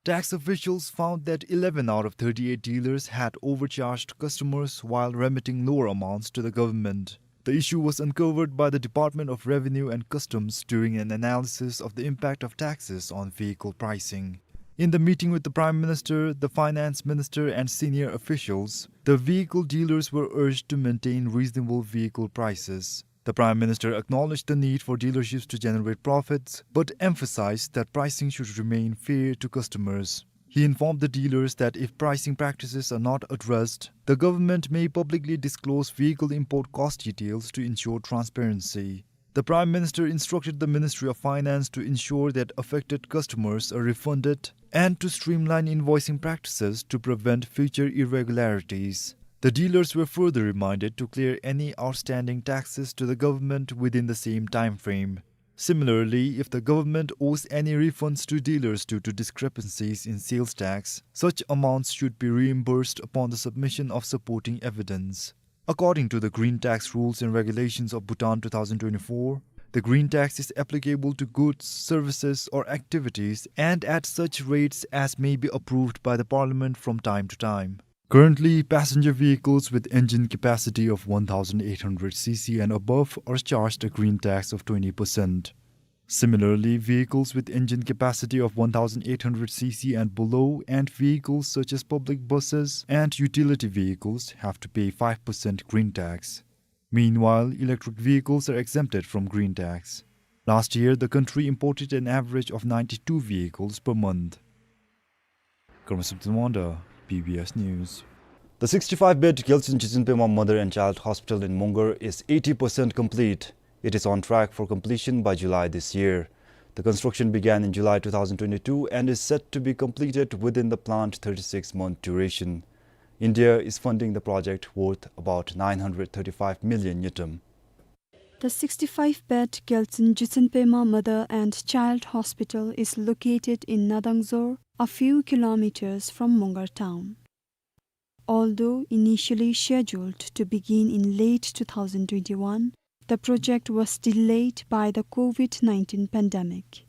Tax officials found that eleven out of thirty-eight dealers had overcharged customers while remitting lower amounts to the government. The issue was uncovered by the Department of Revenue and Customs during an analysis of the impact of taxes on vehicle pricing. In the meeting with the Prime Minister, the Finance Minister, and senior officials, the vehicle dealers were urged to maintain reasonable vehicle prices. The Prime Minister acknowledged the need for dealerships to generate profits, but emphasized that pricing should remain fair to customers. He informed the dealers that if pricing practices are not addressed, the government may publicly disclose vehicle import cost details to ensure transparency. The Prime Minister instructed the Ministry of Finance to ensure that affected customers are refunded and to streamline invoicing practices to prevent future irregularities. The dealers were further reminded to clear any outstanding taxes to the government within the same time frame. Similarly, if the government owes any refunds to dealers due to discrepancies in sales tax, such amounts should be reimbursed upon the submission of supporting evidence. According to the Green Tax Rules and Regulations of Bhutan two thousand twenty-four, the green tax is applicable to goods, services, or activities and at such rates as may be approved by the Parliament from time to time. Currently, passenger vehicles with engine capacity of one thousand eight hundred C C and above are charged a green tax of twenty percent. Similarly, vehicles with engine capacity of one thousand eight hundred C C and below and vehicles such as public buses and utility vehicles have to pay five percent green tax. Meanwhile, electric vehicles are exempted from green tax. Last year, the country imported an average of ninety-two vehicles per month. Karma Sopten Wangda, B B S News. The sixty-five bed Gyaltsuen Jitsen Pema Mother and Child Hospital in Mongar is eighty percent complete. It is on track for completion by July this year. The construction began in July two thousand twenty-two and is set to be completed within the planned thirty-six month duration. India is funding the project worth about nine hundred thirty-five million ngultrum. The sixty-five bed Gyaltsuen Jitsen Pema Mother and Child Hospital is located in Nadangzor, a few kilometers from Mongar town. Although initially scheduled to begin in late two thousand twenty-one, the project was delayed by the COVID nineteen pandemic.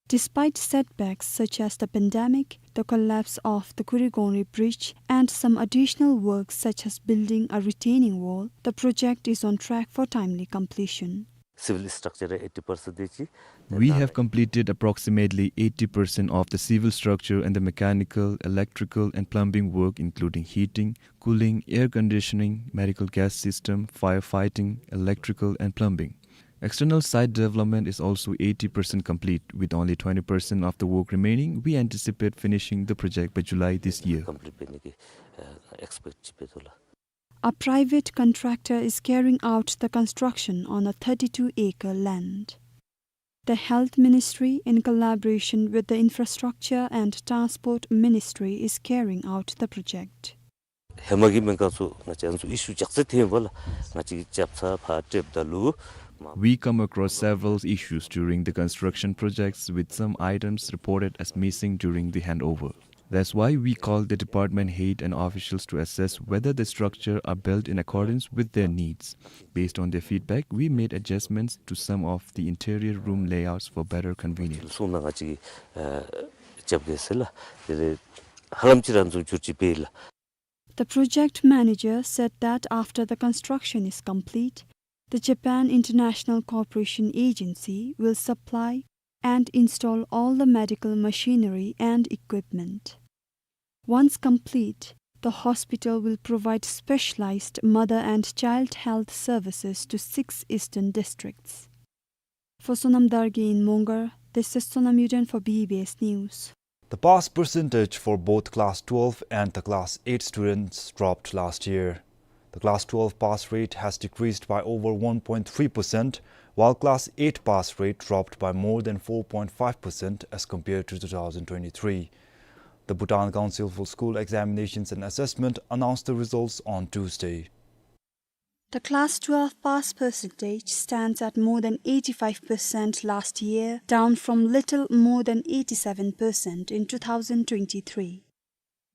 Despite setbacks such as the pandemic, the collapse of the Kurigongri Bridge, and some additional works such as building a retaining wall, the project is on track for timely completion. Civil structure eighty percent ᱫᱮ ᱪᱤ We have completed approximately eighty percent of the civil structure and the mechanical, electrical, and plumbing work, including heating, cooling, air conditioning, medical gas system, firefighting, electrical, and plumbing. External site development is also eighty percent complete, with only twenty percent of the work remaining. We anticipate finishing the project by July this year. Complete ᱵᱮᱱᱟᱣ ᱠᱤ, ᱮ, expect ᱪᱤ ᱯᱮ ᱛᱚᱞᱟ. A private contractor is carrying out the construction on a thirty-two acre land. The Health Ministry, in collaboration with the Infrastructure and Transport Ministry, is carrying out the project. ཧེ་མ་གི་སྨན་ཁང་ཚུ་ང་བཅས་ཚུ་ཨི་ཤུ་ཅག་ཚེ་ཐེམ་པ་ལ་ང་བཅས་ཀྱིས་རྒྱབ་ཚར་ཕར་སྤྲོདཔ་ད་ལུ། We come across several issues during the construction projects, with some items reported as missing during the handover. That's why we called the department head and officials to assess whether the structure are built in accordance with their needs. Based on their feedback, we made adjustments to some of the interior room layouts for better convenience. སོང་ན་ང་བཅས་ཀྱིས་རྒྱབ་གེ་ཟེར་ལགས། དེ་ལས་ཧ་ལམ་ཅིག་ར་ཚུ་འགྱུར་ཅིག་འབད་ལགས། The project manager said that after the construction is complete, the Japan International Cooperation Agency will supply and install all the medical machinery and equipment. Once complete, the hospital will provide specialized mother and child health services to six eastern districts. For Sonam Dargye in Mongar, this is Sonam Yuden for B B S News. The pass percentage for both class twelve and the class eight students dropped last year. The class twelve pass rate has decreased by over one point three percent, while class eight pass rate dropped by more than four point five percent as compared to two thousand twenty-three. The Bhutan Council for School Examinations and Assessment announced the results on Tuesday. The class twelve pass percentage stands at more than eighty-five percent last year, down from little more than eighty-seven percent in two thousand twenty-three.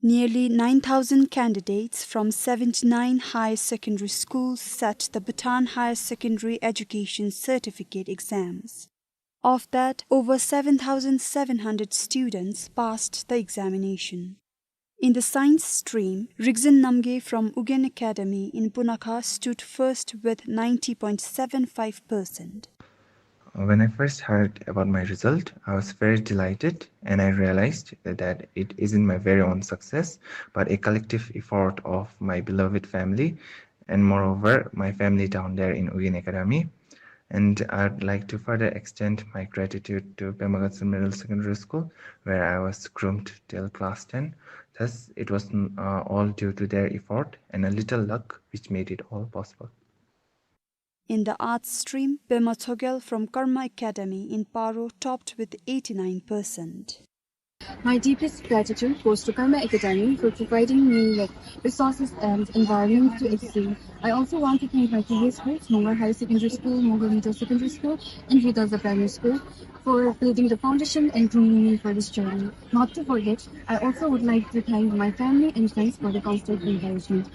Nearly nine thousand candidates from seventy-nine higher secondary schools sat the Bhutan Higher Secondary Education Certificate exams. Of that, over seven thousand seven hundred students passed the examination. In the science stream, Rigzin Namgay from Ugyen Academy in Punakha stood first with ninety point seven five percent. When I first heard about my result, I was very delighted and I realized that it isn't my very own success, but a collective effort of my beloved family and moreover, my family down there in Ugyen Academy. And I'd like to further extend my gratitude to Pema Gatshol Middle Secondary School, where I was groomed till class ten. Thus, it was, uh, all due to their effort and a little luck which made it all possible. In the arts stream, Pema Tsogyal from Karma Academy in Paro topped with eighty-nine percent. My deepest gratitude goes to Karma Academy for providing me with resources and environment to excel. I also want to thank my previous schools, Mongar Higher Secondary School, Mongar Middle Secondary School, and Ritaza Primary School, for building the foundation and grooming me for this journey. Not to forget, I also would like to thank my family and friends for the constant encouragement.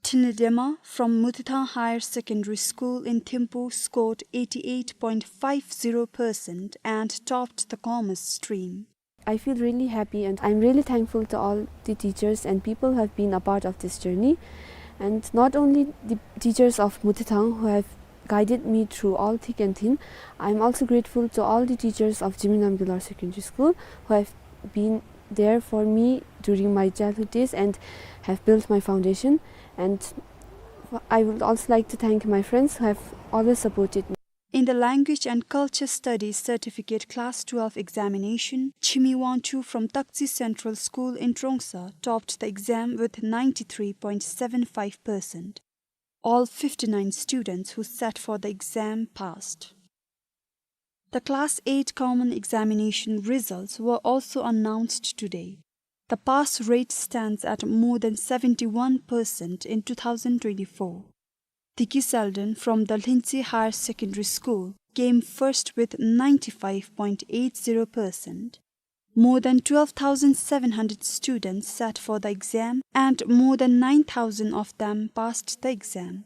Thinley Dema from Muthithang Higher Secondary School in Thimphu scored eighty-eight point five zero percent and topped the commerce stream. I feel really happy and I'm really thankful to all the teachers and people who have been a part of this journey. And not only the teachers of Muthithang who have guided me through all thick and thin, I'm also grateful to all the teachers of Jigme Namgay Lower Secondary School who have been there for me during my childhood days and have built my foundation. And I would also like to thank my friends who have always supported me. In the Language and Culture Studies Certificate Class twelve examination, Chimi Wangchuk from Taktse Central School in Trongsa topped the exam with ninety-three point seven five percent. All fifty-nine students who sat for the exam passed. The Class eight Common Examination results were also announced today. The pass rate stands at more than seventy-one percent in two thousand twenty-four. Diki Selden from the Lhingtse Higher Secondary School came first with ninety-five point eight zero percent. More than twelve thousand seven hundred students sat for the exam and more than nine thousand of them passed the exam.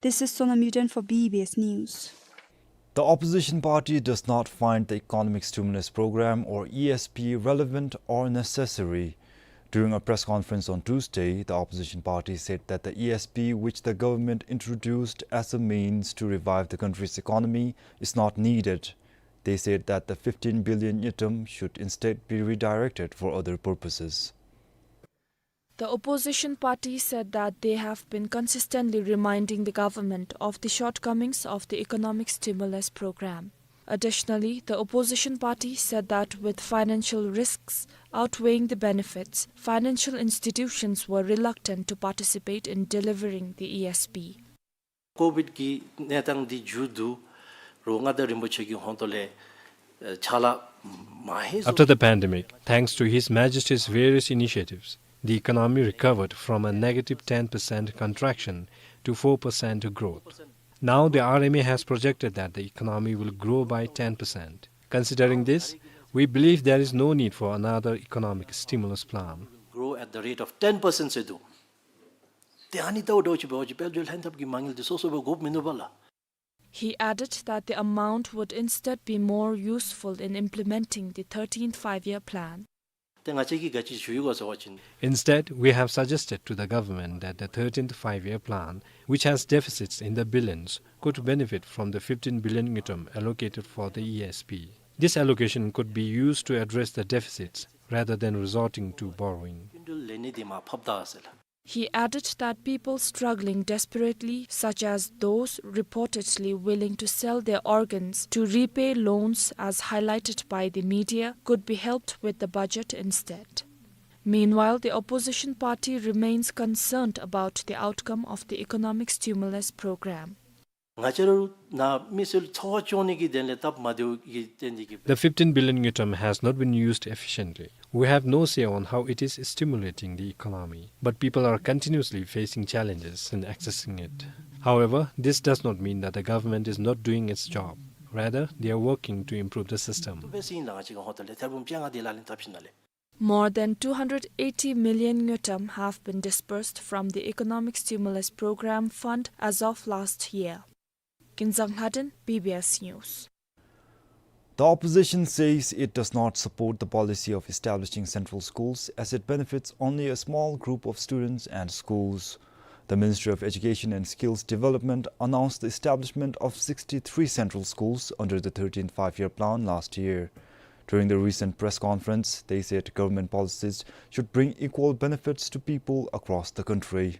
This is Sonam Yuden for B B S News. The opposition party does not find the Economic Stimulus Program or E S P relevant or necessary. During a press conference on Tuesday, the opposition party said that the E S P which the government introduced as a means to revive the country's economy is not needed. They said that the fifteen billion ngultrum should instead be redirected for other purposes. The opposition party said that they have been consistently reminding the government of the shortcomings of the economic stimulus program. Additionally, the opposition party said that with financial risks outweighing the benefits, financial institutions were reluctant to participate in delivering the E S P. ཀོ་བིཌ་གི་གནས་སྟངས་འདི་མཇུག་བསྡུ་རུང་མངའ་བདག་རིན་པོ་ཆེ་གི་ཧོང་ཏོ་ལས་ཨེ་ཕྱག་ལཱ་མ་ཧེ་བཟོ། After the pandemic, thanks to His Majesty's various initiatives, the economy recovered from a negative ten percent contraction to four percent growth. Now the R M A has projected that the economy will grow by ten percent. Considering this, we believe there is no need for another economic stimulus plan. Grow at the rate of ten percent ཟེར་འདུག། ཏེ་ཨ་ནི་ལྟ་བུ་འདྲཝ་ཅིག་འབད་བ་ཅིན་དཔལ་འབྱོར་ལྷན་ཐབས་ཀྱི་མ་དངུལ་འདི་སོ་སོ་སྦེ་དགོཔ་མིན་ནུག་པ་ལགས། He added that the amount would instead be more useful in implementing the thirteenth Five-Year Plan. ཏེ་ང་བཅས་ཀྱིས་ག་ཅི་ཞུ་ཡི་ག་ཟེར་བ་ཅིན། Instead, we have suggested to the government that the thirteenth Five-Year Plan, which has deficits in the billions, could benefit from the fifteen billion ngultrum allocated for the E S P. This allocation could be used to address the deficits rather than resorting to borrowing. He added that people struggling desperately, such as those reportedly willing to sell their organs to repay loans as highlighted by the media, could be helped with the budget instead. Meanwhile, the opposition party remains concerned about the outcome of the economic stimulus program. ང་བཅས་ར་ནཱ་མི་སེར་འཚོ་བ་སྐྱོང་ནི་གི་དོན་ལས་སྟབས་མ་བདེཝ་གི་དོན་འདི་གིས། The fifteen billion ngultrum has not been used efficiently. We have no say on how it is stimulating the economy, but people are continuously facing challenges in accessing it. However, this does not mean that the government is not doing its job. Rather, they are working to improve the system. More than two hundred eighty million ngultrum have been disbursed from the Economic Stimulus Program fund as of last year. Kinzang Lhaden, B B S News. The opposition says it does not support the policy of establishing central schools, as it benefits only a small group of students and schools. The Ministry of Education and Skills Development announced the establishment of sixty-three central schools under the thirteenth Five-Year Plan last year. During the recent press conference, they said government policies should bring equal benefits to people across the country.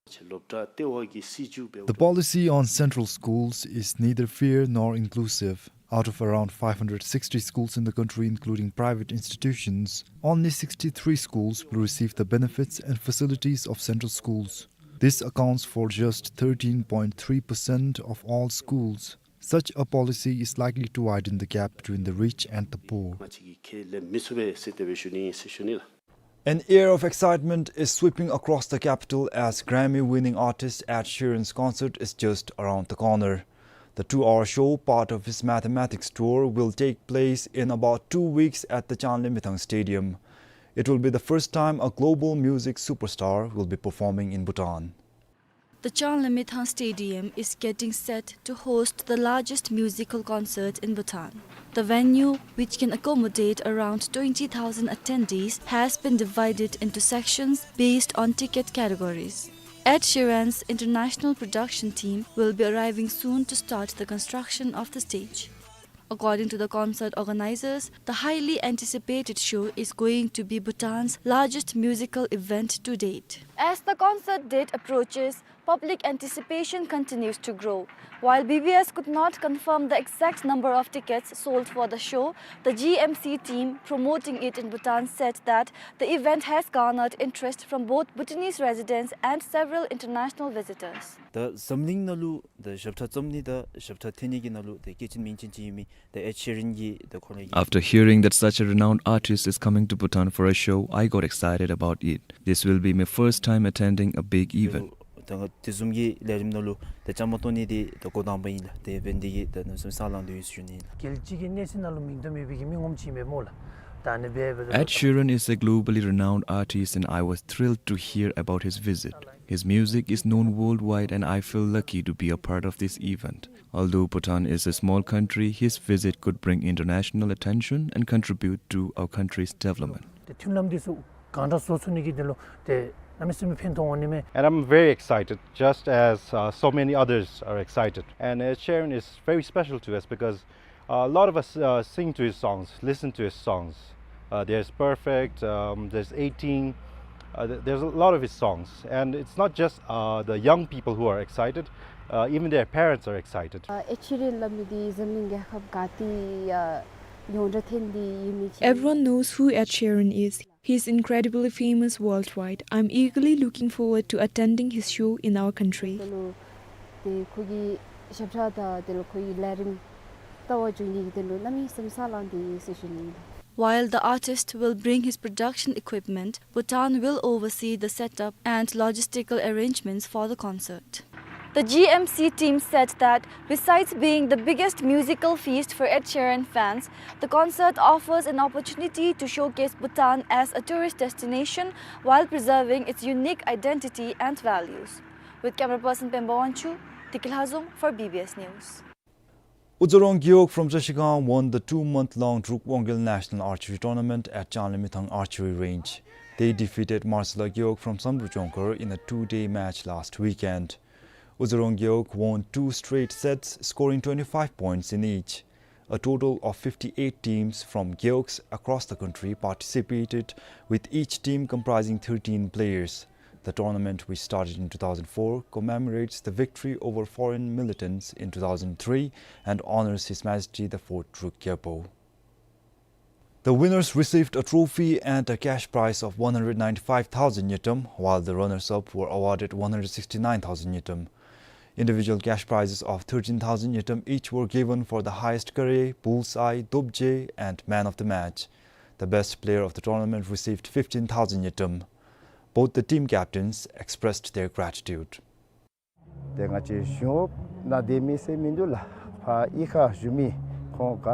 The policy on central schools is neither fair nor inclusive. Out of around five hundred sixty schools in the country, including private institutions, only sixty-three schools will receive the benefits and facilities of central schools. This accounts for just thirteen point three percent of all schools. Such a policy is likely to widen the gap between the rich and the poor. An air of excitement is sweeping across the capital as Grammy-winning artist Ed Sheeran's concert is just around the corner. The two-hour show, part of his Mathematics tour, will take place in about two weeks at the Changlimithang Stadium. It will be the first time a global music superstar will be performing in Bhutan. The Changlimithang Stadium is getting set to host the largest musical concert in Bhutan. The venue, which can accommodate around twenty thousand attendees, has been divided into sections based on ticket categories. Ed Sheeran's international production team will be arriving soon to start the construction of the stage. According to the concert organizers, the highly anticipated show is going to be Bhutan's largest musical event to date. As the concert date approaches, public anticipation continues to grow. While B B S could not confirm the exact number of tickets sold for the show, the G M C team promoting it in Bhutan said that the event has garnered interest from both Bhutanese residents and several international visitors. ད་འཛམ་གླིང་ནང་ལུ་ད་ཞབས་ཁྲ་རྩོམ་ནི་དང་ཞབས་ཁྲ་འཐེན་ནི་གི་ནང་ལུ་ད་སྐྱེས་ཆེན་མིང་ཆེན་ཅིག་ཨིན་མི་ད་Ed Sheeran གི་ད་ཁོ་ར་གི། After hearing that such a renowned artist is coming to Bhutan for a show, I got excited about it. This will be my first time attending a big event. ད་ང་དེ་བཟུམ་གྱི་ལས་རིམ་ནང་ལུ་ད་བཅའ་མར་གཏོགས་ནི་དེ་ད་འགོ་དང་པ་ཨིན་ལགས། དེ་འབད་ནི་དེ་གིས་ད་གནམ་མེད་ས་མེད་སེམས་ལང་དོ་ཡོད་ཟེར་ཞུ་ནི་ཨིན་ལགས། རྒྱལ་སྤྱི་གི་གནས་ཚད་ནང་ལུ་མིང་དོན་མེད་པའི་གི་མི་ངོམ་ཅིག་ཨིན་པས་སྨོ་ལགས། ད་ཨ་ནི་འབདཝ་ད། Ed Sheeran is a globally renowned artist and I was thrilled to hear about his visit. His music is known worldwide and I feel lucky to be a part of this event. Although Bhutan is a small country, his visit could bring international attention and contribute to our country's development. ཏེ་མཐུན་ལམ་འདི་ཚུ་གང་དྲག་བཟོ་ཚུགས་ནི་གི་དོན་ལུ་ཏེ་གནམ་མེད་ས་མེད་ཕན་ཐོགས་འོང་ནི་མས། And I'm very excited, just as, uh, so many others are excited. And Ed Sheeran is very special to us because, uh, a lot of us, uh, sing to his songs, listen to his songs. Uh, there's Perfect, um, there's eighteen, uh, th- there's a lot of his songs. And it's not just, uh, the young people who are excited, uh, even their parents are excited. ཨེཌ་ཤི་རན་སླབ་མི་འདི་འཛམ་གླིང་རྒྱལ་ཁབ་ག་ཏེ་ཡང་ཡོངས་གྲགས་ཐོན་ཏེ་ཡོད་མི་ཅིག། Everyone knows who Ed Sheeran is. He's incredibly famous worldwide. I'm eagerly looking forward to attending his show in our country. ད་ལུ་ཏེ་ཁོ་གི་ཞབས་ཁྲ་དང་དེ་ལས་ཁོ་གི་ལས་རིམ་ལྟ་བར་འགྱོ་ནི་གི་དོན་ལུ་གནམ་མེད་ས་མེད་སེམས་ལང་དོ་ཡོད་ཟེར་ཞུ་ནི་ཨིན། While the artist will bring his production equipment, Bhutan will oversee the setup and logistical arrangements for the concert. The G M C team said that besides being the biggest musical feast for Ed Sheeran fans, the concert offers an opportunity to showcase Bhutan as a tourist destination while preserving its unique identity and values. With camera person Pemba Wangchuk, Dikil Hazong for B B S News. Uzorong Gewog from Trashigang won the two-month-long Druk Wangel National Archery Tournament at Changlimithang Archery Range. They defeated Marcela Gewog from Samdrup Jongkhar in a two-day match last weekend. Uzorong Gewog won two straight sets, scoring twenty-five points in each. A total of fifty-eight teams from gewogs across the country participated, with each team comprising thirteen players. The tournament, which started in two thousand four, commemorates the victory over foreign militants in two thousand three and honors His Majesty the Fourth Druk Gyalpo. The winners received a trophy and a cash prize of one hundred ninety-five thousand ngultrum, while the runners-up were awarded one hundred sixty-nine thousand ngultrum. Individual cash prizes of thirteen thousand ngultrum each were given for the highest kare, bullseye, dobje, and man of the match. The best player of the tournament received fifteen thousand ngultrum. Both the team captains expressed their gratitude. ཏེ་ང་བཅས་གཞུང་གཡོགཔ་ནང་སྡོད་མི་ཟེར་མིན་འདུག་ལགས། ཕར་གཡུས་ཁར་བཞུགས་མི་ཁོང་ག་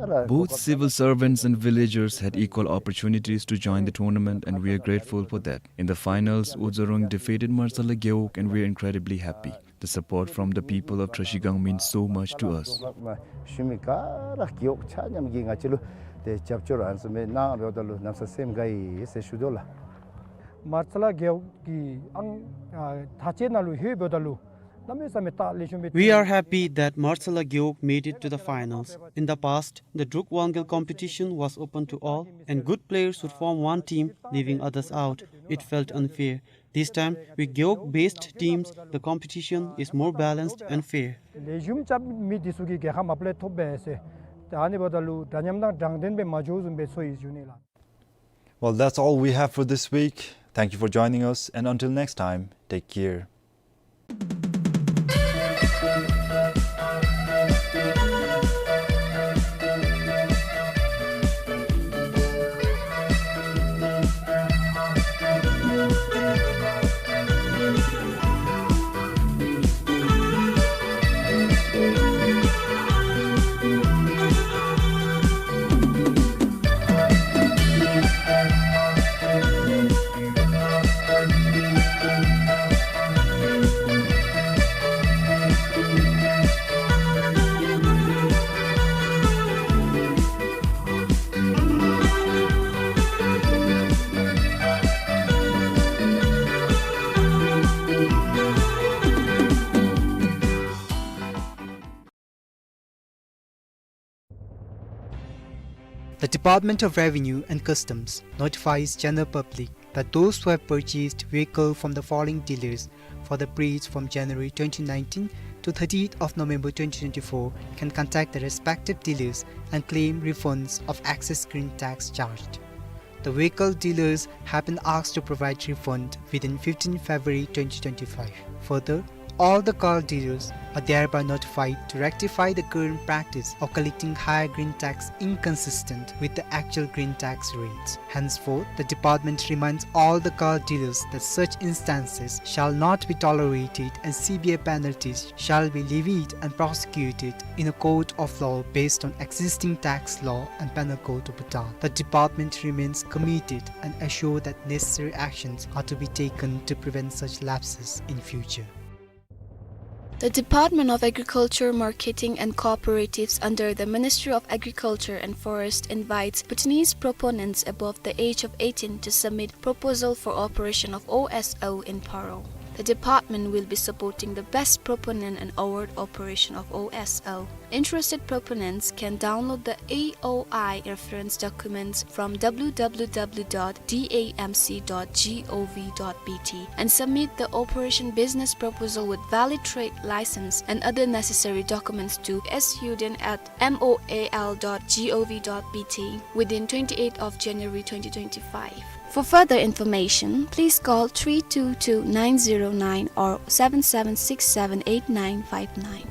ར། Both civil servants and villagers had equal opportunities to join the tournament, and we are grateful for that. In the finals, Udzorong defeated Martsala Gewog, and we are incredibly happy. The support from the people of Trashigang means so much to us. བཞུགས་མི་ག་ར་རྒེད་འོག་ཆ་མཉམ་གྱིས་ང་བཅས་ལུ་ཏེ་རྒྱབ་སྐྱོར་ཨ་ནི་བཟུམ་སྦེ་གནང་འབདཝ་ད་ལུ་གནམ་ས་སེམས་དགའ་ཡི་ཟེར་ཞུ་དོ་ལགས། མར་ཚ་ལ་རྒེད་འོག་གི་ཨང་ཨ་དྲག་ཆས་ནང་ལུ་ལྷོད་འབདཝ་ད་ལུ་གནམ་མེད་ས་མེད་རྟགས་ལེགས་ཤོམ་སྦེ། We are happy that Martsala Gewog made it to the finals. In the past, the Druk Wangyal competition was open to all, and good players would form one team, leaving others out. It felt unfair. This time, with Gewog-based teams, the competition is more balanced and fair. ལེགས་ཤོམ་རྐྱབ་མི་འདི་ཚུ་གིས་རྒྱལ་ཁ་མ་པ་ལས་ཐོབ་པས་ཟེར། ད་ཨ་ནི་འབདཝ་ད་ལུ་འདྲ་མཉམ་དང་དྲང་བདེན་སྦེ་མ་འགྱོཝ་བཟུམ་སྦེ་ཚོར་ཡི་ཞུ་ནི་ལགས། Well, that's all we have for this week. Thank you for joining us, and until next time, take care. The Department of Revenue and Customs notifies general public that those who have purchased vehicle from the following dealers for the periods from January twenty nineteen to thirtieth of November twenty twenty-four can contact the respective dealers and claim refunds of excess green tax charged. The vehicle dealers have been asked to provide refund within fifteenth February twenty twenty-five. Further, all the car dealers are thereby notified to rectify the current practice of collecting higher green tax inconsistent with the actual green tax rates. Henceforth, the department reminds all the car dealers that such instances shall not be tolerated and severe penalties shall be levied and prosecuted in a court of law based on existing tax law and penal code of Bhutan. The department remains committed and assure that necessary actions are to be taken to prevent such lapses in future. The Department of Agriculture, Marketing and Cooperatives under the Ministry of Agriculture and Forest invites Bhutanese proponents above the age of eighteen to submit proposal for operation of O S L in Paro. The department will be supporting the best proponent and award operation of O S L. Interested proponents can download the A O I reference documents from W W W dot D A M C dot gov dot B T and submit the operation business proposal with valid trade license and other necessary documents to S U D N at M O A L dot gov dot B T within twenty-eighth of January twenty twenty-five. For further information, please call three two two nine zero nine or seven seven six seven eight nine five nine.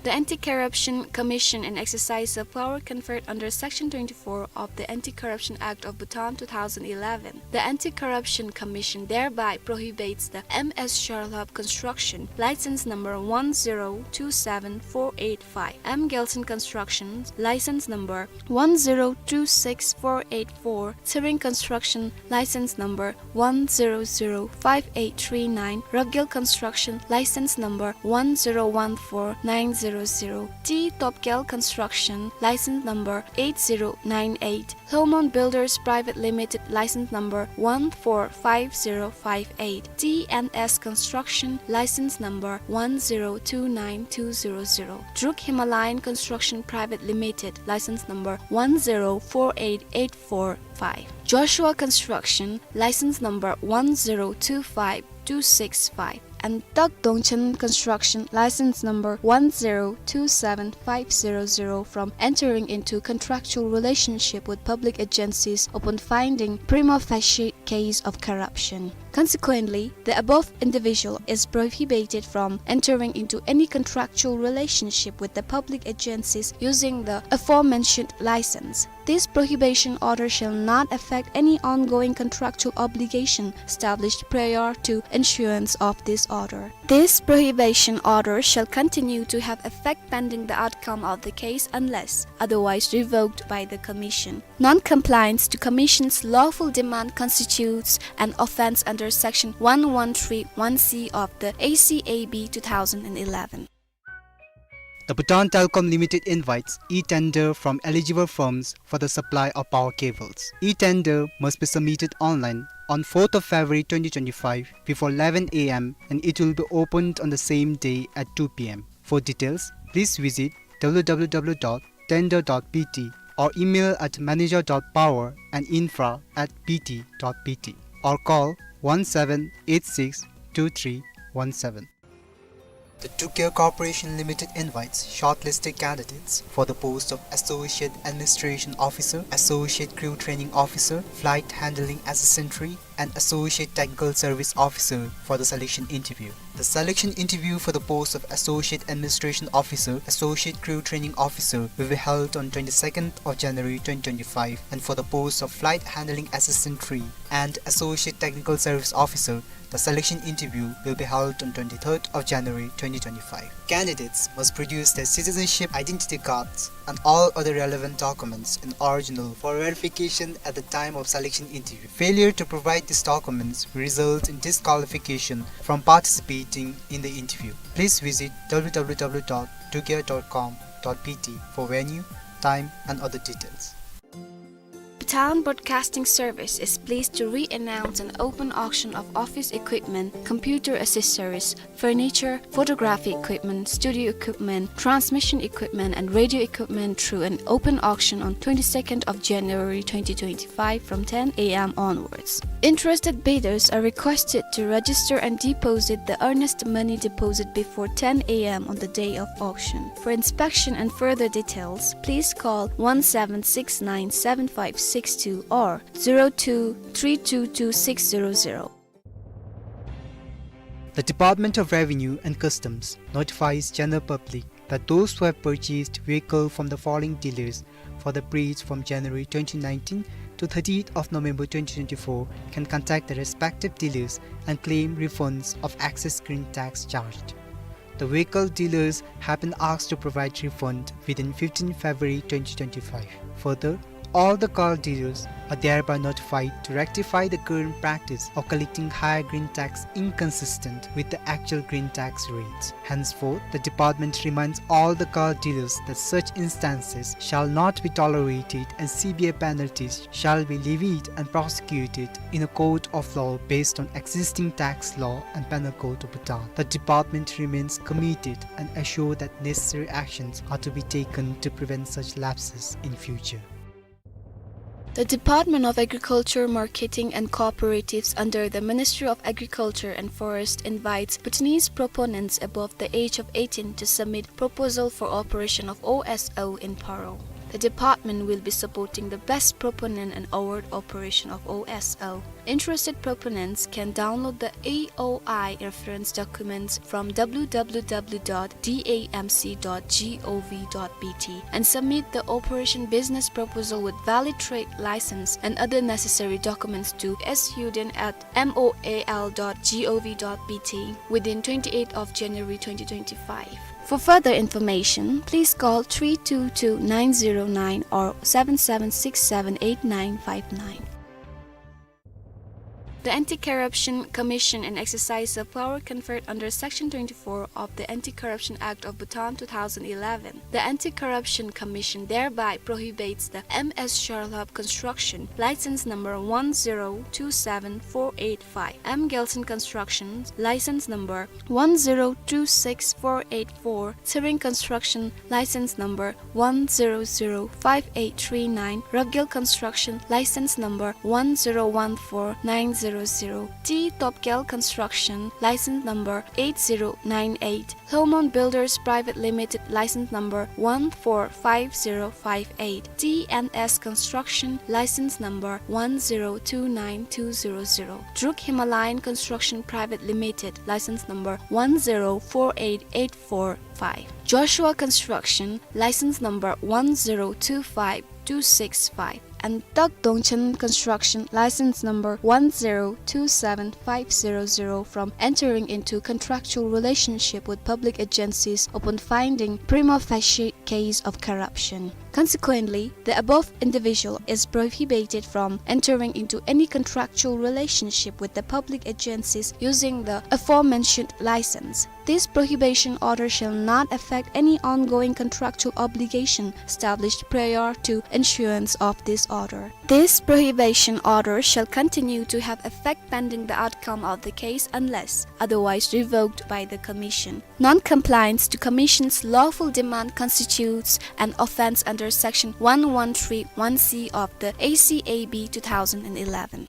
The Anti-Corruption Commission, in exercise of power conferred under Section twenty-four of the Anti-Corruption Act of Bhutan two thousand eleven. The Anti-Corruption Commission thereby prohibits the M S Charlap Construction, license number one zero two seven four eight five, M Gelson Construction, license number one zero two six four eight four, Tsering Construction, license number one zero zero five eight three nine, Ragel Construction, license number one zero one four nine zero zero. T Topgel Construction, license number eight zero nine eight. Lhomon Builders Private Limited, license number one four five zero five eight. T N S Construction, license number one zero two nine two zero zero. Druk Himalayan Construction Private Limited, license number one zero four eight eight four five. Joshua Construction, license number one zero two five two six five, and Tak Dongchen Construction, license number one zero two seven five zero zero, from entering into contractual relationship with public agencies upon finding prima facie case of corruption. Consequently, the above individual is prohibited from entering into any contractual relationship with the public agencies using the aforementioned license. This prohibition order shall not affect any ongoing contractual obligation established prior to issuance of this order. This prohibition order shall continue to have effect pending the outcome of the case unless otherwise revoked by the Commission. Non-compliance to Commission's lawful demand constitutes an offence under Section one one three one C of the A C A B two thousand and eleven. The Bhutan Telecom Limited invites e-tender from eligible firms for the supply of power cables. E-tender must be submitted online on fourth of February twenty twenty-five before eleven A M and it will be opened on the same day at two P M. For details, please visit W W W dot tender dot B T or email at manager dot power and infra at B T dot B T or call one seven eight six two three one seven. The Tuggyal Corporation Limited invites shortlisted candidates for the post of Associate Administration Officer, Associate Crew Training Officer, Flight Handling Assistant three, and Associate Technical Service Officer for the selection interview. The selection interview for the post of Associate Administration Officer, Associate Crew Training Officer will be held on twenty-second of January twenty twenty-five, and for the post of Flight Handling Assistant three and Associate Technical Service Officer, the selection interview will be held on twenty-third of January twenty twenty-five. Candidates must produce their citizenship identity cards and all other relevant documents in original for verification at the time of selection interview. Failure to provide these documents will result in disqualification from participating in the interview. Please visit W W W dot tuggyal dot com dot B T for venue, time, and other details. Bhutan Broadcasting Service is pleased to re-announce an open auction of office equipment, computer accessories, furniture, photography equipment, studio equipment, transmission equipment, and radio equipment through an open auction on twenty-second of January twenty twenty-five from ten A M onwards. Interested bidders are requested to register and deposit the earnest money deposit before ten A M on the day of auction. For inspection and further details, please call one seven six nine seven five six two or zero two three two two six zero zero. The Department of Revenue and Customs notifies general public that those who have purchased vehicle from the following dealers for the periods from January twenty nineteen to thirtieth of November twenty twenty-four can contact the respective dealers and claim refunds of excess green tax charged. The vehicle dealers have been asked to provide refund within fifteenth February twenty twenty-five. Further, all the car dealers are thereby notified to rectify the current practice of collecting higher green tax inconsistent with the actual green tax rates. Henceforth, the department reminds all the car dealers that such instances shall not be tolerated and severe penalties shall be levied and prosecuted in a court of law based on existing tax law and penal code of Bhutan. The department remains committed and assure that necessary actions are to be taken to prevent such lapses in future. The Department of Agriculture, Marketing and Cooperatives under the Ministry of Agriculture and Forest invites Bhutanese proponents above the age of eighteen to submit proposal for operation of O S O in Paro. The department will be supporting the best proponent and award operation of O S O. Interested proponents can download the A O I reference documents from W W W dot D A M C dot gov dot B T and submit the operation business proposal with valid trade license and other necessary documents to S U D N at M O A L dot gov dot B T within twenty-eighth of January twenty twenty-five. For further information, please call three two two nine zero nine or seven seven six seven eight nine five nine. The Anti-Corruption Commission, in exercise of power conferred under Section twenty-four of the Anti-Corruption Act of Bhutan two thousand eleven, the Anti-Corruption Commission thereby prohibits the M S Charlap Construction, license number one zero two seven four eight five, M Gelson Construction, license number one zero two six four eight four, Tsering Construction, license number one zero zero five eight three nine, Röpgel Construction, license number one zero one four nine zero zero, T Topgel Construction, license number eight zero nine eight, Lhomon Builders Private Limited, license number one four five zero five eight, T N S Construction, license number one zero two nine two zero zero, Druk Himalayan Construction Private Limited, license number one zero four eight eight four five, Joshua Construction, license number one zero two five two six five, and Tok Dongchen Construction, license number one zero two seven five zero zero, from entering into contractual relationship with public agencies upon finding prima facie case of corruption. Consequently, the above individual is prohibited from entering into any contractual relationship with the public agencies using the aforementioned license. This prohibition order shall not affect any ongoing contractual obligation established prior to issuance of this order. This prohibition order shall continue to have effect pending the outcome of the case unless otherwise revoked by the Commission. Non-compliance to Commission's lawful demand constitutes an offence under Section one one three one C of the A C A B two thousand eleven.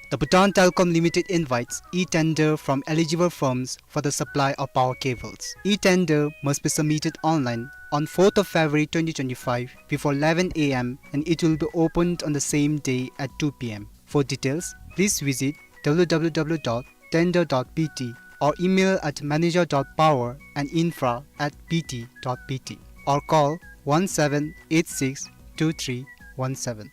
The Bhutan Telecom Limited invites e-tender from eligible firms for the supply of power cables. E-tender must be submitted online on fourth of February twenty twenty-five before eleven A M and it will be opened on the same day at two P M. For details, please visit W W W dot tender dot B T or email at manager dot power and infra at B T dot B T or call one seven eight six two three one seven.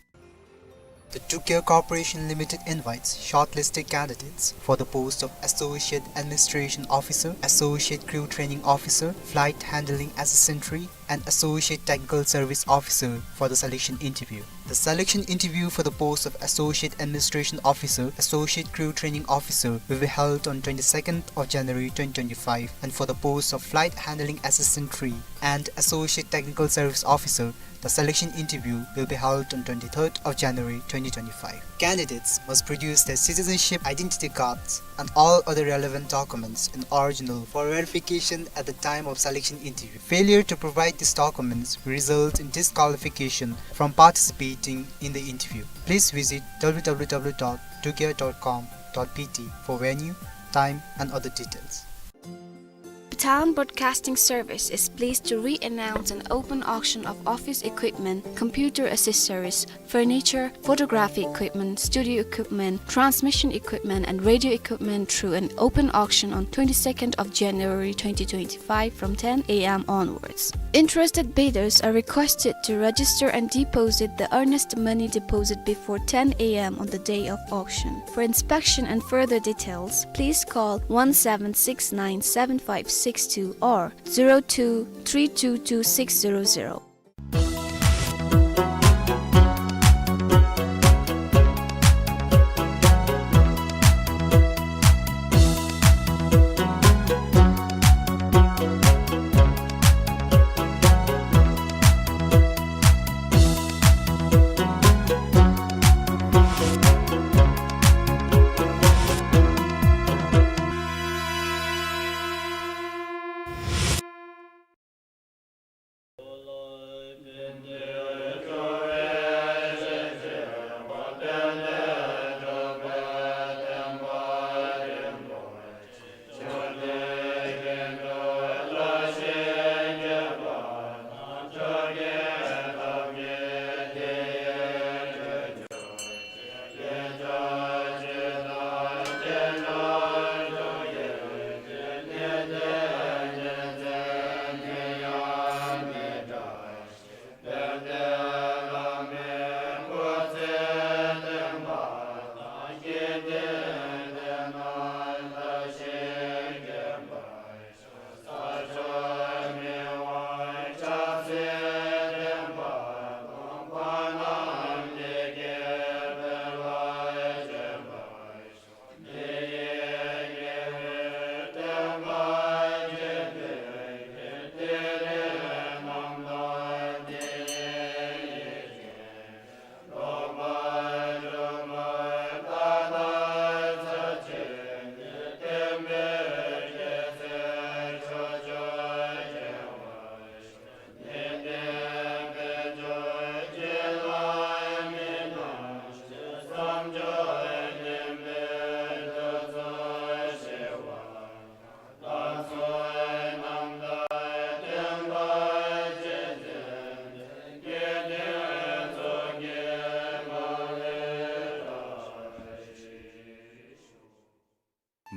The Tukia Corporation Limited invites shortlisted candidates for the post of Associate Administration Officer, Associate Crew Training Officer, Flight Handling Assistant three, and Associate Technical Service Officer for the selection interview. The selection interview for the post of Associate Administration Officer, Associate Crew Training Officer will be held on twenty-second of January twenty twenty-five, and for the post of Flight Handling Assistant three and Associate Technical Service Officer, the selection interview will be held on twenty-third of January twenty twenty-five. Candidates must produce their citizenship identity cards and all other relevant documents in original for verification at the time of selection interview. Failure to provide these documents will result in disqualification from participating in the interview. Please visit W W W dot tukia dot com dot B T for venue, time, and other details. Bhutan Broadcasting Service is pleased to re-announce an open auction of office equipment, computer accessories, furniture, photography equipment, studio equipment, transmission equipment, and radio equipment through an open auction on twenty-second of January twenty twenty-five from ten A M onwards. Interested bidders are requested to register and deposit the earnest money deposit before ten A M on the day of auction. For inspection and further details, please call one seven six nine seven five six two or zero two three two two six zero zero.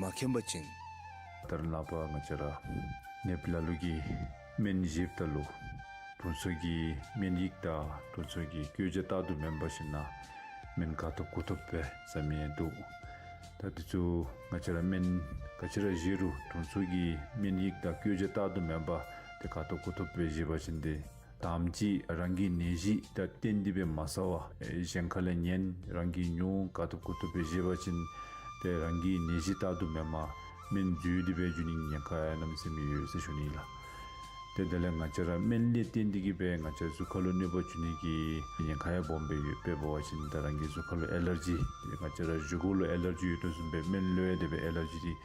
མ་མཁྱེན་པ་ཅིན། ད་རེས་ནངས་པ་ང་བཅས་ར་ནདཔ་ལ་ལུ་གིས་སྨན་བཞེསཔ་ད་ལུ་དེ་ཚུ་གི་སྨན་ཡིག་དང་དེ་ཚུ་གི་བཀོད་རྒྱ་ལྟར་དུ་མེན་པར་ཞིན་ན་སྨན་ག་ཐོབ་གུ་ཐོབ་སྦེ་བཟའ་མི་འདུག། ད་དེ་ཚུ་ང་བཅས་ར་སྨན་ག་ཅི་ར་བཞེས་རུང་དེ་ཚུ་གི་སྨན་ཡིག་དང་བཀོད་རྒྱ་ལྟར་དུ་མེན་པར་ཏེ་ག་ཐོབ་གུ་ཐོབ་སྦེ་བཞེས་པ་ཅིན་ཏེ་དེམ་ཅིག་རང་གི་ནད་གཞི་དང་བསྟུན་ཏེ་སྦེ་མ་བཟའ་བར་གཞན་ཁ་ལས་ཉན་རང་གིས་ཉོ་ག་ཐོབ་གུ་ཐོབ་སྦེ་བཞེས་པ་ཅིན་ཏེ་རང་གི་ནད་གཞི་ལྟར་དུ་མེན་པར་སྨན་འཛོལ་ཏེ་སྦེ་འགྱོ་ནིའི་ཉེན་ཁ་ཡང་གནམ་མེད་ས་མེད་ཡོད་ཟེར་ཞུ་ནི་ལགས། ཏེ་དེ་ལས་ང་བཅས་ར་སྨན་ལས་བརྟེན་ཏེ་གིས་སྦེ་ང་བཅས་གཟུགས་ཁ་ལུ་གནོད་པ་འབྱུང་ནིའི་ཉེན་ཁ་ཡང་སྦོམ་སྦེ་ཡོད། དཔེ་འབད་བ་ཅིན་ད་རང་གི་གཟུགས་ཁ་ལུ་ཨེ་ལར་ཇི་ང་བཅས་ར་བཞེས་སྒོ་ལུ་ཨེ་ལར་ཇི་ཡོད་དོ་བཟུམ་སྦེ་སྨན་ལུ་ཡང་དེ་སྦེ་ཨེ་ལར་ཇི་འདི་